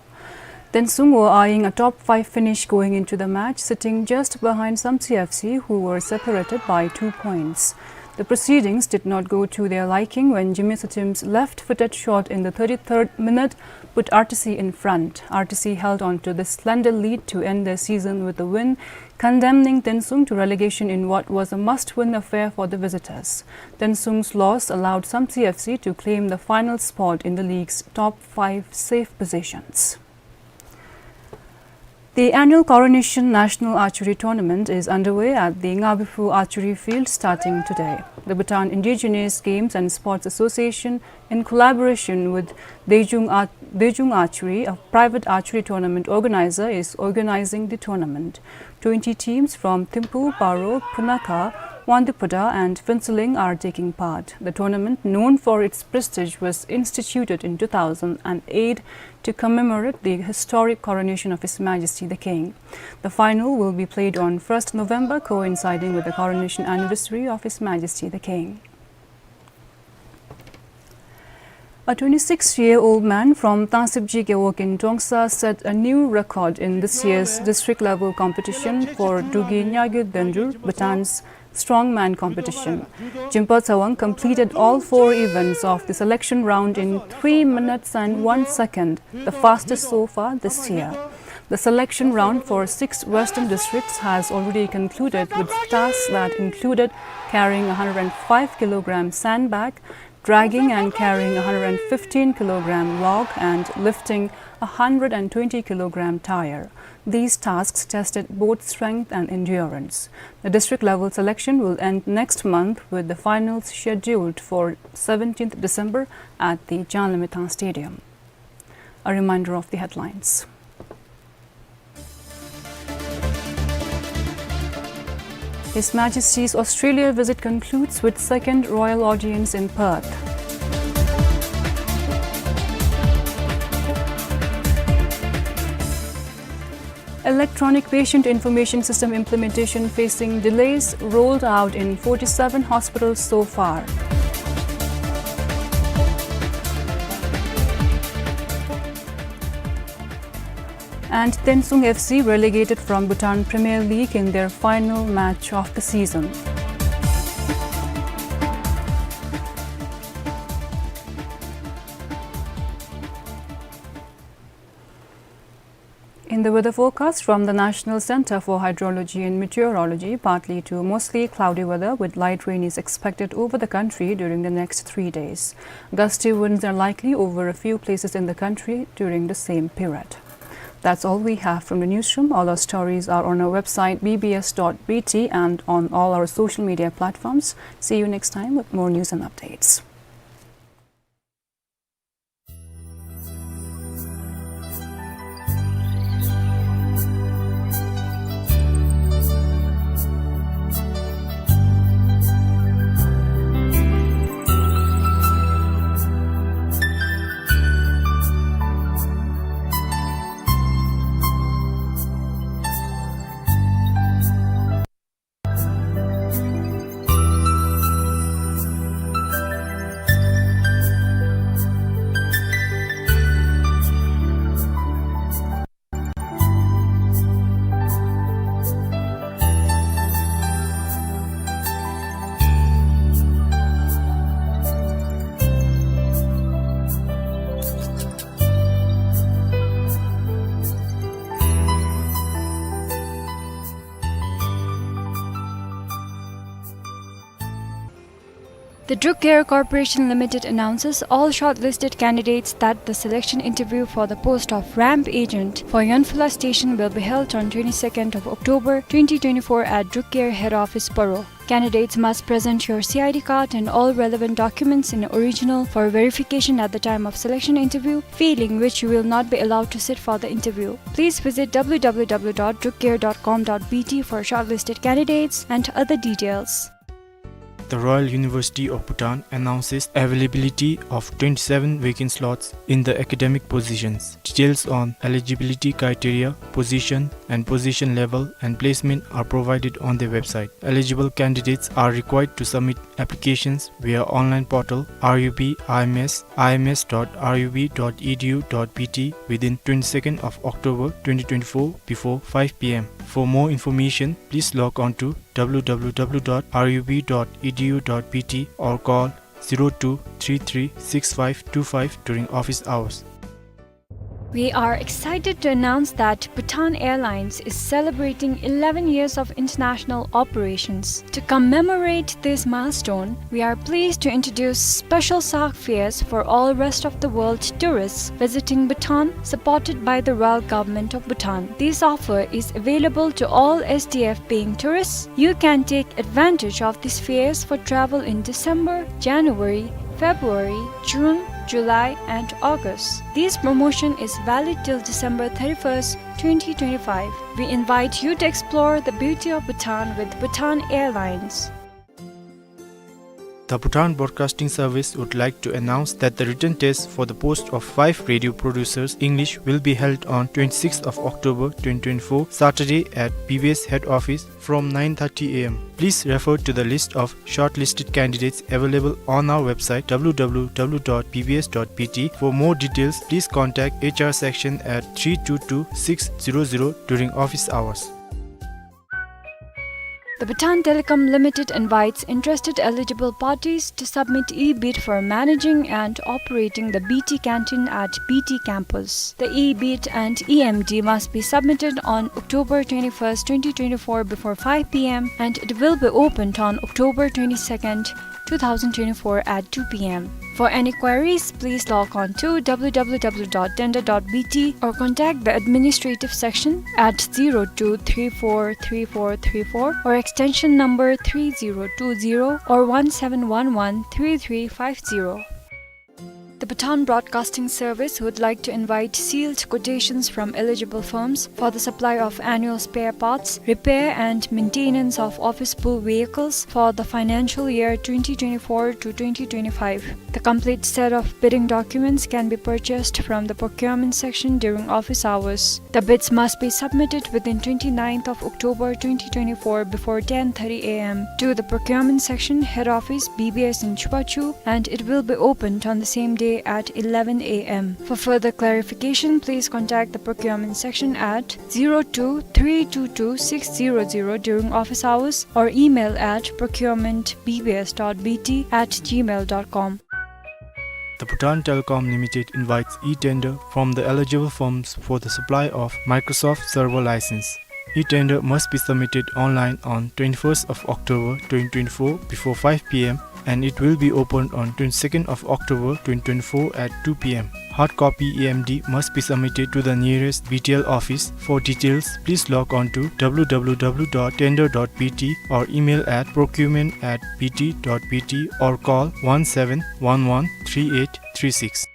Tensung were eyeing a top five finish going into the match, sitting just behind Samtse F C, who were separated by two points. The proceedings did not go to their liking when Jimmy Sotim's left-footed shot in the thirty-third minute put R T C in front. R T C held on to this slender lead to end their season with the win, condemning Tensung to relegation in what was a must-win affair for the visitors. Tensung's loss allowed Samtse F C to claim the final spot in the league's top five safe positions. The annual Coronation National Archery Tournament is underway at the Ngabiphu Archery Field starting today. The Bhutan Indigenous Games and Sports Association, in collaboration with Dejung Ar-, Dejung Archery, a private archery tournament organizer, is organizing the tournament. Twenty teams from Thimphu, Paro, Punakha, Wangdue Phodrang and Phuentsholing are taking part. The tournament, known for its prestige, was instituted in two thousand eight to commemorate the historic coronation of His Majesty the King. The final will be played on first November, coinciding with the coronation anniversary of His Majesty the King. A twenty-six-year-old man from Tangsibji Gewog in Trongsa set a new record in this year's district-level competition for Drukgyal Nyagyo Dendrul, Bhutan's strongman competition. Jimpa Tsawang completed all four events of the selection round in three minutes and one second, the fastest so far this year. The selection round for six western districts has already concluded with tasks that included carrying a hundred and five kilogram sandbag, dragging and carrying a hundred and fifteen kilogram log, and lifting a hundred and twenty kilogram tyre. These tasks tested both strength and endurance. The district-level selection will end next month, with the finals scheduled for seventeenth December at the Janlamethang Stadium. A reminder of the headlines. His Majesty's Australia visit concludes with second royal audience in Perth. Electronic patient information system implementation facing delays, rolled out in forty-seven hospitals so far. And Tensung F C relegated from Bhutan Premier League in their final match of the season. In the weather forecast from the National Centre for Hydrology and Meteorology, partly to mostly cloudy weather with light rain is expected over the country during the next three days. Gusty winds are likely over a few places in the country during the same period. That's all we have from the newsroom. All our stories are on our website B B S dot B T and on all our social media platforms. See you next time with more news and updates. Druk Air Corporation Limited announces all shortlisted candidates that the selection interview for the post of ramp agent for Yonphula station will be held on twenty-second of October twenty twenty-four at Druk Air head office, Paro. Candidates must present your C I D card and all relevant documents in original for verification at the time of selection interview, failing which you will not be allowed to sit for the interview. Please visit W W W dot druk air dot com dot B T for shortlisted candidates and other details. The Royal University of Bhutan announces availability of twenty-seven vacant slots in the academic positions. Details on eligibility criteria, position, and position level and placement are provided on their website. Eligible candidates are required to submit applications via online portal R U B I M S, I M S dot R U B dot E D U dot B T within twenty-second of October twenty twenty-four before five P M. For more information, please log on to W W W dot R U B dot E D U dot B T or call zero two three three six five two five during office hours. We are excited to announce that Bhutan Airlines is celebrating eleven years of international operations. To commemorate this milestone, we are pleased to introduce special SAAC fares for all rest of the world tourists visiting Bhutan, supported by the Royal Government of Bhutan. This offer is available to all S D F paying tourists. You can take advantage of these fares for travel in December, January, February, June, July, and August. This promotion is valid till December thirty-first, twenty twenty-five. We invite you to explore the beauty of Bhutan with Bhutan Airlines. The Bhutan Broadcasting Service would like to announce that the written test for the post of five radio producers English will be held on twenty-sixth of October twenty twenty-four, Saturday at B B S head office from nine thirty A M. Please refer to the list of shortlisted candidates available on our website W W W dot B B S dot B T. For more details, please contact H R section at three two two six zero zero during office hours. The Bhutan Telecom Limited invites interested eligible parties to submit e-bid for managing and operating the B T canteen at B T campus. The e-bid and E M D must be submitted on October twenty-first, twenty twenty-four before five P M, and it will be opened on October twenty-second, two thousand twenty-four at two P M. For any queries, please log on to W W W dot tender dot B T or contact the administrative section at zero two three four three four three four or extension number three zero two zero or one seven one one three three five zero. The Bhutan Broadcasting Service would like to invite sealed quotations from eligible firms for the supply of annual spare parts, repair and maintenance of office pool vehicles for the financial year twenty twenty-four to twenty twenty-five. The complete set of bidding documents can be purchased from the procurement section during office hours. The bids must be submitted within twenty-ninth of October twenty twenty-four before ten thirty A M to the procurement section, head office, B B S in Chubachu, and it will be opened on the same day at eleven A M. For further clarification, please contact the procurement section at zero two three two two six zero zero during office hours or email at procurement B B S dot B T at gmail dot com. The Bhutan Telecom Limited invites e-tender from the eligible firms for the supply of Microsoft Server license. E-tender must be submitted online on twenty-first of October twenty twenty-four before five P M, and it will be opened on twenty-second of October twenty twenty-four at two P M. Hard copy E M D must be submitted to the nearest B T L office. For details, please log on to W W W dot tender dot B T or email at procurement at B T dot B T or call one seven one one three eight three six.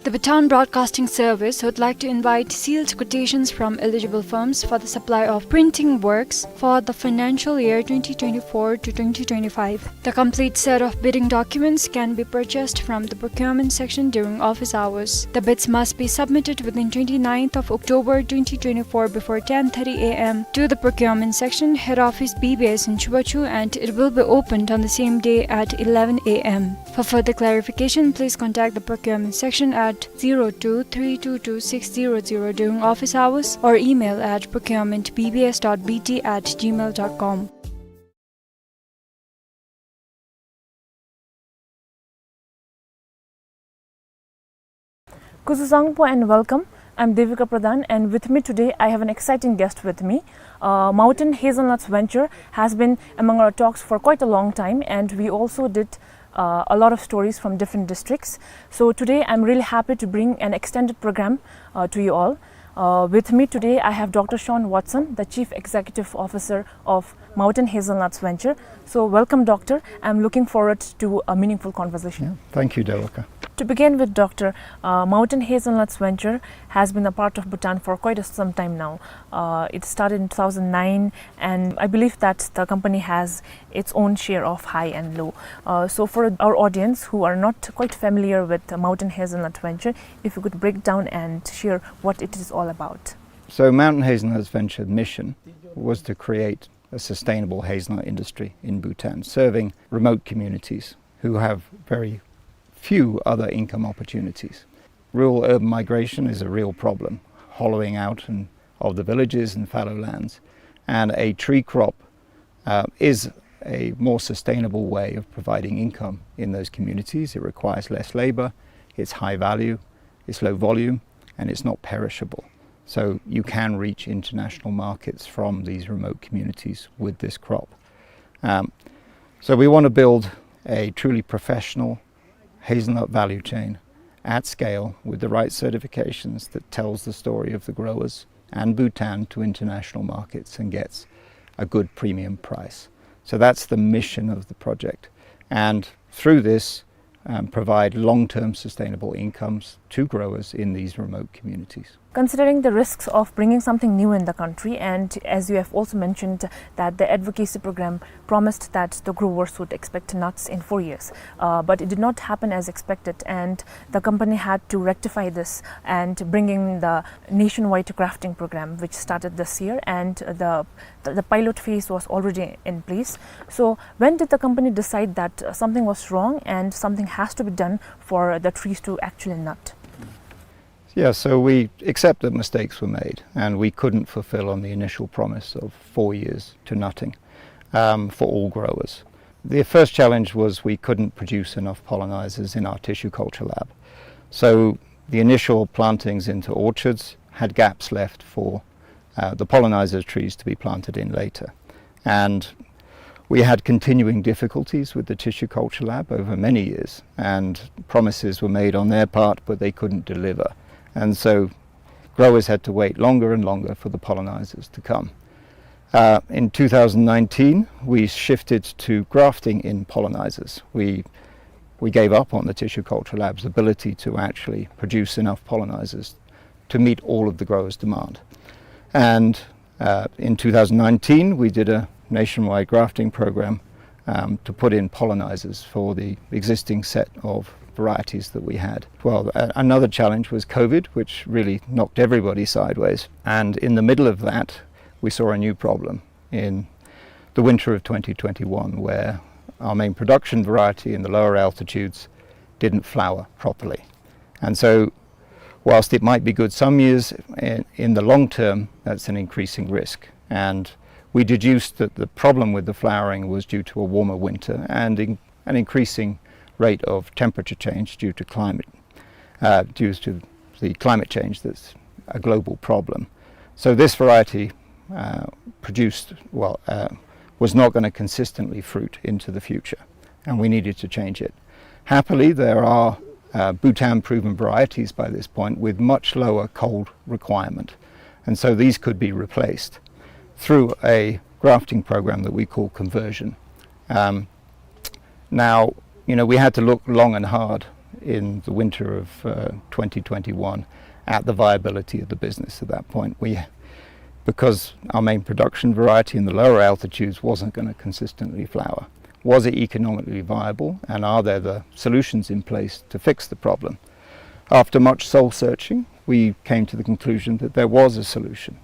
The Bhutan Broadcasting Service would like to invite sealed quotations from eligible firms for the supply of printing works for the financial year twenty twenty-four to twenty twenty-five. The complete set of bidding documents can be purchased from the procurement section during office hours. The bids must be submitted within twenty-ninth of October twenty twenty-four before ten thirty A M to the procurement section, head office, B B S in Chubachu, and it will be opened on the same day at eleven A M. For further clarification, please contact the procurement section at zero two three two two six zero zero during office hours or email at procurement B B S dot B T at gmail dot com. Kuzuzangpo and welcome. I'm Devika Pradhan, and with me today I have an exciting guest with me. Uh, Mountain Hazelnuts Venture has been among our talks for quite a long time, and we also did uh, a lot of stories from different districts. So today I'm really happy to bring an extended program uh, to you all. Uh, with me today I have Doctor Sean Watson, the Chief Executive Officer of Mountain Hazelnuts Venture. So welcome, Doctor. I'm looking forward to a meaningful conversation. Yeah, thank you, Devika. To begin with, Doctor, uh, Mountain Hazelnuts Venture has been a part of Bhutan for quite a, some time now. Uh, it started in two thousand nine, and I believe that the company has its own share of high and low. Uh, so for our audience who are not quite familiar with the Mountain Hazelnut Venture, if you could break down and share what it is all about. So Mountain Hazelnut Venture mission was to create a sustainable hazelnut industry in Bhutan, serving remote communities who have very few other income opportunities. Rural urban migration is a real problem, hollowing out and, of the villages and fallow lands, and a tree crop uh, is a more sustainable way of providing income in those communities. It requires less labor, it's high value, it's low volume, and it's not perishable. So you can reach international markets from these remote communities with this crop. Um, so we want to build a truly professional hazelnut value chain at scale with the right certifications that tells the story of the growers and Bhutan to international markets and gets a good premium price. So that's the mission of the project. And through this, um, provide long-term sustainable incomes to growers in these remote communities. Considering the risks of bringing something new in the country, and as you have also mentioned that the advocacy program promised that the growers would expect nuts in four years, uh, but it did not happen as expected, and the company had to rectify this and bring in the nationwide grafting program, which started this year, and the, the, the pilot phase was already in place. So when did the company decide that uh, something was wrong and something has to be done for the trees to actually nut? Yeah, so we accept that mistakes were made and we couldn't fulfill on the initial promise of four years to nutting, um, for all growers. The first challenge was we couldn't produce enough pollinizers in our tissue culture lab. So the initial plantings into orchards had gaps left for uh, the pollinizer trees to be planted in later. And we had continuing difficulties with the tissue culture lab over many years, and promises were made on their part, but they couldn't deliver. And so growers had to wait longer and longer for the pollinizers to come. Uh, in two thousand nineteen, we shifted to grafting in pollinizers. We, we gave up on the tissue culture lab's ability to actually produce enough pollinizers to meet all of the growers' demand. And uh, in two thousand nineteen, we did a nationwide grafting program, um, to put in pollinizers for the existing set of varieties that we had. Well, a- another challenge was COVID, which really knocked everybody sideways. And in the middle of that, we saw a new problem in the winter of twenty twenty-one, where our main production variety in the lower altitudes didn't flower properly. And so, whilst it might be good some years, in, in the long term, that's an increasing risk. And we deduced that the problem with the flowering was due to a warmer winter and in, an increasing rate of temperature change due to climate, uh, due to the climate change that's a global problem. So this variety, uh, produced, well, uh, was not gonna consistently fruit into the future, and we needed to change it. Happily, there are, uh, Bhutan-proven varieties by this point with much lower cold requirement, and so these could be replaced through a grafting program that we call conversion. Um, now, you know, we had to look long and hard in the winter of, uh, twenty twenty-one at the viability of the business at that point. We, because our main production variety in the lower altitudes wasn't gonna consistently flower. Was it economically viable, and are there the solutions in place to fix the problem? After much soul searching, we came to the conclusion that there was a solution,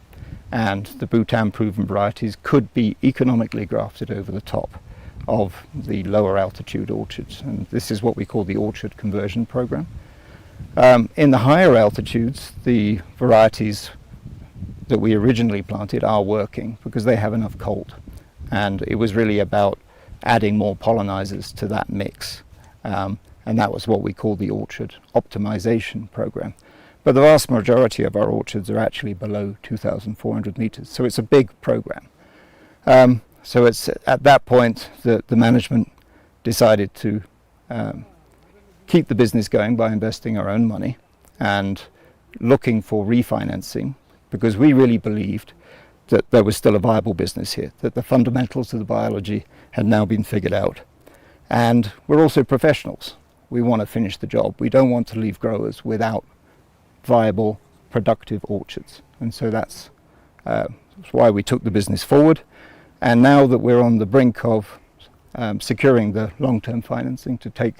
and the Bhutan-proven varieties could be economically grafted over the top of the lower altitude orchards, and this is what we call the orchard conversion program. Um, in the higher altitudes, the varieties that we originally planted are working because they have enough cold, and it was really about adding more pollinizers to that mix. Um, and that was what we call the orchard optimization program. But the vast majority of our orchards are actually below two thousand four hundred meters, so it's a big program. Um, so it's at that point that the management decided to um, keep the business going by investing our own money and looking for refinancing, because we really believed that there was still a viable business here, that the fundamentals of the biology had now been figured out. And we're also professionals. We want to finish the job. We don't want to leave growers without viable, productive orchards. And so that's, uh, that's why we took the business forward. And now that we're on the brink of um, securing the long-term financing to take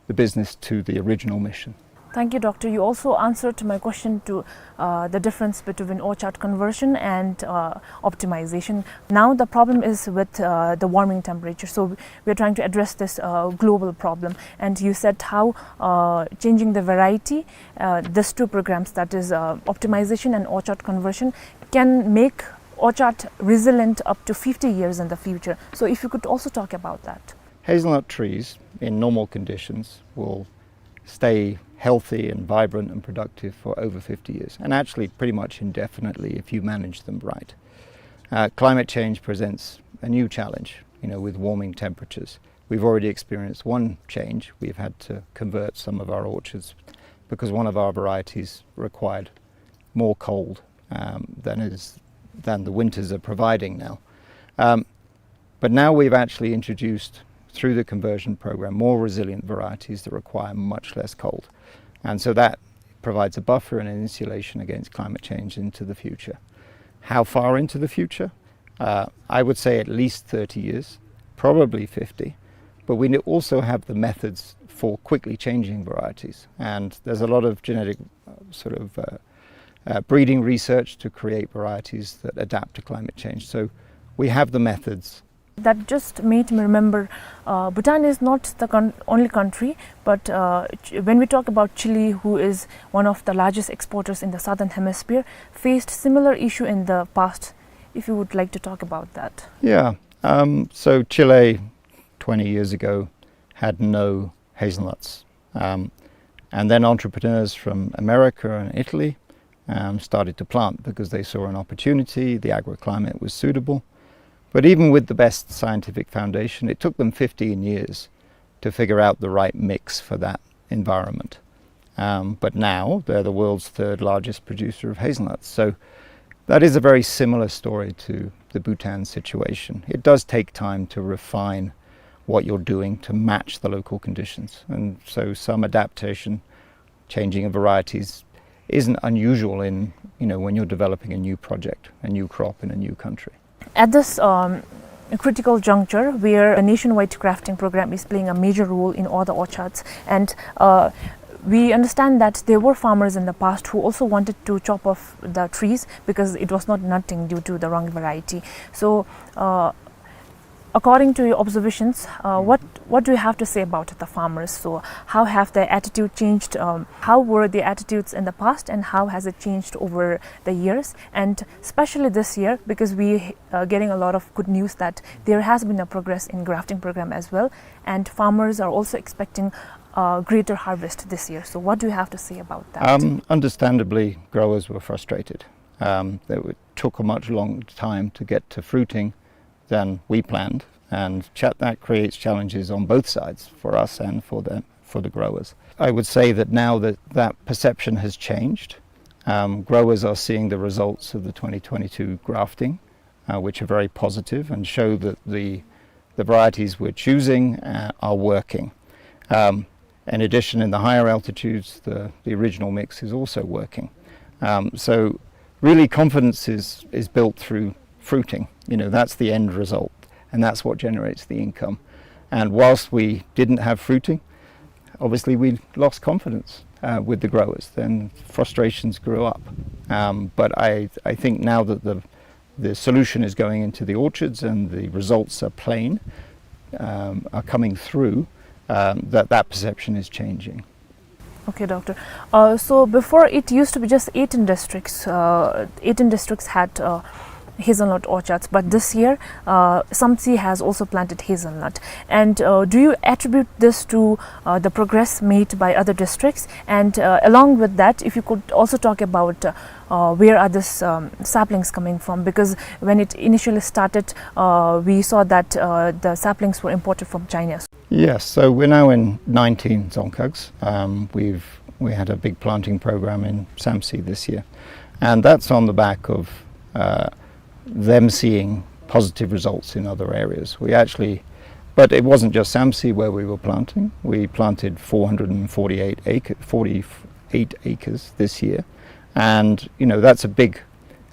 the business to the original mission. Thank you, Doctor. You also answered my question to uh, the difference between orchard conversion and uh, optimization. Now the problem is with uh, the warming temperature. So we're trying to address this uh, global problem. And you said how uh, changing the variety, uh, these two programs, that is uh, optimization and orchard conversion, can make orchard resilient up to fifty years in the future. So if you could also talk about that. Hazelnut trees in normal conditions will stay healthy and vibrant and productive for over fifty years, and actually pretty much indefinitely if you manage them right. Uh, climate change presents a new challenge, you know, with warming temperatures. We've already experienced one change. We've had to convert some of our orchards because one of our varieties required more cold um, than is than the winters are providing now. Um, but now we've actually introduced, through the conversion program, more resilient varieties that require much less cold. And so that provides a buffer and an insulation against climate change into the future. How far into the future? Uh, I would say at least thirty years, probably fifty. But we also have the methods for quickly changing varieties. And there's a lot of genetic uh, sort of uh, uh, breeding research to create varieties that adapt to climate change. So we have the methods. That just made me remember, uh, Bhutan is not the con- only country, but uh, ch- when we talk about Chile, who is one of the largest exporters in the southern hemisphere, faced similar issue in the past. If you would like to talk about that. Yeah. Um, so Chile, twenty years ago, had no hazelnuts. Um, and then entrepreneurs from America and Italy um, started to plant because they saw an opportunity, the agroclimate was suitable. But even with the best scientific foundation, it took them fifteen years to figure out the right mix for that environment. Um, but now they're the world's third largest producer of hazelnuts. So that is a very similar story to the Bhutan situation. It does take time to refine what you're doing to match the local conditions. And so some adaptation, changing of varieties, isn't unusual in, you know, when you're developing a new project, a new crop in a new country. At this um, critical juncture, where a nationwide grafting program is playing a major role in all the orchards, and uh, we understand that there were farmers in the past who also wanted to chop off the trees because it was not nutting due to the wrong variety. So, uh, according to your observations, uh, what what do you have to say about the farmers? So, how have their attitude changed? Um, how were their attitudes in the past, and how has it changed over the years? And especially this year, because we are getting a lot of good news that there has been a progress in grafting program as well, and farmers are also expecting a greater harvest this year. So, what do you have to say about that? Um, understandably, growers were frustrated. Um, it took a much longer time to get to fruiting than we planned, and cha- that creates challenges on both sides for us and for the for the growers. I would say that now that that perception has changed, um, growers are seeing the results of the twenty twenty-two grafting, uh, which are very positive and show that the the varieties we're choosing uh, are working. Um, in addition, in the higher altitudes, the, the original mix is also working. Um, so really, confidence is, is built through fruiting. You know, that's the end result, and that's what generates the income. And whilst we didn't have fruiting, obviously we lost confidence uh, with the growers. Then frustrations grew up. Um, but I, I think now that the, the solution is going into the orchards and the results are plain, um, are coming through, um, that that perception is changing. Okay, Doctor. Uh, so before, it used to be just eighteen districts. Uh, eighteen districts had uh, hazelnut orchards, but this year, uh, Samtse has also planted hazelnut. And, uh, do you attribute this to, uh, the progress made by other districts? And, uh, along with that, if you could also talk about, uh, uh, where are these, um, saplings coming from? Because when it initially started, uh, we saw that, uh, the saplings were imported from China. Yes, so we're now in nineteen dzongkhags. Um, we've, we had a big planting program in Samtse this year, and that's on the back of, uh, them seeing positive results in other areas. We actually, but it wasn't just Samtse where we were planting. We planted four hundred and forty-eight acre, forty-eight acres this year, and, you know, that's a big,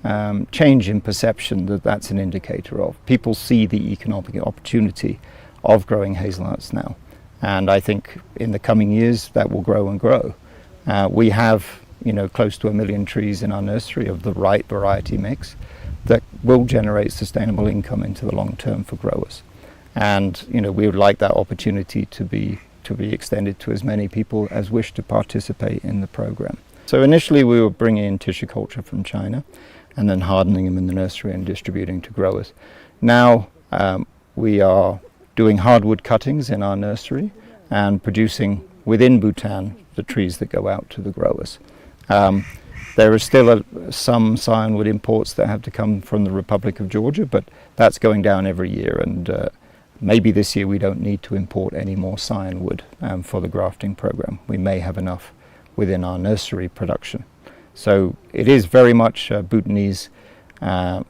um, change in perception that that's an indicator of. People see the economic opportunity of growing hazelnuts now, and I think in the coming years that will grow and grow. Uh, we have, you know, close to a million trees in our nursery of the right variety mix that will generate sustainable income into the long term for growers. And, you know, we would like that opportunity to be, to be extended to as many people as wish to participate in the program. So initially we were bringing in tissue culture from China and then hardening them in the nursery and distributing to growers. Now, um, we are doing hardwood cuttings in our nursery and producing within Bhutan the trees that go out to the growers. Um, there is still a, some scionwood imports that have to come from the Republic of Georgia, but that's going down every year, and, uh, maybe this year we don't need to import any more scionwood, um, for the grafting program. We may have enough within our nursery production. So it is very much, uh, Bhutanese, uh,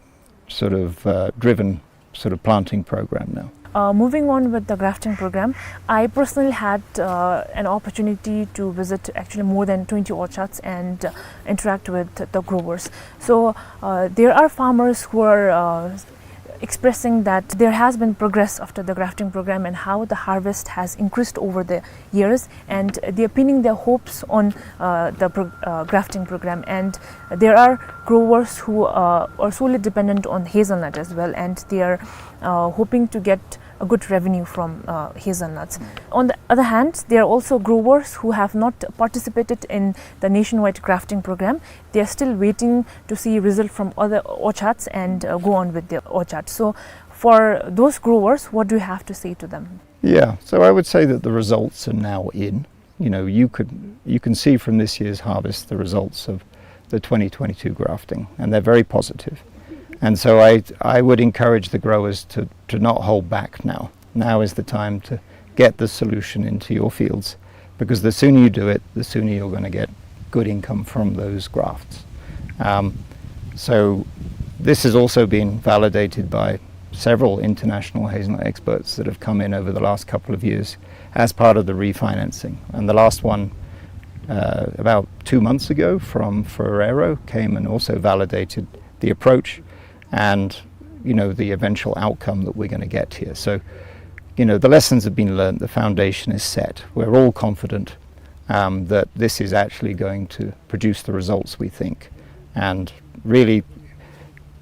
sort of, uh, driven sort of planting program now. Uh, moving on with the grafting program, I personally had, uh, an opportunity to visit actually more than twenty orchards and, uh, interact with the growers. So, uh, there are farmers who are, uh, expressing that there has been progress after the grafting program and how the harvest has increased over the years, and they are pinning their hopes on, uh, the pro-, uh, grafting program. And there are growers who, uh, are solely dependent on hazelnut as well, and they are, uh, hoping to get a good revenue from, uh, hazelnuts. On the other hand, there are also growers who have not participated in the nationwide grafting program. They are still waiting to see result from other orchards and, uh, go on with their orchards. So, for those growers, what do you have to say to them? Yeah, so I would say that the results are now in. You know, you could, you can see from this year's harvest the results of the twenty twenty-two grafting, and they're very positive. And so I, I would encourage the growers to, to not hold back now. Now is the time to get the solution into your fields, because the sooner you do it, the sooner you're gonna get good income from those grafts. Um, so this has also been validated by several international hazelnut experts that have come in over the last couple of years as part of the refinancing. And the last one, uh, about two months ago from Ferrero, came and also validated the approach and, you know, the eventual outcome that we're gonna get here. So, you know, the lessons have been learned, the foundation is set. We're all confident, um, that this is actually going to produce the results we think. And really,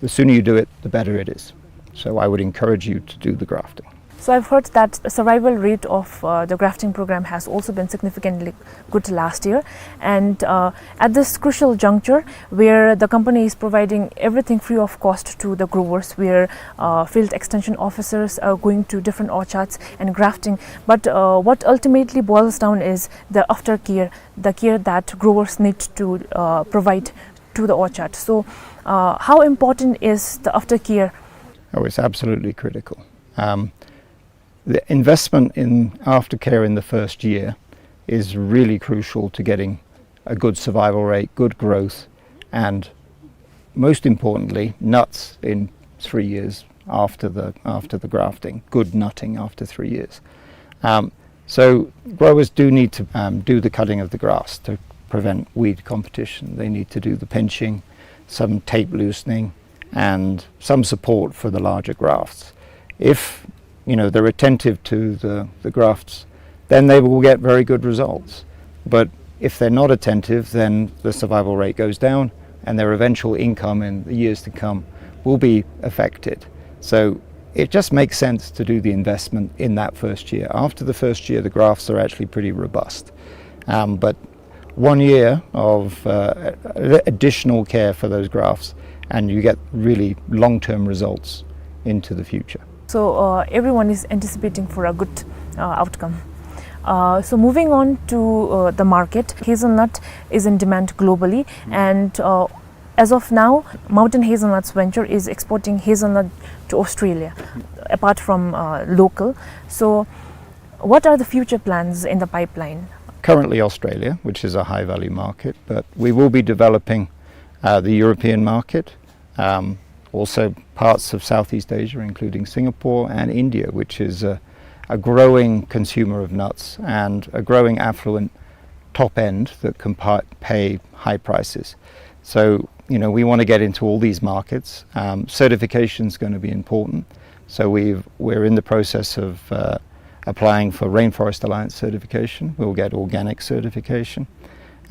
the sooner you do it, the better it is. So I would encourage you to do the grafting. So I've heard that the survival rate of, uh, the grafting program has also been significantly good last year. And, uh, at this crucial juncture, where the company is providing everything free of cost to the growers, where, uh, field extension officers are going to different orchards and grafting, but, uh, what ultimately boils down is the aftercare, the care that growers need to, uh, provide to the orchard. So, uh, how important is the aftercare? Oh, it's absolutely critical. Um, the investment in aftercare in the first year is really crucial to getting a good survival rate, good growth, and most importantly, nuts in three years after the, after the grafting, good nutting after three years. Um, so growers do need to, um, do the cutting of the grass to prevent weed competition. They need to do the pinching, some tape loosening, and some support for the larger grafts. If, you know, they're attentive to the, the grafts, then they will get very good results. But if they're not attentive, then the survival rate goes down, and their eventual income in the years to come will be affected. So it just makes sense to do the investment in that first year. After the first year, the grafts are actually pretty robust. Um, but one year of, uh, additional care for those grafts And you get really long-term results into the future. So, uh, everyone is anticipating for a good, uh, outcome. Uh, so moving on to, uh, the market, hazelnut is in demand globally, and, uh, as of now, Mountain Hazelnuts Venture is exporting hazelnut to Australia, apart from, uh, local. So, what are the future plans in the pipeline? Currently Australia, which is a high-value market, but we will be developing, uh, the European market, um, also parts of Southeast Asia, including Singapore and India, which is a, a growing consumer of nuts and a growing affluent top end that can pa-, pay high prices. So, you know, we want to get into all these markets. Um, certification is going to be important. So we've, we're in the process of, uh, applying for Rainforest Alliance certification. We'll get organic certification,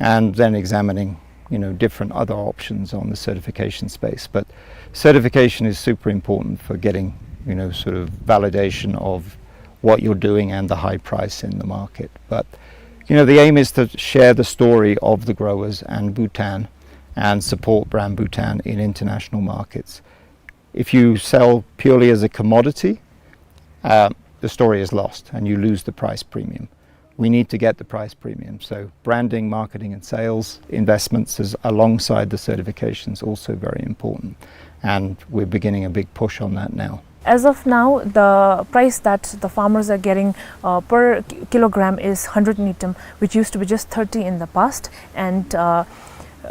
and then examining, you know, different other options on the certification space. But certification is super important for getting, you know, sort of validation of what you're doing and the high price in the market. But, you know, the aim is to share the story of the growers and Bhutan and support brand Bhutan in international markets. If you sell purely as a commodity, uh, the story is lost and you lose the price premium. We need to get the price premium. So branding, marketing and sales investments is alongside the certification is also very important. And we're beginning a big push on that now. As of now, the price that the farmers are getting, uh, per ki-, kilogram is hundred ngultrum, which used to be just thirty in the past. And, uh,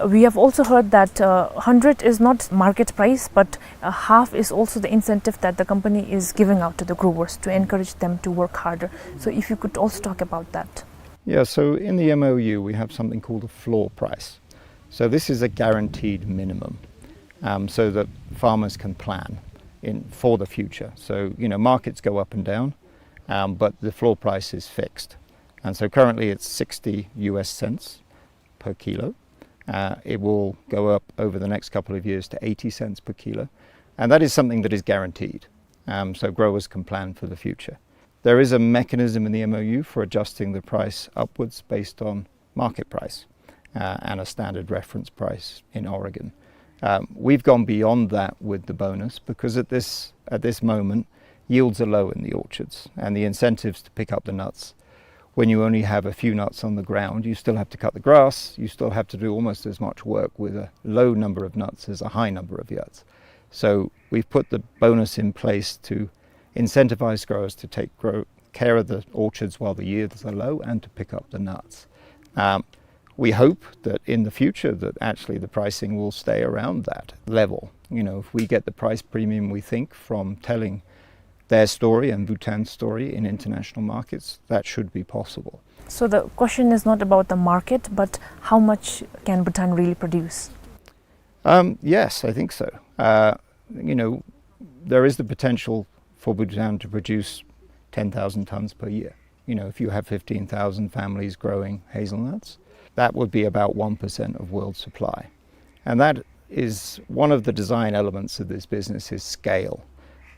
we have also heard that, uh, hundred is not market price, but, uh, half is also the incentive that the company is giving out to the growers to encourage them to work harder. So if you could also talk about that. Yeah, so in the M O U, we have something called a floor price. So this is a guaranteed minimum, um, so that farmers can plan in, for the future. So, you know, markets go up and down, um, but the floor price is fixed. And so currently it's sixty U S cents per kilo. Uh, it will go up over the next couple of years to eighty cents per kilo. And that is something that is guaranteed. Um, so growers can plan for the future. There is a mechanism in the M O U for adjusting the price upwards based on market price, uh, and a standard reference price in Oregon. Um, we've gone beyond that with the bonus because at this, at this moment, yields are low in the orchards, and the incentives to pick up the nuts, when you only have a few nuts on the ground, you still have to cut the grass, you still have to do almost as much work with a low number of nuts as a high number of nuts. So we've put the bonus in place to incentivize growers to take grow, care of the orchards while the yields are low and to pick up the nuts. Um, we hope that in the future that actually the pricing will stay around that level. You know, if we get the price premium we think from telling their story and Bhutan's story in international markets, that should be possible. So the question is not about the market, but how much can Bhutan really produce? Um, yes, I think so. Uh, you know, there is the potential for Bhutan to produce ten thousand tons per year. You know, if you have fifteen thousand families growing hazelnuts, that would be about one percent of world supply. And that is one of the design elements of this business, is scale.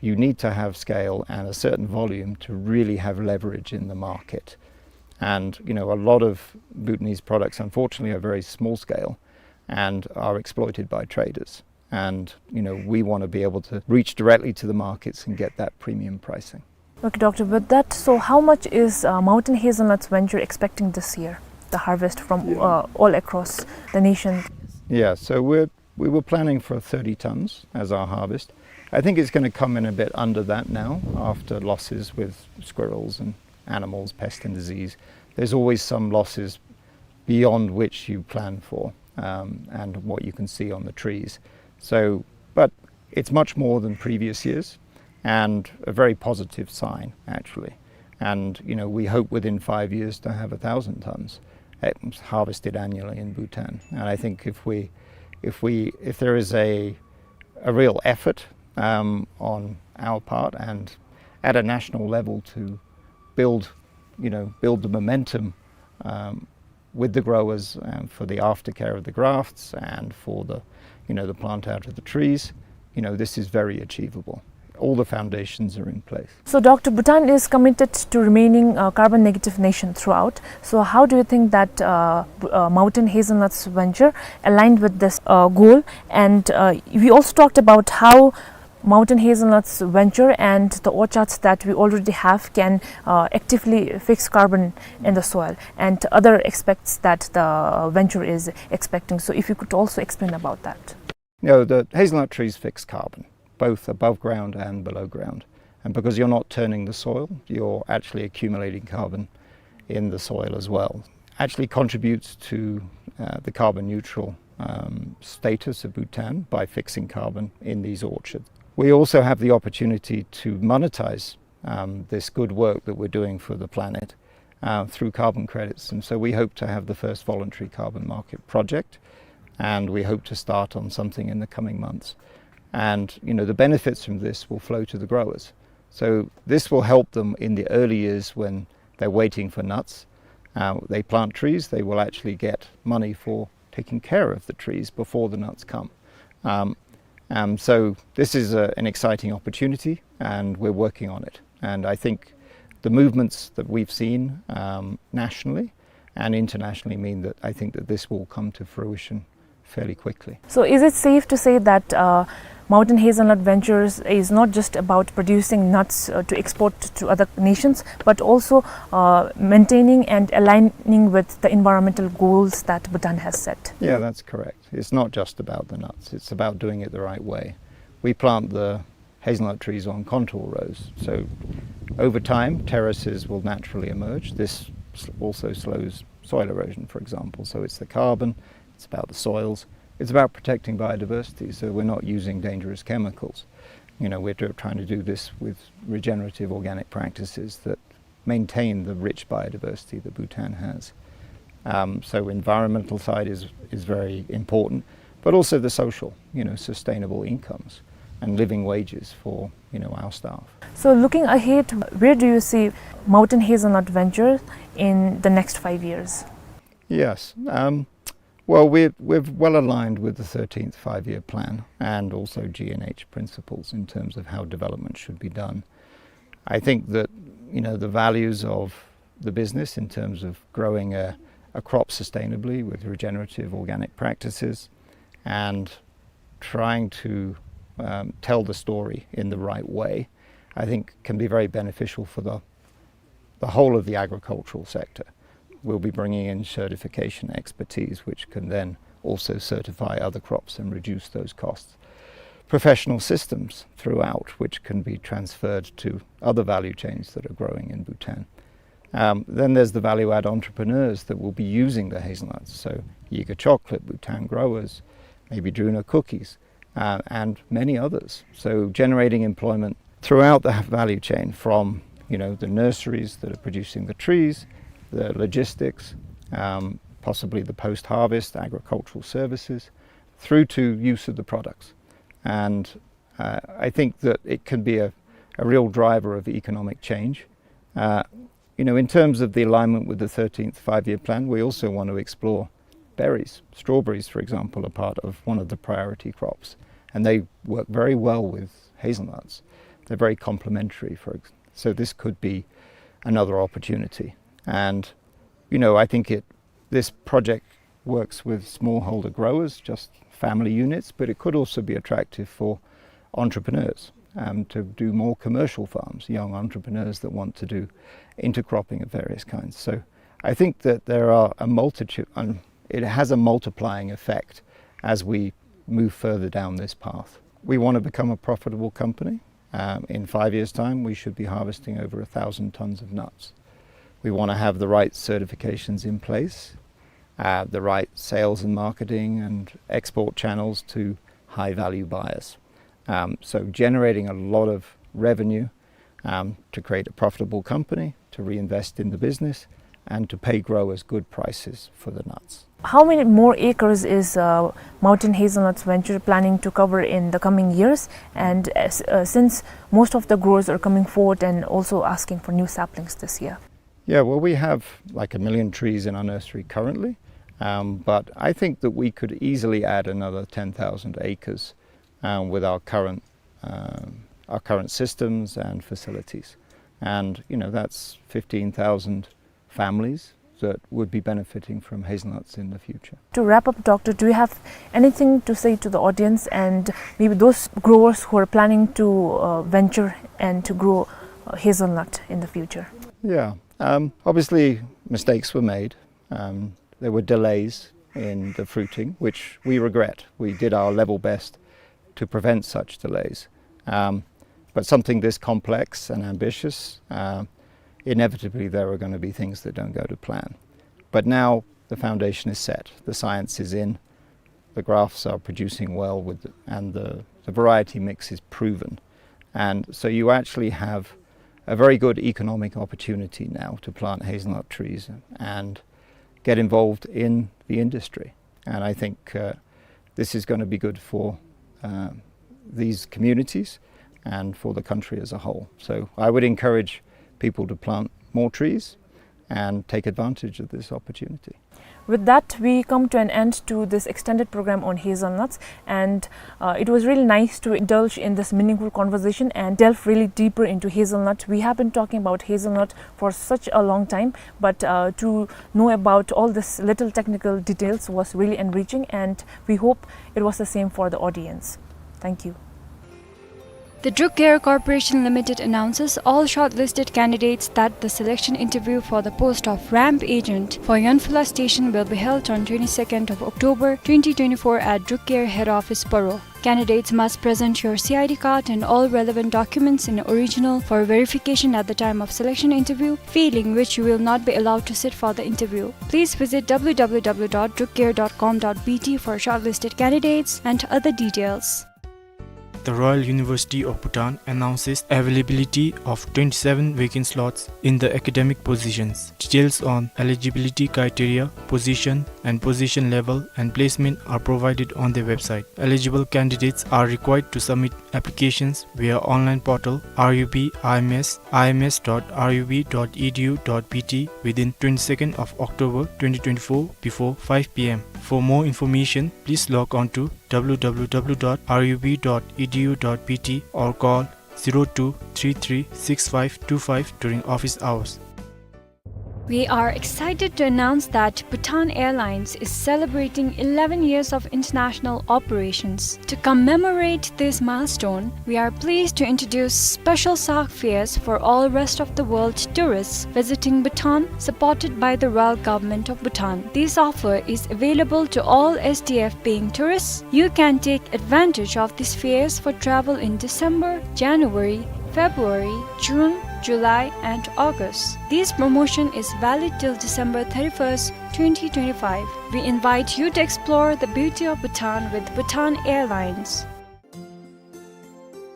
You need to have scale and a certain volume to really have leverage in the market. And, you know, a lot of Bhutanese products, unfortunately, are very small scale and are exploited by traders. And, you know, we want to be able to reach directly to the markets and get that premium pricing. Okay, Doctor, with that, so how much is, uh, Mountain Hazelnuts Venture expecting this year, the harvest from, yeah, uh, all across the nation? Yeah, so we're, we were planning for thirty tons as our harvest. I think it's gonna come in a bit under that now after losses with squirrels and animals, pest and disease. There's always some losses beyond which you plan for, um, and what you can see on the trees. So, but it's much more than previous years and a very positive sign, actually. And, you know, we hope within five years to have a thousand tons, eh, harvested annually in Bhutan. And I think if we, if we, if there is a, a real effort, um, on our part and at a national level to build, you know, build the momentum, um, with the growers, um, for the aftercare of the grafts and for the, you know, the plant out of the trees, you know, this is very achievable. All the foundations are in place. So, Doctor, Bhutan is committed to remaining a carbon negative nation throughout. So, how do you think that, uh, B-, uh, Mountain Hazelnuts venture aligned with this, uh, goal? And, uh, we also talked about how Mountain Hazelnuts venture and the orchards that we already have can, uh, actively fix carbon in the soil and other aspects that the venture is expecting. So, if you could also explain about that. You know, the hazelnut trees fix carbon, both above ground and below ground. And because you're not turning the soil, you're actually accumulating carbon in the soil as well. Actually contributes to, uh, the carbon neutral, um, status of Bhutan by fixing carbon in these orchards. We also have the opportunity to monetize, um, this good work that we're doing for the planet, uh, through carbon credits. And so we hope to have the first voluntary carbon market project, and we hope to start on something in the coming months. And, you know, the benefits from this will flow to the growers. So this will help them in the early years when they're waiting for nuts. Uh, they plant trees, they will actually get money for taking care of the trees before the nuts come. Um, um, so this is a, an exciting opportunity, and we're working on it. And I think the movements that we've seen, um, nationally and internationally mean that I think that this will come to fruition fairly quickly. So is it safe to say that, uh, Mountain Hazelnut Ventures is not just about producing nuts, uh, to export to other nations, but also, uh, maintaining and aligning with the environmental goals that Bhutan has set? Yeah, that's correct. It's not just about the nuts. It's about doing it the right way. We plant the hazelnut trees on contour rows. So over time, terraces will naturally emerge. This s-, also slows soil erosion, for example. So it's the carbon, it's about the soils, it's about protecting biodiversity. So we're not using dangerous chemicals. You know, we're tr-, trying to do this with regenerative organic practices that maintain the rich biodiversity that Bhutan has. Um, so environmental side is, is very important, but also the social, you know, sustainable incomes and living wages for, you know, our staff. So looking ahead, where do you see Mountain Hazelnut Venture in the next five years? Yes. Um, well, we're, we're well aligned with the thirteenth Five-Year Plan and also G N H principles in terms of how development should be done. I think that, you know, the values of the business in terms of growing a, a crop sustainably with regenerative organic practices and trying to, um, tell the story in the right way, I think can be very beneficial for the, the whole of the agricultural sector. We'll be bringing in certification expertise, which can then also certify other crops and reduce those costs. Professional systems throughout, which can be transferred to other value chains that are growing in Bhutan. Um, then there's the value-add entrepreneurs that will be using the hazelnuts. So Yiga Chocolate, Bhutan Growers, maybe Druna Cookies, uh, and many others. So generating employment throughout the value chain from, you know, the nurseries that are producing the trees, the logistics, um, possibly the post-harvest agricultural services, through to use of the products. And, uh, I think that it can be a, a real driver of economic change. Uh, you know, in terms of the alignment with the thirteenth Five-Year Plan, we also want to explore berries. Strawberries, for example, are part of one of the priority crops, and they work very well with hazelnuts. They're very complementary, for ex-, so this could be another opportunity. And, you know, I think it, this project works with smallholder growers, just family units, but it could also be attractive for entrepreneurs, um, to do more commercial farms, young entrepreneurs that want to do intercropping of various kinds. So I think that there are a multitude, and it has a multiplying effect as we move further down this path. We want to become a profitable company. Um, in five years' time, we should be harvesting over a thousand tons of nuts. We want to have the right certifications in place, uh, the right sales and marketing and export channels to high-value buyers. Um, so generating a lot of revenue, um, to create a profitable company, to reinvest in the business, and to pay growers good prices for the nuts. How many more acres is, uh, Mountain Hazelnuts Venture planning to cover in the coming years? And as, uh, since most of the growers are coming forward and also asking for new saplings this year. Yeah, well, we have, like, a million trees in our nursery currently, um, but I think that we could easily add another ten thousand acres, um, with our current, um, our current systems and facilities. And, you know, that's fifteen thousand families that would be benefiting from hazelnuts in the future. To wrap up, Doctor, do you have anything to say to the audience and maybe those growers who are planning to, uh, venture and to grow, uh, hazelnut in the future? Yeah, um, obviously mistakes were made. Um, there were delays in the fruiting, which we regret. We did our level best to prevent such delays. Um, but something this complex and ambitious, uh, inevitably there are gonna be things that don't go to plan. But now the foundation is set, the science is in, the grafts are producing well with, and the, the variety mix is proven. And so you actually have a very good economic opportunity now to plant hazelnut trees and get involved in the industry. And I think, uh, this is gonna be good for, uh, these communities and for the country as a whole. So I would encourage people to plant more trees and take advantage of this opportunity. With that, we come to an end to this extended program on hazelnuts, and, uh, it was really nice to indulge in this meaningful conversation and delve really deeper into hazelnut. We have been talking about hazelnut for such a long time, but, uh, to know about all this little technical details was really enriching, and we hope it was the same for the audience. Thank you. The Druk Air Corporation Limited announces all shortlisted candidates that the selection interview for the post of ramp agent for Yonphula station will be held on twenty-second of October twenty twenty-four at Druk Air head office, Paro. Candidates must present your C I D card and all relevant documents in original for verification at the time of selection interview, failing which you will not be allowed to sit for the interview. Please visit W W W dot drukair dot com dot B T for shortlisted candidates and other details. The Royal University of Bhutan announces availability of twenty-seven vacant slots in the academic positions. Details on eligibility criteria, position and position level, and placement are provided on their website. Eligible candidates are required to submit applications via online portal R U B I M S, I M S dot R U B dot E D U dot B T within twenty-second of October twenty twenty-four before five P M. For more information, please log on to W W W dot R U B dot E D U dot B T or call zero two three three six five two five during office hours. We are excited to announce that Bhutan Airlines is celebrating eleven years of international operations. To commemorate this milestone, we are pleased to introduce special SAARC fares for all rest of the world tourists visiting Bhutan, supported by the Royal Government of Bhutan. This offer is available to all S D F paying tourists. You can take advantage of these fares for travel in December, January, February, June, July, and August. This promotion is valid till December thirty-first, twenty twenty-five. We invite you to explore the beauty of Bhutan with Bhutan Airlines.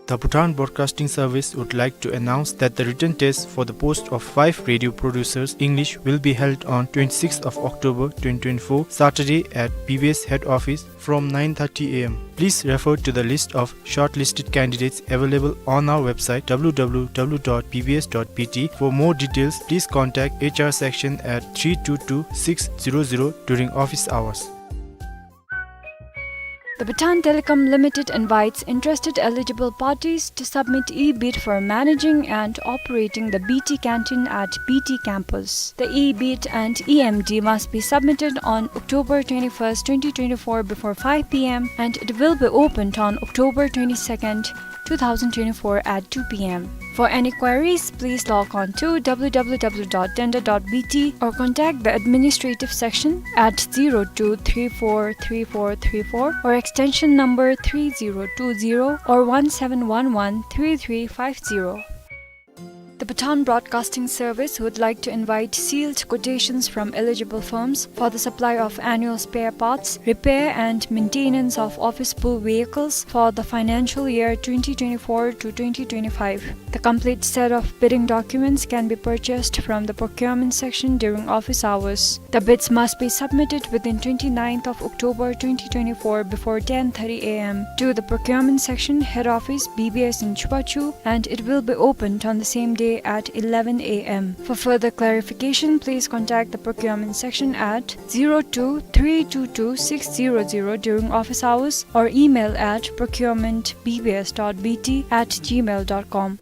The Bhutan Broadcasting Service would like to announce that the written test for the post of five radio producers English will be held on twenty-sixth of October twenty twenty-four, Saturday at B B S head office from nine thirty A M. Please refer to the list of shortlisted candidates available on our website W W W dot B B S dot B T. For more details, please contact H R section at three two two six zero zero during office hours. The Bhutan Telecom Limited invites interested eligible parties to submit e-bid for managing and operating the B T canteen at B T campus. The e-bid and E M D must be submitted on October twenty-first, twenty twenty-four before five P M, and it will be opened on October twenty-second, two thousand twenty-four at two P M. For any queries, please log on to W W W dot tender dot B T or contact the administrative section at zero two three four three four three four or extension number three zero two zero or one seven one one three three five zero. The Bhutan Broadcasting Service would like to invite sealed quotations from eligible firms for the supply of annual spare parts, repair and maintenance of office pool vehicles for the financial year twenty twenty-four to twenty twenty-five. The complete set of bidding documents can be purchased from the procurement section during office hours. The bids must be submitted within twenty-ninth of October twenty twenty-four before ten thirty A M to the procurement section, head office, B B S in Chubachu, and it will be opened on the same day at eleven a m. For further clarification, please contact the procurement section at zero two three two two six zero zero during office hours or email at procurement b b s dot b t at gmail dot com.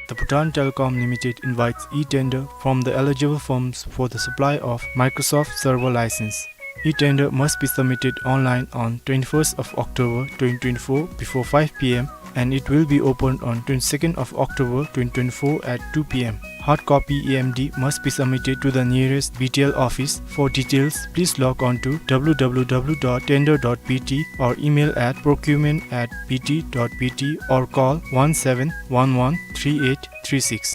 The Bhutan Telecom Limited invites e-tender from the eligible firms for the supply of Microsoft Server license. E-tender must be submitted online on twenty-first of October twenty twenty-four before five p m, and it will be opened on twenty-second of October twenty twenty-four at two p m. Hard copy E M D must be submitted to the nearest B T L office. For details, please log on to w w w dot tender dot b t or email at procurement at b t dot b t or call one seven one one three eight three six.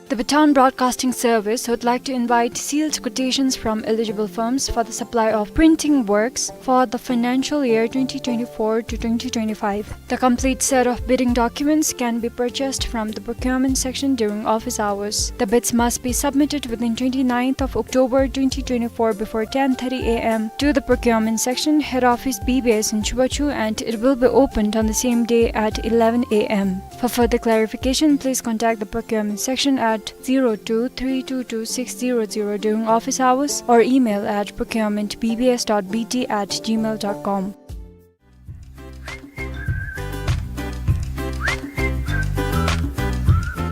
The Bhutan Broadcasting Service would like to invite sealed quotations from eligible firms for the supply of printing works for the financial year twenty twenty-four to twenty twenty-five. The complete set of bidding documents can be purchased from the procurement section during office hours. The bids must be submitted within twenty-ninth of October twenty twenty-four before ten thirty a m to the procurement section, head office B B S in Chubachu, and it will be opened on the same day at eleven a m. For further clarification, please contact the procurement section at zero two three two two six zero zero during office hours or email at procurement b b s dot b t at gmail dot com.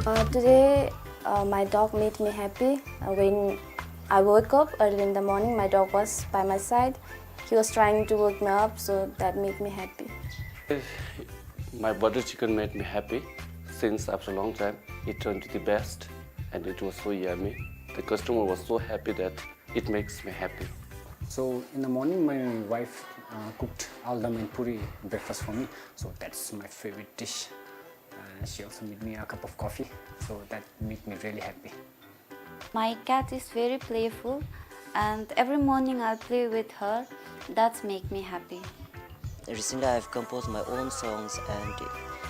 Uh, today, uh, my dog made me happy. Uh, when I woke up early in the morning, my dog was by my side. He was trying to wake me up, so that made me happy. My butter chicken made me happy since after a long time. It turned to the best, and it was so yummy. The customer was so happy that it makes me happy. So in the morning, my wife, uh, cooked aldam and puri breakfast for me. So that's my favorite dish. Uh, she also made me a cup of coffee. So that made me really happy. My cat is very playful, and every morning I play with her. That's make me happy. Recently, I've composed my own songs, and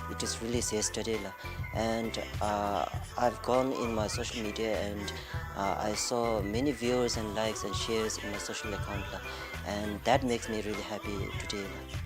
it is released yesterday, la. And, uh, I've gone in my social media, and, uh, I saw many viewers and likes and shares in my social account, la. And that makes me really happy today, la.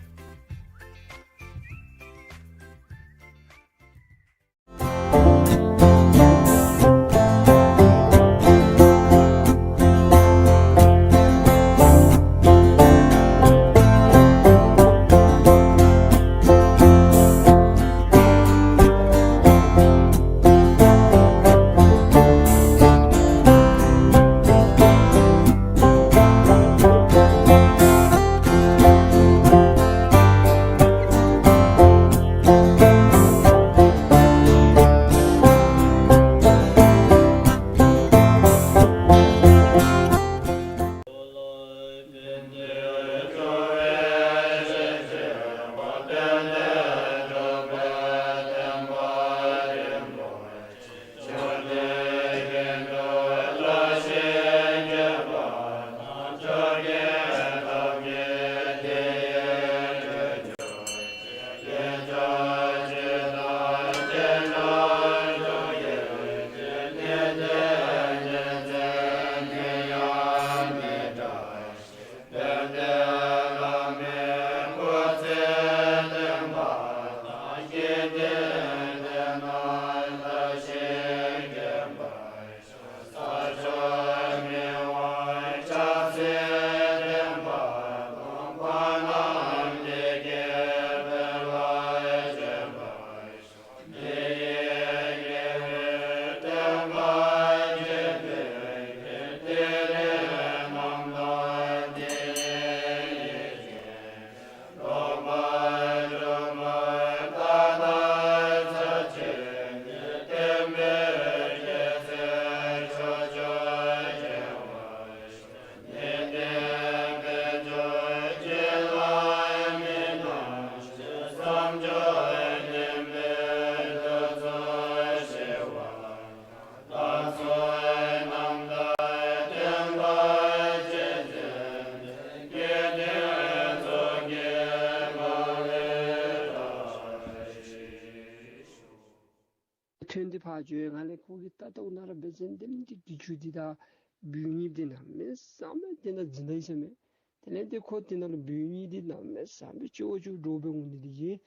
ཐོན་ཏེ་ཕར་འགྱོ་ཡི་ང་ལས་ཁོ་གིས་ལྟ་ལྟཝ་ན་ར་འབད་བ་ཅིན་དེ་ལས་འདི་གི་ཆུ་འདི་དང་འབུ་གཉིས་འདི་གནམ་མེད་ས་མེད་དེ་ནང་འཛིན་ད་ཡི་ཟེར་མས། དེ་ལས་འདི་ཁོ་དེ་ནང་ལུ་འབུ་གཉིས་འདི་གནམ་མེད་ས་མེད་ཅོག་ཅོག་འདྲོག་སྦེ་འོང་ནི་འདི་གིས་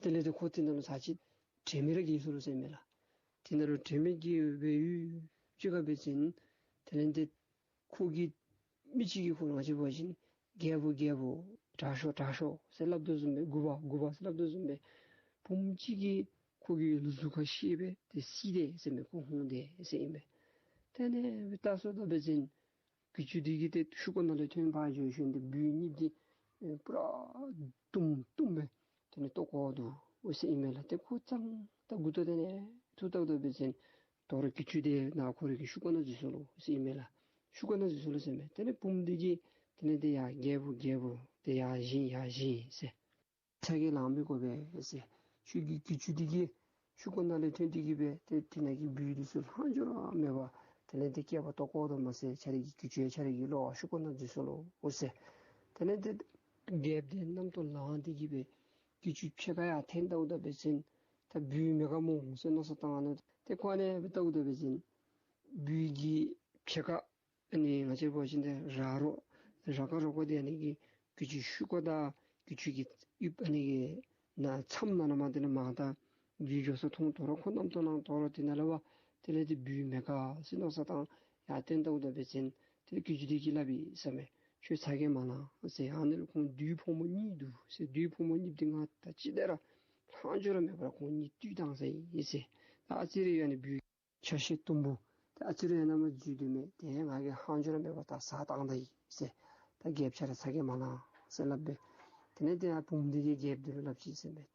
དེ་ལས་འདི་ཁོ་དེ་ནང་ལུ་ཚར་གཅིག་དྲན་མི་ར་གྱིས་སོ་ལོ་ཟེར་མས་ལགས། དེ་ནང་ལུ་དྲན་མེད་ཀྱི་སྦེ་ཡུདཔ་ཅིག་ཁར་འབད་བ་ཅིན་དེ་ལས་ཏེ་ཁོ་གི་མི་ཅིག་གིས་ཁོ་ང་བཅས་འབད་བ་ཅིན་རྒྱལཔོ་རྒྱལཔོ་དྲག་ཤོས་དྲག་ཤོས་ཟེར་སླབ་དོ་བཟུམ་སྦེ་མགུ་པ་མགུ་པ་ཟེར་སླབ་དོ་བཟུམ་སྦེ་བུམོ་ཅིག་གིས་ཁོ་གི་གཟུགས་ཁར་བཤེད་སྦེ་ཏེ་བསད་དེས་ཟེར་མས། ཁོ་ཧོན་དེས་ཟེར་ཨིན་པས། དེ་ལས་བལྟ་སོང་ད་འབད་བ་ཅིན་གྱི་ཅུང་འདི་གིས་ཏེ་ཤུག་ཀ་ནང་ལས་ཐོན་ཕར་འགྱོ་ཞིནམ་ཏེ་སྦུལ་གཉིསཔོ་འདི་ཨེ་པུ་ར་དུམ་དུམ་སྦེ་དེ་ལས་བཏོག་བཀོ་དོ་ཟེར་ཨིན་མས་ལགས། ཏེ་ཁོ་ཙང་ད་མགུ་ཏོ་དེ་ལས་འཐུ་བཏང་ད་འབད་བ་ཅིན་དོ་རུང་གྱི་ཅུང་འདི་ནཱ་ཁོ་རའི་གི་ཤུག་ཀ་ནང་འཛུལ་སོ་ལོ་ཟེར་ཨིན་མས་ལགས། ཤུག་ཀ་ནང་འཛུལ་སོ་ལོ་ཟེར་མས། དེ་ལས་བུམོ་འདི་གིས་དེ་ལས་ཏེ་ཡ་རྒྱལཔོ་རྒྱལཔོ་ཏེ་ཡར་བཞེངས་ཡར་བཞེངས་ཟེར། ཚ་གྱང་ལང་མི་དགོ་པས་ཟེར། ཁྱོད་ཀྱི་གྱི་ཅུང་འདི་གིས་ཤུག་ཀ་ནང་ལས་ཐོན་ཏེ་གིས་སྦེ་ཏེ་དེ་ནང་གི་སྦུལ་འདི་ཚུ་ལྷག་འཕྲོ་ར་མེད་པར་དེ་ལས་ཏེ་སྐྱེས་པ་བཏོག་བཀོ་དོ་མ་ཚད་ཁྱོད་རའི་གི་གྱི་ཅུང་ཡང་ཁྱོད་རའི་གི་ལོགས་ཤུག་ཀ་ནང་འཛུལ་སོ་ལོ་ཟེར། དེ་ལས་ཏེ་རྒྱལཔོ་འདི་རྣམ་རྟོག་ལངས་ཏེ་གིས་སྦེ་གྱི་ཅུང་ཕྱེད་ཀ་ཡར་འཐེན་བལྟཝ་ད་འབད་བ་ཅིན་ད་སྦུལ་མེད་ག་མོ་ཟེར་མནོ་བསམ་བཏང་ནུག། ཏེ་ཁོ་ཨ་ནི་སྦེ་བལྟཝ་ད་འབད་བ་ཅིན་སྦུལ་གྱི་ཕྱེད་ཀ་ཨ་ནི་ང་བཅས་འབད་བ་ཅིན་ཏེ་ར་རོ་ར་ཀ་རོ་ཀ་འདི་ཨ་ནི་གི་གྱི་ཅུང་ཤུག་ཀ་དང་གྱི་ཅུང་གི་ཡུ་ཨ་ནི་གི་ནང་མཚམས་ནང་ན་མར་དེ་ལས་མར་ད་འཛུལ་འགྱོ་ས་མཐོང་། དོ་རུང་ཁོ་རྣམ་རྟོག་ལངས། དོ་རུང་དེ་ནང་ལས་འབད་དེ་ལས་ཏེ་སྦུལ་མེད་ག་ཟེར་མནོ་བསམ་བཏང་ཡར་འཐེན་བལྟཝ་ད་འབད་བ་ཅིན་ཏེ་གྱི་ཅུང་འདི་གིས་སླབ་ཡི་ཟེར་མས། ཁྱོད་ཚ་གྱང་མ་ལང་ཟེར། ཨ་ནི་ལུ་ཁོང་བདུད་ཕོ་མོ་གཉིས་འདུག་ཟེར། བདུད་ཕོ་མོ་གཉིས་འདི་ང་ད་ཅི་དེ་ར་ལྷག་འཕྲོ་ར་མེད་པར་ཁོང་གཉིས་བཏུལ་བཏང་ཟེར་ཨིན་ཟེར། ད་ཨ་ཙི་རེ་ཡང་ཨ་ནི་སྦུལ་ཆ་ཤས་དུམ་བུ་ད་ཨ་ཙི་རེ་ཡང་ནཱ་མར་འཛུལ་དོ་མས། དེ་ཡང་ང་གིས་ལྷག་འཕྲོ་ར་མེད་པར་ད་བཟའ་བཏང་ད་ཡི་ཟེར། ད་རྒྱལཔོ་ཁྱོད་ར་ཚ་གྱང་མ་ལང་ཟེར་སླབ་སྦེ། དེ་ལས་ཏེ་ཡར་བུམོ་འདི་གིས་རྒྱལཔོ་འདི་ལུ་སླབ་ཅི་ཟེར་མས།